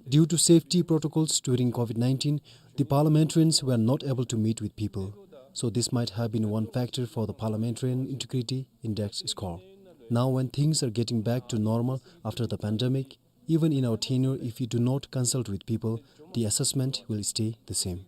Due to safety protocols during COVID nineteen, the parliamentarians were not able to meet with people, so this might have been one factor for the Parliamentarian Integrity Index score. Now, when things are getting back to normal after the pandemic, even in our tenure, if we do not consult with people, the assessment will stay the same.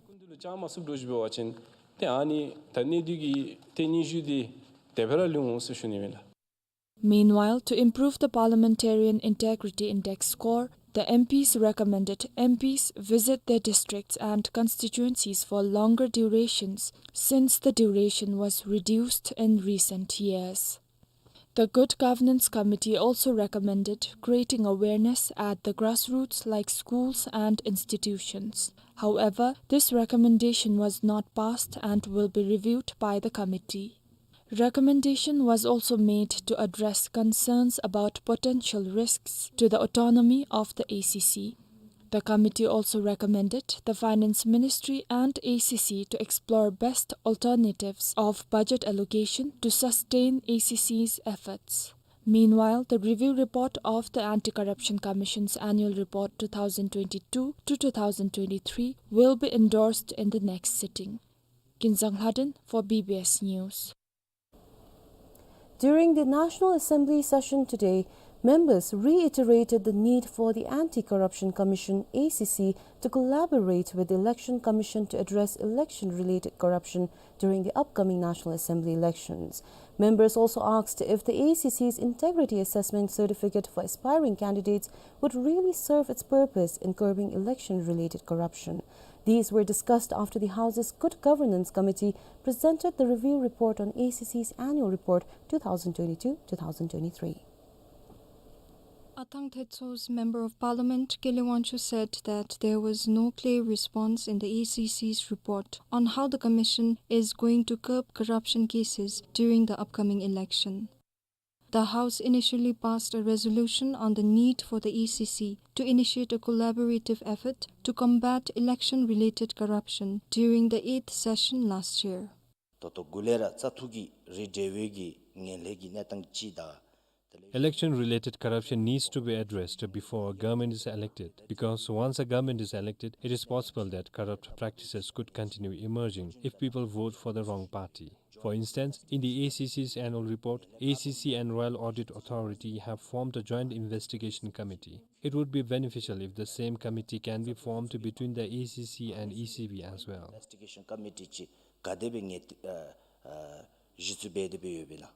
Meanwhile, to improve the Parliamentarian Integrity Index score, the M Ps recommended M Ps visit their districts and constituencies for longer durations, since the duration was reduced in recent years. The Good Governance Committee also recommended creating awareness at the grassroots like schools and institutions. However, this recommendation was not passed and will be reviewed by the committee. Recommendation was also made to address concerns about potential risks to the autonomy of the A C C. The committee also recommended the Finance Ministry and A C C to explore best alternatives of budget allocation to sustain A C C's efforts. Meanwhile, the review report of the Anti-Corruption Commission's Annual Report two thousand twenty-two to two thousand twenty-three will be endorsed in the next sitting. Kinzang Lhaden for B B S News. During the National Assembly session today, members reiterated the need for the Anti-Corruption Commission, A C C, to collaborate with the Election Commission to address election-related corruption during the upcoming National Assembly elections. Members also asked if the A C C's integrity assessment certificate for aspiring candidates would really serve its purpose in curbing election-related corruption. These were discussed after the House's Good Governance Committee presented the review report on A C C's annual report two thousand twenty-two two thousand twenty-three. Athang Thetso's Member of Parliament Kele Wangchuk said that there was no clear response in the A C C's report on how the commission is going to curb corruption cases during the upcoming election. The House initially passed a resolution on the need for the A C C to initiate a collaborative effort to combat election-related corruption during the eighth session last year. ད་ལྟོ་འགོ་ལས་ར་བཙག་འཐུ་གི་རིགས་འབྲེལ་བའི་གི་ངན་ལྷད་ཀྱི་གནས་སྟངས་ཅིག་དང་། Election-related corruption needs to be addressed before a government is elected, because once a government is elected, it is possible that corrupt practices could continue emerging if people vote for the wrong party. For instance, in the A C C's annual report, A C C and Royal Audit Authority have formed a joint investigation committee. It would be beneficial if the same committee can be formed between the A C C and E C B as well. Investigation committee ཅིག་ག་དེ་སྦེ་ངེས་ཨ་ཨ་གཞི་བཙུགས་འབད་དེ་སྦེ་ཡོདཔ་ཨིན་ན།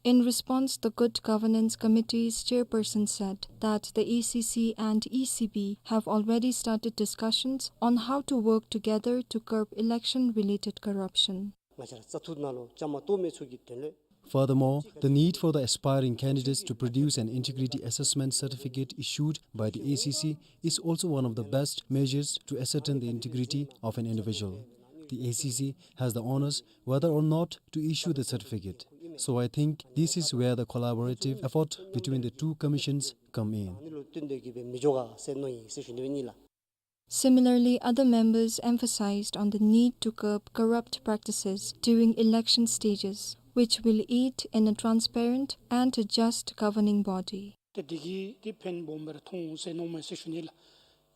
In response, the Good Governance Committee's chairperson said that the A C C and E C B have already started discussions on how to work together to curb election-related corruption. ང་བཅས་ར་བཙག་འཐུ་ནང་ལུ་བཅའ་མར་གཏོགས་མི་ཚུ་གི་དོན་ལུ། Furthermore, the need for the aspiring candidates to produce an integrity assessment certificate issued by the A C C is also one of the best measures to ascertain the integrity of an individual. The A C C has the onus whether or not to issue the certificate. So I think this is where the collaborative effort between the two commissions come in. ཨ་ནི་ལུ་བསྟུན་ཏེ་གི་སྦེ་མི་འགྱོ་ག་ཟེར་མནོ་ཡི་ཟེར་ཞུ་ནི་སྦེ་ཨིན་ལགས། Similarly, other members emphasized on the need to curb corrupt practices during election stages, which will aid in a transparent and a just governing body. ཏེ་འདི་གིས་འདི་ཕན་སྦོམ་སྦེ་ར་ཐོགས་འོང་ཟེར་མནོཝ་མས་ཟེར་ཞུ་ནི་ལགས།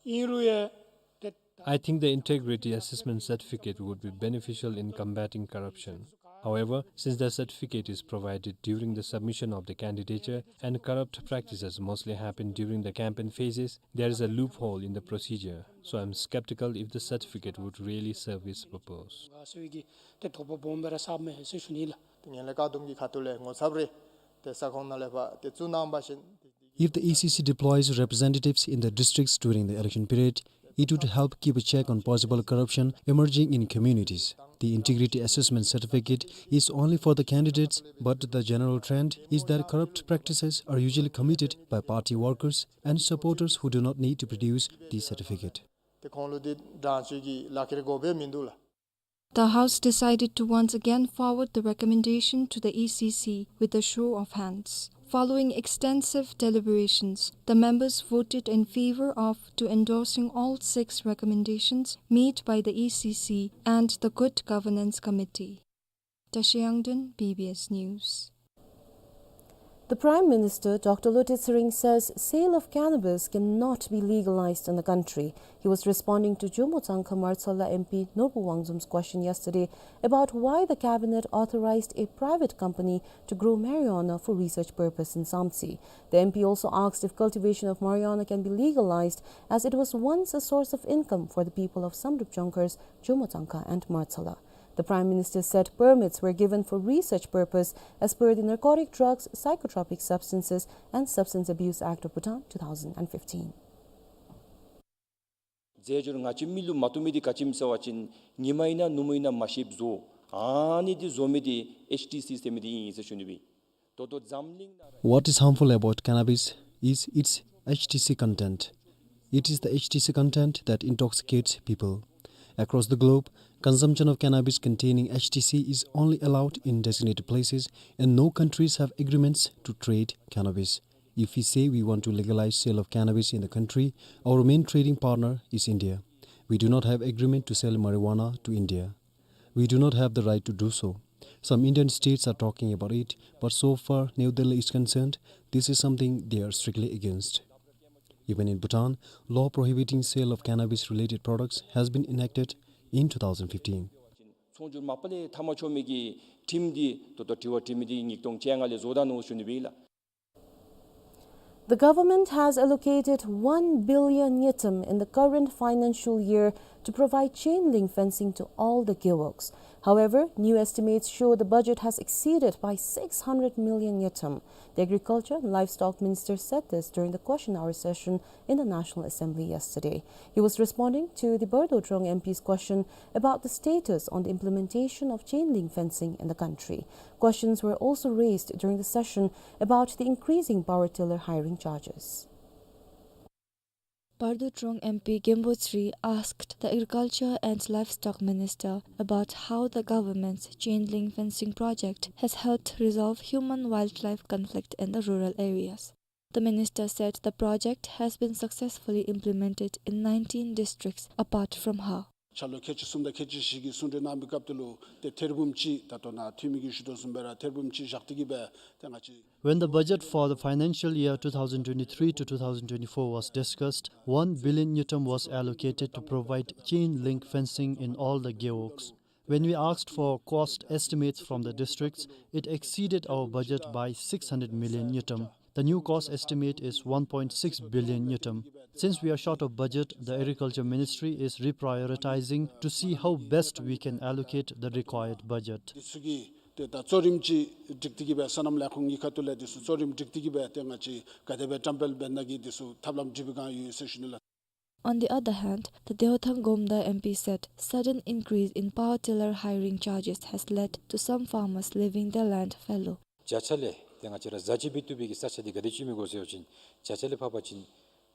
ཨིན་རུང་ཡང་ཏེ། I think the integrity assessment certificate would be beneficial in combating corruption. However, since the certificate is provided during the submission of the candidature and corrupt practices mostly happen during the campaign phases, there is a loophole in the procedure. So I'm skeptical if the certificate would really serve its purpose. ཏེ་དོགས་པ་སྦོམ་སྦེ་ར་ཟཝ་མས་ཟེར་ཞུ་ནི་ལགས། ཏེ་ངན་ལྷད་བཀག་སྡོམ་གྱི་ཁ་ཐུག་ལས་ངོ་ཚབ་རེ་ཏེ་ས་ཁོངས་ནང་ལས་ཕར་ཏེ་བཙུགས་གནང་བ་ཅིན། If the A C C deploys representatives in the districts during the election period, it would help keep a check on possible corruption emerging in communities. The integrity assessment certificate is only for the candidates, but the general trend is that corrupt practices are usually committed by party workers and supporters who do not need to produce the certificate. ཏེ་ཁོང་ལུ་འདི་དྲང་བཅོས་ཀྱི་ལག་ཁྱེར་དགོ་པའི་མིན་འདུག་ལགས། The House decided to once again forward the recommendation to the A C C with a show of hands. Following extensive deliberations, the members voted in favor of to endorsing all six recommendations made by the A C C and the Good Governance Committee. Tashi Yangdin, B B S News. The Prime Minister, Doctor Lotay Tshering, says sale of cannabis cannot be legalized in the country. He was responding to Jomo Tsangkha Martsala M P Norbu Wangzum's question yesterday about why the cabinet authorized a private company to grow marijuana for research purpose in Samtse. The M P also asked if cultivation of marijuana can be legalized, as it was once a source of income for the people of Samdrup Chongkhars, Jomo Tsangkha and Martsala. The Prime Minister said permits were given for research purpose as per the Narcotic Drugs, Psychotropic Substances and Substance Abuse Act of Bhutan two thousand fifteen. རྫས་སྦྱོར་ང་བཅས་མི་ལུ་མ་བཏུབ་མི་འདི་ག་ཅི་སྨོ་ཟེར་བ་ཅིན་ཉིན་མ་ཨིན་ན་ནུབ་མོ་ཨིན་ན་མ་ཤེསཔ་བཟོ། ཨ་ནི་འདི་བཟོ་མི་འདི་ཨེཆ་ཊི་སི་ཟེར་མི་འདི་ཨིན་ཟེར་ཞུ་ནི་སྦེ། What is harmful about cannabis is its H T C content. It is the H T C content that intoxicates people. Across the globe, consumption of cannabis containing H T C is only allowed in designated places, and no countries have agreements to trade cannabis. If we say we want to legalize sale of cannabis in the country, our main trading partner is India. We do not have agreement to sell marijuana to India. We do not have the right to do so. Some Indian states are talking about it, but so far New Delhi is concerned, this is something they are strictly against. Even in Bhutan, law prohibiting sale of cannabis-related products has been enacted in two thousand fifteen. ཚོང་སྒྱུར་མ་པ་ལས་མཐའ་མ་ཆོ་མི་གི་ཁྲིམས་འདི་ད་ལྟོ་དྲི་བ་དྲི་མི་འདི་ཉིས་སྟོང་བཅོ་ལྔ་ལས་བཟོ་ད་ནུག་ཞུ་ནི་སྦེ་ལགས། The government has allocated one billion ngultrum in the current financial year to provide chain link fencing to all the gewogs. However, new estimates show the budget has exceeded by six hundred million ngultrum. The Agriculture and Livestock Minister said this during the question hour session in the National Assembly yesterday. He was responding to the Bardo Drong M P's question about the status on the implementation of chain link fencing in the country. Questions were also raised during the session about the increasing power tiller hiring charges. Bardo Drong M P Genpo Tsri asked the Agriculture and Livestock Minister about how the government's chain link fencing project has helped resolve human-wildlife conflict in the rural areas. The minister said the project has been successfully implemented in nineteen districts apart from Hao. ཆ་ལུ་ཁལ་གཅིག་གསུམ་དང་ཁལ་གཅིག་བཞི་གི་གསུང་གྲོས་གནང་བའི་སྐབས་དེ་ལུ་ཏེ་ཐེར་འབུམ་གཅིག་ད་ལྟོ་ནཱ་འཐུས་མི་གིས་ཞུ་དོ་བཟུམ་སྦེ་ར་ཐེར་འབུམ་གཅིག་བཞག་སྟེ་གི་སྦེ་ཏེ་ང་བཅས། When the budget for the financial year two thousand twenty-three to two thousand twenty-four was discussed, one billion ngultrum was allocated to provide chain link fencing in all the gewogs. When we asked for cost estimates from the districts, it exceeded our budget by six hundred million ngultrum. The new cost estimate is one point six billion ngultrum. Since we are short of budget, the Agriculture Ministry is reprioritizing to see how best we can allocate the required budget. འདི་ཚུ་གི་ཏེ་ད་གཙོ་རིམ་ཅིག་སྒྲིག་སྟེ་གི་སྦེ་སོ་ནམ་ལས་ཁུངས་གཉིས་ཁ་ཐུག་ལས་འདི་ཚུ་གཙོ་རིམ་སྒྲིག་སྟེ་གི་སྦེ་ཏེ་ང་བཅས་ག་དེ་སྦེ་བཀྲམ་སྤེལ་འབད་ན་གི་འདི་ཚུ་ཐབས་ལམ་སྒྲིག་པའི་སྒང་ཡོད་ཟེར་ཞུ་ནི་ལགས། On the other hand, the Deothang Gomda M P said sudden increase in power tiller hiring charges has led to some farmers leaving their land fallow. བརྒྱ་ཆ་ལས་ཏེ་ང་བཅས་ར་བཟའ་ཅི་འབད་བཏུབ་པའི་གི་ས་ཆ་འདི་ག་དེ་ཅིག་མི་དགོ་ཟེར་བ་ཅིན་བརྒྱ་ཆ་ལས་ཕབ་པ་ཅིན་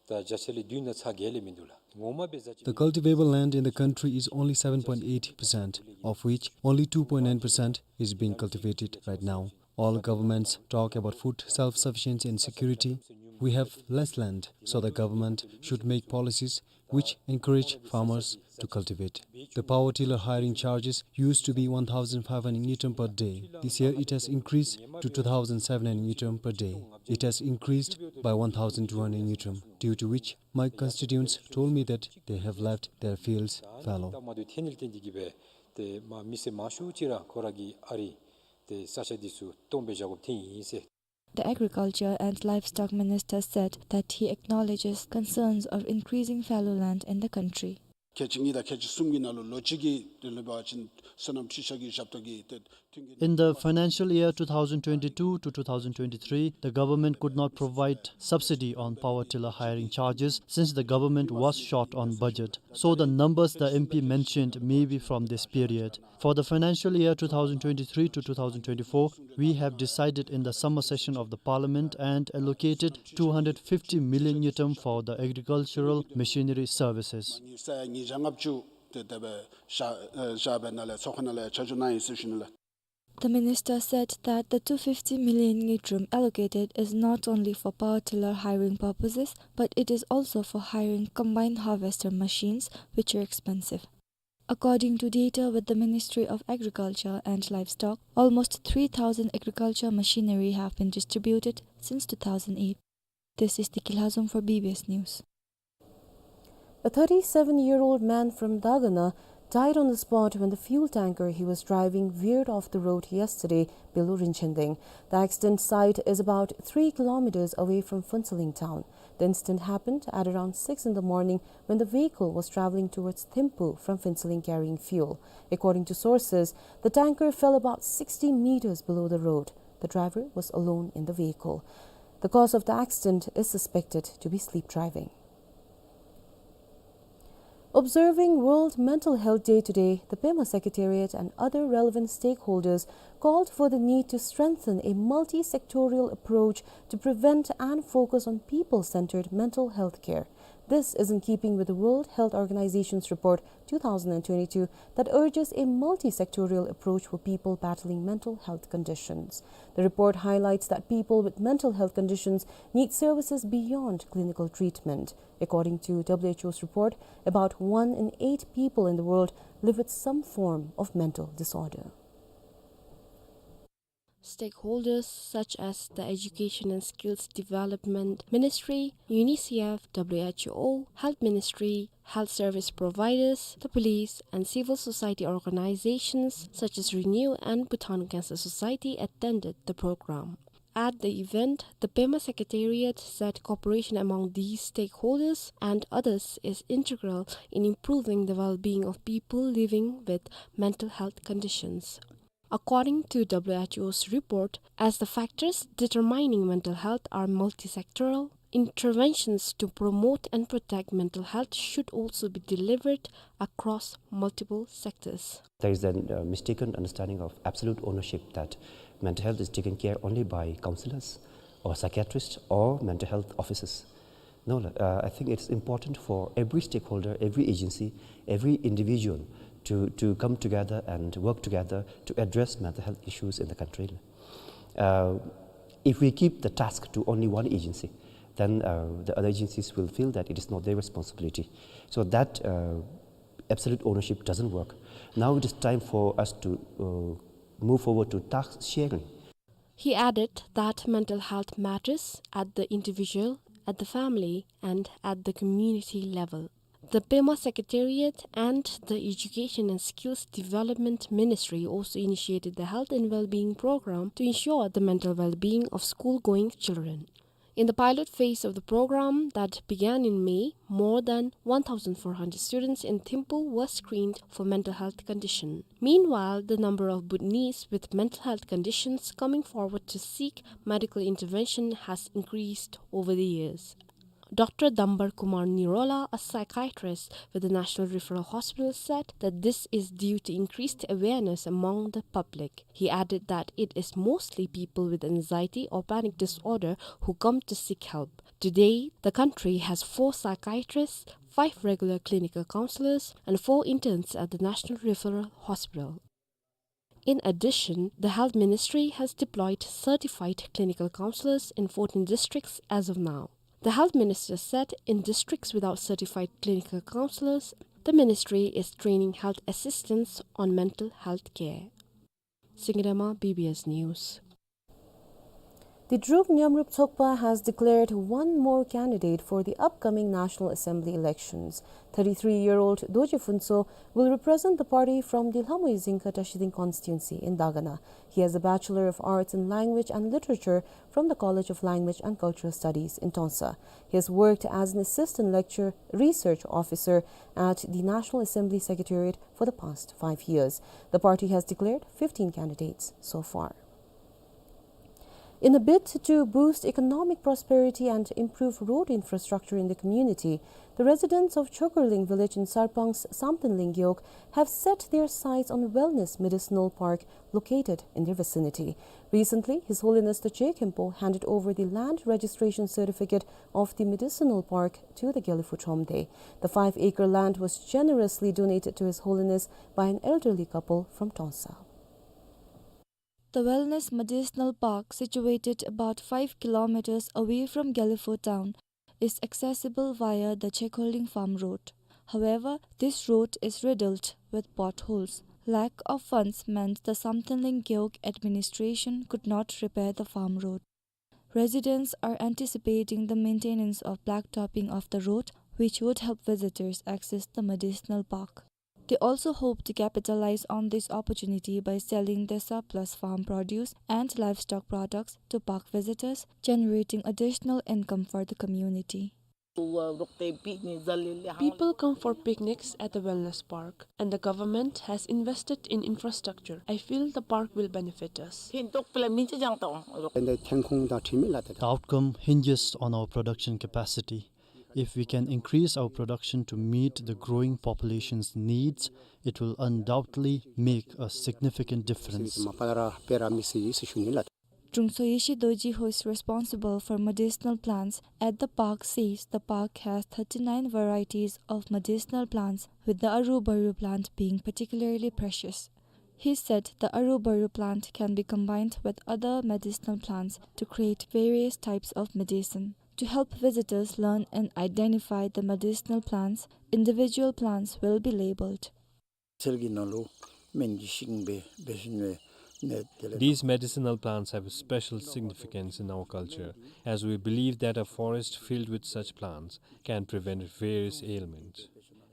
ད་བརྒྱ་ཆ་ལས་བདུན་ནང་ཚག་བརྒྱད་ལས་མིན་འདུག་ལགས། ངོ་མ་སྦེ་བཟའ་ཅི། The cultivable land in the country is only seven point eight percent, of which only two point nine percent is being cultivated right now. All governments talk about food self-sufficiency and security. We have less land, so the government should make policies which encourage farmers to cultivate. The power tiller hiring charges used to be one thousand five hundred ngultrum per day. This year it has increased to two thousand seven hundred ngultrum per day. It has increased by one thousand two hundred ngultrum, due to which my constituents told me that they have left their fields fallow. ད་མ་དུ་ཐེ་ནིལ་ཏེ་འདི་གི་སྦེ་ཏེ་མ་མི་སེར་མང་ཤོས་ཅིག་ར་ཁོ་ར་གི་ཨ་རི་ཏེ་ས་ཆ་འདི་ཚུ་སྟོངམ་སྦེ་བཞག་དགོཔ་ཐོན་ཡི་ཟེར། The Agriculture and Livestock Minister said that he acknowledges concerns of increasing fallow land in the country. ཁལ་གཅིག་གཉིས་དང་ཁལ་གཅིག་གསུམ་གྱི་ནང་ལུ་ལོ་གཅིག་གི་དོན་ལུ་འབད་བ་ཅིན་སོ་ནམ་འཕྲུལ་ཆས་ཀྱི་ཞབས་ཏོག་གི་ཏེ་མཐུན་རྐྱེན། In the financial year two thousand twenty-two to two thousand twenty-three, the government could not provide subsidy on power tiller hiring charges since the government was short on budget. So the numbers the M P mentioned may be from this period. For the financial year two thousand twenty-three to two thousand twenty-four, we have decided in the summer session of the parliament and allocated two hundred fifty million ngultrum for the agricultural machinery services. ས་ཡ་ཉིས་བརྒྱ་ལྔ་བཅུ་དེ་དེ་སྦེ་བཞག་ཨེ་བཞག་སྦེ་ནཱ་ལས་ཚོགས་ཁང་ནང་ལས་ཆ་འཇོག་གནང་ཡི་ཟེར་ཞུ་ནི་ལགས། The minister said that the two fifty million ngultrum allocated is not only for power tiller hiring purposes, but it is also for hiring combine harvester machines, which are expensive. According to data with the Ministry of Agriculture and Livestock, almost three thousand agriculture machinery have been distributed since two thousand eight. This is Tiki Lhazom for B B S News. A thirty-seven-year-old man from Dagana died on the spot when the fuel tanker he was driving veered off the road yesterday below Rinchending. The accident site is about three kilometers away from Phuentsholing town. The incident happened at around six in the morning when the vehicle was traveling towards Thimphu from Phuentsholing carrying fuel. According to sources, the tanker fell about sixty meters below the road. The driver was alone in the vehicle. The cause of the accident is suspected to be sleep driving. Observing World Mental Health Day today, the Pema Secretariat and other relevant stakeholders called for the need to strengthen a multi-sectorial approach to prevent and focus on people-centered mental health care. This is in keeping with the World Health Organization's report two thousand twenty-two that urges a multi-sectorial approach for people battling mental health conditions. The report highlights that people with mental health conditions need services beyond clinical treatment. According to W H O's report, about one in eight people in the world live with some form of mental disorder. Stakeholders such as the Education and Skills Development Ministry, UNICEF, W H O, Health Ministry, health service providers, the police, and civil society organizations such as Renew and Bhutan Cancer Society attended the program. At the event, the Pema Secretariat said cooperation among these stakeholders and others is integral in improving the well-being of people living with mental health conditions. According to W H O's report, as the factors determining mental health are multisectoral, interventions to promote and protect mental health should also be delivered across multiple sectors. There is a uh, mistaken understanding of absolute ownership that mental health is taken care only by counselors or psychiatrists or mental health officers. No, uh, I think it's important for every stakeholder, every agency, every individual to, to come together and work together to address mental health issues in the country. Uh, if we keep the task to only one agency, then uh, the other agencies will feel that it is not their responsibility. So that uh, absolute ownership doesn't work. Now it is time for us to uh, move forward to task sharing. He added that mental health matters at the individual, at the family, and at the community level. The Pema Secretariat and the Education and Skills Development Ministry also initiated the Health and Wellbeing Program to ensure the mental well-being of school-going children. In the pilot phase of the program that began in May, more than one thousand four hundred students in Thimphu were screened for mental health condition. Meanwhile, the number of Bhutanese with mental health conditions coming forward to seek medical intervention has increased over the years. Doctor Dambar Kumar Nirola, a psychiatrist with the National Referral Hospital, said that this is due to increased awareness among the public. He added that it is mostly people with anxiety or panic disorder who come to seek help. Today, the country has four psychiatrists, five regular clinical counselors, and four interns at the National Referral Hospital. In addition, the Health Ministry has deployed certified clinical counselors in fourteen districts as of now. The Health Minister said in districts without certified clinical counselors, the ministry is training health assistants on mental health care. Singirama, B B S News. The Druk Nyamrup Tsokpa has declared one more candidate for the upcoming National Assembly elections. Thirty-three-year-old Dorji Phuntsho will represent the party from the Lhamui Zingka Tashiding constituency in Dagana. He has a Bachelor of Arts in Language and Literature from the College of Language and Cultural Studies in Tonsa. He has worked as an assistant lecturer, research officer at the National Assembly Secretariat for the past five years. The party has declared fifteen candidates so far. In a bid to boost economic prosperity and improve road infrastructure in the community, the residents of Chokurling village in Sarpang's Samtenling Gewog have set their sights on Wellness Medicinal Park located in their vicinity. Recently, His Holiness the Je Khenpo handed over the land registration certificate of the medicinal park to the Gelephu Thromde. The five-acre land was generously donated to His Holiness by an elderly couple from Tonsa. The Wellness Medicinal Park, situated about five kilometers away from Gelephu town, is accessible via the Chekorling Farm Road. However, this road is riddled with potholes. Lack of funds meant the Samtenling Gewog administration could not repair the farm road. Residents are anticipating the maintenance of blacktopping of the road, which would help visitors access the medicinal park. They also hope to capitalize on this opportunity by selling their surplus farm produce and livestock products to park visitors, generating additional income for the community. People come for picnics at the wellness park, and the government has invested in infrastructure. I feel the park will benefit us. The outcome hinges on our production capacity. If we can increase our production to meet the growing population's needs, it will undoubtedly make a significant difference. Trungso Yeshe Dorji, who is responsible for medicinal plants at the park, says the park has thirty-nine varieties of medicinal plants, with the Arubaru plant being particularly precious. He said the Arubaru plant can be combined with other medicinal plants to create various types of medicine. To help visitors learn and identify the medicinal plants, individual plants will be labeled. These medicinal plants have a special significance in our culture, as we believe that a forest filled with such plants can prevent various ailments.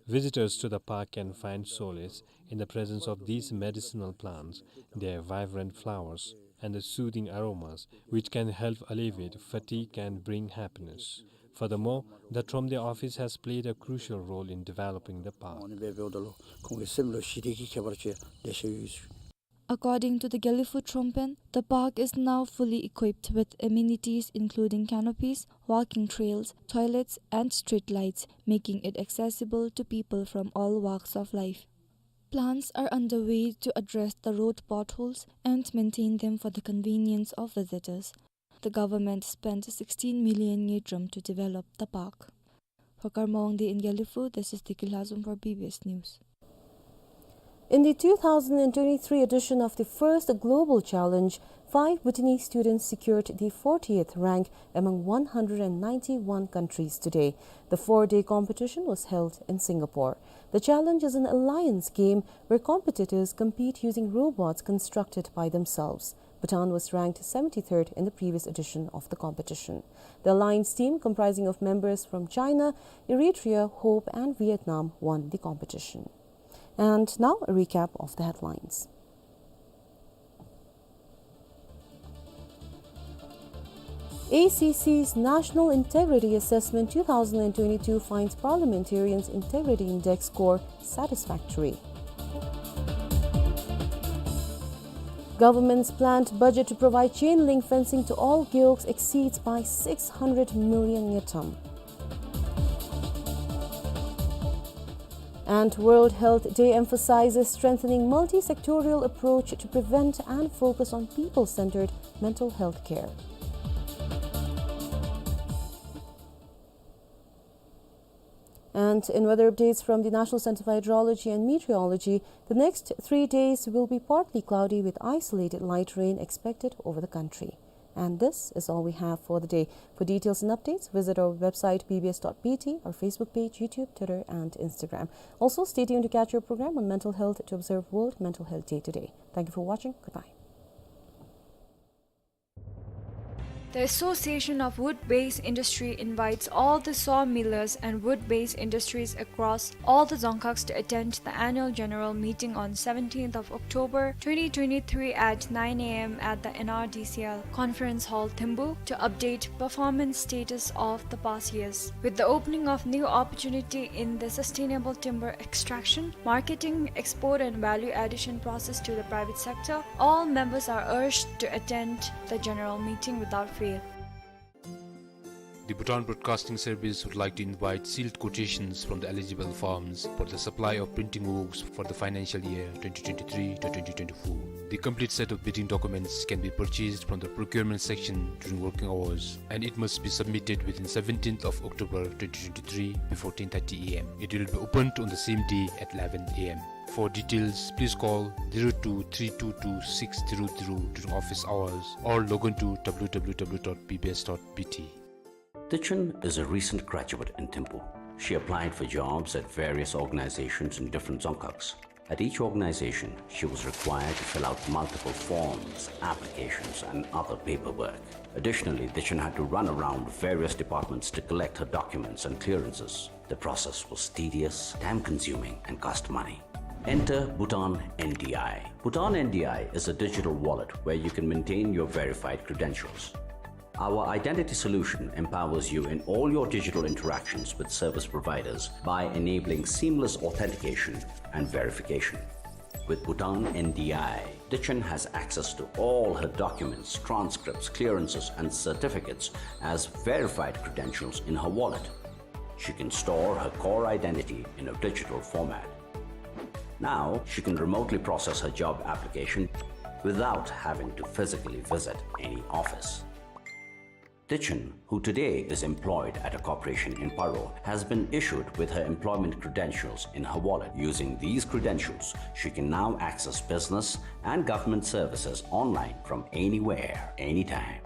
Visitors to the park can find solace in the presence of these medicinal plants, their vibrant flowers, and the soothing aromas, which can help alleviate fatigue and bring happiness. Furthermore, the Thromde office has played a crucial role in developing the park. According to the Gelephu Thrompen, the park is now fully equipped with amenities including canopies, walking trails, toilets, and street lights, making it accessible to people from all walks of life. Plans are underway to address the road potholes and maintain them for the convenience of visitors. The government spent sixteen million ngultrum to develop the park. For Karma Wangdi in Gelephu, this is Deki Lhazom for B B S News. In the two thousand and twenty-three edition of the first Global Challenge, five Bhutanese students secured the fortieth rank among one hundred and ninety-one countries today. The four-day competition was held in Singapore. The challenge is an alliance game where competitors compete using robots constructed by themselves. Bhutan was ranked seventy-third in the previous edition of the competition. The alliance team, comprising of members from China, Eritrea, Hope, and Vietnam, won the competition. And now, a recap of the headlines. A C C's National Integrity Assessment two thousand and twenty-two finds Parliamentarians' Integrity Index score satisfactory. Government's planned budget to provide chain link fencing to all gewogs exceeds by six hundred million ngultrum. And World Health Day emphasizes strengthening multi-sectorial approach to prevent and focus on people-centered mental health care. And in weather updates from the National Center for Hydrology and Meteorology, the next three days will be partly cloudy with isolated light rain expected over the country. And this is all we have for the day. For details and updates, visit our website B B S dot B T, our Facebook page, YouTube, Twitter, and Instagram. Also, stay tuned to catch your program on mental health to observe World Mental Health Day today. Thank you for watching. Goodbye. The Association of Wood-Based Industry invites all the sawmillers and wood-based industries across all the Dzongkhags to attend the annual general meeting on seventeenth of October twenty twenty-three at nine A M at the N R D C L Conference Hall, Thimphu, to update performance status of the past years. With the opening of new opportunity in the sustainable timber extraction, marketing, export and value addition process to the private sector, all members are urged to attend the general meeting without fail. The Bhutan Broadcasting Service would like to invite sealed quotations from the eligible firms for the supply of printing works for the financial year twenty twenty-three to twenty twenty-four. The complete set of bidding documents can be purchased from the procurement section during working hours, and it must be submitted within seventeenth of October twenty twenty-three before ten thirty A M. It will be opened on the same day at eleven A M. For details, please call zero two three two two six zero zero during office hours or log on to W W W dot B B S dot B T. Tichen is a recent graduate in Thimphu. She applied for jobs at various organizations in different Dzongkhags. At each organization, she was required to fill out multiple forms, applications, and other paperwork. Additionally, Tichen had to run around various departments to collect her documents and clearances. The process was tedious, time-consuming, and cost money. Enter Bhutan N D I. Bhutan N D I is a digital wallet where you can maintain your verified credentials. Our identity solution empowers you in all your digital interactions with service providers by enabling seamless authentication and verification. With Bhutan N D I, Tichen has access to all her documents, transcripts, clearances, and certificates as verified credentials in her wallet. She can store her core identity in a digital format. Now, she can remotely process her job application without having to physically visit any office. Tichen, who today is employed at a corporation in Paro, has been issued with her employment credentials in her wallet. Using these credentials, she can now access business and government services online from anywhere, anytime.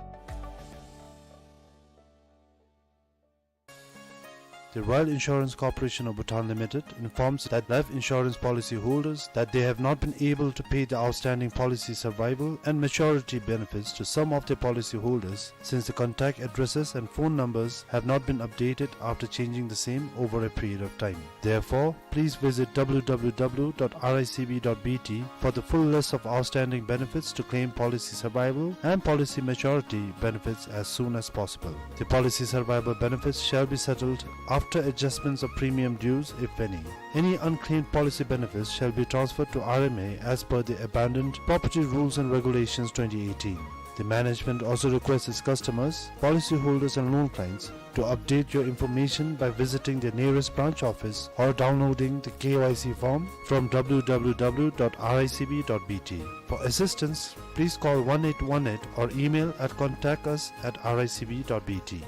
The Royal Insurance Corporation of Bhutan Limited informs that life insurance policy holders that they have not been able to pay the outstanding policy survival and maturity benefits to some of their policy holders since the contact addresses and phone numbers have not been updated after changing the same over a period of time. Therefore, please visit w w w dot r i c b dot b t for the full list of outstanding benefits to claim policy survival and policy maturity benefits as soon as possible. The policy survival benefits shall be settled after adjustments of premium dues, if any. Any unclaimed policy benefits shall be transferred to R M A as per the Abandoned Property Rules and Regulations twenty eighteen. The management also requests its customers, policyholders and loan clients to update your information by visiting the nearest branch office or downloading the K Y C form from w w w dot r i c b dot b t. For assistance, please call one eight one eight or email at contact us at r i c b dot b t.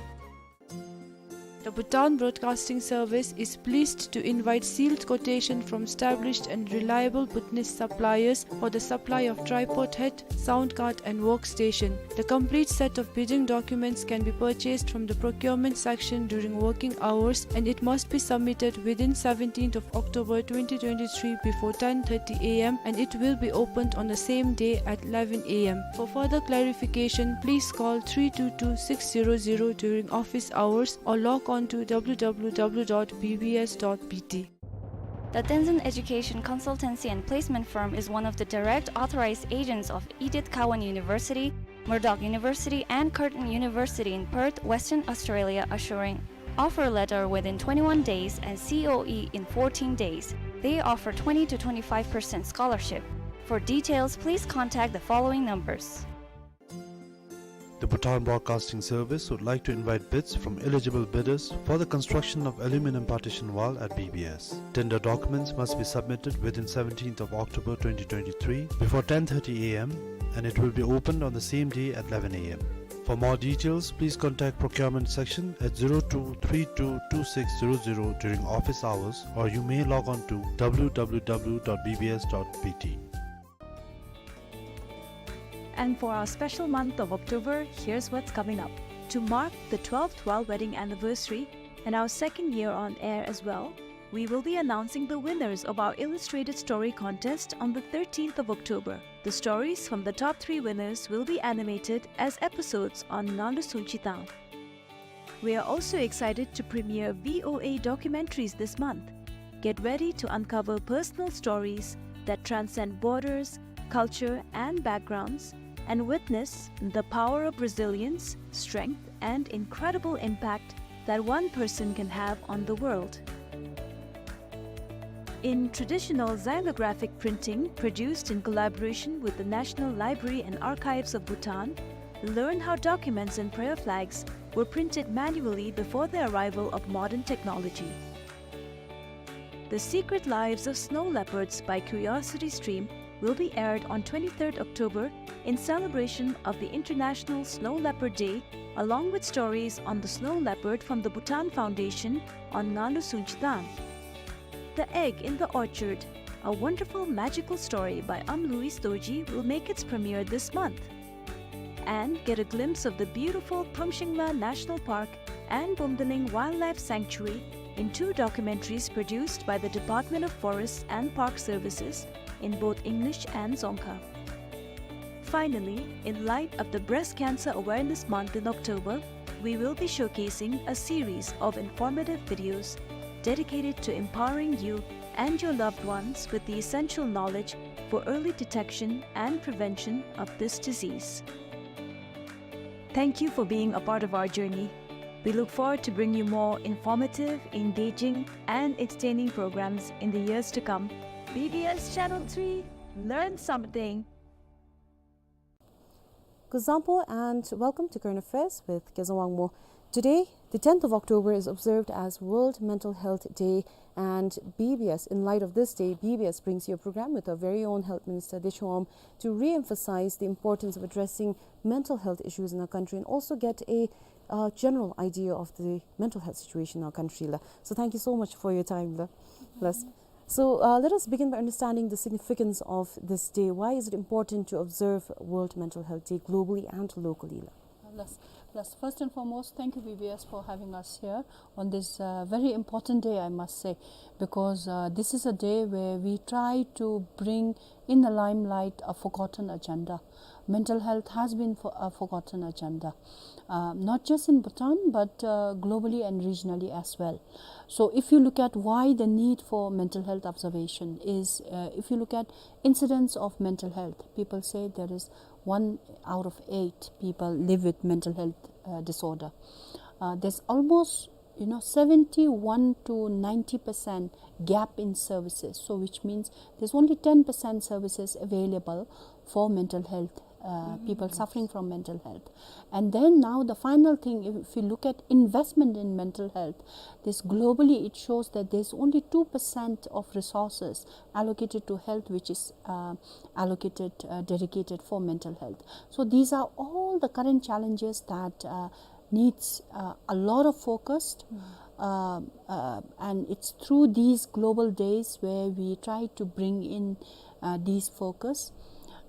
The Bhutan Broadcasting Service is pleased to invite sealed quotation from established and reliable Bhutanese suppliers for the supply of tripod head, sound card and workstation. The complete set of bidding documents can be purchased from the procurement section during working hours, and it must be submitted within seventeenth of October twenty twenty-three before ten thirty a m, and it will be opened on the same day at eleven a m. For further clarification, please call three two two six zero zero during office hours or log on to w w w dot b b s dot b t. The Tenzin Education Consultancy and Placement Firm is one of the direct authorized agents of Edith Cowan University, Murdoch University, and Curtin University in Perth, Western Australia, assuring offer letter within twenty-one days and C O E in fourteen days. They offer twenty to twenty-five percent scholarship. For details, please contact the following numbers. The Bhutan Broadcasting Service would like to invite bids from eligible bidders for the construction of aluminum partition wall at B B S. Tender documents must be submitted within seventeenth of October twenty twenty-three before ten thirty a m, and it will be opened on the same day at eleven a m. For more details, please contact procurement section at zero two three two two six zero zero during office hours, or you may log on to w w w dot b b s dot b t. And for our special month of October, here's what's coming up. To mark the twelfth royal wedding anniversary and our second year on air as well, we will be announcing the winners of our illustrated story contest on the thirteenth of October. The stories from the top three winners will be animated as episodes on Nganlu Sungchi Tang. We are also excited to premiere V O A documentaries this month. Get ready to uncover personal stories that transcend borders, culture, and backgrounds, and witness the power of resilience, strength, and incredible impact that one person can have on the world. In traditional xylographic printing produced in collaboration with the National Library and Archives of Bhutan, learn how documents and prayer flags were printed manually before the arrival of modern technology. The Secret Lives of Snow Leopards by Curiosity Stream will be aired on twenty-third October in celebration of the International Snow Leopard Day, along with stories on the snow leopard from the Bhutan Foundation on Nganlu Sungchi Tang. The Egg in the Orchard, a wonderful magical story by Am Louis Dorji, will make its premiere this month. And get a glimpse of the beautiful Prumshingla National Park and Bumdaling Wildlife Sanctuary in two documentaries produced by the Department of Forests and Park Services in both English and Dzongkha. Finally, in light of the Breast Cancer Awareness Month in October, we will be showcasing a series of informative videos dedicated to empowering you and your loved ones with the essential knowledge for early detection and prevention of this disease. Thank you for being a part of our journey. We look forward to bringing you more informative, engaging, and entertaining programs in the years to come. B B S Channel three, learn something. Kuzuzangpo and welcome to Current Affairs with Kezang Wangmo. Today, the tenth of October is observed as World Mental Health Day, and B B S, in light of this day, B B S brings you a program with our very own Health Minister Dechwa Wangma to re-emphasize the importance of addressing mental health issues in our country and also get a, uh, general idea of the mental health situation in our country la. So thank you so much for your time la. Yes. So, uh, let us begin by understanding the significance of this day. Why is it important to observe World Mental Health Day globally and locally la? Yes, yes. First and foremost, thank you, B B S, for having us here on this, uh, very important day, I must say, because, uh, this is a day where we try to bring in the limelight a forgotten agenda. Mental health has been for, a forgotten agenda, uh, not just in Bhutan, but, uh, globally and regionally as well. So if you look at why the need for mental health observation is, uh, if you look at incidence of mental health, people say there is one out of eight people live with mental health, uh, disorder. Uh, there's almost, you know, seventy-one to ninety percent gap in services. So which means there's only ten percent services available for mental health, uh, people suffering from mental health. And then now the final thing, if we look at investment in mental health, this globally it shows that there's only two percent of resources allocated to health, which is, uh, allocated, uh, dedicated for mental health. So these are all the current challenges that, uh, needs, uh, a lot of focus. Uh, uh, and it's through these global days where we try to bring in, uh, these focus.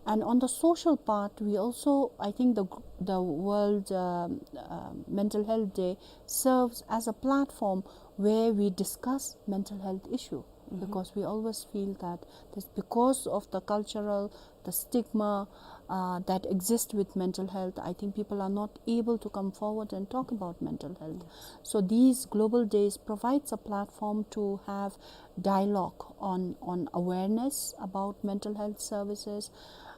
And on the social part, we also, I think the, the World, um, uh, Mental Health Day serves as a platform where we discuss mental health issue, because we always feel that this, because of the cultural, the stigma, uh, that exists with mental health, I think people are not able to come forward and talk about mental health. So these global days provides a platform to have dialogue on, on awareness about mental health services,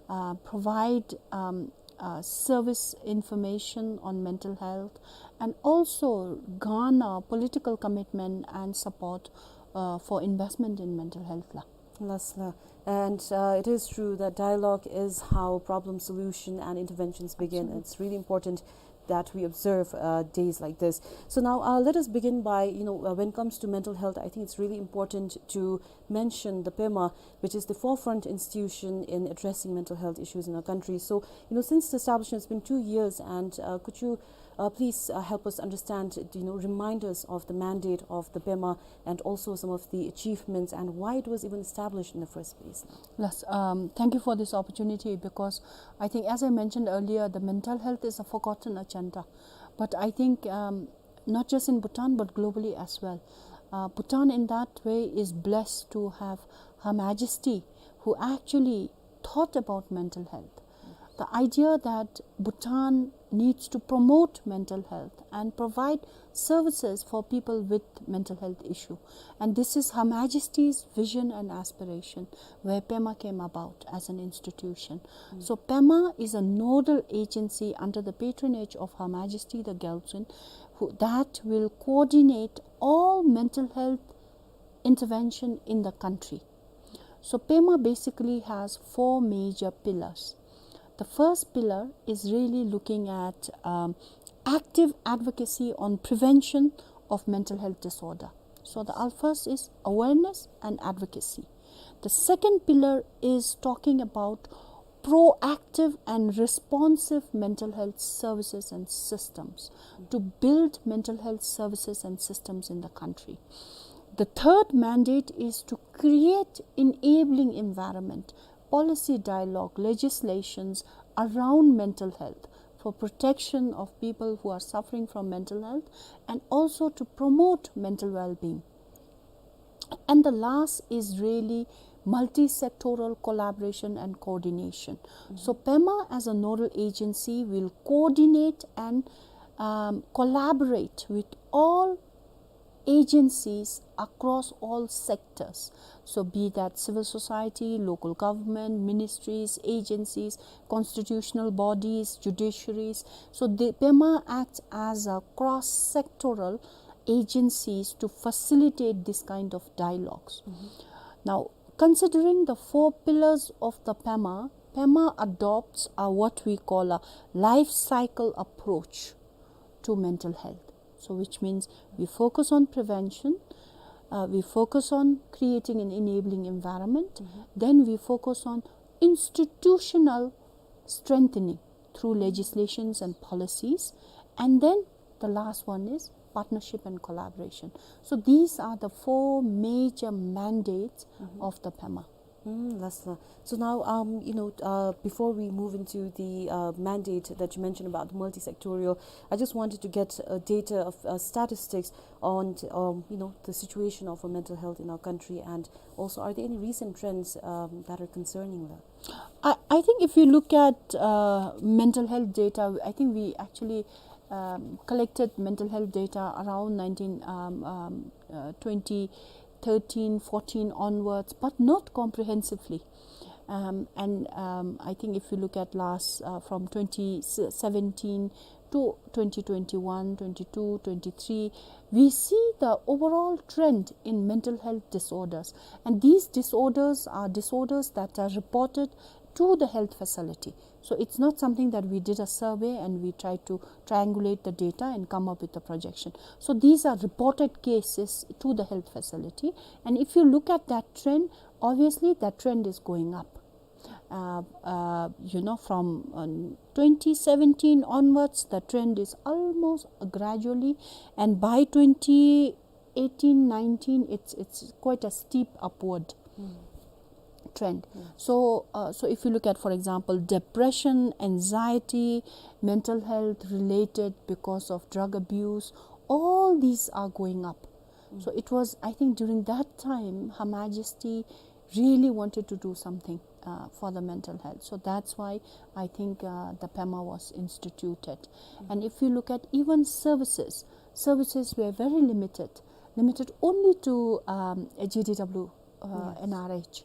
uh, provide, um, uh, service information on mental health, and also garner political commitment and support, uh, for investment in mental health la. Yes la. And, uh, it is true that dialogue is how problem solution and interventions begin. Absolutely. It's really important that we observe, uh, days like this. So now, uh, let us begin by, you know, uh, when it comes to mental health, I think it's really important to mention the PEMA, which is the forefront institution in addressing mental health issues in our country. So, you know, since the establishment, it's been two years, and, uh, could you, uh, please, uh, help us understand, you know, remind us of the mandate of the PEMA and also some of the achievements and why it was even established in the first place? Yes, um, thank you for this opportunity, because I think, as I mentioned earlier, the mental health is a forgotten agenda. But I think, um, not just in Bhutan, but globally as well. Uh, Bhutan, in that way, is blessed to have Her Majesty, who actually thought about mental health. The idea that Bhutan needs to promote mental health and provide services for people with mental health issue. And this is Her Majesty's vision and aspiration, where PEMA came about as an institution. Mm. So PEMA is a nodal agency under the patronage of Her Majesty the Gyaltsuen, who, that will coordinate all mental health intervention in the country. So PEMA basically has four major pillars. The first pillar is really looking at, um, active advocacy on prevention of mental health disorder. So the al-, first is awareness and advocacy. The second pillar is talking about proactive and responsive mental health services and systems, to build mental health services and systems in the country. The third mandate is to create enabling environment, policy dialogue, legislations around mental health for protection of people who are suffering from mental health, and also to promote mental well-being. And the last is really multi-sectoral collaboration and coordination. Mm-hmm. So PEMA, as a nodal agency, will coordinate and, um, collaborate with all agencies across all sectors. So be that civil society, local government, ministries, agencies, constitutional bodies, judiciaries. So the PEMA acts as a cross-sectoral agencies to facilitate this kind of dialogues. Mm-hmm. Now, considering the four pillars of the PEMA, PEMA adopts a, what we call a life cycle approach to mental health. So, which means we focus on prevention, uh, we focus on creating an enabling environment, then we focus on institutional strengthening through legislations and policies, and then the last one is partnership and collaboration. So, these are the four major mandates of the PEMA. Mm, last la. So now, um, you know, uh, before we move into the, uh, mandate that you mentioned about the multi-sectorial, I just wanted to get, uh, data of, uh, statistics on, um, you know, the situation of, uh, mental health in our country, and also, are there any recent trends, um, that are concerning that? I, I think if you look at, uh, mental health data, I think we actually, um, collected mental health data around nineteen, um, um, uh, twenty thirteen, fourteen onwards, but not comprehensively. Um, and, um, I think if you look at last, uh, from twenty seventeen to twenty twenty-one, twenty-two, twenty-three, we see the overall trend in mental health disorders. And these disorders are disorders that are reported to the health facility. So it's not something that we did a survey and we tried to triangulate the data and come up with a projection. So these are reported cases to the health facility. And if you look at that trend, obviously that trend is going up. Uh, uh, you know, from, um, twenty seventeen onwards, the trend is almost gradually, and by twenty eighteen nineteen, it's, it's quite a steep upward trend. So, uh, so if you look at, for example, depression, anxiety, mental health related because of drug abuse, all these are going up. So it was, I think, during that time, Her Majesty really wanted to do something, uh, for the mental health. So that's why I think, uh, the PEMA was instituted. And if you look at even services, services were very limited, limited only to, um, a J D W, uh, N R H,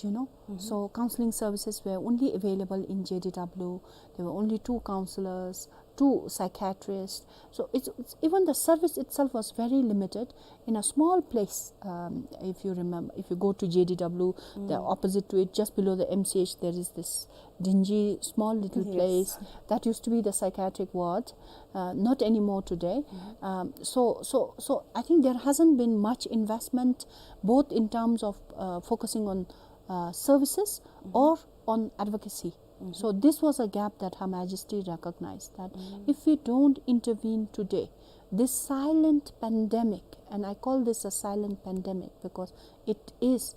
you know. So counseling services were only available in J D W. There were only two counselors, two psychiatrists. So it's, it's, even the service itself was very limited in a small place. Um, if you remember, if you go to J D W, the opposite to it, just below the M C H, there is this dingy, small little place that used to be the psychiatric ward. Uh, not anymore today. Um, so, so, so I think there hasn't been much investment, both in terms of, uh, focusing on, uh, services or on advocacy. So this was a gap that Her Majesty recognized, that if we don't intervene today, this silent pandemic, and I call this a silent pandemic because it is,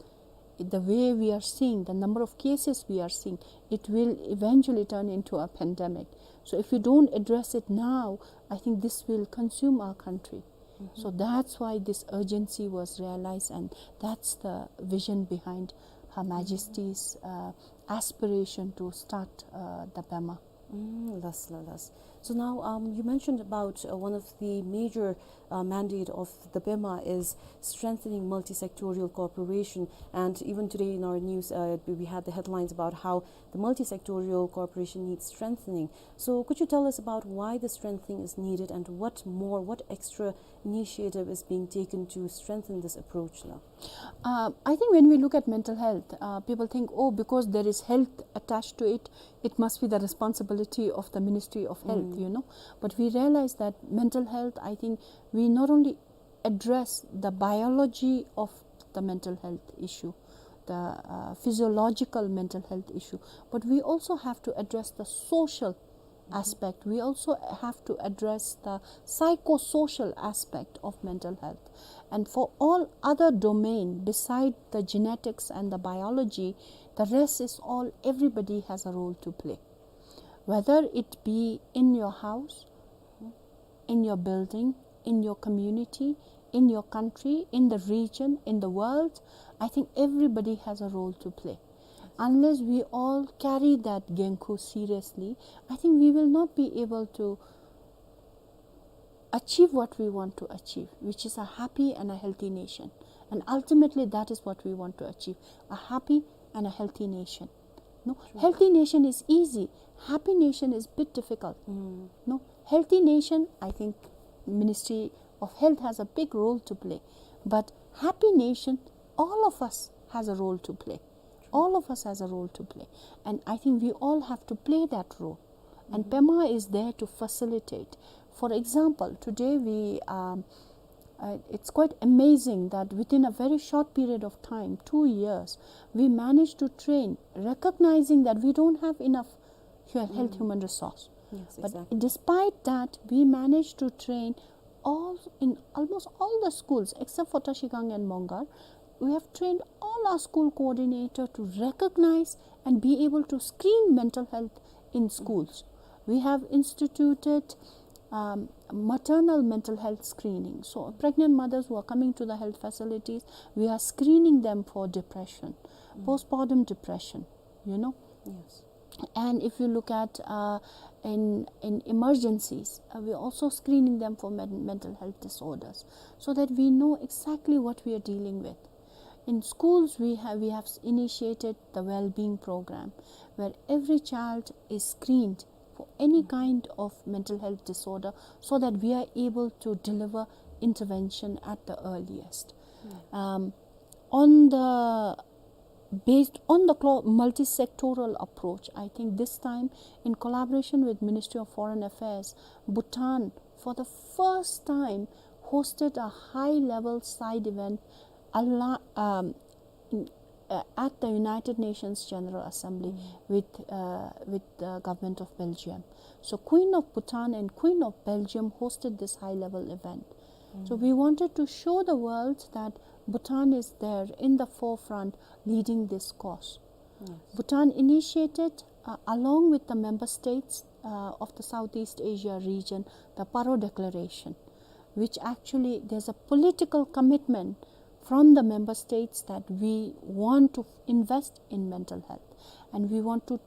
the way we are seeing, the number of cases we are seeing, it will eventually turn into a pandemic. So if we don't address it now, I think this will consume our country. So that's why this urgency was realized, and that's the vision behind Her Majesty's, uh, aspiration to start, uh, the PEMA. Mm, last la, last. So now, um, you mentioned about, uh, one of the major, uh, mandate of the PEMA is strengthening multi-sectorial cooperation. And even today in our news, uh, we, we had the headlines about how the multi-sectorial cooperation needs strengthening. So could you tell us about why the strengthening is needed and what more, what extra initiative is being taken to strengthen this approach la? Uh, I think when we look at mental health, uh, people think, "Oh, because there is health attached to it, it must be the responsibility of the Ministry of Health," you know. But we realize that mental health, I think we not only address the biology of the mental health issue, the, uh, physiological mental health issue, but we also have to address the social aspect. We also have to address the psychosocial aspect of mental health. And for all other domain beside the genetics and the biology, the rest is all, everybody has a role to play. Whether it be in your house, in your building, in your community, in your country, in the region, in the world, I think everybody has a role to play. Unless we all carry that genkhu seriously, I think we will not be able to achieve what we want to achieve, which is a happy and a healthy nation. And ultimately, that is what we want to achieve, a happy and a healthy nation. No, healthy nation is easy. Happy nation is bit difficult. No, healthy nation, I think Ministry of Health has a big role to play. But happy nation, all of us has a role to play. All of us has a role to play. And I think we all have to play that role. And PEMA is there to facilitate, For example, today we, um, uh, it's quite amazing that within a very short period of time, two years, we managed to train, recognizing that we don't have enough hu-, health human resource. Yes, but exactly. Despite that, we managed to train all, in almost all the schools except for Trashigang and Mongar. We have trained all our school coordinator to recognize and be able to screen mental health in schools. We have instituted, um, maternal mental health screening. So pregnant mothers who are coming to the health facilities, we are screening them for depression, postpartum depression, you know. Yes. And if you look at, uh, in, in emergencies, uh, we're also screening them for men-, mental health disorders, so that we know exactly what we are dealing with. In schools, we have, we have s-, initiated the well-being program, where every child is screened for any kind of mental health disorder, so that we are able to deliver intervention at the earliest. Um, on the, based on the clo-, multi-sectoral approach, I think this time, in collaboration with Ministry of Foreign Affairs, Bhutan, for the first time, hosted a high-level side event ala-, um, in, uh, at the United Nations General Assembly with, uh, with the government of Belgium. So Queen of Bhutan and Queen of Belgium hosted this high-level event. So we wanted to show the world that Bhutan is there in the forefront leading this cause. Yes. Bhutan initiated, uh, along with the member states, uh, of the Southeast Asia region, the Paro Declaration, which actually there's a political commitment from the member states that we want to invest in mental health, and we want to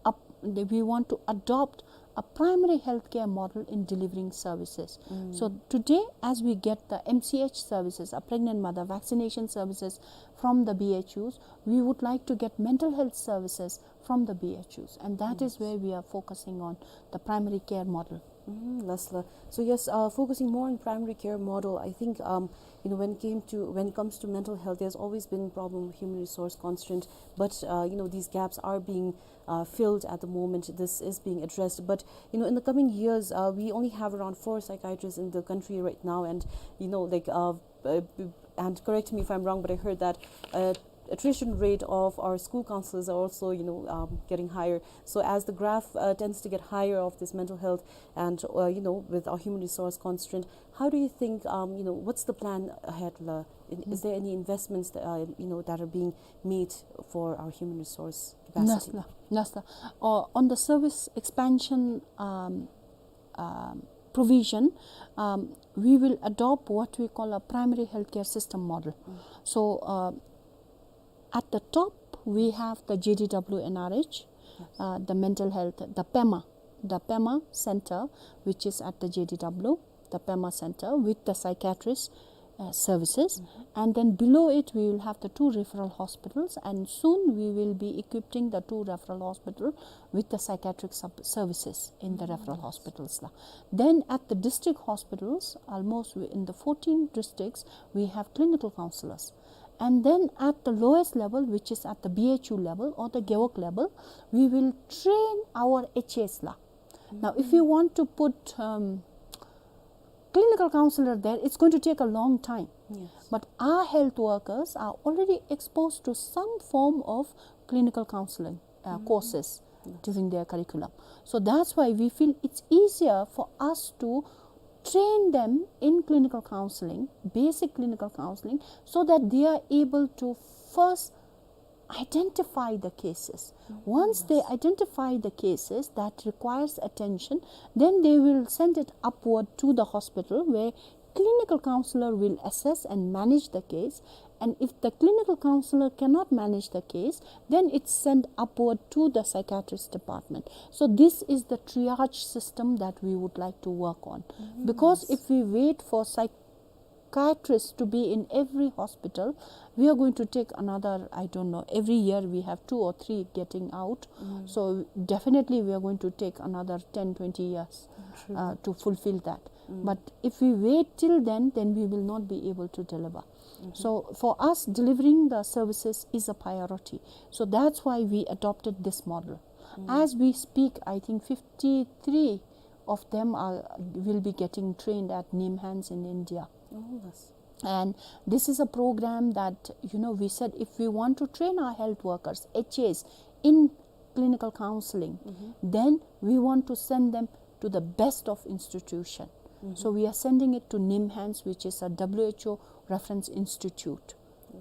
up-, we want to adopt a primary healthcare model in delivering services. So today, as we get the M C H services, a pregnant mother vaccination services from the B H Us, we would like to get mental health services from the B H Us, and that is where we are focusing on the primary care model. Mm, lasla. So yes, uh, focusing more on primary care model, I think, um, you know, when came to, when it comes to mental health, there's always been problem of human resource constraint, but, uh, you know, these gaps are being, uh, filled at the moment. This is being addressed, but, you know, in the coming years, uh, we only have around four psychiatrists in the country right now, and, you know, like, uh, uh, and correct me if I'm wrong, but I heard that, uh, attrition rate of our school counselors are also, you know, um, getting higher. So as the graph, uh, tends to get higher of this mental health and, uh, you know, with our human resource constraint, how do you think, um, you know, what's the plan ahead, la? In, is there any investments that, uh, you know, that are being made for our human resource capacity? Nasla, nasla. Uh, on the service expansion, um, um, provision, um, we will adopt what we call a primary healthcare system model. So, uh, at the top, we have the J D W N R H, uh, the mental health, the PEMA, the PEMA center, which is at the J D W, the PEMA center with the psychiatrist, uh, services. And then below it, we will have the two referral hospitals, and soon we will be equipping the two referral hospital with the psychiatric sub-, services in the referral hospitals la. Then at the district hospitals, almost we, in the fourteen districts, we have clinical counselors. And then at the lowest level, which is at the B H U level or the gewog level, we will train our H As la. Now, if you want to put, um, clinical counselor there, it's going to take a long time. Yes. But our health workers are already exposed to some form of clinical counseling, uh, courses during their curriculum. So that's why we feel it's easier for us to train them in clinical counseling, basic clinical counseling, so that they are able to first identify the cases. Once they identify the cases that requires attention, then they will send it upward to the hospital, where clinical counselor will assess and manage the case. And if the clinical counselor cannot manage the case, then it's sent upward to the psychiatrist department. So this is the triage system that we would like to work on. Because if we wait for psych- psychiatrists to be in every hospital, we are going to take another, I don't know, every year we have two or three getting out. So definitely we are going to take another ten, twenty years, uh, to fulfill that. But if we wait till then, then we will not be able to deliver. So for us, delivering the services is a priority. So that's why we adopted this model. As we speak, I think fifty-three of them are, will be getting trained at NIMHANS in India. Oh, yes. And this is a program that, you know, we said if we want to train our health workers, H As, in clinical counseling, mm-hmm, then we want to send them to the best of institution. Mm-hmm. So we are sending it to NIMHANS, which is a W H O reference institute.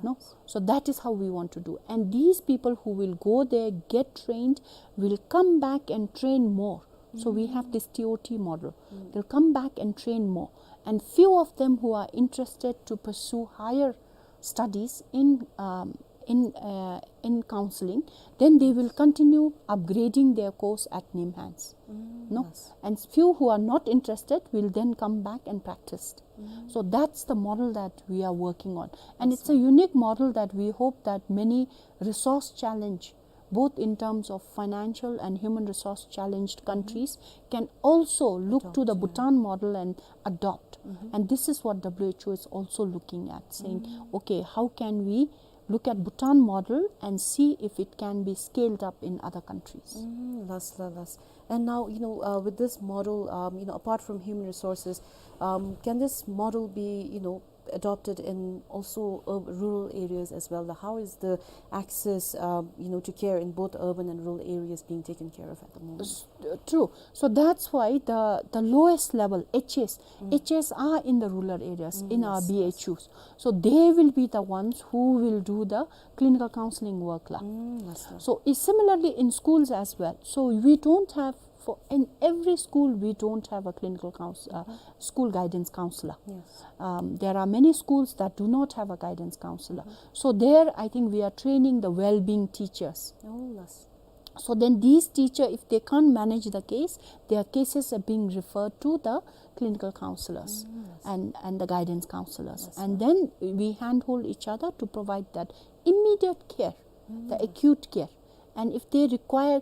No? Yes. So that is how we want to do. And these people who will go there, get trained, will come back and train more. So we have, mm, this T O T model. Mm. They'll come back and train more. And few of them who are interested to pursue higher studies in, um, in, uh, in counseling, then they will continue upgrading their course at NIMHANS. Mm, no? Yes. And few who are not interested will then come back and practice. Mm. So that's the model that we are working on. And, yes, it's a, sir, unique model that we hope that many resource challenge, both in terms of financial and human resource challenged, mm-hmm, countries, can also look to the, adopt, yeah, Bhutan model and adopt. Mm-hmm. And this is what W H O is also looking at, saying, mm, okay, how can we look at Bhutan model and see if it can be scaled up in other countries. Mm, last, la-, last. And now, you know, uh, with this model, um, you know, apart from human resources, um, can this model be, you know, adopted in also ur-, rural areas as well? How is the access, um, you know, to care in both urban and rural areas being taken care of at the moment? S-, uh, true. So that's why the, the lowest level, H As, mm, H As are in the rural areas, mm, in our, yes, yes, B H Us. So they will be the ones who will do the clinical counseling work la. Mm, yes, sir. So it's similarly in schools as well. So we don't have, for, in every school, we don't have a clinical counsel-, uh, mm-hmm, school guidance counselor. Yes. Um, there are many schools that do not have a guidance counselor. Mm-hmm. So there, I think we are training the well-being teachers. Oh, yes. So then these teacher, if they can't manage the case, their cases are being referred to the clinical counselors, mm, yes, and, and the guidance counselors. Yes, and, sir, then we handhold each other to provide that immediate care, the, mm, yes, acute care. And if they require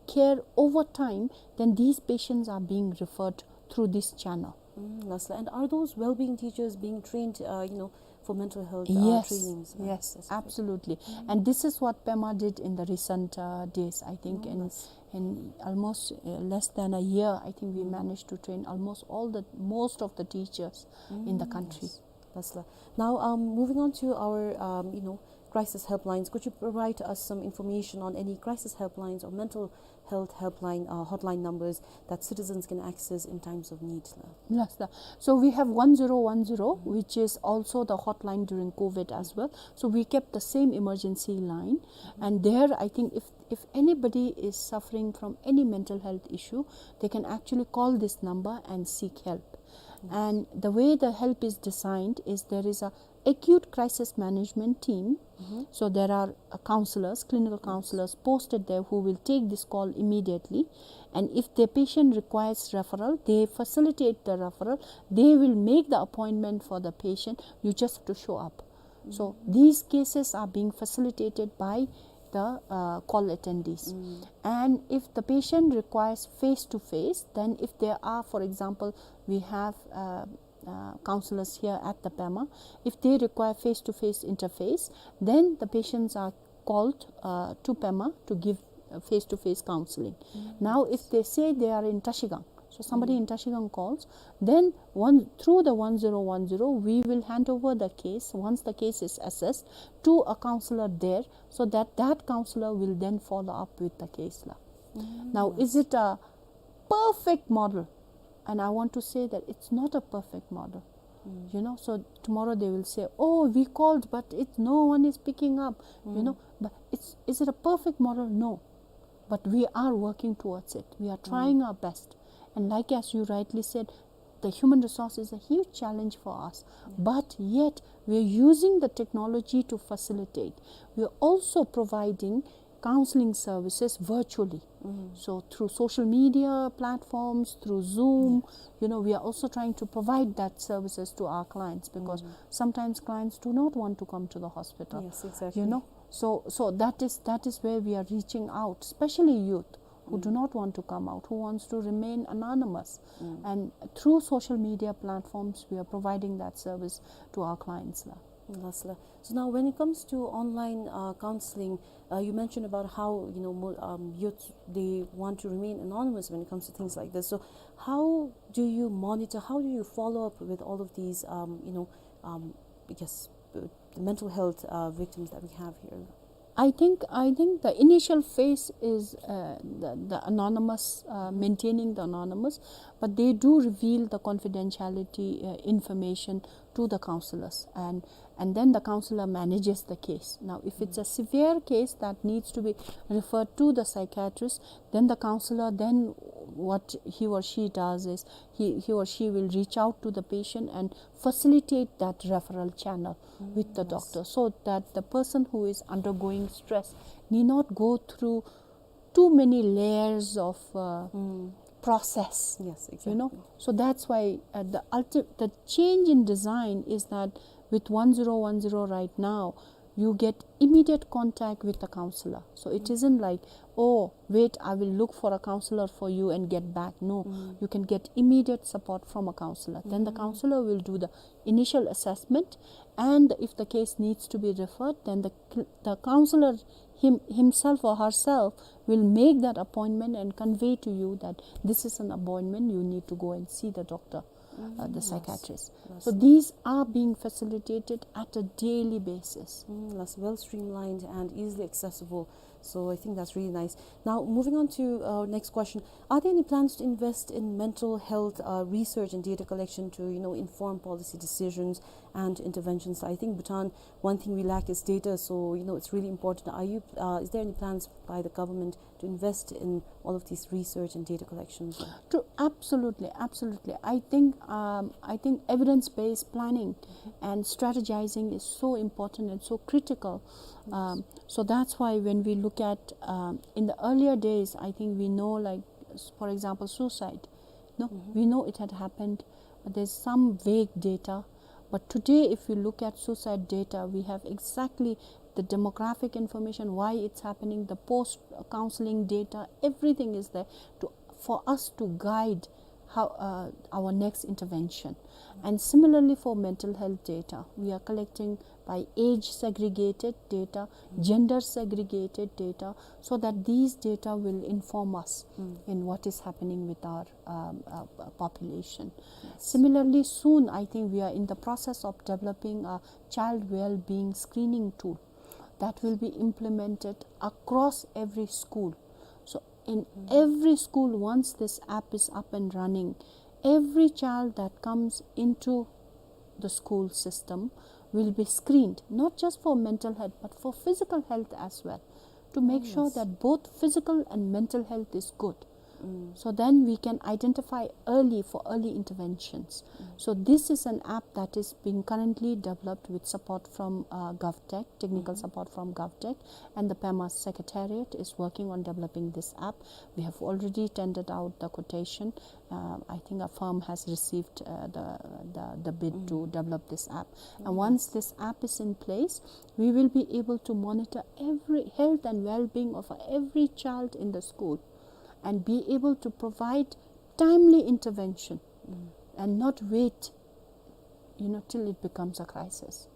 care over time, then these patients are being referred through this channel. Mm, last la-, and are those well-being teachers being trained, uh, you know, for mental health, uh, yes, trainings, uh, yes, specific, absolutely. Mm. And this is what PEMA did in the recent, uh, days, I think, oh, in, yes, in almost, uh, less than a year, I think we, mm, managed to train almost all the, most of the teachers in the, mm, country. Yes. Last la-, now, um, moving on to our, um, you know, crisis helplines, could you provide us some information on any crisis helplines or mental health helpline, uh, hotline numbers that citizens can access in times of need? Yes, sir. So we have one zero one zero, mm-hmm, which is also the hotline during COVID as well. So we kept the same emergency line. Mm-hmm. And there, I think if, if anybody is suffering from any mental health issue, they can actually call this number and seek help. Yes. And the way the help is designed is there is a acute crisis management team. Mm-hmm. So there are, uh, counselors, clinical, yes, counselors posted there who will take this call immediately. And if the patient requires referral, they facilitate the referral. They will make the appointment for the patient. You just have to show up. So, mm-hmm, these cases are being facilitated by the, uh, call attendees. Mm. And if the patient requires face-to-face, then if there are, for example, we have, uh, uh, counselors here at the PEMA. If they require face-to-face interface, then the patients are called, uh, to PEMA to give, uh, face-to-face counseling. Mm. Now, if they say they are in Trashigang, so somebody, mm, in Trashigang calls, then one, through the one zero one zero, we will hand over the case, once the case is assessed, to a counselor there, so that that counselor will then follow up with the case la. Mm, yes. Now, is it a perfect model? And I want to say that it's not a perfect model. Mm. You know, so tomorrow they will say, "Oh, we called, but it, no one is picking up." You, mm, know, but it's, is it a perfect model? No. But we are working towards it. We are, mm, trying our best. And like as you rightly said, the human resource is a huge challenge for us. Yeah. But yet, we are using the technology to facilitate. We are also providing counseling services virtually. Mm. So through social media platforms, through Zoom, yes, you know, we are also trying to provide that services to our clients because, mm, sometimes clients do not want to come to the hospital. Yes, exactly. You know, so, so that is, that is where we are reaching out, especially youth who, mm, do not want to come out, who wants to remain anonymous. Mm. And through social media platforms, we are providing that service to our clients la. Last la. So now, when it comes to online, uh, counseling, uh, you mentioned about how, you know, mo-, um, youth, they want to remain anonymous when it comes to things like this. So how do you monitor, how do you follow up with all of these, um, you know, um, I guess, uh, the mental health, uh, victims that we have here? I think, I think the initial phase is, uh, the, the anonymous, uh, maintaining the anonymous, but they do reveal the confidentiality, uh, information to the counselors, and, and then the counselor manages the case. Now, if it's a severe case that needs to be referred to the psychiatrist, then the counselor, then what he or she does is he, he or she will reach out to the patient and facilitate that referral channel with the doctor, so that the person who is undergoing stress need not go through too many layers of, uh, process. Yes, exactly. You know? So that's why, uh, the ulti-, the change in design is that with one zero one zero right now, you get immediate contact with the counselor. So it isn't like, "Oh, wait, I will look for a counselor for you and get back." No, you can get immediate support from a counselor. Then the counselor will do the initial assessment, and if the case needs to be referred, then the cl-, the counselor him-, himself or herself will make that appointment and convey to you that this is an appointment, you need to go and see the doctor, uh, the psychiatrist. So these are being facilitated at a daily basis. Mm, that's well streamlined and easily accessible. So I think that's really nice. Now, moving on to our next question. Are there any plans to invest in mental health, uh, research and data collection to, you know, inform policy decisions and interventions? I think Bhutan, one thing we lack is data, so, you know, it's really important. Are you, uh, is there any plans by the government to invest in all of these research and data collections? To, absolutely, absolutely. I think, um, I think evidence-based planning and strategizing is so important and so critical. Um, so that's why when we look at, um, in the earlier days, I think we know, like, s-, for example, suicide. No, we know it had happened, but there's some vague data. But today, if you look at suicide data, we have exactly the demographic information, why it's happening, the post-counseling data, everything is there to, for us to guide how, uh, our next intervention. And similarly for mental health data, we are collecting by age segregated data, gender segregated data, so that these data will inform us in what is happening with our, um, uh, p-, population. Similarly, soon, I think we are in the process of developing a child well-being screening tool that will be implemented across every school. So in every school, once this app is up and running, every child that comes into the school system will be screened, not just for mental health, but for physical health as well, to make sure that both physical and mental health is good. So then we can identify early for early interventions. So this is an app that is being currently developed with support from, uh, GovTech, technical support from GovTech, and the Pema Secretariat is working on developing this app. We have already tendered out the quotation. Uh, I think a firm has received, uh, the, the, the bid to develop this app. And once this app is in place, we will be able to monitor every health and well-being of every child in the school and be able to provide timely intervention and not wait, you know, till it becomes a crisis.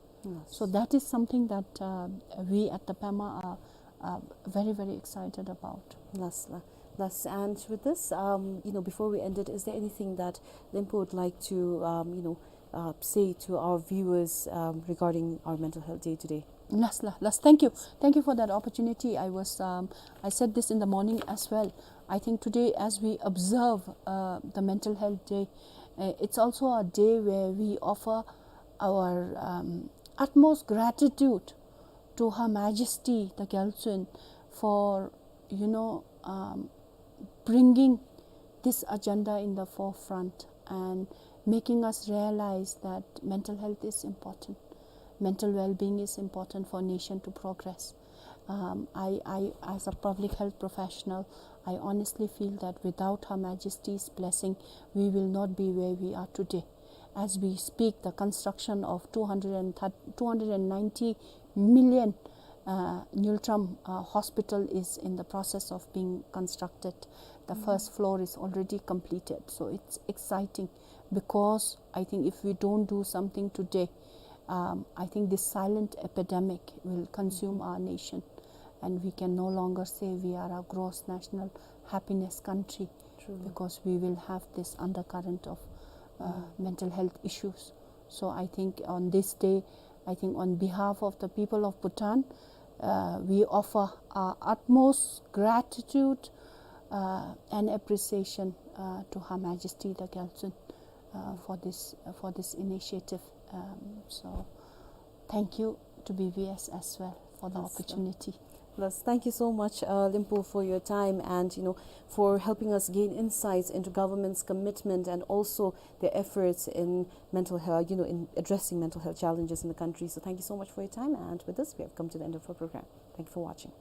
So that is something that, uh, we at the Pema are, uh, very, very excited about. Last, la-, last, and with this, um, you know, before we end it, is there anything that Lempo would like to, um, you know, uh, say to our viewers, um, regarding our Mental Health Day today? Last, la-, last, thank you. Thank you for that opportunity. I was, um, I said this in the morning as well. I think today, as we observe, uh, the Mental Health Day, uh, it's also a day where we offer our, um, utmost gratitude to Her Majesty the Gyaltsuen for, you know, um, bringing this agenda in the forefront and making us realize that mental health is important. Mental well-being is important for a nation to progress. Um, I, I, as a public health professional, I honestly feel that without Her Majesty's blessing, we will not be where we are today. As we speak, the construction of two hundred and thirty, two hundred and ninety million, uh, Ngultrum, uh, hospital is in the process of being constructed. The first floor is already completed. So it's exciting because I think if we don't do something today, Um, I think this silent epidemic will consume our nation, and we can no longer say we are a gross national happiness country. True. Because we will have this undercurrent of, uh, mental health issues. So I think on this day, I think on behalf of the people of Bhutan, uh, we offer our utmost gratitude, uh, and appreciation, uh, to Her Majesty the Gyaltsuen, uh, for this, uh, for this initiative. Um, so thank you to B B S as well for the opportunity. Yes, thank you so much, uh, Limpu, for your time and, you know, for helping us gain insights into government's commitment and also their efforts in mental health, you know, in addressing mental health challenges in the country. So thank you so much for your time, and with this, we have come to the end of our program. Thank you for watching.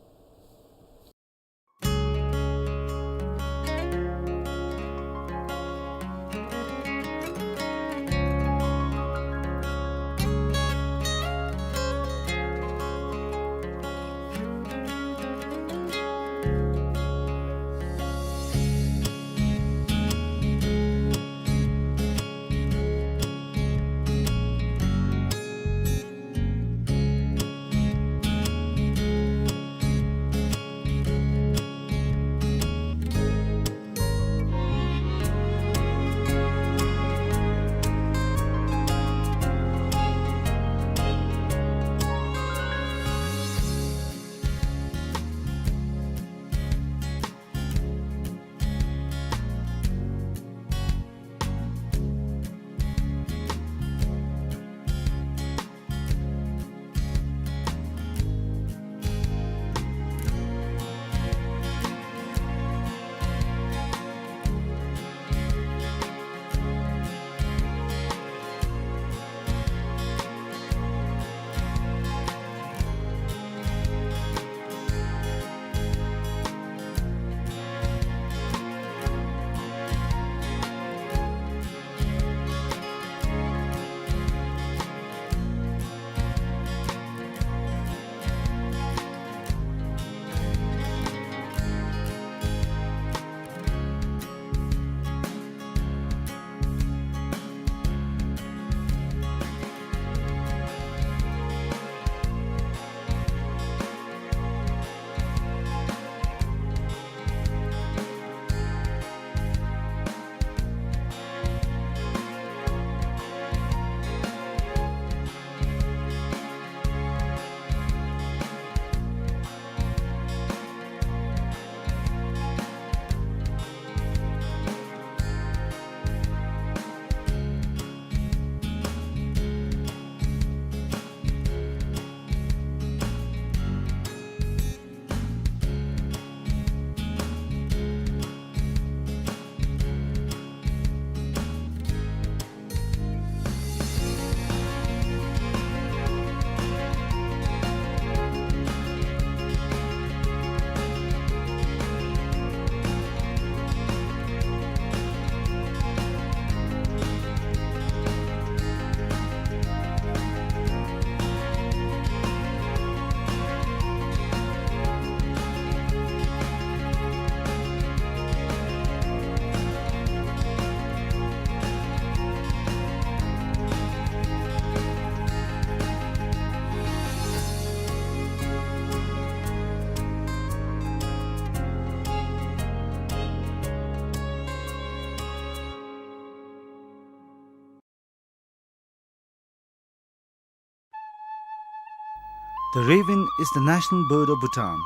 The raven is the national bird of Bhutan.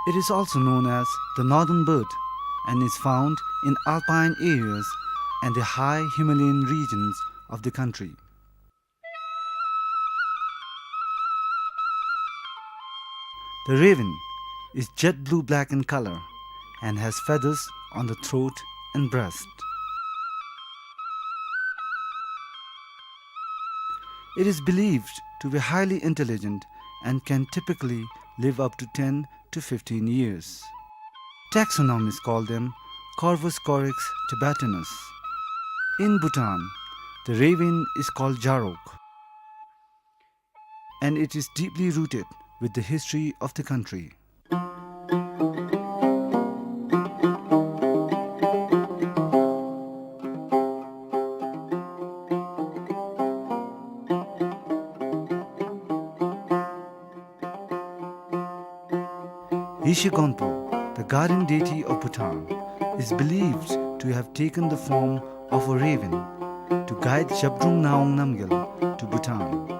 It is also known as the northern bird and is found in alpine areas and the high Himalayan regions of the country. The raven is jet blue black in color and has feathers on the throat and breast. It is believed to be highly intelligent and can typically live up to ten to fifteen years. Taxonomists call them Corvus corax tibetanus. In Bhutan, the raven is called jarok, and it is deeply rooted with the history of the country. Yeshe Gonpo, the guardian deity of Bhutan, is believed to have taken the form of a raven to guide Zhabdrung Ngawang Namgyal to Bhutan.